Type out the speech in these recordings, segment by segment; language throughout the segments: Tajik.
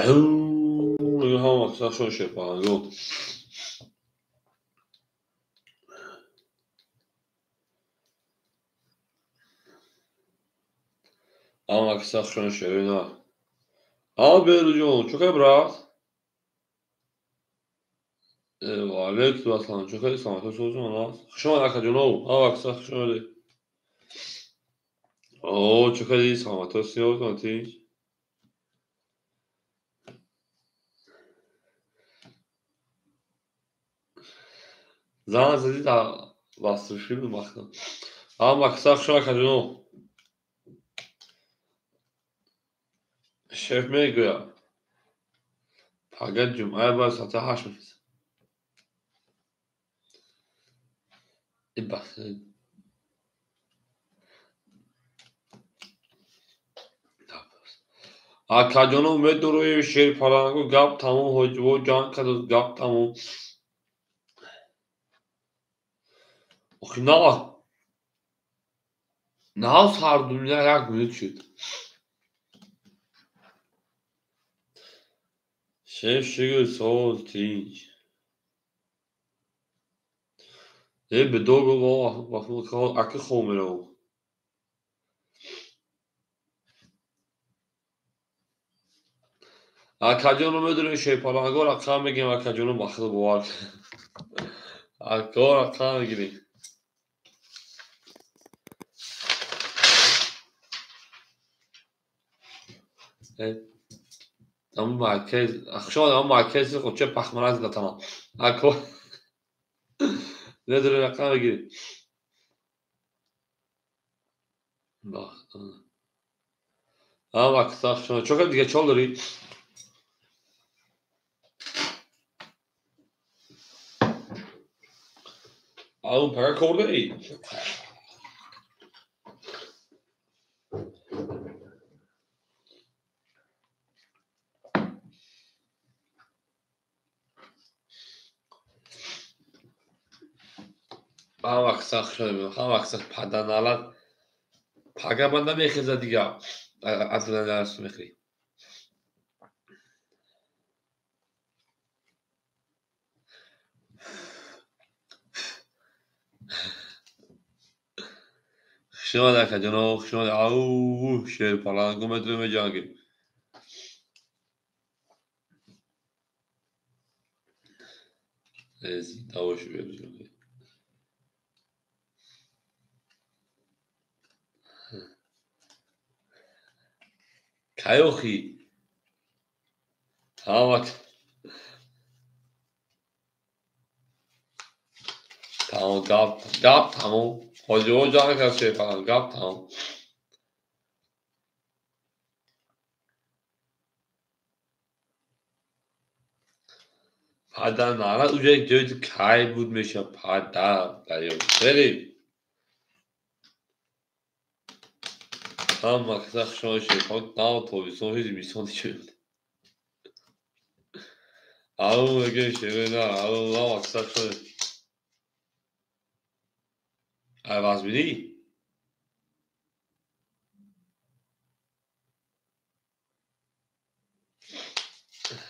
Ҳама шепанго. Ама кисахшон шерина. А Беруҷон, чӣ хел брат? Ваалейкум ассалом, чӣ хел саломатӣ созмон аст? Хуш омад акаҷонов, ама кисахшон шуд. О, чӣ хел саломатӣ созмон тинҷ? Зан задӣ дар дастушӣ бахтам. Ама кисахшон акаҷонов. Шеф мегӯяд: пага ҷумъа бояд соати 8 мехезам. Акаҷонов медурои шерпалангу гап тамом, ҳоҷибо ҷанг карду гап тамом. Охи нав сардумя як минут шуд. Шеф шугр соз тинҷ. Э бедор аки хоб меравам. Акаҷоно медонем шерпаланго рақам мегирем, акаҷоно ба худ бовар кун. Ако рақам мегирем. Ама марказ, хуш омад, ама маркази худча пахмараз датама. Ако медонем рақам мегирем. Ама кисахшон. Чӣ хел дига чол дорӣ? Ау пага кор дорӣ? Ҳама кисахшон, ҳама кисах паданалат. Пага ман намехеза дига. Аз дарс мехӯрӣ. Хуш омад акаҷонов, хуш омад. Ау шерпаланго медонем меҷангем. Зинда бошӣ Беруҷон. Кай охи? Ҳама тамом гап гап тамом. Ҳоҷиҳо ҷанг кард шерпаланг гап тамом. Падар нарад уҷа ҷои кай буд мешавад падар дарё. Хеле ҳама кисахшон шерпаланг нав тобистон ҳеҷ зимистон шуд. Ау мегӯем шерина, ау ҳама кисахшон. Айваз бинӣ?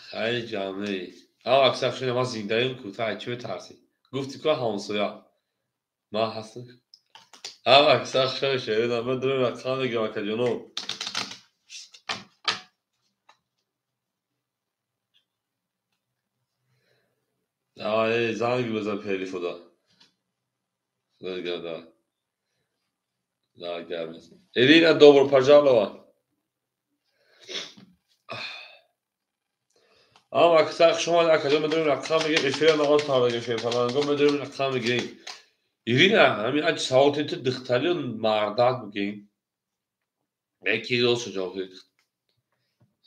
Хеле ҷамъе. Ҳама кисахшон ман зиндаем ку, ту аз чӣ метарсӣ? Гуфтӣ ку ҳамсоя. Ман ҳастам. Ҳама кисахшон шерина, ман дурем рақам мегирам акаҷонов. Давай, занг бизан Перифода. Да. Да, гап нест. Ирина, добро пожаловать. Ама кисахшон акаҷон медонем рақам мегирем, эфира нағоз таврагем шерпаланго медонем рақам мегирем. Ирина, ҳамин аҷ савол ту духтарию мардак бигем. Яки рост ҷавоб дид.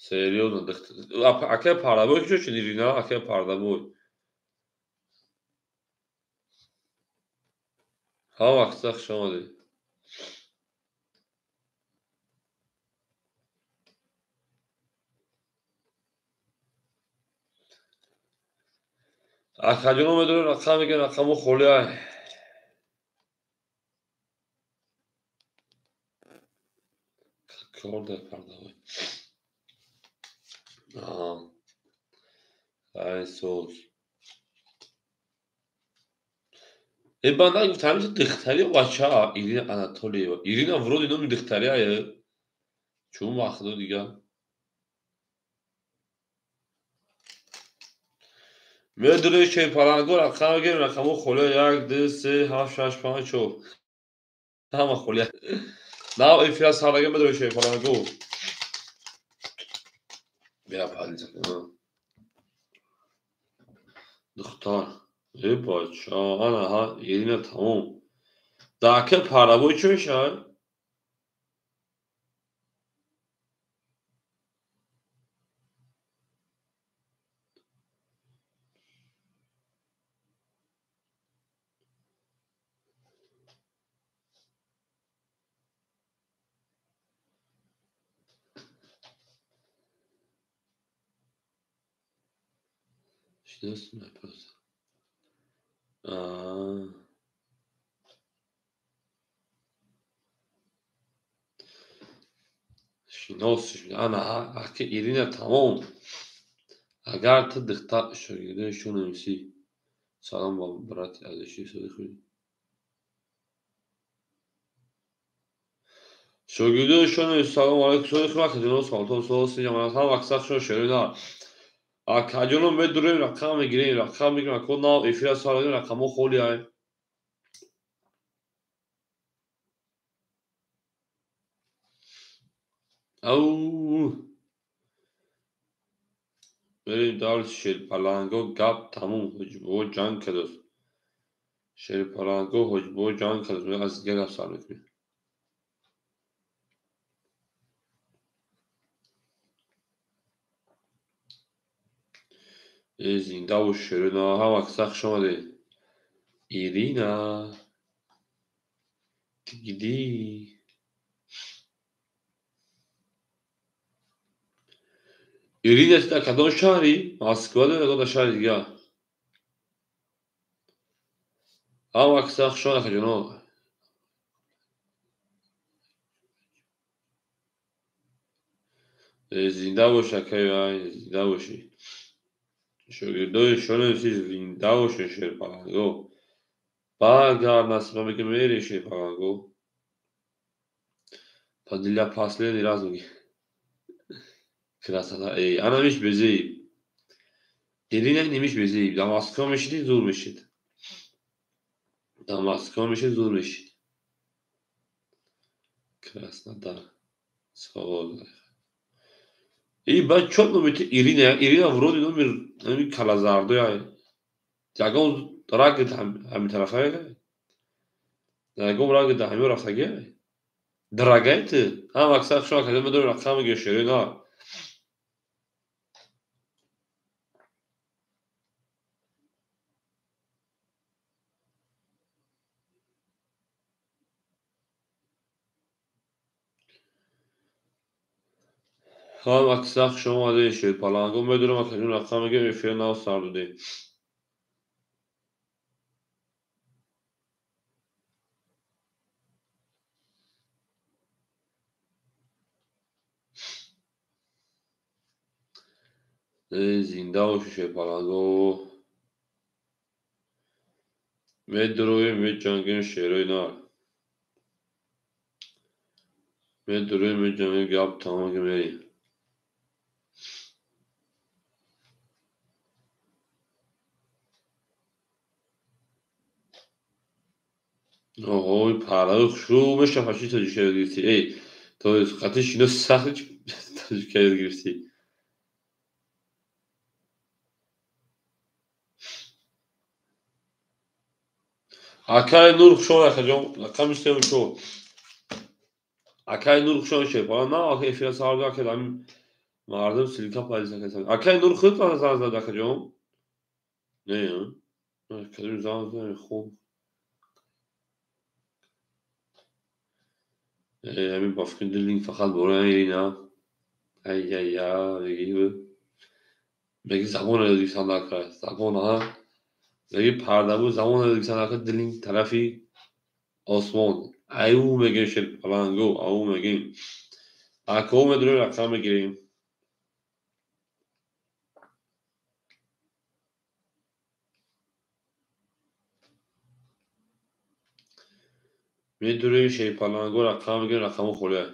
Серьёзно духтар. Ака пардабой куҷо шуд Ирина? Ака пардабой. Ҳама кисахшон омадед. Акаҷоно медонем рақам мегирем, рақамо холӣ ай. Кор дар пардабой. Аҳа. Ай соз. Э банда гуфт ҳамиша духтари бача Ирина Анатолиева. Ирина вроде номи духтарияе. Чун вақтҳо дигар. Медури шерпаланго рақам мегирем, рақамҳо холия 1, 2, 3, 7, 6, 5, 4. Ҳама холия. Нав эфира сардаги медури шерпаланго. Бия палица. Духтар. Э бача, ана ҳа, Ирина тамом. Дака парабой чӣ мешавад? Шинос просто. Шинос ана аки Ирина тамом. Агар ту духтар шогирдони шунависӣ. Салом ба брати азизши содиқи. Шогирдони шунависӣ салом алайкум содиқи вақти салом соси ҷамоат ҳам вақт шумо шерина. Акаҷоно медурем рақам мегирем, рақам мегирем, ако нав эфира сар додем, рақамҳо холиянд. Ау! Мерем дар шерпаланго гап тамом ҳоҷибобо ҷанг кардааст. Шерпаланго ҳоҷибобо ҷанг кардааст. Аз дигар гап сар мекунем. Э зинда бош Шерина, ҳама каса хуш омадед. Ирина. Тигди. Ирина дар кадом шаҳри? Москва ё дар шаҳри дигар? Ҳама каса хуш омадед акаҷоно. Э зинда бош акай, зинда бошӣ. Шогирдои шонависӣ зинда бошед шерпаланго. Багар насиба меги мери шерпаланго. Для последний раз меги. Красота. Эй, ана миш безеиб. Ирина нимиш безеиб. Дар Москва мешиди зур мешид. Дар Москва мешид зур мешид. Краснодар. Свобода. И баъд чо номи ту Ирина? Ирина вроде номи ҳамин калазардоя. Ягон рагит ҳамин тарафа? Ягон рагит ҳамин рафтагия? Дорогая ту? Ҳама аксар шумо академия медорем рақам мегирем Шерина. Ҳама аксар хуш омадед шерпаланго медорем акаҷон рақам мегирем эфира нав сар додем. Э зинда бошӣ шерпаланго. Медуроем меҷангем шерои нар. Медуроем меҷангем гап тамом ки мерем. Оҳой пардаи хушрӯ мешавад чӣ тоҷикия ёд гирифтӣ? Эй, то қати шинос сахт тоҷикия ёд гирифтӣ. Акай Нур хуш омад акаҷон, рақами сеюм шо. Акай Нур хуш омад шерпаланг. На, ака эфира сар дод, ака ҳамин мардум силка пайдо кард. Акай Нур худ занг зад акаҷон? Не, акаҷон занг зад, хуб. Ҳамин ба фикри дилинг фақат бораи Ирина. Ай-яй-я, меги забонро ёд гирифтан ака, забон а? Меги пардабу забонро ёд гирифтан ака, дилинг тарафи осмон. Аю мегем шерпаланго, ау мегем. Акао медурем рақам мегирем. Медурем шерпаланго рақам мегирем, рақамҳо холия.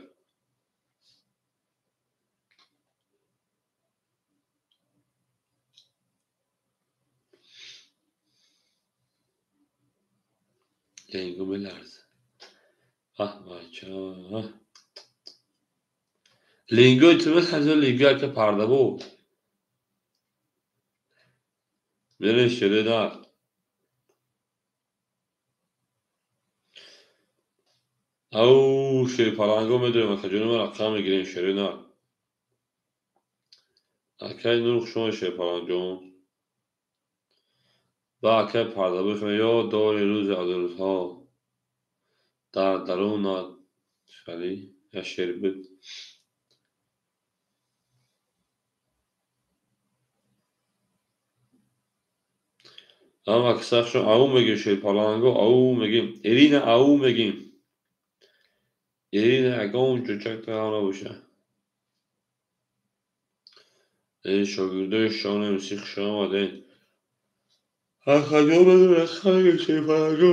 Ленго меларза. Аҳ бача. Ленгои ту меларза, ленгои ака пардабо. Мерем шере нар. Ау шерпаланго медурем, акаҷони ман рақам мегирем шере нар. Акай Нур хушомадед шерпалангҷон. Ба акай пардабо ё дори рӯзе аз рӯзҳо дар дарунат хали як шер буд. Ама кисахшо ау мегим шерпаланго, ау мегим. Ирина ау мегим. Ирина ягон ҷӯчак тағам набоша. Э шогирдои Шон МС хуш омадед. Акаҷон рақам шерпаланго.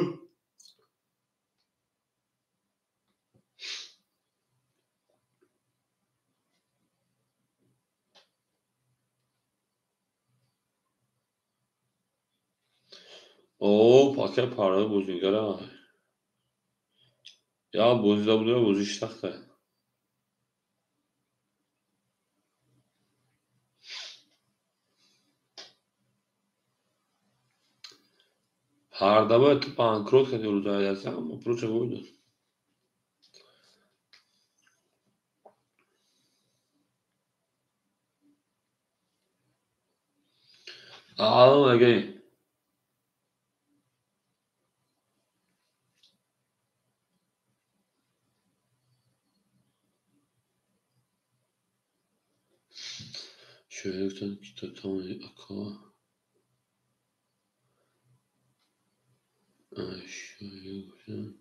О, акай парда бозингара. Я бозида буда, бозиш сахта. Пардабо ту банкрот кардӣ рӯзаи ама проча войдод. Ау мегӯй. Шоир гуфтанд, ки то тавони ака. Шоир гуфтанд.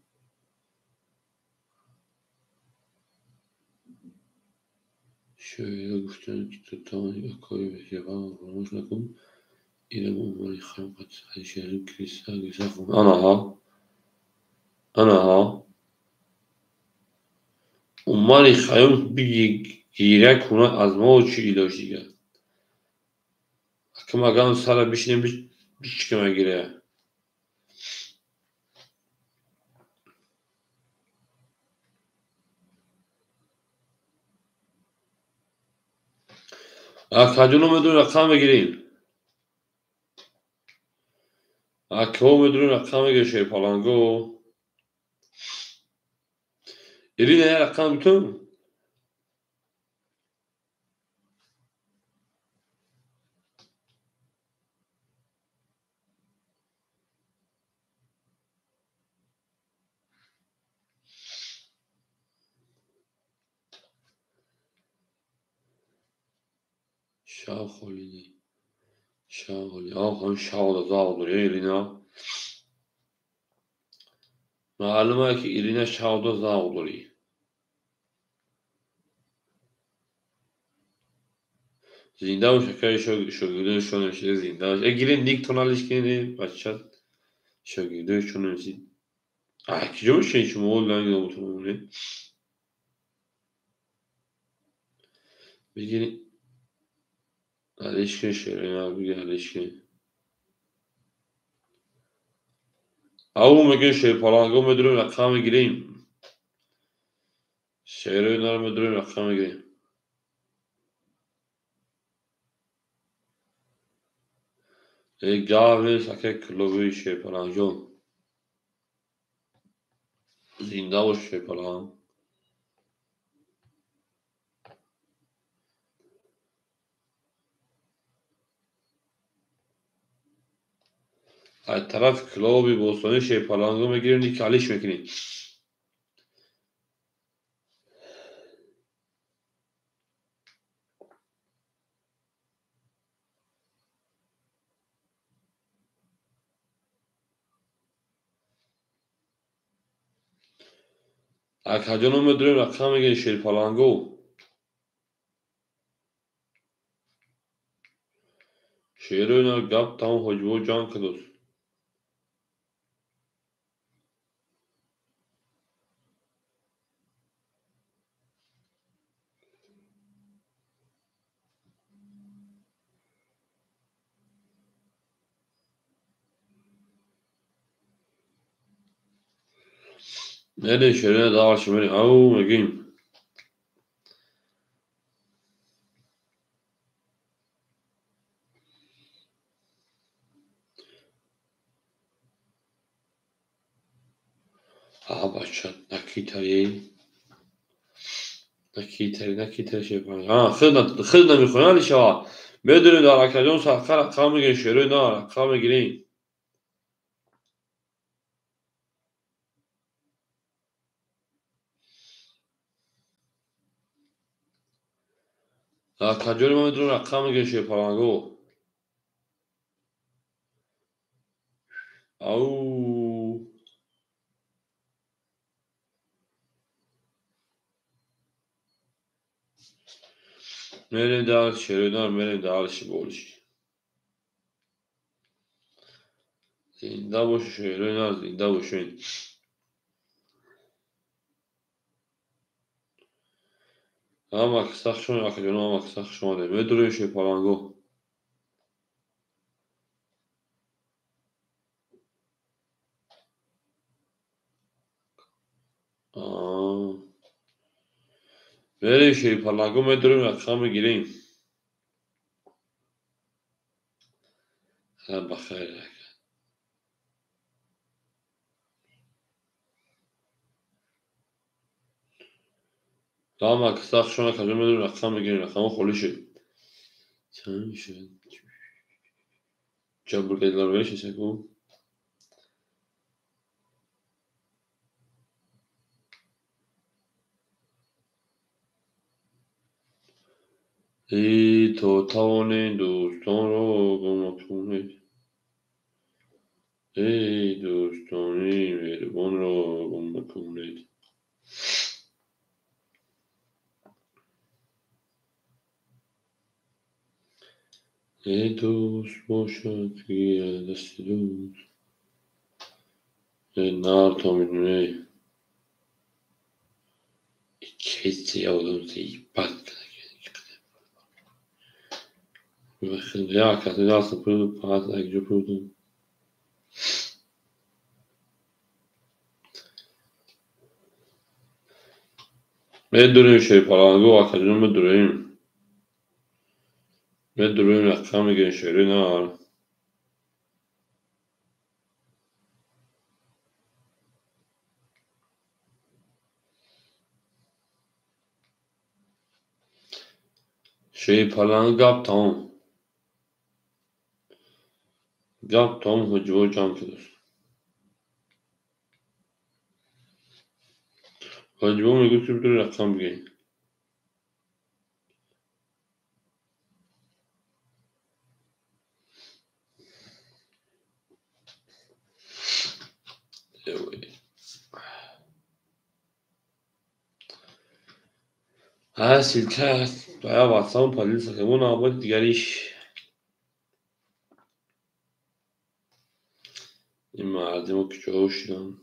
Шоира гуфтанд, ки то тавони акои бехебар фаромӯш накун. Илм Умари Хайём Алишери гириста гириста хун. Анаҳа. Анаҳа. Умари Хайём гиря кунад аз мо чӣ илоҷ дигар? Акам агам сара бишинем бичкама гиря. Акаҷоно медонем рақам мегирем. Акаҳо медонем рақам мегирем шерпаланго. Ирина як рақам битун? Шав холини. Шав холи. Ах, он шавда завқ дорӣ, Ирина. Маълум е, ки Ирина шавда завқ дорӣ. Зинда бош, акаи шогирдои Шон МС, зинда бош. Э гирем ник тоналиш кине, бача. Шогирдои Шон МС. Ай, киҷо мешинед шумо? Ланг наметавонем. Бигирем. Алиш кин шерина, бигир алиш кин. Ау мегӯем шерпаланго медурем рақам мегирем. Шерои нар медурем рақам мегирем. Э гап нест акай клуби шерпалангҷон. Зинда бош шерпаланг. Аз тарафи клуби бостонӣ шерпаланго мегирем, ник алиш мекунем. Акаҷоно медурем рақам мегирем шерпаланго. Шерои нар гап тамом ҳоҷибо ҷанг кардост. Мерем шерина дальше, мерем. Ау, мегим. А, бача, накитари. Накитари, накитари шепан. А, хидна, хидна мехояли шава. Медонем дар акаҷон садқа рақам мегирем, шерои на рақам мегирем. Акаҷони ма медонем рақам мегирем шерпаланго. Ау. Мерем дальше, шерои мерем дальше больше. Зинда бошед, шерои зинда бошед. Ама сахт шумо, акаҷон, ама сахт шумо. Медурем шерпаланго. Мерем шерпаланго, медурем рақам мегирем. Бахайр. Ама сахт шумо, акаҷон, медурем рақам мегирем, рақамҳо холӣ шуд. Чанд шуд? Ҷабркардилар мешасаку? Эй, то тавонед дӯстонро кӯмак кунед. Эй, дӯстони меҳрубонро кӯмак кунед. Эй, дӯст бошад, гирад дасти дӯст. Эй, нар то медонӣ. Кеси одам ебать. Я, касался пас, а Медурем шерпаланго, акаҷон, медурем. Медурем рақам мегирем шери нар. Шерпаланг гап тамом. Гап тамом, ҳуҷҷо ҷамъ шудааст. Ҳоҷибо мегӯяд, ки битавонед рақам бигиред. Ссылка ба ватсапам поделиться кардем, навбати дигариш. Ин мардимо куҷо шуданд?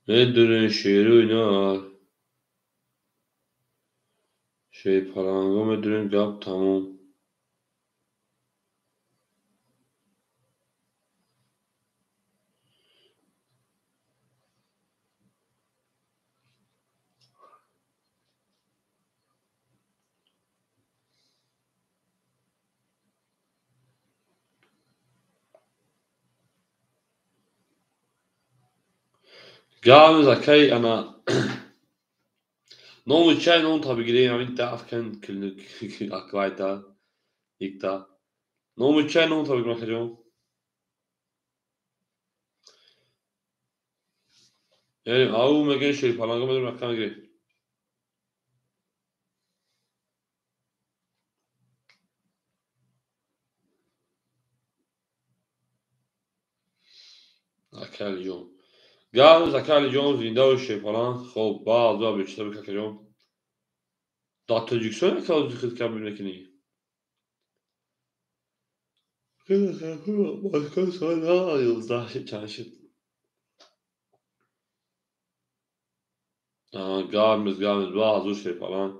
Медурем шерои нар. Шерпаланго медурем, гап тамом. Гап закаи ана ному чай ном та бигирем, ҳамин даф кан аквайта икта. Ному чай ном та бигирем, акаҷон. Ау, мегирем шерпаланго, медурем рақам мегирем. Ака Алиҷон. Гап ака Алиҷон, зинда бош шерпаланг. Хоб, баъзва бештар бик акаҷон. Дар Тоҷикистон яке ҳозир хидмат мекунӣ? Соат 11 шид, чанд шид? Гап нест, гап нест. Ба ҳазур шерпаланг.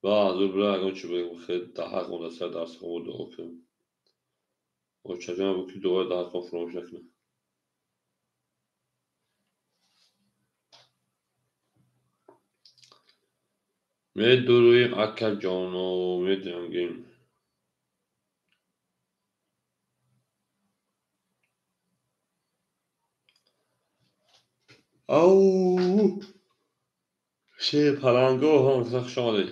Ба ҳазур бира ягон чӣ бигӯм. Хел даҳак монда сар дарсхонро дуо кунем. Очаҷонам гуфт, ки дуои даҳакро фуромӯш накунем. Медурӯем, акаҷоно, медиҳангем. Ау! Шерпаланго, ҳаматон хуш омадед.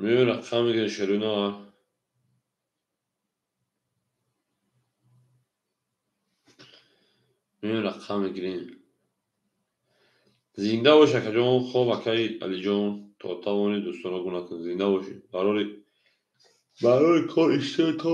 Меоем рақам мегирем шеруна. Меоем рақам мегирем. Зинда бош, акаҷон, хоб акаи Алиҷон, то тавонӣ дӯстонро гум накун. Зинда бошӣ. Барори кор иштиёи то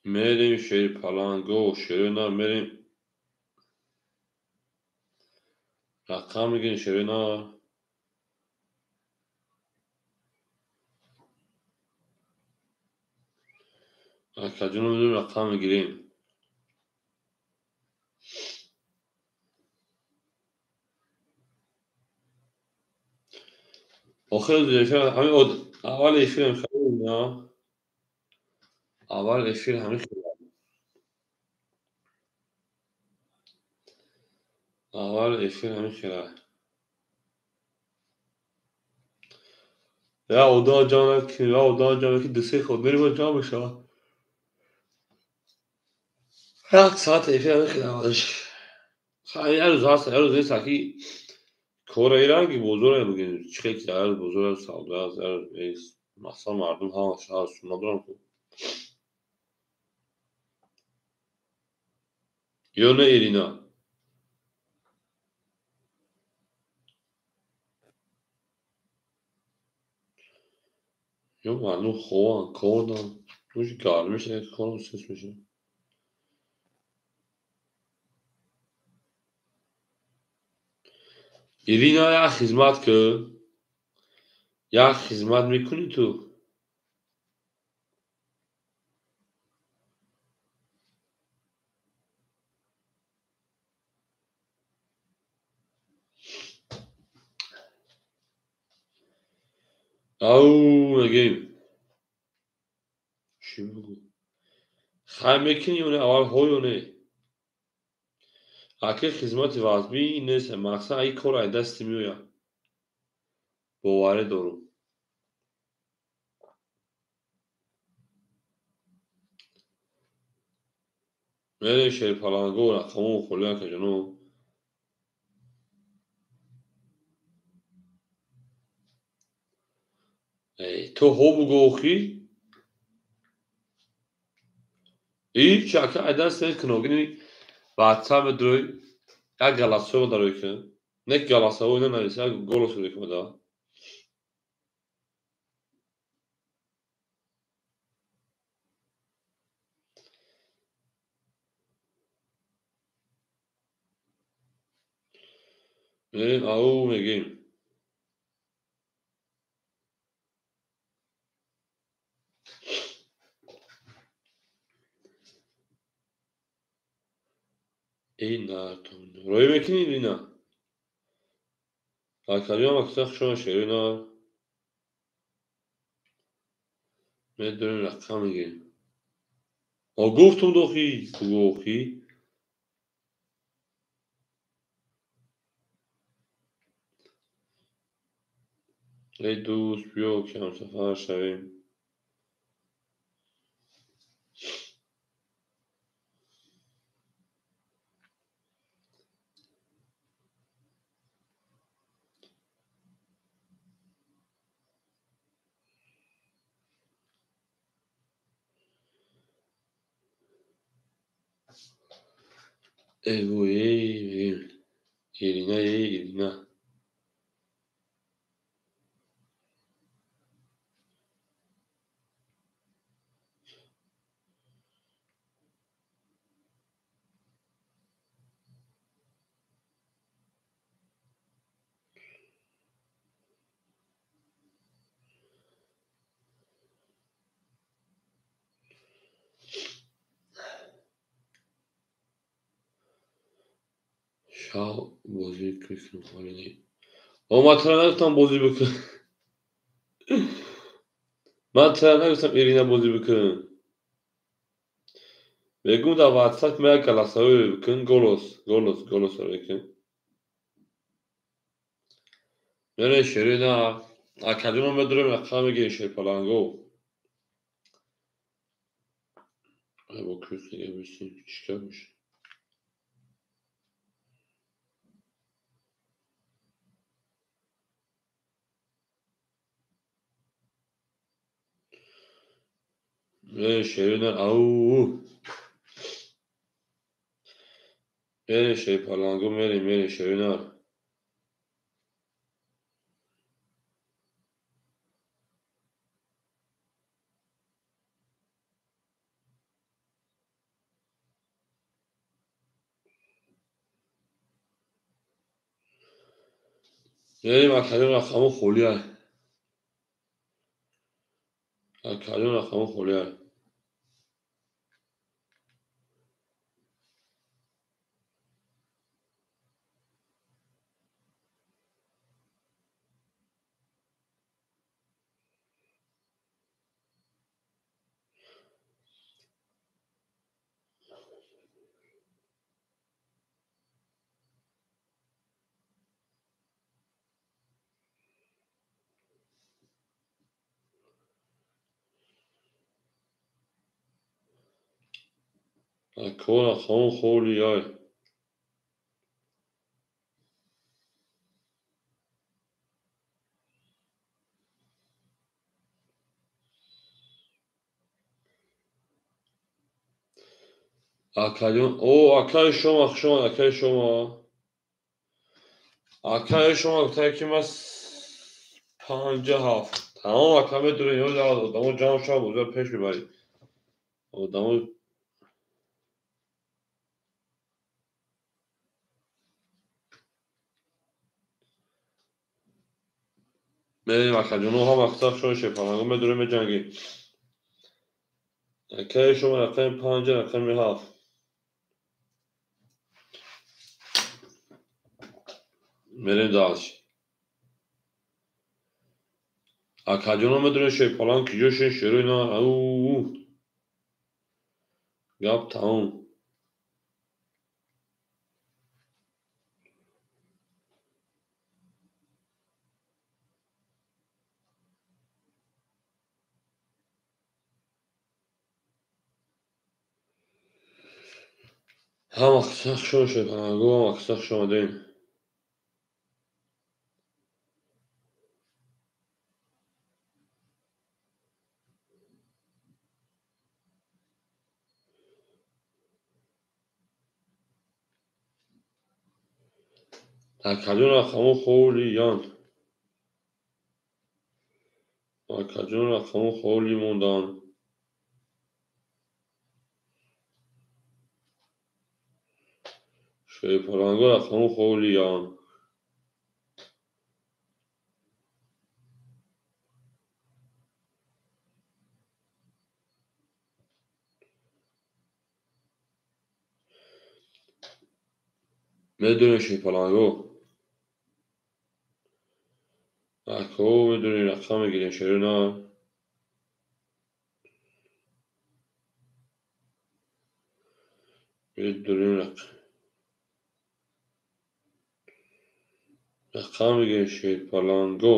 мерем шерпаланго, шеруна мерем. Рақам мегирем шеруна. Акаҷоно медонем рақам мегирем. Охир ҳамин аввали эфирам хеле аввал эфир ҳамин хел. Аввал эфир ҳамин хела. Я одам ҷамъ накунем, я одам ҷамъ ки ду-се ход мерем бояд ҷамъ бишавад. Як соат эфир ҳамин хел аввалиш. Як рӯз ҳаст, як рӯз нест, аки кора иранги бозоре бигӯем. Чӣ хел ки дар рӯз бозор аст, савдо аст, як рӯз нест. Мақсад мардум ҳамаш ҳаст, надорам ку. Ё не, Ирина? Ё мардум хобанд, кор доранд. Рӯзи гармӣ мешавад, корам сус мешавад. Ирина, як хизмат кун. Як хизмат мекунӣ ту? Ау, мегӯем. Чӣ бигӯ? Хай мекунӣ ё не? Аввал ҳо ё не? Аки хизмати вазбин нест, мақсад ин кор ай дасти меояд. Боварӣ дорум. Мерем шерпаланго, рақамҳо холӣ акаҷоно. Эй, ту ҳо бугӯ охӣ? Ҳеҷ ака ай дасти куногини ватсап медурӯй, як голосово дарои кун. Не голосово ина навис, як голос рӯй кун да. Мерем ау мегӯем. Эй нартон. Роӣ мекунӣ, Ирина? Акаҷон, акса хуш омадед, шерина. Медонем рақам мегирем. О, гуфтум дохӣ, бугӯ охӣ. Эй дӯст, биё ки ҳамсафар шавем. Эй вой, эй, Ирина, эй, Ирина. Шав бозӣ кунем ҳоле не. О, ман тра нагуфтам бозӣ бикун. Ман тра нагуфтам Ирина бозӣ бикун. Мегӯм дар WhatsApp ма як голосовой бикун, голос, голос, голос бикун. Мере Ширина, академия медорем рақам мегирем Шерпаланго. Бо кӯс дига бисем, чӣ кор мешавад? Мере Ширина, ау. Мере Шерпаланго, мере, мере Ширина. Мерем академия рақамҳо холиа. Академия рақамҳо холиа. Акҳо рақамҳо холиай. Акаҷон, о, акаи шумо, хуш омад, акаи шумо. Акаи шумо гуфтанд ки ман 57. Тамом, ака медонед, ё одамо ҷамъ шавад, бозиро пеш мебаред. Одамо мерем, акаҷоно, ҳама хусусан шумо Шерпаланго медонем, меҷангем. Акаи шумо рақами 5, рақами 7. Мерем дальше. Акаҷоно медонед Шерпаланг киҷо шен, шерои на, ау. Гап тамом. Ҳама хусусан хуш омад Шерпаланго, ҳама хусусан хуш омадем. Акаҷон рақамҳо холиянд. Акаҷон рақамҳо холӣ монданд. Шерпаланго рақамҳо холиянд. Медонед Шерпаланго? Ако медонед рақам мегирем, Шерина. Медонем рақам мегирем Шерпаланго.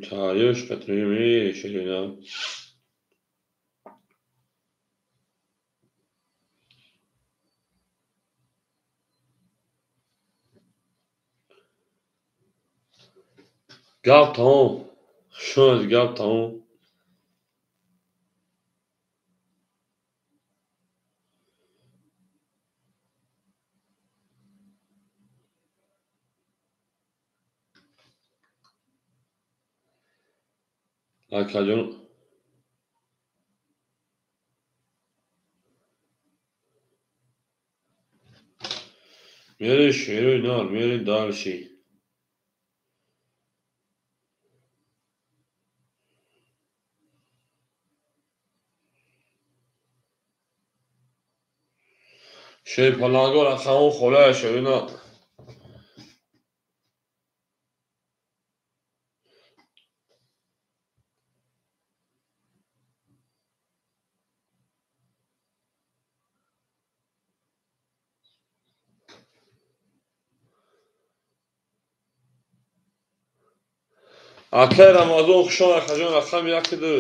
Тайёш қатмеем, шерина. Гап тамом. Шуд, гап тамом. Акаҷон, мерем шерои нар, мерем дальше. Шерпаланго рақамон холая шерина. Акай Рамазон хушон, акаҷон, рақами яки ду.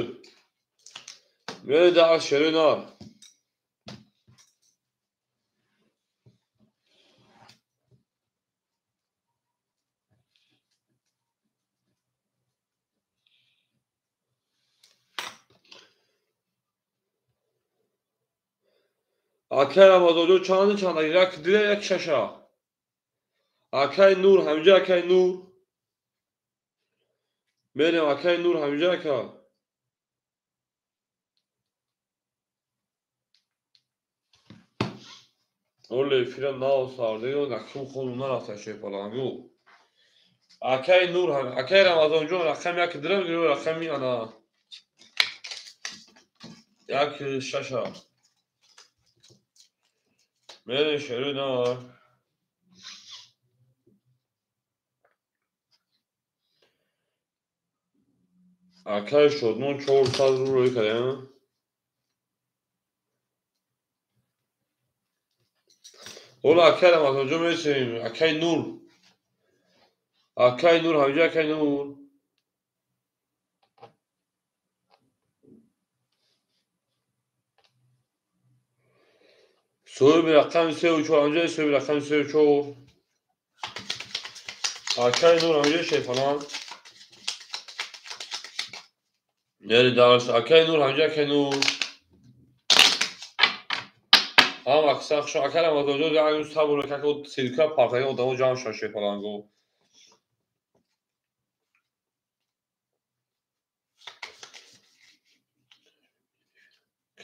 Мерем дар шерои нар. Акай Рамазонҷон чанди чанд? Як дира, як шаша. Акай Нур ҳамҷа, акай Нур. Мерем, акай Нур ҳамҷа, ака. Оле эфира нав сардеё накун хону нарафта шепалангу. Акай Нур, акай Рамазонҷон рақами як дира мегирӣ, рақами ана як шаша. Мерем шерои нар. Акай Шодмон 400 рубл рӯй кардем. Ҳоло акай Рамазонҷон мерасем. Акай Нур. Акай Нур ҳамҷа, акай Нур. Соҳиби рақами сеу чор ҳамҷа, соҳиби рақами сеу чор. Акай Нур ҳамҷа шефалан. Яъне дарс акай Нур ҳамҷа, акай Нур. Ҳам аксар хушо акай Рамазонҷон як рӯз сабр мекард, ки силка партаги одамо ҷамъ шавад шефалангу.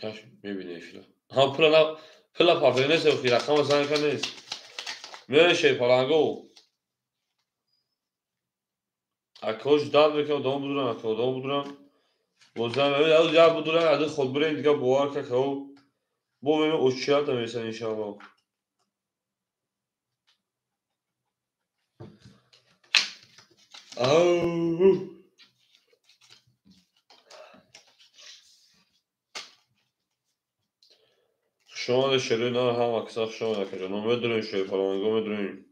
Каш мебинем эфира. Ҳам пула на пула партаги нест, охи рақама занг нест. Мерем шефалангу. Акош дард мекунад, одамо будурам, ака одамо будурам. Бозам як будурам, ади ход бурем дига бовар какао. Бо мемем очият намесан иншаллоҳ. Ау. Хушомадед шерои нар, ҳам аксар хушомадед акаҷон. Медурем шерпаланго, медурем.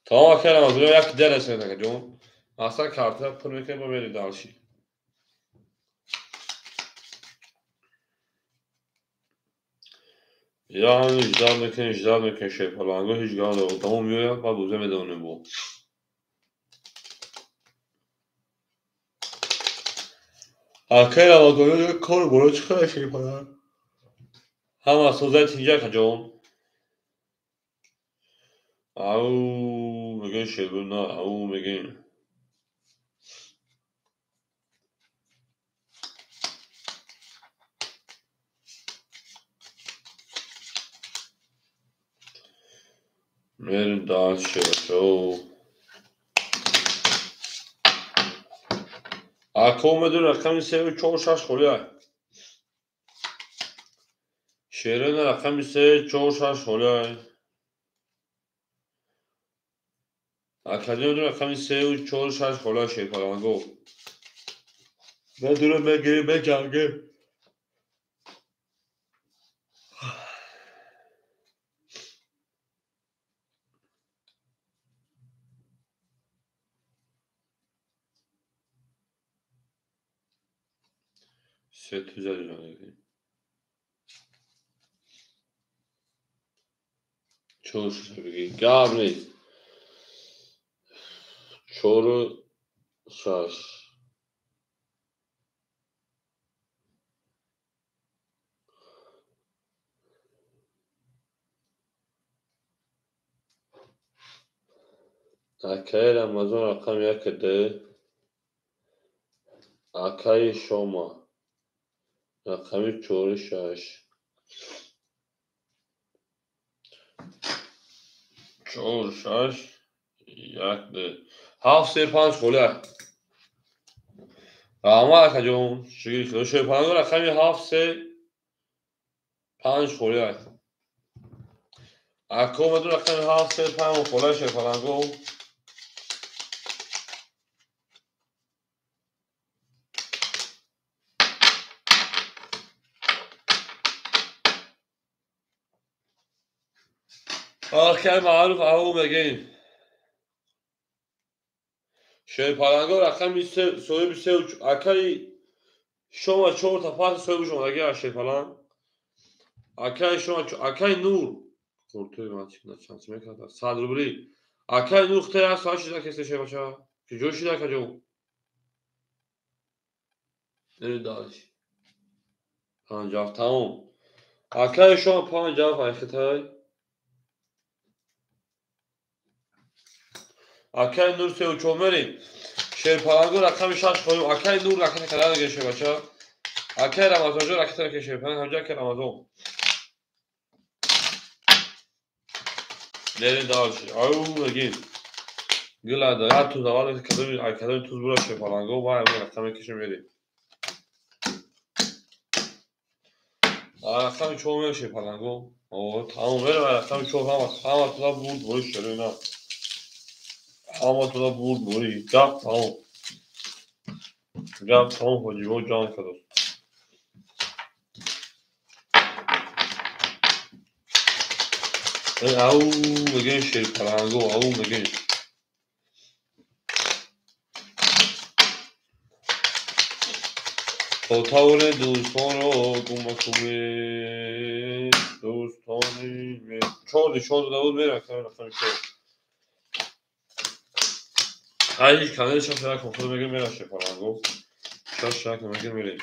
Тамом акай Рамазон, як дерасед акаҷон. Аслан карта пур мекунем, бо мерем дальше. Я ҳамин ждал мекунем, ждал мекунем шерпаланго, ҳеҷ гап надорад. Одамо меоянд, баъд боза медонем бо. Акай Рамазон, кор боро чӣ хабар шерпаланг? Ҳама созаи тинҷа акаҷон. Ау мегӯем шербуна, ау мегӯем. Мерем дальше, шоу. Ако медонӣ рақами сеу чор шаш холия. Шерина рақами се чор шаш холия. Академия рақами сеу чор шаш холия шерпаланго. Медурам, мегирем, меҷангем. Се туза ҷон. Чор шаш бигӣ. Гап нест. Чору шаш. Акаи Рамазон рақами як д. Акаи Шома рақами чору шаш. Чор шаш як д. Ҳафт се панҷ холия. Раҳмат акаҷон. Шукри Худо. Шерпаланго рақами ҳафт се панҷ холия. Ако медун рақами ҳафт се панҷ холия шерпаланго. Акаи маъруф ау мегӯем. Шерпаланго рақами соҳиби се акаи Шома чорта пас соҳиби шомадаги аз шерпаланг. Акаи Шома акаи Нур қуртуи ман чӣ чанд мекарда? 100 рубли. Акаи Нур хте як соат шида кесте шербача. Куҷо шида акаҷон? Нери дальше. Панҷ ҳафт тамом. Акаи Шома панҷ ҳафт айхитай. Акаи Нур сеу чор мерем. Шерпаланго рақами шаш хоҳем. Акаи Нур ракета када нагир шербача. Акаи Рамазонҷон ракета накир шерпаланг. Ҳамҷа акаи Рамазон. Мерем дальше. Ау мегим. Гилада як туз аввал кадоми кадоми туз бура шерпаланго ва ҳамин рақам мекашем мерем. Рақами чор мерем шерпаланго. О, тамом мерем рақами чор ҳама ҳама туда бурд бори шерина. Ҳама туда бурд бори. Гап тамом. Гап тамом ҳоҷибо ҷанг кардост. Ау мегӯем шерпаланго, ау мегӯем. То тавре дӯстонро гум макунед, дӯстони чор нишон дода буд, мерем рақами чор. Ай ҳеҷ канали шаш ракам худ мегӯем мерам шерпаланго. Шаш ракам мегӯем мерем.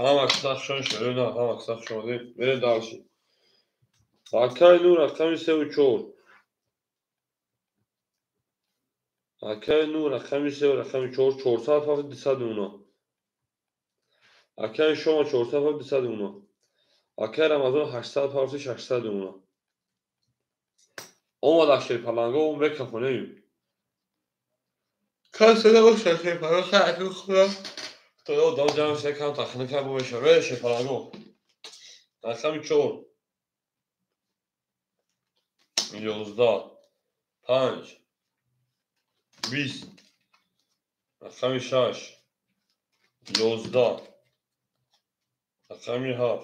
Ҳама киса хушон шерина, ҳама киса хуш омадед. Мерем дальше. Акаи Нур рақами севу чор. Акаи Нур рақами севу рақами чор, чорсад ҳафт дусаду нӯҳ. Акаи Шома чорсад ҳафт дусаду нӯҳ. Акаи Рамазон ҳаштсад ҳафти шашсаду нӯҳ. Омад аз шерпаланго мекафонем. Касе набошад шерпаланго хайр худам. То одам ҷамъ шуда кам тахмин кам бошад. Мерем шерпаланго. Рақами чор. 11 5 20 рақами 6 11 рақами 7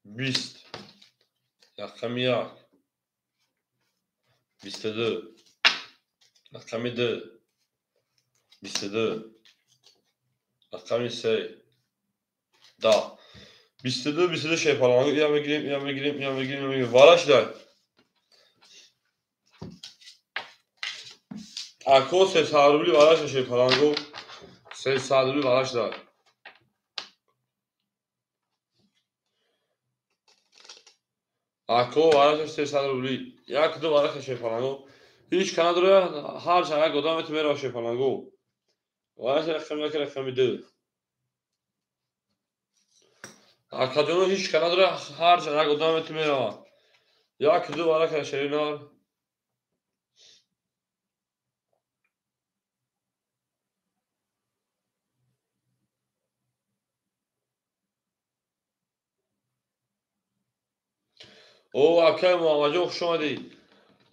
20 рақами 1 22 рақами 2 22 рақами 3 10 22 22 шерпаланго ия мегирем, ия мегирем, ия мегирем, ия мегирем. Вара шидай. Ако 300 рубли вара шидай шерпаланго. 300 рубли вара шидай. Ако вара шидай 300 рубли. Як ду вара шидай шерпаланго. Ҳеҷ кана дора ҳар чанд як одам метавонад мерава шерпаланго. Вара шидай рақами як рақами ду. Акаҷоно ҳеҷ кана дора ҳар чанд як одам метавонад мерава. Як ду вара шидай шерина. О, акаи Муҳаммадҷон хуш омадӣ.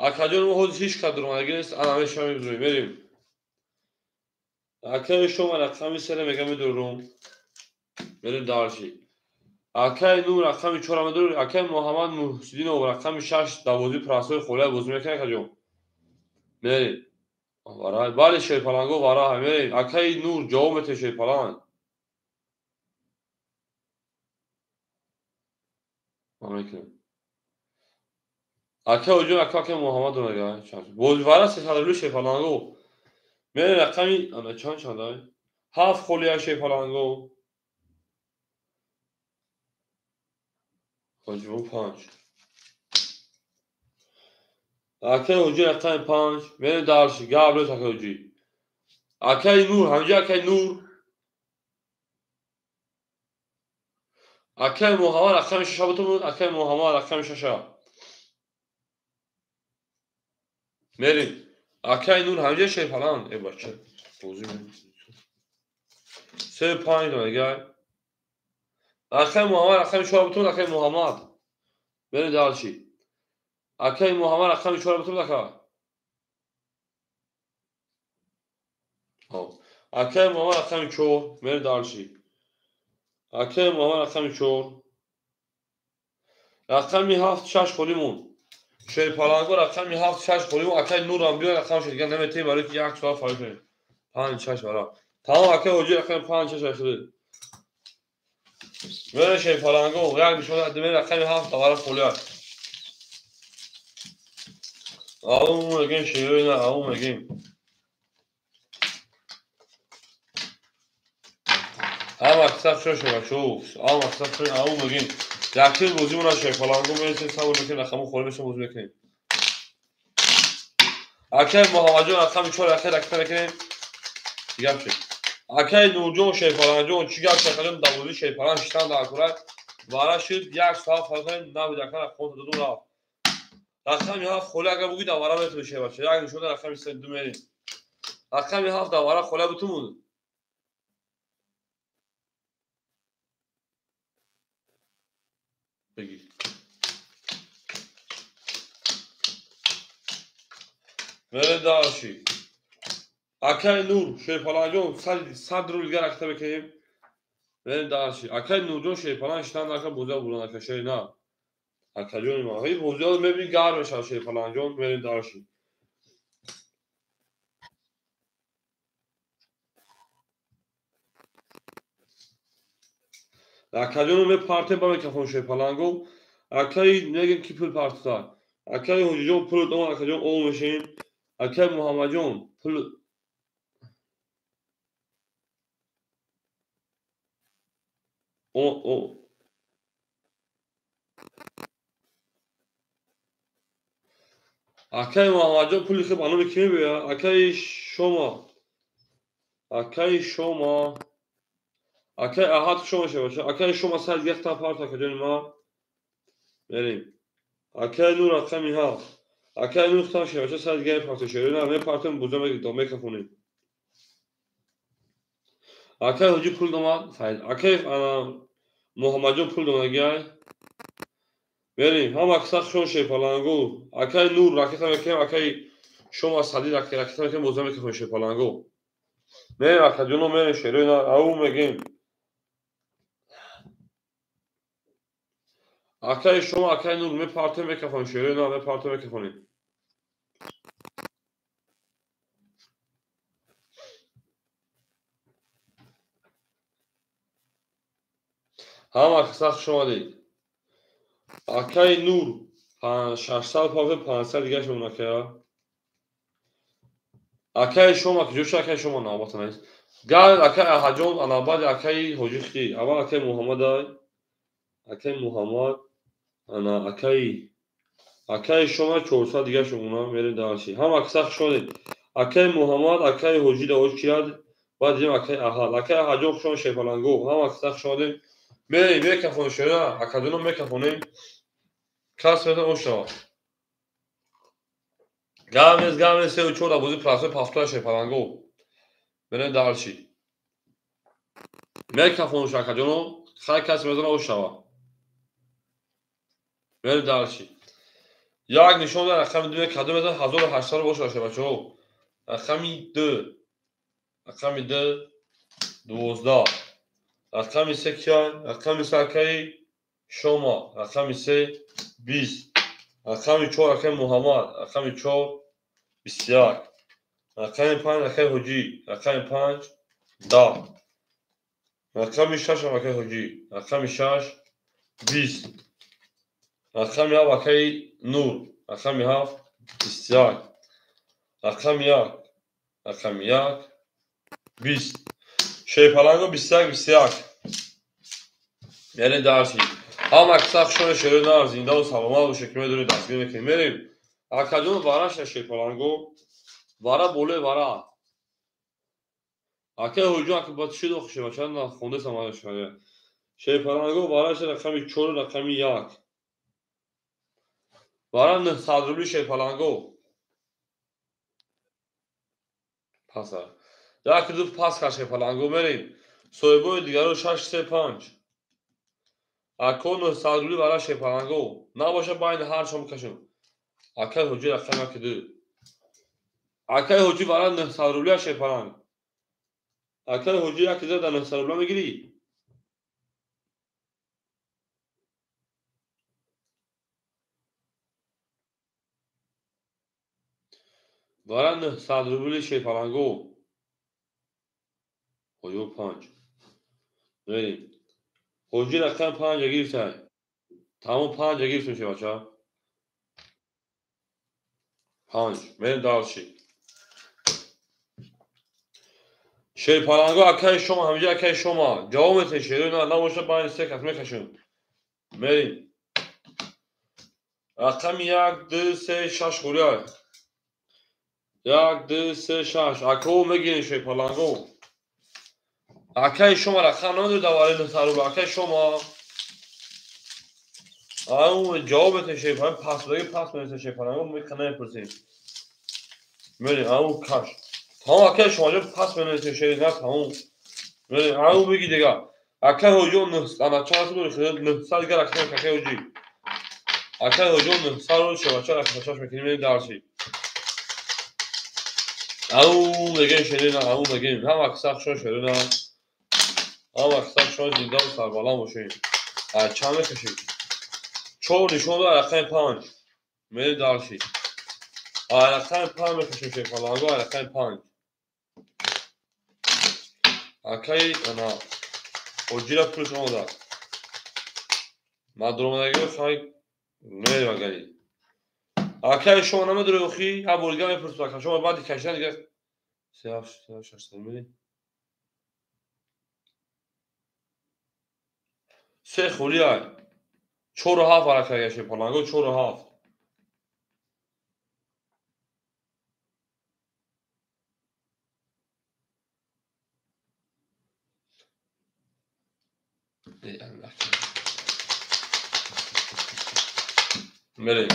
Акаҷон мо ҳозир ҳеҷ кас дуромадагӣ нест, ана мешава мебурем, мерем. Акаи Шома рақами сера мегам медурум. Мерем дальше. Акаи Нур рақами чора медурум. Акаи Муҳаммад Муҳсидинов рақами шаш дар бозии прасои холия бозӣ мекунад акаҷон. Мерем. Вара, бале шерпаланго вара ҳамерем. Акаи Нур ҷавоб мете шерпаланг. Мекунем. Ака оҷон, ака ака Муҳаммад мега. Боз вара 300 рубли шерпаланго. Мерем рақами ана чанд чанд? 7 холия шерпаланго. Ҳоҷибон 5. Акаи ҳоҷӣ рақами 5. Мерем дальше. Гап нест акаи ҳоҷӣ. Акаи Нур, ҳамҷа акаи Нур. Акаи Муҳаммад рақами 6 бутун, акаи Муҳаммад рақами 6. Мерем. Акаи Нур ҳамҷа шерпаланг. Э бача, бозӣ мерем. 3 5 мега. Акаи Муҳаммад рақами 4 бутун, акаи Муҳаммад. Мерем дальше. Акаи Муҳаммад рақами 4 бутун, ака. Акаи Муҳаммад рақами 4, мерем дальше. Акаи Муҳаммад рақами 4. Рақами 7 6 холӣ монд. Шерпаланго рақами 7 6 холӣ монд. Акаи Нур ҳам биё рақамашо дигар наметем, барои ки як соат фарқ кунем. 5 6 бара. Тамом акаи ҳоҷӣ рақами 5 6 ахири. Мерем шерпаланго, як нишон мерем рақами 7 вара холӣ аст. Ау мегем шерои на, ау мегем. Ҳама қисса шо шева шо, ҳама қисса шо, ау мегем. Яким бозимона шерпаланго мересем, сабр мекунем, рақаму холӣ мешавад, бозӣ мекунем. Акаи Муҳаммадҷон рақами 4 ахир ракета мекунем. Чӣ гап шуд? Акаи Нурҷон шерпалангҷон, чӣ гап шуд? Акаҷон дар бозии шерпаланг шиштан дар кора. Вара шуд, як соат фарқ кунем, набуд ака рақам додум рафт. Рақами 7 холӣ агар бугӯй дар вара метавонӣ шербача. Як нишон рақами 3 2 мерем. Рақами 7 дар вара холӣ бутун. Бигир. Мерем дальше. Акаи Нур шерпалангҷон 100 рубл дигар ракета мекунем. Мерем дальше. Акаи Нурҷон шерпаланг шитан нака бозиа бурдан ака шери на. Акаҷони ман, ҳи бозиа мебини гарм мешавад шерпалангҷон. Мерем дальше. Акаҷоно мепартем ба микрофон шерпаланго. Акаи мегем ки пул партота. Акаи ҳоҷиҷон пул омад, акаҷон ов мешавем. Акаи Муҳаммадҷон пул о Акаи Муҳаммадҷон пули хуб ба номи ки мебиёяд? Акаи Шома. Акаи Шома. Акаи Аҳад хуш омадед бача. Акаи Шома сар дигар парт акаҷони ман. Мерем. Акаи Нур рақами 7. Акаи Нур хутам шева бача, сар дигар мепартем шева. На мепартем, буза мекафонем. Акаи ҳоҷӣ пул домад, файз. Акаи Муҳаммадҷон пул домадагиай. Мерем. Ҳама қисса хуш омадед шерпаланго. Акаи Нур ракета мекунем, акаи Шома сади ракета мекунем, боза мекафонем шерпаланго. Мерем акаҷоно, мерем шерои на, ау мегем. Акаи Шома, акаи Нур мепартем, мекафонем шерои на, мепартем, мекафонем. Ҳама қисса хуш омадед. Акаи Нур 600 пафе 500 дигар шумон акая. Акаи Шома куҷо шуд? Акаи Шома навбата нест. Гар акаи Аҳаҷон ана баъди акаи Ҳоҷи Хи. Аввал акаи Муҳаммад, акаи Муҳаммад ана акаи Шома 400 дигар шумона мерем дальше. Ҳама қисса хуш омадед. Акаи Муҳаммад, акаи Ҳоҷи давош кияд, баъд дидем акаи Аҳад. Акаи Аҳаҷон хуш омадед шерпаланго. Ҳама қисса хуш омадед. Мерем мекафонем шера, акаҷоно мекафонем. Кас метавон ошава. Гап нест, гап нест, 3 4 бозӣ прасои пафтоя шерпаланго. Мерем дальше. Мекафонем акаҷоно, хай кас метавон ошава. Мерем дальше. Як нишон дар рақами 2 кадом метавон 1800 боша бачаҳо. Рақами 2. Рақами 2 12. Рақами 3 кия? Рақами 3 акаи Шома. Рақами 3 20. Рақами 4 акаи Муҳаммад. Рақами 4 21. Рақами 5 акай Ҳоҷӣ. Рақами 5 10. Рақами 6 акай Ҳоҷӣ. Рақами 6 20. Рақами 7 акай Нур. Рақами 7 21. Рақами 1. Рақами 1 20. Шерпаланго 21 21. Яъне дарси. Ҳама киса хушони шерои нар зиндаву саломат боше, ки медонед дастгирӣ мекунем. Мерем. Акаҷон вараша шерпаланго. Вара боле вара. Акай Ҳоҷон ака ба чӣ дохи шебача на хондесам ана шая. Шерпаланго вараша рақами 4 рақами 1. Вара 900 рубли шерпаланго. Паса. Як ду пас ка шерпаланго мерем. Соҳибои дигаро 6 3 5. Ако 900 рубли вара шерпаланго. Набоша байни ҳар шом кашем. Акай Ҳоҷӣ рақами 1 2. Акай Ҳоҷӣ вара 900 рубли шерпаланг. Акай Ҳоҷӣ як ду да 900 рубла мегирӣ? Вара 900 рубли шерпаланго. Ҳоҷӣ 5. Мерем. Ҳоҷӣ рақами 5 гирифтай. Тамом 5 гирифтем шебача. 5. Мерем дальше. Шерпаланго акай шумо ҳамиҷа акай шумо. Ҷавоб метен шерои на набоша байни се кас мекашем. Мерем. Рақами 1 2 3 6 хӯрия. 1 2 3 6. Ако мегирем шерпаланго. Акай шумо рақам намедонед давари 900 рубл. Акай шумо. Ау ҷавоб метен шерпаланго пас даги пас метен шерпаланго мекана мепурсем. Мерем ау каш. Тамом акай шумо ҷо пас менависем шери на тамом. Мерем ау бигӣ дига. Акай Ҳоҷон 900 ана чанд дори 900 дигар акай акай Ҳоҷӣ. Акай Ҳоҷон 900 рубл шебача рақамчаш мекунем мерем дарси. Ау мегем шери на ау мегем. Ҳама киса хушон шери на. Ҳама киса хушон зиндаву сарбаланд бошем. Чанд мекашем? 4 нишон дорад рақами 5. Мерем дарси. Рақами 5 мекашем шерпаланго рақами 5. Акай ана Ҳоҷира пулш омада. Ман дуромадагиро хай мерем агари. Акай шумо намедонед охи? Ҳар бор дига мепурсед ака шумо баъди кашидан дига 3 7 6 мерем. 3 холӣ ай. 4 7 ҳаракат гашт паланго 4 7. Мерем.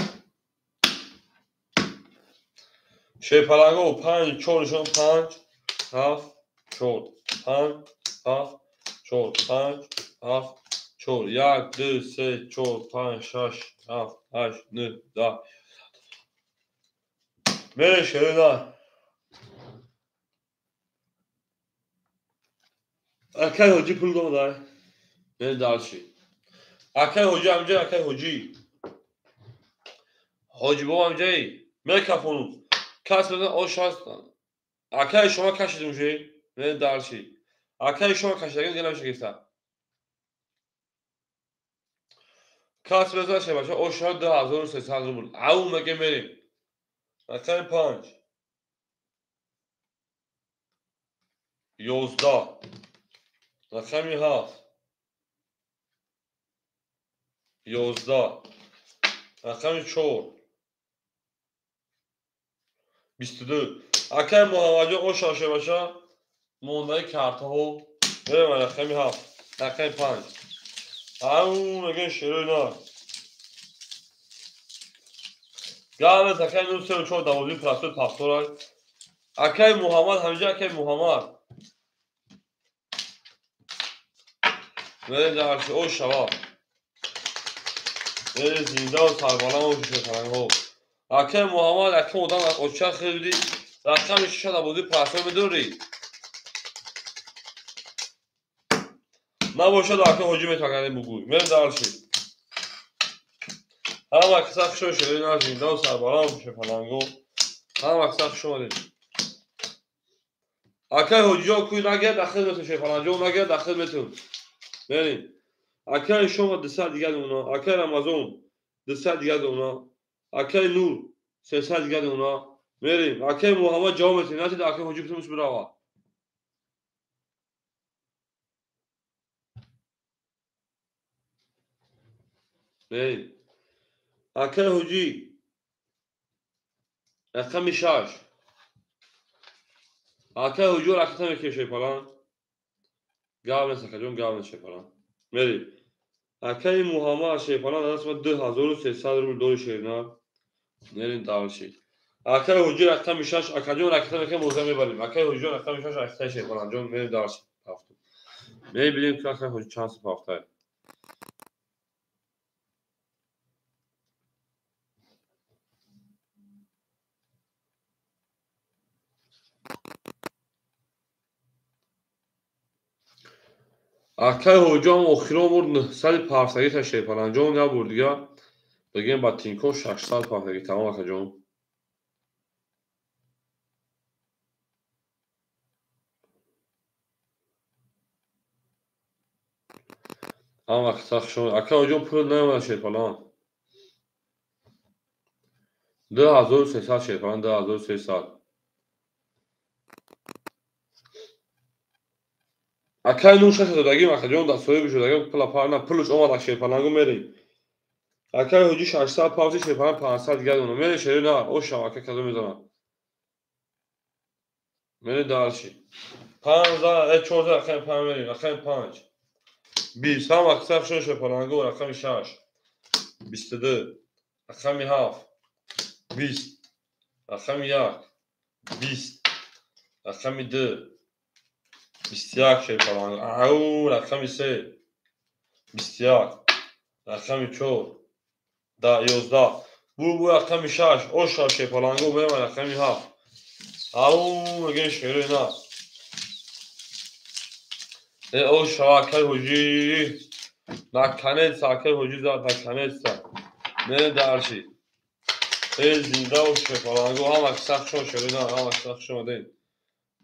Шерпаланго 5 4 нишон 5 7 4 5 7 4 5 7 4 1 2 3 4 5 6 7 8 9 10. Мерем шерина. Акай Ҳоҷӣ пул додай. Мерем дальше. Акай Ҳоҷӣ ҳамҷа акай Ҳоҷӣ. Ҳоҷӣ бобо ҳамҷаи мекафонум. Кас мезан ош ҳаст. Акай шумо кашидум ши. Мерем дальше. Акай шумо кашидаги дига намеша гирифта. Кас мезан шебача ош ҳаст 2300 рубл. Ау меге мерем. Рақами 5. 11. Рақами 7. 11. Рақами 4. 22. Акай Муҳаммадҷон оша шебача мондаи картаҳо. Мерем рақами 7. Рақами 5. Ау мегем шерои на. Галес акай 9 3 4 12 простой пасторай. Акай Муҳаммад ҳамиҷа акай Муҳаммад. Мерем дарси ош шава. Мерем зиндаву сарбаланд бошед шерпалангҳо. Акай Муҳаммад акай одам оча хелди рақами 6 дар бозии простой медорӣ. Набошад акай Ҳоҷӣ метавонад бугӯй. Мерем дарси. Ҳама киса хушо шерои на зиндаву сарбаланд бошед паланго. Ҳама киса хуш омадед. Акай ҳоҷиҷон кӯй нагирад, дахил метун шерпаланҷон нагирад, дахил метун. Мерем. Акай шома 200 дигар дона. Акай Рамазон 200 дигар дона. Акай Нур 300 дигар дона. Мерем. Акай Муҳаммад ҷавоб метин. Натид акай ҳоҷи битумус бирава. Мерем. Акай ҳоҷи рақами 6. Акай ҳоҷиё ракета мекунем шерпалан. Гап нест акаҷон, гап нест шерпалан. Мерем. Акай Муҳаммад шерпалан даст ма 2300 рубл дори шерина. Мерем дальше. Акай ҳоҷи рақами 6, акаҷон ракета мекунем, боза мебарем. Акай ҳоҷиҷон рақами 6 ракета шерпаланҷон, мерем дальше. Ҳафтум. Мебинем ки акай ҳоҷи чанд сум ҳафтае. Акай ҳоҷиам охирон бурд 900 парсагӣ та шерпаланҷон, як бор дига бигем ба Тинькофф 600 парсагӣ. Тамом акаҷон. Ҳам вақт сахт шуд. Акай ҳоҷиён пул наомада шерпалан. 2300 шерпалан, 2300. Акай Нур 6 додагим, акаҷон дар соҳиби шудагим, пула пар на, пулш омад шерпалангу мерем. Акай ҳоҷи 600 павзи шерпалан 500 дигар дона. Мерем шери на, ошам ака казо мезанам. Мерем дальше. 5 за, 4 за, акай 5 мерем, акай 5. 20, ҳам аксар шуд шерпалангу, рақами 6. 22, рақами 7. 20, рақами 1. 20, рақами 2. 21 шерпаланг. Ау, рақами 3. 21, рақами 4. Да, 11. Бу рақами 6. Оша шерпалангу, мема рақами 7. Ау, мегем шерои на. Оша, акай ҳоҷи. Наконец-то, акай ҳоҷи зад, наконец-то. Мерем дальше. Зинда бош шерпалангу, ҳама сахт шуд шерои на, ҳама сахт шуд.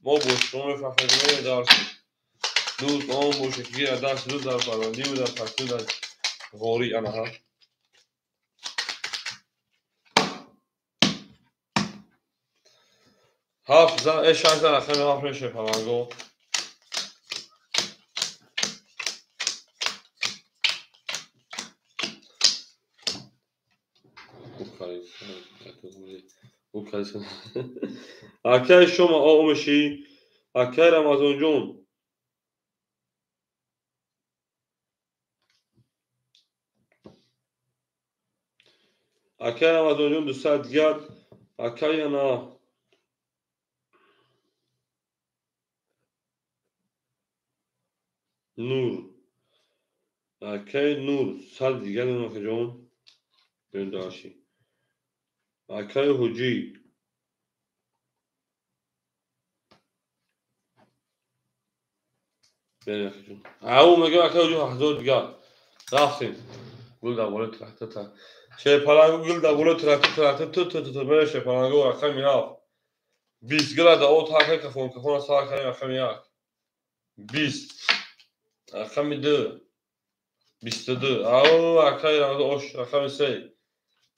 Мо бо шумо мефахрем, мерем дальше. Дӯст он боше ки гирад даст, дӯст дар фарзандиву дар пасту дар ғорӣ анаҳа. Ҳафт за, шаш за рақами ҳафт мешаве паланго. Акай шома омешӣ, акай Рамазонҷон. Акай Рамазонҷон 200 дигар, акай ана Нур. Акай Нур 100 дигар акаҷон. Берем дальше. Акай ҳоҷӣ. Берем акаҷон. Ау мегӯям акай ҳоҷӣ 1000 дигар. Рафтем. Гул дар болои трактор та. Шерпалангу гул дар болои трактор трактор ту ту ту берем шерпалангу рақами 7. 20 гула дар об така кафон кафона сар кардем рақами 1. 20. Рақами 2. 22. Ау акай ош рақами 3.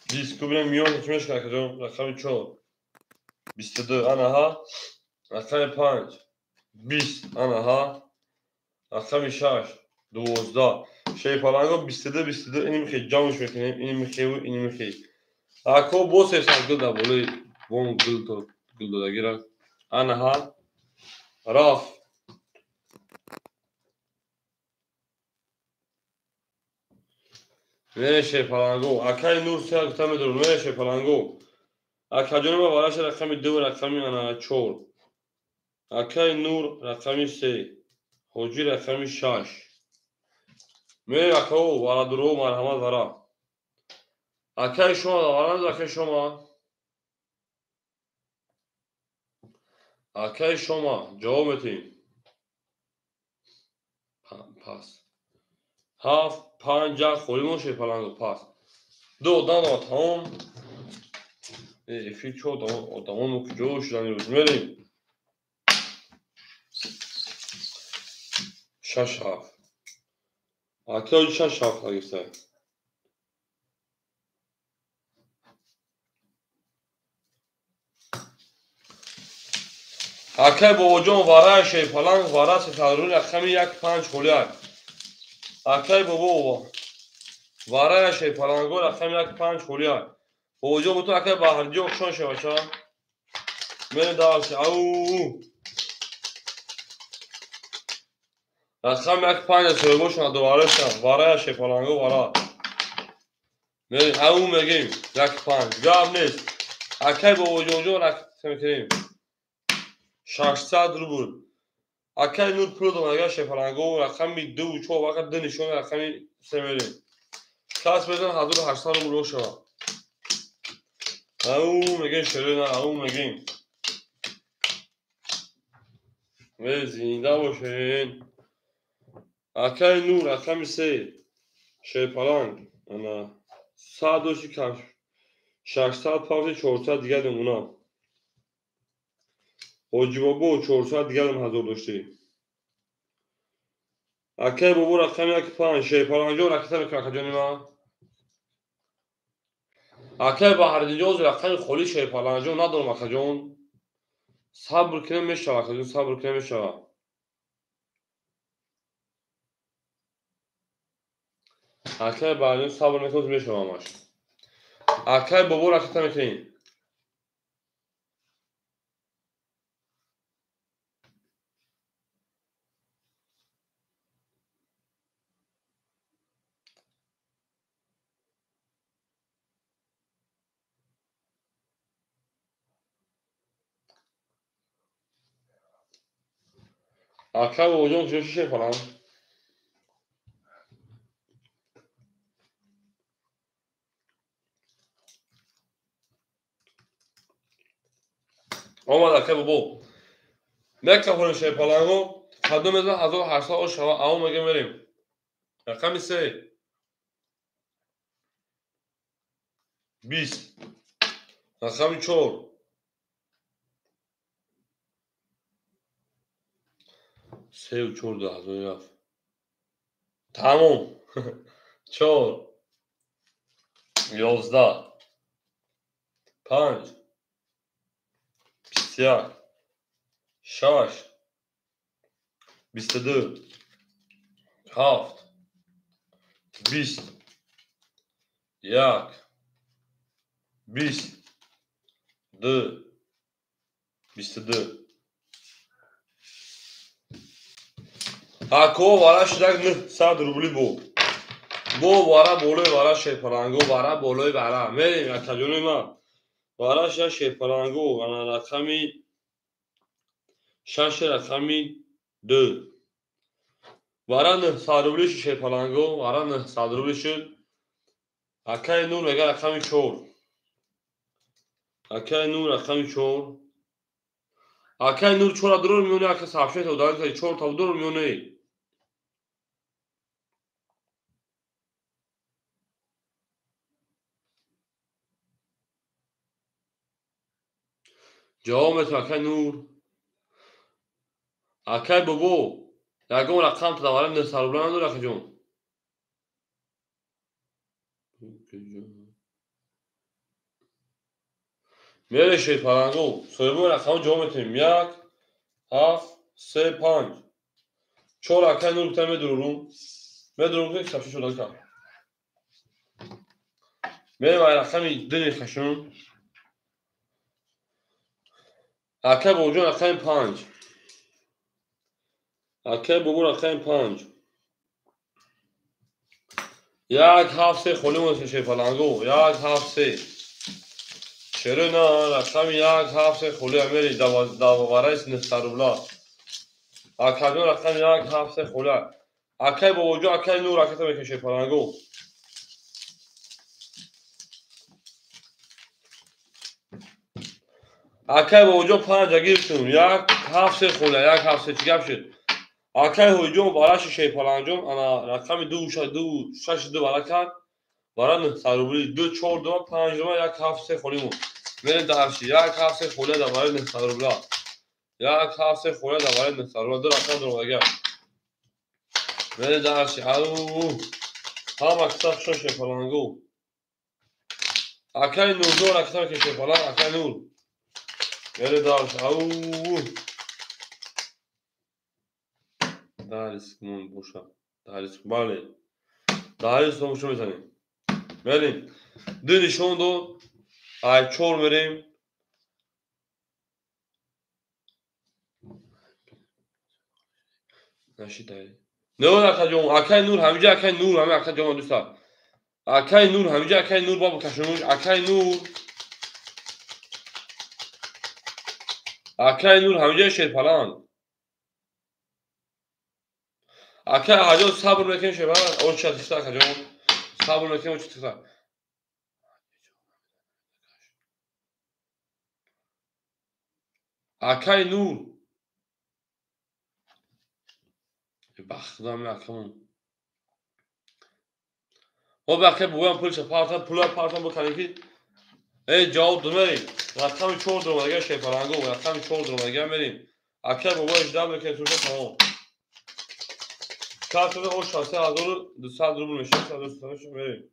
20 кубинем миён чӣ мешкан акаҷон? Рақами 4. 22 анаҳа. Рақами 5. 20 анаҳа. Рақами 6. 12. Шерпаланго 22 22 ини михе ҷамъш мекунем, ини михеву ини михе. Ако бо 300 гул дар болои бом гул гул додагира. Анаҳа. Рафт. Мерем шерпаланго. Акай Нур се гуфта медорам. Мерем шерпаланго. Акаҷони ма бараша рақами 2 рақами ана 4. Акай Нур рақами 3. Ҳоҷи рақами 6. Мерем акао варадуро марҳамат вара. Акай шумо варанд, акай шумо. Акай шумо ҷавоб метиҳем. Пас. 7 5 холӣ мон шерпаланго пас. 2 одам дорад тамом. Эфир чо одамон куҷо шудан имрӯз? Мерем. 6 7. Акай 6 7 гирифта. Акай бобоҷон вараи шерпаланг вара 300 рубли рақами 1 5 холия. Акай бобо вараи шерпаланго рақами 1 5 холия. Бобоҷон бутун акай Баҳриддин хушон шаваша. Мерем дальше. Ау. Рақами 1 5 соҳибошон адовареша вараи шерпаланго вара. Мерем ау мегем 1 5. Гап нест. Акай бобоҷонҷон рақам мекунем. 600 рубл. Акай Нур пул дод агар шерпаланго рақами 2 4 вақт 2 нишон рақами 3 мерем. Кас безан 1800 рубл шава. Ау мегем шерена, ау мегем. Зинда бошен. Акай Нур рақами 3 шерпаланг ана 100 доши кам 600 павши 400 дигар намуна. Ҳоҷи бобо 400 дигарам ҳазор доштӣ. Акай бобо рақами 1 5 шерпаланҷо ракета мекунад акаҷони ман. Акай Баҳриддинҷон рақами холи шерпаланҷо надорам акаҷон. Сабр кунем мешава акаҷон, сабр кунем мешава. Акай Баҳриддин сабр мекунад мешава ҳамаш. Акай бобо ракета мекунем. Акай бобоҷон куҷо шерпаланг? Омад акай бобо. Мекафонем шерпаланго. Кадом мезан 1800 шава. Ау мегем мерем. Рақами 3. 20. Рақами 4. 3 4 2000 рафт. Тамом. 4 11 5 21 6 22 7 20 1 20 2 22. Ако вара шудак 900 рубли бо. Бо вара болои вара шерпаланго, вара болои вара. Мерем акаҷони ман. Вара шуда шерпаланго, ана рақами 6 рақами 2. Вара 900 рубли шуд шерпаланго, вара 900 рубли шуд. Акай Нур мега рақами 4. Акай Нур рақами 4. Акай Нур 4 дурур миёни ака сабшета ударид 4 та дурур миёни. Ҷавоб метавон акай Нур. Акай бобо, ягон рақам тадавара 900 рубла надори акаҷон. Мере шерпаланго, соҳибои рақамро ҷавоб метавонем. 1 7 3 5 4 акай Нур гуфта медурурум. Медурурум ки сабши шуда кард. Мерем ай рақами 2 мехашум. Акай бобоҷон рақами 5. Акай бобо рақами 5. 1 7 3 холӣ монда шерпаланго. 1 7 3. Чаро на рақами 1 7 3 холӣ амери давараи 900 рубла. Акаҷон рақами 1 7 3 холӣ. Акай бобоҷон акай Нур ракета мекунем шерпаланго. Акай бобоҷон 5 гирифтум. 1 7 3 холӣ, 1 7 3 чӣ гап шуд? Акай ҳоҷон бараши шерпаланҷон ана рақами 2 2 6 2 бара кард. Бара 900 рубли 2 4 2 5 2 1 7 3 холӣ монд. Мерем дарши 1 7 3 холӣ дар барои 900 рубла. 1 7 3 холӣ дар барои 900 рубла. Ду рақам дорам агар. Мерем дарси. Ау. Ҳама киса хушон шерпалангу. Акай Нурдор акса ки шерпаланг, акай Нур. Мерем дарси. Ау. Дарс мон боша. Дарс бале. Дарс тому мезанем. Мерем. Ду нишон дод. Ай чор мерем. Нашидай. Не акаҷон, акай Нур ҳамиҷа, акай Нур, ҳами акаҷон дӯста. Акай Нур ҳамиҷа, акай Нур бабо кашонуш, акай Нур. Акай Нур ҳамиҷа шерпаланг. Акай ҳаҷон сабр мекунем шерпаланг, оча тихта акаҷон. Сабр мекунем оча тихта. Акай Нур. Бахтидам акамон. Мо бақе бугам пулша партам, пула партам биканем ки эй ҷавоб додем. Рақами 4 дуромадагар шерпалангу, рақами 4 дуромадагар мерем. Акай бобо ждал мекунем туша тамом. Картада о 63200 рубл мешавад, 63200 мерем.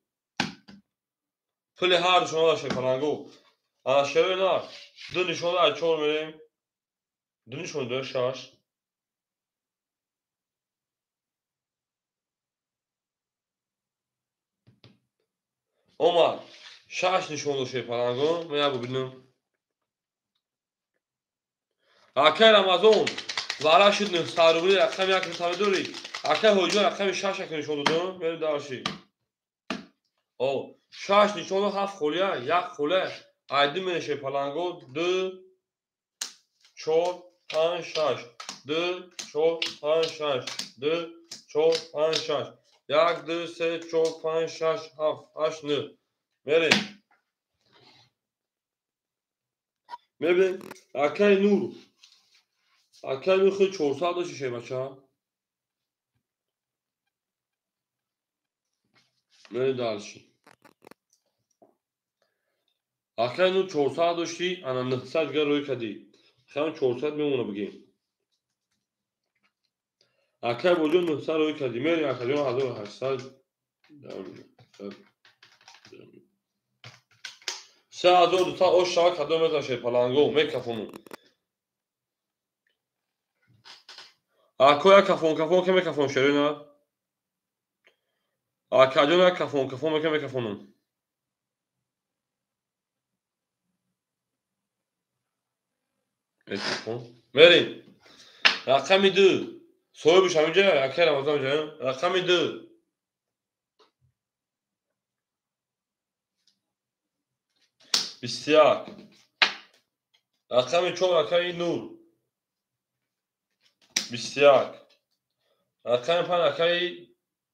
Пули ҳар душона шерпалангу. Ана шерои на, ду нишона аз 4 мерем. Ду нишона ду 6. Омад, 6 нишон дод шерпалангу, ман як бибинам. Акай Рамазон, вара шуд 900 рубли, рақами 1 саведорӣ. Акай Ҳоҷиён рақами 6 ака нишон додам, мерем дарши. О, 6 нишон дод, 7 холия, 1 холия. Ай ду мерем шерпалангу, 2 4 5 6, 2 4 5 6, 2 4 5 6. 1, 2, 3, 4, 5, 6, 7, 8, 9. Мерем. Мебинем. Акай Нур. Акай Нур худ 400 дошти шербача. Мерем дальше. Акай Нур 400 дошти, ана 900 дигар рӯй кардӣ. Хам 400 мемона бигем. Акай боҷон 900 рӯй кардӣ. Мерем акаҷон 1800. 3200 ош шава кадом мезан шерпалангу, мекафону. Ако як кафон кафон ке мекафон шерина. Акаҷон як кафон кафон ке мекафону. Мекафон. Мерем. Рақами 2. Соҳибаш ҳаминҷа, акай Рамазон ҷа, рақами 2. 21. Рақами 4 акай Нур. 21. Рақами 5 акай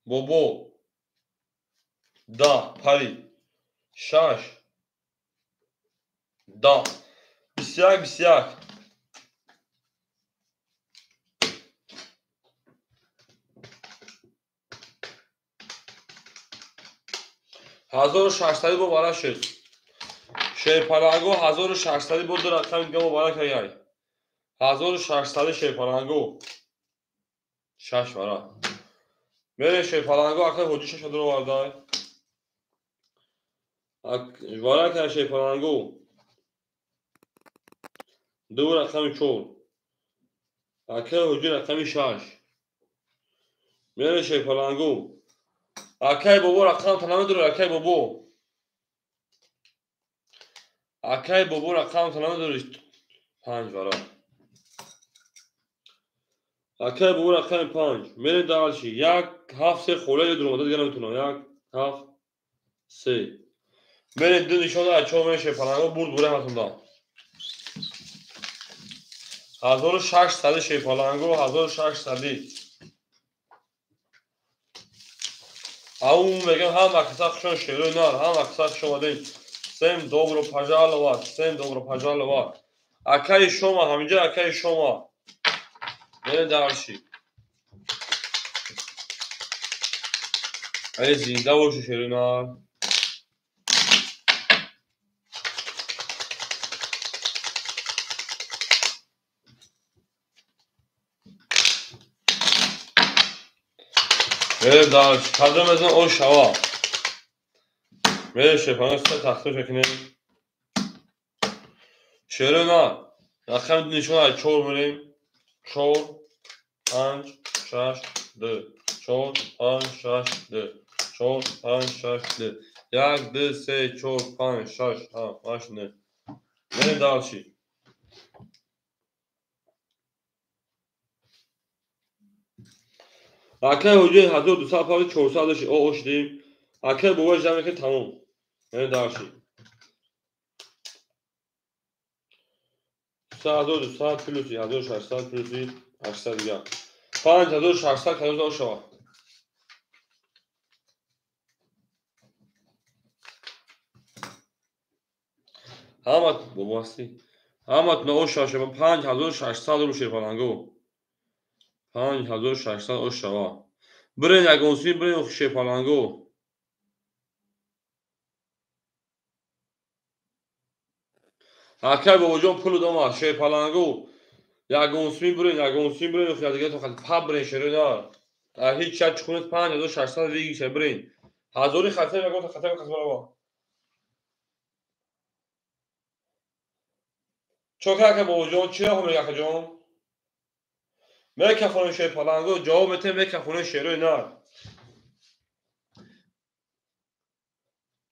Бобо. 10 пари. 6 10. 21 21. 1600 бо вара шуд. Шерпалангу 1600 бо ду рақами дига муборак аяй. 1600 шерпалангу. 6 вара. Мере шерпалангу акай ҳоҷи 6 дур овардай. Вара кай шерпалангу. Ду рақами 4. Акай ҳоҷи рақами 6. Мере шерпалангу. Акай бобо рақам та намедорӣ, акай бобо. Акай бобо рақам та намедорӣ. 5 вара. Акай бобо рақами 5. Мерем дальше. 1 7 3 холия дуромада дигар наметавонам. 1 7 3. Мерем ду нишона аз 4 мерем шерпалангу бурд буре ҳатунда. 1600 шерпалангу, 1600. Ау мегам ҳама каса хушон шерои нар, ҳама каса хуш омадем. Всем добро пожаловать, всем добро пожаловать. Акаи шома ҳаминҷа, акаи шома. Мерем дальше. Ай зинда боши шерои нар. Мерем дар кадом мезан о шава. Мерем шерпаланго се тақсим мекунем. Шеро на. Рақами нишон аз 4 мерем. 4 5 6 2 4 5 6 2 4 5 6 2 1 2 3 4 5 6 7 8 9. Мерем дальше. Акай ҳоҷаи 1200 павли 400 доши о шудем. Акай бобош ҷамъ мекунем тамом. Мерем дальше. 1200 плюси 1600 плюси 800 дигар. 5600 кадом шава. Ҳамат бобо ҳастӣ. Ҳамат наоша шава 5600 рубл шерпаланго. 5600 ош шава. Бирен ягонсӣ бирен шерпаланго. Акай бобоҷон пул дома шерпаланго. Ягонсӣ бирен ягонсӣ бирен дига то па бирен шеро на. Ҳеҷ чак чхунет 5600 вигиша бирен. Ҳазори хатар ягон хатар қасбарава. Чока ака бобоҷон чӣ роҳ мега акаҷон? Мекафонем шерпаланго ҷавоб метем мекафонем шерои нар.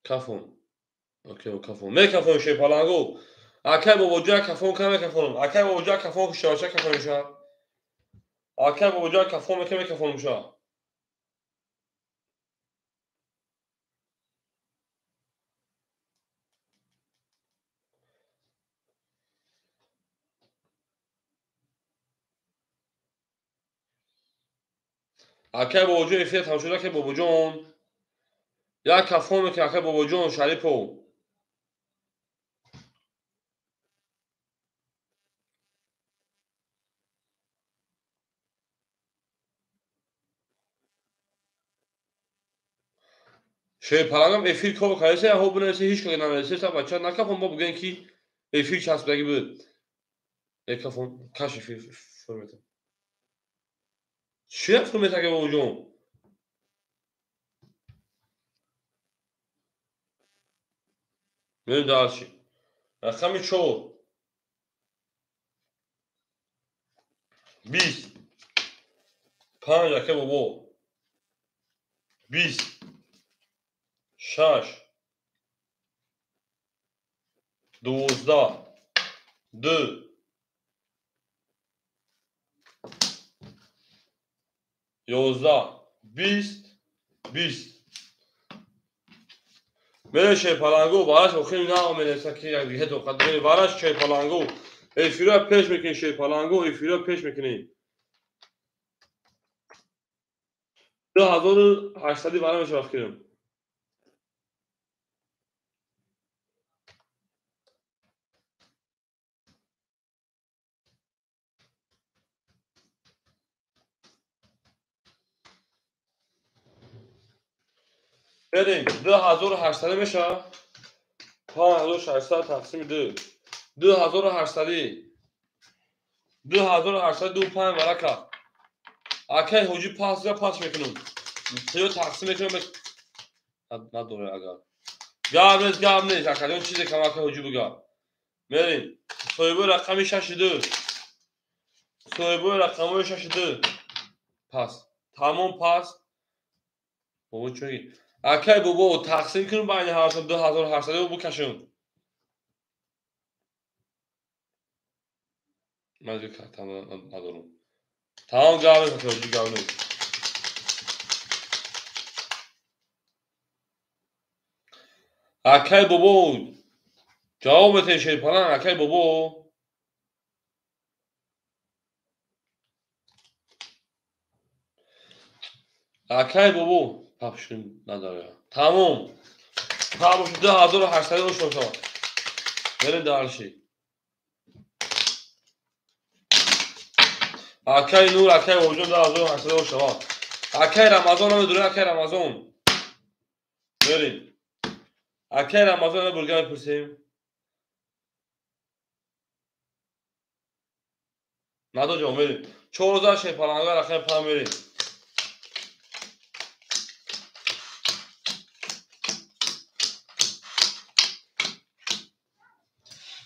Кафон. Окей, кафон. Мекафонем шерпаланго. Акай бобоҷон кафон кам мекафонам. Акай бобоҷон кафон шавача кафонем ша. Акай бобоҷон кафон мекам мекафонам ша. Акай бобоҷон эфир тамом шуд. Акай бобоҷон як кафон мекунем. Акай бобоҷон Шарипов. Шерпалангам эфир кор кардасе, ҳо бинависе ҳеҷ кор нанависе, са бача накафон мо бигӯем ки эфир часпидаги буд. Э кафон каш эфир формета. Чӣ формета ака бобоҷон? Мерем дальше. Рақами 4. 20. 5 ака бобо. 20. 6 12 2 11 20 20. Мерем шерпаланго бараш охир наомедаста ки як дига тоқат дорем. Бараш шерпаланго эфира пеш мекунем. Шерпаланго эфира пеш мекунем. 2800 бара мешавад кунем. Берем 2800 мешавад. 5600 тақсими 2. 2800. 2800 2 5 варака. Акай ҳоҷӣ пас я пас мекунам. Ё тақсим мекунам. Надоре агар. Гап нест, гап нест. Акаҷон чизе кам акай ҳоҷӣ буга. Мерем. Соҳибои рақами 62. Соҳибои рақамҳои 62. Пас. Тамом пас. Бобо чӣ? Акай бобо тақсим кунем байни ҳар 2800 букашем. Ман дигар карта надорам. Тамом гап нест, акай гап нест. Акай бобо ҷавоб метем шерпаланг. Акай бобо акай бобо папшун надора. Тамом. Папш 2800 ошо. Мерем дальше. Акай Нур, акай бобоҷон 2800 ошо. Акай Рамазон намедонӣ, акай Рамазон. Мерем. Акай Рамазон бурга мепурсем. Надо ҷавоб мерем. 14 шерпаланга рақами 5 мерем.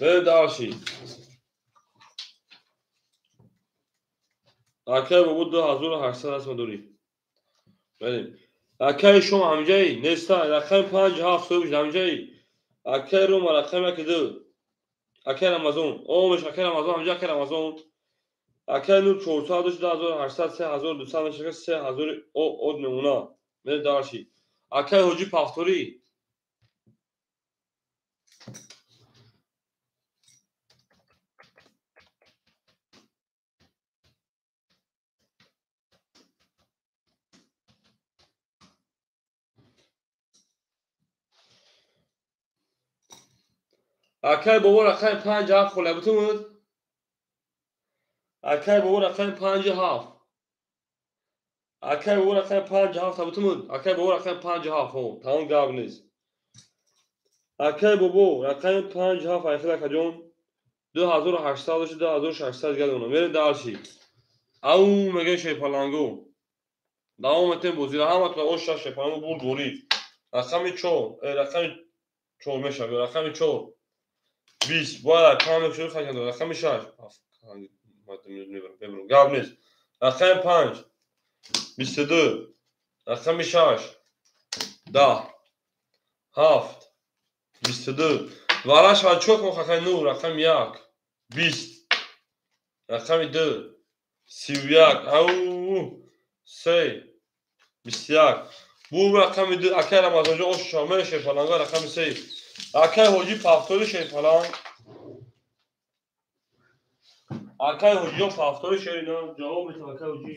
Мерем дальше. Акай бобо 2800 аст мадорӣ. Мерем. Акай шумо ҳамҷаи неста, рақами 5 7 соҳиб ҳамҷаи. Акай Рома рақами 1 2. Акай Рамазон. Омеш акай Рамазон ҳамҷа акай Рамазон. Акай Нур 400 2800 3200 мешава 3000 од мемона. Мерем дальше. Акай Ҳоҷи Пафторӣ. Акай бобо рақами 5 7 хола бутун. Акай бобо рақами 5 7. Акай бобо рақами 5 7 бутун. Акай бобо рақами 5 7 ҳо, тамом гап нест. Акай бобо рақами 5 7 айхил акаҷон 2800 2600 дигар мемонад. Мерем дальше. Ау мегӯем шерпаланго. Давом метем бозиро. Ҳаматон ош шаш шерпаланго бурд ворид. Рақами 4, рақами 4 мешавад. Рақами 4 20 бояд кам шуд хакан рақами 6 гап нест. Рақами 5 22 рақами 6 10 7 22 вараш ва чок мо хакан 9 рақами 1 20 рақами 2 31 ау 3 21 бу рақами 2 акай Рамазонҷон ош шомел шерпаланга рақами 3 акай Ҳоҷи Пафтори шерпаланг. Акай Ҳоҷиҷон Пафтори шерина ҷавоб метавон акай Ҳоҷи.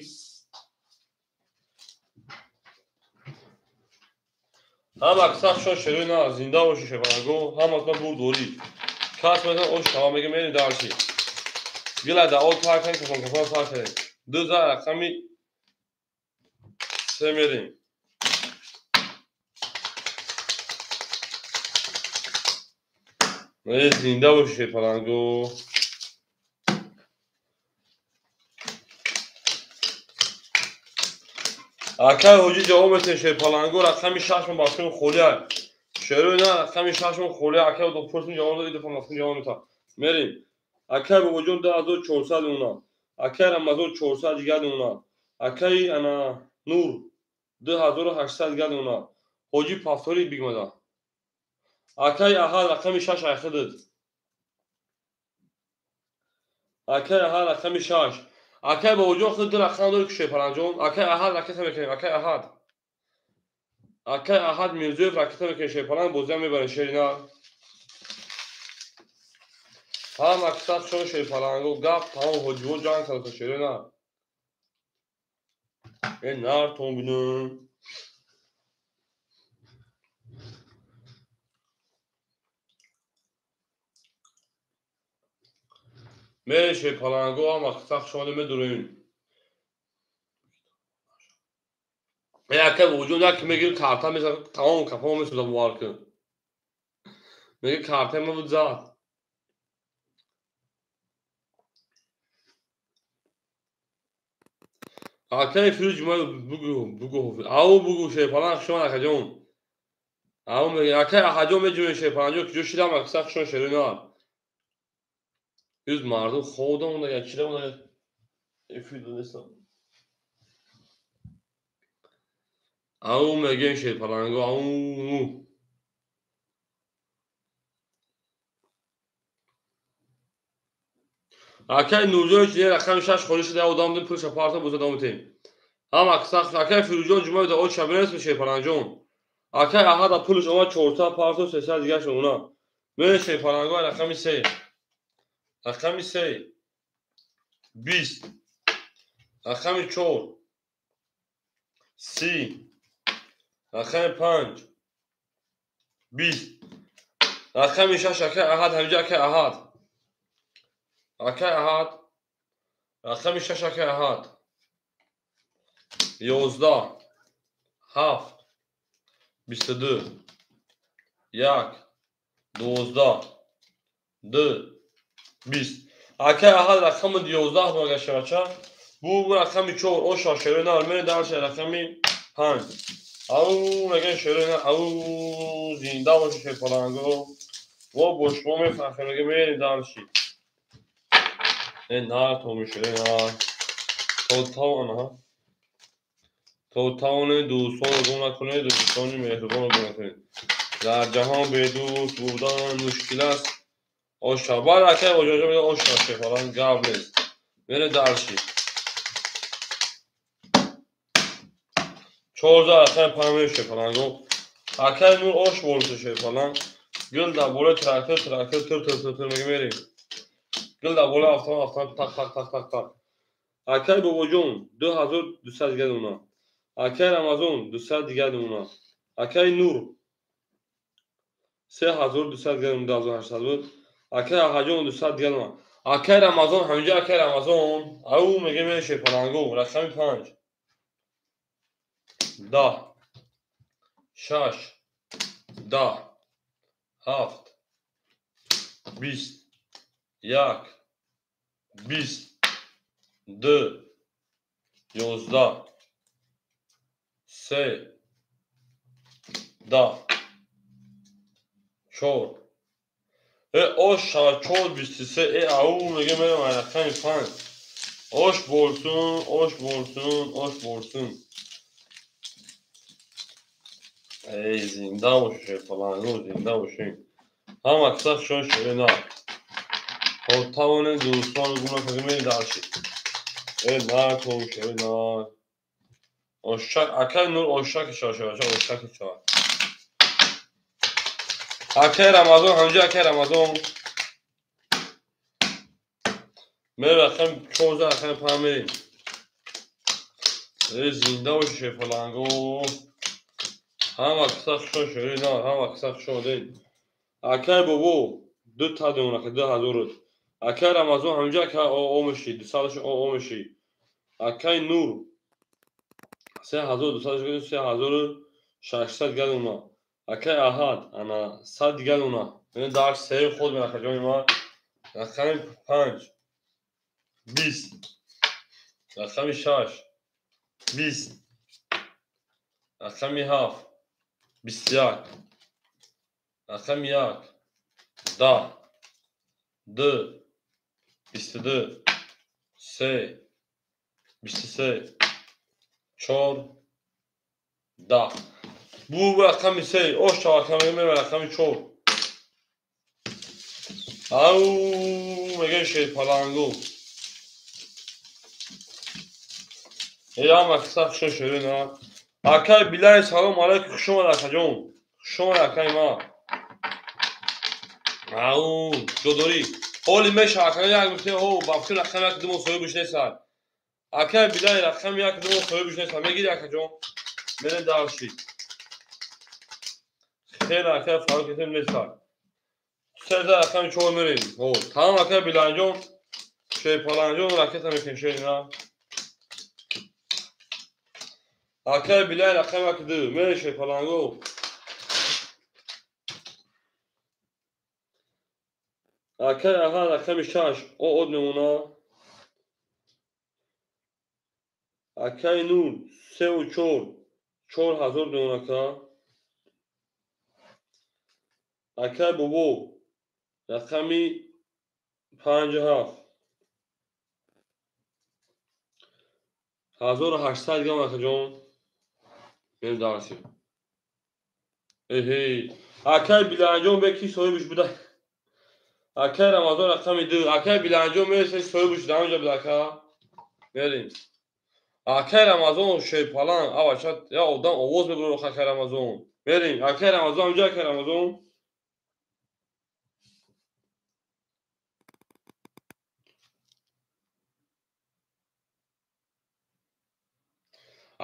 Ҳам аксаршон шерина зинда боши шерпаланго, ҳам аз ман бурд ворид. Кас метавон ош шава мега мерем дальше. Гила да о тар кардем, кафон кафон тар кардем. Ду за рақами 3 мерем. Зинда боши шерпаланго. Акай Ҳоҷи ҷавоб метавон шерпаланго рақами 6 мо бахшем холия. Шерои на рақами 6 мо холия. Акай пурсим ҷавоб дод, идафа махсум ҷавоб метавон. Мерем. Акай бобоҷон 2400 мемонад. Акай Рамазон 400 дигар мемонад. Акай ана Нур 2800 дигар мемонад. Ҳоҷи Пафторӣ бигмада. Акай Аҳад рақами 6 айхидид. Акай Аҳад рақами 6. Акай бобоҷон худ ду рақам дори ки шерпаланҷон. Акай Аҳад ракета мекунем. Акай Аҳад. Акай Аҳад Мирзоев ракета мекунем шерпаланг бозиам мебарем шерина. Ҳам аксаршон шерпаланго гап тамом ҳоҷиҳо ҷанг карда шерина. Э нартон бинем. Мерем шерпаланго ҳам аксаршон медурем. Э акай бобоҷон як мегирем карта мезанам тамом кафон месӯзам бовар кун. Меги карта ма буд зад. Акай Фирӯз Ҷумаев бугу бугу ау бугу шерпаланг шумо акаҷон. Ау меги акай Аҳаҷон меҷӯем шерпаланҷон куҷо шидам аксаршон шерина. Юз мардум хоб монда як чида монда эфир донистам. Ау мегем шерпаланго ау. Акай Нурҷон чи рақами 6 холӣ шуда одам дим пулша парта боза давом метем. Ҳам аксар акай Фирӯзҷон Ҷумаев да оч шабинес шерпаланҷон. Акай Аҳад пулш омад 400 парто 300 дигар шуд она. Мерем шерпаланго рақами 3. Рақами 3 20 рақами 4 30 рақами 5 20 рақами 6 акай Аҳад ҳамҷа акай Аҳад. Акай Аҳад рақами 6 акай Аҳад 11 7 22 1 12 2 20. Акай Аҳад рақами 11 магаша бача. Бу рақами 4 оша шерина мерем дальше рақами 5. Ау мегӯем шерина ау зинда боши шерпаланго. Мо бо шумо мефахрем, мега мерем дарши. Э нар то мешаве нар. То тавона. То тавоне дӯстонро гум накунед, дӯстони меҳрубонро гум накунед. Дар ҷаҳон бедӯст будан мушкил аст. Оша баъд акай оҷоҷо мега оша шефалан гап нест. Мере дарши. 14 акай памир шефалан гу. Акай нур ош болса шефалан. Гул дар болои трактор трактор тир тир тир тир мега мерем. Гул дар болои автомат автомат тақ тақ тақ тақ тақ. Акай бобоҷон 2200 дига дона. Акай Рамазон 200 дига дона. Акай Нур 3200 дига дона, 2800 буд. Акай Аҳаҷон 200 дига дона. Акай Рамазон ҳаминҷо акай Рамазон ау мега мереше палангу рақами 5 10 6 10 7 20 1 20 2 11 3 10 4 ош 4 23 ау мега мерам рақами 5 ош болсун ош болсун ош болсун. Эй зинда бошед палангу, зинда бошед. Ҳама каса хушон шуде на. То тавонем дӯстонро гум накунем, мерем дарши. Э на то шуде на. Ошак акай Нур ошаки шава шава ошаки шава. Акай Рамазон ҳамҷо акай Рамазон. Мерем рақами 14 рақами 5 мерем. Э зинда бошед палангу. Ҳама каса хушон шуде на, ҳама каса хушон шуде. Акай бобо ду та дона 2000. Акай Рамазон ҳамҷо акай омеши 200 омеши. Акай Нур 3200 3600 дига дона. Акай Аҳад ана 100 дига дона. Ин дар сеи худ мерака ҷони ма. Рақами 5 20 рақами 6 20 рақами 7 21 рақами 1 10 2 22 3 23 4 10. Бу рақами 3 ош рақами мева рақами 4. Ау мега шерпалангу. Эй ама каса хушон шуде на. Акай Билай салом алейкум, хуш омад акаҷон. Хуш омад акай ма. Ау ҷодорӣ. Ҳоли меша акай як гуфте ҳо бафтин рақами 1 ду мо соҳибаш нестад. Акай Билай рақами 1 ду мо соҳибаш нестад. Мегири акаҷон? Мерем дарши. Хеле акай Фаруқ кетем нестад. 13 рақами 4 мерем. Ҳо тамом акай Билайҷон, Шерпаланҷон ракета мекунем шерина. Акай Билай рақами 1 2 мерем Шерпалангу. Акай Аҳад рақами 6 од мемона. Акай Нур 3 ва 4 4000 мемона ка. Акай Бобо рақами 5 7 1800 грамм акаҷон. Мерем дарси. Эҳей акай Биланҷон бе ки соҳибаш буда. Акай Рамазон рақами 2 акай Биланҷон мересе соҳибаш дар онҷо буда ака. Мерем. Акай Рамазон шерпалан авача я одам овоз мебурад акай Рамазон. Мерем. Акай Рамазон ҳамҷо акай Рамазон.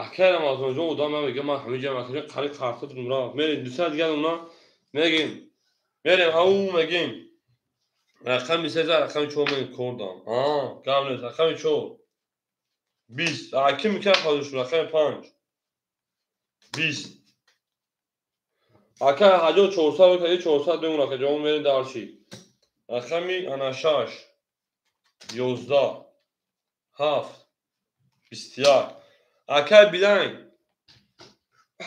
Акай Рамазонҷон одам мега ман ҳаминҷо акаҷон қариб қарта будум рафт. Мерем 200 дига дона мегем. Мерем ау мегем. Рақами 13 рақами 4 мерем кордам. Гап нест. Рақами 4 20 аки мекард ҳозир шуд рақами 5 20 ака ҳаҷо 400 бикард 400 бемон акаҷон мерем дарши. Рақами ана 6 11 7 21 акай Билайн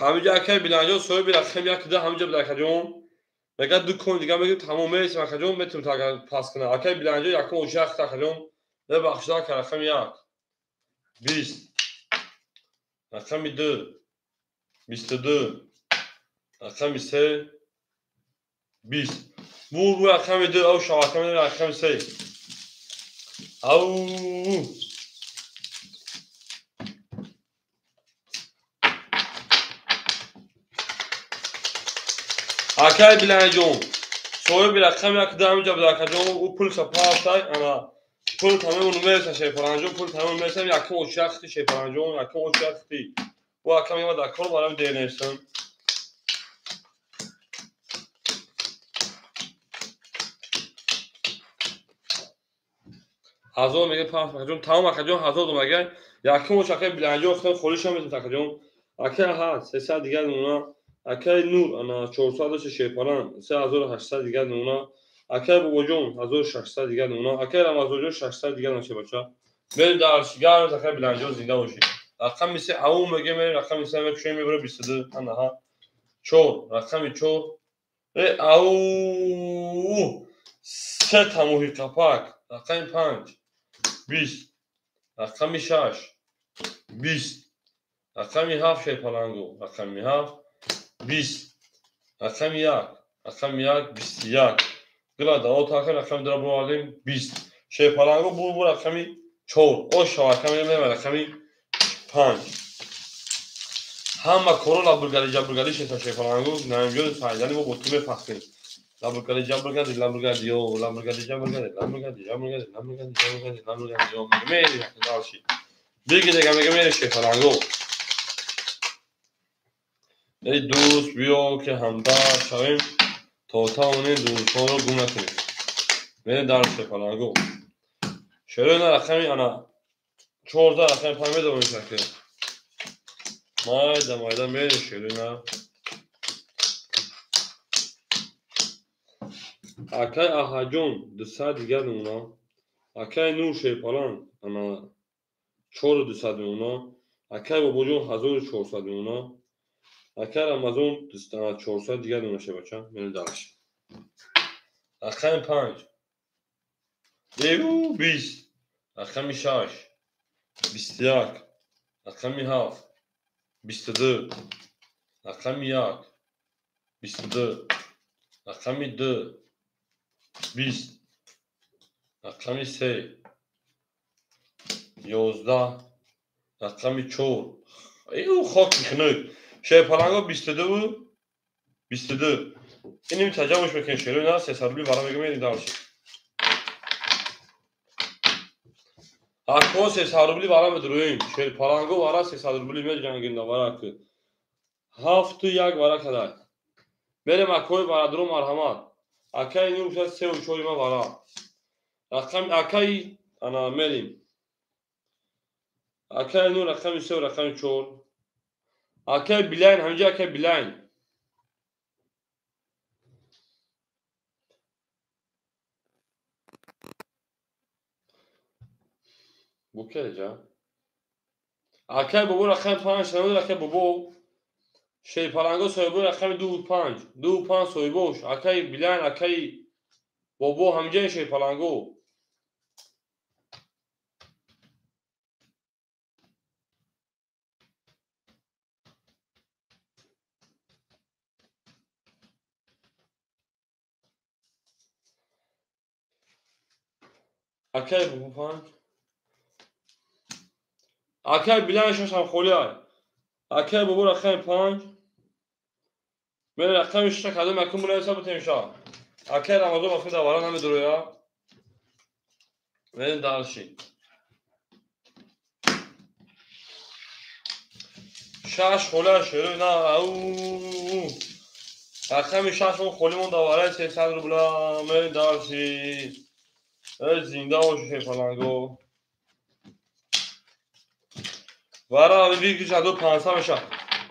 ҳаминҷо акай Билайнҷон соҳиби рақами 1 2 ҳаминҷо буда акаҷон. Мега ду кон дига мегирем, тамом мересем акаҷон, метавонем агар пас кунам. Акаи Биланҷон якум очи як акаҷон. Бебахшида ака, рақами 1 20, рақами 2 22, рақами 3 20. Бур бу рақами 2, ав шавака медорем рақами 3. Ау акай Биланҷон, соҳиби рақами 1 ҳаминҷа буд акаҷон, ӯ пулша пастай, ана пул тамому мереса Шерпаланҷон, пул тамому мереса, якум очи яхти Шерпаланҷон, якум очи яхти. Ӯ ака меомад дар кор, барам дер нестам. Ҳазор мега пас акаҷон, тамом акаҷон, ҳазор дом агар якум очи акаи Биланҷон худам холиша метавонад акаҷон. Акай ҳаст, 300 дигар намуна. Акай Нур ана 400 дошта Шерпалан, 3800 дигар намуна. Акай Бобоҷон 1600 дигар намуна. Акай Рамазонҷон 600 дигар намуна бача. Мерем дар гарм акай Биланҷон зинда бошед. Рақами 3 ау мега мерем, рақами 3 мекушем мебарем 22 ана ҳа. 4 рақами 4 ау се тамоҳи қапак. Рақами 5 20, рақами 6 20, рақами 7 Шерпаланго, рақами 7 20, рақами 1, рақами 1 21. Гила даво таха рақами 2 бировардем 20. Шерпаланго бур бур рақами 4. О шавака мемем рақами 5. Ҳама коро лабургари ҷабургари шеса Шерпаланго, наимҷон файдани мо бо ту мепахтем. Лабургари ҷабургари лабургари ё лабургари ҷабургари лабургари ҷабургари лабургари ҷабургари лабургари ё мери дальше. Бигирега мега мери Шерпаланго. Эй дӯст, биё ки ҳамдард шавем, то тавонем дӯстонро гум накунем. Мерем дар Шерпаланго. Шерои на рақами ана 14 рақами 5 медонем шакл. Майда майда мерем шерои на. Акай Аҳаҷон 200 дигар намуна. Акай Нур Шерпалан ана 4200 намуна. Акай Бобоҷон 1400 намуна. Акай Рамазон 400 дигар намуна шебача. Мерем дальше. Рақами 5 Эу 20, рақами 6 21, рақами 7 22, рақами 1 22, рақами 2 20, рақами 3 11, рақами 4. Эу хоки хунук. Шерпаланго 22 22. Иним таҷаммуш мекунем шерои на 300 рубли вара мегӯем мерем дальше. Ако 300 рубли вара медуроем. Шерпаланго вара 300 рубли меҷангем вара ки. 7 1 вара кадай. Мерем акои варадро марҳамат. Акаи Нур 3 ва 4 ма вара. Рақами акаи ана мерем. Акаи Нур рақами 3 ва рақами 4. Акаи Билайн ҳаминҷа акаи Билайн. Букеҷа. Акаи Бобо рақами 5 намуд акаи Бобо. Шерпаланго соҳибои рақами 2 5. 2 5 соҳибош. Акаи Билайн, акаи Бобо ҳаминҷа Шерпаланго. Акаи Бобо 5. Акаи Билайн 6 ҳам холӣ ай. Акаи Бобо рақами 5. Мере рақами 6 кадом якум бунаиса бутем ша. Акаи Рамазон вақти давара намедуроя. Мерем дальше. 6 холӣ ай шерои на ау. Рақами 6 мо холӣ мон давараи 300 рубла. Мерем дальше. Эй зинда боши Шерпаланго. Вара вигиш 1500 меша.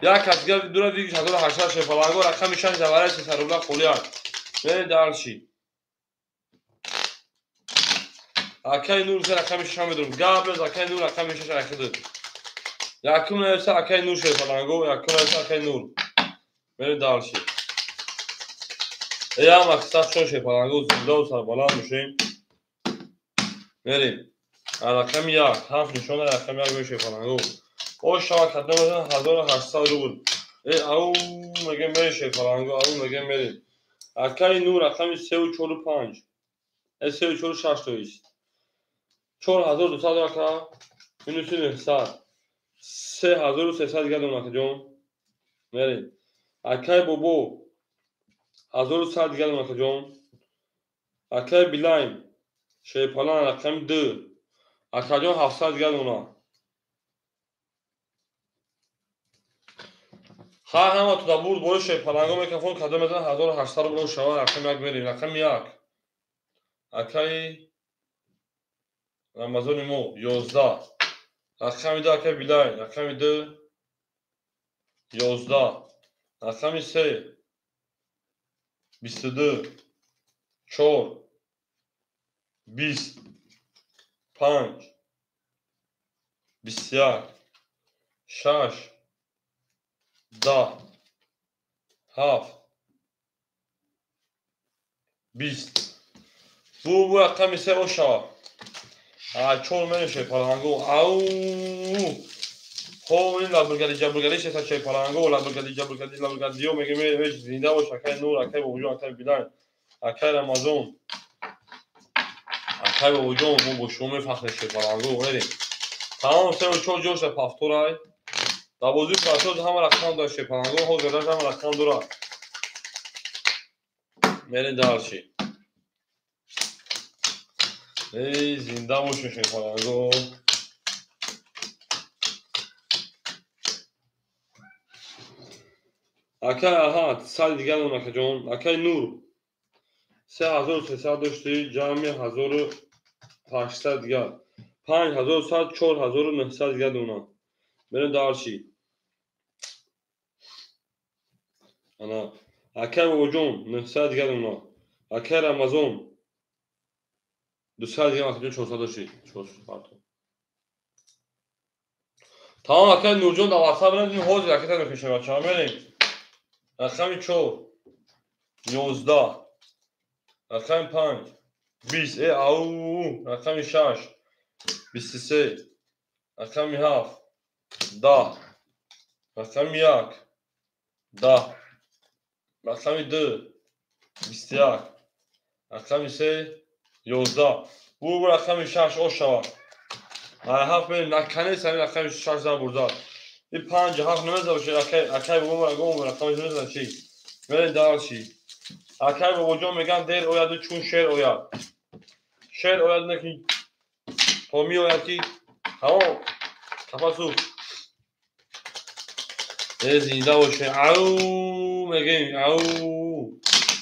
Як кас дигар дура вигиш 1800 Шерпаланго рақами 6 давараи 300 рубла холӣ ай. Мерем дальше. Акаи Нур се рақами 6 медорам. Гап без акаи Нур рақами 6 айхиду. Якум нависа акаи Нур Шерпаланго, якум нависа акаи Нур. Мерем дальше. Ям аксар шепаланго зинда ва сарбаланд бошем. Мерем. Рақами 1, 7 нишона рақами 1 шепаланго. О шава кадом 1800 рубл. Ау мегем мерем шепаланго, ау мегем мерем. Акаи нур рақами 3 ва 4 ва 5. 3 ва 4 6 то есть. 4200 рака минус 900. 3300 дигар дон акаҷон. Мерем. Акаи бобо 1100 дигар дон акаҷон. Акаи Билайн шепалан рақами 2. Акаҷон 700 дигар дона. Ха ҳама туда бурд бори шепаланго микрофон кадом мезанад 1800 рубл шава рақами 1 мерем. Рақами 1. Акаи Рамазони мо 11. Рақами 2 акаи Билайн, рақами 2 11. Рақами 3 22 4 20 5 21 6 10 7 20. Бу рақами 3 ошава. 4 мерем шепаланго. Ау! Хо ин лабургади ҷабургади шеса шепаланго, лабургади ҷабургади лабургадиё мегем мерем зинда бош акаи Нур, акаи Бобоҷон, акаи Билайн, акаи Рамазон, акаи Бобоҷон, мо бо шумо мефахрем шепаланго. Мерем. Тамом 3 ва 4 ҷоша пафторай. Дар бозии процесс ҳама рақам дорад шепаланго, ҳозир ҳама рақам дорад. Мерем дальше. Эй, зинда бошем шепаланго. Акай аҳад, 100 дигар дон акаҷон. Акай Нур 3300 дошти, ҷамъи 1800 дигар. 5100, 4900 дигар дона. Мерем дальше. Ана, акай Бобоҷон 900 дигар дона. Акай Рамазон 200 дигар акаҷон 400 дошти. 400 партов. Тамом акай Нурҷон дар WhatsApp мерем, ҳозир акай та мекашем бачаҳо. Мерем. Рақами 4 11. Рақами 5 20. Ау! Рақами 6 23. Рақами 7 10. Рақами 1 10. Рақами 2 21. Рақами 3 11. Бу рақами 6 ошава. 7 мерем наканес ҳамин рақами 6 зан бурдад. И 5 7 намеза бошад акай акай бобо рагом рақами намеза чи. Мерем дальше. Акай бобоҷон меган дер ояд чун шер ояд. Шер ояд неки то меояд ки ҳаво қафасу. Зинда боше. Ау мегем ау.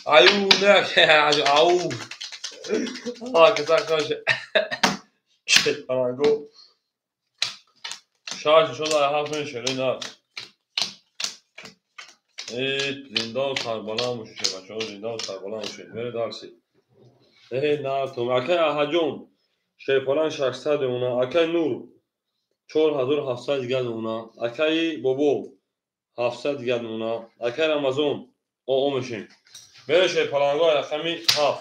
Аю не ау. Ха каса шепаланго. 6 нишон 7 мешавад на. Зинда ва сарбаланд бошед бачаҳо, зинда ва сарбаланд бошед. Мерем дальше. На то акай Аҳаҷон шепалан 600 дона, акай Нур 4700 дигар дона, акаи Бобо 700 дигар дона, акаи Рамазон о мешем. Мерем шепаланго рақами 7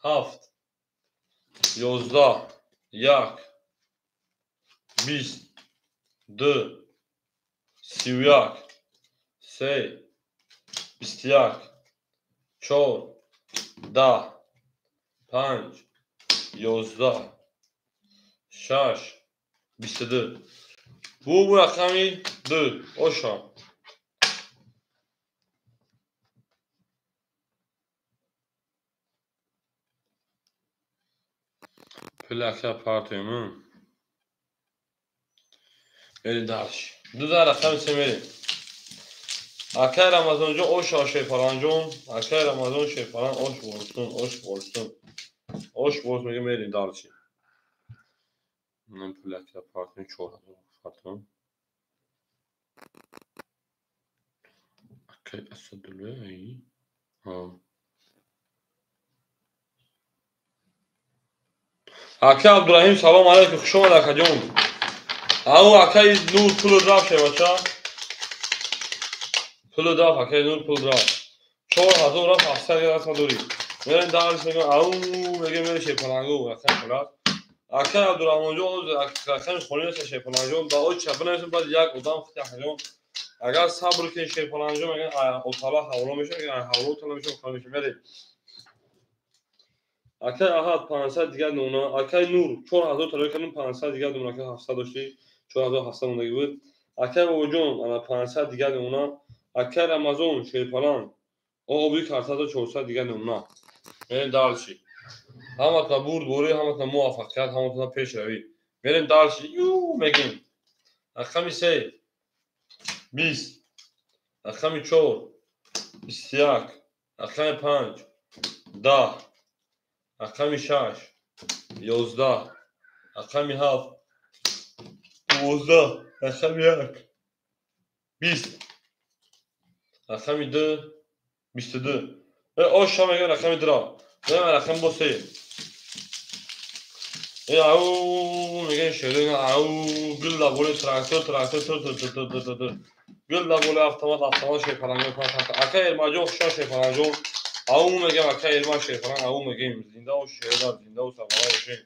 7 11 1 20 2 31 3 21 4 10 5 11 6 22. Бу рақами 2 оша. Пулака партиямун. Мерем дальше. 2 рақами 3 мерем. Акай Рамазонҷон ош шепаланҷон, акай Рамазон шепалан ош борстун, ош борстун. Ош борс мегем мерем дальше. Ман пулака партиям 4000 партиям. Акай Асадулло ай. Ҳа. Акай Абдураҳим салом алейкум, хуш омад акаҷон. Ау акай Нур пул рафт бача. Пул рафт акай Нур пул рафт. 4000 рафт 700 дигар даст надорӣ. Мерем дарс мегӯям ау мегӯям мерем Шерпаланго рақами халас. Акай Абдурахмонҷон рақами холи нест Шерпаланҷон. Ба оча бинависем баъд як одам хити акаҷон. Агар сабр кунед Шерпаланҷон мегӯян отала ҳавло мешавад, мегӯян ҳавло тала мешавад, холи мешавад. Мерем. Акай Аҳад 500 дигар нуна, акай Нур 4000 талаб кардем 500 дигар нуна, акай 700 дошти 4700 мондагӣ буд. Акай Бобоҷон ана 500 дигар нуна, акай Рамазон Шерпаланг оби картата 400 дигар нуна. Мерем дальше. Ҳаматона бурдборӣ, ҳаматона муваффақият, ҳаматона пешравӣ. Мерем дальше. Ю мегем. Рақами 3 20, рақами 4 21, рақами 5 10, рақами 6 11, рақами 7 12, рақами 1 20, рақами 2 22. Оша мегӯям рақами 2-ра. Мегӯям рақами бо 3. Ау мегӯям шерина ау гулла боли трактор трактор ту ту ту ту ту ту гулла боли автомат автомат Шерпаланг. Акай Эрмаҷон хушон Шерпаланҷон. Ау мегӯям акай Эрман Шерпаланг ау мегӯем зинда бош шерина зинда ва сарбаланд бошем.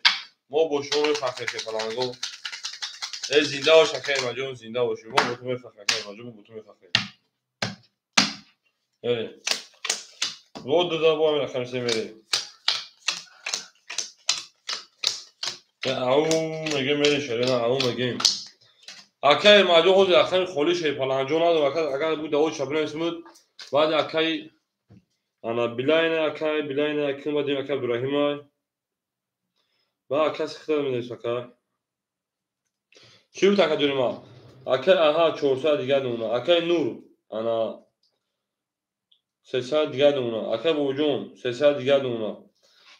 Мо бо шумо мефахрем Шерпаланго. Э зинда бош акай Эрмаҷон зинда бошем. Мо бо ту мефахрем акай Эрмаҷон мо бо ту мефахрем. Вот да бо ҳамин рақами се мерем. Ау мегӯем мерем шерина ау мегӯем. Акай Эрмаҷон ҳозир рақами холи Шерпаланҷон надорад. Агар буд даво чабинависмуд баъд акай ана билайна акай билайна акин баъд акай Абдураҳимай. Баъд акай сихта менавис акай. Чӣ буд акай ҷони ман? Акай аҳа 400 дигар нуна. Акай Нур ана 300 дигар нуна. Акай Бобоҷон 300 дигар нуна.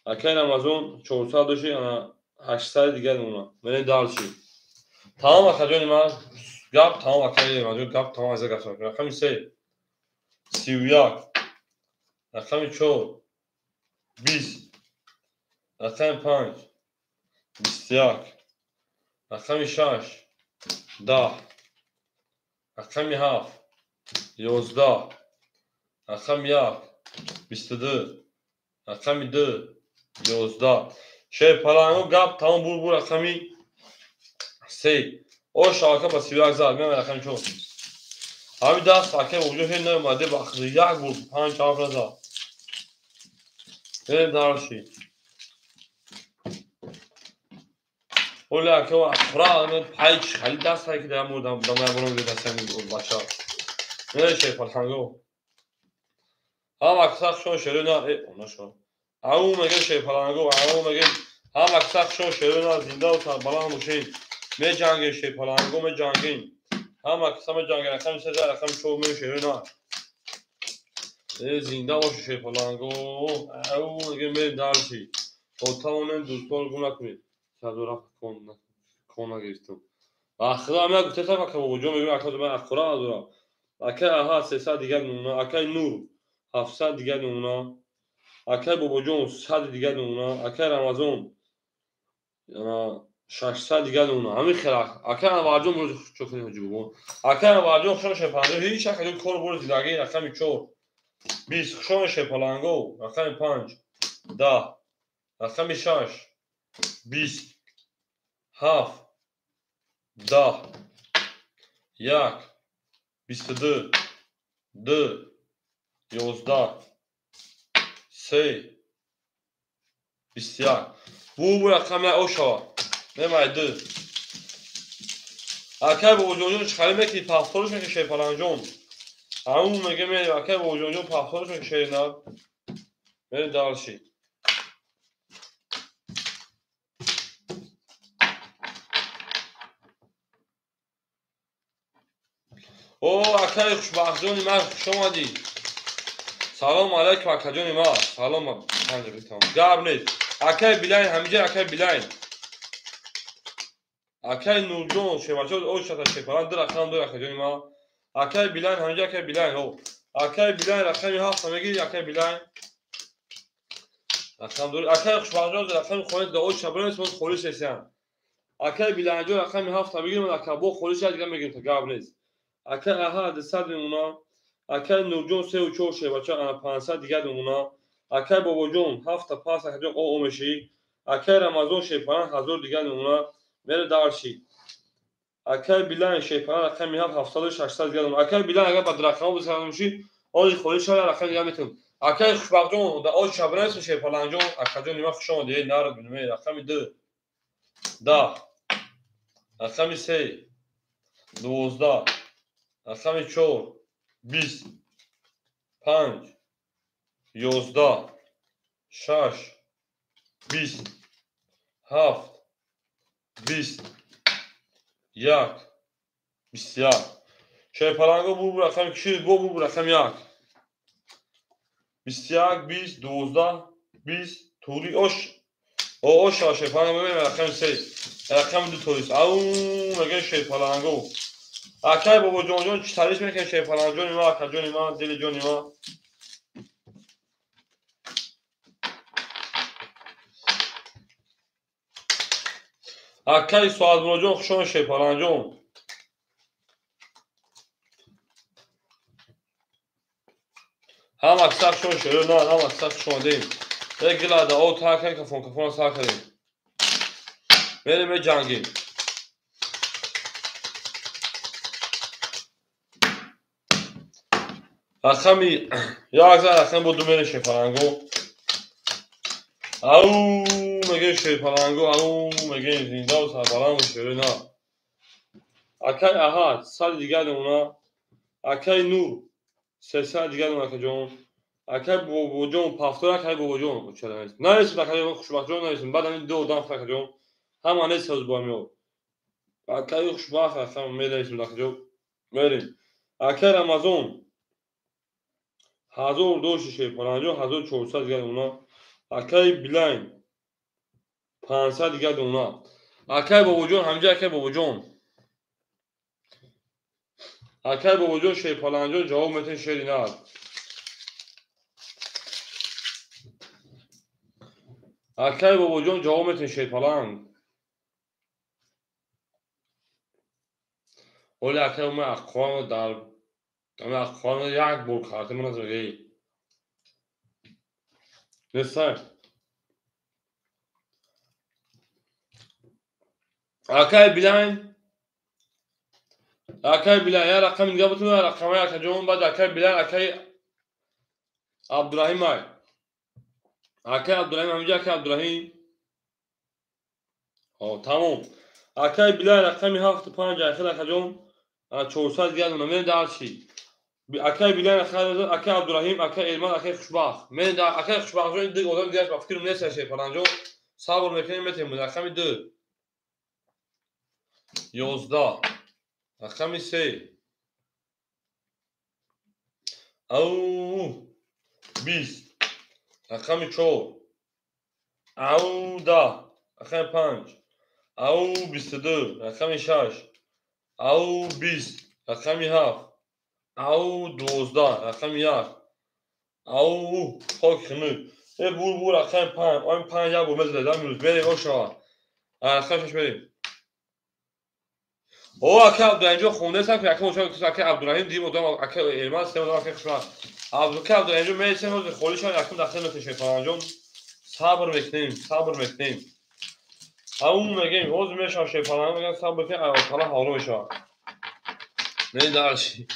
Акай Рамазон 400 дошти ана 800 дигар нуна. Мерем дальше. Тамом акаҷони ман гап тамом акай Эрмаҷон гап тамом аз гап. Рақами 3 31, рақами 4 20, рақами 5 21, рақами 6 10, рақами 7 11, рақами 1 22, рақами 2 11. Шерпаланго гап тамом бур бур рақами 3. Оша ака ба 31 зад меам рақами 4. Ҳамин даст акай Бобоҷон ҳеҷ наомаде ба як бор 5 7 назад. Мерем дальше. Оля ака ахра пайч хали даст ҳай ки дар мурдам дамай бурам дастами бача. Мерем Шерпаланго. Ҳам акса хушон шерина онашо. Ау мегӯем Шерпаланго, ау мегӯем ҳам акса хушон шерина зинда ва сарбаланд бошед. Меҷангем Шерпаланго меҷангем. Ҳам акса меҷангем рақами 3 рақами 4 меем шерина. Зинда бошед Шерпаланго. Ау мегӯем мерем дальше. То тавонем дӯстон гум накунед. Садо рафт кон нагирифтам. Ахира ҳам як гуфтасам ака Бобоҷон мегӯем ака ман ахира надорам. Акай аҳа 300 дигар нуна, акай Нур 700 дигар нуна, акай Бобоҷон 100 дигар нуна, акай Рамазон 600 дигар нуна. Ҳамин хел акай Анварҷон рӯзи чӯхи ҳоҷи бобо. Акай Анварҷон хушон Шерпаланго ҳеҷ акаҷон кор бори зиндагӣ рақами 4 20 хушон Шерпаланго рақами 5 10, рақами 6 20 7 10 1 22 2 11 3 21. Бу рақами ошава. Мемай 2. Акай Бобоҷонҷон чӣ хари мекунӣ? Пахторш мекунӣ Шерпаланҷон. Ау мегӯем мерем акай Бобоҷонҷон пахторш мекунӣ шерина. Мерем дальше. О акай хушбахтҷони ман хуш омадӣ. Салом алайкум акаҷони ман. Салом гап нест. Акай Билайн ҳамиҷа акай Билайн. Акай Нурҷон шербача ошата Шерпаланг ду рақам дор акаҷони ман. Акай Билайн ҳамиҷа акай Билайн. Акай Билайн рақами 7 мегирӣ акай Билайн. Рақам дор. Акай хушбахтҷон рақами холи да оша бинавис мо холис ҳестем. Акай Билайнҷон рақами 7 мегирем ака бо холис як дигар мегирем та гап нест. Акай аҳа 200 мемона. Акай Нурҷон сеу чор шербача ана 500 дигар намуна. Акай Бобоҷон ҳафта пас акаҷон о мешӣ. Акай Рамазон шерпаланг 1000 дигар намуна. Мере дарши. Акай Билан шерпаланг рақами 7 700 600 дигар намуна. Акай Билан агар ба рақамҳо бисарамши, ози холӣ шава рақам дигар метавон. Акай Хушбахтҷон да ози шабранес шерпалангҷон, акаҷон нима хуш омадӣ, нар бинме рақами 2 10 рақами 3 12 рақами 4 20 5 11 6 20 7 20 1 21. Шерпаланго бу рақами киши бо бу рақами 1 21 20 12 20 тури ош о ош шерпаланго мебинем рақами 3 рақами 2 торис. Ау мегӯяд шерпаланго. Акай Бобоҷонҷон чӣ тариш мекунед шерпалангҷони ма, акаҷони ма, дили ҷони ма. Акай Соатмуроҷон хуш омадед шерпалангҷон. Ҳама киса хуш омадед шеро на, ҳама киса хуш омадем. Э гилада о та кардем, кафон кафона сар кардем. Мерем меҷангем. Рақами як зад рақам бо ду мере шерпаланго. Ау мегӯем шерпаланго, ау мегӯем зиндаву сарбаланд шеро на. Акай Аҳад 100 дигар намуна. Акай Нур 300 дигар намуна акаҷон. Акай Бобоҷон пафтор, акай Бобоҷон чара нест. Наресид акаҷон, Хушбахтҷон наресид. Баъд ҳамин ду одам акаҷон. Ҳама нест ҳоз бо ҳамиҳо. Акай Хушбахт рақам мерасид акаҷон. Мерем. Акай Рамазон 1000 дошти шерпалангҷон 1400 дигар намуна. Акай Билайн 500 дигар намуна. Акай Бобоҷон ҳамҷа акай Бобоҷон. Акай Бобоҷон шерпалангҷон ҷавоб метавонед шери нар. Акай Бобоҷон ҷавоб метавонед шерпаланг. Оли акай ма аққон дар ама аққон як бор карта ман аз мегӯй. Несай. Акай Билайн акай Билайн я рақами дига бутун рақамаи акаҷон баъд акай Билайн акай Абдураҳим ай. Акай Абдураҳим ҳаминҷа акай Абдураҳим. Ҳо тамом. Акай Билайн рақами 7 5 айхел акаҷон 400 дигар намуна. Мерем дарши. Акай Билайн акай Абдураҳим акай Элман акай Хушбахт. Мерем дар акай Хушбахтҷон ин ду одам дигараш ба фикрм нест шерпалангҷон. Сабр мекунем метавонем рақами 2 11 рақами 3 ау 20 рақами 4 ау 10 рақами 5 ау 22 рақами 6 ау 20 рақами 7 ау 12 рақами 1 ау хок хунук. Э бур бур рақами 5 ой 5 як бор мезадад амрӯз мерем ошава. Рақами 6 мерем. О акай Абдураҳимҷон хондаестам ки якум ошава акай Абдураҳим дим одам акай Элман сем одам акай Хушбахт. Акай Абдураҳимҷон мересем ҳозир холӣ шава якум дахил метавонем шерпалангҷон. Сабр мекунем, сабр мекунем. Ау мегӯем ҳозир мешава шерпаланг мегӯям сабр мекунем Аллоҳ таъоло ҳавола мешавад. Мерем дарши.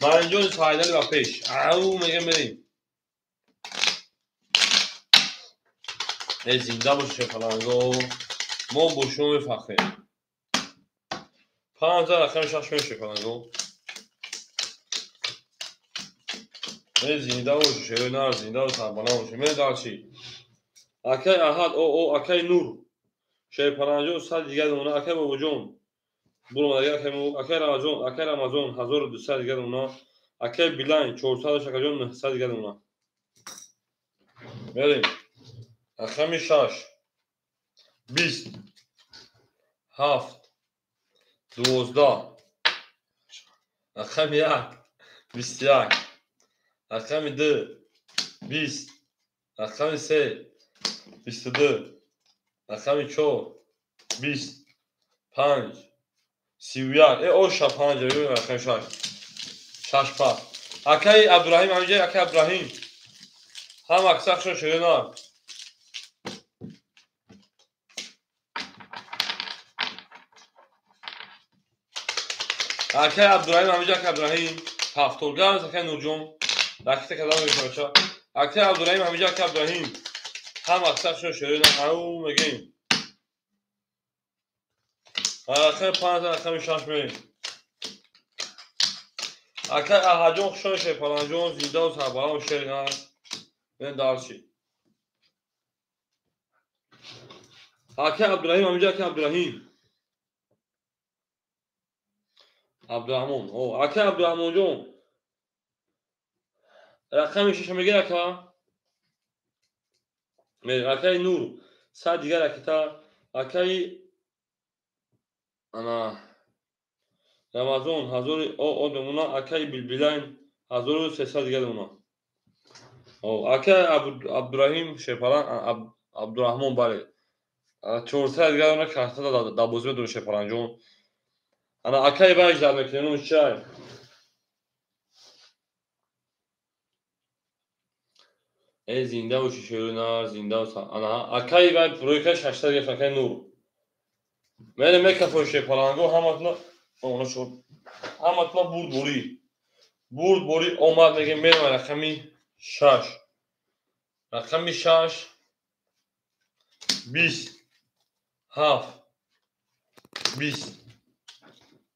Манҷон Сайдали ба пеш. Ау мегӯем мерем. Э зинда бош шерпаланго. Мо бо шумо мефахрем. 5 рақами 6 мерем шерпаланго. Э зинда бош шерои нар, зинда бош сарбаланд бош. Мерем дарши. Акай Аҳад о о акай Нур шерпалангҷон 100 дигар намуна. Акай Бобоҷон буромадагар акай Рамазон акай Рамазон 1200 дигар намуна. Акай Билайн 400 акаҷон 900 дигар намуна. Мерем. Рақами 6 20 7 12 рақами 1 21 рақами 2 20 рақами 3 22 рақами 4 20 5 31. Э оша 5 рақами 6 6 пас. Акаи Абдураҳим ҳаминҷа, акаи Абдураҳим. Ҳам акса хушон шерина. Акаи Абдураҳим ҳаминҷа, акаи Абдураҳим. Ҳафторгар акаи Нурҷон. Ракета кардам мешавад. Акаи Абдураҳим ҳаминҷа, акаи Абдураҳим. Ҳам акса хушон шерина. Ау мегӯем. Рақами 5, рақами 6 мерем. Акаи Аҳаҷон хушон шерпаланҷон, зиндаву сарбаланд шерина. Мен дарчи. Акаи Абдураҳим ҳаминҷа, акаи Абдураҳим. Абдураҳмон. О, акаи Абдураҳмонҷон. Рақами 6 мегир ака? Акаи Нур, 100 дигар ракета. Акаи ана Рамазон 1000 о мемона, акаи Билбилайн 1300 дигар мемона. О, акаи Абдураҳим Шерпалан, Абдураҳмон бале. 400 дигар мемона, карта дар бозӣ медорем Шерпаланҷон. Ана акаи вай ждат мекунем, номаш чиай? Э, зинда боши шерина, зинда бош. Ана акаи вай рӯйка 600 гирифт, акаи Нур. Мерем мекафои шерпаланго, ҳаматона она шуд. Ҳаматона бурдборӣ. Бурдборӣ омад мегем, мерем рақами 6. Рақами 6 20 7 20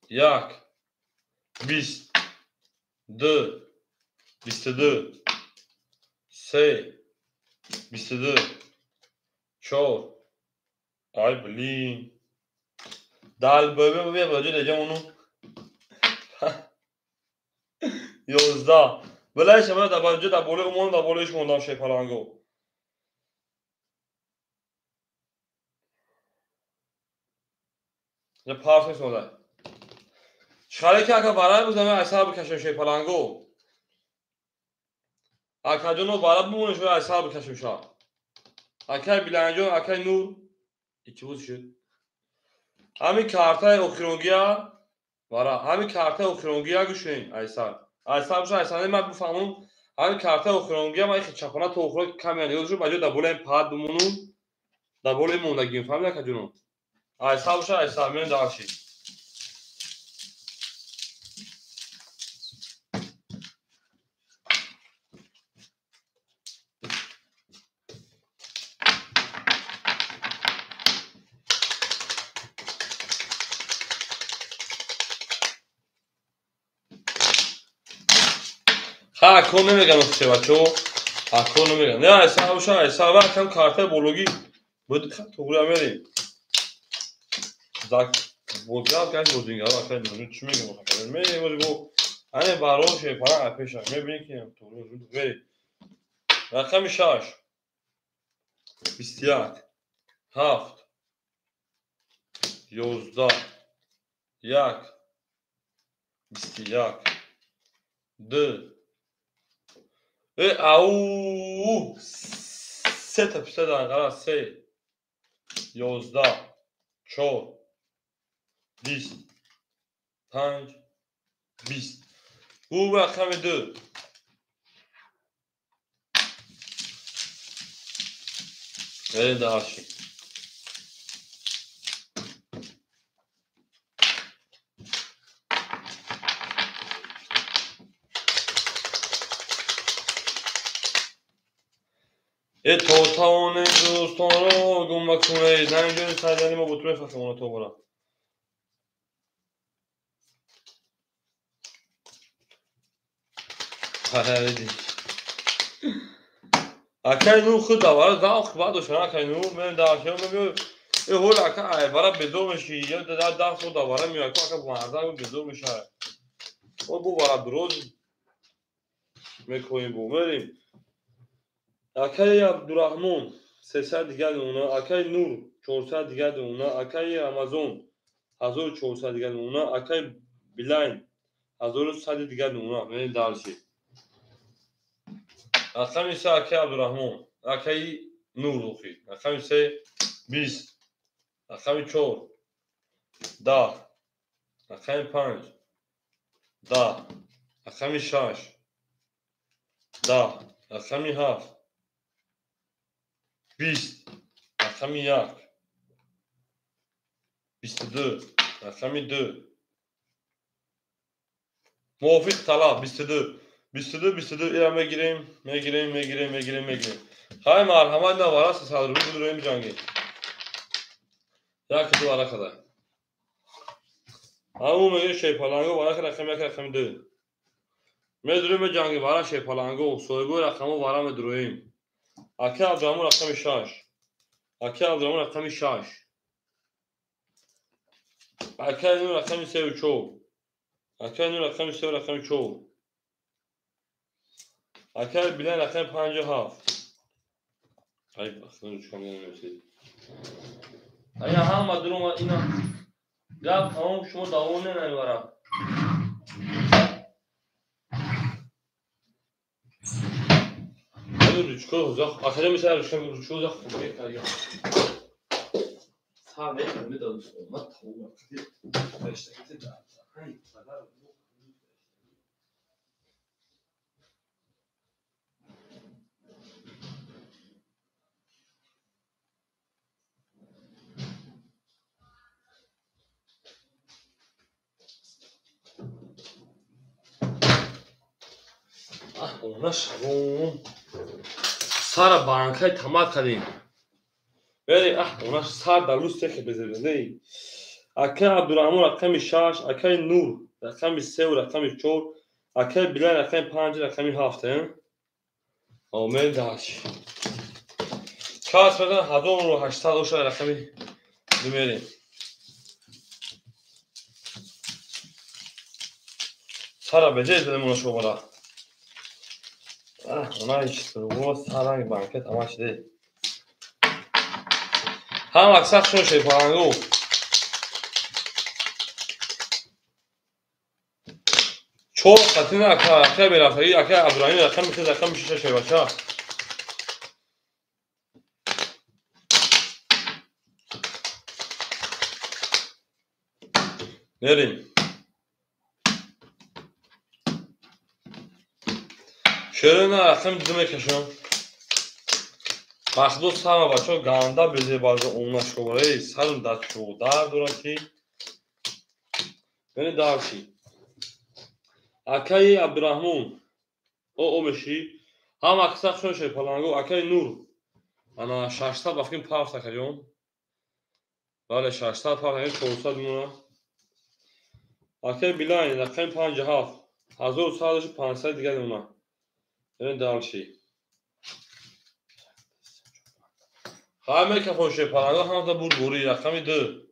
1 20 2 22 3 22 4. Ай блин. Дал бобе бобе баҷо деҷам уну 11. Билай шама дар баҷо дар болои умон дар болои шумондам шерпаланго. Я парс месода. Чхале ки ака варай бузаме айсар бикашем шерпаланго. Акаҷоно вара бимонем шумо айсар бикашем ша. Акай Биланҷон, акай Нур. Ичи буд шуд? Ҳамин картаи охиронгия вара, ҳамин картаи охиронгия гӯшем айсар. Айсар боша, айсар ман бифаҳмам. Ҳамин картаи охиронгия ман ихе чапона то охиро камера нигоҳ шуд, баҷо дар болои паҳат бимонум, дар болои мондагим, фаҳмид акаҷоно? Айсар боша, айсар меоем дарши. Ха, ако намеган охче бачо. Ако намеган. Не, айсар боша, айсар ва кам картаи бологӣ. Буд туғри мерем. Зак бозгар каш бозингар ака нурҷон чӣ мегам ака? Мерем ози бо ане барон шерпалан апеша. Мебинем ки туғри мерем. Рақами 6 21 7 11 1 21 2. Э, ау, сета писа данқара 3 11 4 20 5 20. Ӯ рақами 2. Э, дарши. Э, то тавонем дӯстонро гум накунед. Наинҷо сайдани мо бо ту мефахем она то бора. Акай Нур худ давара завқ баъд дошт, акай Нур, мен даршиём мебиёй. Э, ҳол ака ай бара безор меши, я 10 сол давара меояд, ака марда безор мешавад. О, бу бара дуроз мекоҳем бо мерем. Акаи Абдураҳмон 300 дигар мемона, акаи Нур 400 дигар мемона, акаи Рамазон 1400 дигар мемона, акаи Билайн 1100 дигар мемона. Мерем дарши. Рақами 3 акаи Абдураҳмон, акаи Нур охи. Рақами 3 20, рақами 4 10, рақами 5 10, рақами 6 10, рақами 7, 20, рақами 1, 22, рақами 2. Мувофиқ талаб 22, 22, 22 ира мегирем, мегирем, мегирем, мегирем, мегирем. Хай марҳамат на вара 300 рубл бидуроем ҷангӣ. Як ду варақа да. Ҳамун мегирем шерпаланго варақа рақами 1, рақами 2. Медуроем ҷангӣ вара шерпаланго, соҳибои рақамҳо вара медуроем. Ака Абдураҳмон рақами 6. Ака Абдураҳмон рақами 6. Ака Нур рақами 3 ва 4. Ака Нур рақами 3 ва рақами 4. Ака Билан рақами 5 ва 7. Ай бахтон чикор намерасид. Ая ҳама дурума ина гап тамом шумо давом намебарад. Ручка узақ, ахире мисал ручка ручка узақ хуб мекард. Сар мекард медод омад тамом вақти дар ҳай падар. Она шавом. Сара банкай тамак кардем. Вале она сар дар лӯс техе безебезей. Акай Абдураҳмон рақами 6, акай Нур рақами 3 ва рақами 4, акай Билал рақами 5, рақами 7. Омед даш. Кас медан 1800 оша рақами 2 мерем. Сара безез дадем она шумара. Она ҳеч саранг банка тамак шиде. Ҳам аксар шумо шерпалангу. Чор қатина ака, ака берафтагӣ, ака Абдураҳим рақами 3, рақами 6 шербача. Мерем. Шерина рақами 2 мекашам. Бахдо сама бачо ганда безебаза она шоваре сарм дар чодар дорад ки. Бени дарши. Акаи Абдураҳмон о меши. Ҳам аксар шон шерпаланго акаи Нур. Ана 600 бафкин пафт акаҷон. Бале 600 пафт акаҷон 400 мемона. Акаи Билайн рақами 5 7 1100 500 дигар мемона. Бени дарши. Хай мекафон шерпаланго ҳамта бурбури рақами 2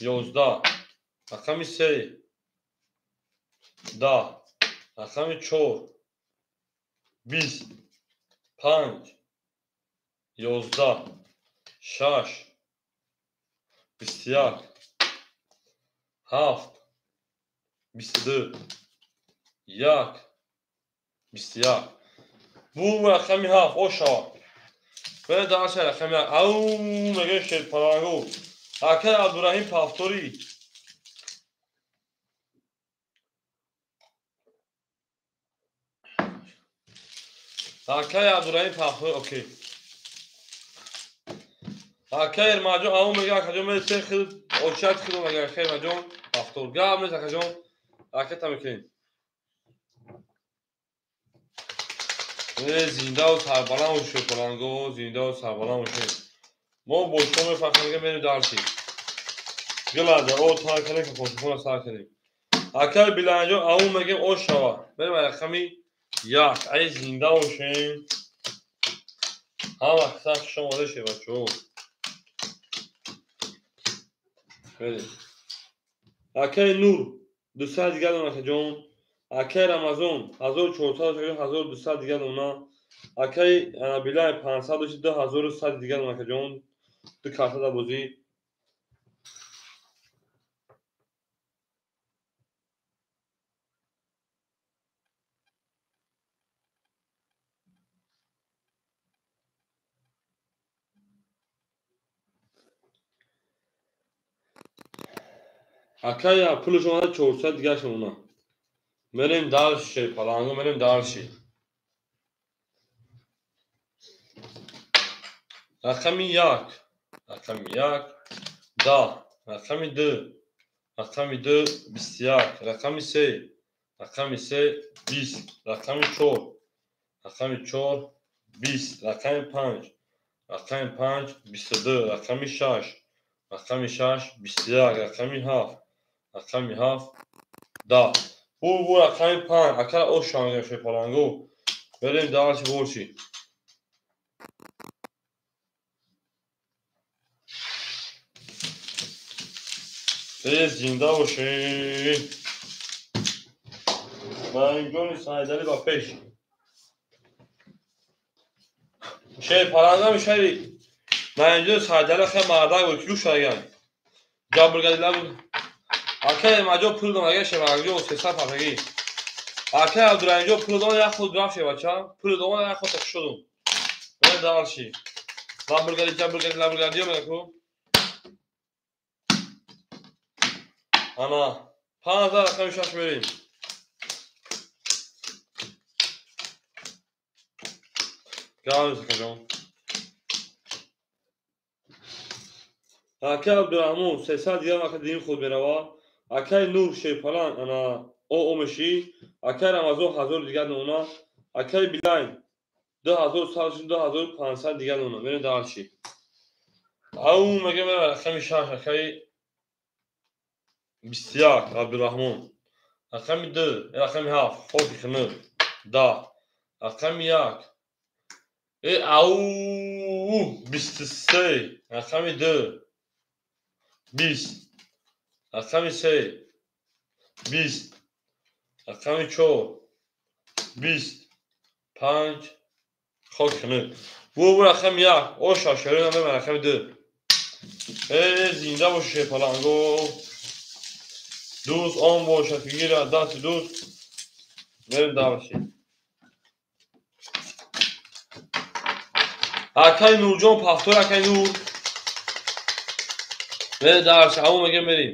11 рақами 3 10 рақами 4 20 5 11 6 21 7 22 1 21. Бу рақами 7 ошава. Бе дарша рақами 1. Ау мегӯем шерпалангу. Акай Абдураҳим Пафторӣ. Акай Абдураҳим Пафторӣ, окей. Акай Эрмаҷон, ау мегӯ акаҷон месе хел очат хел мегӯ акай Эрмаҷон Пафтор. Гап нест акаҷон. Акай мекунем. Зиндаву сарбаланд бошед паланго, зиндаву сарбаланд бошед. Мо бо шумо мефахрем, мерем дарси. Гилада, о тар кардем ки посухона сар кардем. Акай Биланҷон, ау мегем о шава. Мерем рақами 1. Ай зинда бошем. Ҳама сахт шумо омода шед бачаҳо. Мерем. Акай Нур, 200 дигар дона акаҷон. Акай Рамазон 1400 1200 дигар дона. Акай Билай 500 дошт 2100 дигар дона акаҷон. Ду карта дар бозӣ. Акай пулаш омада 400 дигараш мемонад. Мерем дарши шерпаланго, мерем дарши. Рақами 1, рақами 1, 10, рақами 2, рақами 2, 21, рақами 3, рақами 3, 20, рақами 4, рақами 4, 20, рақами 5, рақами 5, 22, рақами 6, рақами 6, 21, рақами 7, рақами 7, 10. Бу рақами 5, акара ош шамгем шепалангу. Берем дальше больше. Зинда бошед. Наимҷони Саидалӣ ба пеш. Шерпаланга мешави. Наимҷони Саидалӣ хеле мардак буд, кӣ шаган. Ҷабргадила буд. Акай маҷо пул дон, агар шеваҷо 300 патагӣ. Акай Абдураҳимҷо пул дон, як худ рафт шевача. Пул дон, як худ шудум. Мен дальше. Ламбургади, ҷабргади, ламбургади меку. Ана 5000 рақами 6 мерем. Гавз акаҷон. Акай Абдураҳмон 300 дигар вақт дим худ мерава. Акай Нур Шерпалан ана о меши. Акай Рамазон 1000 дигар нона. Акай Билайн 2100 2500 дигар нона. Мерем дальше. Ау мегем рақами 6 акай 21 Абдураҳмон. Рақами 2, рақами 7 Хоки Хинур 10. Рақами 1 ау 23, рақами 2 20, рақами 3 20, рақами 4 20, 5 Хоки Хинур. Бу рақами 1 оша шерина меман рақами 2. Зинда боши шерпаланго. Дӯст он бошад ки гирад дасти дӯст. Мерем дальше. Акай Нурҷон пафтор, акай Нур. Мерем дальше, ҳамон мегем мерем.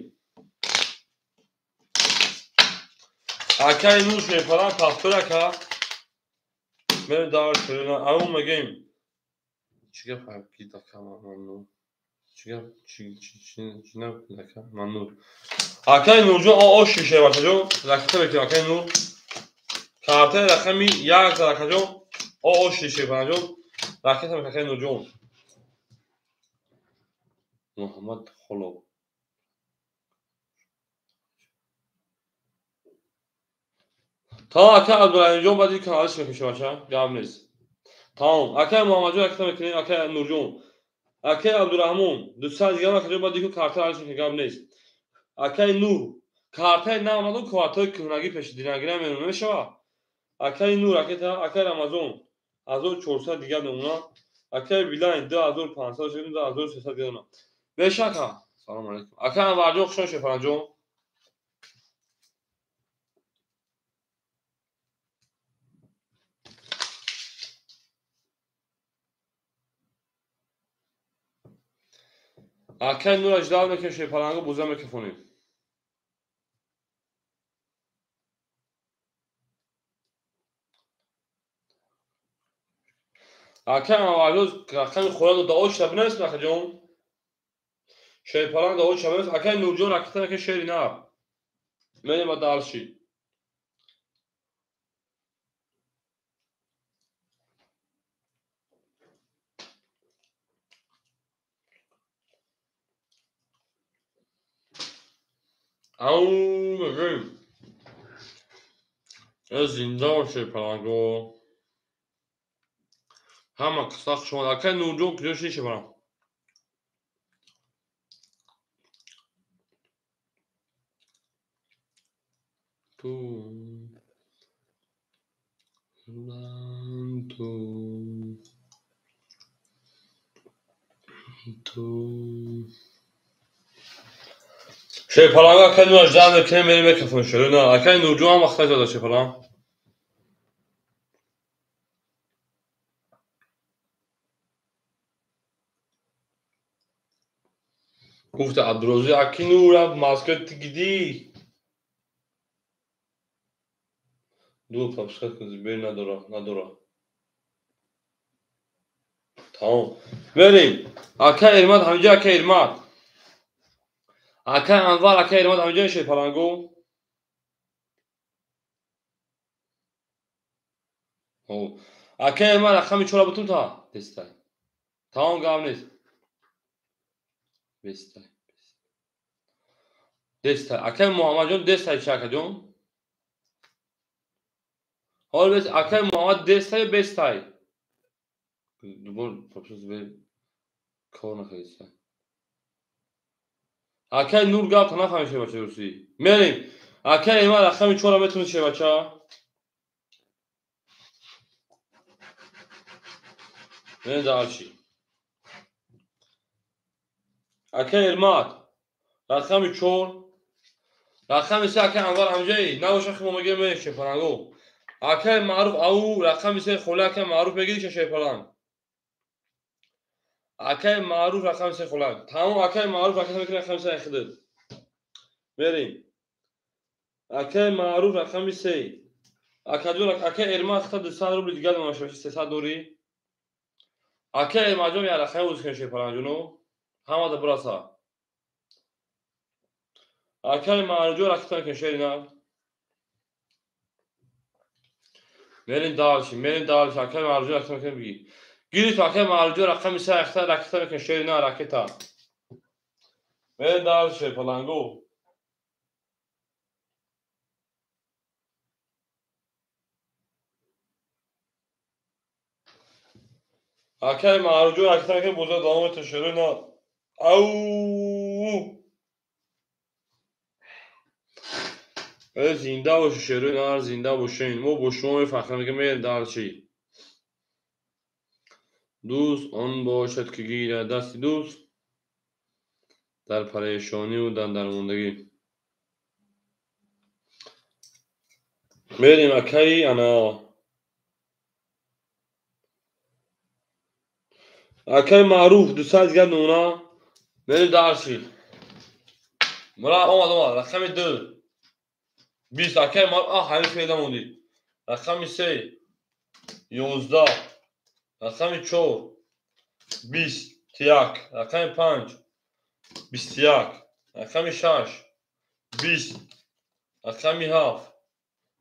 Акай Нур шерпалан пафтор ака. Мерем дальше, ҳамон мегем. Чӣ гап гид ака мамнун. Чӣ гап чӣ набуд ака мамнун. Акай Нурҷон ош шише бачаҷон, ракета мекунем акай Нур. Картаи рақами 1 акаҷон, ош шише бачаҷон, ракета мекунем акай Нурҷон. Муҳаммад Холов. Тамом акай Абдураҳимҷон баъди каналиш мекунем бача, гап нест. Тамом акай Муҳаммадҷон ракета мекунем акай Нурҷон. Акай Абдураҳмон 200 дигар акаҷон баъди карта алиш мекунем, гап нест. Акай Нур картаи наомаду картаи кӯҳнагӣ пеши динагӣ намерон намешавад. Акай Нур ракета, акай Рамазон 1400 дигар намуна, акай Билайн 2500 2300 дигар намуна. Бешака. Салом алейкум. Акай Анварҷон хуш омадед Фараҷон. Акай Нур аждал мекунем шерпаланго буза мекафонем. Акай Анварҷон рақами хӯрад дао шуда бинависед акаҷон. Шерпаланг дао шуда бинависед. Акай Нурҷон ракета мекунем шери нар. Мерем ба дальше. Ау мегӯем. Зинда бошед паланго. Ҳама қисса хуш омад. Акай Нурҷон куҷо шуди шепаланг? Ту ту ту шерпаланго акай Нур аждаҳ мекунем мерем мекафонем шеро на. Акай Нурҷон ҳам вақт зада шерпаланг. Гуфта Абдурозиқ аки Нур рафт Москва тигидӣ. Ду пропускать кун, бер надора, надора. Тамом. Мерем. Ака Эрмат ҳаминҷо, ака Эрмат. Ака Анвар, ака Эрмат ҳаминҷо шерпалангу. Ака Эрмат рақами чора бутун та дестай. Тамом гап нест. Бестай. Дестай. Ака Муҳаммадҷон дестай чи акаҷон? Ҳол бес ака Муҳаммад дестай бестай. Дубор пропуск кор накардиста. Акай Нур гап та нафаҳмид шебача русӣ. Мерем. Акай Эрмат рақами чора метавонед шебача? Мерем дальше. Акай Эрмат рақами 4, рақами 3 акай Анвар ҳамҷаи набоша химо мегирем мерем шерпалангу. Акай Маъруф ау рақами 3 хола акай Маъруф мегири ша шерпаланг. Акай Маъруф рақами 3 хола. Тамом акай Маъруф рақами мекунад рақами 3 хидд. Мерем. Акай Маъруф рақами 3. Акаҷон акай Эрмат хата 200 рубли дигар мемошад 300 дори. Акай Эрматҷон я рақами бозӣ кунед шерпалангҷоно. Ҳамада бураса. Акай Маъруфҷон ракета мекунед шерина. Мерем дальше, мерем дальше. Акай Маъруфҷон ракета мекунед бигӣ. Гирифт акай Маъруфҷон рақами 3 ахта ракета мекунед шерина ракета. Мерем дальше шерпалангу. Акай Маъруфҷон ракета мекунед боза давом метавонед шерина. Ау! Зинда бошед шерои нар, зинда бошед. Мо бо шумо мефахрем, мегӯем мерем дальше. Дӯст он бошад ки гирад дасти дӯст дар парешониву дар дармондагӣ. Мерем акаи ана. Акаи Маъруф 200 дигар намуна. Мерем дальше. Мура омад омад рақами 2. 20 акаи Маъруф ҳамин феъла мондӣ. Рақами 3 11, рақами 4 21, рақами 5 21, рақами 6 20, рақами 7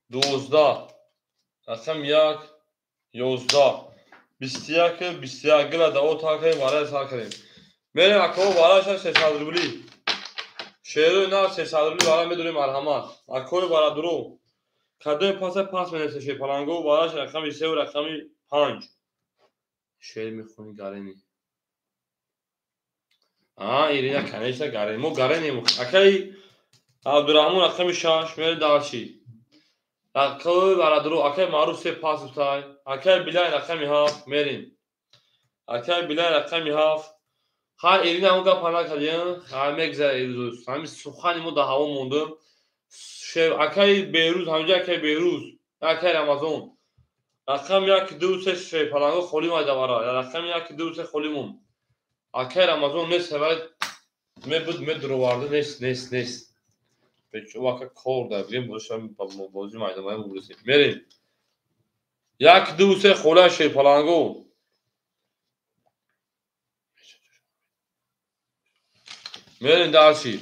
12, рақами 1 11, 21 21 гила даво та кардем, варай сар кардем. Мерем акао варай 300 рубли. Шерои нар 300 рубли варай медорем марҳамат. Акои барадуро. Кадои паса пас менависа шерпалангу вараш рақами 3 ва рақами 5. Шер мехони гарени. Ирина, конечно, гарени. Мо гаренем. Акаи Абдурахмон рақами 6 мерем дальше. Акои барадуро, акаи Маъруф 3 пас уфтай. Акаи Билай рақами 7 мерем. Акаи Билай рақами 7. Ха Ирина ҳамон гап накардем. Ха мегзара ирӯз. Ҳамин сухани мо дар ҳаво мондем. Акаи Берӯз, ҳаминҷо акаи Берӯз, акаи Рамазон. Рақами 1 2 3 шерпаланго холӣ майдавара. Рақами 1 2 3 холӣ монд. Акаи Рамазон нест, вале мебуд медуроварда нест, нест, нест. Бечо ака кор дар бигем бошам бозӣ майдамай мубрисем. Мерем. 1 2 3 хола шерпаланго. Мерем дальше.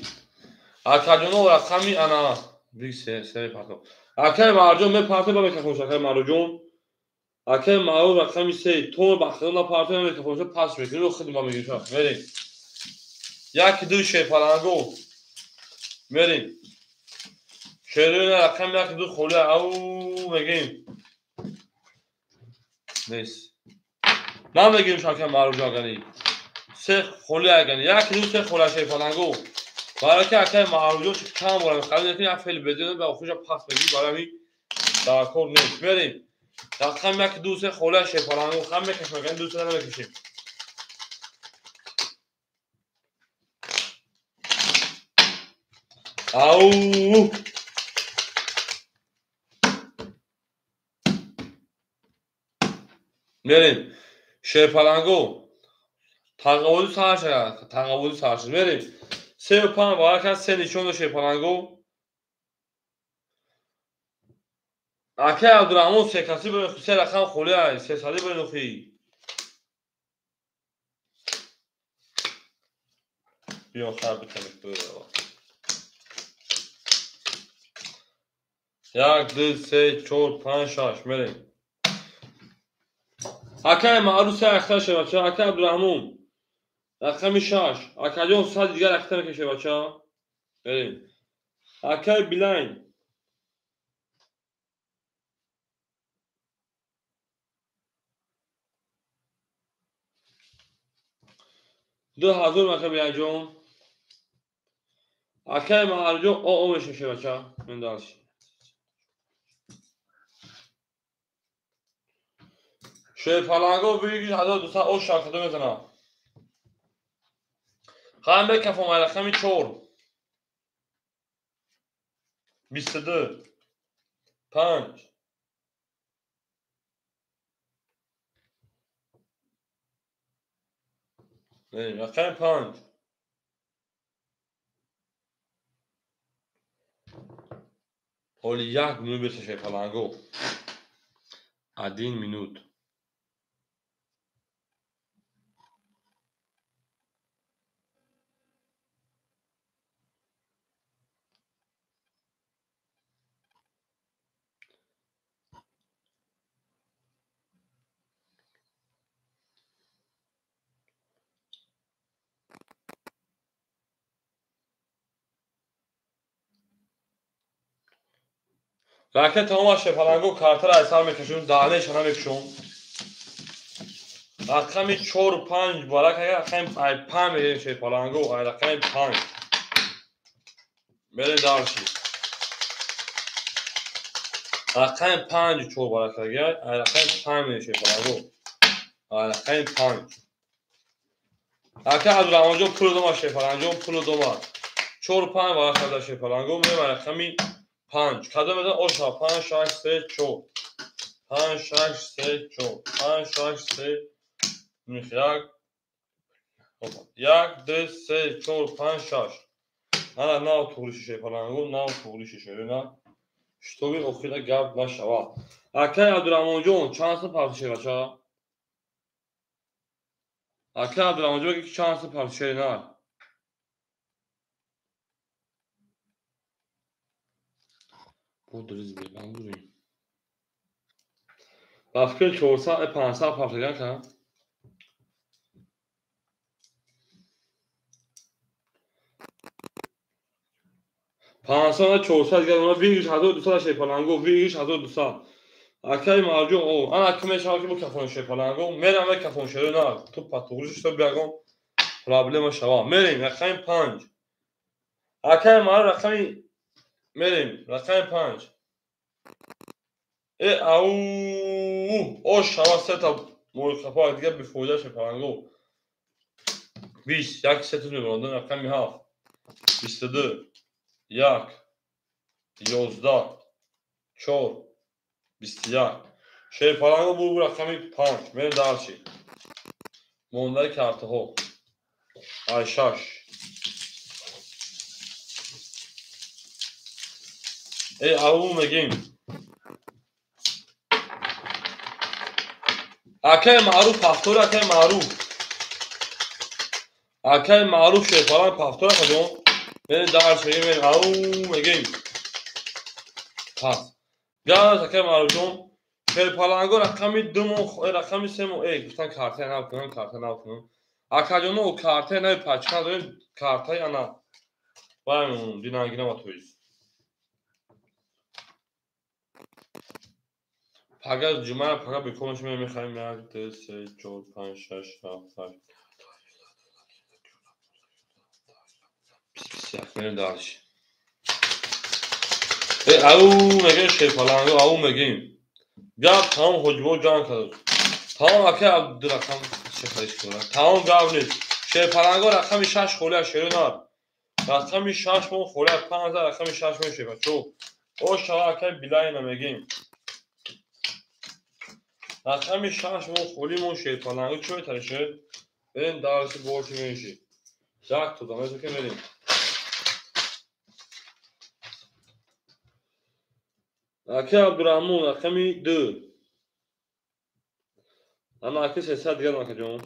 Акаҷоно рақами ана биг се се мепартом. Акаи Маъруфҷон мепартом ба микрофонш акаи Маъруфҷон. Акаи Маъруф рақами 3 то ба худо напартом микрофонш пас мекунем худ ма мегирем. Мерем. 1 2 шерпалангу. Мерем. Шерои рақами 1 2 холи ау мегем. Нест. Намегирем акаи Маъруфҷон агани. 3 холи агани. 1 2 3 хола шерпалангу. Барои ки акаи Маъруфҷон кам борам. Қалб накунӣ як феъл бедиҳам ба охирша пас мегирӣ барои ҳамин дар кор нест. Мерем. Рақами 1 2 3 хола шерпалангу хам мекашем, агани 2 3 намекашем. Ау! Мерем. Шерпалангу. Тағовузи сар шавад, тағовузи сар шуд. Мерем. 3 5 варака 3 нишон дошт шерпалангу. Акаи Абдурахмон се каси бирен, се рақам холӣ ай, се сади бирен охи. Биё хар битамик бирава. 1, 2, 3, 4, 5, 6 мерем. Акай Маъруф се ахта шевача, акай Абдурраҳмон рақами 6, акаҷон 100 дигар ахта мекаше бача. Мерем. Акай Билайн 2000 акай Билайнҷон. Акай Маъруфҷон о мешаше бача. Мен дальше. Шерпаланго выигрыш 1200 о шахсадо мезанам. Хам бекафом рақами 4. 22 5 рақами 5. Ҳоли 1 минут беша Шерпаланго. 1 минут. Ракет тамом Шерпаланго картара аз сар мекашем, даҳанашона мекушем. Рақами 4 5 барак агар рақами 5 мегирем Шерпаланго, рақами 5. Мерем дальше. Рақами 5 4 барак агар рақами 5 мегирем Шерпаланго. Рақами 5. Ака Абдурраҳмонҷон пул дома Шерпаланҷон пул дома. 4 5 барак агар Шерпаланго мерем рақами 5. Кадом мезан оша 5 6 3 4. 5 6 3 4. 5 6 3 1 1 2 3 4 5 6. Ана нав туғри шеше Паланго, нав туғри шеше на. Штоби охира гап нашава. Акай Абдурраҳмонҷон чанд сум партише бача? Акай Абдурраҳмонҷон ки чанд сум партише на? Будрыз бирам бурим. Ба фикр 400 500 партиган ка? 500 400 дигар она выигрыш 1200 Шерпаланго, выигрыш 1200. Акай Марҷон о, ана ки мешава ки бо кафон Шерпаланго, мерам ва кафон шеро на, ту патуғриш што биягон проблема шава. Мерем рақами 5. Акай Мар рақами мерем рақами 5. Э ау о шава сета мӯйқафо дигар бефоида Шерпаланго. 20 як сету мебаронда рақами 7. 22 1 11 4 21. Шерпаланго бу рақами 5. Мерем дальше. Мондаи картаҳо. Ай 6. Э ау мегим. Акай Маъруф пафтор, акай Маъруф. Акай Маъруф Шерпаланг пафтор акаҷон. Мерем дальше, мерем ау мегим. Пас. Газ акай Маъруфҷон. Шерпаланго рақами 2 мо, рақами 3 мо, гуфтан картаи нав кунам, карта нав кунам. Акаҷоно о картаи нави пачка дорем, картаи ана. Вай мемонам, динангина ва тоиз. Пага ҷумъа, пага бекор мешавем, мехарем 1 2 3 4 5 6 7 8. 21 мерем дальше. Э ау мегем Шерпаланго, ау мегем. Гап тамом ҳоҷибо ҷанг кард. Тамом акай Абдурақам шехариш кунад. Тамом гап нест. Шерпаланго рақами 6 холия шеро нар. Рақами 6 мо холия 5 рақами 6 мо шебачо. О шава акай Билайна мегем. Рақами 6 мо холи мо Шерпаланго чӣ метарише? Берем дарси борши меши. Як то дамеса ки мерем. Акай Абдурраҳмон рақами 2. Ана аки 300 дигар акаҷон.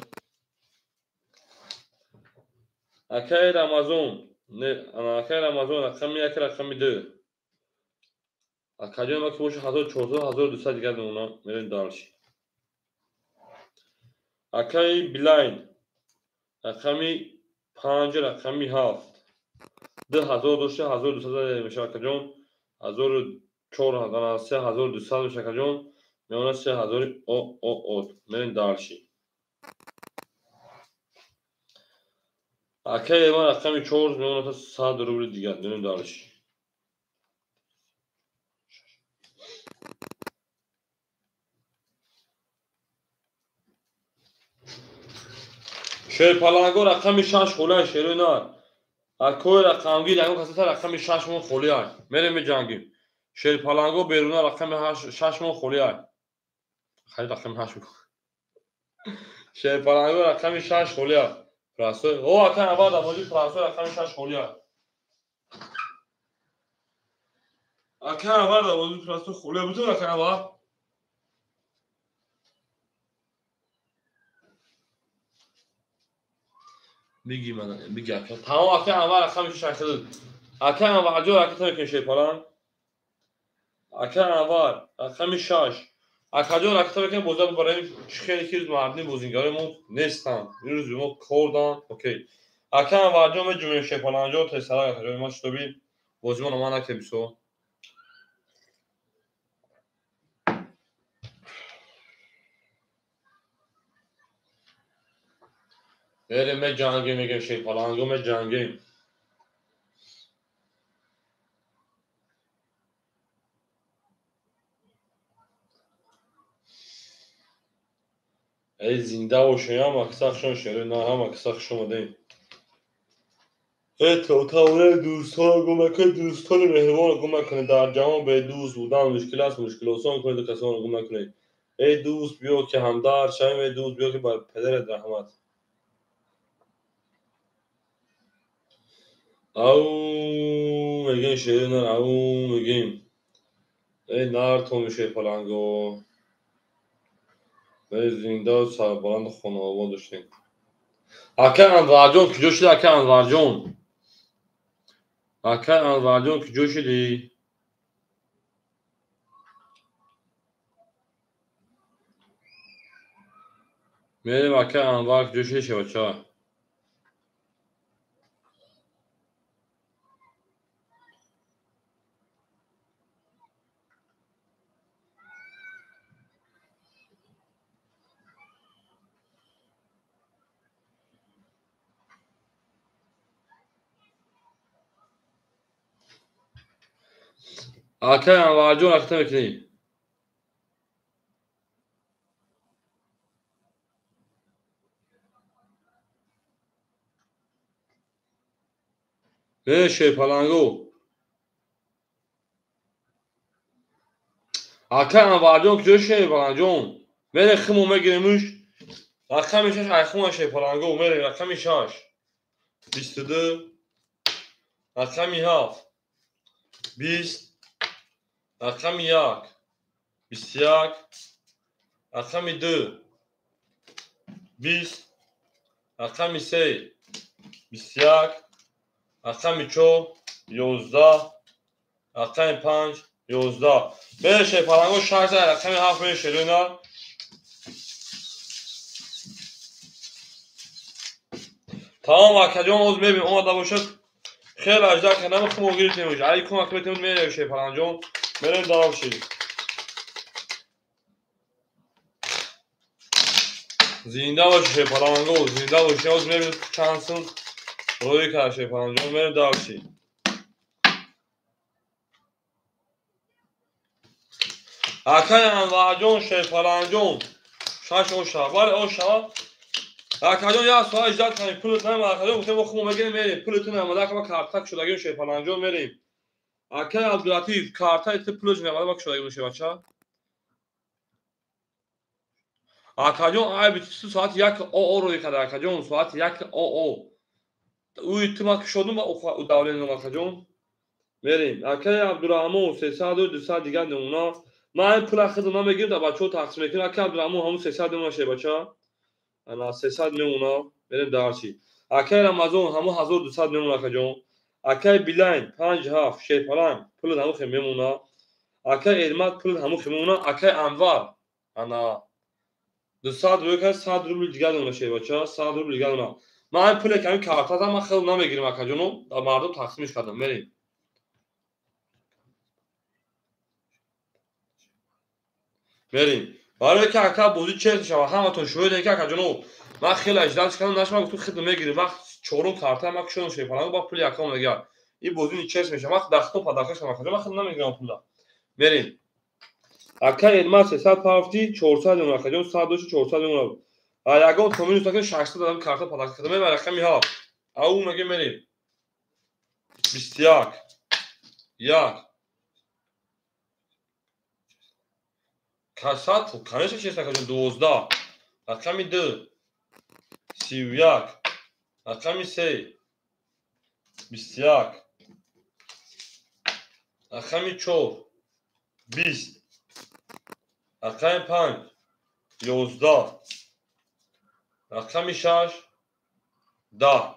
Акаи Рамазон, акаи Рамазон рақами 1, рақами 2. Акаҷон ма ки боша 1400, 1200 дигар мемонам. Мерем дальше. Акаи Билайн рақами 5, рақами 7. 2000 дошта, 1200 мешава акаҷон. 1400, 3200 мешава акаҷон. Мемонад 3000 о. Мерем дальше. Акаи ман рақами 4 мемонад 100 рубли дигар. Мерем дальше. Шерпаланго рақами 6 холиай шерои нар. Акои рақамгир ягон касата рақами 6 мон холиай. Мерем меҷангим. Шерпаланго беруна рақами 6 мон холиай. Хайр рақами 8 бикун. Шерпаланго рақами 6 холиай. Прасой. О, ака аввал дамоди прасой рақами 6 холиай. Ака аввал дамоди прасой холиай. Бутун ака аввал. Биги ман, биги ака. Тамом ака аввал рақами 6 хеле. Ака аввал ҷо ракета мекунем шерпаланг. Ака аввал рақами 6. Акаҷон ракета мекунем боза барои чӣ хеле ки рӯз мардуми бозингарои мо нестанд. Имрӯз мо кор доранд. Окей. Ака аввалҷон меҷумем шерпалангҷо тесара акаҷон ма шутоби бозимон омад накунем бисо. Мерем меҷангем, мегем шерпаланго меҷангем. Эй зинда бошем, ҳама киса хушон шерои нар, ҳама киса хуш омадем. Эй тавонаи дӯстонро гум накунед, дӯстони меҳрубонро гум накунед. Дар ҷаҳон бедӯст будан мушкил аст, мушкил осон кунед, касонро гум накунед. Эй дӯст биё ки ҳамдард шавем, эй дӯст биё ки бар падарат раҳмат. Ау мегем шерои нар, ау мегем. Эй нар то мешерпаланго. Эй зинда сарбаланд хонаобод доштем. Ака Анварҷон куҷо шуди? Ака Анварҷон, ака Анварҷон куҷо шуди? Мерем ака Анвар куҷо шуди шевача? Ака Анварҷон ракета мекунӣ? Э шерпаланго. Ака Анварҷон куҷо шерпалангҷон? Мерем химо мегиремуш. Рақами 6 айхума шерпаланго мерем рақами 6. 22 рақами 7 20 рақами 1 21 рақами 2 20 рақами 3 21 рақами 4 11 рақами 5 11. Мерем шерпаланго 6 рақами 7 мерем шерои нар. Тамом акаҷон оз мебинем омада бошад. Хеле ажда кардам хумо гирифтем. Ай кӯмак метавонед мерем шерпалангҷон. Мерем дальше. Зинда боши шерпаланго, зинда боши. Оз мебинем чанд сум рӯй кард шерпалангҷон. Мерем дальше. Акаи Анварҷон шерпалангҷон 6 оша. Бале оша. Акаҷон як соат иждат кардем. Пулатон акаҷон гуфтем мо хумо мегирем мерем. Пулатон омада ка карта кушодагим шерпалангҷон мерем. Акаи Абдулатиф картаи ту пулаш намада ма кушодагим шебача. Акаҷон ай 22 соати 1 ОО рӯй карда акаҷон соати 1 ОО. Уи ту ма кушодум удавление акаҷон. Мерем. Акаи Абдурраҳмон 300 200 дигар намуна. Ман ин пула худам намегирам, дар бачаҳо тақсим мекунам. Акаи Абдурраҳмон ҳамун 300 мемона шебача. Ана 300 мемона. Мерем дарси. Акай Рамазон ҳамо 1200 мемона акаҷон. Акай Билайн 5 7 шерпаланг пулат ҳамо хе мемона. Акай Эрмат пулат ҳамо хе мемона. Акай Анвар ана 200 рубл кард, 100 рубли дигар мемона шербача, 100 рубли дигар мемона. Ман ҳамин пуле ки ҳамин картадам ман хеле намегирам акаҷоно, дар мардум тақсимиш кардам. Мерем. Мерем. Барои ки ака бозӣ чер шава, ҳаматон шоҳидем ки акаҷоно ман хеле аждат кардам, нашма гуфтум хидм мегирем. Вақт чорум карта ман кушодам шерпаланг ба пули якам дигар. Ин бозӣ чер мешава. Вақт дахто падарка шава акаҷон, ман хидм намегирам пула. Мерем. Ака Элмат 300 пафти 400 мемона акаҷон, 100 дошти 400 мемона. А ягон томин устака 600 дадам карта падарка кардам. Мебар рақами 7. Ау меге мерем. 21 1 касад, конечно чест акаҷон, 12 рақами 2 31 рақами 3 21 рақами 4 20 рақами 5 11 рақами 6 10.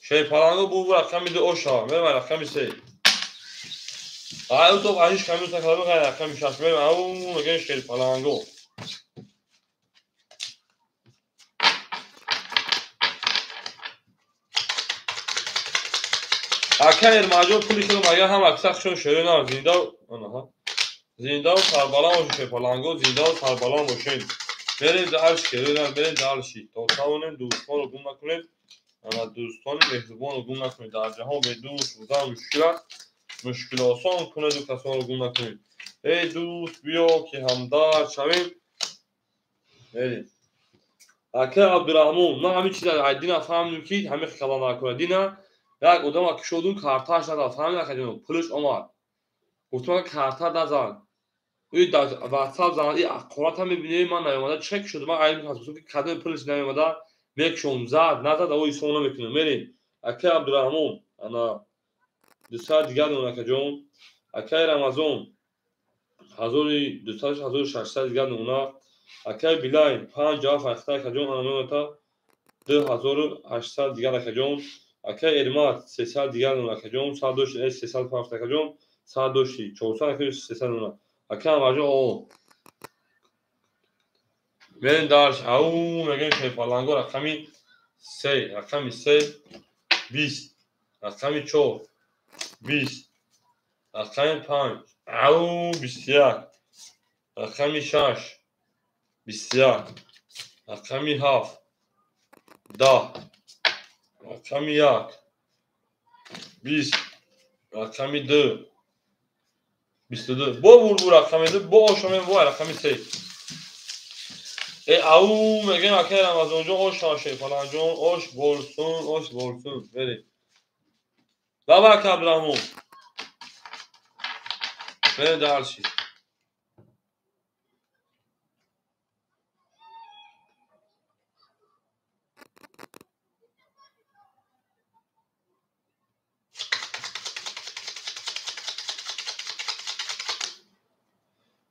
Шерпаланго бу рақами 2 оша мерем рақами 3. Ай то айш камил такалам гай рақами 6 мерем. Ау мегем шерпаланго. Ака Эрмаҷон пули худам агар ҳам аксар шон шеро на зинда анаҳа. Зиндаву сарбаланд бошед шерпаланго, зиндаву сарбаланд бошед. Берем дар шеро на, берем дар ши. То тавонем дӯстонро гум накунем. Ана дӯстони меҳрубонро гум накунед. Дар ҷаҳон бе дӯст будан мушкил аст. Мушкил осон кунеду касонро гум накунед. Эй дӯст, биё ки ҳамдард шавем. Мерем. Ака Абдураҳмон, ман ҳамин чиза дина фаҳмидем ки ҳамин хела накунад. Дина як одама кушодум, картааш надад, фаҳмид акаҷон, пулаш омад. Гуфтум ака карта назан. Ӯ дар WhatsApp зан, и аққората мебинӣ, ман наёмада чӣ кушодум, ман айб гуфтум ки кадоми пулаш наёмада, мекушом, зад, назад, ӯ ҳисоб намекунам. Мерем. Ака Абдураҳмон, ана 200 дигар мемон акаҷон. Акаи Рамазон 1200 1600 дигар мемона. Акаи Билай 5 7 ахта акаҷон, ана мемоната 2800 дигар акаҷон. Акаи Эрмат 300 дигар мемона акаҷон, 100 дошти 300 пафт акаҷон, 100 дошти 400 акаҷон 300 мемона. Ака Анварҷон о. Мерем дарш. Ау мегем шерпаланго рақами 3, рақами 3 20, рақами 4 20, рақами 5 ау 21, рақами 6 21, рақами 7 10, рақами 1 20, рақами 2 22. Бо бурбу рақами 2, бо ошомем бо рақами 3. Э ау мегем акай Рамазонҷон ош шерпаланҷон, ош борсун, ош борсун. Берем. Давай ака Абдураҳмон. Берем дарши.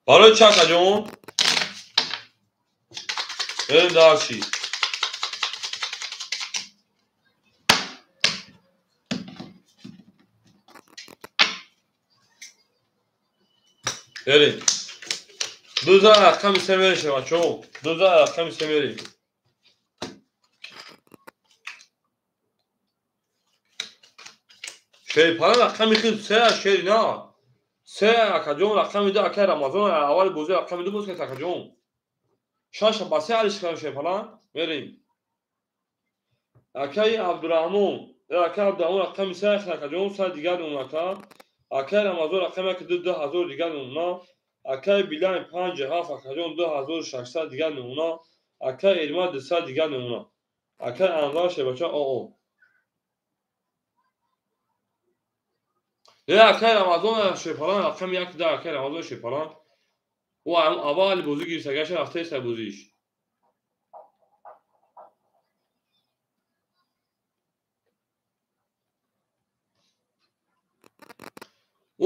Барои чӣ акаҷон? Берем дарши. Берем. Дуза рақами се мерем шевачо. Дуза рақами се мерем. Шерпалан рақами хел се шери на. Се акаҷон рақами 2 акай Рамазон аввали бозӣ рақами 2 боз кард акаҷон. Шаша ба се алиш кардам шерпалан. Мерем. Акаи Абдураҳмон, акаи Абдураҳмон рақами 3 акаҷон, 100 дигар мемона ака. Акаи Рамазон рақами 1 2 2000 дигар мемона. Акаи Билайн 5 7 акаҷон 2600 дигар мемона. Акаи Эрмат 200 дигар мемона. Акаи Анвар шербача оо. Акаи Рамазон шерпалан рақами 1 2 акаи Рамазон шерпалан. Ӯ аввали бозӣ гирифт, агарчи рафтаест бозиш.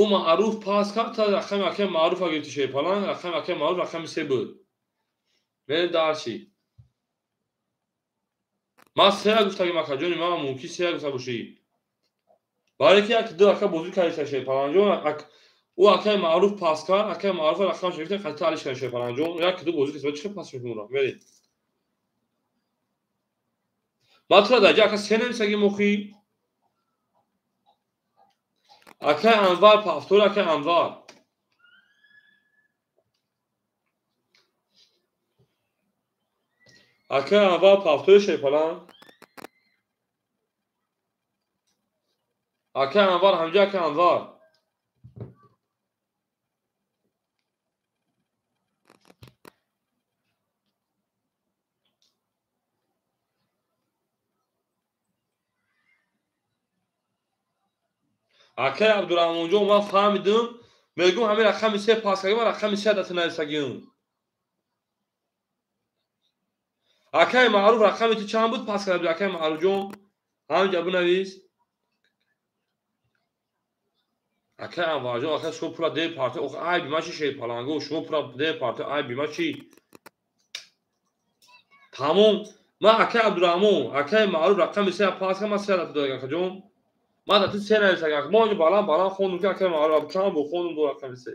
Ӯ маъруф пас кард, та рақами акаи маъруфа гирифти шерпалан, рақами акаи маъруф рақами 3 буд. Мерем дарши. Ман сея гуфтагим акаҷони ман, мумкин сея гуфта бошӣ. Барое ки як ду ака бозӣ кардиса Шерпаланҷон, ӯ акаи Маъруф пас кард, акаи Маъруф рақамаш гирифтем, қати алиш кардем Шерпаланҷон. Як ду бозӣ кардиса, чӣ пас мекунам? Мерӣ. Ман тура дар ҷа ака се нависагим охӣ. Акаи Анвар пафтор, акаи Анвар. Акаи Анвар пафтори Шерпаланг. Акаи Анвар ҳамҷа, акаи Анвар. Акаи Абдураҳмонҷон, ман фаҳмидам, мегӯм ҳамин рақами се пас кардем, ман рақами се дата нависагим. Акаи Маъруф рақами ту чанд буд пас карда буд, акаи Маъруфҷон? Ҳаминҷа бинавис. Акаи Анварҷон, ака шумо пула дер парто, охи айби ма чи Шерпаланго, шумо пула дер парто, айби ма чи? Тамом, ман акаи Абдураҳмон, акаи Маъруф рақами се пас кард, ман се дата додам, акаҷон. Ман дар ту се нависагам. Мо онҷо баланд баланд хондум ки акаи Маъруф чанд буд, хондум ду рақами се.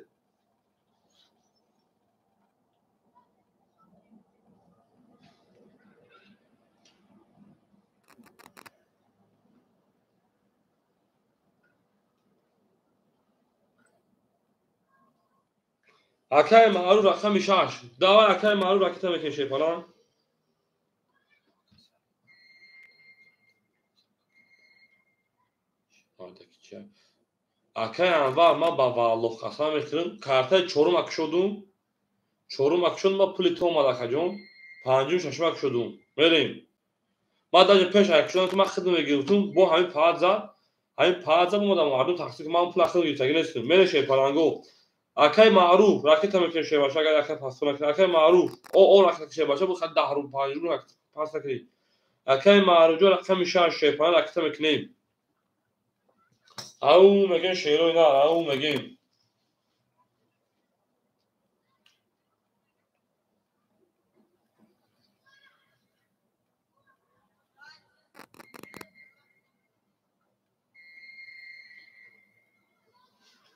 Акаи Маъруф рақами шаш. Давай акаи Маъруф ракета мекунем Шерпаланг. Акаи Анвар, ман ба валлоҳ қасам мехӯрам, картаи чорум акшодум. Чорум акшодум, ман пули ту омад акаҷон. Панҷум, шашум акшодум. Мерем. Ман даже пеш акшодам ки ман хидм мегирифтум, бо ҳамин паат зад. Ҳамин паат зад омадам мардум тақсим ки ман пул хидм гирифтагӣ нестум. Мерем Шерпаланго. Акаи Маъруф ракета мекунем Шербаша, агар акаи пастор накунем. Акаи Маъруф, о ракета Шербаша буд, хат 10 рубл, 5 рубл пас накунӣ. Акаи Маъруфҷон рақами 6 Шерпаланг ракета мекунем. Ау мегем шерои на, ау мегем.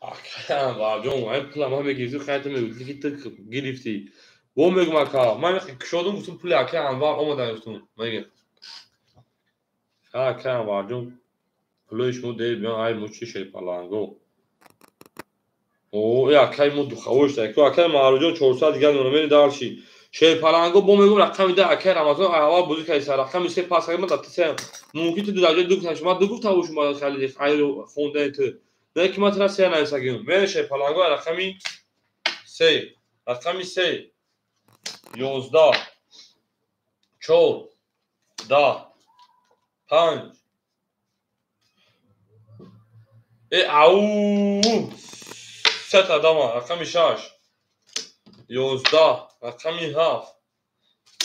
Акаи Анварҷон, ҳамин пула ман мегирифтӣ, хайр ту мегуфтӣ ки ту гирифтӣ. Бо мегум ака, ман кушодум, гуфтум пули акаи Анвар омада гуфтум. Мегем. Акаи Анварҷон, пулои шумо дер биён, ай мо чи Шерпаланго. О, э акаи мо духавош дай. Ку акаи Маъруфҷон 400 дигар номери дарши. Шерпаланго бо мегум рақами 10 акаи Рамазон аввал бозӣ кардиса, рақами 3 пас кардем, ман дар ту се. Мумкин ту дар ҷои ду гуфтам, ман ду гуфта бошум баъд хеле хайр хондани ту. Не ки ман тура се нависагим. Мерем Шерпаланго рақами 3, рақами 3, 11, 4, 10, 5. Э ау! Сета дама, рақами 6, 11, рақами 7,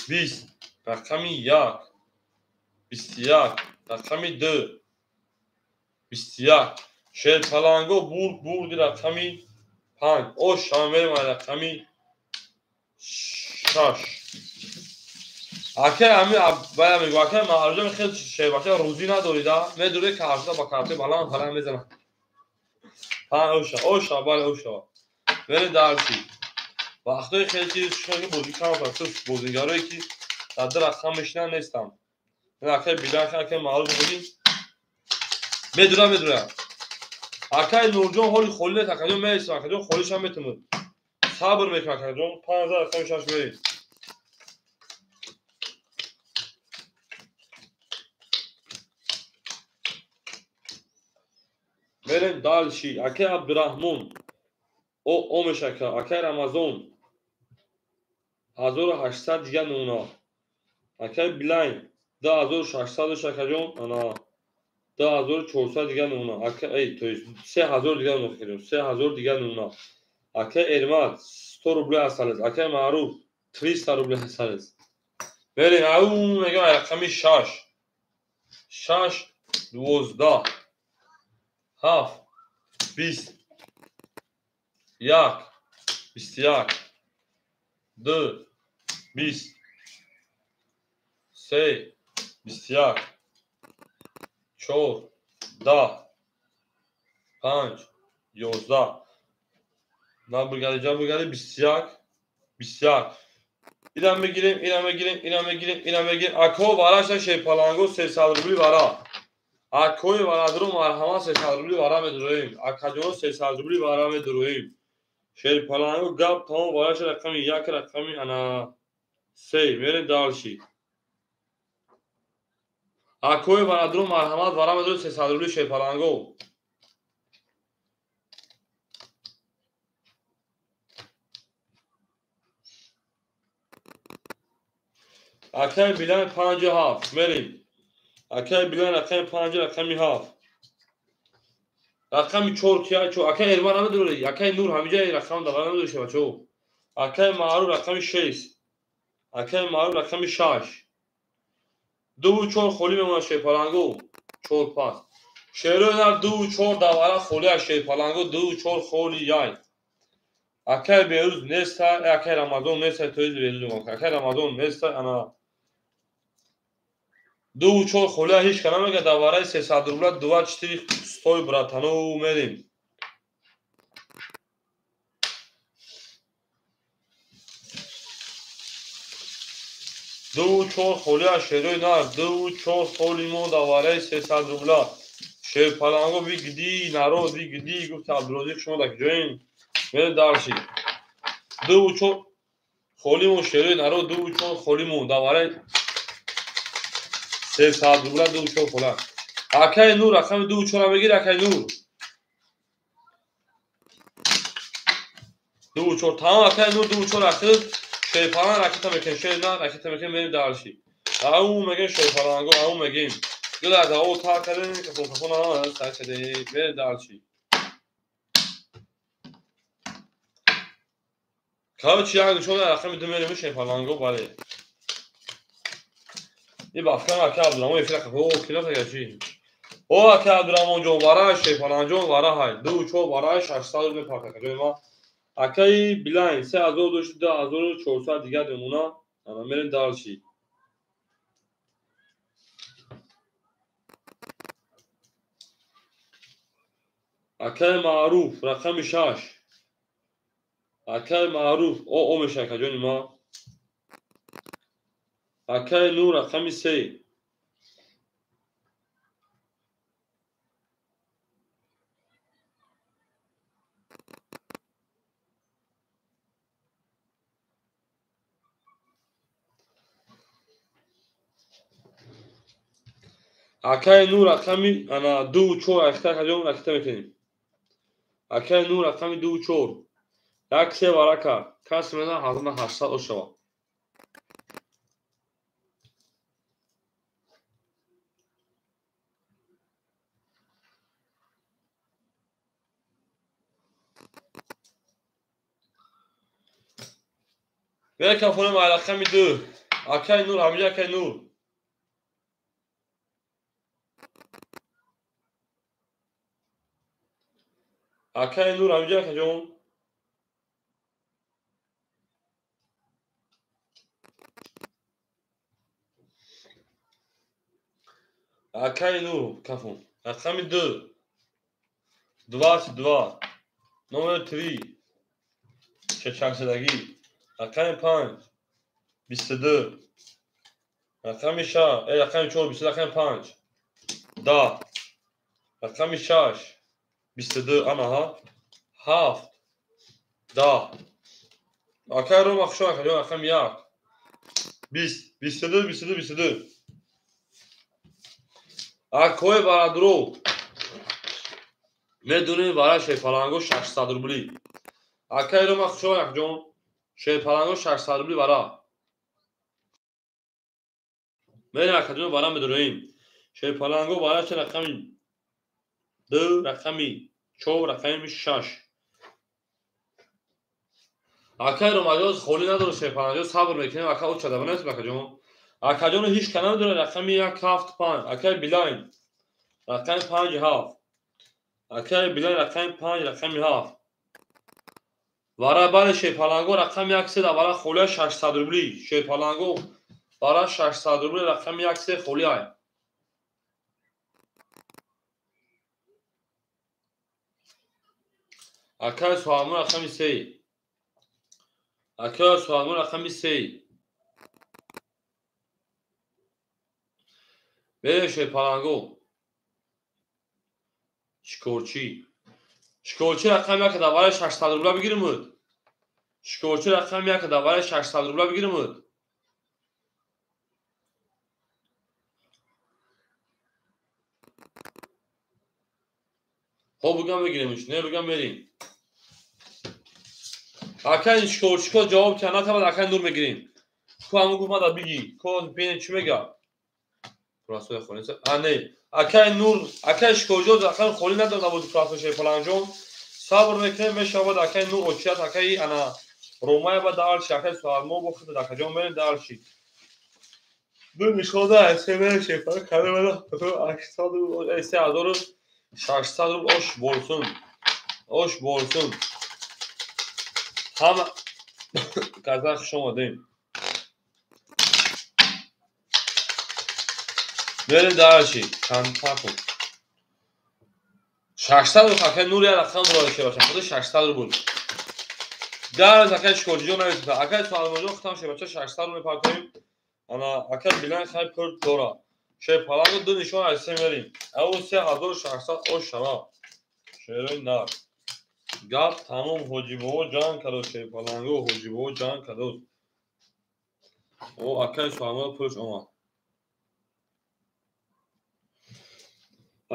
20, рақами 1, 21, рақами 2, 21. Шерпаланго бурд, бурди рақами 5. Ош, ҳама мерем рақами 6. Акаи ҳами бая мегӯ, акаи Маъруфҷон хеле Шербаша рӯзӣ надорида, медуре карта ба картаи баланд баланд мезанад. Ҳа, оша, оша, бале, оша. Мерем дарси. Вақтҳои хеле чиз шуд ки бозӣ кам кард, сирф бозигарое ки дар ду рақам мешинанд нестанд. Акаи Билан, акаи Маъруф бозӣ медура, медура. Акаи Нурҷон ҳоли холӣ нест, акаҷон мересам, акаҷон холишам метавонад. Сабр мекунам, акаҷон, 5 рақами 6 мерем. Мерем дальше. Акаи Абдураҳмон. О, омеш ака, акаи Рамазон. 1800 дигар нуна. Акаи Билайн 2600 акаҷон, ана 2400 дигар нуна. Ака, эй, то есть 3000 дигар нуна, акаҷон, 3000 дигар нуна. Акаи Эрмат 100 рубли асалес, акаи Маъруф 300 рубли асалес. Мерем, ау мегам рақами 6. 6, 12, 7, 20, 1, 21, 2, 20, 3, 21, 4, 10, 5, 11. На бригади, ҷа бригади 21, 21. Инам мегирем, инам мегирем, инам мегирем, инам мегирем. Ако вараша шерпаланго 300 рубли вара. Акои варадро марҳамат 300 рубли вара медуроем. Акаҷоно 300 рубли вара медуроем. Шерпаланго гап тамом вараша рақами 1, рақами ана 3. Мерем дальше. Акои варадро марҳамат вара медуроем 300 рубли шерпаланго. Акай билан 57 мерем. Акай билан рақами 5, рақами 7. Рақами 4 кия чо? Акай Эрман намедонӣ. Акай Нур ҳамиҷа рақам дава намедонӣ бачо. Акай Маъруф рақами 6. Акай Маъруф рақами 6. 2 4 холӣ мемонад шерпаланго. 4 5. Шерои нар 2 4 давара холӣ аз шерпаланго 2 4 холӣ яй. Акай Беруз неста, акай Рамазон неста, тоиз Беруз. Акай Рамазон неста, ана 2 4 холия ҳеч ка намега давараи 300 рубла 2 4 стой братану мерем. Ду 4 холия шерои нар 2 4 холи мо давараи 300 рубла. Шерпаланго вигди народ вигди гуфт Абдурозиқ шумо дар куҷоем? Мерем дальше. 2 4 холи мо шерои народ 2 4 холи мо давараи 300 рубла 2 4 хола. Акай Нур рақами 2 4 мегир акай Нур. 2 4 тамом акай Нур 2 4 ахир шерпалан ракета мекунем шер на ракета мекунем мерем дальше. Ау мегем шерпаланго ау мегем. Дила да о та кардем кафон кафон ама сар шуда мерем дальше. Короче як шода рақами 2 мерем шерпаланго бале. И бафкам ака Абдурамон эфир қафо о кило тагачи. О ака Абдурамон ҷон вара шерпалан ҷон вара ҳай 2 4 вара 600 рубл парта ҷои ма. Акаи Билайн 3000 дошт 2400 дигар мемона. Ана мерем дальше. Акаи Маъруф рақами 6. Акаи Маъруф о о меша ака ҷони ма. Акаи Нур рақами 3. Акаи Нур рақами ана 2 4 ахта каҷон ракета мекунем. Акаи Нур рақами 2 4. 1 3 варака. Кас мена 1800 ошава. Мекафонем рақами 2. Акаи Нур ҳамиҷа акаи Нур. Акаи Нур ҳамиҷа акаҷон. Акаи Нур кафон. Рақами 2. 22. Номер 3. Чечакшудагӣ. Рақами 5. 22. Рақами 6. Рақами 4. 22. Рақами 5. 10. Рақами 6. 22. Анаҳа. 7. 10. Акаи Рома хушо акаҷон рақами 1. 20. 22. 22. 22. Акои барадро медонем вара шерпаланго 600 рубли. Акаи Рома хушо акаҷон шерпаланго 600 рубли вара. Мерем акаҷон вара медороем. Шерпаланго вара че рақами 2, рақами 4, рақами 6. Акаи Ромаҷон холӣ надорад шерпаланго сабр мекунем ака очада банес акаҷон. Акаҷон ҳеч ка намедонад рақами 1 7 5. Акаи Билайн рақами 5 7. Акаи Билайн рақами 5 рақами 7. Вара бале шерпаланго рақами 1 3 вара холия 600 рубли. Шерпаланго Барои 600 рубл рақами 1 се холӣ ай. Акай Суҳамур рақами 3. Акай Суҳамур рақами 3. Берем Шерпаланго. Шикорчӣ. Шикорчӣ рақами 1 дар барои 600 рубла бигирмуд. Шикорчӣ рақами 1 дар барои 600 рубла бигирмуд. Хоб бугам бигиремш, не бугам мерим. Акай шикорчико ҷавоб тия натавад, акай Нур мегирем. Ку ҳамун гуфт мада биги. Ко бинем чӣ мега. Прасоя холӣ. А не. Акай Нур, акай шикорҷо рақами холӣ надод набуд прасо Шерпаланҷон. Сабр мекунем, мешавад акай Нур очият, акай ана Ромая ба дарши, акай Суҳармо бо худ акаҷон мерем дарши. Ду нишода СМ Шерпаланг кадамада 800 3600 рубл ош болсун. Ош болсун. Ҳама каза хуш омадем. Мерем дарши. Чанд пакун. 600 рубл акай Нур як рақам бурад шебаша. Худи 600 рубл. Дар акай Шикорҷиҷон нависида. Акай Суҳармоҷон хутам шебача 600 рубл мепартоем. Ана акай Билан хай пур дора. Шерпаланго ду нишон аз се мерим. Ау 3600 ош шава. Шерои нар. Гап тамом ҳоҷибобо ҷанг кардост. Шерпаланго ҳоҷибобо ҷанг кардост. О акай Суҳармо пулш омад.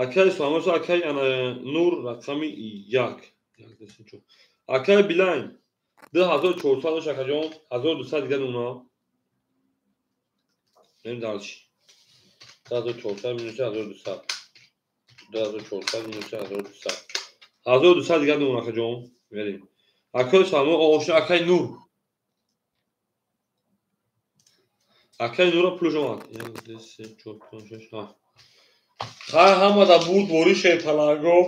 Акай Суҳармо акай ана Нур рақами 1. Акай Билайн 2400 ош акаҷон, 1200 дигар нуна. Мерим дальше. 2400 минус 1200. 2400 минус 1200. 1200 дигар нуна акаҷон. Мерим. Акай Суҳармо ошна акай Нур. Акай Нура пулш омад. 1 2 3 4 5 6 7. Хай ҳама да бурд бори Шерпаланго.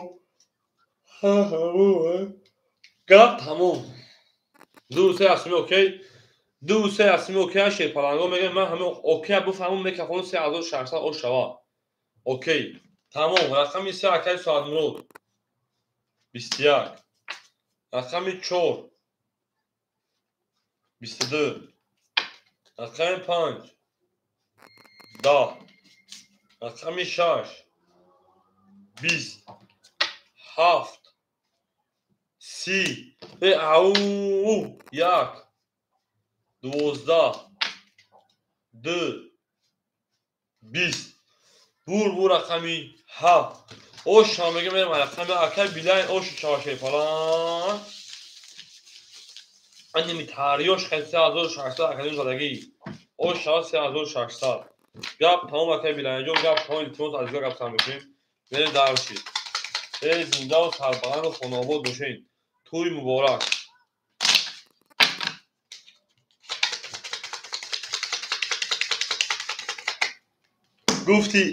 Гап тамом. 2 3 асми окей. 2 3 асми окей Шерпаланго мегӯям ман ҳама окей буфаҳмум мекафонам 3600 ош шава. Окей. Тамом. Рақами 3 акай Суҳармурод. 21. Рақами 4. 22. Рақами 5. 10. Рақами 6. 20. 7. 30. Ау 1. 12. 2. 20. Бур бу рақами 7. Ош ҳам мегӯям мерем рақами акай Билайн ош шава Шерпаланг. Аними тариёш хай 3600 академ задагӣ. Ош шава 3600. Гап тамом акай Билайнҷон, гап тамом илтимос аз ҷо гап сар мекунем. Мерем дарши. Эй зиндаву сарбаланду хонаобод бошед. Тӯй муборак. Гуфти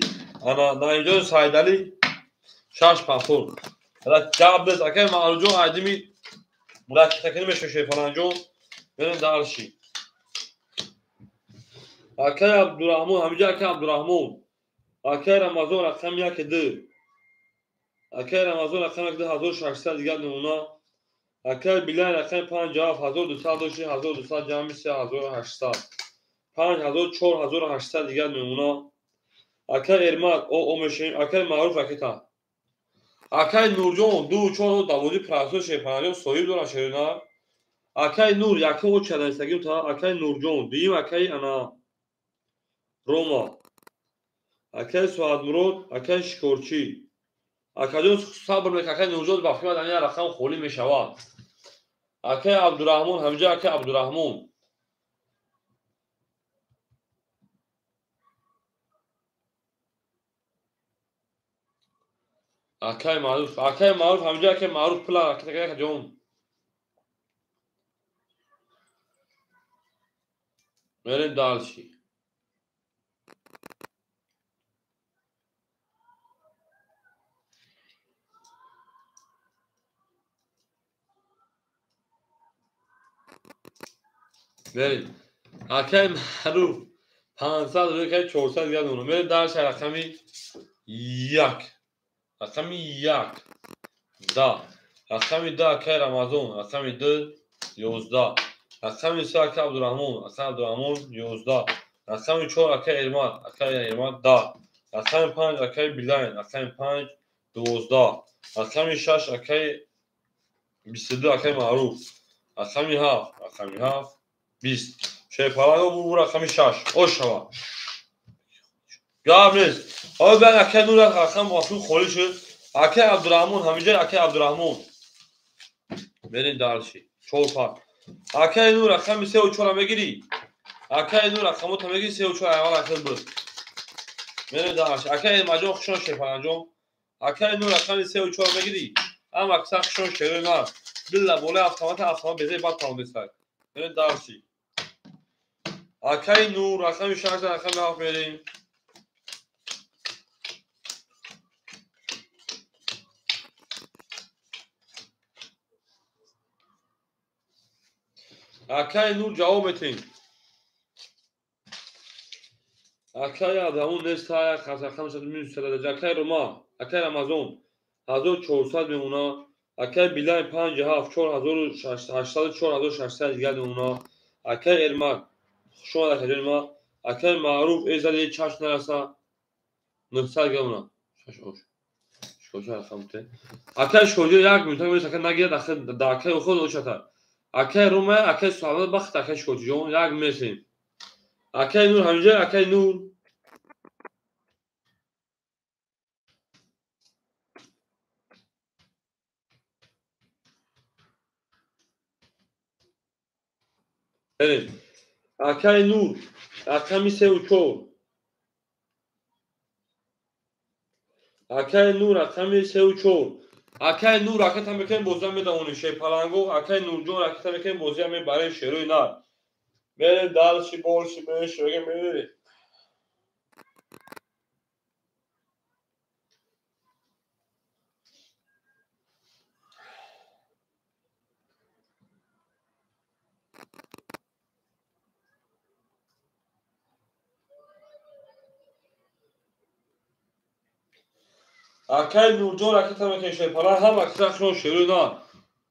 ана Наимҷон Сайдалӣ 6 пахур. Гап без акай Маъруфҷон айдими ракитакунӣ мешавад Шерпаланҷон. Мерем дарши. Акай Абдураҳмон, ҳамиҷа акай Абдураҳмон. Акай Рамазон рақами 1 2. Акай Рамазон рақами 1 2600 дигар намуна. Акай Билайн рақами 5 7 1200 дошти 1200 ҷамъи 3800. 5000 4800 дигар намуна. Акай Эрмак о мешавем. Акай Маъруф ракета. Акай Нурҷон 2 4 даводи прасо Шерпаланҷон соҳиб дорад шеринар. Акай Нур якум оча нависагим та акай Нурҷон, дуюм акай ана Рома. Акай Суҳатмурод, акай Шикорчӣ. Акаҷон сабр мекунад, акай Нурҷон ба фикр ана рақам холӣ мешавад. Акай Абдураҳмон, ҳамиҷа акай Абдураҳмон. Акай Маъруф, акай Маъруф, ҳамиҷа акай Маъруф пула акаҷон. Мерем дальше. Мерем. Акай Маъруф 500 рубл кай 400 дигар мемона. Мерем дарши рақами 1. Рақами 1. 10. Рақами 2 акай Рамазон, рақами 2 11. Рақами 3 акай Абдурраҳмон, акай Абдурраҳмон 11. Рақами 4 акай Эрмат, акай Эрмат 10. Рақами 5 акай Билайн, рақами 5 12. Рақами 6 акай 22 акай Маъруф. Рақами 7, рақами 7 20. Шерпаланго бу рақами 6. Ош шава. Гап нест. Ҳоло баъд акай Нур рақам муваффиқ холӣ шуд. Акай Абдурраҳмон ҳаминҷа акай Абдурраҳмон. Мерем дарши. 4 пар. Акай Нур рақами 3 ва 4 мегирӣ? Акай Нур рақамота мегирӣ 3 ва 4 аввал ахир буд. Мерем дарши. Акай Элмаҷон хушон Шерпаланҷон. Акай Нур рақами 3 ва 4 мегирӣ? Ҳам аксар хушон шерои ман. Билла болои автомата автомат безаи бад тавонистак. Мерем дарши. Акай Нур рақами 6 рақами 7 мерем. Акай Нур ҷавоб метем. Акай Абдурраҳмон нест, рақам 300. Акай Рома, акай Рамазон 1400 мемона. Акай Билай 5 7 4800 4600 дигар мемона. Акай Эрмак хуш омад акаҷони ма. Акай Маъруф эзади чашм нараса 900 дигар мемона. Шаш ош. Шикоҷа рақам те. Акай Шикоҷа як минута мест, акай нагирад, ахир да акай худ ошата. Акай Рома, акай Суҳаб бахт акай Шикоҷиҷон як месем. Акай Нур ҳаминҷа акай Нур. Берем. Акай Нур рақами 3 ва 4. Акай Нур рақами 3 ва 4. Акай Нур ракета мекунем бозиам медавонем Шерпаланго. Акай Нурҷон ракета мекунем бозиам мебарем шерои нар. Мерем дарши борши мерем шерои мерем. Акай Нурҷон ракета мекунем Шерпаланг ҳам аксар шерои нар.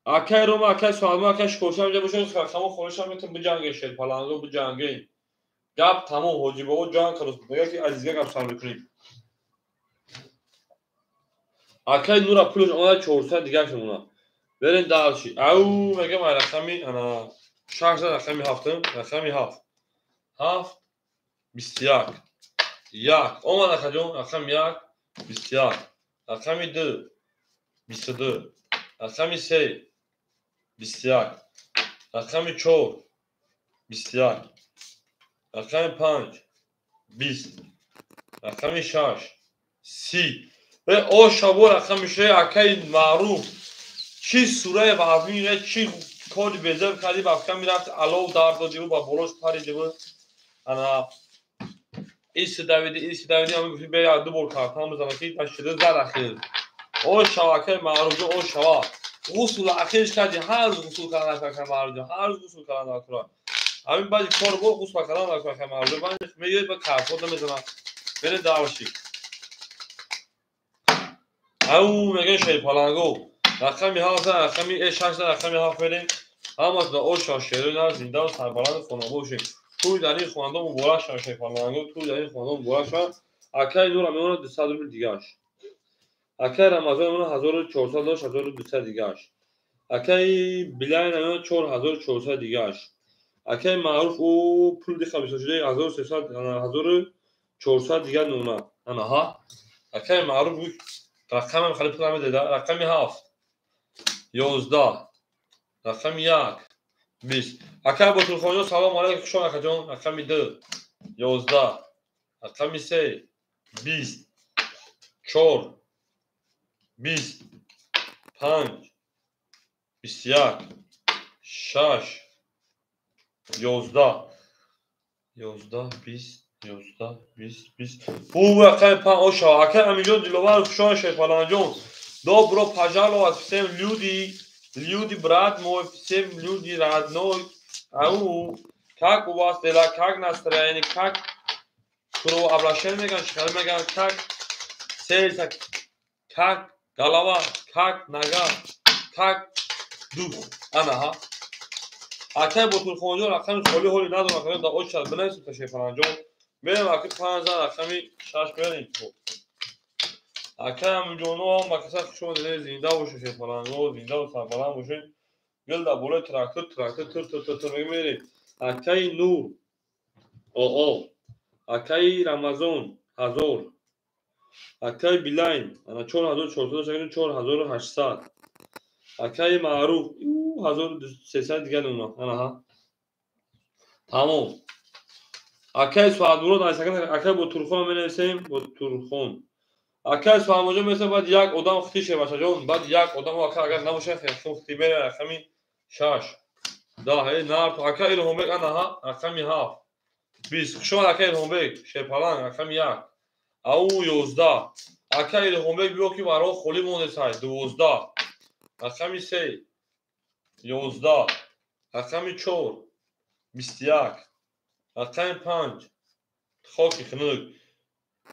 Акай Рома, акай Суҳаб, акай Шикоша инҷа бошед, рақамо холишам метавон биҷанге Шерпаланго биҷанге. Гап тамом ҳоҷи бобо ҷанг кард. Мегӯяд ки азизга гап сар мекунем. Акай Нура пулаш омада 400 дигар мемона. Берем дарши. Ау мегӯям ай рақами ана 6 рақами 7, рақами 7. 7 21. 1 омад акаҷон, рақами 1 21. Рақами 2 22. Рақами 3 21. Рақами 4 21. Рақами 5 20. Рақами 6 30. Оша бо рақами 6 акай Маъруф. Чӣ сураи вазмин, чӣ кори безеб кардӣ, ба фикр мерафт алов дар додиву ба болош паридиву. Ана иси давиди, иси давиди, ҳамин гуфти бе ду бор картам бизанам ки ташкилот зад ахир. Оша акай Маъруф, оша ва. Ғусл ахирш кардӣ, ҳар рӯз ғусл кардан накун акай Маъруф, ҳар рӯз ғусл кардан накун. Ҳамин баъди кор бо ғусл кардан накун акай Маъруф. Баъд мегӯяд ба картҳо мезанам. Бере дарши. Ау мегӯяд Шерпаланго. Рақами 7, рақами 6, рақами 7 мерем. Ҳаматон оша шерои нар зинда ва сарбаланд хонадон бошед. Тӯй дар ин хонадон муборак шавад Шерпаланго, тӯй дар ин хонадон муборак шавад. Акай Нура мемонад 200 рубл дигараш. Акай Рамазон мемонад 1400 дошт, 1200 дигараш. Акай Билайн мемонад 4400 дигараш. Акай Маъруф ӯ пул диха бисёр шуда 1300, 1400 дигар мемонад. Ана ҳа. Акай Маъруф рақамам хеле пул намедиҳад. Рақами 7 11 рақами 1 20. Акай Ботулхонҷон салом алайкум, хуш омад акаҷон. Рақами 2 11 рақами 3 20 4 20 5 21 6 11 11 20 11 20 20. Бу рақами 5 оша. Акай Аминҷон Диловаров хуш омад Шерпаланҷон. Добро пожаловать всем люди, люди, брат мой, всем люди родной. Ау, как у вас дела, как настроение, как Кровообращение меган, шикар меган, как сердце, как голова, как нога, как дух. Ана ҳа. Акай Ботурхонҷон рақами холи ҳоли надорам, акай дар очад бинависед та Шерпаланҷон. Мерем аки 5 зан рақами 6 мерем. Акай Аминҷоно ҳам ба каса хуш омадед, зинда бошед Шерпаланго, зинда ва сарбаланд бошед. Гил дар болои трактор, трактор тир тир тир тир мегӯем. Акаи Нур оо, акаи Рамазон 1000, акаи Билайн ана 4400, 4800, акаи Маъруф 1300 дигар намуна. Ана ҳа. Тамом. Акаи Суадмурод акаи Ботурхон менависем, Ботурхон. Акаи Суадмурод менависем, баъд як одам хити шебашаҷон, баъд як одам ака агар набошад хити мере рақами 6. Да, эй нарт, ака Илҳомбек ана ҳа, рақами 7. 20. Хуш омад ака Илҳомбек, Шерпаланг рақами 1. Ау 11. Ака Илҳомбек биё ки баро холӣ мондесай 12. Рақами 3 11. Рақами 4 21. Рақами 5 хоки хунук.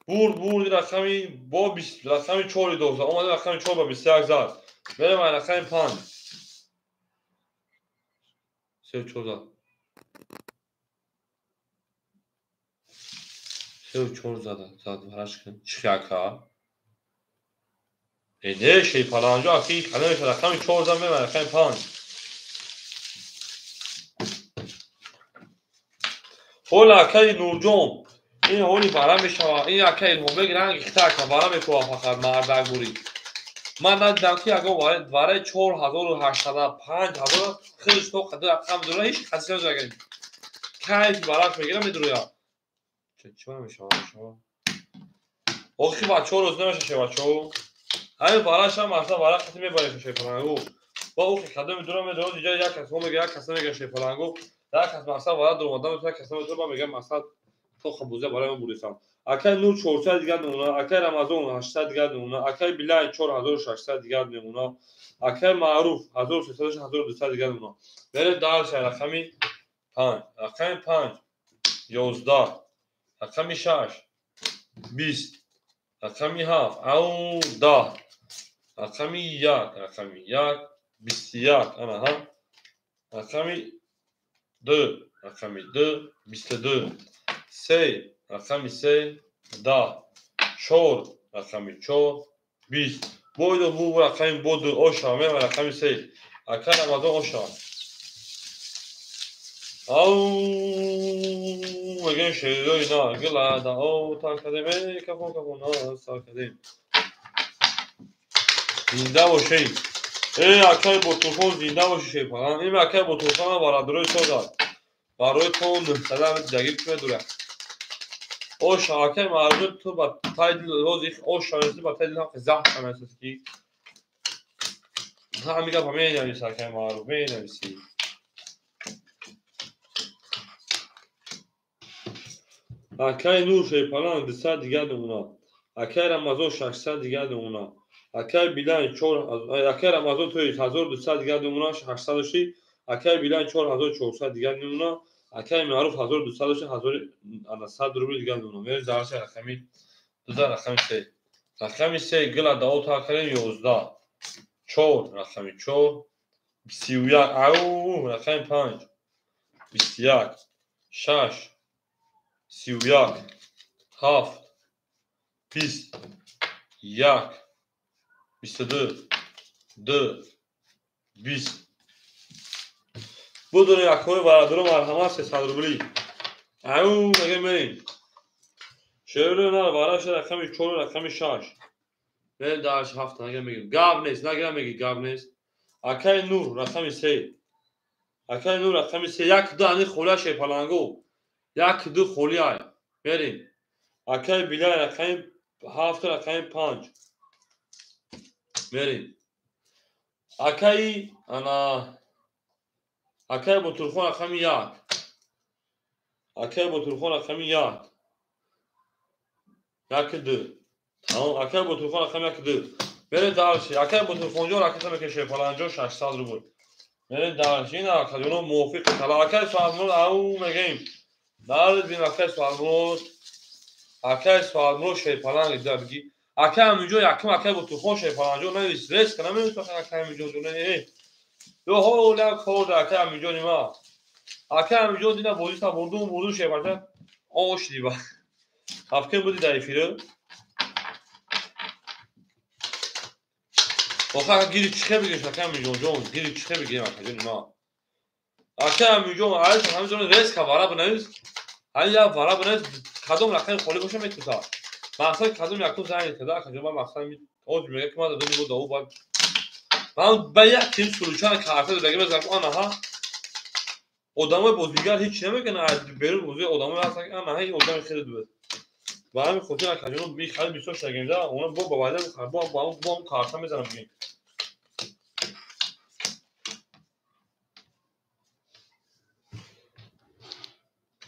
Бурд бурди рақами бо 20, рақами 4 12. Омада рақами 4 ба 21 зад. Мерем рақами 5. 3 4 зад. 3 4 зад вараш кун. Чӣ ака? Э не Шерпаланҷо аки калимаш рақами 4 зад, мерем рақами 5. Ҳола акаи Нурҷон, ин ҳоли бара мешавад. Ин акаи Илҳомбек ранги хита ака бара мекунад фақат мардак бурид. Ман надидам ки ягон вараи 4800 5000 худаш то қадар рақам медурад, ҳеҷ касе намезанад. Кайф бараш мегирад, медурояд. Чӣ бара мешавад? Охи бачаҳо розӣ намешавад бачаҳо. Ҳамин барашам масалан вара қати мебаред Шерпалангу. Ба охи кадом медурад, медурад, инҷа як кас мегӯяд, як кас намегӯяд Шерпалангу. Як кас масалан вара дуромада метавонад, як кас наметавонад, мегӯяд масалан то хабуза барои ман бурисам. Акаи Нур 400 дигар намуна, акаи Рамазон 800 дигар намуна, акаи Билай 4600 дигар намуна, акаи Маъруф 1300 1200 дигар намуна. Мерем дальше рақами 5, рақами 5 11, рақами 6 20, рақами 7 ау 10, рақами 1, рақами 1 21, ана ҳа, рақами 2, рақами 2 22, 3, рақами 3 10, 4, рақами 4 20. Бойду бу рақами боду оша, мема рақами 3. Ака Рамазон оша. Ау, мегӯем шерои на, гилада, о, таркадем, эй, кафон, кафон, на, саркадем. Зинда бошед. Эй, акаи Ботурхон зинда бошед, Шерпаланг. Ин акаи Ботурхон бародарои созад. Барои то 900 дагир ки медурад. Оша, акаи Маъруф, ту ба тай дил рози оша меси, ба тай дил ҳаққи заҳр меси ки. Ҳамин гапа менависи, акаи Маъруф, менависи. Акаи Нур Шерпаланг 200 дигар намуна. Акаи Рамазон 600 дигар намуна. Акаи Билайн 4, акаи Рамазон то 1200 дигар намуна, 800 акаи Билайн 4400 дигар намуна, акаи Маъруф 1200 1100 рубл дигар намуна. Мерем дарси рақами 2, рақами 3. Рақами 3 гила дао та кардем 11. 4, рақами 4 21, ау, рақами 5 21, 6 31, 7 20, 1 22, 2 20. Будуни акои бародаро марҳамат 300 рубли. Ау, мегӯем мерем. Шеъри на бараш рақами 4, рақами 6. Мерем дарш 7 нагӯем мегӯем. Гап нест, нагӯем мегӯем гап нест. Акаи Нур рақами 3. Акаи Нур рақами 3. 1 2 ани холия Шерпалангу. 1 2 холия. Мерем. Акаи Билай рақами 7, рақами 5. Мерем. Акаи ана акаи Ботурхон рақами 1. Акаи Ботурхон рақами 1. 1 2. Тамом, акаи Ботурхон рақами 1 2. Мерем дальше. Акаи Ботурхонҷон ракета мекашад Шерпаланҷон 600 рубл. Мерем дальше. Ин акаҷоно мувофиқи талаб. Акаи Суадмурод ау мегӯем. Нарид бин акаи Суадмурод. Акай Соатмуро Шерпаланг дида бигӣ. Акай Аминҷон якум акай Ботурхон Шерпалангҷон навис. Резка намевис акай Аминҷон ҷон. Ё ҳола кор да акай Аминҷони ма. Акай Аминҷон дина бозита бурдум бурдум Шерпаланг ош диба. Ҳафтем буди дар эфир. Охир гири чихе бигириш акай Аминҷон ҷон, гири чихе бигирем акай ҷони ма. Акай Аминҷон, алис ҳамин резка вара бинавис. Ҳамин як вара бинавис, кадом рақами холӣ боша метуса. Мақсад кадом якум занг када акай ҷон, ман мақсад оз мега ки ман дадони бо даву бад. Ман ба як тим сулучан карта дадаги мезанам анаҳа. Одамои бозигар ҳеч намекунад, аз берун бозӣ одамои ҳастанд ки анаҳа ин одами хеле дур. Ба ҳамин хотир акай ҷон, ми хеле бисёр шагирда, она бо бабайда бо бо бо карта мезанам бигем.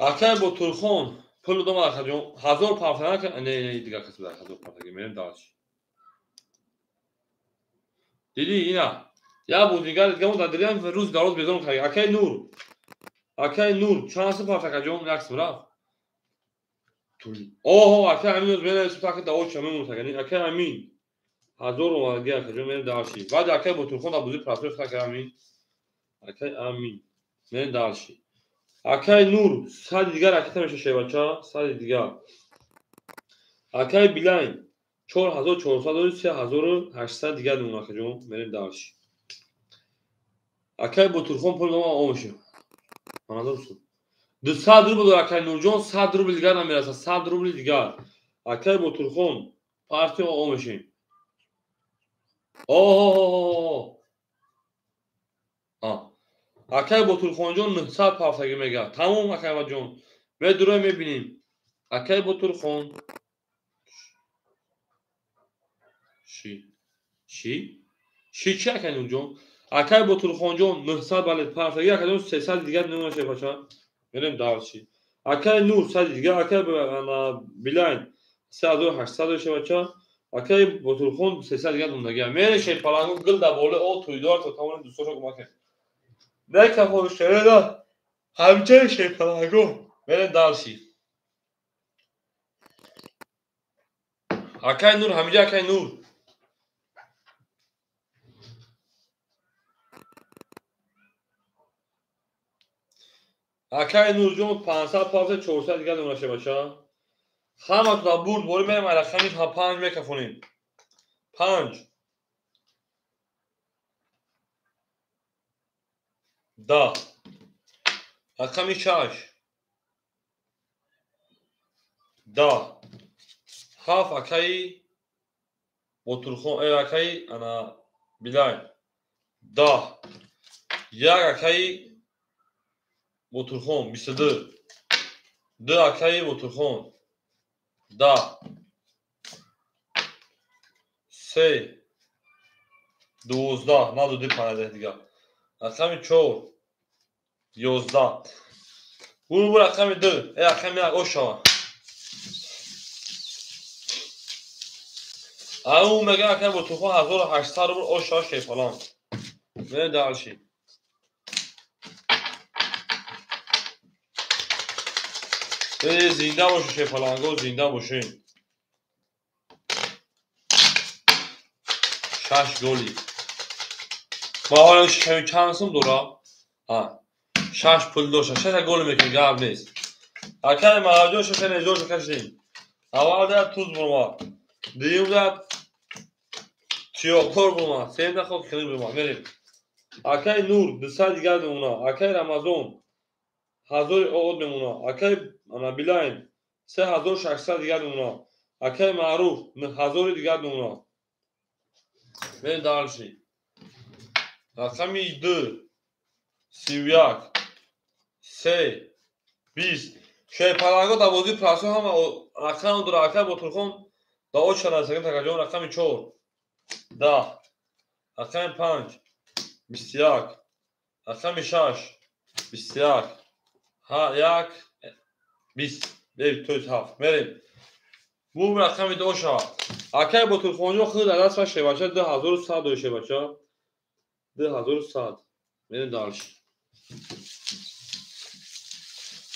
Акай Ботурхон пул додам акай ҷон, 1000 парта нака, не не дигар кас буда 1000 парта мерем дальше. Диди ина я бозигар дигар мо дар дилам рӯз дароз безон кард. Акай Нур, акай Нур чанд су парта акай ҷон, як су рафт. Оҳо, акай Амин оз менависем таки да оча мемонад акай. Акай Амин 1000 омадаги акай ҷон, мерем дальше. Баъд акай Ботурхон дар бозии процесс акай Амин, акай Амин мерем дальше. Акай Нур сади дигар ракета меша шевача, сади дигар. Акай Билайн 4400 3800 дигар мемонад акай ҷон, мерем дальше. Акай Ботурхон пул дома омеша. Маназар су. 200 рубл дор акай Нурҷон, 100 рубл дигар намерасад, 100 рубл дигар. Акай Ботурхон партия омешем. Оҳо. Акай Ботурхонҷон 900 партаги мега. Тамом акай ҷон. Медуроем мебинем. Акай Ботурхон. Ши. Ши? Ши чи акай Нурҷон? Акай Ботурхонҷон 900 балет партаги, акай ҷон 300 дигар намешавад бача. Мерем дальше. Акай Нур 100 дигар, акай Билайн 3800 мешавад бача. Акай Ботурхон 300 дигар мондаги. Мерем Шерпалангу гил дар болои о тӯйдор то тамоми дӯстошо кӯмак кунем. Некафо шереда ҳамчаи Шерпалангу. Мерем дальше. Акай Нур ҳамиҷа акай Нур. Акай Нурҷон 500 парта 400 дигар намеша бача. Ҳаматон бурд борӣ мерем рақами 5 мекафонем. 5 10 рақами 6 10 7 акаи Ботурхон, акаи ана Билай 10 1 акаи Ботурхон 22 2 акаи Ботурхон 10 3 12 надоди панҷ дигар. Рақами 4 11 Гуру рақами 2 рақами 1 ошава. Ау мега акаи Ботурхон 1800 рубл ошава Шерпаланг. Мерем дальше. Зинда бошед Шерпаланго, зинда бошед. 6 голи. Ма ҳоло чанд сум дора? 6 пул дошта, 6 гол мекунем, гап нест. Акай Маҳаҷон 6 незоша кашидем. Аввал да туз бурма, дуюм да тиёқкор бурма, сеюм да хок хилӣ бурма. Мерем. Акай Нур 200 дигар мемона. Акай Рамазон 1000 од мемона. Акай ана Билайн 3600 дигар мемона. Акай Маъруф 1000 дигар мемона. Мерем дальше. Рақами 2 31 3 20 Шерпаланго дар бозии прасо ҳама рақам дора. Акай Ботурхон дар оча нарасагим такаҷон. Рақами 4 10 рақами 5 21 рақами 6 21 1 20 то 7 мерем. Бу рақами 2 шавад. Акай Ботурхонҷон худ дар даст шевача 2100 дошта шевача 2100. Мерем дальше.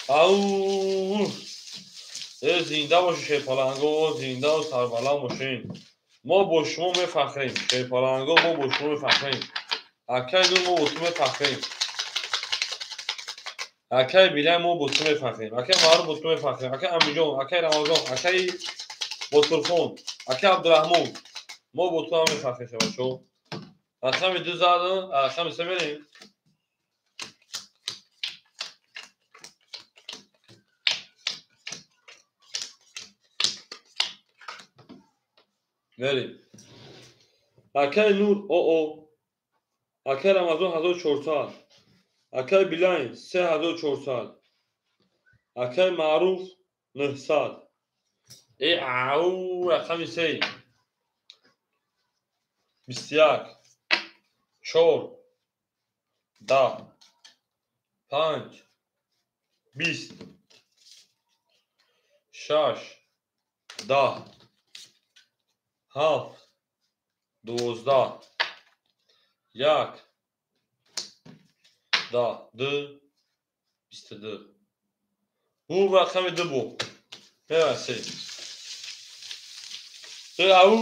Ау! Зинда бошед шерпаланго, зиндаву сарбаланд бошед. Мо бо шумо мефахрем, шерпаланго, мо бо шумо мефахрем. Акай Нур, мо бо ту мефахрем. Акай Билай, мо бо ту мефахрем. Акай Маъруф, бо ту мефахрем. Акай Амиҷон, акай Рамазон, акай Ботурхон, акай Абдураҳмон, мо бо ту ҳам мефахрем, шабачо. Рақами 2 задан, рақами 3 мерем. Мерем. Акай Нур, оо. Акай Рамазон 1400. Акай Билайн 3400. Акай Маъруф 900. Ау, рақами 3. 21 4 10 5 20 6 10 7 12 1 10 2 22. Бу рақами 2 бу. Мебахшед. Ау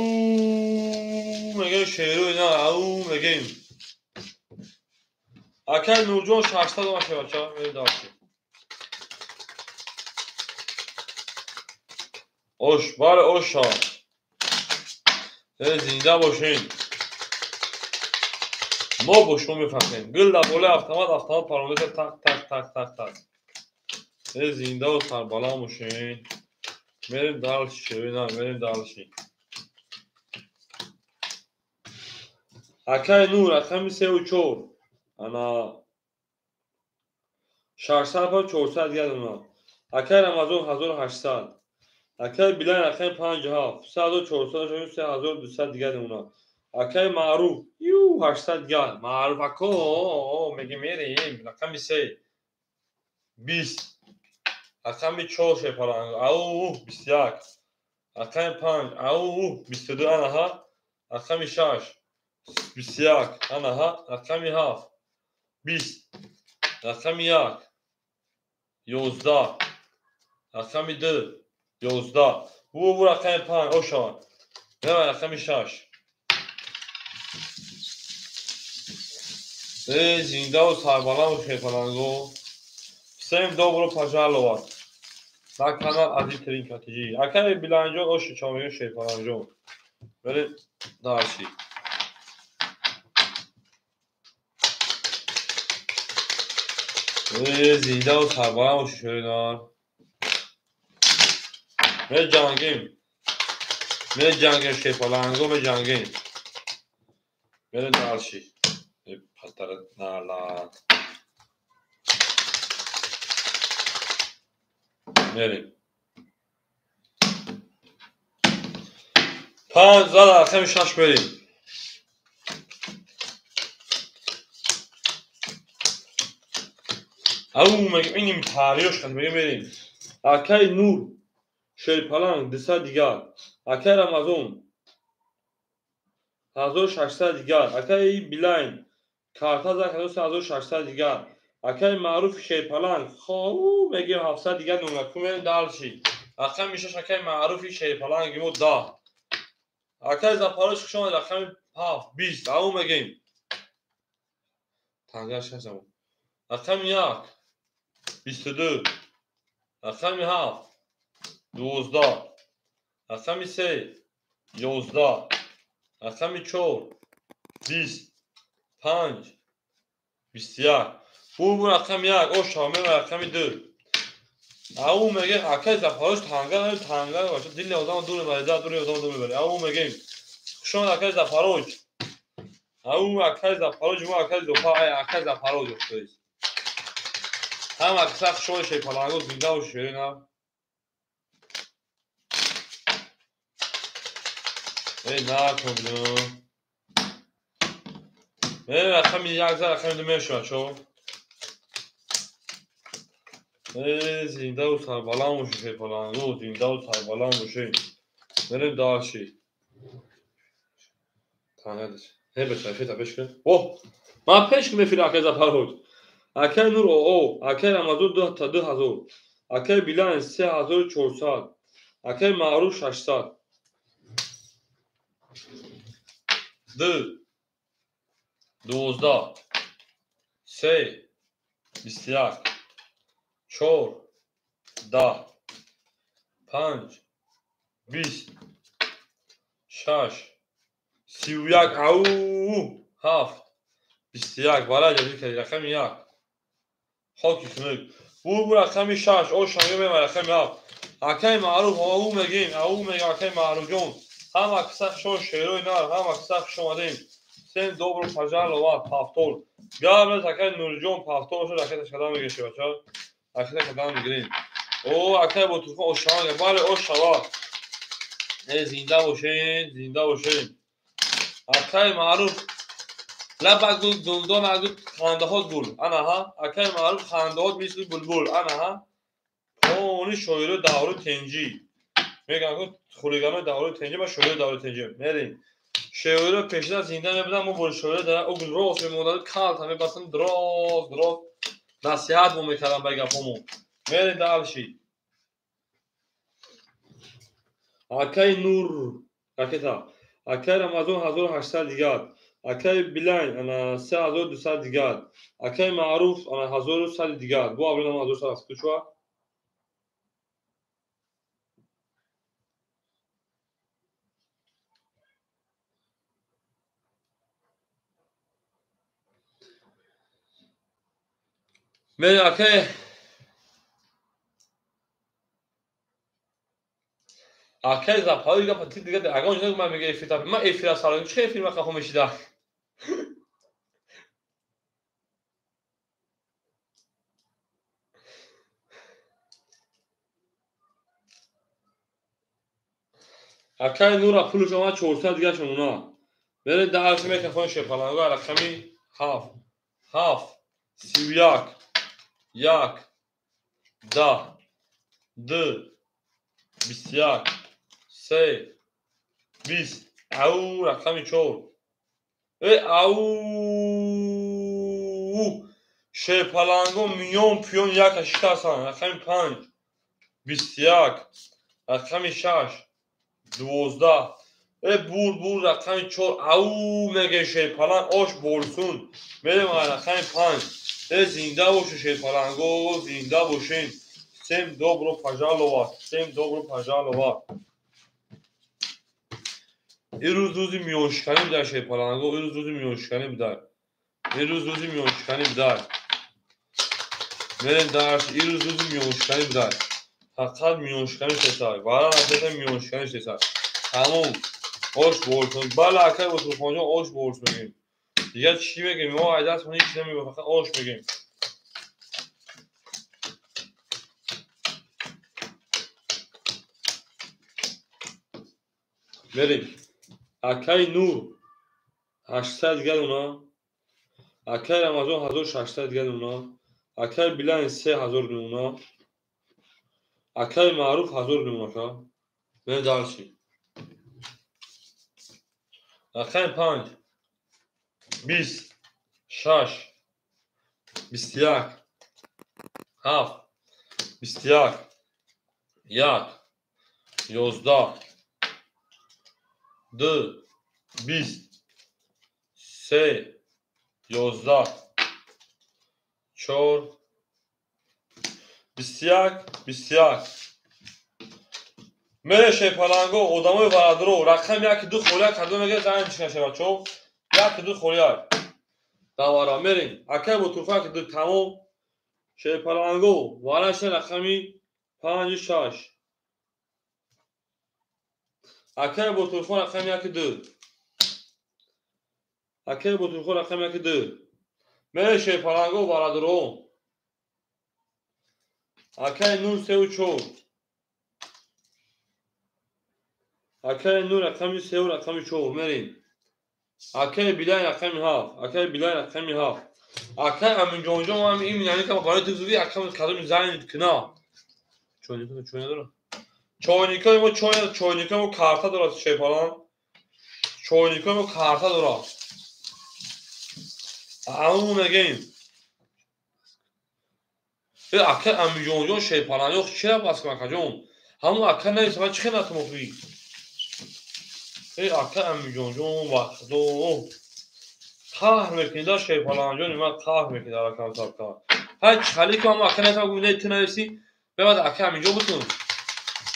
мегем шеру ина, ау мегем. Акай Нурҷон 600 омад, бача, мерем дальше. Ош, бале оша. Зинда бошед. Мо бо шумо мефахрем. Гул дар болои автомат, автомат паромеда так так так так так. Зиндаву сарбаланд бошед. Мерем дальше, мерем дальше. Акай Нур, рақами 3 ва 4. Ана 600 400 дигар дона. Акай Рамазон 1800. Акай Билай рақами 5 7 3400 3200 дигар дона. Акай Маъруф 800 дигар. Маъруф ако меги мерем. Рақами 3 20. Рақами 4 шепаланг. Ау 21. Рақами 5 ау 22 анаҳа. Рақами 6 21 анаҳа. Рақами 7 20. Рақами 1 11. Рақами 2 11. Бу рақами 5 ошавад. Мева рақами 6. Зиндаву сарбаланду шерпаланго. Всем добро пожаловать на канал Азиз Тринка ТЖ. Акай Биланҷон, оши чомегем шерпаланҷон. Мерем дальше. Зиндаву сарбаланду шерпаланг. Меҷангем. Меҷангем шерпаланго, меҷангем. Мерем дальше. Мерем. 5 зад, рақами 6 мерем. Ау мегем иним тариёш қад мегем мерем. Акай Нур шерпаланг 200 дигар. Акай Рамазон 1600 дигар. Акай Билайн карта зад 1600 дигар. Акай Маъруф шерпаланг хо мегем 700 дигар номра. Ку мерем дальше. Рақами 6 акай Маъруфи шерпаланги мо 10. Акай Запорож хуш омад, рақами 7 20. Ау мегем. Танга 6 ау. Рақами 1 22. Рақами 7 12. Рақами 3 11. Рақами 4 20 5 21. Бу рақами 1 оша мева рақами 2. Ау мегем акай Запорож танга танга баша дили одам дур мебарад, дур одам дур мебарад. Ау мегем. Хуш омад акай Запорож. Ау акай Запорож мо акай Зопа, ай акай Запорож охтоист. Ҳама акса хуш омад шерпаланго, зинда бошед шерина. Накун. Рақами 1 зад, рақами 2 мешавад, чо? Зиндаву сарбаланд бошед шерпаланго, зиндаву сарбаланд бошед. Мерем дальше. О, ман пеш ки мефирам акай Запорож. Акай Нур оо, акай Рамазон 2000. Акай Билан 3400. Акай Маъруф 600. 2 12 3 21 4 10 5 20 6 31 ау 7 21 вара ҷазир кардӣ рақами 1 хоки хунук бу рақами 6 ош мегӯем рақами 7 акай Маъруф ау мегӯем ау мегӯем акай Маъруфҷон ҳама киса хушон шерои нар ҳама киса хуш омадем всем добро пожаловать повтор гап нест акай Нурҷон повтор шуд ракета кадам мегирем бача ракета кадам мегирем о акай Ботурхон ош шава бале ош шава э зинда бошед зинда бошед акай Маъруф лаба гул гулдон гул хандаҳот гул анаҳа акай Маъруф хандаҳот мисли булбул анаҳа пони шоирои даври тенҷӣ мегӯям ку хулиганои даври тенҷӣ ма шоирои даври тенҷӣ мерем шоиро пешина зинда мебуданд мо бо шоиро дар угл рост мемонданд калта мебастанд дроз дроз насиҳат мо мекарданд ба гапҳомо мерем дальше акай Нур ракета акай Рамазон 1800 дигар акай Билайн ана 3200 дигар акай Маъруф ана 1100 дигар бо аввал 1100 аст кучва мерем акай акай Зафари гапа ти дига агон ҷо ман мега эфир ман эфира сарам чи эфир ма қафо мешида акай Нура пулш омад 400 дига шумона мерем дарси микрофон шепаланго рақами 7 7 31 1 10 2 21 3 20 ау рақами 4 э ау шепаланго миён пиён яка шикастанд рақами 5 21 рақами 6 12 э бур бур рақами 4 ау меге шепаланг ош болсун мерем рақами 5 э зинда бошед шепаланго зинда бошед всем добро пожаловать всем добро пожаловать ирӯз рӯзи миёншиканӣ будар шепаланго ирӯз рӯзи миёншиканӣ будар ирӯз рӯзи миёншиканӣ будар мерем дарс ирӯз рӯзи миёншиканӣ будар фақат миёншиканӣ шесай вара нашеса миёншиканӣ шесай тамом ош болсун бале акай Ботурхонҷон ош болс мегӯем дигар чӣ мегӯем мо айдаст ҳеч намегӯем фақат ош мегӯем мерем акай Нур 800 дигар уна акай Рамазон 1600 дигар уна акай Билайн 3000 уна акай Маъруф 1000 уна ка мерем дальше рақами 5 20 6 21 7 21 1 11 2 20 3 11 4 21 21 мере шепаланго одамои варадро рақами 1 2 холия кардо мега зан чи нашава чо 1 2 холия давара мерем акай Ботурхон 1 2 тамом шепаланго вараша рақами 5 6 акай Ботурхон рақами 1 2 акай Ботурхон рақами 1 2 мере шепаланго варадро акай Нур 3 4 акай Нур рақами 3 рақами 4 мерем акай Билайн рақами 7 акай Билайн рақами 7 акай Аминҷонҷон ҳам ин яъне ка барои ту акам кадом зайн кина чойнико чой надорад чойникои мо чой чойникои мо карта дорад шепалан чойникои мо карта дорад ау мегӯем Ака Амиҷонҷон шерпаланг чира пас кун акаҷон? Ҳамун ака нависа ман чӣ хел натум охи? Ака Амиҷонҷон вахдо қаҳр мекунӣ шерпалангҷони ман қаҳр мекунӣ дар акам сабка. Ҳай чӣ ки ҳамун ака нависа гуфт не ту нависи бебад ака Амиҷон бутун.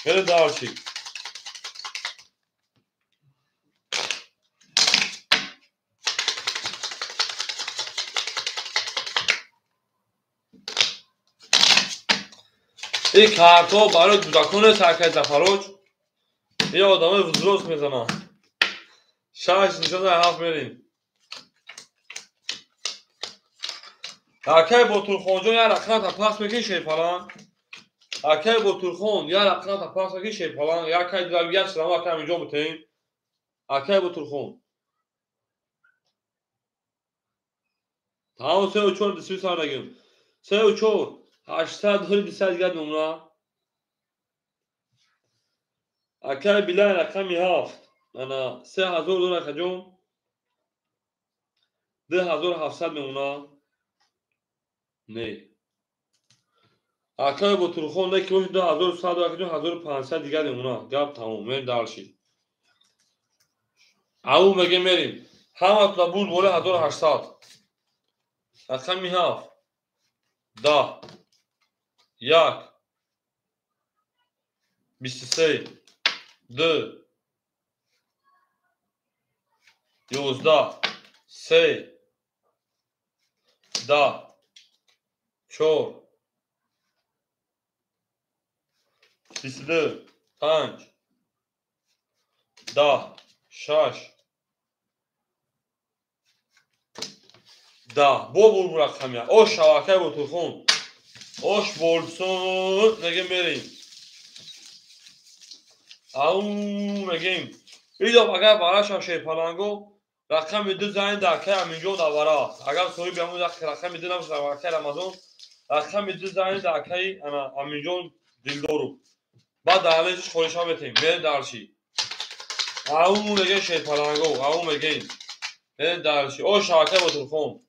Хеле дарчи. Ин картҳо барои кӯдакон нест акай Зафароҷ. Ин одамои взрос мезананд. 6 нишона 7 мерем. Акай Ботурхонҷон як рақамата пахш мекунӣ шерпаланг? Акай Ботурхон як рақамата пахш мекунӣ шерпаланг? Якай як салам акай Амиҷон бутем. Акай Ботурхон. Тамом 3 4 23 сардагим. 3 4 800 200 дигар мемона. Акай Билай рақами 7. Ана 3000 доллар акаҷон. 2700 мемона. Не. Акай Ботурхон не ки бошад 2100 акаҷон 1500 дигар мемона. Гап тамом. Мерем дарши. Ау меге мерем. Ҳаматона буд болои 1800. Рақами 7. 10 1 23 2 11 3 10 4 22 5 10 6 10. Бо бур рақамия. Ош шавакай Ботурхон. Ош болсон мегем мерем. Ау мегем. Идо агар барашам шерпаланго рақами 2 занг дар акай Аминҷон давара. Агар соҳиби ҳамун рақами 2 набошад дар акай Рамазон, рақами 2 занг дар акай Аминҷон Дилдоров. Баъд дар алешиш холиша метем. Мерем дарши. Ау мегем шерпаланго, ау мегем. Мерем дарши. Ош шавакай Ботурхон.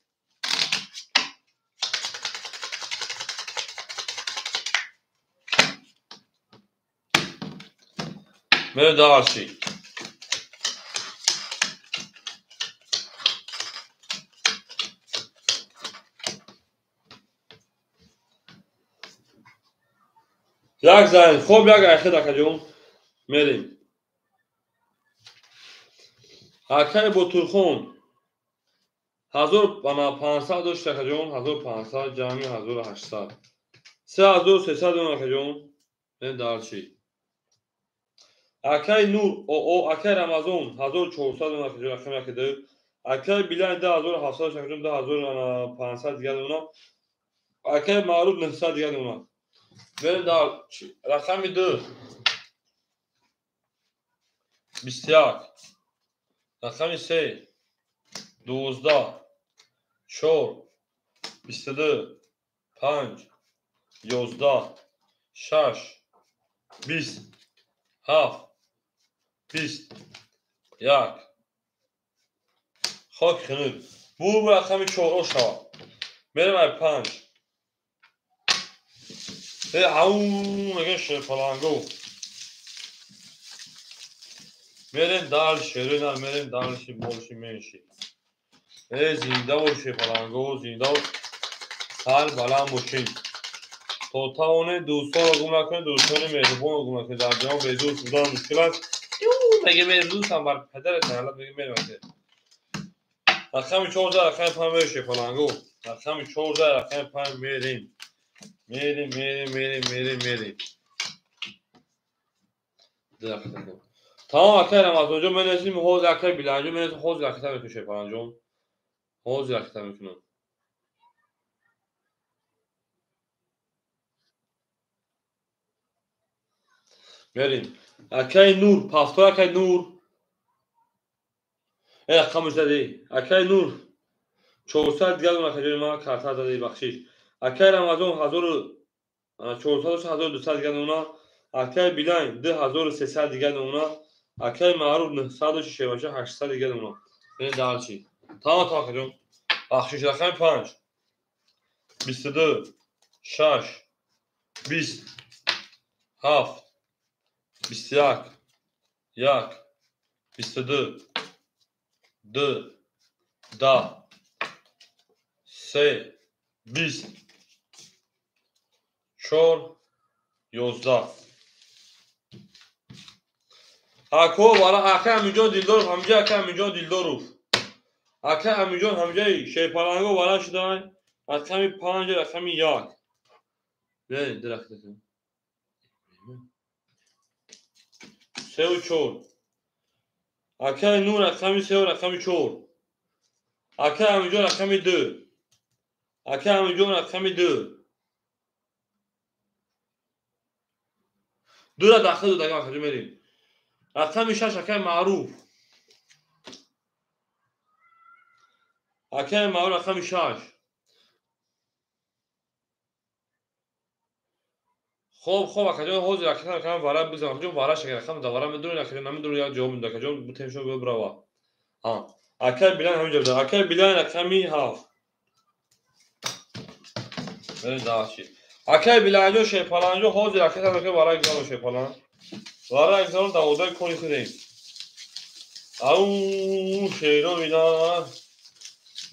Мерем дарши. Як занг, хоб як айхед акаҷон. Мерем. Акай Ботурхон 1500 дошт акаҷон, 1500 ҷамъи 1800. 3300 дон акаҷон. Мерем дарши. Акай Нур, акай Рамазон 1400 дон акаҷон, рақами 1 2. Акай Билай 2700 акаҷон, 2500 дигар дона. Акай Маъруф 900 дигар дона. Мерем дар рақами 2 21 рақами 3 12 4 22 5 11 6 20 7 20 1. Хок хунук. Бу рақами 4 шавад. Мерем ай 5. Ау мегем шерпаланго. Мерем дальше, мерем дальше, больше, меньше. Зинда бош шерпаланго, зинда бош. Сар баланд бошед. То тавонед дӯстонро гум накунед, дӯстони меҳрубонро гум накунед. Дар ҷаҳон бе дӯст будан мушкил аст. Меге мерем дӯстам бар падарат ҳалат меге мерем. Рақами 14 рақами 5 мерем шерпаланго. Рақами 14 рақами 5 мерем. Мерем, мерем, мерем, мерем, мерем. Тамом акай Рамазонҷон менависем, ҳозир акай Биланҷон менависем, ҳозир акита мекунем шерпаланҷон. Ҳозир акита мекунам. Мерем. Акай Нур, пафтор акай Нур. Рақамаш зади. Акай Нур 400 дигар дон акаҷони ман карта зади, бахшиш. Акай Рамазон 1400 1200 дигар дона. Акай Билайн 2300 дигар дона. Акай Маъруф 900 шевача 800 дигар дона. Мерем дарчи. Тамом акаҷон. Бахшиш рақами 5 22 6, 20, 7, 21, 1, 22, 2, 10, 3, 20, 4, 11. Ако вара ака Аминҷон Дилдоров, ҳамҷа ака Аминҷон Дилдоров. Ака Аминҷон ҳамҷаи Шерпаланго вара шудан, рақами 5, рақами 1. Не, дарахт. 3 ва 4. Акаи Нур рақами 3 ва рақами 4. Ака Аминҷон рақами 2. Ака Аминҷон рақами 2. Дура дахил додагам акаҷон мерем. Рақами 6 акаи Маъруф. Акаи Маъруф рақами 6. Хоб акаҷон ҳозир акаҷон вара бизан. Акаҷон вара шакар рақам да вара медонед акаҷон намедонед як ҷавоб медод акаҷон бутем шумо бибрава. Ҳа. Акаи Билан ҳаминҷо буда. Акаи Билан рақами 7. Мерем даши. Акаи Биланҷон Шерпаланҷон ҳозир акаҷон вара гузарон Шерпалан. Вара гузарон даводаи кори худем. Ау шеро мидан.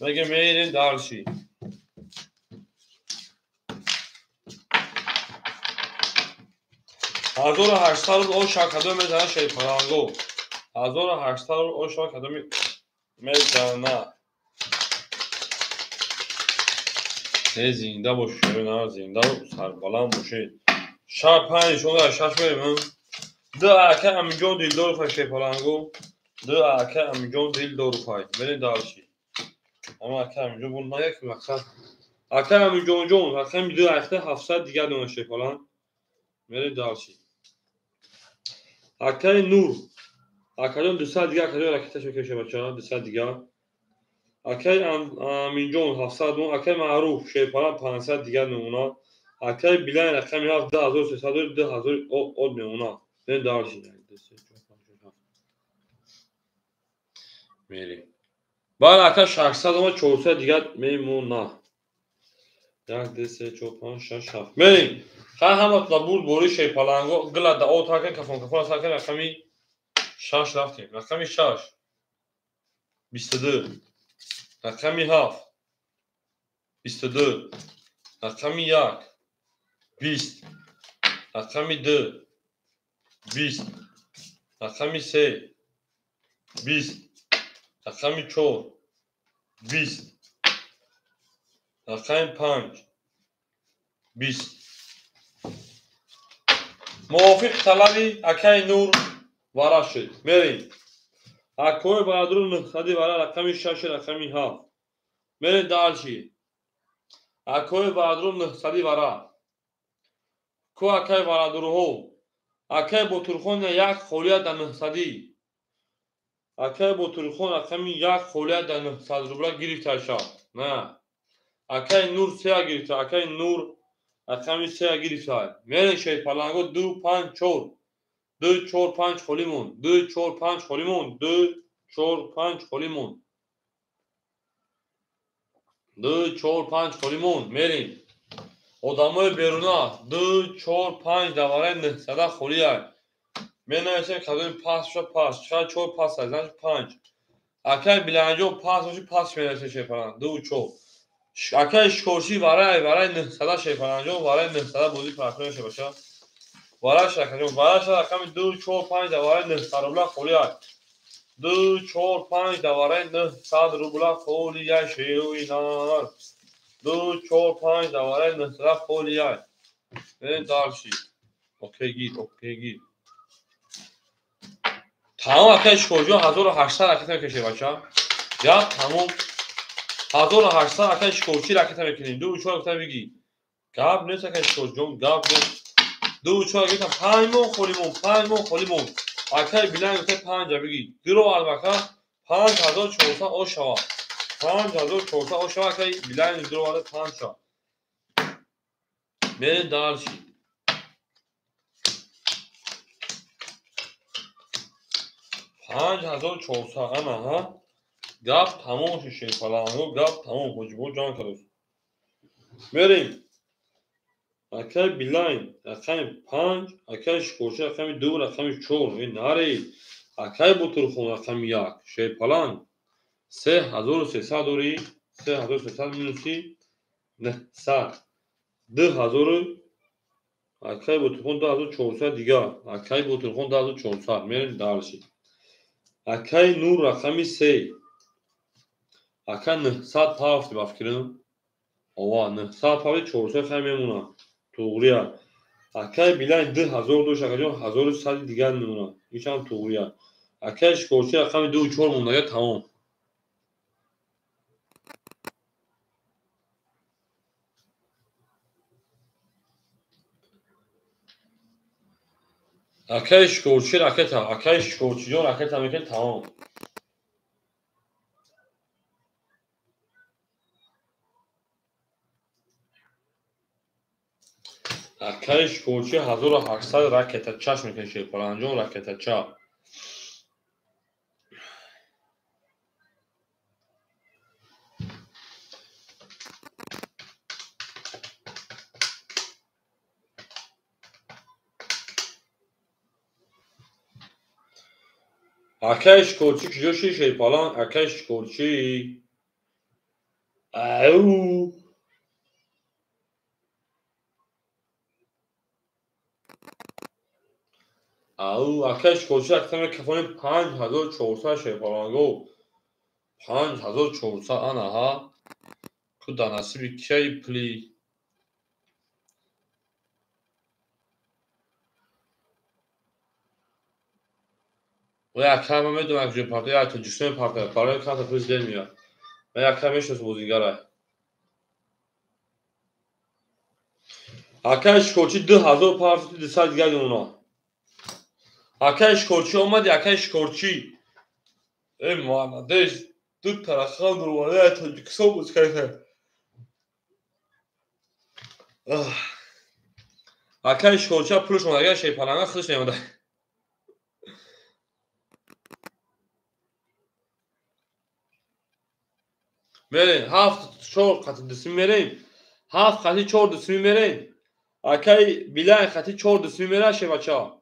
Меге мерем дарши. 1800 рубл ош акадо мезана Шерпаланго. 1800 рубл ош акадо мезана. Не зинда бошед, на зинда сарбаланд бошед. Шаб 5 6 мерем. 2 ака Аминҷон Дилдоров Шерпаланго. 2 ака Аминҷон Дилдоров. Мерем дарши. Ама ака Аминҷон бун на як мақсад. Ака Аминҷонҷон рақами 2 ахта 700 дигар дона Шерпаланг. Мерем дарши. Акаи Нур. Акаҷон 200 дигар акаҷон ракета шекеше бача 200 дигар. Акаи Аминҷон 700 мон, акаи Маъруф Шерпаланг 500 дигар мемонад. Акаи Билан рақами 7 2300 2000 од мемонад. Мерем дарши. 2 3 4 5 6 7. Мерем. Баъд ака 600 омад 400 дигар мемонад. 1 2 3 4 5 6 7. Мерем. Ха ҳама бурд бори Шерпаланго гила да от ҳака кафон кафон сака рақами 6 рафтем. Рақами 6 22, рақами 7 22, рақами 1 20, рақами 2 20, рақами 3 20, рақами 4 20, рақами 5 20. Мувофиқи талаби акаи Нур вара шуд. Мерем. Акои Баҳадур 900 вара рақами 6 рақами 7. Мерем дарши. Акои Баҳадур 900 вара. Ку акаи Барадурҳо. Акаи Ботурхон як холия да 900. Акаи Ботурхон рақами 1 холия да 900 рубла гирифта шав. На. Акаи Нур 3 гирифта. Акаи Нур рақами 3 гирифта. Мерем Шерпаланго 2 5 4. 2 4 5 холӣ монд. 2 4 5 холӣ монд. 2 4 5 холӣ монд. 2 4 5 холӣ монд. Мерем. Одамои беруна 2 4 5 давараи 900 холӣ ай. Менависем кадоми пас шуда пас. Чӣ 4 пас ай, значит 5. Акаи Биланҷон пас боши пас менависем Шерпаланг. 2 4. Акаи Шикорчӣ вараи 900 Шерпаланҷон вараи 900 бозӣ партнёр шебаша. Вара шакаҷон, вара рақами 2 4 5 давараи 900 рубла холӣ ай. 2 4 5 давараи 900 рубла холӣ ай шеруи нар. 2 4 5 давараи 900 холӣ ай. Мерем дарши. Окей гир, окей гир. Тамом акаи Шикорҷон 1800 ракета мекашед бача. Я тамом 1800 акаи Шикорчӣ ракета мекунем. 2 4 ракета бигӣ. Гап нест акаи Шикорҷон, гап нест. 2 4 ракета 5 мон холӣ мон, 5 мон холӣ мон. Акаи Билан гуфта 5 бигӣ. Гиро албака 5400 ош шава. 5400 ош шава акаи Билан гиро варда 5 шава. Мерем дарши. 5400 ана ҳа. Гап тамом шуд Шерпаланго, гап тамом. Ҳоҷибо ҷанг кардост. Мерем. Акай Билайн рақами 5, акай Шикорчӣ рақами 2, рақами 4. Э наре. Акай Ботурхон рақами 1. Шерпаланг 3300 дорӣ, 3300 минуси 900. 2000 акай Ботурхон 2400 дигар. Акай Ботурхон 2400. Мерем дальше. Акай Нур рақами 3. Ака 900 пафти ба фикрам. Ова 900 пафти 400 хай мемонад. Туғрия. Акай Билайн 2000 дошт, акаҷон 1100 дигар мемонад. Ишам туғрия. Акай Шикорчӣ рақами 2 4 мондага тамом. Акай Шикорчӣ ракета, акай Шикорчиҷон ракета мекунад тамом. Акай Шикорчӣ 1800 ракета чаш мекунад Шерпаланҷон ракетача. Акай Шикорчӣ куҷо ши Шерпаланг? Акай Шикорчӣ. Ау. Ау, акай Шикорчӣ ракета мекафонем 5400 Шерпаланго. 5400 ана ҳа. Ку дар насиби кияи пули? Оя ака ман медонам куҷо партоя, я Тоҷикистон партоя, барои камта пул зиёд меояд. Ман ака мешиносам бозигарай. Акай Шикорчӣ 2000 партои 200 дигар мемонад. Акай Шикорчӣ омади, акай Шикорчӣ. Э молодец, ду тарахан дурванаи Тоҷикистон бозӣ карда. Акай Шикорчӣ пулш омадага Шерпаланга худаш меомада. Мерем, 7 4 қати дусми мерем. 7 қати 4 дусми мерем. Акай Билайн қати 4 дусми мера шебача.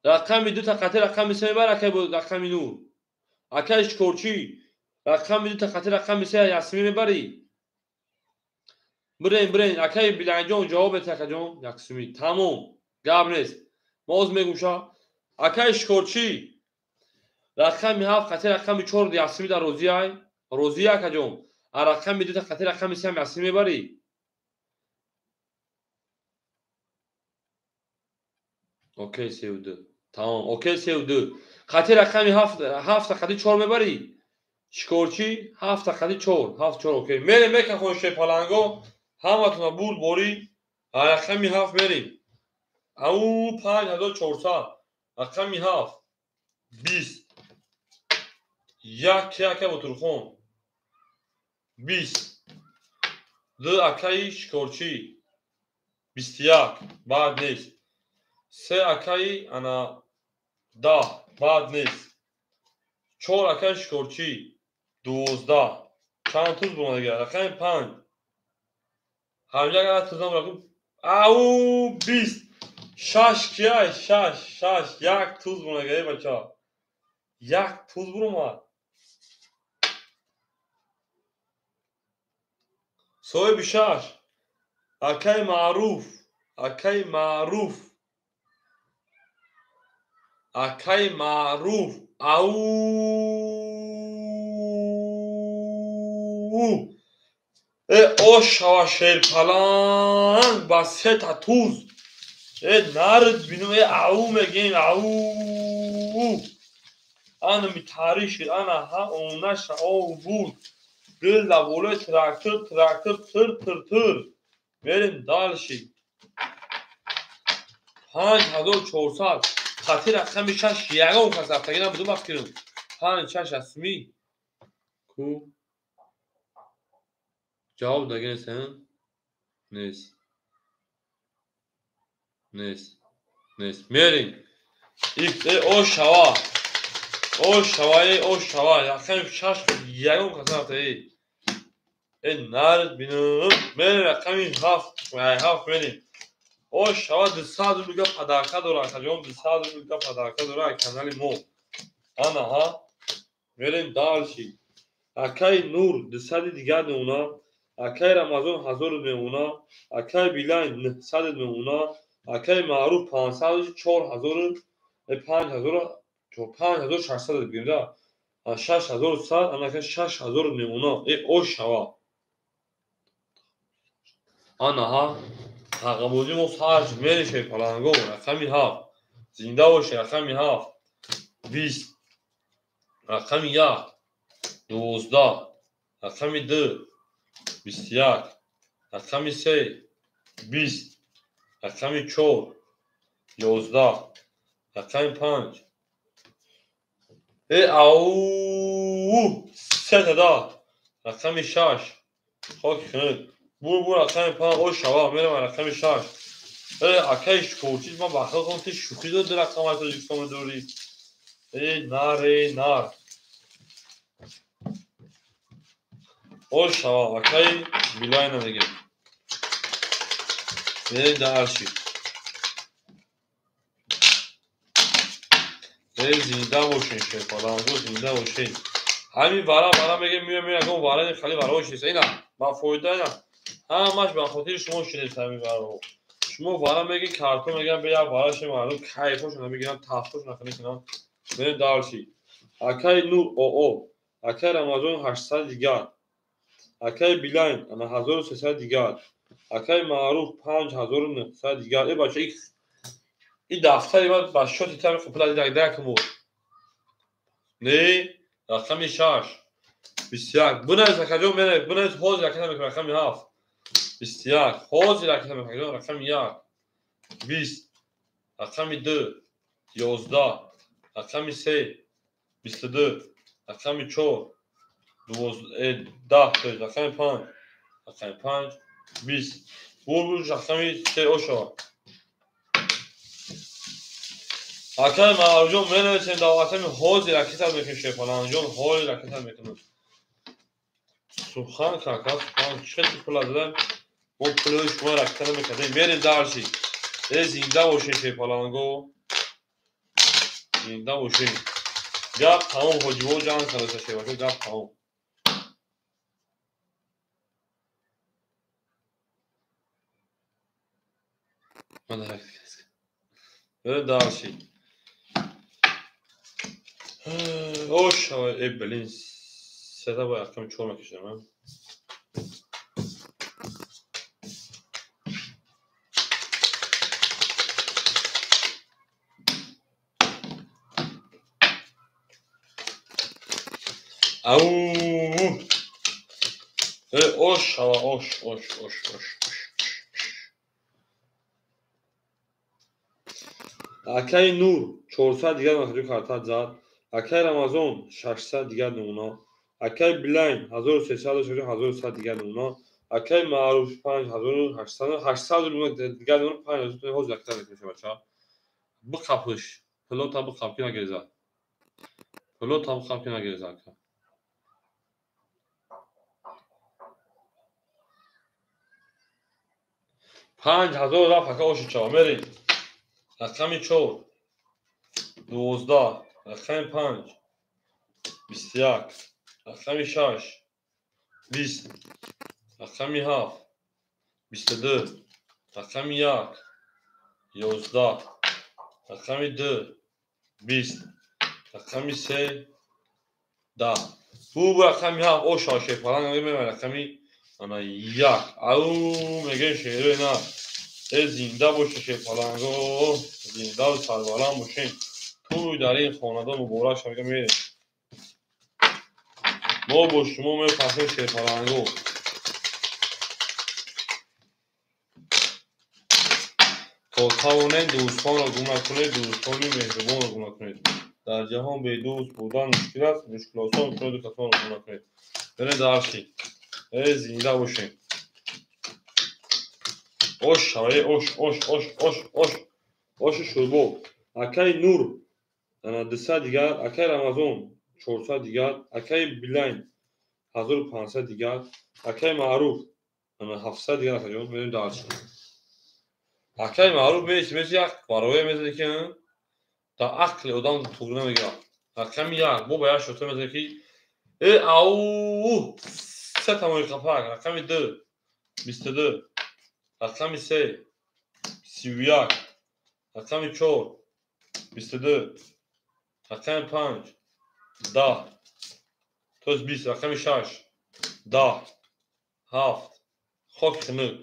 Рақами 2 та қати рақами 3 мебар, акай рақами Нур. Акай Шикорчӣ рақами 2 та қати рақами 3 ясми мебарӣ. Бирем, бирем, акай Билайнҷон ҷавоб бед, акаҷон, яксуми. Тамом, гап нест. Ма оз мегӯм ша. Акай Шикорчӣ рақами 7 қати рақами 4 ясми дар розиай. Розӣ акаҷон. А рақами 2 та қати рақами 3 ҳам ясми мебарӣ. Окей, 32. Тамом, окей, 32. Қати рақами 7, 7 та қати 4 мебарӣ. Шикорчӣ 7 та қати 4, 7 4 окей. Мерем мекахон Шерпаланго. Ҳаматона бурд борӣ. Рақами 7 мерем. Ау 5400. Рақами 7. 20. 1 ака Ботурхон. 20. 2 акаи Шикорчӣ. 21. Баъд нест. 3 акаи ана 10. Баъд нест. 4 акаи Шикорчӣ. 12. Чанд туз бумадага? Рақами 5. Ҳамҷа агар тузам рақам ау 20. 6 кияй? 6, 6. 1 туз бумадага, эй бача. 1 туз бурумад. Соҳиби 6. Акай Маъруф, акай Маъруф. Акай Маъруф. Ау. Э ош шава Шерпаланг ба се та туз. Э нард бинум, э ау мегем, ау. Ана ми таърих шид, ана ҳа онаша ов буд. Дил дар болои трактор, трактор тир тир тир. Мерем дальше. 5400. Қати рақами 6 ягон кас рафтагӣ набуд, ба фикрам. 5 6 асми. Ку ҷавоб даги нест, нест. Нест. Нест. Мерем. Икс о шава. Ош шава, ош шава, рақами шаш ягон каса рафта, эй. Э нар бинам, мерем рақами ҳафт, ҳафт мерем. Ош шава 200 рубл падарка дора, акаҷон, 200 рубл падарка дора канали мо. Ана ҳа, мерем дальше. Акаи Нур 200 дигар мемона, акаи Рамазон 1000 мемона, акаи Билайн 900 мемона, акаи Маъруф 500, 4000, 5000, 5600 бигем да. 6100, анака 6000 мемона. Э ош шава. Ана ҳа, ҳаққабозӣ мо сар шуд, мерем шерпаланго, рақами ҳафт. Зинда бошед, рақами ҳафт. 20, рақами як, 12, рақами ду, 21, рақами се, 20, рақами чор, 11, рақами панҷ. Э ау, сета да, рақами шаш, хоки хунук. Бур бур рақами панҷ, ош шава, мерам рақами шаш. Э акаи шукурчӣ, ман ба хел хом, ти шӯхӣ дод рақамаи Тоҷикистон медорӣ. Э нар, э нар. Ош шава, акаи Билайна мегем. Мерем дарши. Э зинда бошен, шерпаланго, зинда бошен. Ҳамин вара вара мегем, меоям, ягон вара хали вараҳо шист. Ина, ба фоида ина. Ҳамаш ба хотири шумо шинист ҳамин вараҳо. Шумо вара меги, карто меган, бе як вара ши мардум кайфошона мегиранд, тафтошона хали кунанд. Мерем дарши. Акаи Нур ОО, акаи Рамазон 800 дигар, акаи Билайн ана 1300 дигар, акаи Маъруф 5900 дигар. Э бача, ин дафтари ман ба шоти тами қупла дидак мо. Не, рақами шаш, 21. Бинавис акаҷон, менавис, бинавис, ҳозир ракета мекунам, рақами ҳафт, 21, ҳозир ракета мекунам, акаҷон, рақами як, 20, рақами ду, 11, рақами се, 22, рақами чор, 10, рақами панҷ, рақами панҷ, 20. Бур бур рақами се ошава. Акаи Маъруфҷон, менависем дар рақами ҳозир ракета мекунем, шерпаланҷон, ҳозир ракета мекунем. Сухан кака, сухан, чӣ хел пула дадам, мо пулои шумо ракета намекардем. Мерем дарши. Э зинда бошем, шерпаланго, зинда бошем. Гап тамом, ҳоҷиво ҷанг кардаса шербачо, гап тамом. Мерем дарши. Ош, э блин, сета бояд рақами чор мекашидам. Ау! Э ош шава, ош, ош, ош, ош, ош. Акаи Нур 400 дигар махрӯ карта зад, акаи Рамазон 600 дигар намуна, акаи Билайн 1300 1100 дигар намуна, акаи Маъруф 5800, 800 дигар намуна, 5000 ҳозир ракета мекунем, бача. Биқапиш, пилота биқап ки нагирезад. Пилота биқап ки нагирезад ака. 5000 рафт ака, оши чава, мерем. Рақами чор, 12, рақами панҷ, 21, рақами шаш, 20, рақами ҳафт, 22, рақами як, 11, рақами ду, 20, рақами се, 10. Бу рақами ҳафт, оша шерпаланг мемерем, рақами ана як. Ау мегем шерои на. Э зинда боше шерпаланго, зиндаву сарбаланд бошем. Тӯй дар ин хонадон муборак шава, мерем. Мо бо шумо мепасем шерпаланго. То тавонед дӯстонро гум накунед, дӯстони меҳрубонро гум накунед. Дар ҷаҳон бедӯст будан мушкил аст, мушкилосон кунед касонро гум накунед. Мерем дарши. Э зинда бошем. Ош шава, ош, ош, ош, ош, ош. Оши шӯрбо. Акаи Нур Ана 200 дигар. Акай Рамазон 400 дигар. Акай Билайн 1500 дигар. Акай Маъруф ана 700 дигар акаҷон. Мерем дальше. Акай Маъруф меси як бароя мезанад ки дар ақли одам туғри намегирад. Рақами як бо ба як шота мезанад ки ау се тамои қапак. Рақами ду 22, рақами се 31, рақами чор 22, рақами панҷ 10, то есть 20, рақами шаш 10, ҳафт хоки хунук.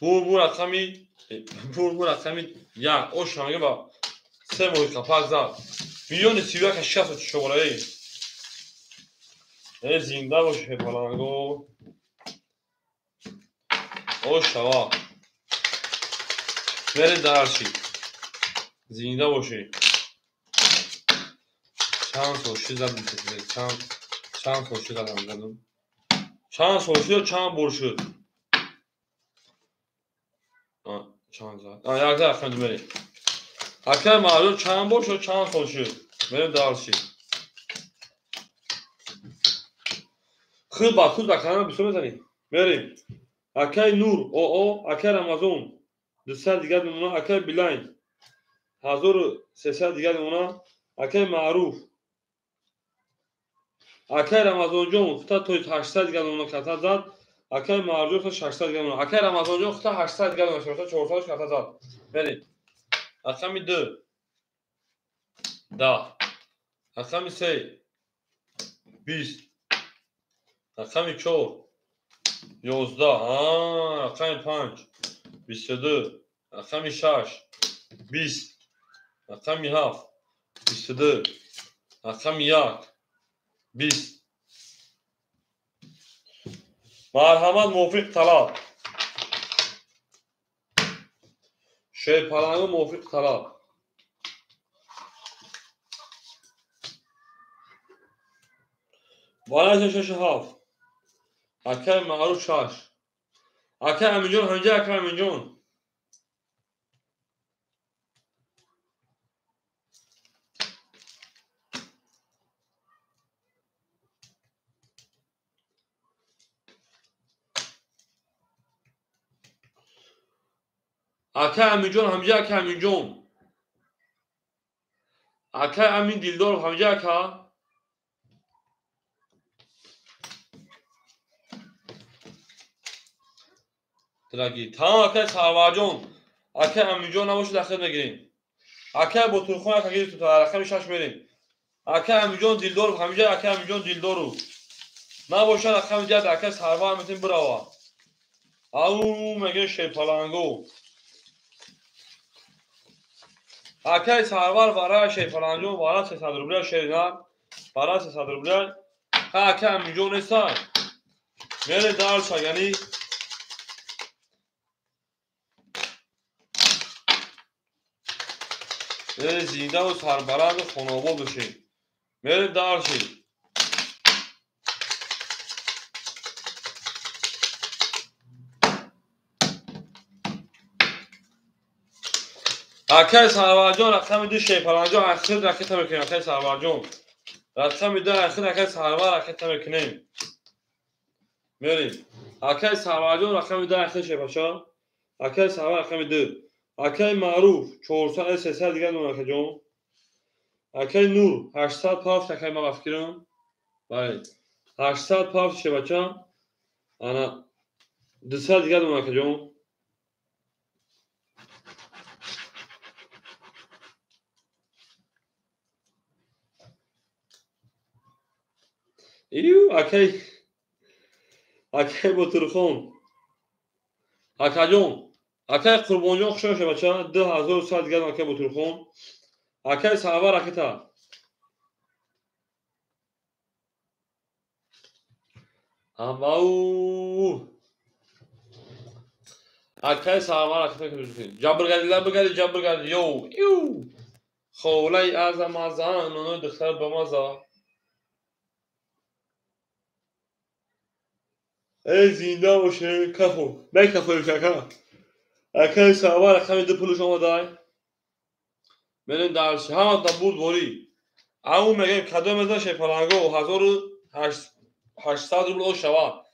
Бу рақами бу рақами як оша мега ба се моҳи қапак зад. Миллиони 31 шасту чораи. Зинда бошед паланго. Ошава. Мерем дальше. Зинда бошед. Чанд сол шуд задам, чанд сол шуд задам. Чанд сол шуд, чанд бор шуд. Чанд зад. Як зад ахмед мерем. Акай Маъруф чанд бор шуд, чанд сол шуд. Мерем дальше. Худ ба худ ба канал бисёр мезанӣ. Мерем. Акай Нур, ОО, акай Рамазон 200 дигар мемона, акай Билайн 1300 дигар мемона, акай Маъруф, акай Рамазонҷон хута то 800 дигар мемона ката зад, акай Маъруф 600 дигар мемона, акай Рамазонҷон хута 800 дигар мемона, 400 ката зад. Мерем. Рақами ду 10, рақами се 20, рақами чор 11, рақами панҷ 22, рақами шаш 20, рақами ҳафт 22, рақами як 20. Марҳамат мувофиқ талаб. Шерпаланго мувофиқ талаб. Балаша шаш ҳафт. Акай Маъруф шаш. Акай Аминҷон ҳанҷа, акай Аминҷон. Акай Аминҷон ҳамҷа, акай Аминҷон. Акай Амин Дилдоров ҳамҷа, ака. Драги, тамом акай Сарварҷон, акай Аминҷон набошад ахир мегирем. Акай Ботурхон ака гирифту та рақами шаш мерем. Акай Аминҷон Дилдоров ҳамҷа, акай Аминҷон Дилдоров. Набошад рақами дигар акай Сарвар метем бирава. Ау мегирем шерпаланго. Акай Сарвар вара шерпаланҷон вара 300 рубля шеринар, вара 300 рубля. Ха акай Аминҷон нестай. Мере дарса, яъни зиндаву сарбаланду хонобод бошед. Мерем дальше. Акай Сарварҷон рақами ду шерпаланҷон ахир ракета мекунем. Акай Сарварҷон рақами ду ахир акай Сарвар ракета мекунем. Мерем. Акай Сарварҷон рақами ду ахир шерпаша. Акай Сарвар рақами ду. Акай Маъруф 400 300 дигар мемонад акаҷон. Акай Нур 800 пафт акай ман ба фикрам. Бале. 800 пафт шебача. Ана 200 дигар мемонад акаҷон. Ию акай акай Ботурхон. Акаҷон акай Қурбонҷон хуш омадед бача. 2100 дигар акай Ботурхон. Акай Сарвар ракета. Амау. Акай Сарвар ракета. Ҷабргардида бигарди, ҷабргардида. Йоу, ю. Холаи азамазан, онои духтар ба маза. Эй зинда боше, кафо. Дай кафо кака. Акай Сарвар рақами ду пулаш омадай. Мерем дальше. Ҳама да бурд ворӣ. Ау мегем кадом мезан шерпаланго 1800 рубл о шава.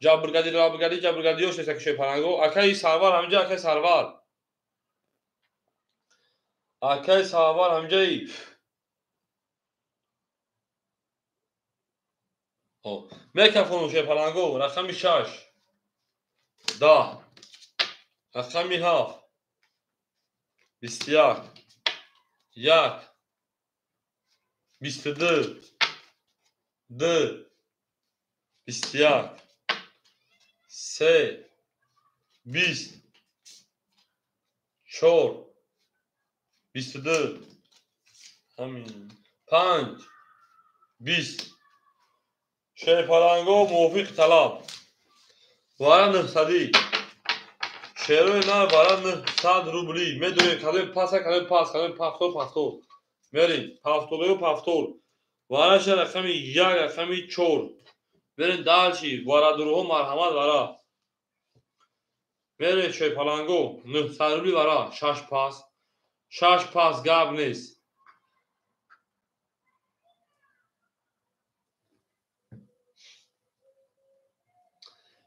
Ҷабргади рабгади ҷабргадиёш нест аки шерпаланго. Акаи Сарвар ҳаминҷа, акаи Сарвар. Акаи Сарвар ҳаминҷаи. Мекафонум шерпаланго рақами 6 10 рақами 7 21 1 22 2 21 3 20 4 22 ҳамин 5 20. Шерпаланго мувофиқи талаб. Вара 900. Шерои нар вара 900 рубли. Медонем кадоми паса, кадоми пас, кадоми пафтор, пафтор. Мерем пафторою пафтор. Вараша рақами 1, рақами 4. Мерем дальше. Варадурҳо марҳамат вара. Мерем шерпаланго 900 рубли вара. 6 пас. 6 пас гап нест.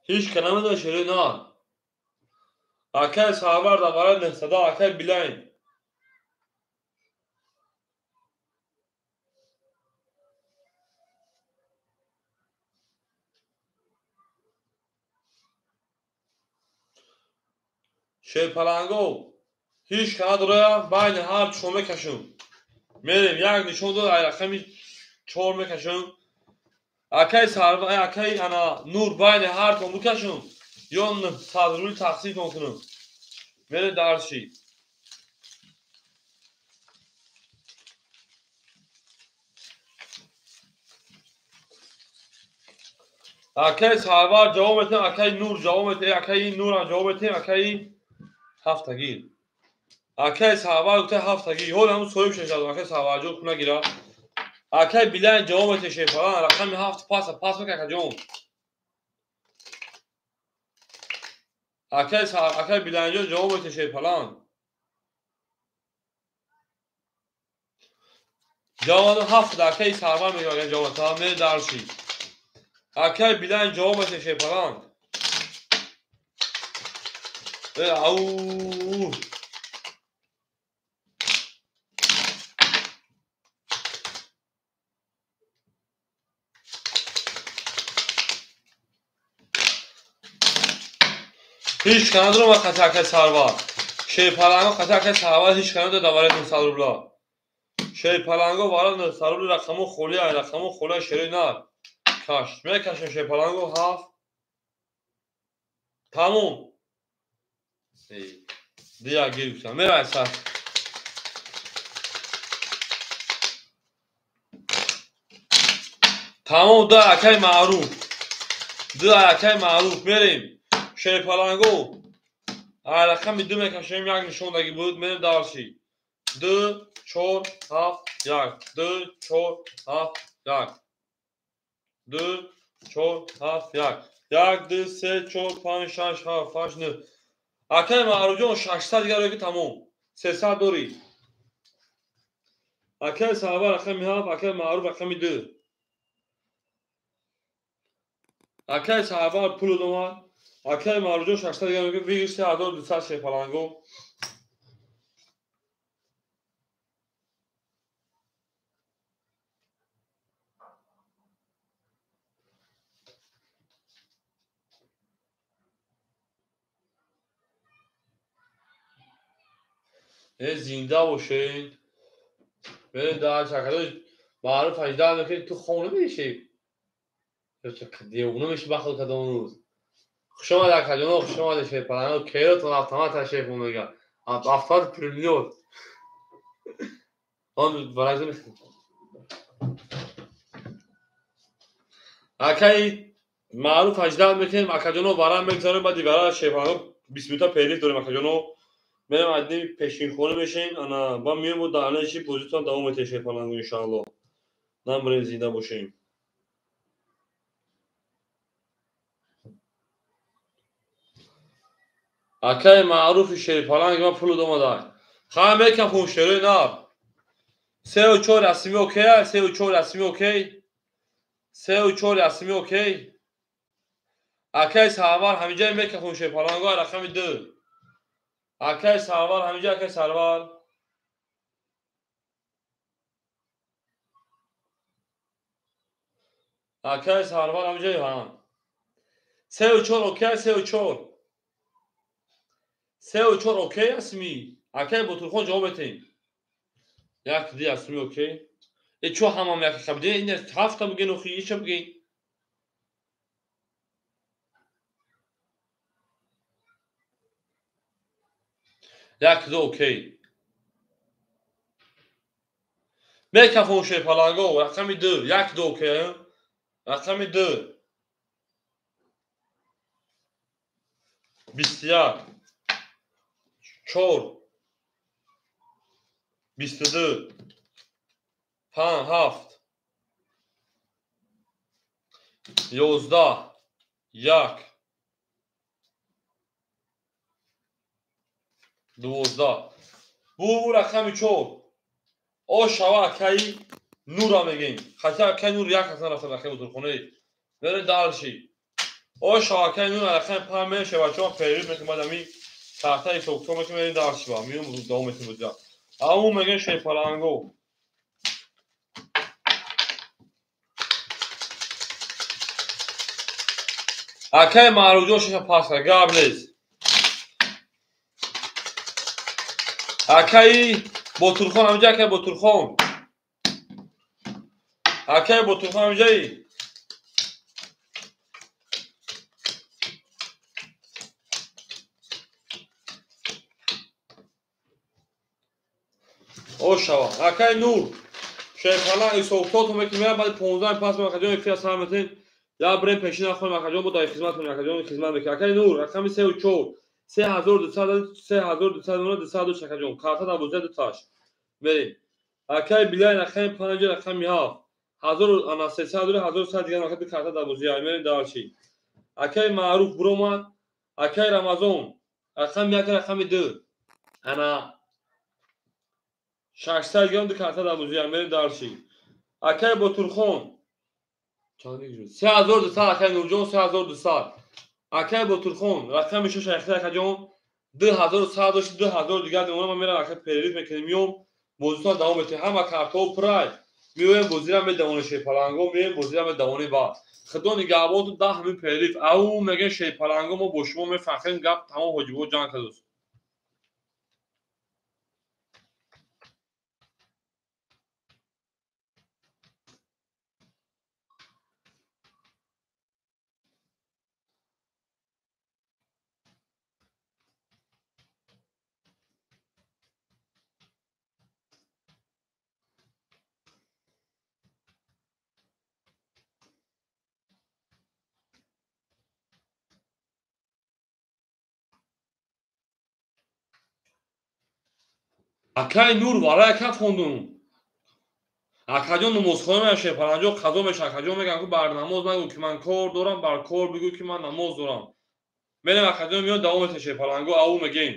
Ҳеҷ ка намедонад шерои нар. Акай Сарвар дар вара 900, акай Билайн. Шерпаланго ҳеҷ ка надорая, байни ҳар чор мекашам. Мерем як нишон дод, ай рақами 4 мекашам. Акай Сарвар, акай ана Нур байни ҳар тон бикашам ё 900 рубли тақсимтон кунам. Мерем дарши. Акай Сарвар ҷавоб метиҳем, акай Нур ҷавоб метиҳем, акай Нурам ҷавоб метиҳем, акай ҳафтагир. Акай Сарвар гуфта ҳафтагир. Ҳол ҳамун соҳиб шашад, акай Сарварҷон хуна гира. Акай Билайн ҷавоб метиҳем шерпалан, рақами 7 паса, пас мекун акаҷон. Акай Билайнҷон ҷавоб метиҳем шерпалан. Ҷавоб 7 акай Сарвар мегӯяд, агар ҷавоб та мерем дарши. Акай Билайн ҷавоб метиҳем шерпалан. Ау ҳеҷ ка надорам қати акай Сарвар. Шерпаланго қати акай Сарвар ҳеҷ ка надорад дар вараи 900 рубла. Шерпаланго вара 900 рубли рақамо холия, рақамо холия шерои нар. Каш мекашем шерпаланго 7. Тамом. Дия гирифтам. Мерай сар. Тамом да акай Маъруф. Ду акай Маъруф мерем. Шерпаланго ай рақами 2 мекашем, як нишондагӣ буд, мерем дарши. 2 4 7 1 2 4 7 1 2 4 7 1 1 2 3 4 5 6 7 8 9. Акай Маъруфҷон 600 дигар ки тамом. 300 дорӣ. Акай Сарвар рақами 7, акай Маъруф рақами 2. Акай Сарвар пул омад. Акай Маъруфҷон 600 дигар ки вигир 3200 шерпаланго. Зинда бошед. Мерем дар чакадош Маъруф 18 мекунед, ту хона меши. Девона меши бахл кадом рӯз. Хуш омад акаҷоно, хуш омадед шерпаланго. Керотон автомат шерпон мега. Автомат пулемёт. Он баразм. Акай Маъруф 18 мекунем, акаҷоно вара мегзарем, баъди вара шерпаланго 20 минута перерыв дорем акаҷоно. Мерем адни пешинхона мешем, ана ба меоем дар анаши бозитон давом метиҳем шерпаланго иншааллоҳ. Намрем, зинда бошем. Акай Маъруфи шерпаланг ма пул омада. Хай мекафум шерои нар. 3 ва 4 расмӣ окей, 3 ва 4 расмӣ окей, 3 ва 4 расмӣ окей. Акай Сарвар ҳамиҷа мекафон шепаланго рақами 2. Акай Сарвар ҳамиҷа, акай Сарвар. Акай Сарвар ҳамиҷа ҳа. 3 ва 4 окей, 3 ва 4. 3 ва 4 окей расмӣ. Акай Ботурхон ҷавоб метем. Як ди расмӣ окей. Э чо ҳамам як хабде, ин ҳафта буген охи, иша буген. 1 2 окей. Мекафон шепаланго рақами 2, 1 2 окей. Рақами 2. 21 4 22 5 7 11 1 12. Бу рақами 4. О шава акаи Нура мегем. Хотя акаи Нур як ҳасан рафта рақами Ботурхонаи. Мерем дальше. О шава акаи Нур рақами 5 мешава бачаҳо перерыв мекунем баъд ами картаи ҳисобкитоб мекунем мерем дальше ба. Миём давом метем бозира. Ау мегем шепаланго. Акаи Маъруфҷон шаша пас кард, гап нест. Акаи Ботурхон ҳамиҷа, акаи Ботурхон. Акаи Ботурхон ҳамиҷаи. О шава. Акаи Нур. Шайхалан ҳисобкитобтон мекунем, баъди 15 пас акаҷон эфира сар метем. Я брем пеши нахоҳем акаҷон, бо дар хизмат кунем, акаҷон хизмат мекунем. Акаи Нур, рақами 3 ва 4. 3200 3200 202 акаҷон. Карта дар бозия дуташ. Мерем. Акаи Билай рақами 5 рақами 7. 1000 ана 300 1100 дигар рақами карта дар бозия. Мерем дальше. Акаи Маъруф буромад. Акаи Рамазон рақами 1 рақами 2. Ана 600 грамм ду карта дар бозия. Мерем дальше. Акаи Ботурхон 3200 акаи Нурҷон 3200. Акаи Ботурхон рақами 6 акаҷон 2100 дошт 2000 дигар мемонам. Ман мерам акаи перерыв мекунем миём бозитон давом метем. Ҳама картаҳо пурай. Меоем бозира медавонем шепаланго, меоем бозира медавонем ба. Худо нигаҳбонтон 10 минут перерыв. Ау мегем шепаланго мо бо шумо мефахрем гап тамом ҳоҷибо ҷанг кардост. Акаи Нур варай каф хондум. Акаҷон намозхона меяд шепаланҷо қазо мешавад. Акаҷон мегӯянд ку бар намоз нагӯ ки ман кор дорам, бар кор бигӯ ки ман намоз дорам. Мерем акаҷон меёд давом метем шепаланго ау мегем.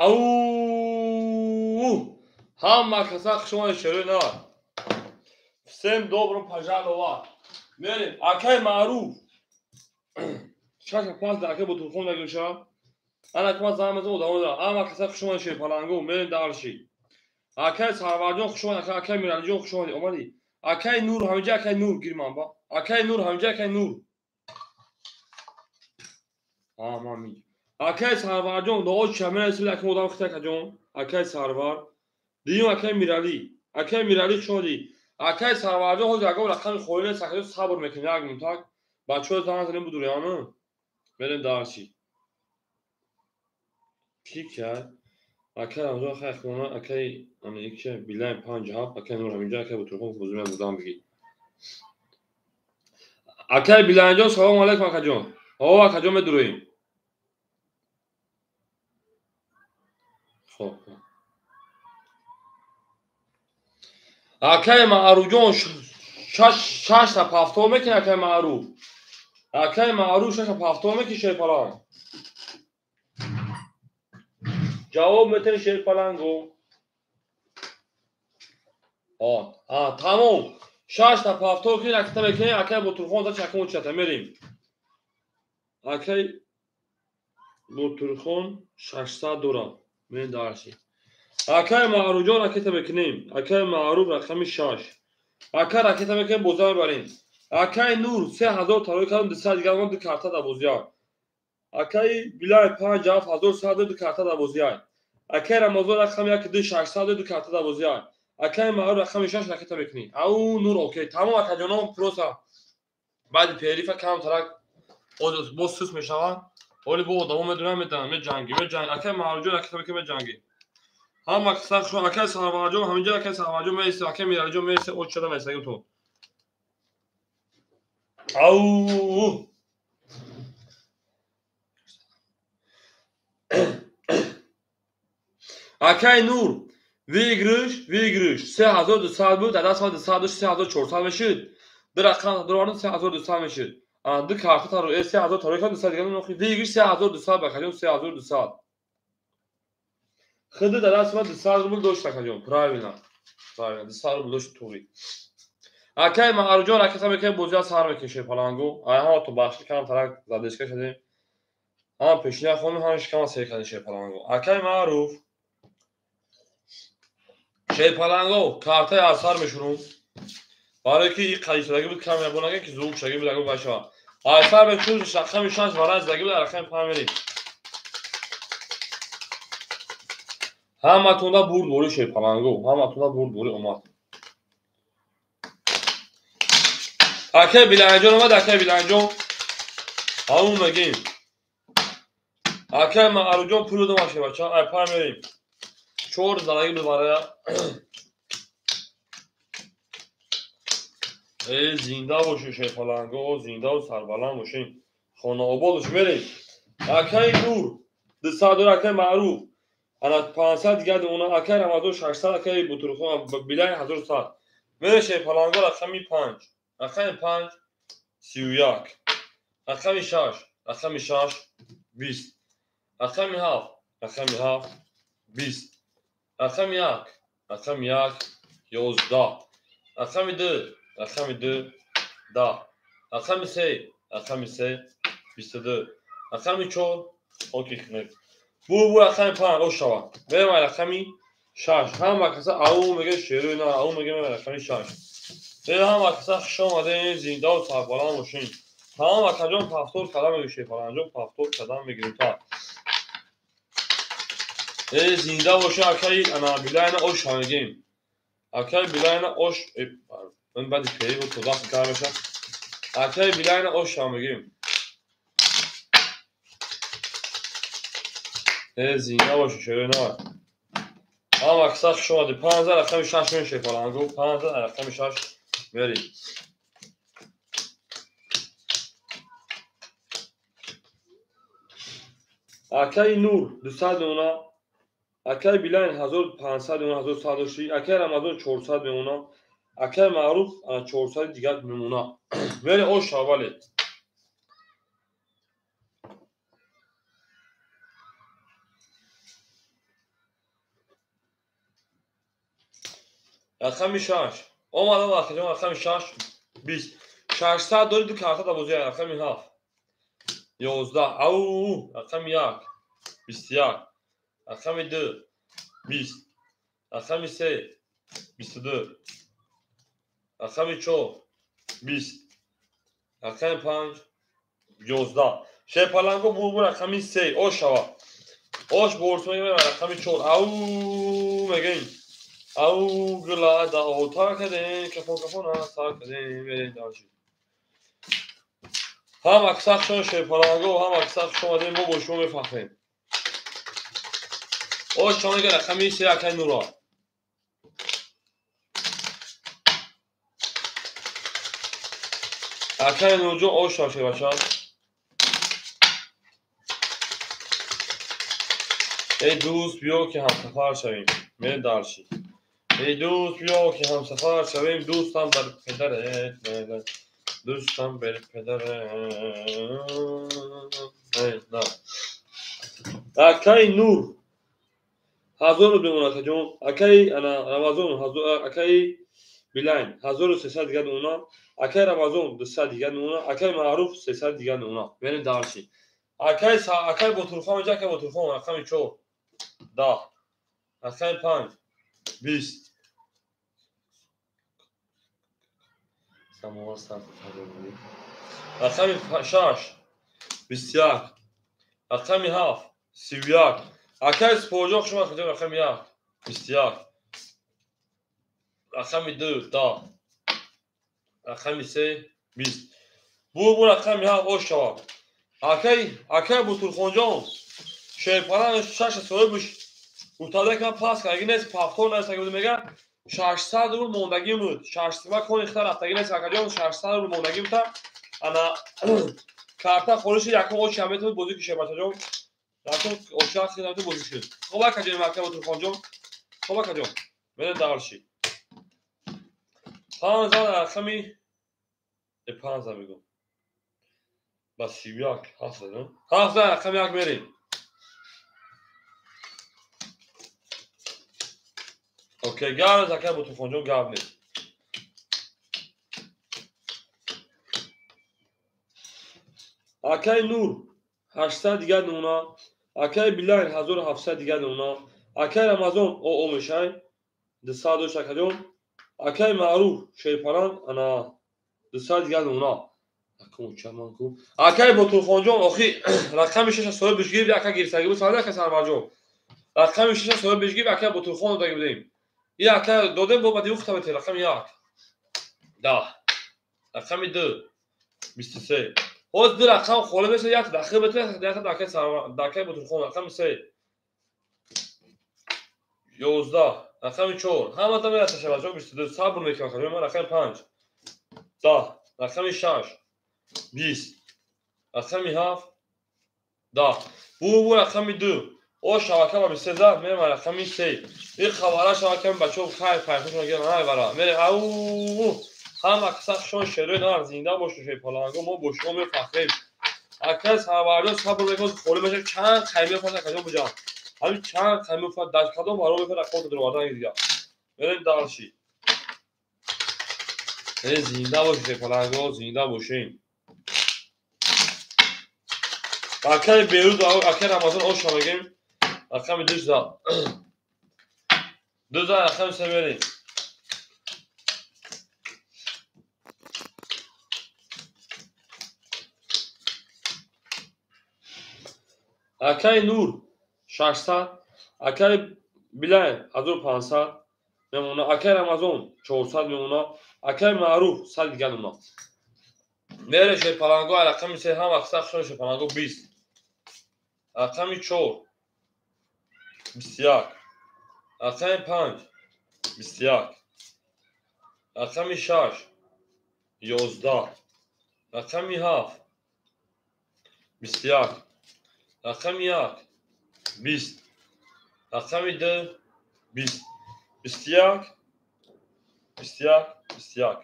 Ау! Ҳама каса хушомадӣ, шерои нар. Всем добро пожаловать. Мерем. Акай Маъруф. Шаша пас дар акай Ботурхон нагӯша. Ана кма зан мезанам одамо дорам. Ҳама каса хушомадӣ, шерпалангу. Мерем дарши. Акай Сарварҷон хушомадӣ, акай Миралиҷон хушомадӣ, омадӣ. Акай Нур ҳаминҷа, акай Нур гирман ба. Акай Нур ҳаминҷа, акай Нур. Ман мегирам. Акай Сарварҷон, дуо ча мерасил акай одам хита акаҷон. Акай Сарвар. Дуюм акай Миралӣ. Акай Миралӣ хушомадӣ. Акай Сарварҷон ҳозир ягон рақами холӣ нест, акаҷон сабр мекунем як минутак. Бачаҳо занг занем будури ану. Мерем дарси. Ки кард? Акай Рамзон хай хона, акай ана икча билайн 5 7, акай Нур ҳаминҷа, акай Ботурхон бозӣ будам бигӣ. Акай Билайнҷон, салому алайкум акаҷон. О, акаҷон медуроем. Хоб. Акай Маъруфҷон шашта пафтор мекунӣ, акай Маъруф. Акай Маъруф шашта пафтор мекунӣ, шерпаланг. Ҷавоб метавонӣ, шерпалангу. Тамом. Шашта пафтор кунӣ, ракета мекунӣ, акай Ботурхон за чакон чата мерем. Акай Ботурхон 600 дорад. Мерем дарси. Акай Маъруфҷон ракета мекунем. Акай Маъруф рақами 6. Акай ракета мекунем, боза мебарем. Акай Нур 3000 тарои кардам, 200 дигар мон ду карта дар бозия. Акай Билай 5 7 1100 ду карта дар бозия. Акай Рамазон рақами 1 2 600 ду карта дар бозия. Акай Маъруф рақами 6 ракета мекунӣ. Ау Нур окей. Тамом акаҷонон просто баъди перерыва кам тарак боз сус мешаванд. Оли бо одамо медонам медонам меҷангӣ меҷангӣ. Акай Маъруфҷон ракета мекунӣ, меҷангӣ. Ҳама каса хуш акай Сарварҷон ҳаминҷа, акай Сарварҷон меист, акай Миралиҷон меист, оч шуда меистагим ту. Ау! Акай Нур, выигрыш, выигрыш. 3200 буд, дар даст ман 200 дошт, 3400 мешуд. Ду рақам дуровардам, 3200 мешуд. Ду карта таро, 3000 таро кардам, 200 дигар нохи. Выигрыш 3200 бакаҷон, 3200. Хиди дар даст ман 200 рубл дошт, акаҷон. Правильно. Правильно, 200 рубл дошт туғи. Акай Маъруфҷон ракета мекунем, бозиа сар мекунем, шерпалангу. Ай ҳама то бахши кам тарак задешка шудем. Ҳама пешина хонум, ҳама шикама сер кардем, шерпалангу. Акай Маъруф шерпаланго картаи аз сар мешурум. Барое ки и қадисадаги буд, кам ябо нагем ки зук шаги буд, агар башава. Аз сар мешурум, рақами 6 варан задаги буд, рақами 5 мерем. Ҳаматонда бурд бори, шерпалангу, ҳаматонда бурд бори омад. Акай Билайнҷон омад, акай Билайнҷон. Ҳамун мегем. Акай Маъруфҷон пулу домаше бача, ай пай мерем. Чор задаги буд бароя. Э, зинда бошед, шерпаланго, зиндаву сарбаланд бошед. Хонаобод бошед, мерем. Акай Нур 200 дора, акай Маъруф. Ана 500 дигар она, акай Рамазон 600, акай Ботурхон Билай 1100. Мерем, шерпаланго, рақами 5. Рақами 5 31. Рақами 6, рақами 6 20. Рақами 7, рақами 7 20. Рақами 1, рақами 1 11. Рақами 2, рақами 2 10. Рақами 3, рақами 3 22. Рақами 4 окей хнек. Бу рақами 5 ош шава. Мерем рақами 6. Ҳама каса ау меге шерои на, ау меге рақами 6. Ҳама каса хуш омадем, зиндаву сарбаланд бошем. Тамом акаҷон пафтор кардам мегӯ, шерпаланҷон пафтор кардам мегирем та. Э, зинда боша акай ана Билайна ош мегем. Акай Билайна ош, ман баъди перерыва то даст кар меша. Акай Билайна ош мегем. Э, зинда боша шерои на. Ҳама каса хуш омадед. 15 рақами 6 мерем, шерпалангу, 15 рақами 6 мерем. Акай Нур 200 мемона, акай Билайн 1500 мемона, 1100 дошти, акай Рамазон 400 мемона, акай Маъруф 400 дигар мемона. Мере ош аввале. Рақами 6. Омадам акаҷон, рақами 6 20. 600 дори ду карта да бозӣ. Рақами 7 11. Ау, рақами 1 21. Рақами 2 20. Рақами 3 22. Рақами 4 20. Рақами 5 11. Шерпаланго бурбур рақами 3. Ош шава. Ош борсони рақами 4. Ау мегӯем. Ау гула да ота кардем, кафон кафон сар кардем, мерем дарши. Ҳам аксар шон шерпаланго, ҳам аксар шон омадем, мо бо шумо мефахрем. Ош чо мега рақами 3 акай Нура. Акай Нурҷон ош шав шербача. Эй дӯст биё ки ҳамсафар шавем, мерем дарши. Эй дӯст биё ки ҳамсафар шавем, дӯстам бар падарат, дӯстам бар падарат. Акай Нур 1000 рубл мемонад акаҷон. Акай ана Рамазон акай Билайн 1300 дигар мемонад. Акай Рамазон 200 дигар мемонад. Акай Маъруф 300 дигар мемонад. Мерем дарши. Акай акай Ботурхон инҷа, акай Ботурхон рақами 4 10. Рақами 5 20. Самовар сар рақами 6 21. Рақами 7 31. Акай Спорҷон хуш омад, рақами 1 21. Рақами 2 10. Рақами 3 20. Бурбур рақами 7 ош шавад. Акай Ботурхонҷон шерпалан 6 соҳибаш гуфтада ки ман пас кардаги нест, повтор нест, буд мега 600 рубл мондагӣ буд. 600 ма кони хита рафтагӣ нест акаҷон, 600 рубл мондагӣ буд. Ана карта холиши якум очи ҳам метавонед бозӣ кунед шербачаҷон. Якум очи ҳам метавонед бозӣ кунед. Хоб акаҷон, акай Ботурхонҷон. Хоб акаҷон, мерем дарши. 5 рақами 5 мегӯм. Ба 31 7 7 рақами 1 мерем. Окей, гап акай Ботурхонҷон, гап нест. Акай Нур 800 дигар мемонад. Акай Билайн 1700 дигар мемонад. Акай Рамазон оо мешай 200 дошт акаҷон. Акай Маъруф шерпалан ана 200 дигар мемонад. Акай Ботурхонҷон охи рақами 6 соҳибаш гирифт, ака гирифтагӣ буд, саволи ака Сарварҷон. Рақами 6 соҳибаш гирифт, ака Ботурхон додагӣ будем. И ака додем бо баъди ухта бете рақами 1 10. Рақами 2 23. Ҳоз ду рақам холӣ мешавад, як дахил бете, як акай Сарвар, акай Ботурхон рақами 3 11. Рақами 4 ҳамата мераса шабаҷон 22. Сабр мекунам акаҷон, ман рақами 5 10. Рақами 6 20. Рақами 7 10. Бурбур рақами 2. О шабака ба 23 зад, мерем рақами 3. Ин хабара шабака бачаҳо хайр пайхушон гиранд, ҳай бара. Мерем ау ҳам аксар шон шерои нар зинда бошед шерпаланго, мо бо шумо мефахрем. Акай Сарварҷон сабр мекунад, холӣ мешавад, чанд қайм мефарад акаҷон буҷам. Ҳамин чанд қайм мефарад, дар кадом баро мефарад рақамото даровардан дигар. Мерем дарши. Зинда бошед шерпаланго, зинда бошем. Акай Беруз, акай Рамазон оша мегем. Рақами 2 зад. 2 зад рақами 3 мерем. Акай Нур 600, акай Билайн 1500 мемонад, акай Рамазон 400 мемонад, акай Маъруф 100 дигар мемонад. Мере шерпаланго рақами 3 ҳам аксар шон шерпаланго 20. Рақами 4 21. Рақами 5 21. Рақами 6 11. Рақами 7 21. Рақами 1 20. Рақами 2 20. 21 21 21.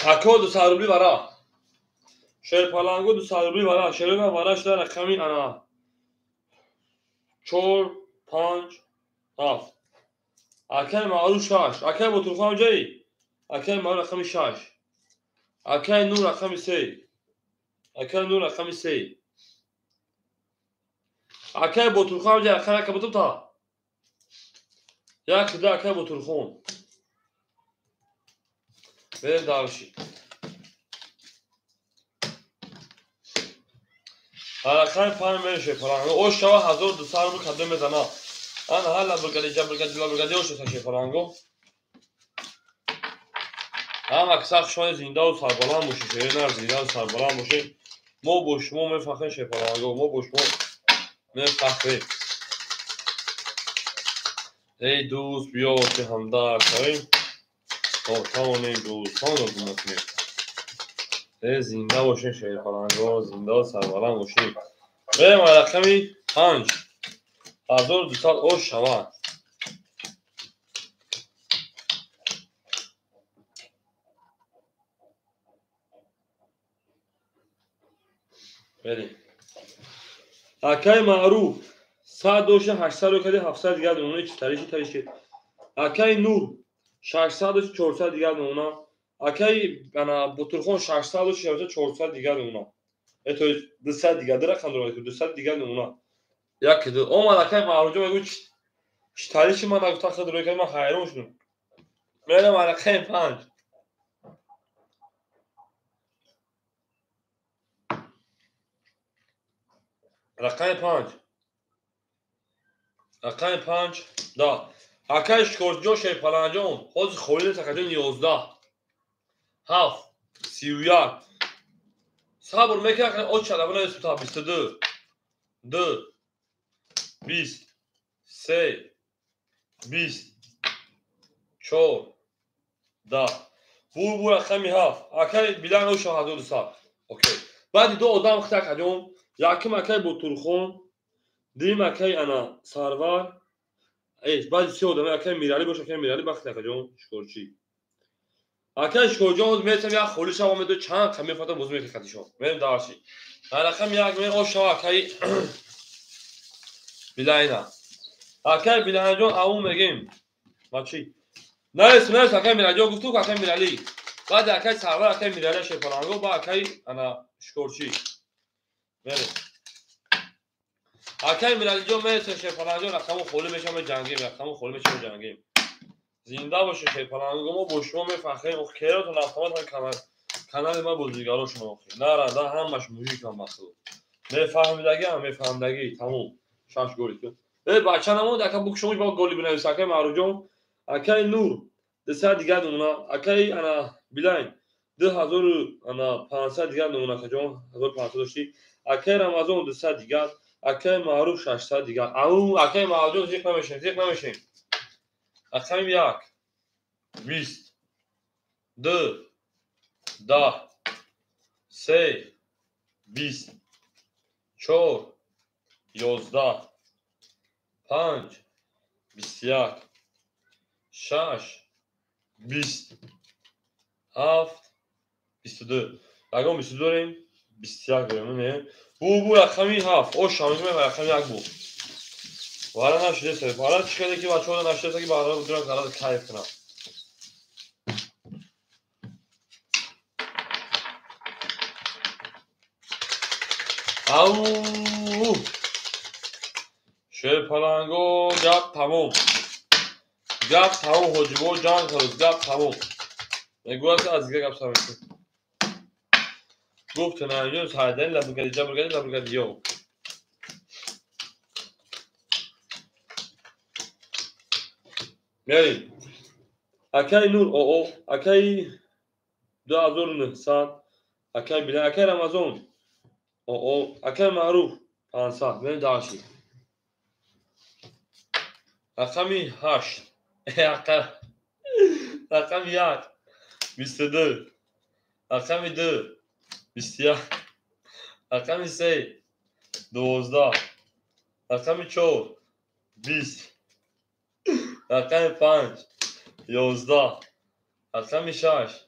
Ако 200 рубли вара. Шерпаланго 200 рубли вара. Шерпаланго вара шуда рақами ана 4 5 7. Акай Маъруф 6. Акай Ботурхон ҷаи? Акай Маъруф рақами 6. Акай Нур рақами 3. Акай Нур рақами 3. Акай Ботурхон ҷаи рақами 1 ботум та. Як да акай Ботурхон. Берем дальше. Рақами 5 мереше фаланго. О шава 1200 рубл кадом мезана. Ана ҳала бригадӣ ҷабригадӣ лабригади ошеса шефаланго. Ҳама киса хушони зиндаву сарбаланд бошед, шеринар зиндаву сарбаланд бошед. Мо бо шумо мефахрем шефаланго, мо бо шумо мефахрем. Эй дӯст, биё ки ҳамдард шавем, то тавонем дӯстонро гум накунем. Эй зинда бошед шерфаланго, зиндаву сарбаланд бошед. Берем рақами 5. 1200 ош шавад. Берем. Акай Маъруф 100 доша 800 ро кади 700 дигар намуна чи тариши тариши. Акай Нур 600 доша 400 дигар намуна. Акай ана Ботурхон 600 доша 400 дигар намуна. То есть 200 дигар рақам дорад, 200 дигар намуна. Як ду омад акай Маъруф мегӯ чи тариши ман нагуфта худ рӯй кард, ман ҳайрон шудам. Мерам рақами 5. Рақами 5. Рақами 5 да. Акай Шукурҷон Шерпаланҷон ҳозир холӣ нест акаҷон 11 7 31. Сабр мекунад оч шадабона сута 22 2 20 3 20 4 10. Бу рақами 7. Акай билан оша 1200. Окей. Баъди ду одам хита акаҷон. Яким акай Ботурхон, дуюм акай ана Сарвар. Баъди се одам акай Миралӣ боша, акай Миралӣ бахт акаҷон Шукурчӣ. Акай Шукурҷон метам як холӣ шава медо чанд қами фата боз мекунад хатишон. Мерем дарши. Рақами 1 мен ош шава акай Билайна. Акай Билайнаҷон аву мегем. Бачи. Наес, наес акай Миралиҷон гуфту акай Миралӣ. Баъди акай Сарвар, акай Миралӣ Шерпаланго, ба акай ана Шукурчӣ. Мерем. Акай Миралиҷон мересем Шерпаланҷон рақаму холӣ мешавам ҷангем, рақаму холӣ мешавам ҷангем. Зинда бошед Шерпаланго, мо бо шумо мефахрем. Ох керотон автомат канали ма бозигарошон охи. Наранда ҳамаш мужикам бахло. Мефаҳмидагӣ ҳам мефаҳмидагӣ, тамом. 6 голи ку. Э бача намонд ака букшомуш ба голи бинавис акай Маъруфҷон, акай Нур 200 дигар намуна, акай ана Билайн 2500 дигар намуна акаҷон, 1500 дошти. Акай Рамазон 200 дигар, акай Маъруф 600 дигар. Ау акай Маъруфҷон зиқ намешем, зиқ намешем. Рақами 1 20 2 10 3 20 4 11 5 21 6 20 7 22. Ягон 22 дорем, 21 дорем, не? Бу рақами 7. Ош шамиз рақами 1 бу. Вара нашудеса. Вара чӣ каде ки бачаҳо нашудеса ки баъра дуран қарор кайф кунам. Ау! Шерпаланго гап тамом. Гап тамом ҳоҷибо ҷанг ҳоз гап тамом. Мегӯяд ки аз дигар гап сар мекунад. Гуфт наҷон сайдани лабригади ҷабригади лабригади ё. Мерем. Акай Нур оо, акай 2900, акай Билан, акай Рамазон оо, акай Маъруф 500. Мерем дальше. Рақами 8. Рақами 1 22. Рақами 2 21. Рақами 3 12. Рақами 4 20. Рақами 5 11. Рақами 6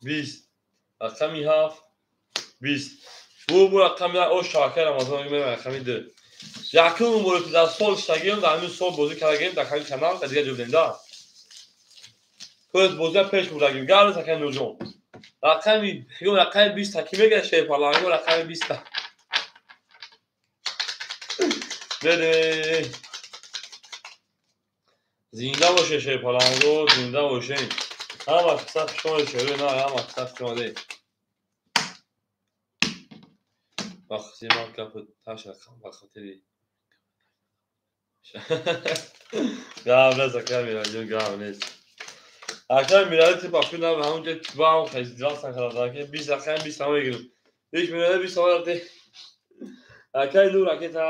20. Рақами 7 20. Бу рақами 1 ош шакар Рамазон мегӯям рақами 2. Якум бор ки дар сол шагием, дар ҳамин сол бозӣ кардагем, дар ҳамин канал, дар дигар ҷо будем, да. То есть бозия пеш бурдагим. Гап нест, акай Нурҷон. Рақами, ё рақами 20 ки мегӯяд шерпаланг, ё рақами 20. Бере. Зинда боше шерпаланго, зинда бошем. Ҳама қисса хушомадед шерои на, ҳама қисса хушомадед. Вақти ман гапи таш рақам ба хотири гап нест, акай Миралиҷон, гап нест. Акай Мирали типа фил на ҳамунҷо ба ҳам хезидасан карда, ки 20 рақами 20 ҳама мегирем. Ҳеҷ Мирали 20 ҳама рафте. Акай Нур ракета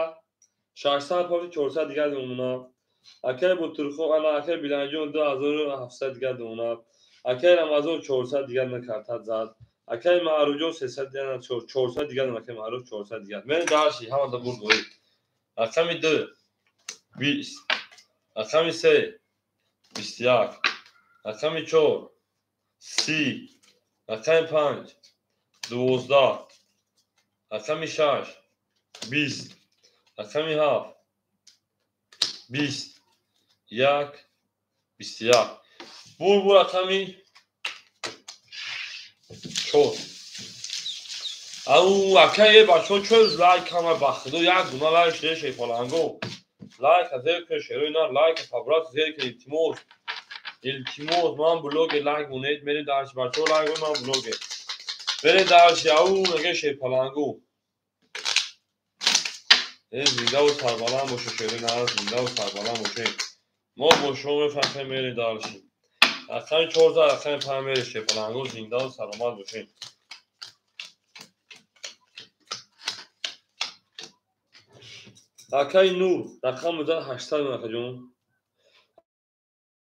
600 пави 400 дигар мемонад. Акай Бутурхо ана акай Биланҷон 2700 дигар мемонад. Акай Рамазон 400 дигар накарта зад. Акай Маъруфҷон 300 дигар, 400 дигар, акай Маъруф 400 дигар. Мен дарши ҳама да бурд бои. Рақами 2 20, рақами 3 21, рақами 4 30, рақами 5 12, рақами 6 20, рақами 7 20, 1 21. Бур бу рақами 4. Ау акай бачаҳо чӯз лайк ҳама ба худо як гуна лайк шуда шерпаланго. Лайк зер кун шерои на, лайк фабрат зер кун, илтимос. Илтимос, ман блоге лайк монед, мерем дарши бачаҳо лайк ман блоге. Мерем дарши, ау мега шерпаланго. Э зиндаву сарбаланд боше шерои на, зиндаву сарбаланд боше. Мо бо шумо мефахрем, мерем дарши. Рақами 4, рақами 5 мерем шерпаланго, зиндаву саломат бошед. Акай Нур, рақам 800 акаҷон.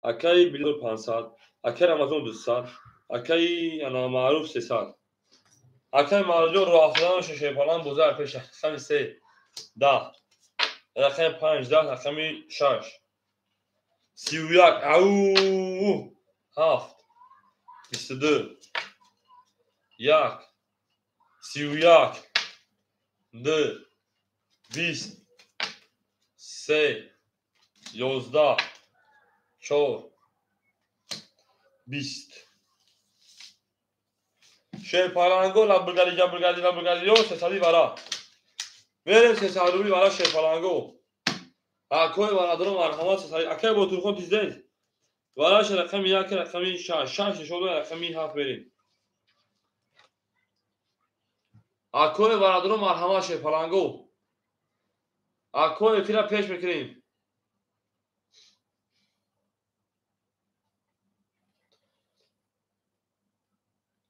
Акай Билол 500, акай Рамазон 200, акай ана Маъруф 300. Акай Маъруфҷон роҳ афтодан шерпаланг бозар пеш рақами 3 10, рақами 5 10, рақами 6 31, ау 7 22 1 31 2 20 3 11 4 20. Шерпаланго лабргари ҷабргари лабргари ё сесади вара. Мерем 300 рубли вара шерпаланго. Акои варадорон марҳамат сесади. Акай Ботурхон тиздед. Вараш рақами 1 рақами 6 6 нишон рақами 7 мерем. Акои варадорон марҳамат шерпаланго. Акои эфира пеш мекунем.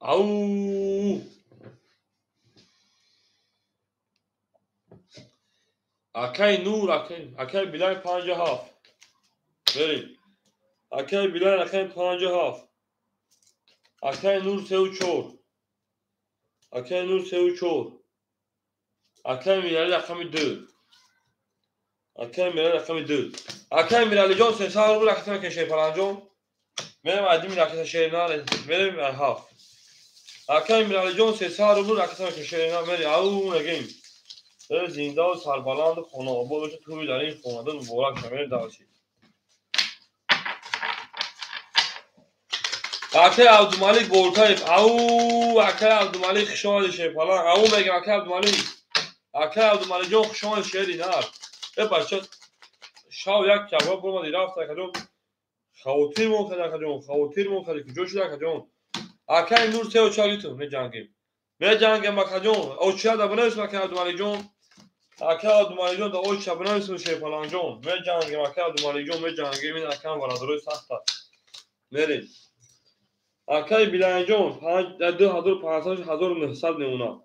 Ау! Акай Нур, акай Билал 57. Берем. Акай Билал рақами 57. Акай Нур 34. Акай Нур 34. Акай Мирали рақами 2. Акай Мирали рақами 2. Акай Миралиҷон 300 рубл ракета мекунем шерпаланҷон. Мерем адими ракета шерина, мерем 7. Акай Миралиҷон 300 рубл ракета мекунем шерина, мерем ау мегем. Зиндаву сарбаланду хонаобод бошед, тӯи дар ин хонадон муборак шавад, мерем дарши. Акай Абдумалик Болтаев, ау акай Абдумалик хуш омадед шерпаланг, ау мегем акай Абдумалик. Акай Абдумаликҷон хуш омадед шери нар. Э бача шав як кабоб бурмади рафт акаҷон. Хавотир мон кард акаҷон, хавотир мон кард, куҷо шуд акаҷон? Акай Нур се оча гиту, меҷангем. Меҷангем акаҷон. Оча да бинависм акай Абдумаликҷон. Акай Абдумаликҷон да оча бинависм шерпаланҷон. Меҷангем акай Абдумаликҷон, меҷангем ин акам бародарои сахта. Мерем. Акай Биланҷон 2500 1900 мемонад.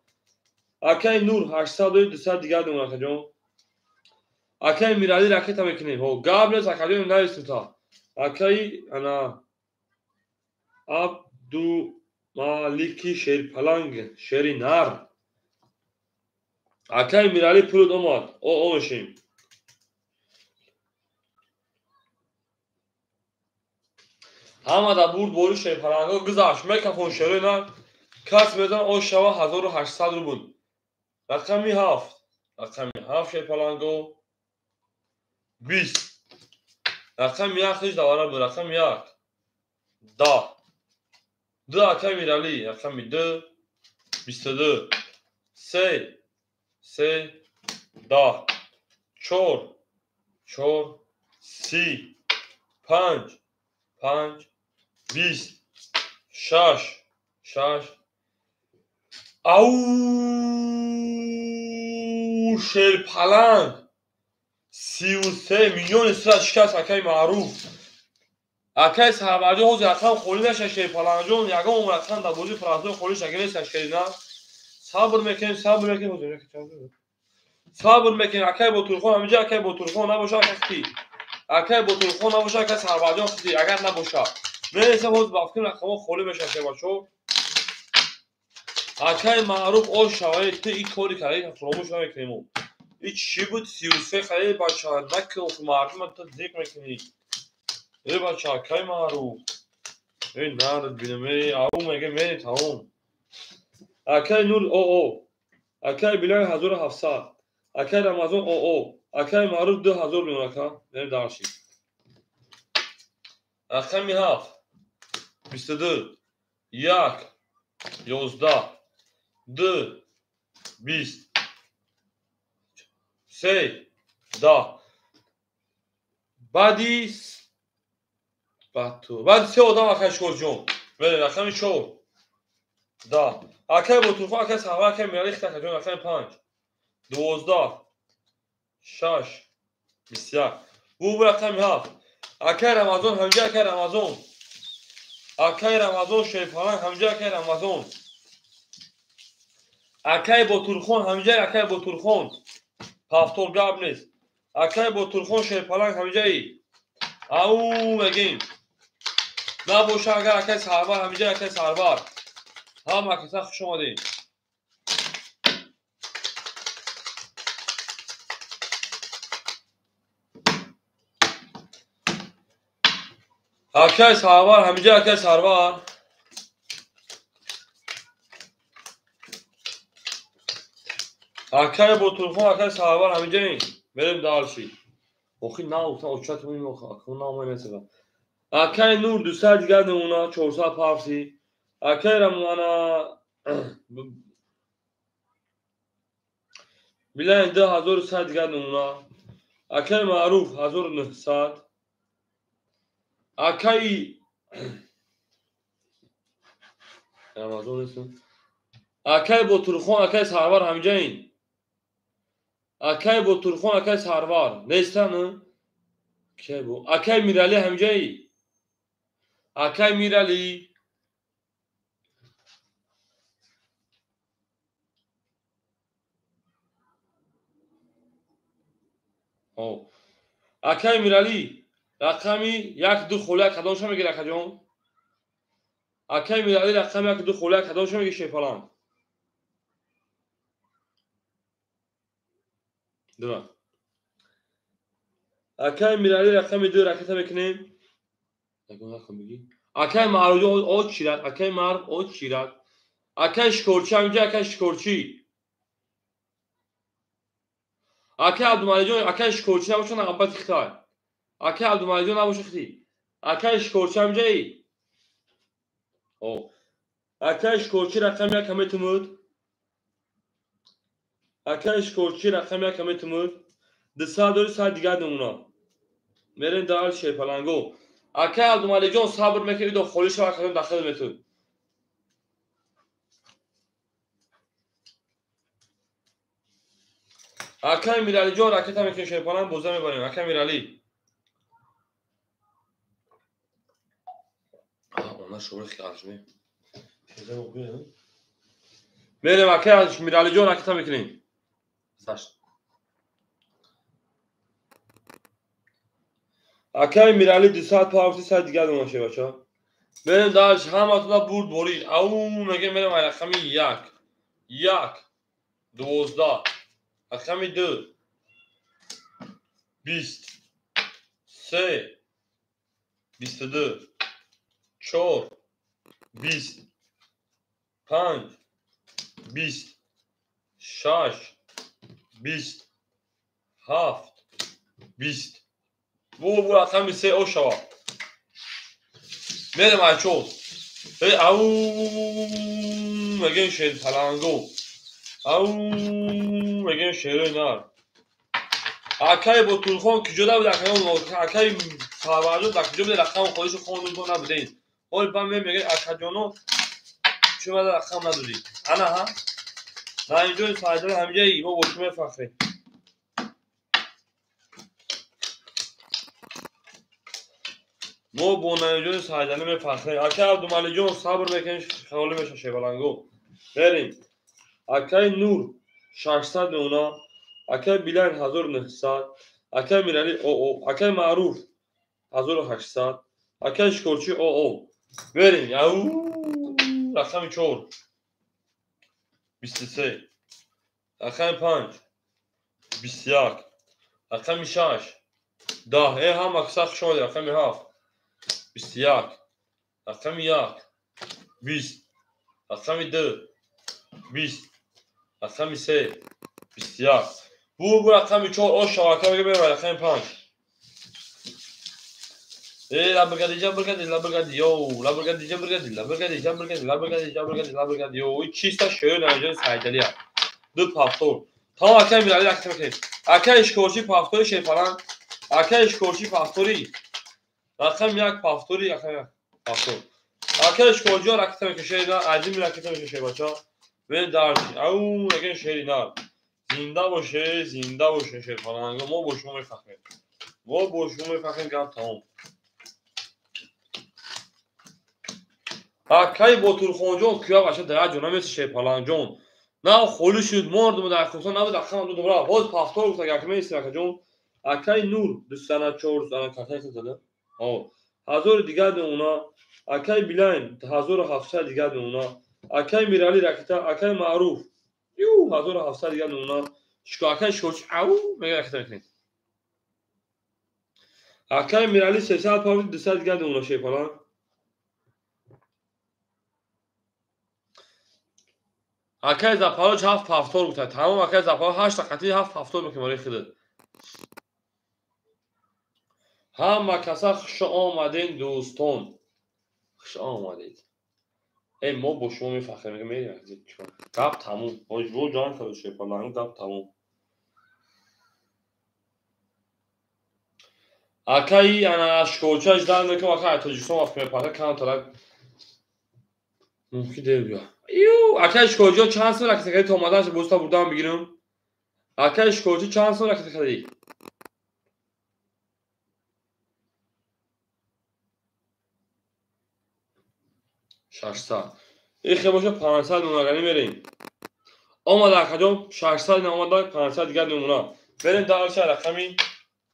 Акай Нур 800 200 дигар мемонад акаҷон. Акай Мирали ракета мекунем. Ҳо, гап нест акаҷон, нависем та. Акай ана Абдумалики шерпаланг, шери нар. Акай Мирали пулут омад. О, омешем. Ҳама да бурд бори шерпаланго гузашт. Мекафон шерои нар. Кас мезан о шава 1800 рубл. Рақами 7. Рақами 7 шерпаланго. 20. Рақами 1 хиш давара буд. Рақами 1 10. 2 акай Миралӣ. Рақами 2 22. 3 3 10. 4 4 30. 5 5 20. 6 6. Ау шерпаланг 33 миллион сра шикаст акай Маъруф. Акай Сарварҷон ҳозир рақам холӣ наша шерпалангҷон, ягон рақам дар бозии фаразҳои холӣ шагиреста шерина. Сабр мекунем, сабр мекунем, сабр мекунем. Акай Ботурхон ҳаминҷа, акай Ботурхон набоша, акай хити. Акай Ботурхон набоша, акай Сарварҷон хити, агар набоша. Мересем ҳозир ба фикр рақамҳо холӣ мешавад шербачо. Акай Маъруф ош шаваи ту ин кори кардаи фаромӯш намекунем. Ин чӣ буд 33 хари бача, накун мардума ту зиқ мекунӣ. Э бача, акай Маъруф. Э нард бинам, э ау мега мери тамом. Акай Нур оо. Акай Билал 1700. Акай Рамазон оо. Акай Маъруф 2000 миллион ака. Мерем дарши. Рақами 7 22 1 11 2 20 3 10. Баъди се одам акай Шукурҷон. Мерем рақами 4 10. Акай Ботурхон, акай Сарвар, акай Миралӣ хит акаҷон рақами 5 12 6 21. Бу рақами 7. Акай Рамазон ҳамҷа, акай Рамазон. Акай Рамазон шерпаланг ҳамҷа, акай Рамазон. Акай Ботурхон ҳамҷа, акай Ботурхон. Ҳафтор гап нест. Акай Ботурхон шерпаланг ҳамҷаи. Ау мегим. Набоша агар акай Сарвар ҳамҷа, акай Сарвар. Ҳама каса хуш омадед. Акай Сарвар ҳамҷа, акай Сарвар. Акай Ботурхон, акай Сарвар ҳамҷаи. Мерем дарши. Охи на уфта очат мин охи, на менесева. Акай Нур 200 дигар намуна 400 парси. Акай Рамана Билан 2100 дигар намуна. Акай Маъруф 1900. Акай Рамазон нест. Акай Ботурхон, акай Сарвар ҳамҷаин. Акай Ботурхон, акай Сарвар нестан? Кай бу? Акай Миралӣ ҳамҷаи. Акай Миралӣ. Акай Миралӣ рақами 1 2 холия кадомша мегир акаҷон? Акай Миралӣ рақами 1 2 холия кадомша мегир шерпаланг? Дура. Акай Миралӣ рақами 2 ракета мекунем. Акай Маъруф о чирад, акай Маъруф о чирад. Акай Шикорчӣ ҳаминҷа, акай Шикорчӣ. Акай Абдумалиҷон, акай Шикорчӣ набошад, аббати хитай. Акай Абдумалиҷон набошад хити. Акай Шикорчӣ ҳаминҷаи. О. Акай Шикорчӣ рақами 1 ҳаметумуд. Акай Шикорчӣ рақами 1 ҳаметумуд. 200 дори 100 дигар намуна. Мерем дар шерпаланго. Акай Абдумалиҷон сабр мекунед, идо холӣ шава, акаҷон дахил метуд. Акай Миралиҷон ракета мекунем шерпаланг, боза мебарем. Акай Миралӣ. Она шӯрих аржме. Мерем акай Миралиҷон ракета мекунем. Зашт. Акай Миралӣ 200 павти 100 дигар намуна шебача. Мерем дарш ҳаматона бурд борид. Ау мегем мерем ай рақами 1 1 12 рақами 2 20 3 22 4 20 5 20 6 20 7 20. Бу рақами се о шава. Мерем айчо. Ау мегем шер паланго. Ау мегем шерои нар. Акай Ботурхон куҷо набуд, акай Сарварҷон дар куҷо буд, рақами холишу хондум набудем. Ҳол ба мен мегӯяд акаҷоно чун рақам надодӣ. Ана ҳа? Наимҷони Сайдали ҳамҷаи мо бо шумо мефахрем. Мо бо Наимҷони Сайдали мефахрем. Акай Абдумалиҷон сабр мекунем, холӣ меша шерпаланго. Берем. Акай Нур 600 меона, акай Билайн 1900, акай Мирали ОО, акай Маъруф 1800, акай Шикорчӣ ОО. Берем. Ау рақами 4 23, рақами 5 21, рақами 6 10. Ҳама каса хуш омадед. Рақами 7 21, рақами 1 20, рақами 2 20, рақами 3 21. Бу рақами 4 о шава, ака мега рақами 5. Лабргади жабргади лабргади ё лабргади жабргади лабргади жабргади лабргади жабргади лабргади ё. Чиста шеър Наимҷони Сайдалия. Ду пафтор. Тамом акай Мирали акта мекунем. Акай Шикорчӣ пафтори шерпаланг. Акай Шикорчӣ пафтори. Рақами 1 пафтори, рақами 1 пафтор. Акай Шикорҷон ракета мекунем шери нар, Азим ракета мекунем шер бача. Бен дарчи. Ау мегем шери нар. Зинда боше, зинда боше шерпаланг. Мо бо шумо мефахрем. Мо бо шумо мефахрем, гап тамом. Акай Ботурхонҷон куя баша дар ҷо намеси шерпалангҷон. На холӣ шуд, мордум дар курса набуд, рақам додум рафт. Ҳоз пафтор гуфт, агар меист акаҷон. Акай Нур 204 ана картаи зада. Ҳо. 1000 дигар меона. Акай Билайн 1700 дигар меона. Акай Мирали ракета, акай Маъруф. Ю 1700 дигар меона. Шико акай Шикорчӣ ау мега ракета мекунед. Акай Мирали 300 пафт 200 дигар меона шерпаланг. Акай Запароч 7 пафтор гуфта. Тамом акай Запароч 8 қати 7 пафтор мекунем барои худат. Ҳама каса хуш омадед дӯстон. Хуш омадед. Мо бо шумо мефахрем, мегем гап тамом. Ҳоҷбо ҷон кард шерпаланг, гап тамом. Акай ана Шикорчаш дар мекунам, акай Тоҷикистон вақт мепарта камтарак мумкин дер биё. Ю, акай Шикорҷон чанд сол ракета кардӣ то омаданаш боста бурдан бигирам? Акай Шикорчӣ чанд сол ракета кардӣ? 600. Ихе боша 500 мемонаганӣ мерем. Омада акаҷон 600 наомада 500 дигар мемона. Берем дарша рақами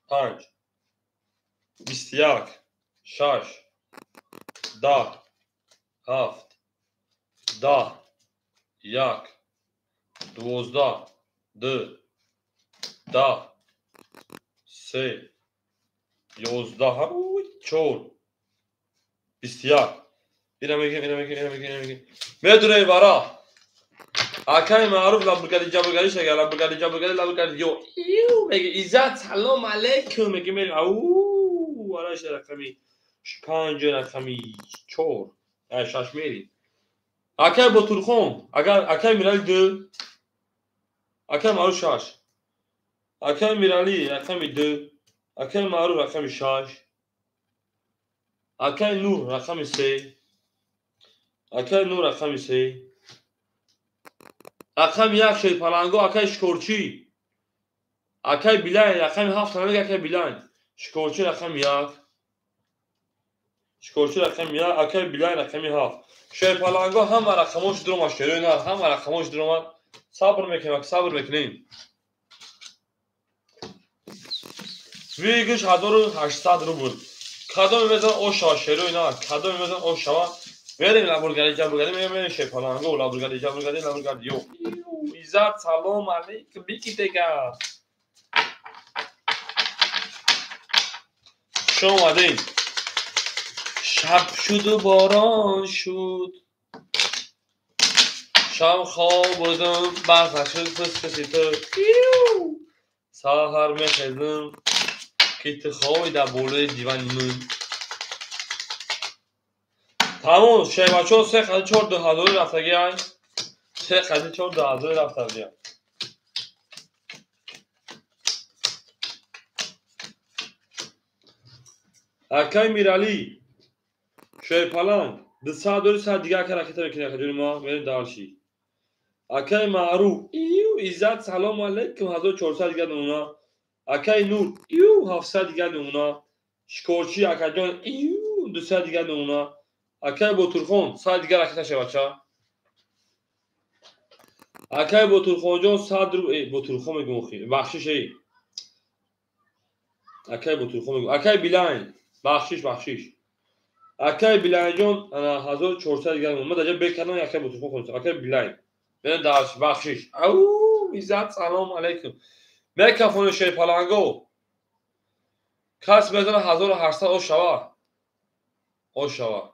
5 21 6 10 7 10 1 12 2 10 3 11 4 21. Ина мегем, ина мегем, ина мегем, ина мегем. Медурем вара. Акай Маъруф лабргади ҷабргади шага, лабргади ҷабргади лабргади ё. Ю меге Иззат салом алейкум меге мерем. Ау вараш рақами 5 рақами 4 6 мерем. Акай Ботурхон, агар акай Мирали 2, акай Маъруф 6. Акай Мирали рақами 2, акай Маъруф рақами 6. Акай Нур рақами 3. Акай Нур рақами 3. Рақами 1 шерпаланго, акай Шикорчӣ. Акай Билайн рақами 7 намега акай Билайн. Шикорчӣ рақами 1. Шикорчӣ рақами 1, акай Билайн рақами 7. Шерпаланго ҳама рақамош дуромад, шерои нар ҳама рақамош дуромад. Сабр мекунем, сабр мекунем. Выигрыш 1800 рубл. Кадоме мезан о шава шерои нар, кадоме мезан о шава. Верем лабургари ҷабургари мегем шерпаланго, лабургари ҷабургари лабургари ё. Иззат салом алейкум бикитега. Хуш омадед. Шаб шуду борон шуд. Шаб хоб будум, барф шуд, фис-фиси ту. Саҳар мехезам, Ки ту хоҳӣ дар болои дивани ман. Тамом, шербачаҳо се қади чор дуҳазорӣ рафтагиай. Се қади чор дуҳазорӣ рафтагиай. Акай Миралӣ, шерпаланг, дусад дори сад дигар ака ракета мекунӣ акаҷони ма, мерем дарши. Акай Маъруф, ию Иззат салому алайкум, 1400 дигар намуна. Акай Нур, ию 700 дигар намуна. Шикорчӣ акаҷон, ию 200 дигар намуна. Акай Ботурхон, 100 дигар ракета шавача. Акай Ботурхонҷон 100 рубл, Ботурхон мегум охи, бахшиш эй. Акай Ботурхон мегум. Акай Билайн, бахшиш, бахшиш. Акай Билайнҷон 1400 дигар намуна. Ман даҷа бекардам, акай Ботурхон хонистам. Акай Билайн. Мен дарш, бахшиш. Ау, Иззат салом алайкум. Мекафони шерпаланго. Кас мезана 1800 о шава. О шава.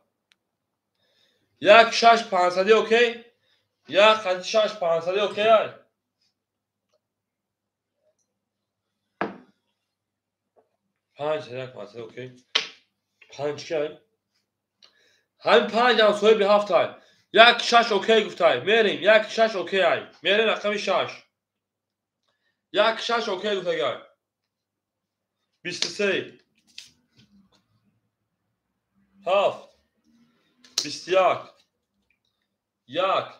Як шаш панҷсади окей? Як қади шаш панҷсади окей ай? Панҷ як панҷсади окей? Панҷ ки ай? Ҳамин панҷ ҳам соҳиби ҳафт ай. Як шаш окей гуфтай. Мерем, як шаш окей ай. Мерем рақами шаш. Як шаш окей гуфтагай. 23 7 21 1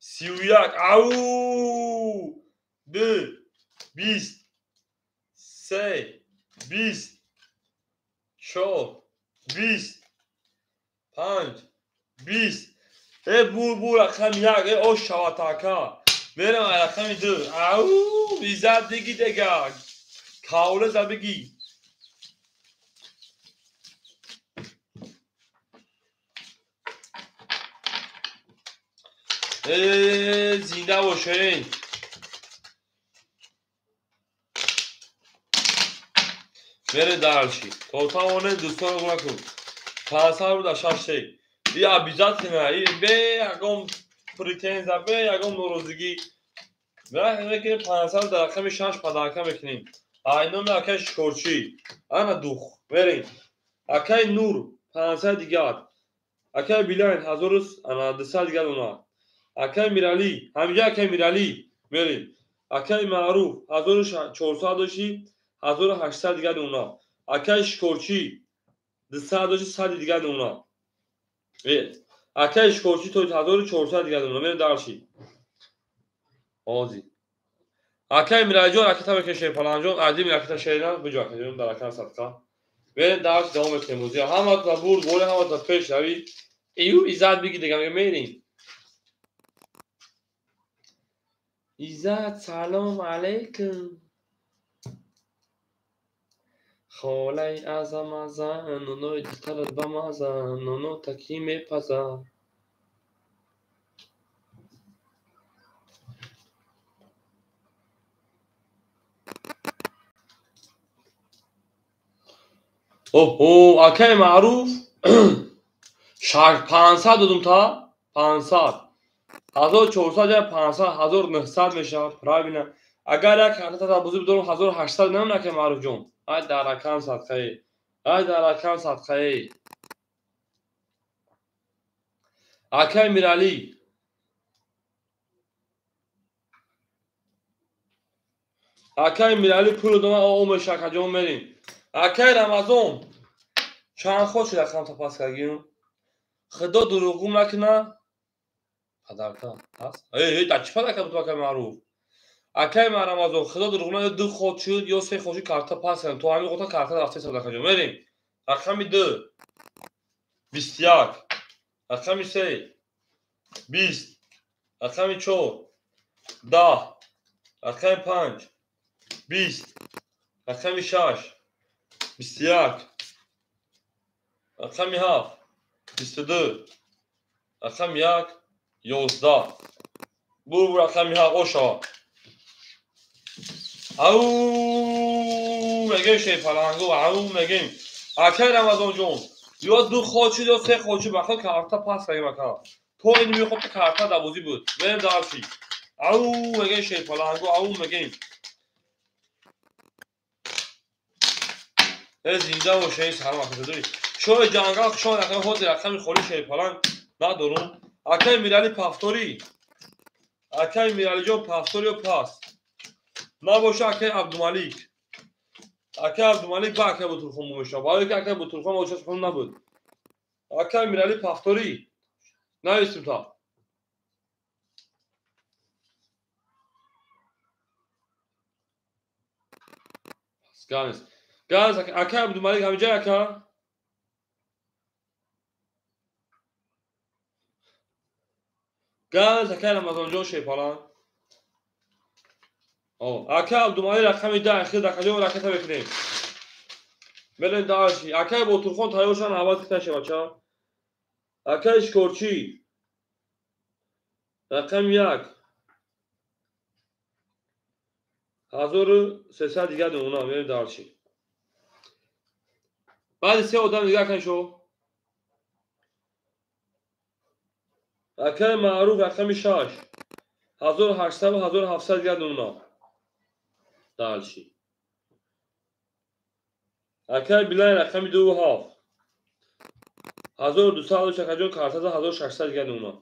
31 ау 2 20 3 20 4 20 5 20. Э бур бур рақами як, э ош шавад ака. Мерам рақами ду. Ау Иззат диги дега. Кавла за бигӣ. Э зинда бошед. Мере дарши. То тавонед дӯстонро гуна кун. 500 рубл дар шаш се. И обязательно, и бе ягон претензия, бе ягон норозигӣ. Мекунем 500 дар рақами шаш падарка мекунем. Ай номи акай Шикорчӣ. Ана дух. Мерем. Акай Нур 500 дигар. Акай Билайн 1200 дигар она. Акай Миралӣ, ҳамҷа акай Миралӣ. Мерем. Акай Маъруф 1400 доши, 1800 дигар она. Акай Шикорчӣ 200 доши, 100 дигар она. Акай Шикорчӣ то 1400 дигар она. Мерем дарши. Ози. Акай Миралиҷон ракета мекунем шерпаланҷон, адим ракета шеринам, биҷо акаҷон дар ракам садқа. Мерем дарш давом мекунем бозӣ. Ҳаматона бурд, боли ҳаматона пеш равӣ. Ию Иззат биги дигар мега мерем. Иззат салом алайкум. Холаи азамаза, нонои духтарат бамаза, ноно таки мепаза. Оҳо, акай Маъруф 500 додум та 500. 1400 ҷа 500, 1900 мешавад, правильно. Агар як ҳафта бозӣ бидорам 1800 намемонад акай Маъруфҷон. Ай дар ракам садқае. Ай дар ракам садқае. Акай Миралӣ. Акай Миралӣ пул додам, омеша акаҷон мерем. Акай Рамазон чанд ход шуд рақам та пас кардагиюм? Худо дурӯғгум накуна. Падарка ҳаст? Э, дар чӣ падарка буд акай Маъруф? Акай Рамазон худо дурӯғ накуна, ду ход шуд ё се ход шуд карта пас кардам. То ҳамин хота карта рафта истод акаҷон. Мерем. Рақами 2 21 рақами 3 20 рақами 4 10 рақами 5 20 рақами 6 21 рақами 7 22 рақами 1 11. Бур бур рақами 7 ошава. Ау мегем шерпаланго, ау мегем. Акай Рамазонҷон, ё ду ход шуд ё се ход шуд, бахел карта пас кардем ака. То ин мехоҳ карта дар бозӣ буд. Мерем дарши. Ау мегем шерпаланго, ау мегем. Зинда бошед, салом акаҷон. Шоҳи ҷангал шоҳ рақами ҳозир рақами холи шерпаланг надорум. Акаи Мирали пафторӣ. Акаи Миралиҷон пафтор ё пас? Набоша акаи Абдумалик. Акаи Абдумалик ба акаи Ботурхон мешавад. Барои ки акаи Ботурхон ошас хон набуд. Акаи Мирали пафторӣ. Нависим та. Ганс. Ганс, акаи Абдумалик ҳамиҷа ака? Ганс, акаи Рамазонҷон шерпаланг. Акаи Абдумалик рақами 10 ахир дақаҷон ракета мекунем. Мерем дальше. Акаи Ботурхон тайёр шан навбат киташе бача. Акаи Шикорчӣ. Рақами 1. 1300 дигар намуна мерем дальше. Баъди се одам дигар акаи шо. Акаи Маъруф рақами 6. 1800 ва 1700 дигар намуна. Дальше. Акаи Билай рақами 2 ва 7. 1200 акаҷон картаза 1600 дигар намуна.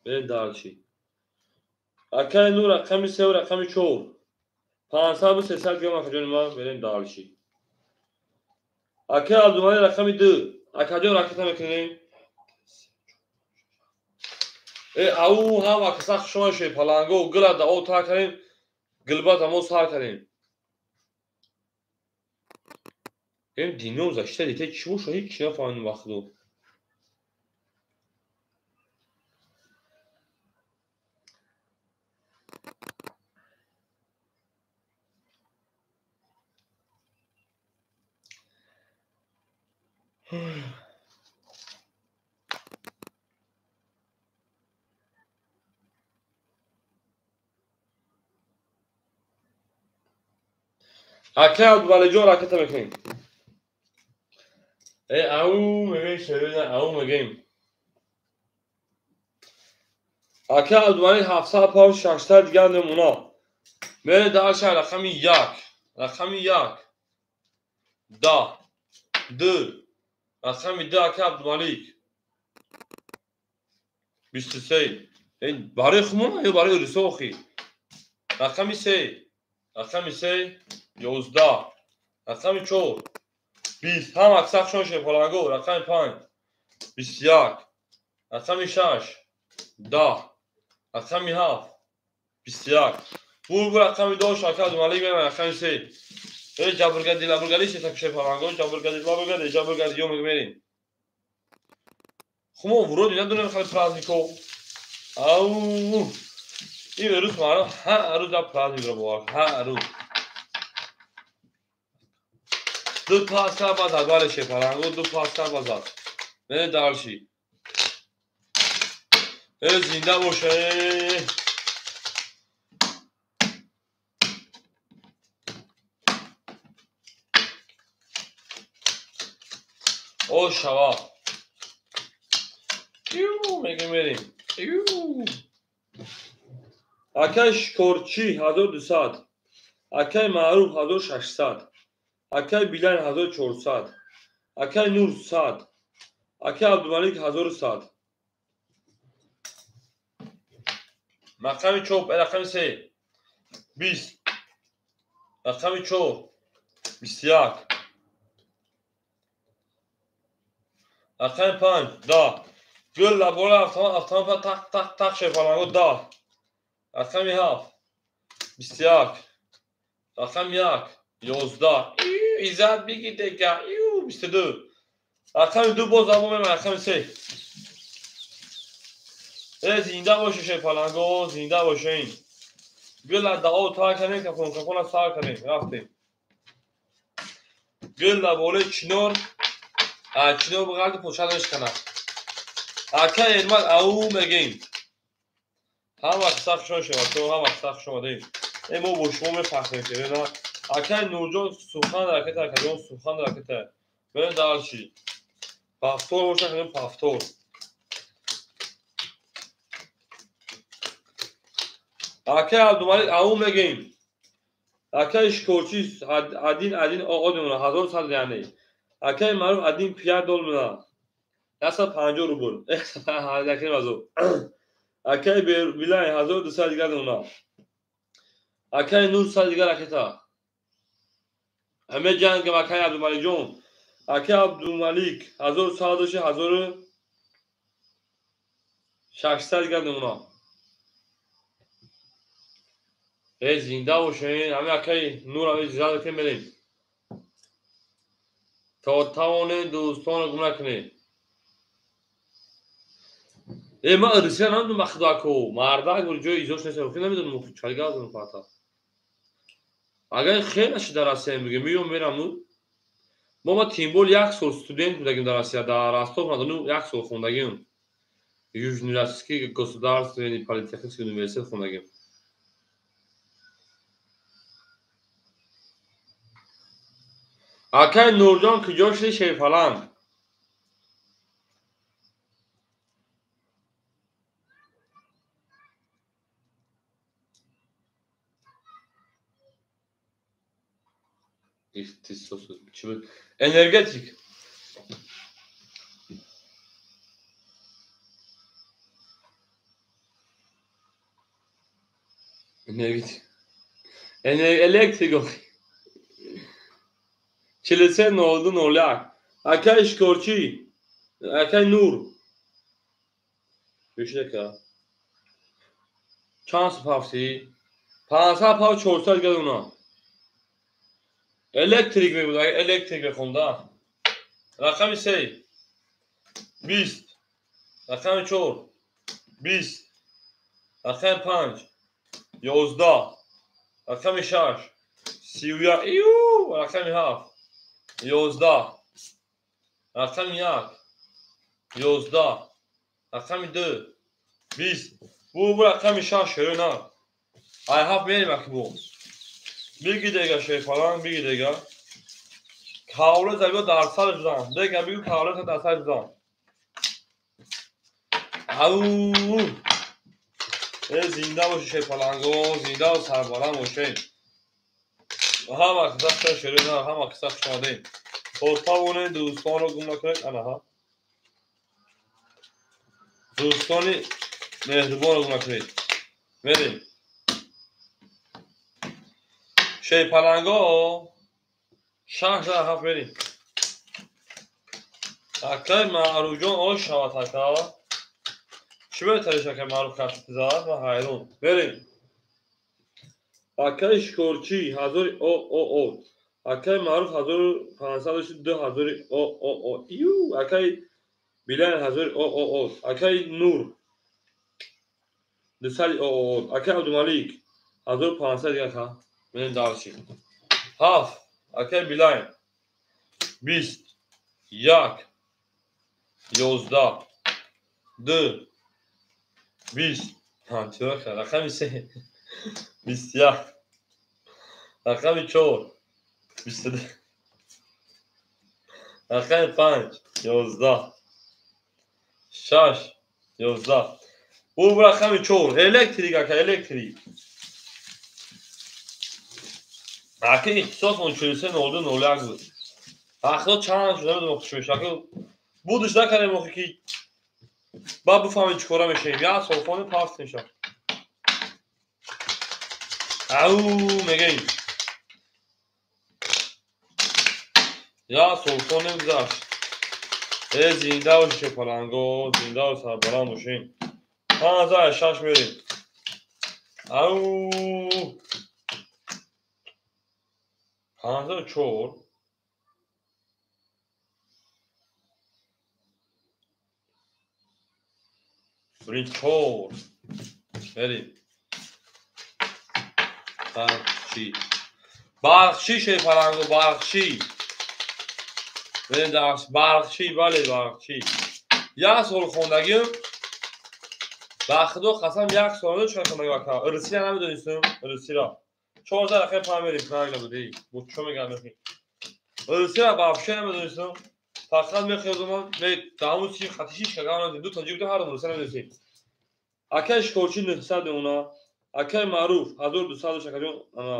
Берем дальше. Акаи Нур рақами 3 ва рақами 4. 500 ва 300 дигар акаҷони ман берем дальше. Акаи Абдумалик рақами 2. Акаҷон ракета мекунем. Ау ҳам акаса хушомад шерпаланго гила да об тар кардем, гилба дамо сар кардем. Эм дином зашта дите чӣ боша ҳеҷ чӣ нафаҳмидем вақту. Акаи Абдувалиҷон ракета мекунем. Ау мегӯем шерина, ау мегӯем. Акаи Абдувалик 700 пав 600 дигар намуна. Мере дальше рақами 1. Рақами 1. 10. 2. Рақами 2 акаи Абдумалик. 23. Барои хумон ё барои русо охи? Рақами 3. Рақами 3 11. Рақами 4 20. Ҳам аксар шон шерпаланго. Рақами 5 21. Рақами 6 10. Рақами 7 21. Бур рақами 2 акаи Абдумалик мемонад рақами 3. Ҷабргади лабргади шетак шерпаланго. Ҷабргади лабргади ҷабргади ё мегӯем. Хумо вроде надонем хали празднико. Ау ин рӯз маро ҳар рӯз да праздник ро бовар ҳар рӯз. Ду паста базад, бале шерпаланго, ду паста базад. Мерем дальше. Зинда боше. О шава. Ю мегӯем мерем. Ю. Акаи Шикорчӣ 1200. Акаи Маъруф 1600. Акаи Билай 1400. Акаи Нур 100. Акаи Абдумалик 1100. Рақами 4, рақами 3 20. Рақами 4 21. Рақами 5 10. Гул лабола автомат тақ тақ тақ шерпаланго 10. Рақами 7 21. Рақами 1 11. Иззат бигир дега. 22. Рақами 2 боз давом мемонад рақами 3. Зинда боше шерпаланго, зинда бошен. Гул дао тар кардем, кафон кафона сар кардем, рафтем. Гул лаболаи чинор, чинор бағалди почалаш канад. Акаи Элмат ау мегӯем. Ҳам вақт сахт шумо шавад, то ҳам вақт сахт шумо омадаем. Мо бо шумо мефахрем, ки на. Акаи Нурҷон сухан ракета, акаҷон сухан ракета. Мерем дальше. Пафтор боша, пафтор. Акаи Абдумалик ау мегӯем. Акаи Шикорчи один один о мемона 1100 яъне. Акаи Маъруф один пять ноль мемона 150 рубл. Акаи Билай 1200 дигар мемона. Акаи Нур 100 дигар ракета. Ҳаме ҷангам акаи Абдумаликҷон. Акаи Абдумалик 1100 доши 1600 дигар мемона. Э зинда бошед, ҳаме акаи Нур ҳаме зинда бошед мерем. То тавонед дӯстонро гум накунед. Э ман Русия намедонам худоко, мардак буд ҷои изош нест, намедонам чӣ гап занам фата. Агар хел нашид дар Россия мегӯям, меём мерам ну. Мо тимбол як сол студент будагим дар Россия, дар Ростов на Дону як сол хондагим. Южно-Российский государственный политехнический университет хондагим. Акаи Нурҷон куҷо шуди шерпаланг? Ихтисос чӣ буд? Энергетик. Энергетик. Электрик. 43 02 01. Акаи Шикорчӣ, акаи Нур. Бишнака. Чанд пафти? 500 пафт 400 дигар уна. Электрик мебуд, электрик мехонда. Рақами 3 20, рақами 4 20, рақами 5 11, рақами 6 31, ию, рақами 7 11, рақами 1 11, рақами 2 20. Бу рақами 6 шеро на. Ай ҳафт мерем аки бу. Биги дега шерпаланг, биги дега. Кавле забиё дар сараш зан. Дега бигу кавле дар сараш зан. Ау! Э зинда боши шерпаланго, зинда ва сарбаланд бошед. Ҳама киса шеро на, ҳама киса хуш омадед. То тавонед дӯстонро гум накунед, анаҳа. Дӯстони меҳрубонро гум накунед. Мерем. Шерпаланго 6 7 мерем. Акаи Маъруфҷон ош шавад ака. Чӣ беҳтариш акаи Маъруф кашф зад? Ман ҳайрон. Мерем. Акаи Шикорчӣ 1000 о о о. Акаи Маъруф 1500 2000 о о о. Ю, акаи Билал 1000 о о о. Акаи Нур 200 о о о. Акаи Абдумалик 1500 дигар ха. Мерем дарши. 7 акаи Билал 20 1 11 2 20. Ҳа, чиро рақами 3 21, рақами 4 22, рақами 5 11, 6 11. Бу рақами 4 электрик ака, электрик. Ака ихтисосмон 43 02 01 буд. Ахло чанд шуда намедонам чӣ мешавад. Ака будаш накардем охи ки баъд бифаҳмем чӣ кора мешавем. Як сол хонем пафт мешавад. Ау мегӯем. Як сол хонем гузашт. Э зинда бошед шерпаланго, зинда ва сарбаланд бошед. 56 мерем. Ау 54 блин 4 мерем. Барқчӣ. Барқчӣ шерпаланго, барқчӣ. Мерем дарс. Барқчӣ, бале барқчӣ. Як сол хондагим. Ба худо қасам як сол чӣ хондагим ака. Русия намедонистам, русиро. 14 рақами 5 мерем, правильно буд. Бо чӣ мегӯям мехоҳем. Русиро вообще намедонистам. Фақат мехоҳам ман даму си хати шиш кагам ду тоҷик буд, ҳар русия намедонистем. Акаи Шикорчӣ 900 мемона. Акаи Маъруф 1200 шакаҷон, ана.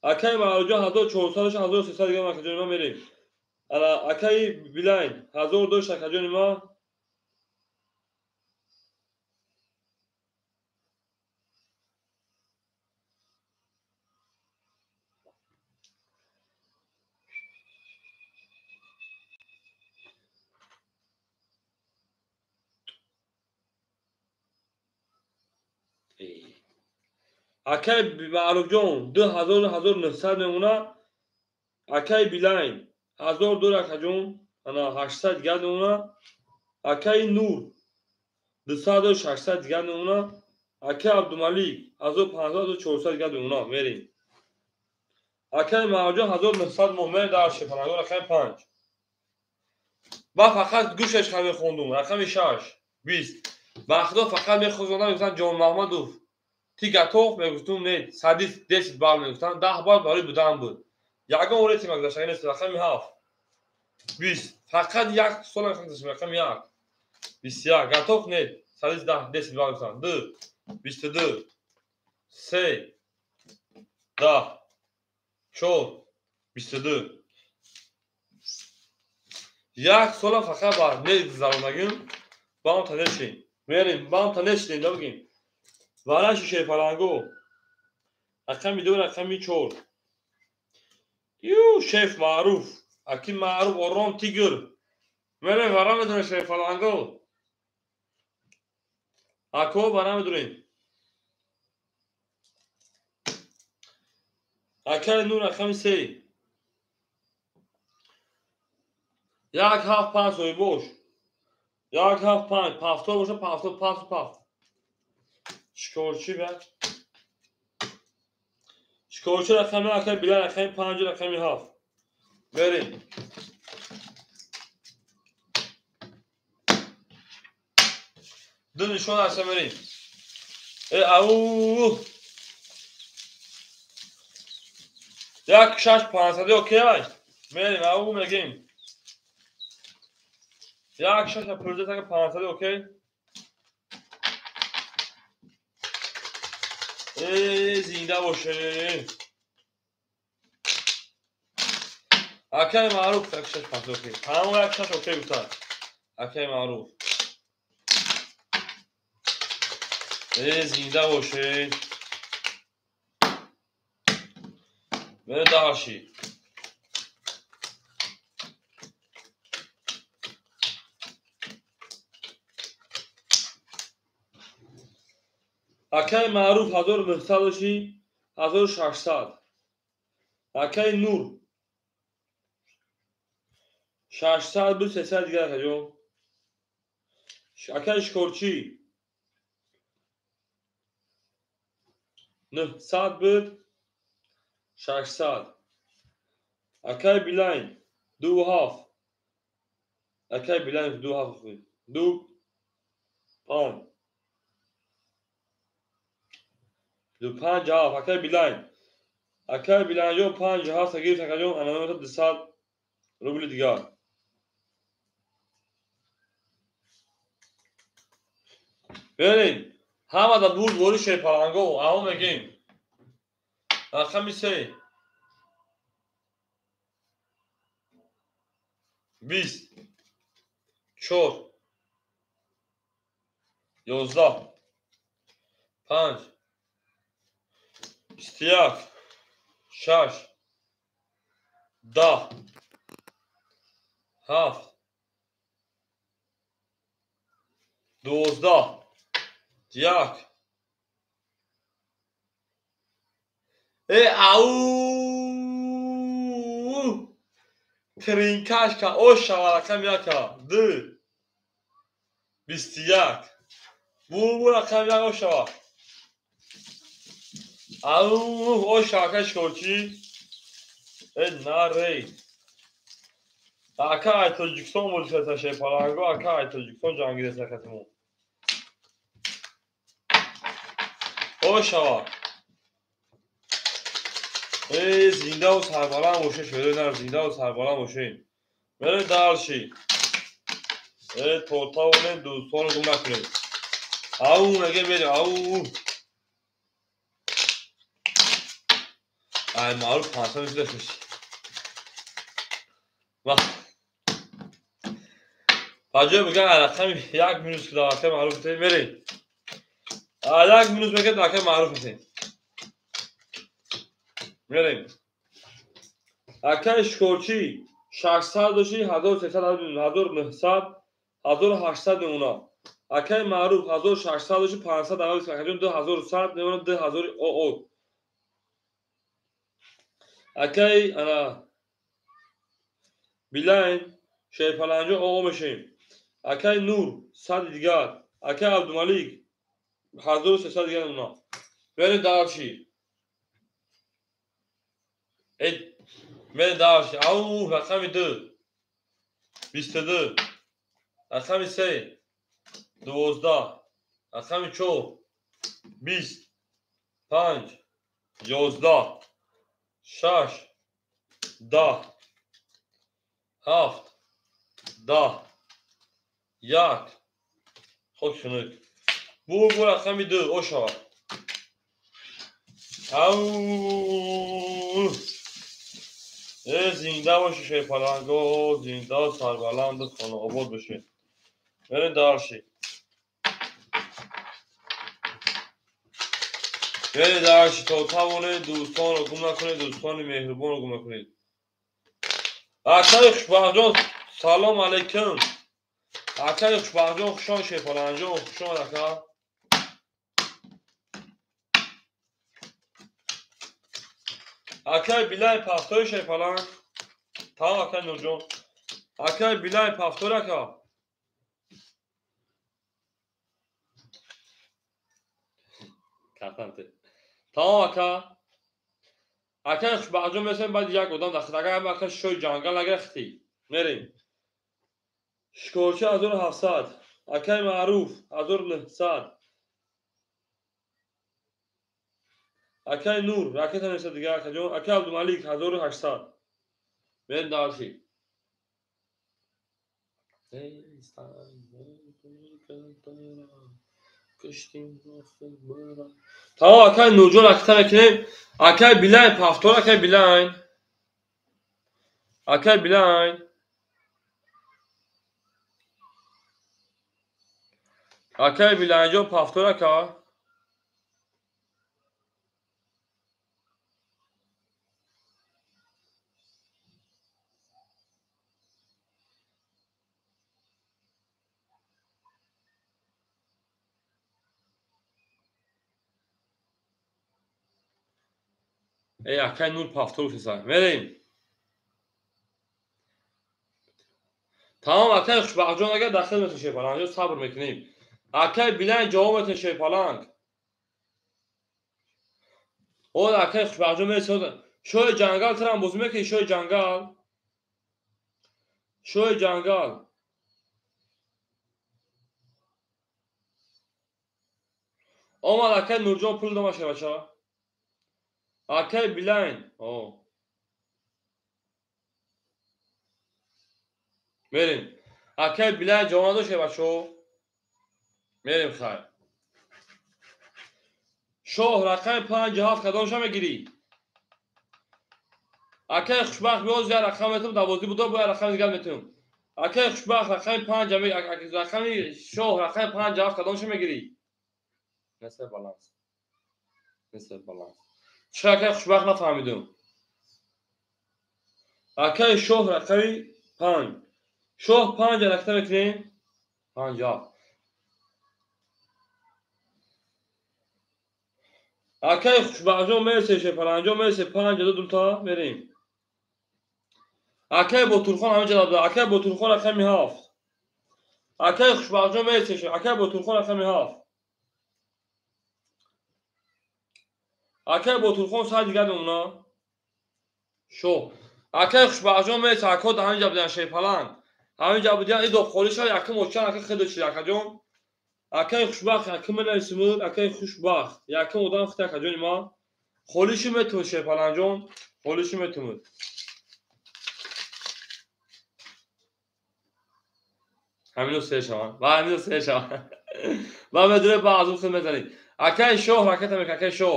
Акаи Маъруфҷон 1400 1300 дигар акаҷони ман мерем. Ана акаи Билайн 1000 дошт акаҷони ман. Акаи Маъруфҷон 2000 1900 мемона. Акаи Билайн 1000 дор акаҷон, ана 800 дигар мемона. Акаи Нур 200 дор 600 дигар мемона. Акаи Абдумалик 1500 400 дигар мемона. Мерем. Акаи Маъруфҷон 1900 мон мерем дар Шепалангор рақами 5. Ба фақат гӯшаш мехондум рақами 6 20. Ба худо фақат мехондам мегуфтанд Ҷон Маҳмадов ти готов мегуфтум не, садис 10 балл мегуфтанд, 10 балл барои будан буд. Ягон орети магзашта нест рақами 7 20. Фақат як сол мехондам рақами 1 21 готов не, садис 10 балл мегуфтанд. 2 22 3 10 4 22. Як сола фақат ба не гузарондагим, ба он танешем. Мерем, ба он танешем, да бигем. Вараши Шерпаланго рақами 2 рақами 4. Ю шеф Маъруф, аки Маъруф ором тигр. Мерем вара медонем Шерпаланго. Ако вара медонем. Акаи Нур рақами 3. 1 7 5 соҳибош. 1 7 5 пафтор боша пафтор 5 5. Шикорчи ба? Шикорчи рақами акаи Билал рақами 5 рақами 7. Мерем. Ду нишон аста мерем. Э ау! 1 6 500 окей ай. Мерем ау мегем. 1 6 500 окей. Э зинда боше. Акаи Маъруф 1 6 5 окей. Тамом 1 6 окей гуфтанд. Акаи Маъруф. Э зинда боше. Мере даши. Акаи Маъруф 1900 1600. Акаи Нур 600 буд 300 дигар акаҷон. Акаи Шикорчӣ 900 буд 600. Акаи Билайн 2 7. Акаи Билайн 2 7 2 5 2 5 7. Акаи Билайн. Акаи Билайнҷон 5 7 гирифт акаҷон, ана 200 рубли дигар. Берем. Ҳамада бурд вори Шерпаланго, аҳо мегем. Рақами 3 20 4 11 5 21 6 10 7 12 1. Э ау! Тринкашка ошава рақами 1 2 21. Бу рақами 1 ошава. Ау ошава акаи Шикорчӣ. Э нарей. Ака ай Тоҷикистон бозиса Шерпаланго, ака ай Тоҷикистон ҷангиреса катимо. Ошава. Э зиндаву сарбаланд бошед, шоирои нар зиндаву сарбаланд бошед. Мерем дарши. Э тортавонем дӯстонро гум накунед. Ау меге мерем ау. Ай маъруф 500 мешудаш. Паҷо мегӯяд рақами як минус ки акай маъруф метем мерем. Як минус мегӯяд акай маъруф метем. Мерем. Акай шикорчӣ 600 доши 1300 1900 1800 мемонад. Акай маъруф 1600 доши 500 аваз акаҷон 2100 мемонад 2000 ОО. Акай ана Билайн Шерпаланҷо ОО мешавем. Акай Нур 100 дигар. Акай Абдумалик 1300 дигар мемонад. Мерем дарши. Мерем дарши. Ау рақами 2 22 рақами 3 12 рақами 4 20 5 11 6 10 7 10 1 хок хунук. Бу рақами 2 о шавад. Ау зинда боши шерпаланго, зинда сарбаланду хонаобод бошед. Мерем дарши. Мерем дарши то тавонед дӯстонро гум накунед, дӯстони меҳрубонро гум накунед. Акаи Хушбахтҷон салом алайкум. Акаи Хушбахтҷон хушон шерпаланҷон хушон ака. Акай Билай пафтори шерпаланг. Тамом акай Нурҷон. Акай Билай пафтори ака. Тамом ака. Акай Хушбахтҷон месем баъд як одам дахт. Агар ака шои ҷангал нагирахтӣ. Мерем. Шикорчи 1700. Акай Маъруф 1900. Акай Нур ракета месад дигар акаҷон. Акай Абдумалик 1800. Мерем дарши. Тамом акай Нурҷон ракета мекунем. Акай Билайн пафтор акай Билайн. Акай Билайн. Акай Билайнҷон пафтор ака. Эй акай Нур пафтор гуфтеса. Мерем. Тамом акай Хушбахтҷон агар дахил метавон шерпаланг сабр мекунем. Акай Билайн ҷавоб метавон шерпаланг. О акай Хушбахтҷон мересад. Шои ҷангал трам бозӣ мекунӣ шои ҷангал. Шои ҷангал. Омад акай Нурҷон пул дома шербача. Акай Билайн. О. Мерем. Акай Билайн ҷавоб надошт бачаҳо. Мерем хайр. Шоҳ рақами 5 7 кадомша мегирӣ? Акай Хушбахт биёз як рақам метавон дар бозӣ буда бо як рақами дигар метавон. Акай Хушбахт рақами 5 рақами шоҳ рақами 5 7 кадомша мегирӣ? Несер баланс. Несер баланс. Чӣ акай Хушбахт нафаҳмидум. Акай шоҳ рақами 5. Шоҳ 5 ракета мекунем? 5 7. Акай Хушбахтҷон мерсе шерпаланҷон мерсе 5 2 та мерем. Акай Ботурхон ҳаминҷа буда. Акай Ботурхон рақами 7. Акай Хушбахтҷон мерсе акай Ботурхон рақами 7. Акай Ботурхон сай дигар мемона. Шоҳ. Акай Хушбахтҷон мерсе акҳо дар ҳаминҷа будан шерпаланг. Ҳаминҷа будан идо холӣ шава якум очан ака хеле чиз акаҷон. Акай Хушбахт якум менависимуд акай Хушбахт якум одам хит акаҷони ма. Холиши метавонад шерпаланҷон, холиши метавонад. Ҳамино се шаванд. Ва ҳамино се шаванд. Ва медуре ба аз он хел мезанед. Акай шоҳ ракета мекунад акай шоҳ.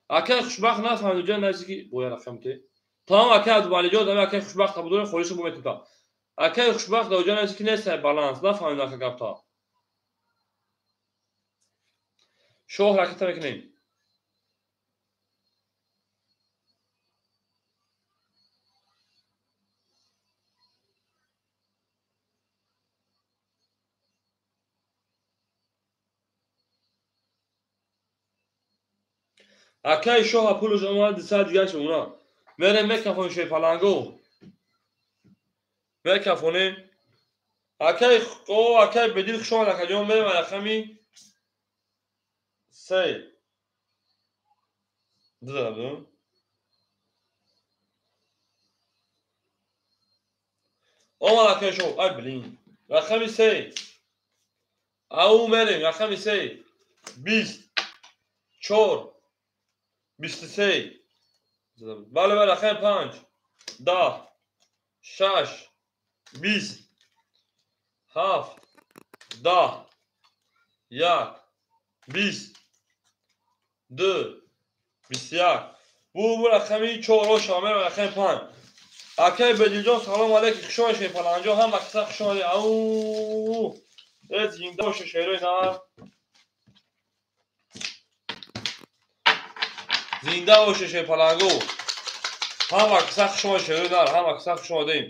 Акай хушбахт нафаҳмидам, ҷон наси ки бояд рақам те. Тамом акай Абдумалиҷон, ами акай хушбахт табудор холишу буметута. Акай хушбахт ҷон наси ки нест баланс, нафаҳмидам ака гапта. Шоҳ ракета мекунем. Акай шоҳ пулаш омад 200 дигаш мемонад. Мерем мекафонем шерпаланго. Мекафонем. Акай о акай бедил хуш омад акаҷон, мерем рақами 3. Дидам. Омад акай шоҳ. Ай блин. Рақами 3. Ау мерем рақами 3. 20 4 23. Бале бале рақами 5 10 6 20 7 10 1 20 2 21. Бу рақами 4 шомил рақами 5. Акай Бедилҷон салом алейкум, хуш омадед паланҷон, ҳама каса хуш омадед. Ау э зинда бошед шерои нар. Зинда бошед шерпаланго. Ҳама каса хуш омадед шерои нар, ҳама каса хуш омадем.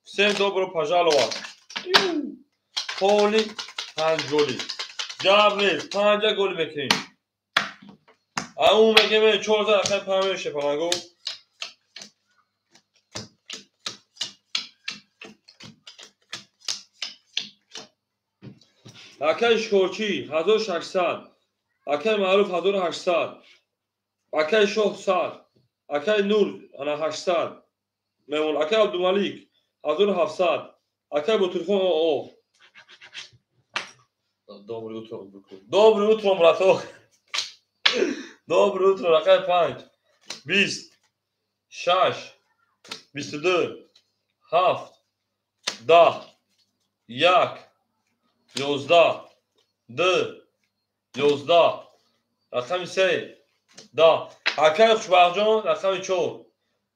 Всем добро пожаловать. Поли 5 голи. Гап нест, 5 гол мекунем. Ау мегем 4 рақами 5 мешавад паланго. Акай Шикорчӣ 1600, акай Маъруф 1800, акай Шоҳ 100, акай Нур ана 800 мемон, акай Абдумалик 1700, акай Ботурхон о. Доброе утро, доброе утро, браток. Доброе утро, рақами 5 20 6 22 7 10 1 11 2 11 рақами 3 10. Акай Хушбахтҷон рақами 4.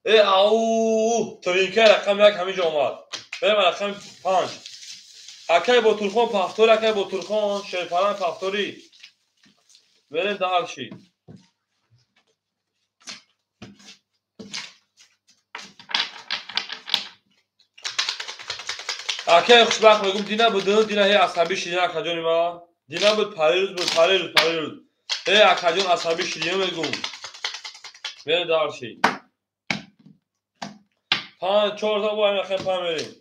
Э ау тринка рақами 1 ҳамин ҷо омад. Берем рақами 5. Акай Ботурхон Пахтори, акай Ботурхон Шерпалан Пахтори. Берем дальше. Акай хушбахт мегум дина буд, дина ҳей асабӣ шидин акаҷони ма. Дина буд парирӯз буд, парирӯз, парирӯз. Эй акаҷон асабӣ шидин мегум. Берем дальше. 5 4 та бо ҳамин рақами 5 мерем.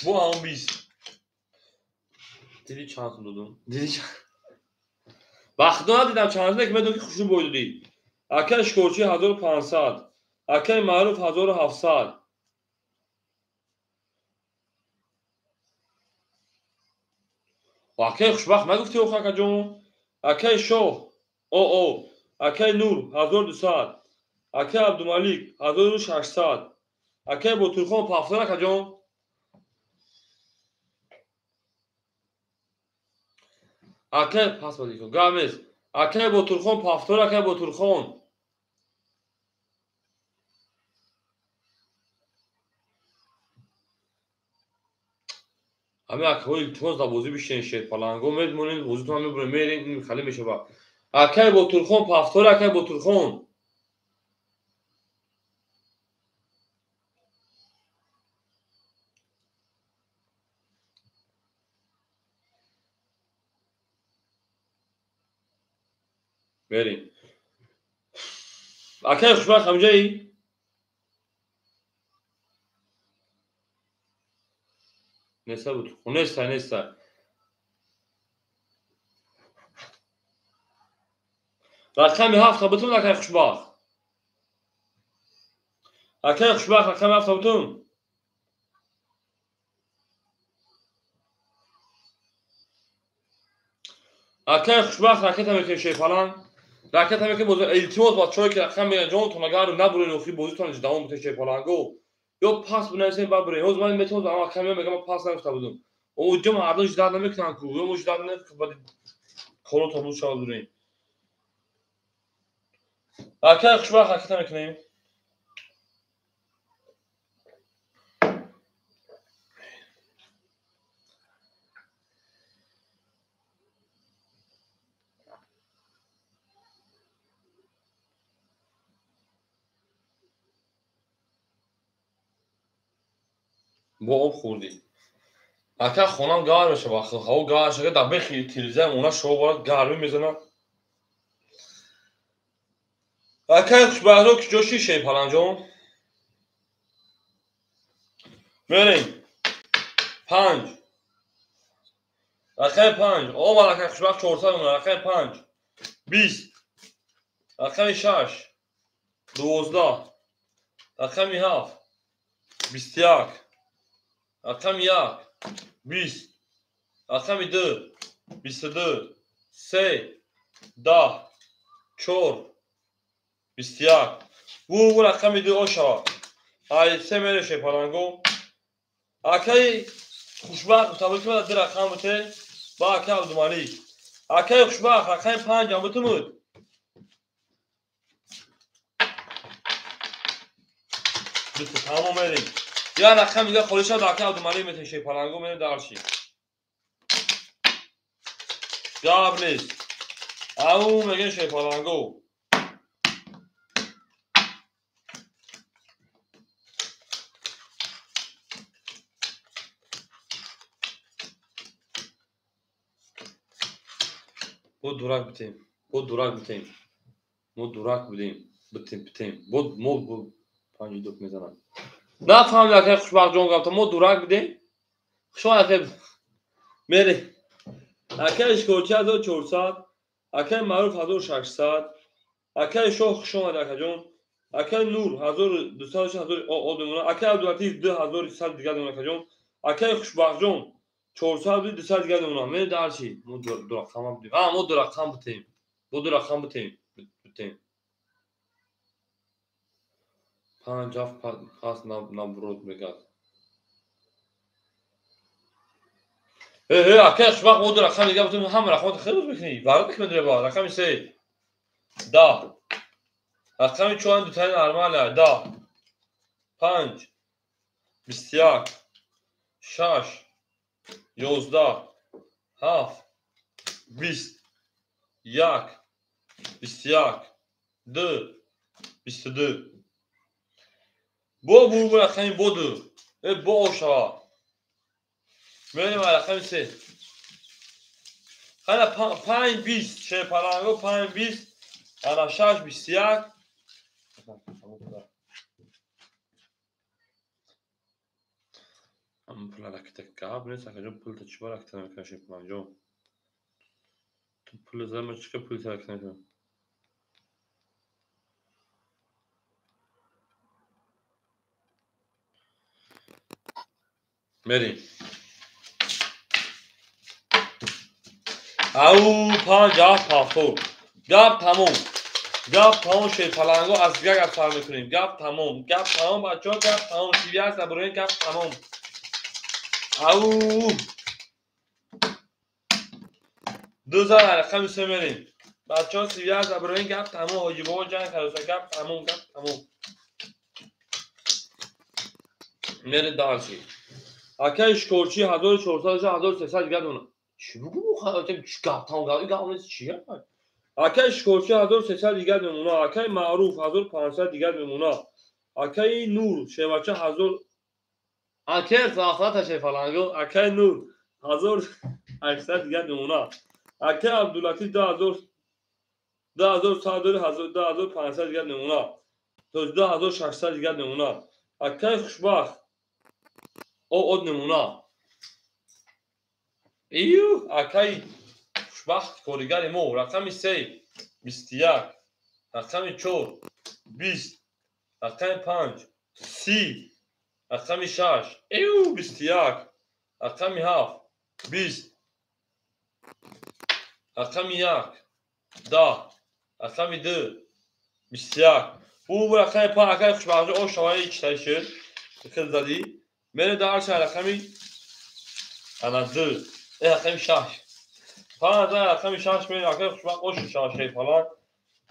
Бо ҳамон 20. Диди чанд сум додум? Диди чанд? Вақт надидам чанд сум, ки медонам ки хушнуд бой додӣ. Акай Шикорчӣ 1500, акай Маъруф 1700. Акай Хушбахт нагуфтӣ охо акаҷон? Акай Шоҳ о акай Нур 1200, акай Абдумалик 1600, акай Ботурхон Пафтор акаҷон. Акай пас бадикун, гап нест. Акай Ботурхон Пафтор, акай Ботурхон. Ҳамин акаҳо илтимос дар бозӣ бишинед шерпаланго, мемонед бозитон мебурем, мерем, ин хали мешавад. Акай Ботурхон Пафтор, акай Ботурхон. Мерем. Акай Хушбахт ҳамҷоӣ? Неста Ботурхон, неста, неста. Рақами 7 бутун акай Хушбахт. Акай Хушбахт рақами 7 бутун. Акай Хушбахт ракета мекунем шерпалан. Ракета мекунем боз илтимос бачаҳое ки рақам мегӯянд ҷонтон агар набурен охи бозитон давом бикунед шерпаланго. Ё пас бинависем баъд бурем. Ҳозир ман метавонам ама акам мегӯям ман пас нагуфта будум. Оҷа мардум ждат намекунанд ку. Мо ждат намекунем, баъд коро табул шава дурем. Акай хушбахт ҳаракат мекунем. Бо об хӯрдӣ. Ака хонам гарм мешава, ҳаво гарм шава, дар бехи телевизор она шоу барад гармӣ мезанад. Акай хушбахтҳо куҷо шишем паланҷон? Мерем. 5. Рақами 5. Омад акай хушбахт 400 мемонад. Рақами 5. 20. Рақами 6. 12. Рақами 7. 21. Рақами 1. 20. Рақами 2. 22. 3. 10. 4. 21. Бу рақами 2 ошава. Ай се мереше паланго. Акай хушбахт табрик мекунам, ду рақам бите ба акай Абдумалик. Акай хушбахт рақами 5 ам битумуд. Бите тамом мерем. Я рақам дига холӣ шавад, акай Абдумалик метеше паланго мерем дарши. Гап нест. Ау мегем шепаланго. Бо дурак битем, бо дурак битем, мо дурак будем, битем, битем, бо мо панҷи дук мезанам. Нафаҳмид акай хушбахтҷон гапта, мо дурак будем. Хушбахт акай мере. Акай шикорчи 1400, акай Маъруф 1600, акай Шоҳ хуш омад акаҷон, акай Нур 1200 1000 од мемонад, акай Абдулатиф 2100 дигар мемонад акаҷон, акай хушбахтҷон 400 200 дигар мемонад. Мере дарчи, мо ду рақам будем. А, мо ду рақам бутем. Бо ду рақам бутем. Бутем. 5 7 пас набурод мегад. Акай хушбахт мо ду рақам дигар бутем, ҳама рақамото хеле мекунӣ. Вард мекунӣ дреба. Рақами 3. 10. Рақами 4 дутаи нормалия. 10. 5. 21. 6. 11. 7. 20. 1. 21. 2. 22. Бо бу рақами бо ду. Бо ошава. Мерем рақами 3. Хана 5 20 шепаланго 5 20 ана 6 21. Ам пул ракета гап нест, акаҷон пул та чӣ ба ракета намекунад шепаланҷон? Ту пул зама чӣ пул та ракета намекунад? Мерем. Ау 5 7 7. Гап тамом. Гап тамом шепаланго аз дигар гап сар мекунем. Гап тамом. Гап тамом бачаҳо, гап тамом. 31 набуроем, гап тамом. Ау ду зан рақами 3 мерем. Бачаҳо 31 набуроем, гап тамом. Ҳоҷи бобо ҷанг кардаса, гап тамом, гап тамом. Мерем дарчи. Акай шикорчи 1400 1300 дигар мемонад. Чӣ бугу чӣ гап тамом гап, гап нест чӣ гап? Акай шикорчи 1300 дигар мемонад, акай Маъруф 1500 дигар мемонад, акай Нур шевача 1000 акай захмата шефаланго, акай Нур 1800 дигар мемонад, акай Абдулатиф 2000 2100 2500 дигар мемонад, то 2600 дигар мемонад, акай хушбахт од намуна. Ию акай хушбахт коригари мо рақами 3 21, рақами 4 20, рақами 5 30, рақами 6 ию 21, рақами 7 20, рақами 1 10, рақами 2 21. Бу рақами 5 акай хушбахт о шаваи читай шуд. Хел задӣ. Мере дар арша рақами Ана ду. Рақами шаш. Панҷ рақами шаш мерем. Акай хушбахт ош шава шерпаланг.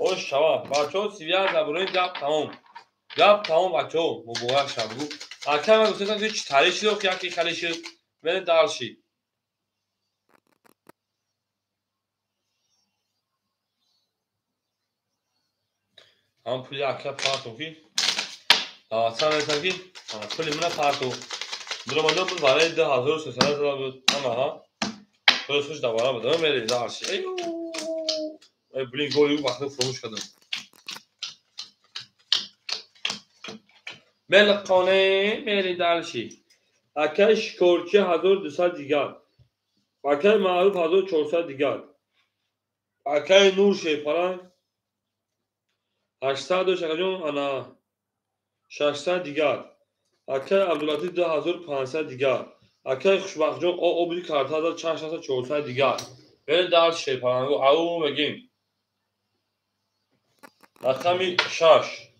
Ош шава. Бачаҳо 31 забурои гап тамом. Гап тамом бачаҳо. Муборак шава. Бугу. Акай ман гуфтам ки чӣ тари шуд, яке хали шуд. Мерем дальше. Ҳам пули ака партов ки. Даъватсан метам ки пули мана партов. Дуромадон буд барои 2300 зада буд. Ана хуш хуш давара буд. Мерем дальше. Эй, блин, голи вақти фурӯш кардам. Мелқоне мерем дальше. Акай шикорчи 1200 дигар. Акай маъруф 1400 дигар. Акай нур шерпаланг 800 дошт акаҷон, ана 600 дигар. Акай Абдулатиф 2500 дигар. Акай Хушбахтҷон обиди карта 1400 дигар. Берем дальше шерпалангу. Ау мегим. Рақами 6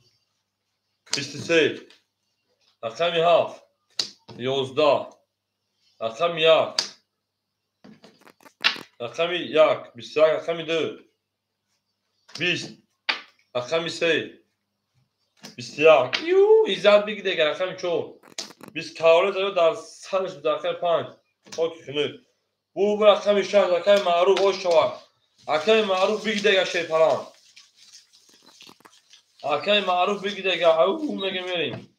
23, рақами 7 11, рақами 1, рақами 1 21, рақами 2 20, рақами 3 21. Ю иззат биги дегар. Рақами 4 20 кавле зада дар сараш рақами 5 хоки хунук. Бу рақами 6 акай маъруф ош шавад. Акай маъруф биги дегар шерпаланг. Акай маъруф биги дегар. Ау мега мерем.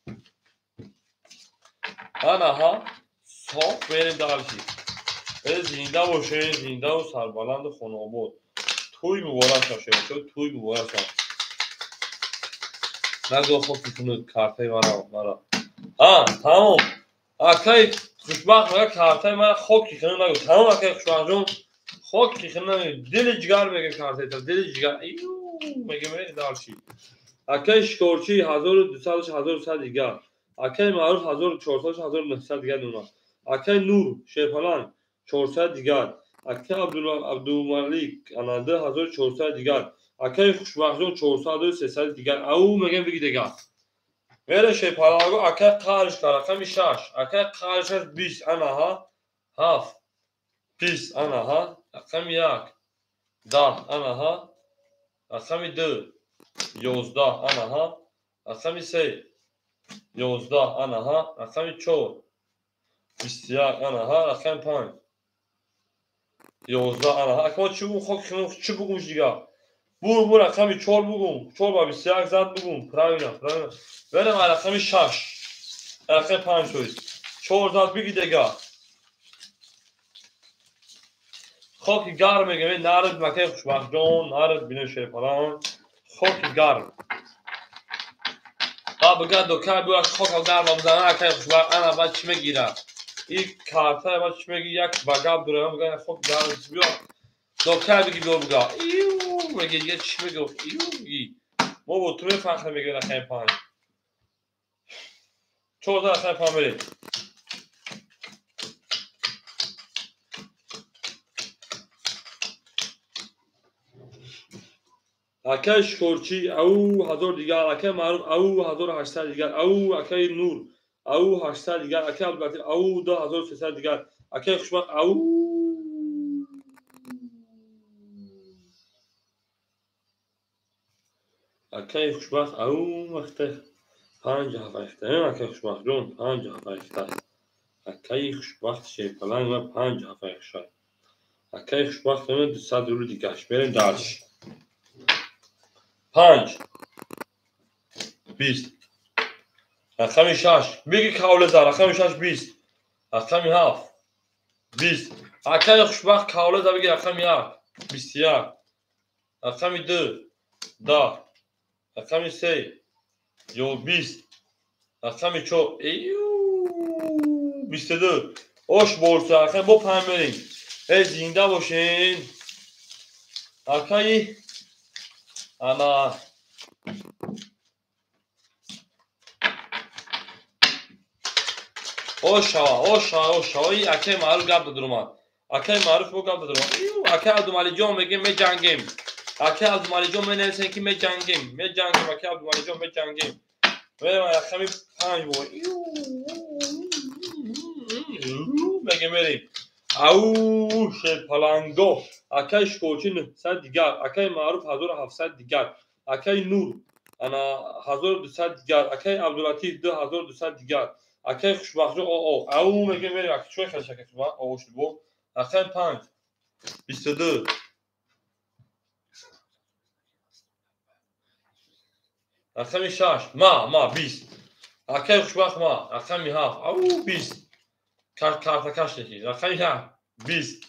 Ана ҳа соф мерем дальше. Зинда бошед, зиндаву сарбаланду хонаобод. Тӯй муборак шав шербачаҳо, тӯй муборак шав. Нагзор хоки хунук картаи мара. Ҳа, тамом. Акай хушбахт мега картаи мара хоки хунук нагӯ. Тамом акай хушбахтҷон, хоки хунук нагӯ. Дили ҷигар мега картаи та, дили ҷигар. Ию мега мерем дальше. Акай шикорчи 1200 1100 дигар. Акай маъруф 1400 1900 дигар нуна. Акай нур шерпаланг 400 дигар. Акай Абдумалик ана 2400 дигар. Акай хушбахтҷон 400 300 дигар. Ау мегем биги дигар. Мере шерпалангу акай қарш кар рақами 6. Акай қарш 20 ана ҳа 7 20 ана ҳа рақами 1 10 ана ҳа рақами 2 11 ана ҳа рақами 3 11 ана ҳа рақами 4 21 ана ҳа рақами 5 11 ана ҳа. Акма чӣ бугум хок чӣ бугум дигар? Бур рақами 4 бугум. 4 ба 21 зад бугум. Правильно, правильно. Берем рақами 6. Рақами 5 то есть. 4 зад биги дигар. Хоки гарм мегӯем, нард макай хушбахтҷон, нард бино шерпаланг. Хоки гарм. Ба бигар докар биё хока гарм бизана акай хушбахт ана ба чӣ мегирад? Ин карта ба чӣ меги як ба гап дорам бигар хок гарм биё. Докар биги биё бигар. Ию меги дига чӣ мегӯ? Ию меги. Мо бо ту мефахр мегӯем рақами 5. 4 рақами 5 мерем. Акай шикорчӣ ау 1000 дигар, акай маъруф ау 1800 дигар, ау акай нур ау 800 дигар, акай Абдулатиф ау 2300 дигар, акай хушбахт ау акай хушбахт ау вақте 5 ҳафта, акай хушбахтҷон 5 ҳафта. Акай хушбахт шерпаланг ма 5 ҳафта. Акай хушбахт 200 рубл дигар. Мерем дальше. 5 20 рақами 6 биги кавле зад рақами 6 20 рақами 7 20 акай хушбахт кавле зад биги рақами 1 21 рақами 2 10 рақами 3 20 рақами 4 22 ош борса акай бо 5 мерем. Эй зинда бошен акай ана ошава ошава ошава. И акай маъруф гап дадурмад. Акай маъруф бо гап дадурмад. Акай Абдумалиҷон мегем меҷангем. Акай Абдумалиҷон менависем ки меҷангем. Меҷангем акай Абдумалиҷон меҷангем. Мерем рақами 5 бо. Мегем мерем. Ау Шерпаланго. Акай Шикорчӣ 900 дигар. Акай Маъруф 1700 дигар. Акай Нур ана 1200 дигар. Акай Абдулатиф 2200 дигар. Акай Хушбахтҷон оо. Ау мегем мерем ака чой хеле шака хушбахт оо шуд бо. Рақами 5 22. Рақами 6 ма 20. Акай Хушбахт ма рақами 7 ау 20. Карта каш неки. Рақами 7 20.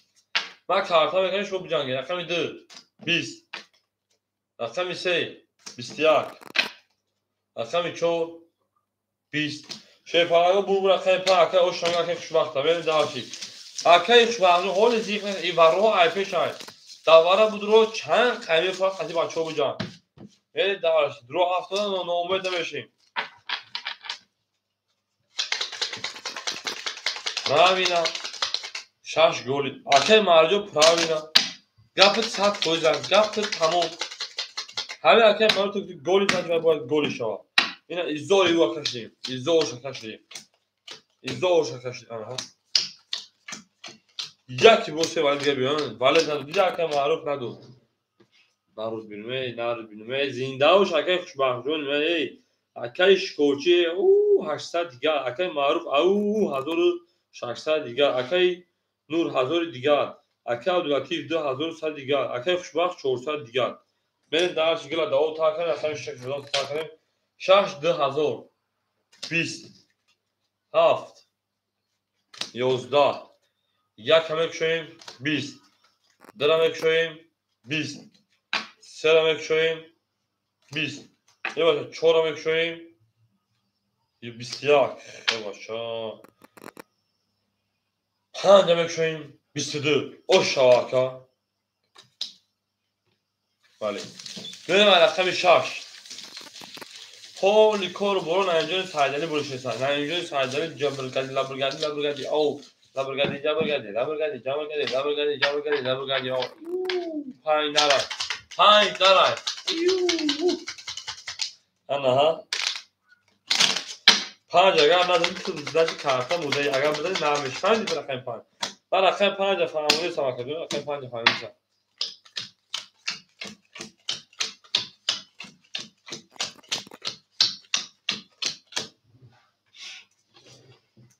Ма карта мекунем шумо биҷангед. Рақами 2 20. Рақами 3 21. Рақами 4 20. Шерпаланго бурбур рақами 5 акай Ошанга акай Хушбахта. Берем дальше. Акай Хушбахт ҳоли зиқ и варро ай пеш ай. Давара будро чанд қайми фарқ қати бачаҳо биҷанг. Берем дальше. Дро ҳафтода ноумед намешем. Правильно. 6 голи. Акай Марҷо правильно. Гапит 100%, гапит тамом. Ҳамин акай Марҷо голи зад ва бояд голи шавад. Ина изори ӯ кашидем. Изорша кашидем. Изорша кашидем. Аҳа. Яки бо се вале дига биён. Вале надод. Дида акай Маъруф надод. Наруз бинуме, наруз бинуме. Зиндауш акай Хушбахтҷон, эй. Акай Шикорчӣ, ӯ 800 дигар. Акай Маъруф, ау 1600 дигар. Акай Нур 1000 дигар. Акай Абдулатиф 2100 дигар. Акай Хушбахт 400 дигар. Берем дарси гила даво та кардем, рақами 6 даво та кардем. 6 2000 20 7 11 1 мекушоем 20 2 мекушоем 20 3 мекушоем 20 ебаша 4 мекушоем 21 ебаша 5 мекушоем 22 ош шава ака. Бале. Берем рақами 6. Ҳоли кору боро Наимҷони Сайдалӣ буришеса. Наимҷони Сайдалӣ ҷабргади лабргади лабргади ау лабргади ҷабргади лабргади ҷабргади лабргади ҷабргади лабргади ау 5 нарай 5 нарай. Анаҳа 5 агар назани ту значит карта мудаи агар бизани намеш 5 рақами 5. Ман рақами 5 фаҳмидам ака рақами 5 фаҳмидам.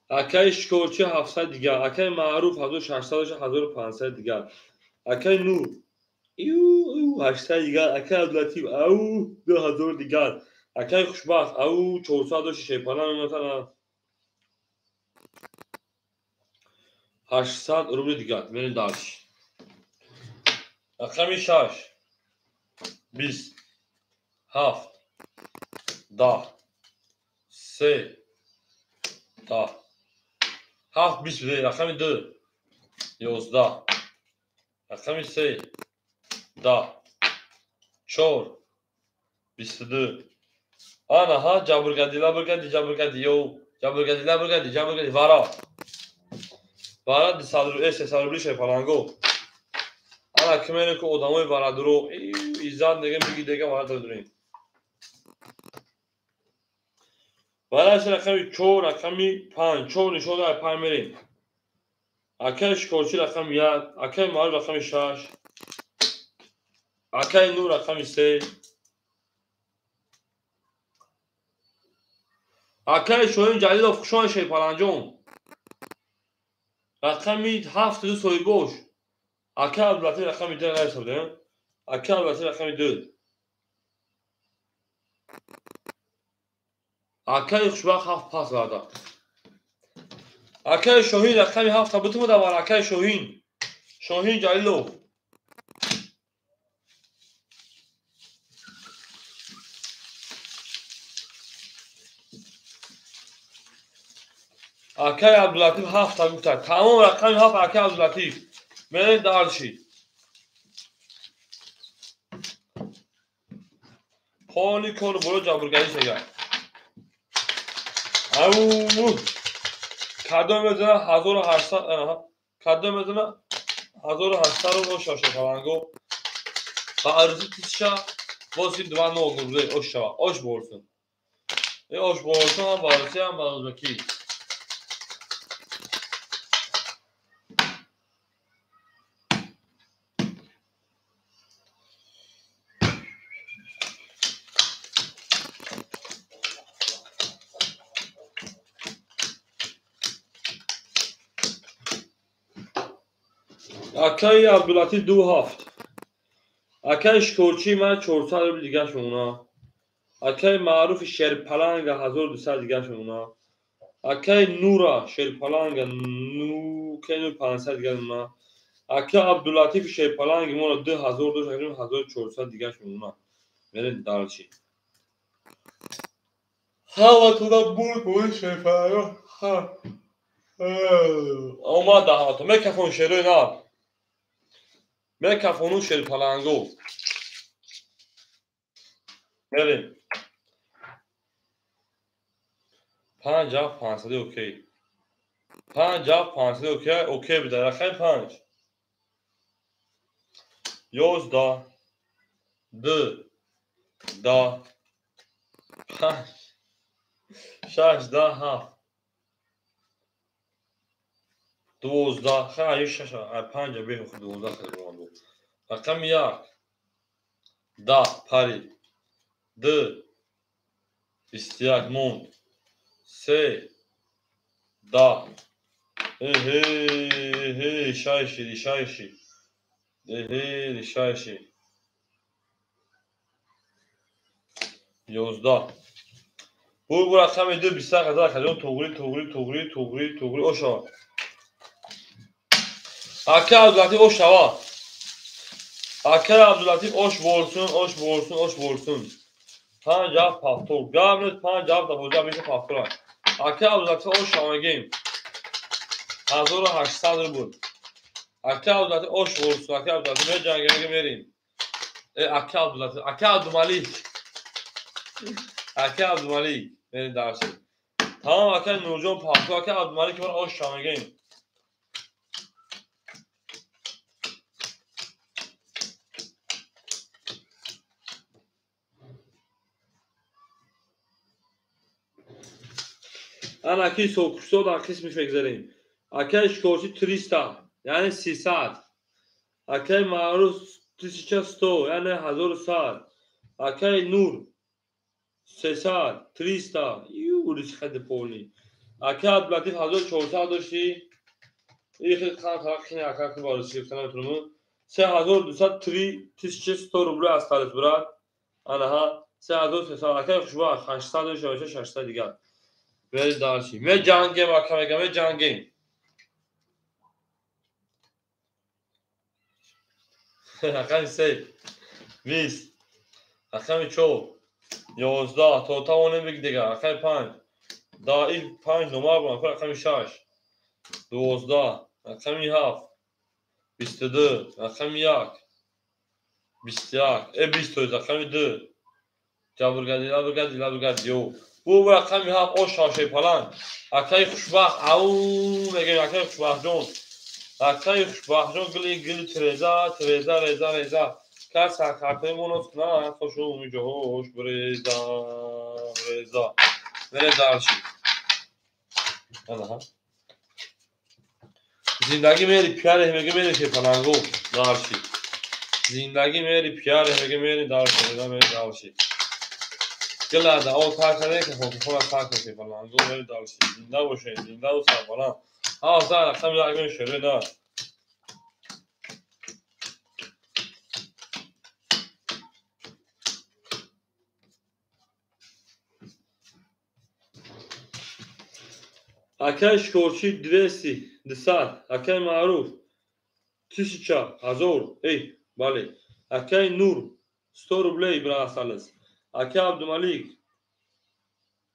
Акай Шикорчӣ 700 дигар. Акай Маъруф 1600 1500 дигар. Акай Нур 800 дигар. Акай Абдулатиф ау 2000 дигар. Акай Хушбахт ау 400 доши Шерпаланг мематана 800 рубли дигар. Мерем дальше. Рақами 6 20 7 10 3 10 7 20 рақами 2 11 рақами 3 10 4 22. Анаҳа ҷабргади лабргади ҷабргади ё ҷабргади лабргади ҷабргади вара вара 200 рубли 300 рубли Шерпаланго. Ана ки мерем ки одамои варадуро иззат мегем биги дега вара додурем. Вара рақами 4 рақами 5 4 нишон дар 5 мерем. Акай Шикорчӣ рақами 1, акай Маъруф рақами 6, акай Нур рақами 3, акай Шоҳин Ҷалилов хушон Шерпаланҷон рақами 7 соҳибош. Акай Абдулатиф рақами 2 наҳисобдем. Акай Абдулатиф рақами 2. Акай Хушбахт 7 пас варда. Акай Шоҳин рақами 7 бутумо давар акай Шоҳин. Шоҳин Ҷалилов. Акай Абдулатиф 7 гуфта. Тамом рақами 7 акай Абдулатиф. Мерем дальше. Ҳоли кору боро ҷабргади шага. Ау кадом мезана 1800 кадом мезана 1800 рубл ош шава Шерпаланго. Ба арзи тисша бози 2 0 рублей ош шава. Ош борсун. Ош борсун ҳам ба Русия ҳам ба Ӯзбекӣ. Акаи Абдулатиф 2,7. Акаи Шикорчии ман 400 рубл дигаш мемона. Акаи Маъруфи Шерпаланга 1200 дигаш мемона. Акаи Нура Шерпаланга нур 500 дигаш мемона. Акаи Абдулатифи Шерпаланги моро 2000 дошт, 1400 дигаш мемона. Мерем дальше. Ҳаматона бурд буд Шерпаланга. Омад ҳамато. Мекафон шерои нав. Мекафону Шерпаланго. Мерем. 5 7 500 окей. 5 7 500 окей, окей буда. Рақами 5. 11 2 10 5 6 10 7 12 хай 6 5 беҳ 12 хеле буд. Рақами 1 10 пари 2 21 монд 3 10 эҳе 6 6 эҳе 6 11 бу рақами 2 21 ҳазор хаҷон туғри туғри туғри туғри туғри ошава. Ака Абдулатиф ош шава. Ака Абдулатиф ош болсун, ош болсун, ош болсун. 5 7 повтор. Гап нест 5 7 12 меша повтор. Ака Абдулатиф ош шавагим. 1800 рубл. Ака Абдулатиф ош болсун, ака Абдулатиф меҷангем мерим. Ака Абдулатиф, ака Абдумалик. Ака Абдумалик мерим дарси. Тамом ака Нурҷон повтор, ака Абдумалик ман ош шавагим. Ана ки сокушто дар қисмиш мегзарем. Акаи Шикорчӣ 300, яъне 300. Акаи Маъруф 1100, яъне 1100. Акаи Нур 300, 300. Ю рисхади полни. Акаи Абдулатиф 1400 дошти. Ихи қан тараққи ака ки бароси гуфта наметунам. 3200 3100 рубли осталось, брат. Анаҳа 3300. Акаи Хушбахт 800 дошти, 600 дигар. Мерем дальше. Меҷангем, ака мегам, меҷангем. Рақами 3 20, рақами 4 11 то тавонем биг дигар. Рақами 5 да ин 5 номар буда, рақами 6 12, рақами 7 22, рақами 1 21, 20, рақами 2 ҷабргади, лабргади, лабргади, ё. Бу рақами 7 ош шашепаланг. Акаи Хушбахт, ау мегем акаи Хушбахтҷон. Акаи Хушбахтҷон гили гили треза, треза, реза, реза. Кас хартаи монос на хошу миҷоҳош бреза, реза. Мерем дальше. Анаҳа. Зиндагӣ мери пиаре меге мери шепаланго дальше. Зиндагӣ мери пиаре меге мери дальше, мери дальше. Гилада о таркаде ки хона тарк шепаланго мери дальше. Зинда бошед, зинда ва сарбаланд. Ҳа, за рақами 1 мешавад, на. Акаи Шикорчӣ 200, 200, акаи Маъруф 1000, 1000, эй, бале. Акаи Нур 100 рублей брат осталось. Акаи Абдумалик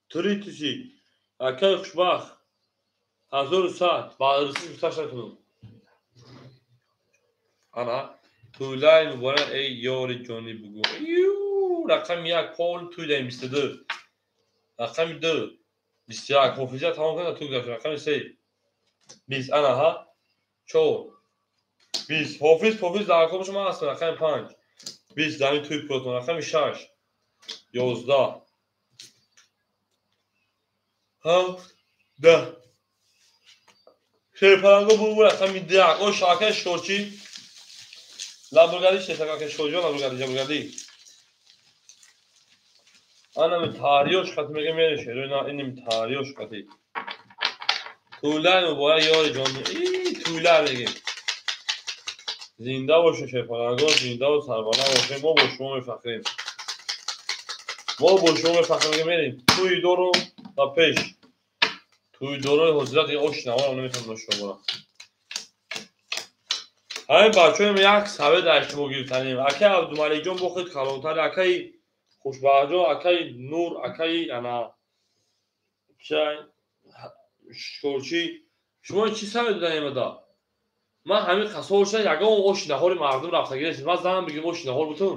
3000, акаи Хушбахт 1100, ба русӣ гуфташ накунам. Ана, тӯйлаи муборак эй ёри ҷонӣ бугӯ. Ю, рақами 1 пол тӯйдаем 22. Рақами 2 21, ҳофиза тамом кардам, тӯй гузашт. Рақами 3 20, ана ҳа 4 20, ҳофиз, ҳофиз дар кор бошам ман ҳастам. Рақами 5 20, дар ин тӯй пулатон. Рақами 6 11 7 10. Шерпаланго бу рақами 1. Ош акаи Шикорчӣ лабургади шест, акаи Шикорчӣ лабургади, ҷабургади. Ана ми тариёш қати мега мери шерои на, ин ми тариёш қати. Тӯйлаи муборак ёри ҷон. И тӯйлай мегем. Зинда бошед шерпалангон, зинда ва сарбаланд бошед. Мо бо шумо мефахрем. Мо бо шумо мефахрем, мерем. Тӯи дору ба пеш. Тӯи дорои ҳозира дига ош наварам наметавонам дошта борам. Ҳамин бачаҳоем як савет дар шумо гирифтанем. Акаи Абдумаликҷон бо худ калонтар, акаи Хушбахтҷон, акаи Нур, акаи ана чай шикорчӣ. Шумо чӣ савет доданем ада? Ман ҳамин қасор шуда ягон оши наҳори мардум рафтагӣ нест. Ман занам бигирам оши наҳор бутун.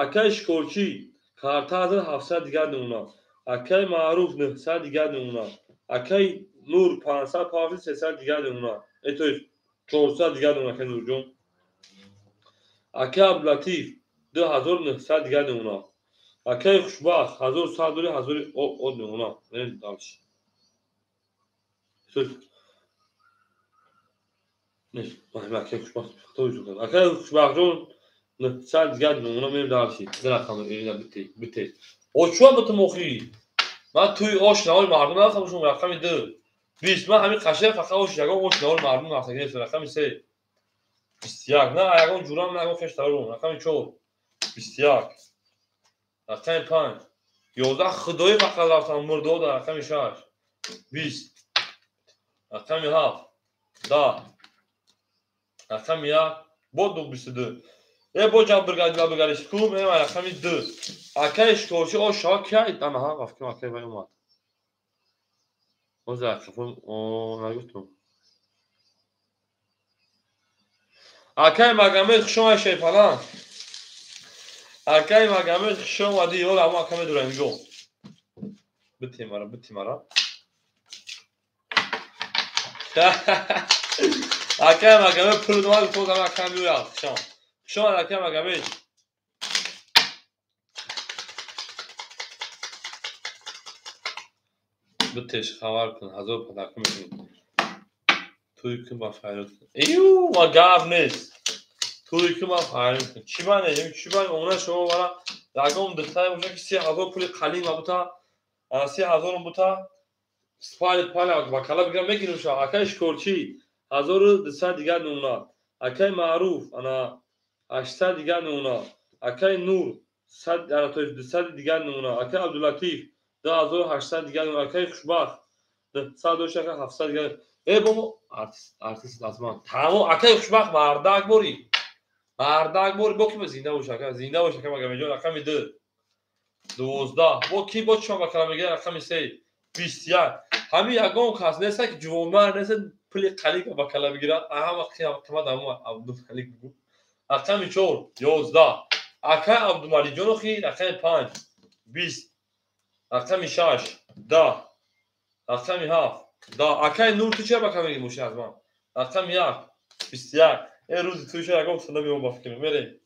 Акаи шикорчӣ карта 1700 дигар намуна. Акаи Маъруф 900 дигар намуна. Акаи Нур 500 пафи 300 дигар намуна. То есть 400 дигар намуна акаи Нурҷон. Акаи Абдулатиф 2900 дигар намуна. Акаи Хушбахт 1100 дори 1000 од намуна. Мерем дальше. Акаи Хушбахт акаи Хушбахтҷон 900 дигар намуна. Мерем дальше. Ду рақам Ирина бите бите. Очуа бутум охи. Ман тӯи ош наҳори мардум нарафтам шумо рақами 2. 20 ман ҳамин қашия фақат ош ягон ош наҳори мардум рафтагӣ нест. Рақами 3. 21 на ягон ҷурам на ягон хеш тарорум. Рақами 4. 21. Рақами 5. 11 худоӣ фақат рафтам мурдо дар рақами 6. 20. Рақами 7. 10. Рақами 1. Бо 22. Бо ҷабргадила бигариш ку меем рақами 2. Акаи шикорчӣ ош шава кай анаҳа рафтим акаи вай омад. Ҳозир қафо нагуфтум. Акаи Магомед хуш омадӣ шерпаланг. Акаи Магомед хуш омадӣ. Ёла мо ака медурем нигоҳ. Бите мара, бите мара. Акаи Магомед пул дод, гуфт ака меояд. Хуш омад. Хуш омад акаи Магомед. Битеш хабар кун, 1000 падарка мекунӣ. Тӯй кун ба файрод кун. Эю, ма гап нест. Тӯй кун ба файрод кун. Чӣ ба не? Чӣ ба она шумо вара ягон духтаре боша ки 3000 пули қалин ма бута, 3000 бута, спалит паля ба кала бигирам мегирам ша. Акаи шикорчӣ 1200 дигар намуна. Акаи Маъруф ана 800 дигар намуна. Акаи Нур 100 ана то 200 дигар намуна. Акаи Абдулатиф 2800 дигар намуна. Акаи Хушбахт 200 дошт, ака 700 дигар. Бо артист аз ман. Тамом акаи Хушбахт мардак бори. Мардак бори бо ки зинда бош ака, зинда бош ака Магомедҷон рақами 2. 12. Бо ки бо чӣ ба кала мегирад рақами 3. 21. Ҳамин ягон кас нест ки ҷувонмард нест пули қалик ба кала бигирад. Ҳама қимат ҳамон Абдумалик бугу. Рақами 4 11. Акаи Абдумаликҷон охи рақами 5 20. Рақами 6 10. Рақами 7 10. Акаи Нур ту чӣ ба кала мегирӣ мошин аз ман? Рақами 1 21. Рӯзи ту чӣ ягон сада меом ба фикр мерем.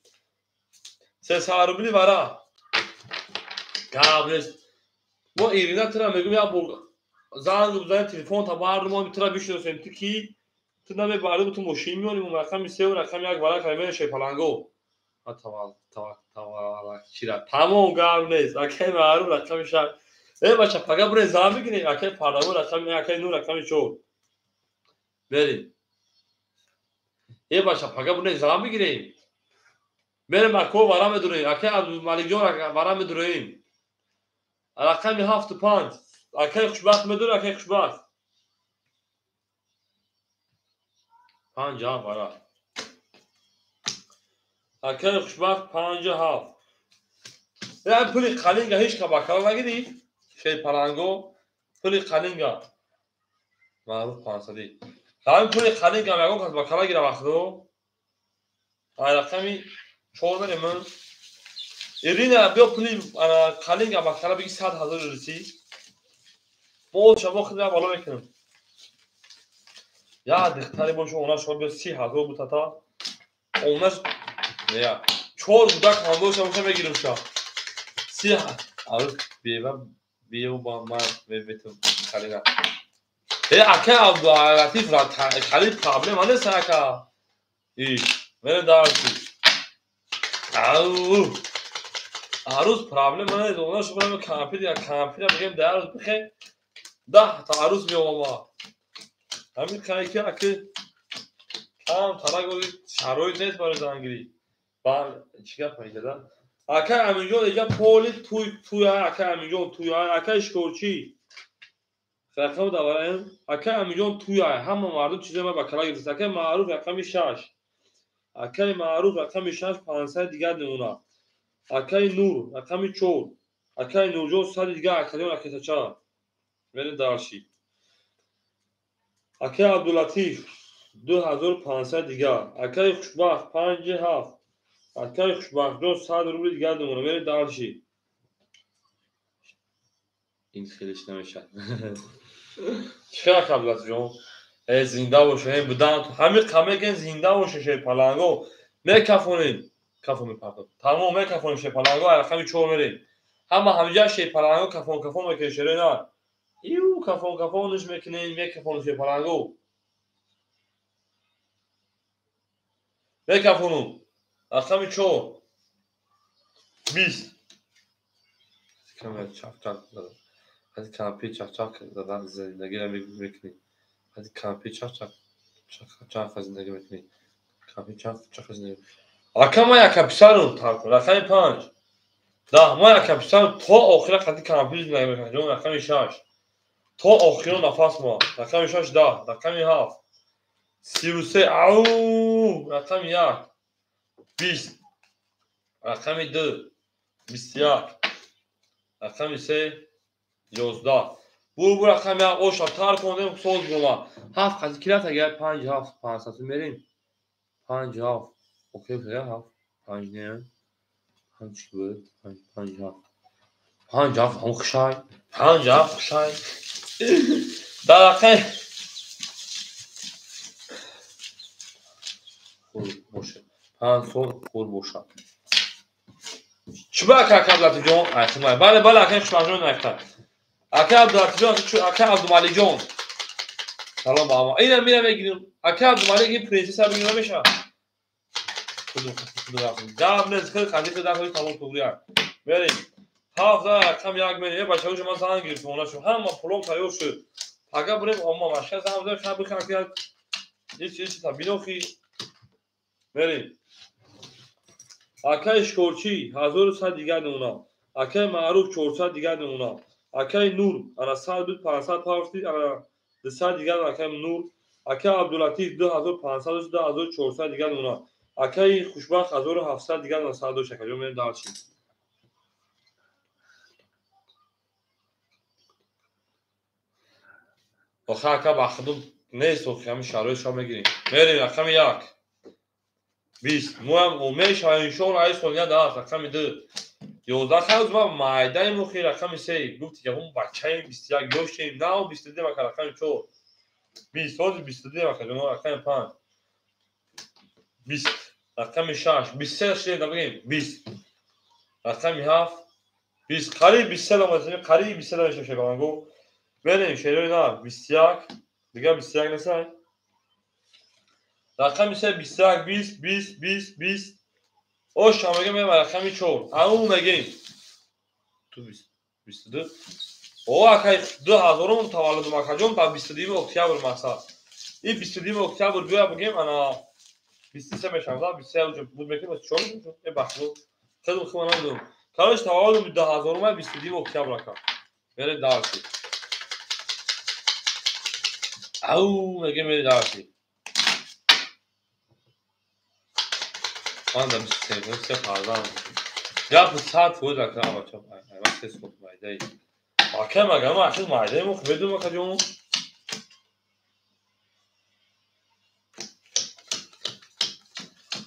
300 рубли вара. Гап нест. Мо Ирина тура мегӯм як бор занг бизанем телефон та бардум мо тура бишносем. Ту ки ту намебардум ту мошин меорим рақами 3 ва рақами 1 вара кара мерем шерпаланго. Чира тамом гап нест. Акаи Маъруф рақами 6. Бача пага бурем зан бигирем. Акаи Пардаво рақами акаи Нур рақами 4. Мерем. Бача пага бурем зан бигирем. Мерем ако вара медурем. Акаи Абдумаликҷон вара медурем. Рақами 7 5. Акаи Хушбахт медуре, акаи Хушбахт. 5 7 вара. Акаи Хушбахт 5 7. Пули қалинга ҳеҷ ка ба кала нагирӣ? Шерпаланго пули қалинга. Маъруф 500. Ҳамин пули қалинга ягон кас ба кала гира вақтро. Ай рақами 4 мерем. Ирина биё пули қалинга ба кала биги 100 000 русӣ. Мо шамо хидра бало мекунем. Я духтаре боша она шумо биё 30 000 бутата. Онаш я 4 гудак ҳам боша боша мегирам ша. 30 арӯс бева бева ба ман метум қалинга. Ака Абдулатиф қалин проблема нест ака. Мерем дарси. Ау. Арӯз проблема нест. Она шумо компютер компютер мегем дар рӯз бихе 10 та арӯз меомад. Ҳамин қайки аки Ҳам тарак шароит нест барои зангирӣ. Чӣ гап меҷада? Акай Аминҷон иҷа поли туй туй акай Аминҷон туй акай Шикорчӣ. Рақам давараем. Акай Аминҷон туй ҳама мардум чиза ма ба кала гирифт. Акай Маъруф рақами 6. Акай Маъруф рақами 6 500 дигар намуна. Акай Нур рақами 4. Акай Нурҷон 100 дигар академ ракетача. Мерем дарши. Акай Абдулатиф 2500 дигар. Акай Хушбахт 5 7. Акай Хушбахтҷон 100 рубли дигар намуна. Мерем дарши. Ин хелеш намешад. Чӣ хел ака Абдулатифҷон? Э зинда боше, будан ҳамин қамекен зинда боше шерпаланго. Мекафонем. Кафон мепартоб. Тамом мекафонем шерпаланго, рақами 4 мерем. Ҳама ҳамиҷа шерпаланго кафон кафон мекунем шерои на. Ию кафон кафонш мекунем, мекафонем шерпаланго. Мекафонум. Рақами 4. 20. Камера чақ-чақ зада. Ҳази кампи чақ-чақ зада зиндагиро мекунӣ. Ҳази кампи чақ-чақ чақ зиндагӣ мекунӣ. Кампи чақ-чақ зиндагӣ. Ака ма яка писарум таркун. Рақами 5. 10 ма яка писарум то охира қати кампи зиндагӣ мекунам. Ҷон рақами 6. То охиро нафас ма. Рақами 6 10. Рақами 7. 33. Ау! Рақами 1. 20. Рақами 2. 21. Рақами 3. 11. Бур рақами оша тар кунем соз бума. 7 қати килат агар 5 7 500 мерем. 5 7. Окей, 7 5 не. 5 чӣ буд? 5 5 7. 5 7 ҳам хушай. 5 7 хушай. Дар рақами хур боша. 5 сол хур боша. Чӣ ба ака Абдулатифҷон? Айхимай. Бале, бале, акай Хушбахтҷон айхта. Ака Абдулатифҷон, ака Абдумаликҷон. Салом ба ҳама. Ина мира мегирим. Ака Абдумалик ин принсесса бигирим намеша. Гап нест, хел қадиқи дахли салом туғрия. Мерем. 7 рақам 1 мерем. Бачаҳо ман занг гирифтам, она шуд. Ҳама пулом тайёр шуд. Пага бурем, омма машка занг задем, хаб бихакия. Ҳеч ҳеч та бинохи. Мерем. Акай Шикорчӣ 1100 дигар намуна. Акай Маъруф 400 дигар намуна. Акай Нур ана 100 буд 500 павшти ана 200 дигар акай Нур. Акай Абдулатиф 2500 2400 дигар намуна. Акай Хушбахт 1700 дигар намуна 100 дошт акаҷон мерем дарши. Охир ака ба худум нест, охир ҳамин шароитшо мегирем. Мерем рақами 1. 20. Моям мешавем иншоалло ай сония даст рақами 2. 11 хайз ма майдаем охир рақами 3. Гуфти ки ҳум бачаем 21 ёшем, нав 22 мака рақами 4. 20 ҳозир 22 мака ҷоно рақами 5. 20 рақами 6. 23 шидем да бигем 20. Рақами 7. 20 қариб 23 омадем, қариб 23 мешавем шебаланго. Мерем шерои на 21. Дигар 21 несай. Рақами 3 21 20 20 20 20. Оша мегем рақами 4. Ау мегем. Ту 20 22. О акай 2000 таваллудум акаҷон та 22 октябр мақсад. И 22 октябр биё бигем ана 23 мешавад, 23 буд мекунем 4 мешавад. Э бахшо. Хеле хуб намедонам. Короче таваллудум 2000 22 октябр ака. Мерем дарси. Ау мегем мерем дарси. Ман да 23 фарзанд. Гап 100% ака бача. Ай ман 3 сол майдаи. Ака магам ахир майдаи мо медум ака ҷон.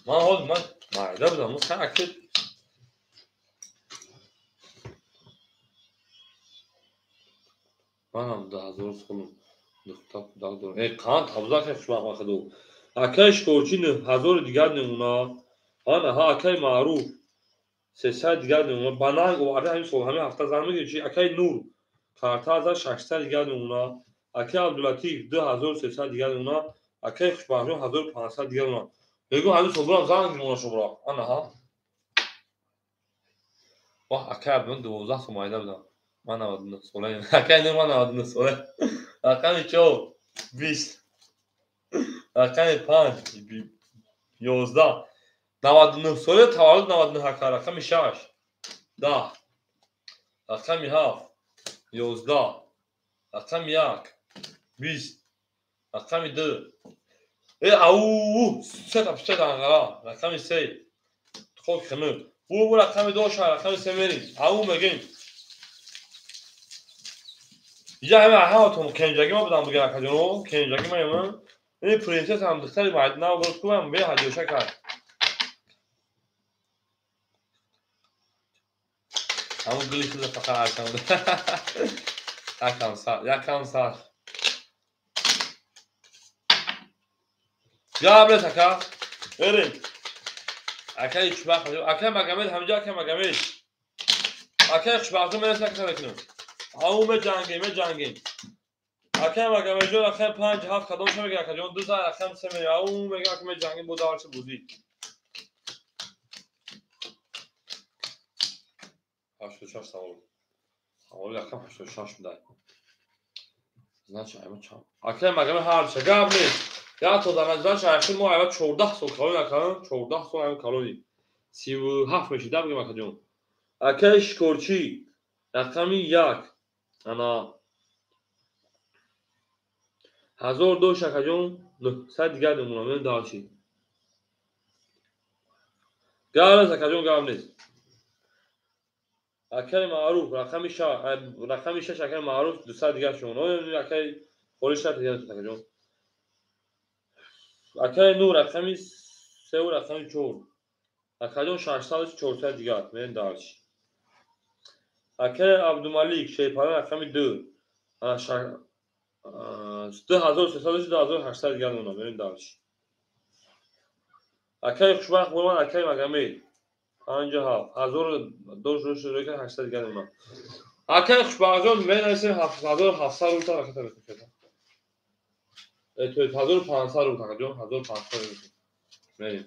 Ман ҳозир ман майда будам. Мо ха ака манам 2000 солум духтар кӯдак дорам. Э қанд ҳабза ака хушбахт махаду. Акаи Шикорчӣ 9000 дигар намуна. Ана ҳа акаи Маъруф 300 дигар намуна. Ба нанг оварда ҳамин сол ҳамин ҳафта занг мегирем чи акаи Нур карта 1600 дигар намуна. Акаи Абдулатиф 2300 дигар намуна. Акаи Хушбахтҷон 1500 дигар намуна. Мегӯм ҳамин сол бурам занг мемона шуморо. Ана ҳа. Ваҳ акаи Абдулатиф 12 сол майда будам. Ман 99 солаем. Акаи Нур ман 99 солаем. Рақами 4 20. Рақами 5 11. 99 сола таваллуд 99 ака. Рақами 6 10. Рақами 7 11. Рақами 1 20. Рақами 2 ау сета псета анғара. Рақами 3 хок хунук. Бу рақами 2 рақами 3 мерим. Ау мегем. Иҷа ҳама ҳаматон кенҷагӣ ма будам бигӯям акаҷоно, кенҷагӣ ма иман. Ин принсесс ҳам духтари нав бурд кунам беҳаҷоша кард. Ҳамун гули худро фақат аркам. Якам сар, якам сар. Гап нест ака. Берем. Акаи хушбахт, акаи Магомед ҳамҷа акаи Магомед. Акаи хушбахтон мерасад ака мекунам. Ау меҷангем, меҷангем. Акаи Магомедҷон рақами 5 7 кадом ша мегӯяд акаҷон 2 за рақами 3 мегӯяд. Ау мегӯяд ака меҷангем бо дарча бозӣ. 86 савол. Саволи рақам 86 будай. Значит, айма чанд? Акаи Магомед ҳарча гап нест. Я то дар значит ахир мо айма 14 сол калон акаам, 14 сол айма калони. 37 мешид, да бигем акаҷон. Акаи Шикорчӣ рақами 1 ана 1000 дошт акаҷон, 900 дигар мемонам, мен дарчи. Гап нест акаҷон, гап нест. Акаи Маъруф рақами 6, рақами 6 акаи Маъруф 200 дигар шумон. Акаи холи 6 дигар акаҷон. Акаи Нур рақами 3 ва рақами 4. Акаҷон 600 400 дигар, мен дарчи. Акаи Абдумалик Шерпалан рақами 2. 2300 2800 дигар мемонам, мен дарчи. Акаи Хушбахт Бурман, акаи Магомед 57 1000 800 дигар мемонам. Акаи Хушбахтҷон мен нависем 1700 рубл ракета мекунам. 1500 рубл акаҷон, 1500 рубл. Мерем.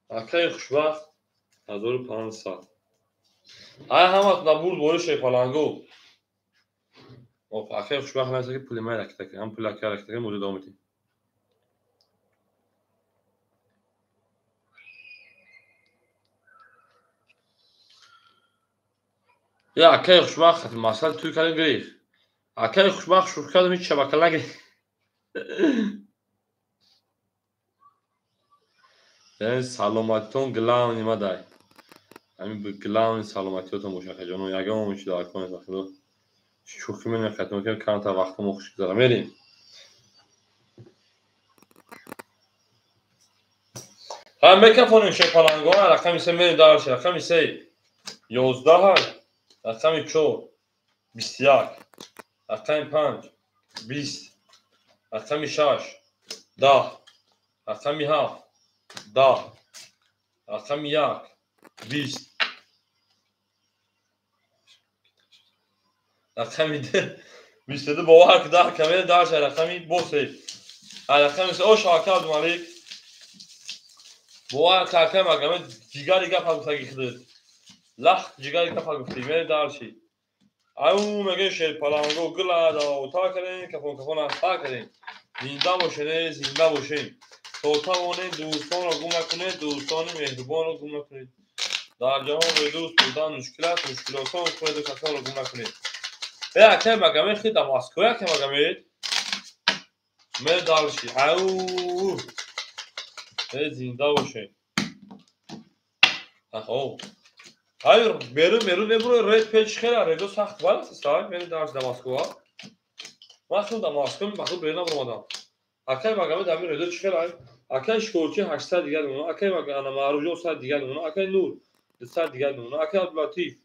Акаи Хушбахт 1500. Ай ҳамат набурд бори Шерпаланго. Оп, акаи Хушбахт нависа ки пули ман ракета кунем, ҳам пули акаи ракета кунем, муҷо давом медиҳем. Я акаи Хушбахт масъала туй кардем гирифт. Акаи Хушбахт шӯхӣ кардем ҳеҷ шабака нагирифт. Яъне саломатитон главни мадай. Ҳамин главни саломатиётон боша акаҷоно, ягон чи дар кор нест худо. Шӯхӣ менакардем, ки камтар вақтмо хуш гузара. Мерем. Ҳам мекафонем Шерпаланго, рақами 3 мерем дарчи, рақами 3 11, рақами 4 21, рақами 5 20, рақами 6 10, рақами 7 10, рақами 1 20, рақами 2 22. Бовар ки 10 камера дарча, рақами бо 3, рақами 3 ош ака Абдумалик. Бовар ки акаи Магомед ҷигари гапа гуфтаги худат. Лахт ҷигари гапа гуфтӣ, мери дарчи. Ау мегӯем Шерпаланго гула давота кардем, кафон кафон афта кардем. Зинда бошед, зинда бошед. То тавонед дӯстонро гум накунед, дӯстони меҳрубонро гум накунед. Дар ҷаҳон бедӯст будан мушкил аст, мушкилотон кунеду касонро гум накунед. Акаи Магомед хеле дар Москва, акаи Магомед. Мери дарчи. Ау зинда бошед. Ахо. Ай берун берун небуро ред печ хела редо сахт баласт сай мери дарч дар Москва. Ман хел дар Москва махлуб берун набуромадам. Акаи Магомед ҳамин редо чӣ хела? Акаи Шикорчӣ 800 дигар мемонад, акаи Маъруфҷон 100 дигар мемонад, акаи Нур 200 дигар мемонад, акаи Абдулатиф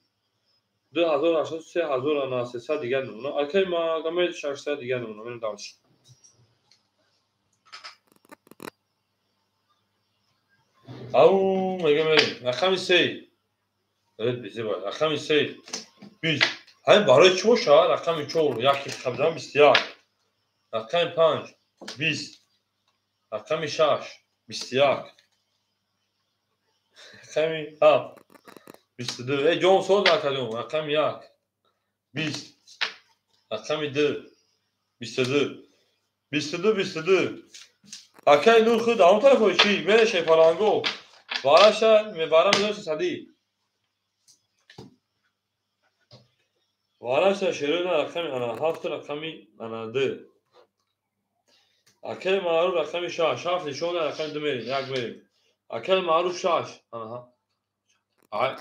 2800 3300 дигар мемонад, акаи Магомед 600 дигар мемонад. Мерем дарч. Ау мегӯям мерем. Рақами 3 ред безеба. Рақами 3 20. Ҳамин барои чӣ бошад? Рақами 4 яки қабдан 21. Рақами 5 20. Рақами 6 21. Рақами 7 22. Эй ҷон соз акаҷон. Рақами 1 20. Рақами 2 22. 22 22. Акай Нур худ он тараф чӣ? Мере шепаланго. Вараша мебарам 1300. Вараша шерона рақами ана 7 рақами ана 2. Акай Маъруф рақами 6, 7 нишон рақами 2 мерем, як мерем. Акай Маъруф 6. Ана. Ай.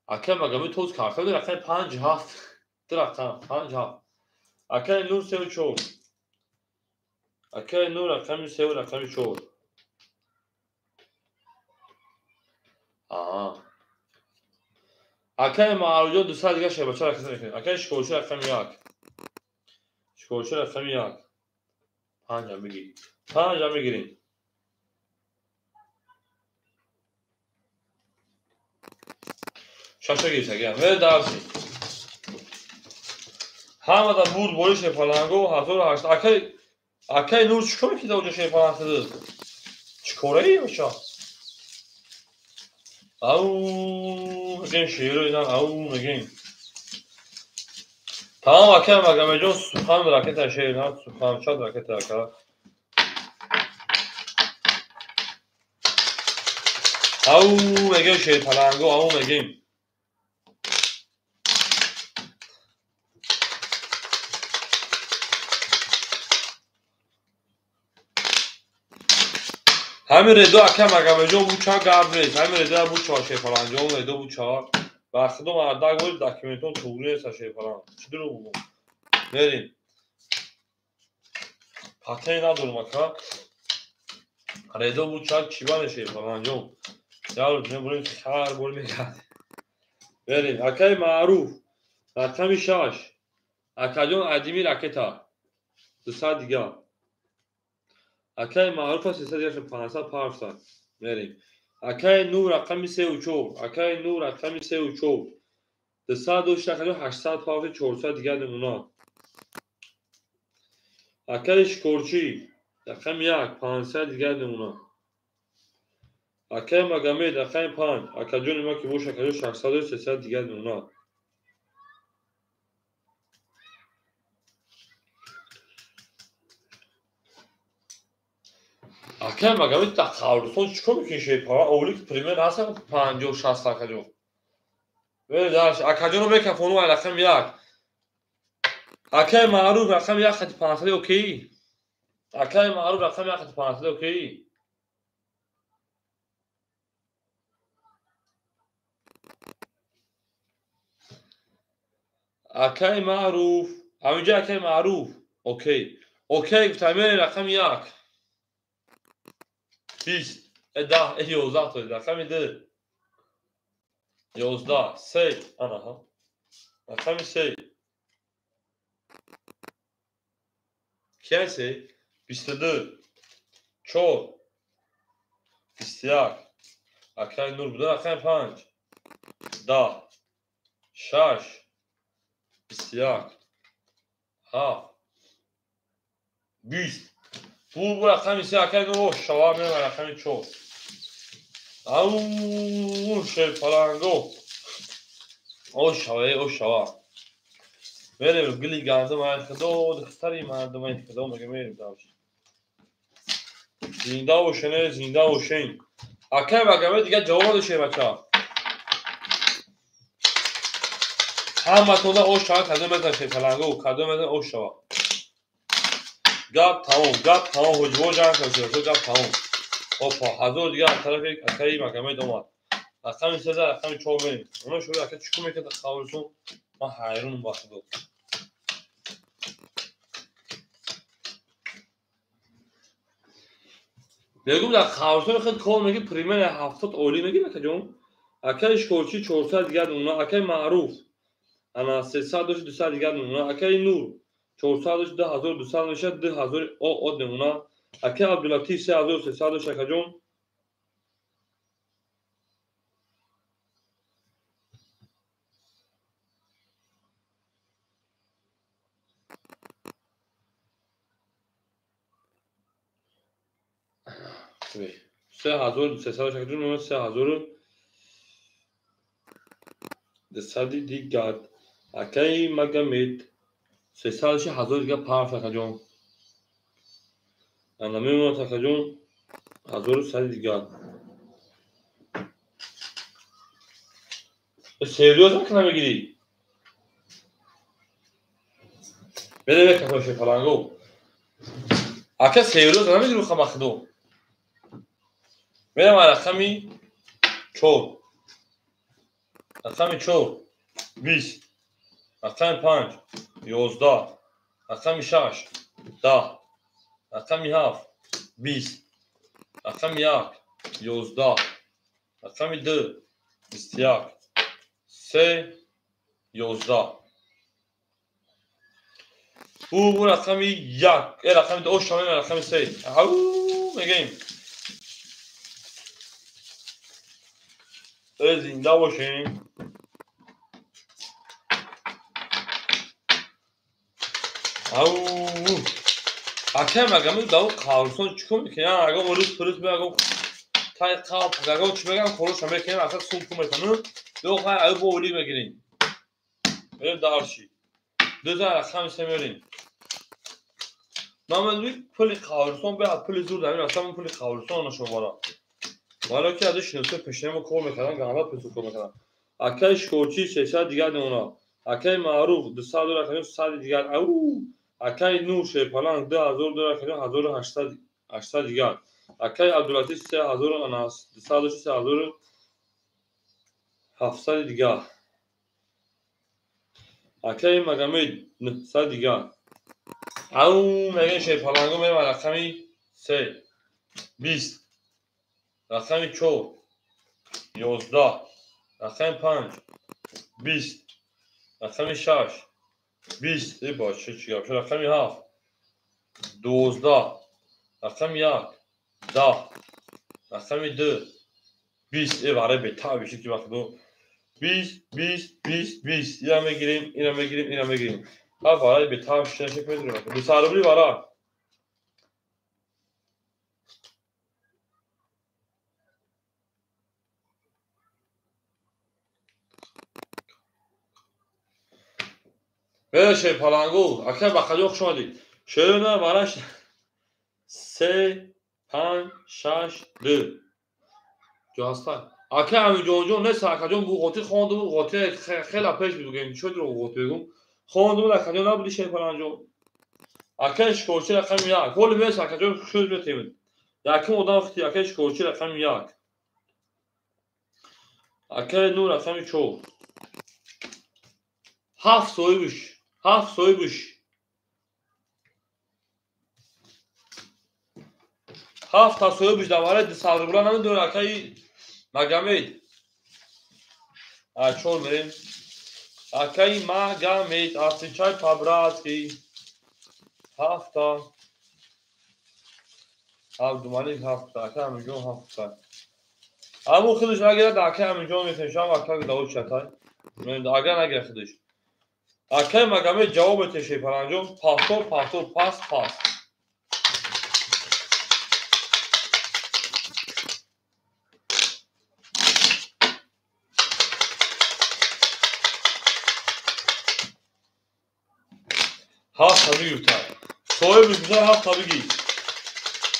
Акай Магомед тоз карта рақами 5 7. Ду рақам 5 7. Акай Нур 3 4. Акай Нур рақами 3 рақами 4. Аҳа. Акай Маъруф 200 дига шебача рақам мекунем. Акай Шикорчи рақами 1. Шикорчи рақами 1. 5 мегирем. 5 мегирем. Шаша гирифт агар. Мере дарси. Ҳамада бурд бори шепаланго 1008. Акай Нур чӣ кор мекунед оҷо шепаланг худат? Чӣ кораи бача? Ау, мегем шеро идан, ау, мегем. Тамом акай Магомедҷон сухан ракета шер, сухан чад ракета ака. Ау, мегем шерпаланго, ау, мегем. Ҳамин редо ака Магомедҷон буча гап нест. Ҳамин редо буча шерпаланҷон, редо буча. Ба худо мардак боз документон туғри нест шерпаланг. Чӣ дурӯғ бугум? Мерем. Патент надорум ака. Редо буча чӣ бане шерпаланҷон? Як рӯз мебурем хар бор мегардем. Мерем. Акаи Маъруф рақами 6. Акаҷон Адими ракета. 200 дига. Акаи Маъруфа 300 дига 500 500. Мерем. Акаи Нур рақами 3 4. Акаи Нур рақами 3 4. 200 дошт акаҷон 800 500 400 дига намуна. Акаи Шикорчӣ рақами 1 500 дига намуна. Акаи Магомед рақами 5. Акаҷони ма ки бош акаҷон 600 300 дига намуна. Акай Магомед дар Қабристон чӣ кор мекунӣ шерпаланг? Олик пример ҳастам 50-60 акаҷон. Акаҷонро мекафону ай рақами 1. Акай Маъруф рақами 1 хати 500 окей. Акай Маъруф рақами 1 хати 500 окей. Акай Маъруф, ҳаминҷо акай Маъруф окей. Окей гуфтам мерем рақами 1. 20, 10, 11 то рақами 2. 11, 3, анаҳа. Рақами 3. Кияй 3? 22, 4, 21. Акай Нур буда рақами 5. 10, 6, 21, 7, 20. Бу рақами 3 акай Нур шава мерам рақами 4. Ау, шерпаланго. О шава, о шава. Мерем гили гандум ай худо, духтари мардум ай худо мега мерем дальше. Зинда бошен, зинда бошен. Акай Магомед дига ҷавоб надошед бача. Ҳаматонда ош шава кадом мезан шерпаланго, кадом мезан ош шава. Гап тамом, гап тамом, ҳуҷбо ҷанг шуд, гап тамом. Опа, 1000 дига аз тарафи акаи Магомед омад. Рақами 3 рақами 4 мерем. Оно шуд ака чӣ кор мекард дар Қабристон? Ман ҳайронам ба худо. Мегӯм дар Қабристон худ кор мекунӣ, примерно 70 ойлӣ мегирӣ акаҷон. Акаи Шикорчӣ 400 дига намуна, акаи Маъруф ана 300 дошт 200 дига намуна, акаи Нур 400 дошт 2200 мешавад 2000 од намуна. Акаи Абдулатиф 3300 дошт акаҷон. 3300 дошт акаҷон, 3200 дигар. Акаи Магомед 300 дошт 1000 дигар парф акаҷон. Ана мемонад акаҷон 1100 дигар. Серьёзно ки намегирӣ? Берем як кафе шепаланго. Ака серьёзно намегирӣ хамахидо. Мерам рақами 4. Рақами 4 20. Рақами 5 11. Рақами 6 10. Рақами 7 20. Рақами 1 11. Рақами 2 21. 3 11. У рақами 1, рақами 2 шомем рақами 3. Ау мегӯем. Зинда бошем. Ау. Ака магам дав қаврсон чикор мекунем? Агар рӯз пурус мегам тай қав агар чӣ мегам корушам мекунем, ака сум кум мекунем. Ё хай ай бо оли мегирем. Берем дарши. Дуза рақами 3 меорем. Ман мегӯям пули қаврсон бе пули зур дар расам пули қаврсон нашо бара. Вале ки аз шиносо пешнамо кор мекардам, ганда песо кор мекардам. Акаи шикорчӣ 600 дигар мемонад. Акаи Маъруф 200 доллар кардем 100 дигар. Ау! Акаи Нур Шерпаланг 2000 доллар кардем 1800 дигар. Акаи Абдулатиф 3200 3700 дигар. Акаи Магомед 900 дигар. Ау, мегӯем Шерпаланго мерем рақами 3 20. Рақами 4 11. Рақами 5 20. Рақами 6 20. Эй бача чӣ гап шуд? Рақами 7 12. Рақами 1 10. Рақами 2 20. Эй варе бетар бишид ки вақт 20 20 20 20. Ира мегирем, ира мегирем, ира мегирем. Ҳа варе бетар шиша медурем. 200 рубли вара. Бере Шерпаланго, ака бақаҷо хуш омадед. Шерона вараш 3 5 6 2. Ҷо ҳаста. Ака Амиҷонҷон нест, акаҷон бу ғотӣ хонду, ғотӣ хеле пеш буд, чӣ дурӯғ ғотӣ бигӯм. Хонду акаҷон набуди Шерпаланҷон. Ака шикорчӣ рақами 1. Ҳоли мес акаҷон шуд метемед. Якум одам хити ака шикорчӣ рақами 1. Ака Нур рақами 4. 7 соҳибш. 7 соҳибш. 7 та соҳибш дар вараи 200 рубла намедонад акаи Магомед. А 4 мерем. Акаи Магомед, отвечай по-братски. 7 та. Абдумалик 7 та, акаи Амиҷон 7 та. Аммо худаш нагирад, акаи Амиҷон метавонад, ака давод шатай. Агар нагирад худаш. Акаи Магомед ҷавоб метавонад Шерпаланҷон. Пастор, пастор, пас, пас. Ҳафт таби гирифтад. Соҳиби бизар 7 таби гирифт.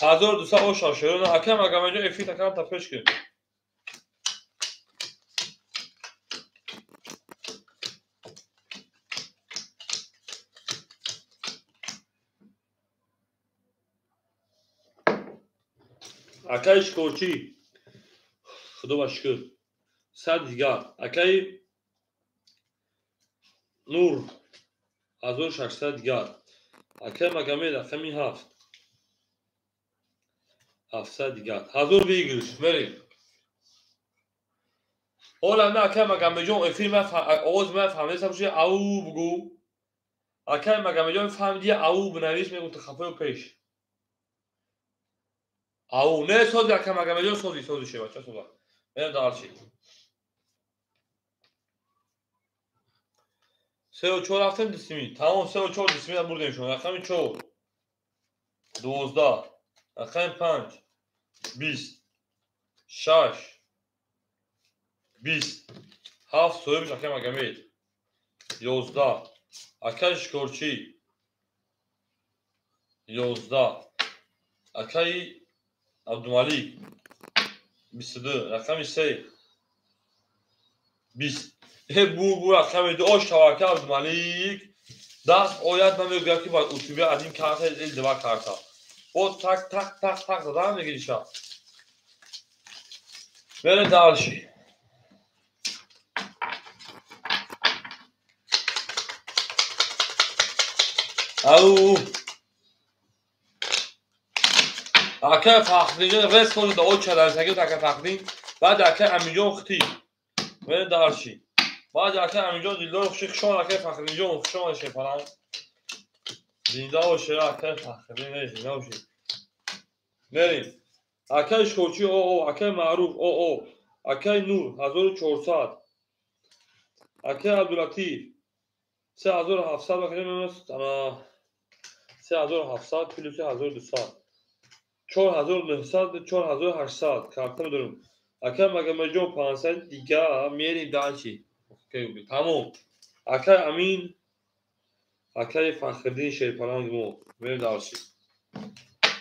1200 оша шерона. Акаи Магомедҷон эфир такам та пеш кун. Акаи шикорчӣ, худо ба шукр, 100 дигар. Акаи Нур 1600 дигар. Акаи Магомед рақами 7 700 дигар. 1000 выигрыш мерем. Ҳола на акаи Магомедҷон эфир ма овоз ма фаҳмидасам шуд ау бугӯ. Акаи Магомедҷон фаҳмиди ау бинавис мегӯ хафою пеш. Ау не сози акаи Магомедҷон сози сози шева ча соза. Мерем дарши. 3 4 рафтем дисими. Тамом 3 4 дисими бурдем шумо. Рақами 4 12. Рақами 5 20 6 20 7 соҳибш акаи Магомед 11. Акаи шикорчӣ 11. Акаи Абдумалик 22, рақами 3 20. Бу рақами 2 ош шава ака Абдумалик. Даст ояд намегӯяд ки бояд у тебя один карта или два карта. Вот так так так так задан мегириша. Мерем дальше. Ау. Ака Фахриддин рес кунед оча дар ака Фахриддин, баъд ака Аминҷон хти. Мерем дальше. Баъд ака Аминҷон дилдор хуши хушон ака Фахриддинҷон хушон шефалан. Зинда боше ака Фахриддин, зинда боше. Мерем. Акаи Шочи о, акаи Маъруф о, акаи Нур 1400. Акаи Абдулатиф 3700 бакарем, 3700 плюс 1200. 4900 4800 карта медорем. Акаи Магомедҷон 500 дига мерем дальше. Тамом. Акаи Амин, акаи Фахриддин Шерпаланг мо мерем дальше.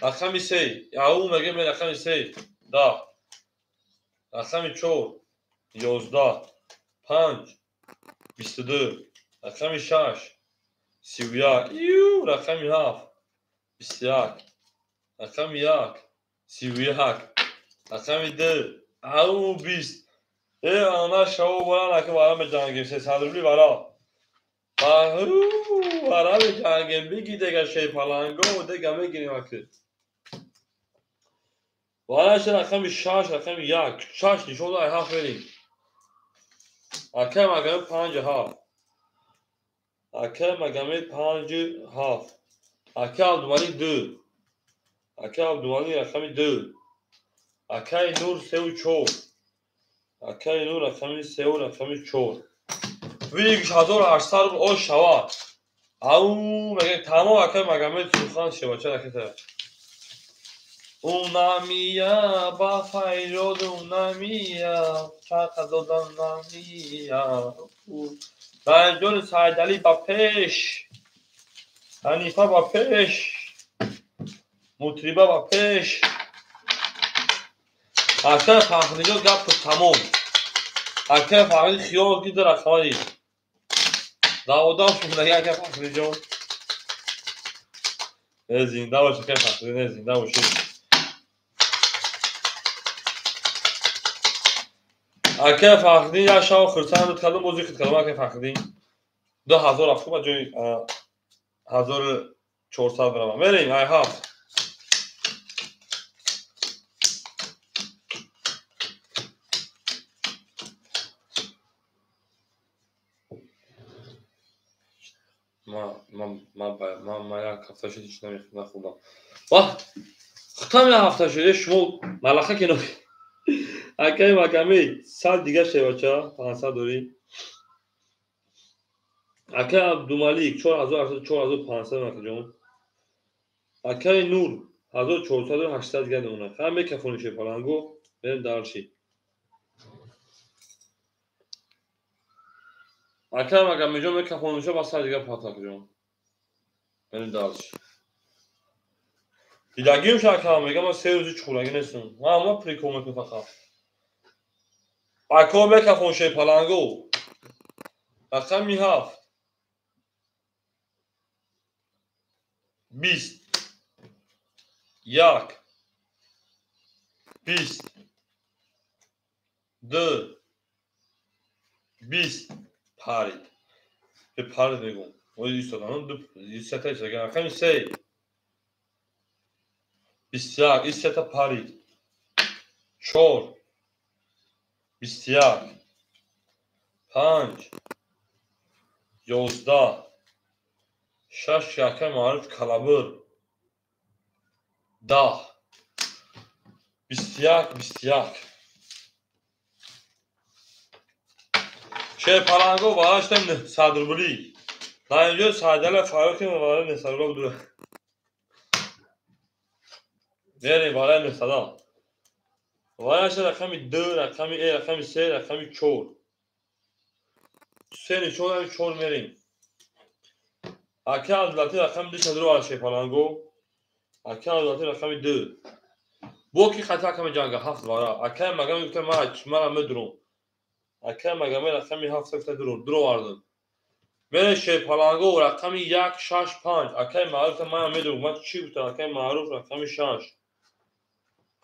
Рақами 3, ау мегем рақами 3, 10. Рақами 4, 11, 5, 22, рақами 6, 31, ю, рақами 7, 21, рақами 1, 31, рақами 2, ау 20. Ана шаво бара наки бара меҷангем, 300 рубли бара. Бара меҷангем, биги дега шейпаланго, дега мегирем аки. Вараша рақами 6, рақами 1, 6 нишон дай 7 мерем. Акай Магомед 5 7. Акай Магомед 5 7. Акай Абдумалик 2. Акай Абдумалик рақами 2. Акай Нур 3 4. Акай Нур рақами 3 рақами 4. Виг 1800 рубл ош шава. Ау, мега тамом акай Магомед сухан шева ча ракета. Унамия ба файрод унамия чақа додам намия. Даинҷони Сайдалӣ ба пеш, Ҳанифа ба пеш, Мутриба ба пеш. Акай Фахриддин гап тамом. Акай Фахриддин хиёл ки ду рақама дид. Даводам шудаги акай Фахриддинҷон. Зинда бош акай Фахриддин, зинда бошед. Акай Фахриддин як шав хурсанд буд кардам, бози хит кардам акай Фахриддин. 2000 рафт ба ҷои 1400 бирам. Мерем ай ҳафт. Ма як ҳафта шуд ҳеч нахӯрдам. Ваҳ, хутам як ҳафта шуд, шумо малаха кино. Акаи Магомед, 100 дига шевача, 500 дорӣ. Акаи Абдумалик 4800 4500 макаҷон. Акаи Нур 1400 800 дига дона. Ҳам мекафони шепаланго, мерем дальше. Акаи Магомедҷон мекафониша ба 100 дига патакҷон. Мерем дальше. Дидагим шакам, мегам ман 3 рӯзи чухӯрагӣ нестам. Ман ҳама прикол мекунам фақат. Ако мекафон шепаланго. Рақами 7. 20. 1. 20. 2. 20. Парид. Парид мегӯм. Ои истоданам ду сета истода. Рақами 3. 21. Истета парид. 4. 21. 5. 11. 6 акаи Маъруф Калабир. 10. 21. 21. Шерпаланго бараштем 900 рубли. Дар инҷо Сайдала Фаррухи барои 900 рубл буд. Мерем барои 900. Варашта рақами 2, рақами 1, рақами 3, рақами 4. 3 нишон 4 мерем. Ака Абдулатиф рақами 2 шадро шерпаланго. Акай Абдулатиф рақами 2. Бо ки хати акаме ҷанга 7 вара. Акай Магомед гуфта мара медурам. Акай Магомед рақами 7 гуфта дуровардам. Мере Шерпаланго рақами 1 6 5. Акай Маъруф гуфта мара медурам. Ман чӣ гуфтам? Акай Маъруф рақами 6.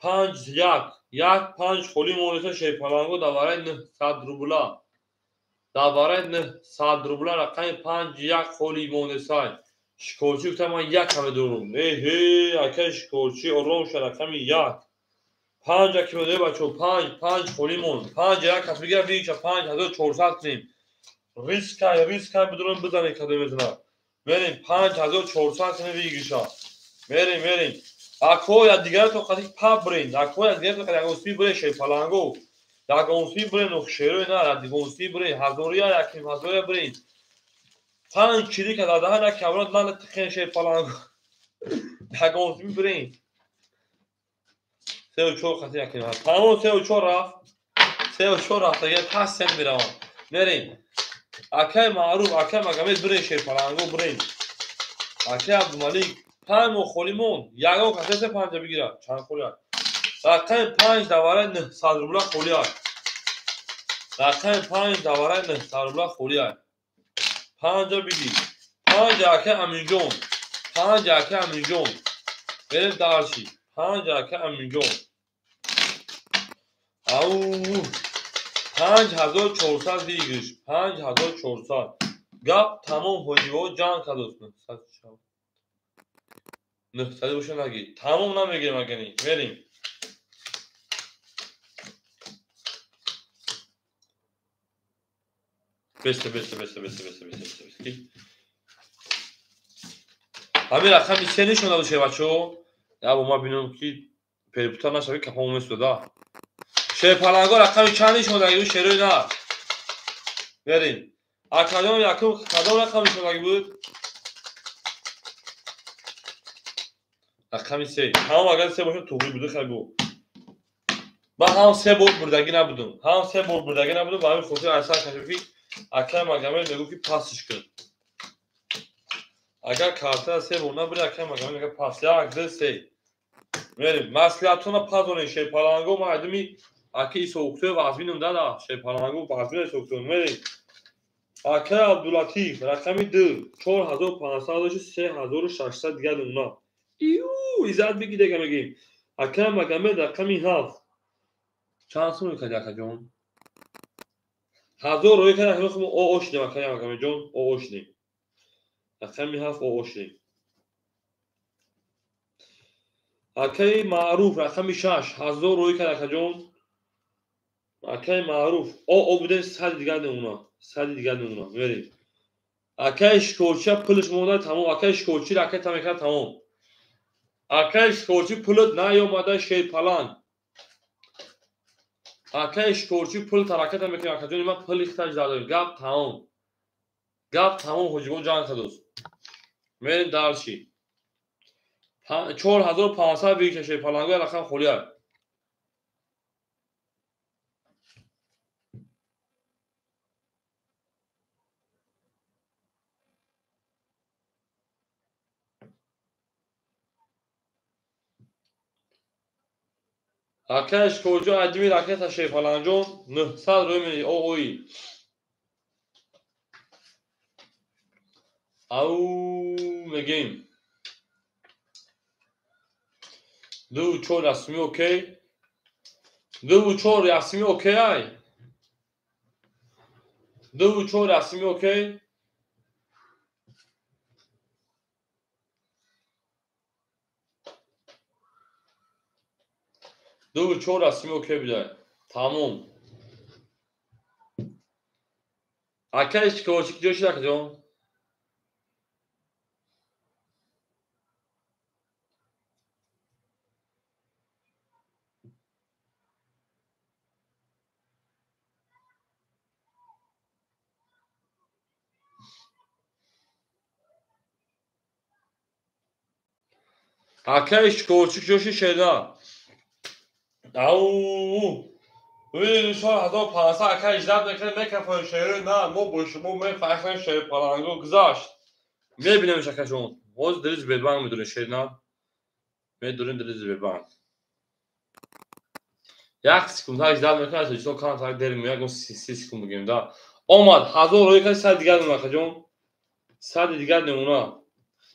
5 1 1 5 холӣ монеса Шерпаланго дар вараи 900 рубла. Дар вараи 900 рубла рақами 5 1 холӣ монесай. Шикорчӣ гуфта ман 1 медурам. Эҳе, акай шикорчӣ ором ша рақами 1. 5 аки медорем бачо 5 5 холӣ монд. 5 1 кас бигира бигиша 5400 кунем. Рискай бидурам бизанем кадом мезанад. Мерем 5400 кунем бигиша. Мерем. Ако я дигарато қати па брен. Ако я дигарато қати ягонсӣ брен Шерпаланго. Ягонсӣ брен шерои на, ягонсӣ брен ҳазория яким ҳазория брен. 5 чирика дадаҳан як кабрат лана тихен Шерпаланго. Ягонсӣ брен. 3 4 қати яким. Тамом 3 4 рафт. 3 4 рафт. Агар пас сен меравам. Мерем. Акай Маъруф, акай Магомед брен Шерпаланго брен. Акай Абдумалик 5 моҳ холӣ монд. Ягон касе 5 бигирад. Чанд холӣ аст? Рақами 5 давараи 900 рубла холӣ аст. Рақами 5 давараи 900 рубла холӣ аст. 5 бигир. 5 акай Аминҷон. 5 акай Аминҷон. Берем дарши. 5 акай Аминҷон. Ау 5400 бигириш. 5400. Гап тамом ҳоҷиво ҷанг кардост. 900 боша нагир. Тамом намегирем агани. Мерем. Беста. Ҳамин рақами 3 нишон дод шербачо. Я бо ма бинам ки перепута нашави капам месуда. Шерпаланго рақами чанд нишон даги шерои на. Мерем. Акадом якум кадом рақам нишон даги буд? Рақами 3. Ҳам агар 3 бошад туғри буд хай бу. Ман ҳам 3 бор бурдагӣ набудам. Ҳам 3 бор бурдагӣ набудам. Ба ҳамин хотир Айсар Кашифӣ акай Магомед мегӯ ки пасш кун. Агар карта 3 бор набури акай Магомед мегӯ пас 1 2 3. Мерем. Маслиҳатона пазонем Шерпаланго ман айдуми аки Исоуқтоев вазминам дада. Шерпаланго вазмин Исоуқтоев. Мерем. Акай Абдулатиф рақами 2 4500 дошт 3600 дигар нуна. Ию, иззат бигир дега мегим. Акай Магомед рақами 7. Чанд сум мекарди акаҷон? 1000 рӯй кард, акаҷон хуб оо шудем акай Магомедҷон, оо шудем. Рақами 7 оо шудем. Акай Маъруф рақами 6 1000 рӯй кард акаҷон. Акай Маъруф оо будем 100 дигар намуна, 100 дигар намуна. Мерем. Акай Шикорчи пулш монда тамом, акай Шикорчи ракета мекард тамом. Акай Шикорчи пулт наёмада Шерпаланг. Акай Шикорчи пул тараката мекунад, акаҷони ман пул ихтаҷ дадем. Гап тамом. Гап тамом ҳоҷибо ҷанг кардост. Мерем дарши. 4500 бигиша Шерпаланго рақам холӣ аст. Акай Шикорҷон айдими ракета Шерпаланҷон 900 рӯй мени оои. Ау мегем. 2 4 расми окей. 2 4 расми окей ай. 2 4 расми окей. 2 4 расми окей бидай. Тамом. Акай Шикорчи киҷо шид акаҷон? Акай Шикорчи киҷо шид шеда? Ау! Бибинед 4500 акай иҷрат мекунем, мекафоем шерои на, мо бо шумо мефахрем Шерпаланго гузашт. Мебинемш акаҷон. Ҳозир дили Сбербанк медонем шер на. Медурем дар Сбербанк. Як секунд ҳак ждать мекунад, Тоҷикистон кам так дер меояд, гум 30 секунд бигем да. Омад, 1000 рӯй кард, 100 дигар намуна акаҷон. 100 дигар намуна.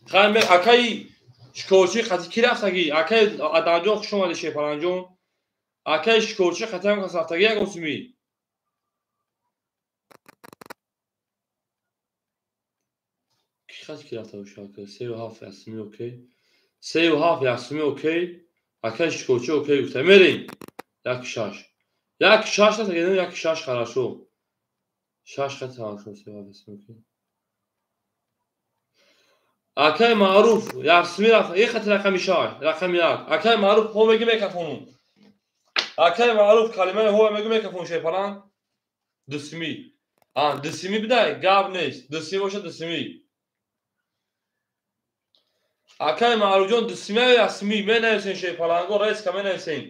Хай ме акаи шикорчи қати ки рафтагӣ? Акаи Аданҷон хуш омадӣ, Шерпаланҷон. Акаи шикорчи қати ҳам кас рафтагӣ ягон суми. Ки қати ки рафта боша ака? 3 7 ясуми окей. 3 7 ясуми окей. Акаи шикорчи окей гуфта. Мерем. 1 6. 1 6 рафтагӣ, 1 6 хорошо. 6 қати хорошо, 3 7 ясуми окей. Акаи Маъруф ясуми рафта, е қати рақами 6, рақами 1. Акаи Маъруф ҳо меги мекафонум. Акаи Маъруф калимаи ҳо меги мекафон Шерпалан. Дусими. А, дусими бидай, гап нест. Дусими боша дусими. Акаи Маъруфҷон дусими ё ясуми менависен Шерпаланго, резко менависен.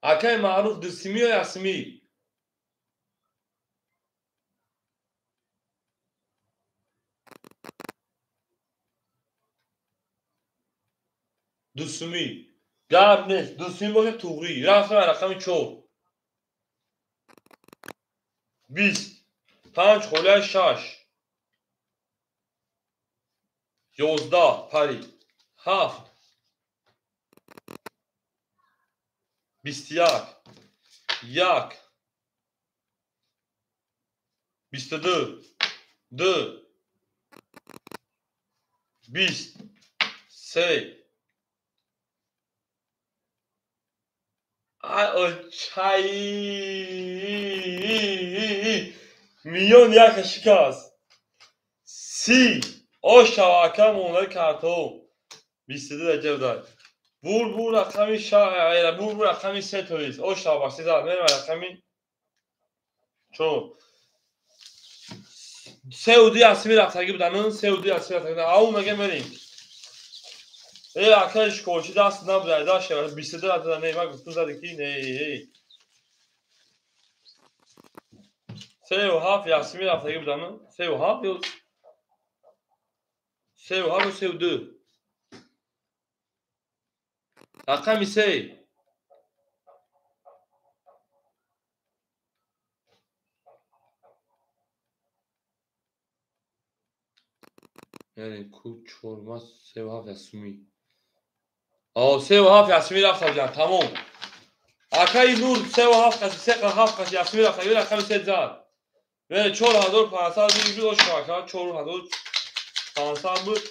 Акаи Маъруф дусими ё ясуми? Дусуми. Гап нест. Дусуми боша туғрӣ. Рафтам рақами 4. 20. 5 холияи 6. 11 пари. 7. 21. 1. 22. 2. 20. 3. Ай, очай. Миён яка шикаст. 30. Ошава ака мондаи картҳо. 22 даҷа будай. Бур бур рақами ша, бур бур рақами 3 то есть. Ошава бахши зад. Мерем рақами 4. 3 2 ясми рафтагӣ будан, 3 2 ясми рафтагӣ будан. Ау мега мерем. Э, акаи шикорчи даст набудай, даст шава 22 рафта не, ман гуфтум зади ки не, эй. 3 7 ясми рафтагӣ будан, 3 7 ё 3 7 ё 3 2. Рақами 3. Яъне ку чорма 3 7 ясми. О, 3 7 ясми рафта будан, тамом. Акаи Нур 3 7 қаси, 3 7 қаси ясми рафта, рақами 3 зад. Вере 4500 буд, ош ака, 4500 буд.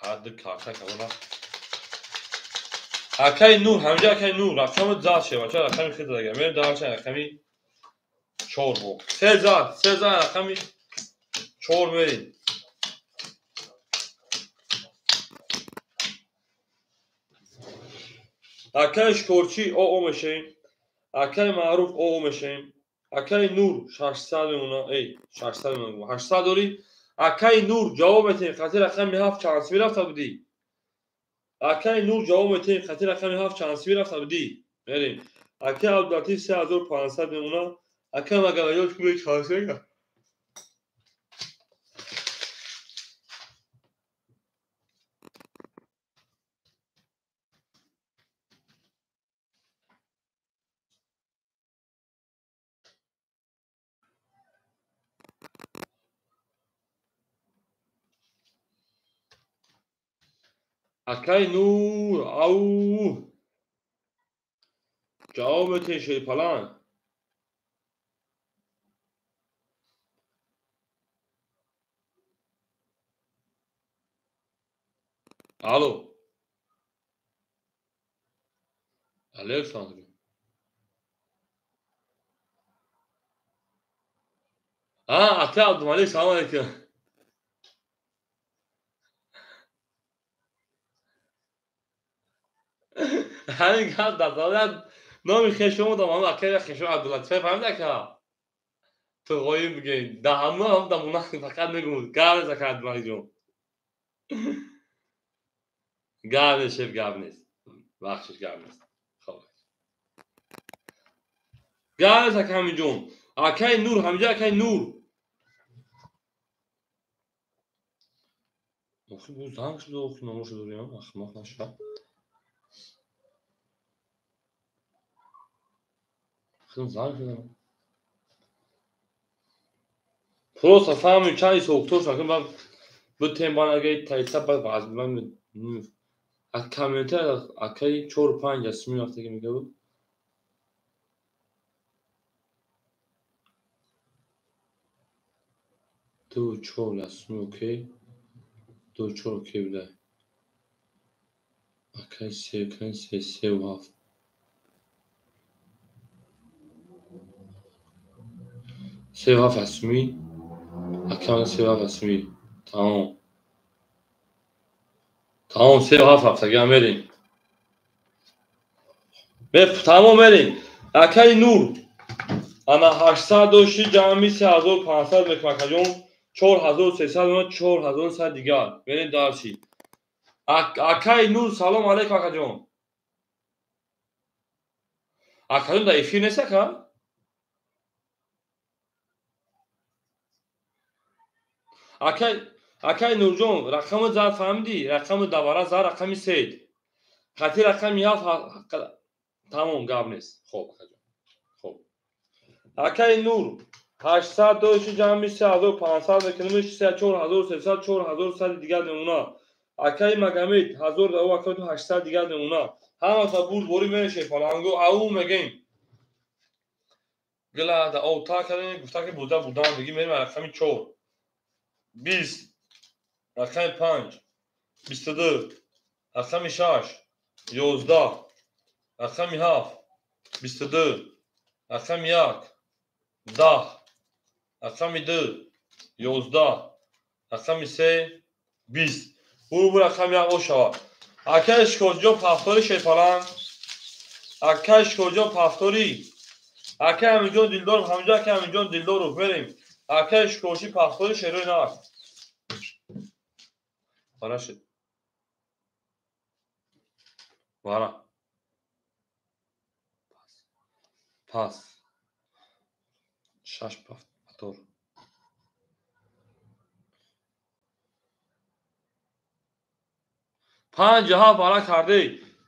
Ҳадди карта кабона. Акаи Нур, ҳамҷа акаи Нур, рақами зад шева, ча рақами хел задага. Мерем дарча рақами 4 бо. 3 зад, 3 зад рақами 4 мерем. Акаи шикорчӣ ОО мешавем. Акаи Маъруф ОО мешавем. Акаи Нур 600 мемона, эй, 600 мемона, 800 дорӣ. Акаи Нур ҷавоб метиҳем, қати рақами 7 чанд сими рафта будӣ? Акаи Нур ҷавоб метиҳем, қати рақами 7 чанд сими рафта будӣ? Мерем. Акаи Абдулатиф 3500 мемона. Акаи Маганаён чӣ чанд сими? Акаи Нур, ау. Ҷавоб метиҳем Шерпалан. Алло. Александр. А, ака Абдумалик, салом алейкум. Ҳамин гап дар давлат номи хешомо дам ҳамин акаи хешо Абдуллатиф фаҳмид ака? Ту ғоиб бигӯй. Да ҳама ҳам да муна фақат мегӯм. Гап нест ака Абдумалик ҷон. Гап нест шеф, гап нест. Бахшиш, гап нест. Хоб. Газ ака Ҳамиҷон. Акай Нур, ҳамиҷа акай Нур. Охи бу занг шуда, охи номоша дорем, ахмоқ наша. Хидм занг шуда. Просто фаҳмим чанд ҳисобкитоб шуд, баъд бутем бан агар тайса баъд вазман аз комментар акаи 4-5 ясмин вақте ки мегӯяд. Ду чор ясмин окей. Ду чор окей буда. Акаи се кан се се ва ҳафт. Се ва ҳафт ясмин. Акаи се ва ҳафт ясмин. Тамом. Тамом се ва ҳафт ҳафтага мерем. Тамом мерем. Акаи Нур. Ана 800 дошти ҷамъи 3500 мекунам акаҷон. 4300 4100 дигар. Мерем дарси. Акаи Нур салом алейкум акаҷон. Акаҷон дар эфир нест ака? Акаи Нурҷон рақами зад фаҳмидӣ? Рақами давара зад рақами сед. Хати рақами ҳафт тамом гап нест. Хоб акаҷон. Хоб. Акаи Нур 800 дошти ҷамъи 3500 мекунем 4300 4100 дигар мемонад. Акаи Магомед 1000 ва акаи 800 дигар мемонад. Ҳамаса бурдборӣ мешед фаланго ау мегем. Гила да ов та кардем гуфта ки бурда бурдан мегим мерем рақами 4 20 рақами 5 22 рақами 6 11 рақами 7 22 рақами 1 10 рақами 2 11 рақами 3 20. Бу рақами 1 ошава. Акаи Шикоҷон пафтори шерпаланг. Акаи Шикоҷон пафтори. Акаи Аминҷон Дилдоров, ҳаминҷо акаи Аминҷон Дилдоров мерем. Акаи Шикоҷи пафтори шерои нар. Вара шед. Вара. Пас. Шаш пафтор. Панҷ ҳафт вара кардӣ.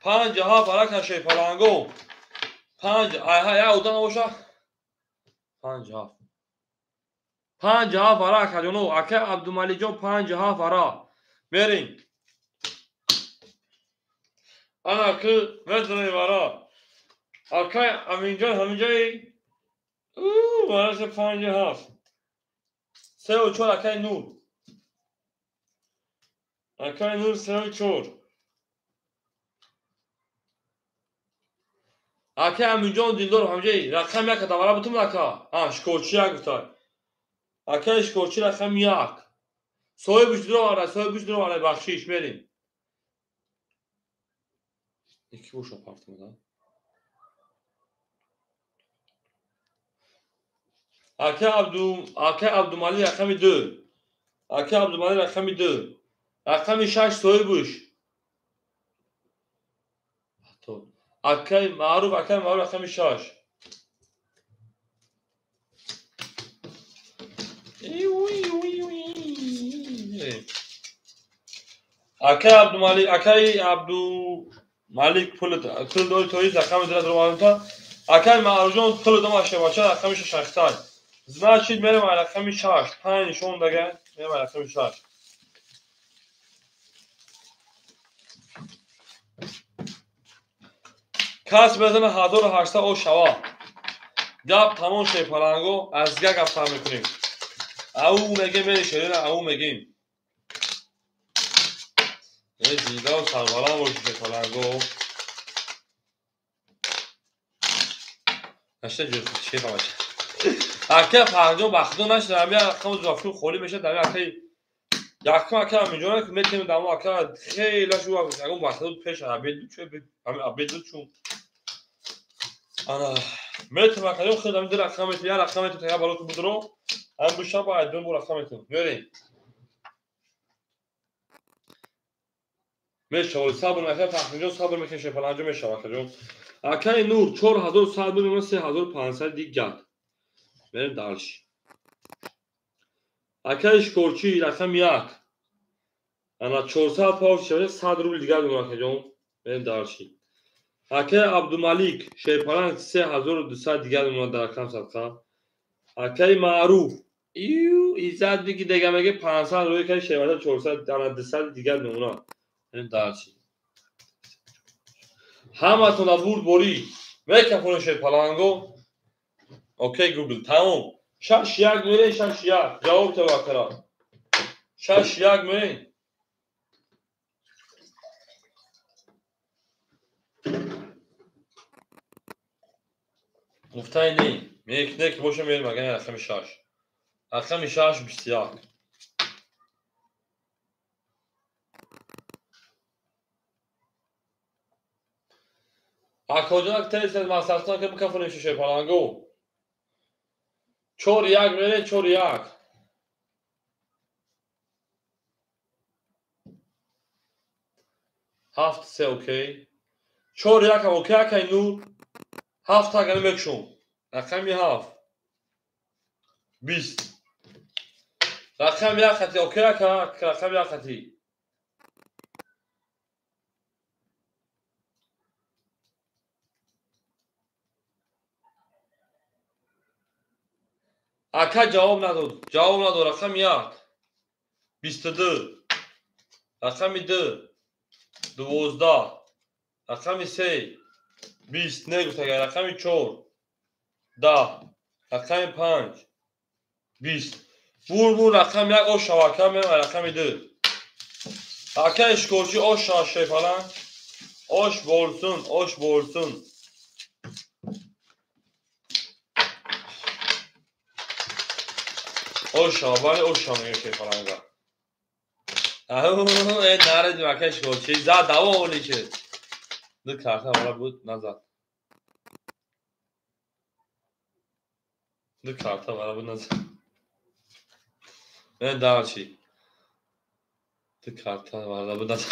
Панҷ ҳафт вара кашед паланго. Панҷ айҳа я одам набоша. Панҷ ҳафт. Панҷ ҳафт вара акаҷоно. Акаи Абдумаликҷон панҷ ҳафт вара. Мерем. Ана ки медонем вара. Акаи Аминҷон ҳаминҷои вараша панҷ ҳафт. Сеу чор акаи Нур. Акаи Нур сеу чор. Акаи Аминҷон Дилдоров ҳамҷои рақами як давара бутум ака. Шикорчи як гуфта. Акаи Шикорчи рақами як. Соҳибаш дуроварда, соҳибаш дуроварда бахшиш мерем. Яки боша партмада. Акаи Абдумалик рақами 2. Акаи Абдумалик рақами 2. Рақами 6 соҳибаш. Акаи Маъруф, акаи Маъруф рақами 6. Акаи Абдумалик, акаи Абдумалик пул дори тоиз рақами 2 дуроварда. Акаи Маъруфҷон пул домаше бача рақами 6 шахтай. Значит мерем рақами 6. 5 нишон дага, мерем рақами 6. Кас мезана 1800 о шава. Гап тамом шед паланго, аз дигар гап сар мекунем. Ау мегем мери шерина ау мегем. Зинда сарбаланд бошед паланго. Нашта ҷӯр чӣ бача. Ака панҷо бахто нашда, ҳами рақам зуфту холӣ мешад, ҳами акаи якум ака Аминҷон ки метем дамо ака хеле шу ягон бахто пеш абед чу ҳами абед чу. Ана метем акаҷон хел ҳами ду рақам метем, як рақам метем я бароту будро, ҳам бу шаба ай ду рақам метем. Мерем. Мешавад, сабр мекунад, Фахриҷон сабр мекунад, Шерпаланг мешавад, акаҷон. Акаи Нур 4100 мемонад, 3500 дигар. Мерем дальше. Акаи Шикорчӣ рақами 1. Ана 400 паунд шавад, 100 рубл дигар мемонад, акаҷон. Мерем дальше. Акаи Абдумалик Шерпаланг 3200 дигар мемонад дар рақам садқа. Акаи Маъруф ию иззат биги дега меге 500 рӯй каи шербача 400 ана 200 дигар мемонад. Мерем дальше. Ҳаматона бурд борӣ мекафони Шерпаланго. Окей Гугл, тамом. 6-1 мерем, 6-1. Ҷавоб тева акара. 6-1 мерем. Гуфтаи не. Мекне ки боша мерем агар рақами 6. Рақами 6 21. Акоҷон тез тез масъалатон ки бикафонем Шерпаланго. 4-1 мерем, 4-1. 7-3 окей. 4-1 ҳам окей, акай Нур. 7 агар мекушум. Рақами 7. 20. Рақами 1 хати окей ака, рақами 1 хати. Ака ҷавоб надод, ҷавоб надод. Рақами 1. 22. Рақами 2. 12. Рақами 3. 20 не гуфт агар. Рақами 4. 10. Рақами 5. 20. Бур бур рақами 1 ош шава, ака меам рақами 2. Ака Ишкорчӣ ош шава Шерпаланг. Ош болсун, ош болсун. Ош шава, бале ош шава мегӯям Шерпаланга. Э наредим ака Ишкорчӣ, зад давом оли шуд. Ду карта вара буд, назад. Ду карта вара буд, назад. Э дальше. Ду карта вара буд, назад.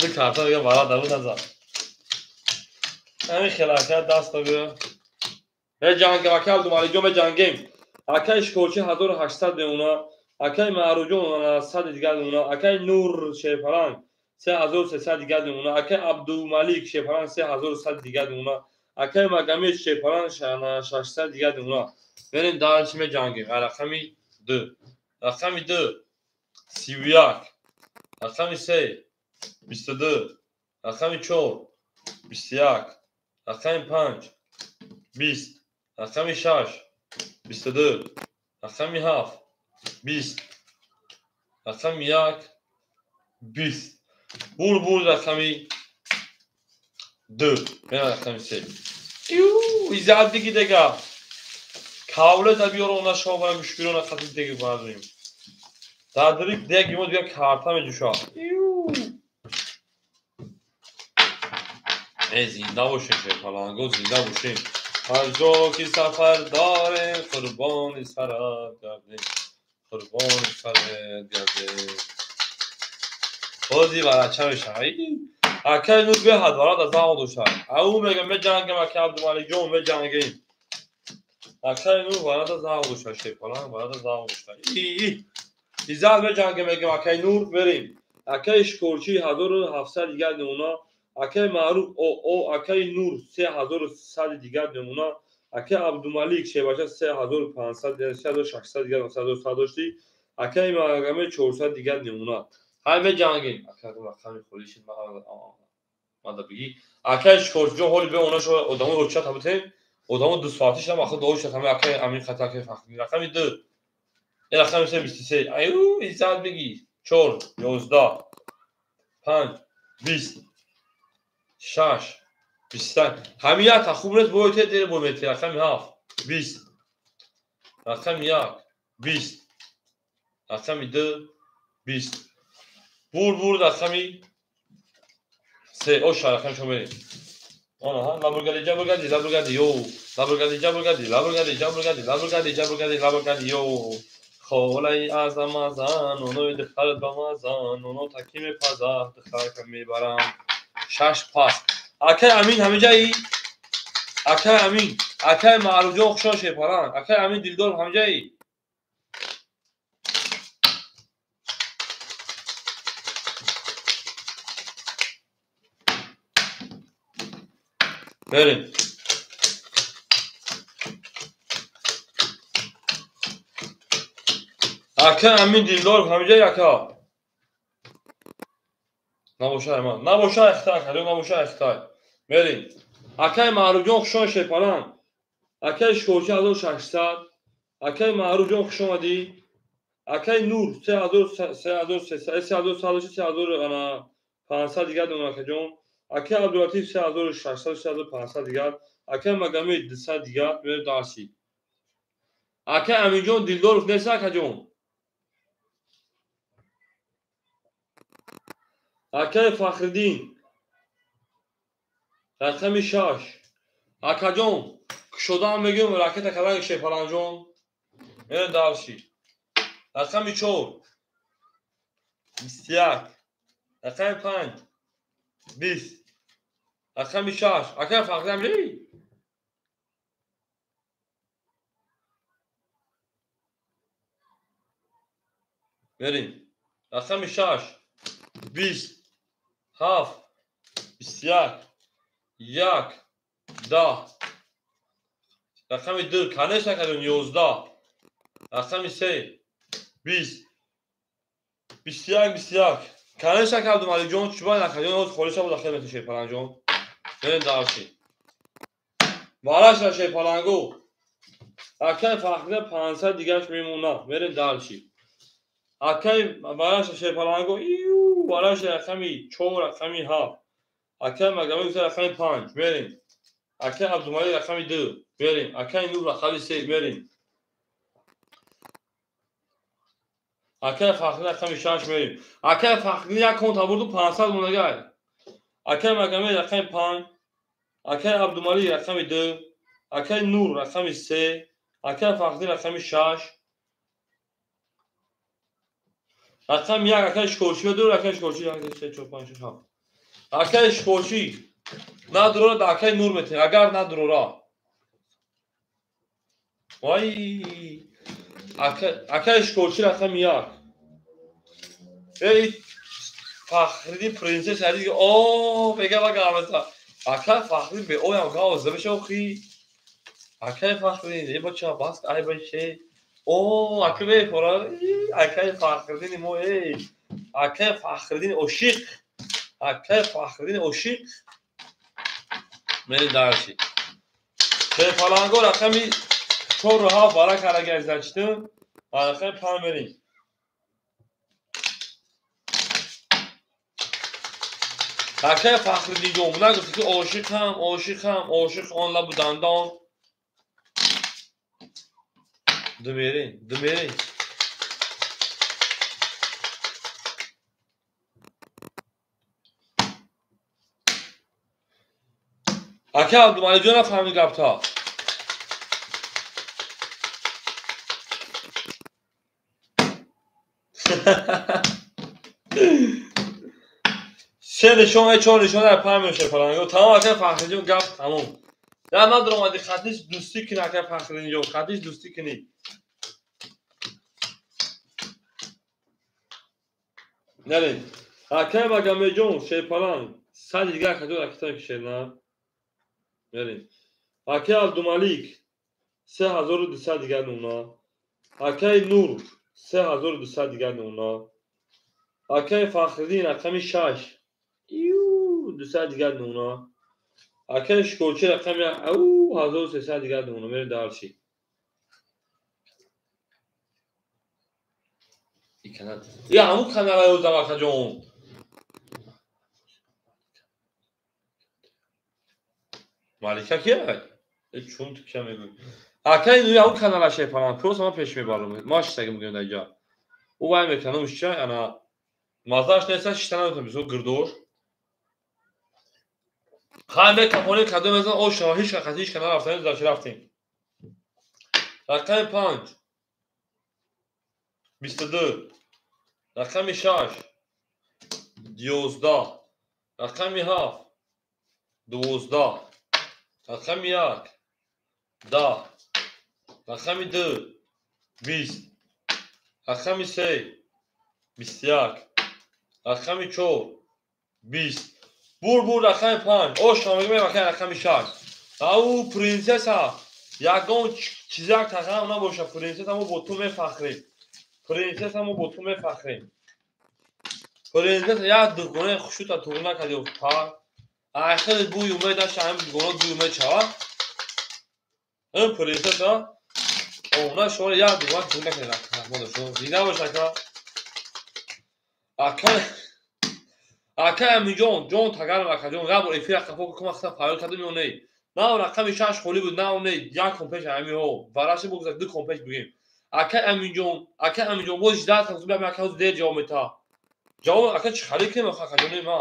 Ду карта мегӯям вара буд, назад. Ҳамин хел ака даст бигӯ. Меҷангем ака Абдумаликҷон, меҷангем. Акаи Шикорчӣ 1800 мемонад, акаи Маъруфҷон 100 дигар мемонад, акаи Нур Шерпаланг 3300 дигар мемонад, акаи Абдумалик Шерпаланг 3100 дигар мемонад, акаи Магомед Шерпаланг 600 дигар мемонад. Мерем дальше меҷангем. Рақами 2. Рақами 2 31. Рақами 3 22. Рақами 4 21. Рақами 5 20. Рақами 6 22. Рақами 7 20. Рақами 1 20. Бур бур рақами 2. Мерам рақами 3. Ю, иззат биги дега. Кавлета биёр она шова гӯшбирона хати деги базоем. Дар деги мо дигар карта меҷӯшад. Ю. Э зинда бошем Шерпаланго, зинда бошем. Ҳар ҷо ки сафар дорем, қурбони сарат гардем. Қурбони сарат гардем. Бози варача мешавад. Акаи Нур беҳад варад аз завқ дошад. Ау мегӯям меҷангем ака Абдумаликҷон, меҷангем. Акаи Нур варад аз завқ дошад, Шерпаланг варад аз завқ дошад. Иззат меҷангем мегӯям акаи Нур, мерем. Акаи Шикорчӣ 1700 дигар мемонад. Акаи Маъруф ОО, акаи Нур 3100 дигар мемонад. Акаи Абдумалик Шербача 3500, 3600 дигар, 3100 доштӣ. Акаи Магомед 400 дигар мемонад. Ҳай меҷангем. Ака рақами холӣ шуд, мада бигӣ. Акаи Шикорчиҷон ҳоли бе она шо одамо ҳуҷҷат ҳабутем. Одамо 2 соатӣ шудам, ахо дуо шуд ҳама акаи Амин хата, акаи Фахриддин. Рақами 2. Э рақами 3 23. Аю, иззат бигӣ. 4 11 5 20 6 20. Ҳамин як та хуб нест, бояд те дер бо мети. Рақами 7 20. Рақами 1 20. Рақами 2 20. Бур бур рақами 3. Оша рақами шо мерем. Онаҳа, лабургади, ҷабургади, лабургади, ё. Лабургади, ҷабургади, лабургади, ҷабургади, лабургади, ҷабургади, лабургади, ё. Холаи азамазан, онои духтарат ба мазан, оно таки мепазад, духтарака мебарам. Шаш пас. Акай Амин ҳамиҷаи? Акай Амин, акай Маъруфҷон хушо шепаран. Акай Амин Дилдор ҳамиҷаи? Берем. Акай Амин Дилдор ҳамиҷаи ака? Набошай ман. Набошай ихтай, акаҷон, набошай ихтай. Мерем. Акай Маъруфҷон хушо шепаран. Акай Шикорчи 1600. Акай Маъруфҷон хуш омадӣ. Акай Нур 3300, 3500 дигар донам акаҷон. Акай Абдулатиф 3600, 3500 дигар. Акай Магомед 200 дигар. Мерем дарси. Акай Аминҷон Дилдоров нест акаҷон? Акай Фахриддин рақами 6. Акаҷон кушодаам мегӯям ракета каланги шепаланҷон. Мерем дарси. Рақами 4 21. Рақами 5 20. Рақами 6. Акай Фахриддин ҳамҷаи? Мерем. Рақами 6 20 7 21 1 10. Рақами 2 конечно акаҷон 11. Рақами 3 20 21 21. Конечно ака Абдумаликҷон чубай акаҷон ҳоз холиша буда хел мети шерпаланҷон. Мерем дарси. Вараша шерпалангу. Акай Фахриддин 500 дигараш мемонад. Мерем дарси. Акай вараша шерпалангу ию вараша рақами 4 рақами 7. Акай Магомед рақами 5. Мерем. Акай Абдумалик рақами 2. Мерем. Акай Нур рақами 3. Мерем. Акай Фахриддин рақами 6 мерем. Акай Фахриддин як конта бурду 500 монагай. Акай Магомед рақами 5. Акай Абдумалик рақами 2. Акай Нур рақами 3. Акай Фахриддин рақами 6. Рақами 1 акай Шикорчи медур, акай Шикорчи 1 2 3 4 5 6 7. Акай Шикорчи надурора да акай Нур метин, агар надурора. Вай акай Шикорчи рақами 1. Эй Фахриддин принсесс ҳадис о мега ва гаваза. Акай Фахриддин бе оям гаваза бешохи. Акай Фахриддин эй бача бас ай бача. О акай бефора акай Фахриддин мо эй. Акай Фахриддин ошиқ. Акай Фахриддин ошиқ. Мерем дарси. Шерпаланго рақами 4 ва 7 бара карагай зачтим. Рақами 5 мерем. Акай Фахриддинҷон нагуфти ки ошиқам, ошиқам, ошиқ он лабу дандон. Ду мерем, ду мерем. Акай Абдумаликҷон нафаҳмид гапта. Се нишон, чор нишон дар панҷ мешавад фаланго. Тамом акай Фахриддин гап тамом. Я надуромади хатиш дӯстӣ кунӣ акай Фахриддинҷон, хатиш дӯстӣ кунӣ. Нарем. Акай Магомедҷон шерпаланг 100 дигар акаҷон ракета мекушед на? Мерем. Акай Абдумалик 3200 дигар нуна. Акай Нур 3200 дигар нуна. Акай Фахриддин рақами 6. Ию 200 дигар нуна. Акай Шикорчи рақами 1300 дигар нуна. Мерем дарси. Я ҳамун канала ёздам акаҷон. Малика кия? Чун ту кия мегӯй? Акай Нури ҳамун канала шерпаланг. Просто ман пеш мебарам. Ма шистаги мегӯям дар инҷа. Ӯ вай мекунад, ча ана мазааш неста шиста наметавонам бисёр гирдош. Хай мекафонӣ кадом мезан ош шава ҳеч қати ҳеч канал рафтанем дар чи рафтем. Рақами 5. 22, рақами 6, 11, рақами 7, 12, рақами 1, 10, рақами 2, 20, рақами 3, 21, рақами 4, 20. Бур рақами 5, ош мегӯем рақами 6. Ау принсесса, ягон чизак тағам набоша, принсесса мо бо ту мефахрем. Принсесса мо бо ту мефахрем. Принсесса як дугонаи хушута туғ накарди па. Ай хеле бӯи умед аша, ҳамин дугона бӯи умед шавад. Ин принсесса она шумо як дугона туғ накарди раҳмат шумо. Зинда бош ака. Ака ака Аминҷон, ҷон тагарам акаҷон, як бор эфира қафо кун, махсусан фарёд кардам ё не? На рақами 6 холӣ буд, на не, як кон пеш ҳамиҳо. Вараши бигузар, 2 кон пеш бигем. Ака Аминҷон, ака Аминҷон, боз 18 кон биям, ака ҳозир дер ҷавоб мета. Ҷавоб ака чӣ халӣ кунем ака акаҷони ма?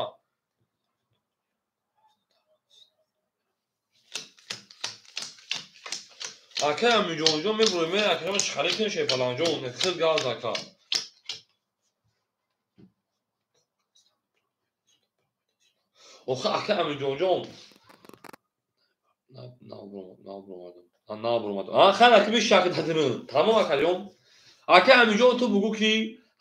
Ака Аминҷон, ҷон мебурем, ме ака ма чӣ халӣ кунем шефаланҷон, хел газ ака. Охе ака Аминҷонҷон. Набуромадам. Хан ака бишак дадину. Тамом акаҷон. Ака Аминҷон ту бугу ки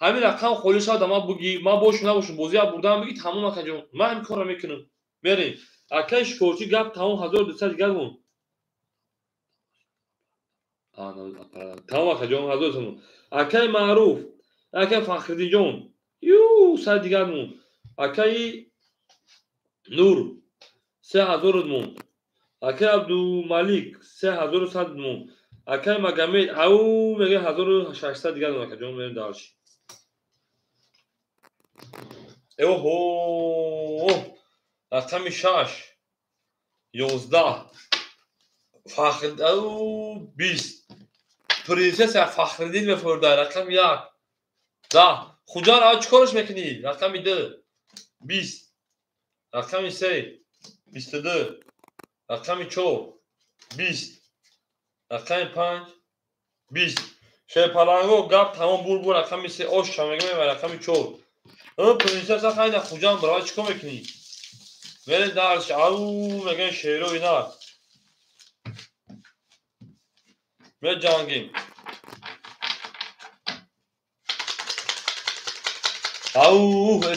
ҳамин рақам холӣ шавад, ма буги, ма бошум набошум, бозия бурдам буги, тамом акаҷон. Ман ҳамин корро мекунам. Мерем. Акаи шикорчӣ гап тамом 1200 дигар мон. Тамом акаҷон 1200. Акаи Маъруф, акаи Фахриддинҷон, ю 100 дигар мон. Акаи Нур 3000 мон. Акаи Абдумалик 3100 мон. Акаи Магомед ау мега 1600 дигар мон акаҷон, мерем дальше. Оҳо, рақами 6, 11, Фахр ау 20. Принсесса Фахриддин мефурда рақами 1, 10. Хуҷар ау чӣ кораш мекунӣ? Рақами 2, 20. Рақами 3, 22, рақами 4, 20, рақами 5, 20. Шерпаланго гап тамом бур рақами 3, ош шамегем ва рақами 4. Принсесса хайда Хуҷанд бирава чӣ кор мекунӣ? Мере дарш, ау мегӯем шеро ина. Меҷангем. Ау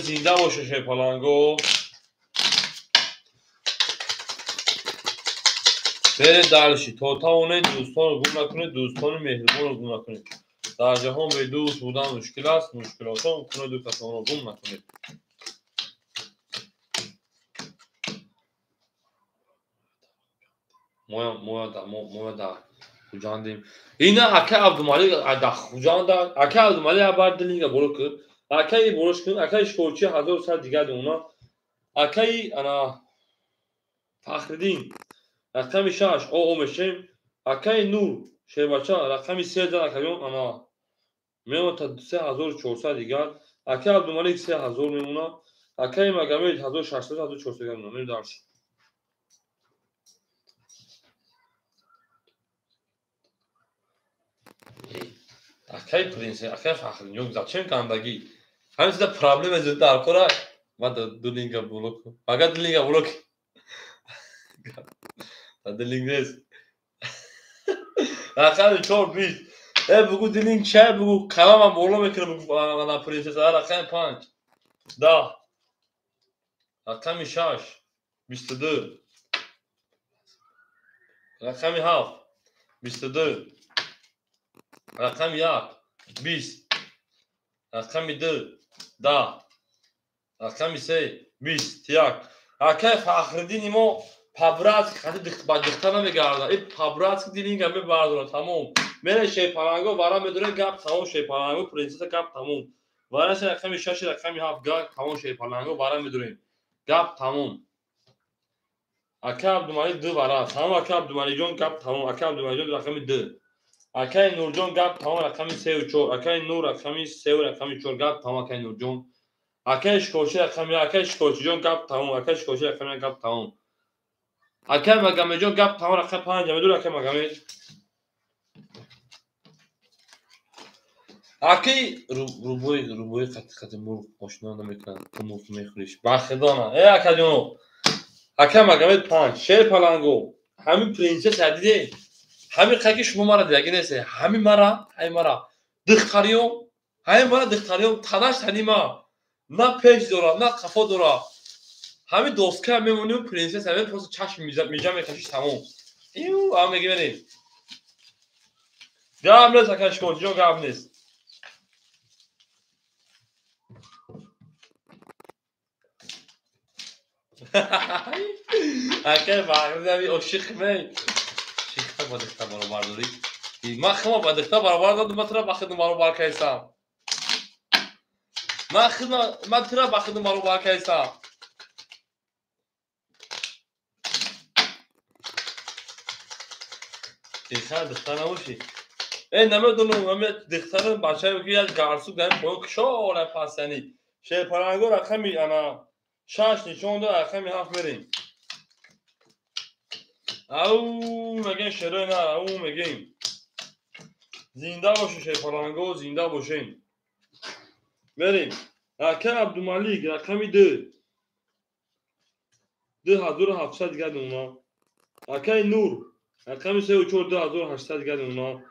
зинда боша шерпаланго. Бере дальше. То тавонед дӯстонро гум накунед, дӯстони меҳрубонро гум накунед. Дар ҷаҳон бе дӯст будан мушкил аст, мушкилотон кунеду касонро гум накунед. Моя дар Хуҷандем. Ина ака Абдумалик дар Хуҷанда, ака Абдумалик абар дилинга боло кун, акаи болош кун, акаи шикорчи 1100 дигар дона, акаи ана Фахриддин рақами 6 о мешем, акаи Нур шербача рақами 3 зад акаҷон ана мемона 3400 дигар, акаи Абдумалик 3000 мемона, акаи Магомед 1600 1400 дигар мемона. Мерем дальше. Акаи принсесса, акаи Фахриддин, зачем гандагӣ? Ҳамин чиза проблема зуд дар кора. Ма ду линга блок. Ага ду линга блок. Дилинг нест. Рақами 4, 20. Бугу дилинг чай, бугу қаламам боло мекунам, бугу ана принсесса. Рақами 5, 10, рақами 6, 22, рақами 7, 22, рақами 1, 20, рақами 2, 10, рақами 3, 21. Акаи Фахриддини мо по-братски хати ба дихта намегардад. И по-братски дилинга мебардорад, тамом. Мере шерпаланго вара медорем, гап тамом, шерпаланго принсесса гап тамом. Вара се рақами 6, рақами 7 гап тамом, шерпаланго вара медорем. Гап тамом. Ака Абдумалик 2 вара. Тамом ака Абдумаликҷон гап тамом. Ака Абдумаликҷон рақами 2. Акаи Нурҷон гап тамом рақами 3 ва 4. Акаи Нур рақами 3 ва рақами 4 гап тамом акаи Нурҷон. Акаи Шикорчи рақами 1, акаи Шикорчиҷон гап тамом, акаи Шикорчи рақами 1 гап тамом. Акаи Магомедҷон гап тамом рақами 5, медур акаи Магомед. Аки рубои рубои қати қати мурғ ошно намекунад. Ту мурғ мехӯриш. Бахидона. Э акаҷоно. Ака Магомед 5, шер паланго. Ҳамин принсесса диде. Ҳамин қаки шумо мара дидаги несе. Ҳамин мара, ҳамин мара. Дихтариём, ҳамин мара дихтариём танаш танима. На пеш дора, на қафо дора. Ҳамин доска мемонем принсесса, ҳамин просто чашм миҷа мекашиш тамом. Ию, ам меги мерем. Гап нест ака шикорчиҷон, гап нест. Ака Бахридави ошиқ мей. Шихта ба дихта баробар дорӣ. Ман хима ба дихта баробар додам, ман тура ба хидм баробар кайсам. Ман хидма ман тура ба хидм баробар кайсам. Дихта дихта набошӣ. Э намедонам, ҳаме дихтарам бачае ки як гарсук дар поё кушора пасани. Шерпаланго рақами ана 6 нишон дод, рақами 7 мерем. Ау мегем шерои на, ау мегем. Зинда бошед шерпаланго, зинда бошем. Мерем. Ака Абдумалик рақами 2. 2700 дигар дона. Акаи Нур рақами 3 ва 4 2800 дигар дона.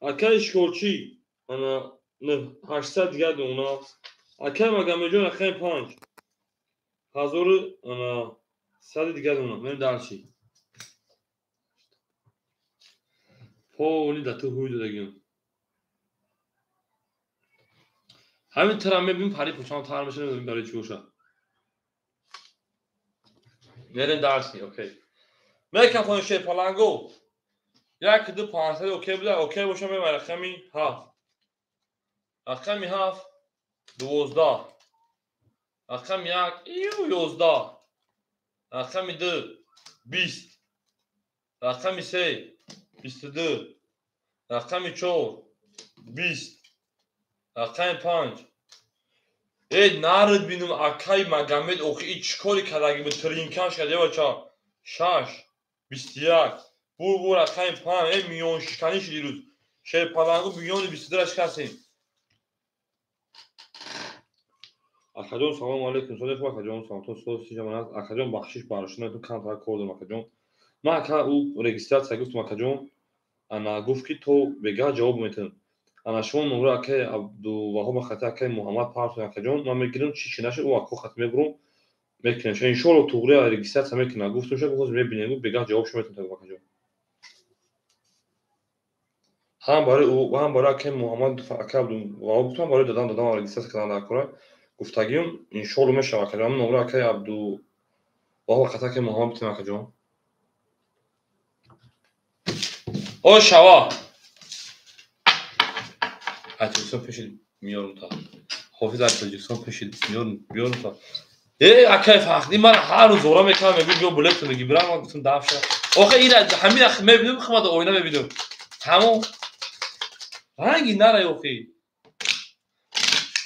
Акаи Шикорчӣ ана 800 дигар дона. Акаи Магомедҷон рақами 5. 1100 дигар дона. Мерем дарчи. Поли да ту ҳуй додагиён. Ҳамин тара мебинем пари пучам тар меша, намедонем барои чӣ боша. Мерем дарси, окей. Мекафон шер паланго. 1 2 500 окей буда, окей боша мебарем рақами 7. Рақами 7 12. Рақами 1 11. Рақами 2 20. Рақами 3 22. Рақами 4 20. Рақами 5. Э нарид бинум акай Магомед охи и чӣ кори кардаги буд? Тринкаш кард е бача. 6 21. Бур бур рақами 5. Э миёншиканӣ шуд ирӯз. Шерпалангу миёни 22 ра шикастем. Акаҷон салому алейкум. Содиқ акаҷон салом. То сол сиҷа ман аст. Акаҷон бахшиш барошунатон камтар кор дорам акаҷон. Ман ака ӯ регистратсия гуфтам акаҷон. Ана гуфт ки то бегаҳ ҷавоб метиҳам. Ана шумо номраи акаи Абдуваҳоб хати акаи Муҳаммад партоед акаҷон. Ман мегирам чӣ чӣ нашуд, ӯ акҳо хат мебурам мекунем. Иншоалло туғри регистратсия мекунам. Гуфтам ша гуфт мебинем, гуфт бегаҳ ҷавобшо метиҳам акаҷон. Ҳам барои ӯ, ҳам барои акаи Муҳаммад акаи Абдуваҳоб гуфтам, барои дадам дадам регистратсия кардан дар кора. Гуфтагиюм иншоалло мешавад акаҷон. Ҳам номраи акаи Абдуваҳоб хати акаи Муҳаммад битем акаҷон. О шава. Аз Тоҷикистон пеши миёрум та. Ҳофиз аз Тоҷикистон пеши миёрум та. Э акаи Фахриддин ман ҳар рӯз зора мекунам, мегӯям биё билет меги бирам, ман гуфтам дафша. Охе ира ҳамин мебинам, хама оина мебинам. Тамом. Ранги нарай охи.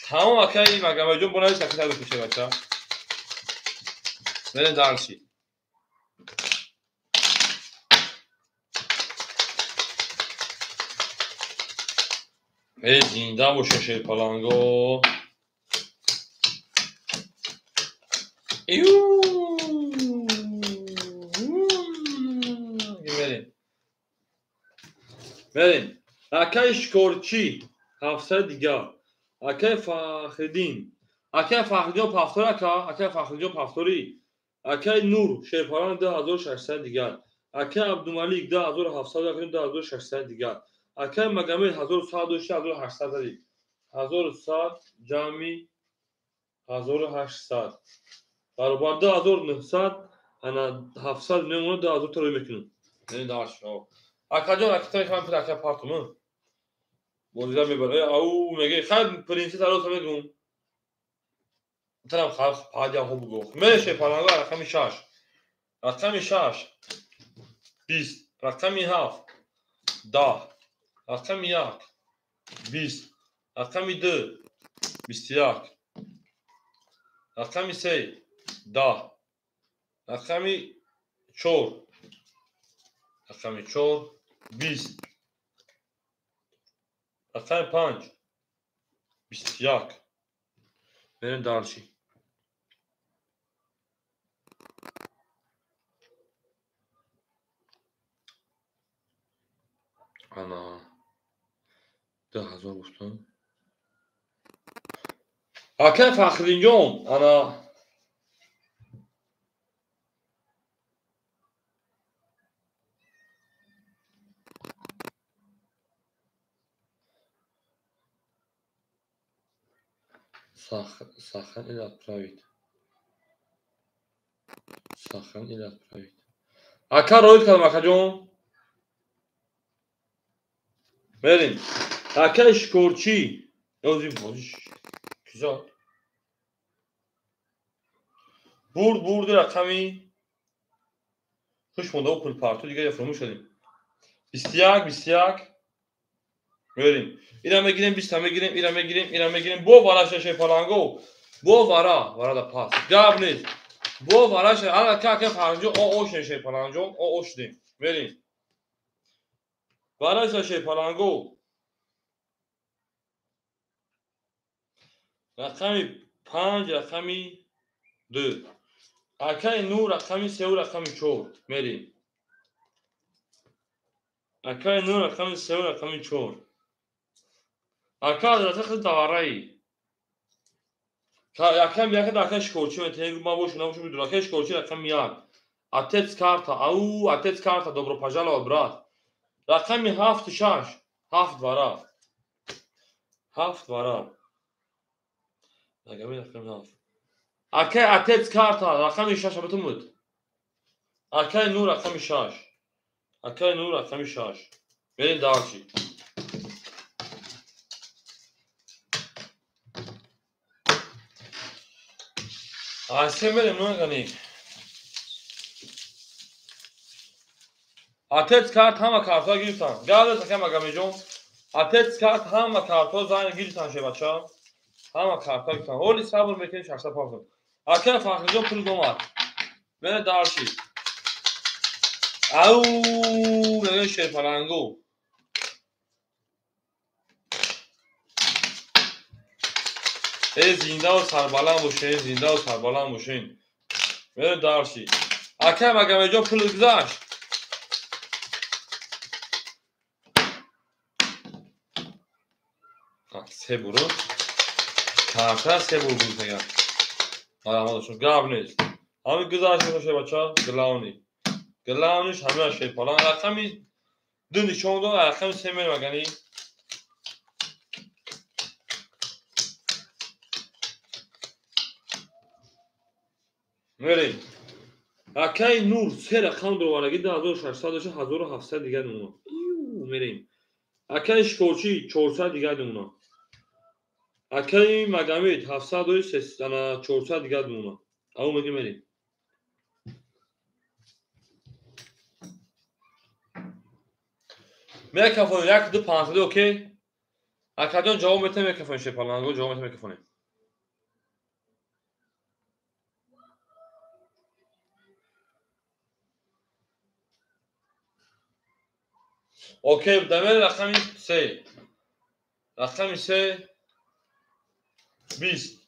Тамом акаи Магомедҷон бонавис акаи таби пеше бача. Мерем дарси. Э зинда боша шерпаланго. Ю. Мерем. Мерем. Акаи Шикорчӣ 700 дигар. Акаи Фахриддин. Акаи Фахриддин пафтори ака, акаи Фахриддин пафтори. Акаи Нур шерпаланг 2600 дигар. Акаи Абдумалик 2700 2600 дигар. Акаи Магомед 1100 дошта 1800 зади. 1100 ҷамъи 1800 баробар 2900 ана 700 мемонад 2000 рӯй мекунам. Яъне дарш. Акаҷон акита ман пир ака партум. Бозида мебара. Ау меге хай принсесса рост мегум. Тарам халқ падя хуб гуфт. Меше паланга рақами 6. Рақами 6 20, рақами 7 10, рақами 1 20, рақами 2 21, рақами 3 10, рақами 4 рақами 4 20, рақами 5 21. Мерем дальше. Ана 2000 гуфтам. Ака Фахриддинҷон, ана Сохранить или отправить. Сохранить или отправить. Ака роид кардам, акаҷон. Мерем. Акаи шикорчӣ. Ёзим кизод. Бурд бурди рақами хуш монда пулпарту дигар фаромӯш кардем. 21 21. Мерем. Ира мегирем, 20 мегирем, ира мегирем, ира мегирем. Бо вара шеше паланго. Бо вара, вара да пас. Гап нест. Бо вара ше, ана ка ка фарҷо о о шеше паланҷон, о о шудем. Мерем. Вара шеше паланго. Рақами 5, рақами 2. Акаи 9, рақами 3, рақами 4. Мерем. Акаи 9, рақами 3, рақами 4. Ака азрата хел давараи. Рақами 1 ака шикорчӣ метавонем ма бошу набошу бидур. Ака шикорчӣ рақами 1. Отец карта. Ау, отец карта, добро пожаловать, брат. Рақами 7 6. 7 вара. 7 вара. Рақами 7. Ака отец карта, рақами 6 абатум буд. Акаи 9 рақами 6. Акаи 9 рақами 6. Мерем дальше. Се мерем нагани. Отец карт ҳама картҳо гирифтан. Гап ака Магомедҷон. Отец карт ҳама картҳо зан гирифтан шебача. Ҳама картҳо гирифтан. Ҳоли сабр мекунем 605. Ака Фахриҷон пул омад. Мере дальше. Ау, мегӯяд шерпалангу. Эй зиндаву сарбаланд бошен, зиндаву сарбаланд бошен. Мере дальше. Ака Магомедҷон пул гузашт. Се буру. Карта се бур гузашт. Арамадашон гап нест. Ҳами гузашт боше бача, главный. Главныйш ҳама шерпаланг. Рақами 2 нишон дод, рақами 3 мерем агани. Мерем. Акаи Нур се рақам дровараги 2600 дошта 1700 дигар мемонад. Мерем. Акаи Шикорчӣ 400 дигар мемонад. Акаи Магомед 700 400 дигар мемонад. Ау меги мерем. Мекафонем 1 2 5 окей. Акаҷон ҷавоб метавонем мекафонем шепаланго ҷавоб метавонем мекафонем. Окей, дамер рақами 3. Рақами 3 20.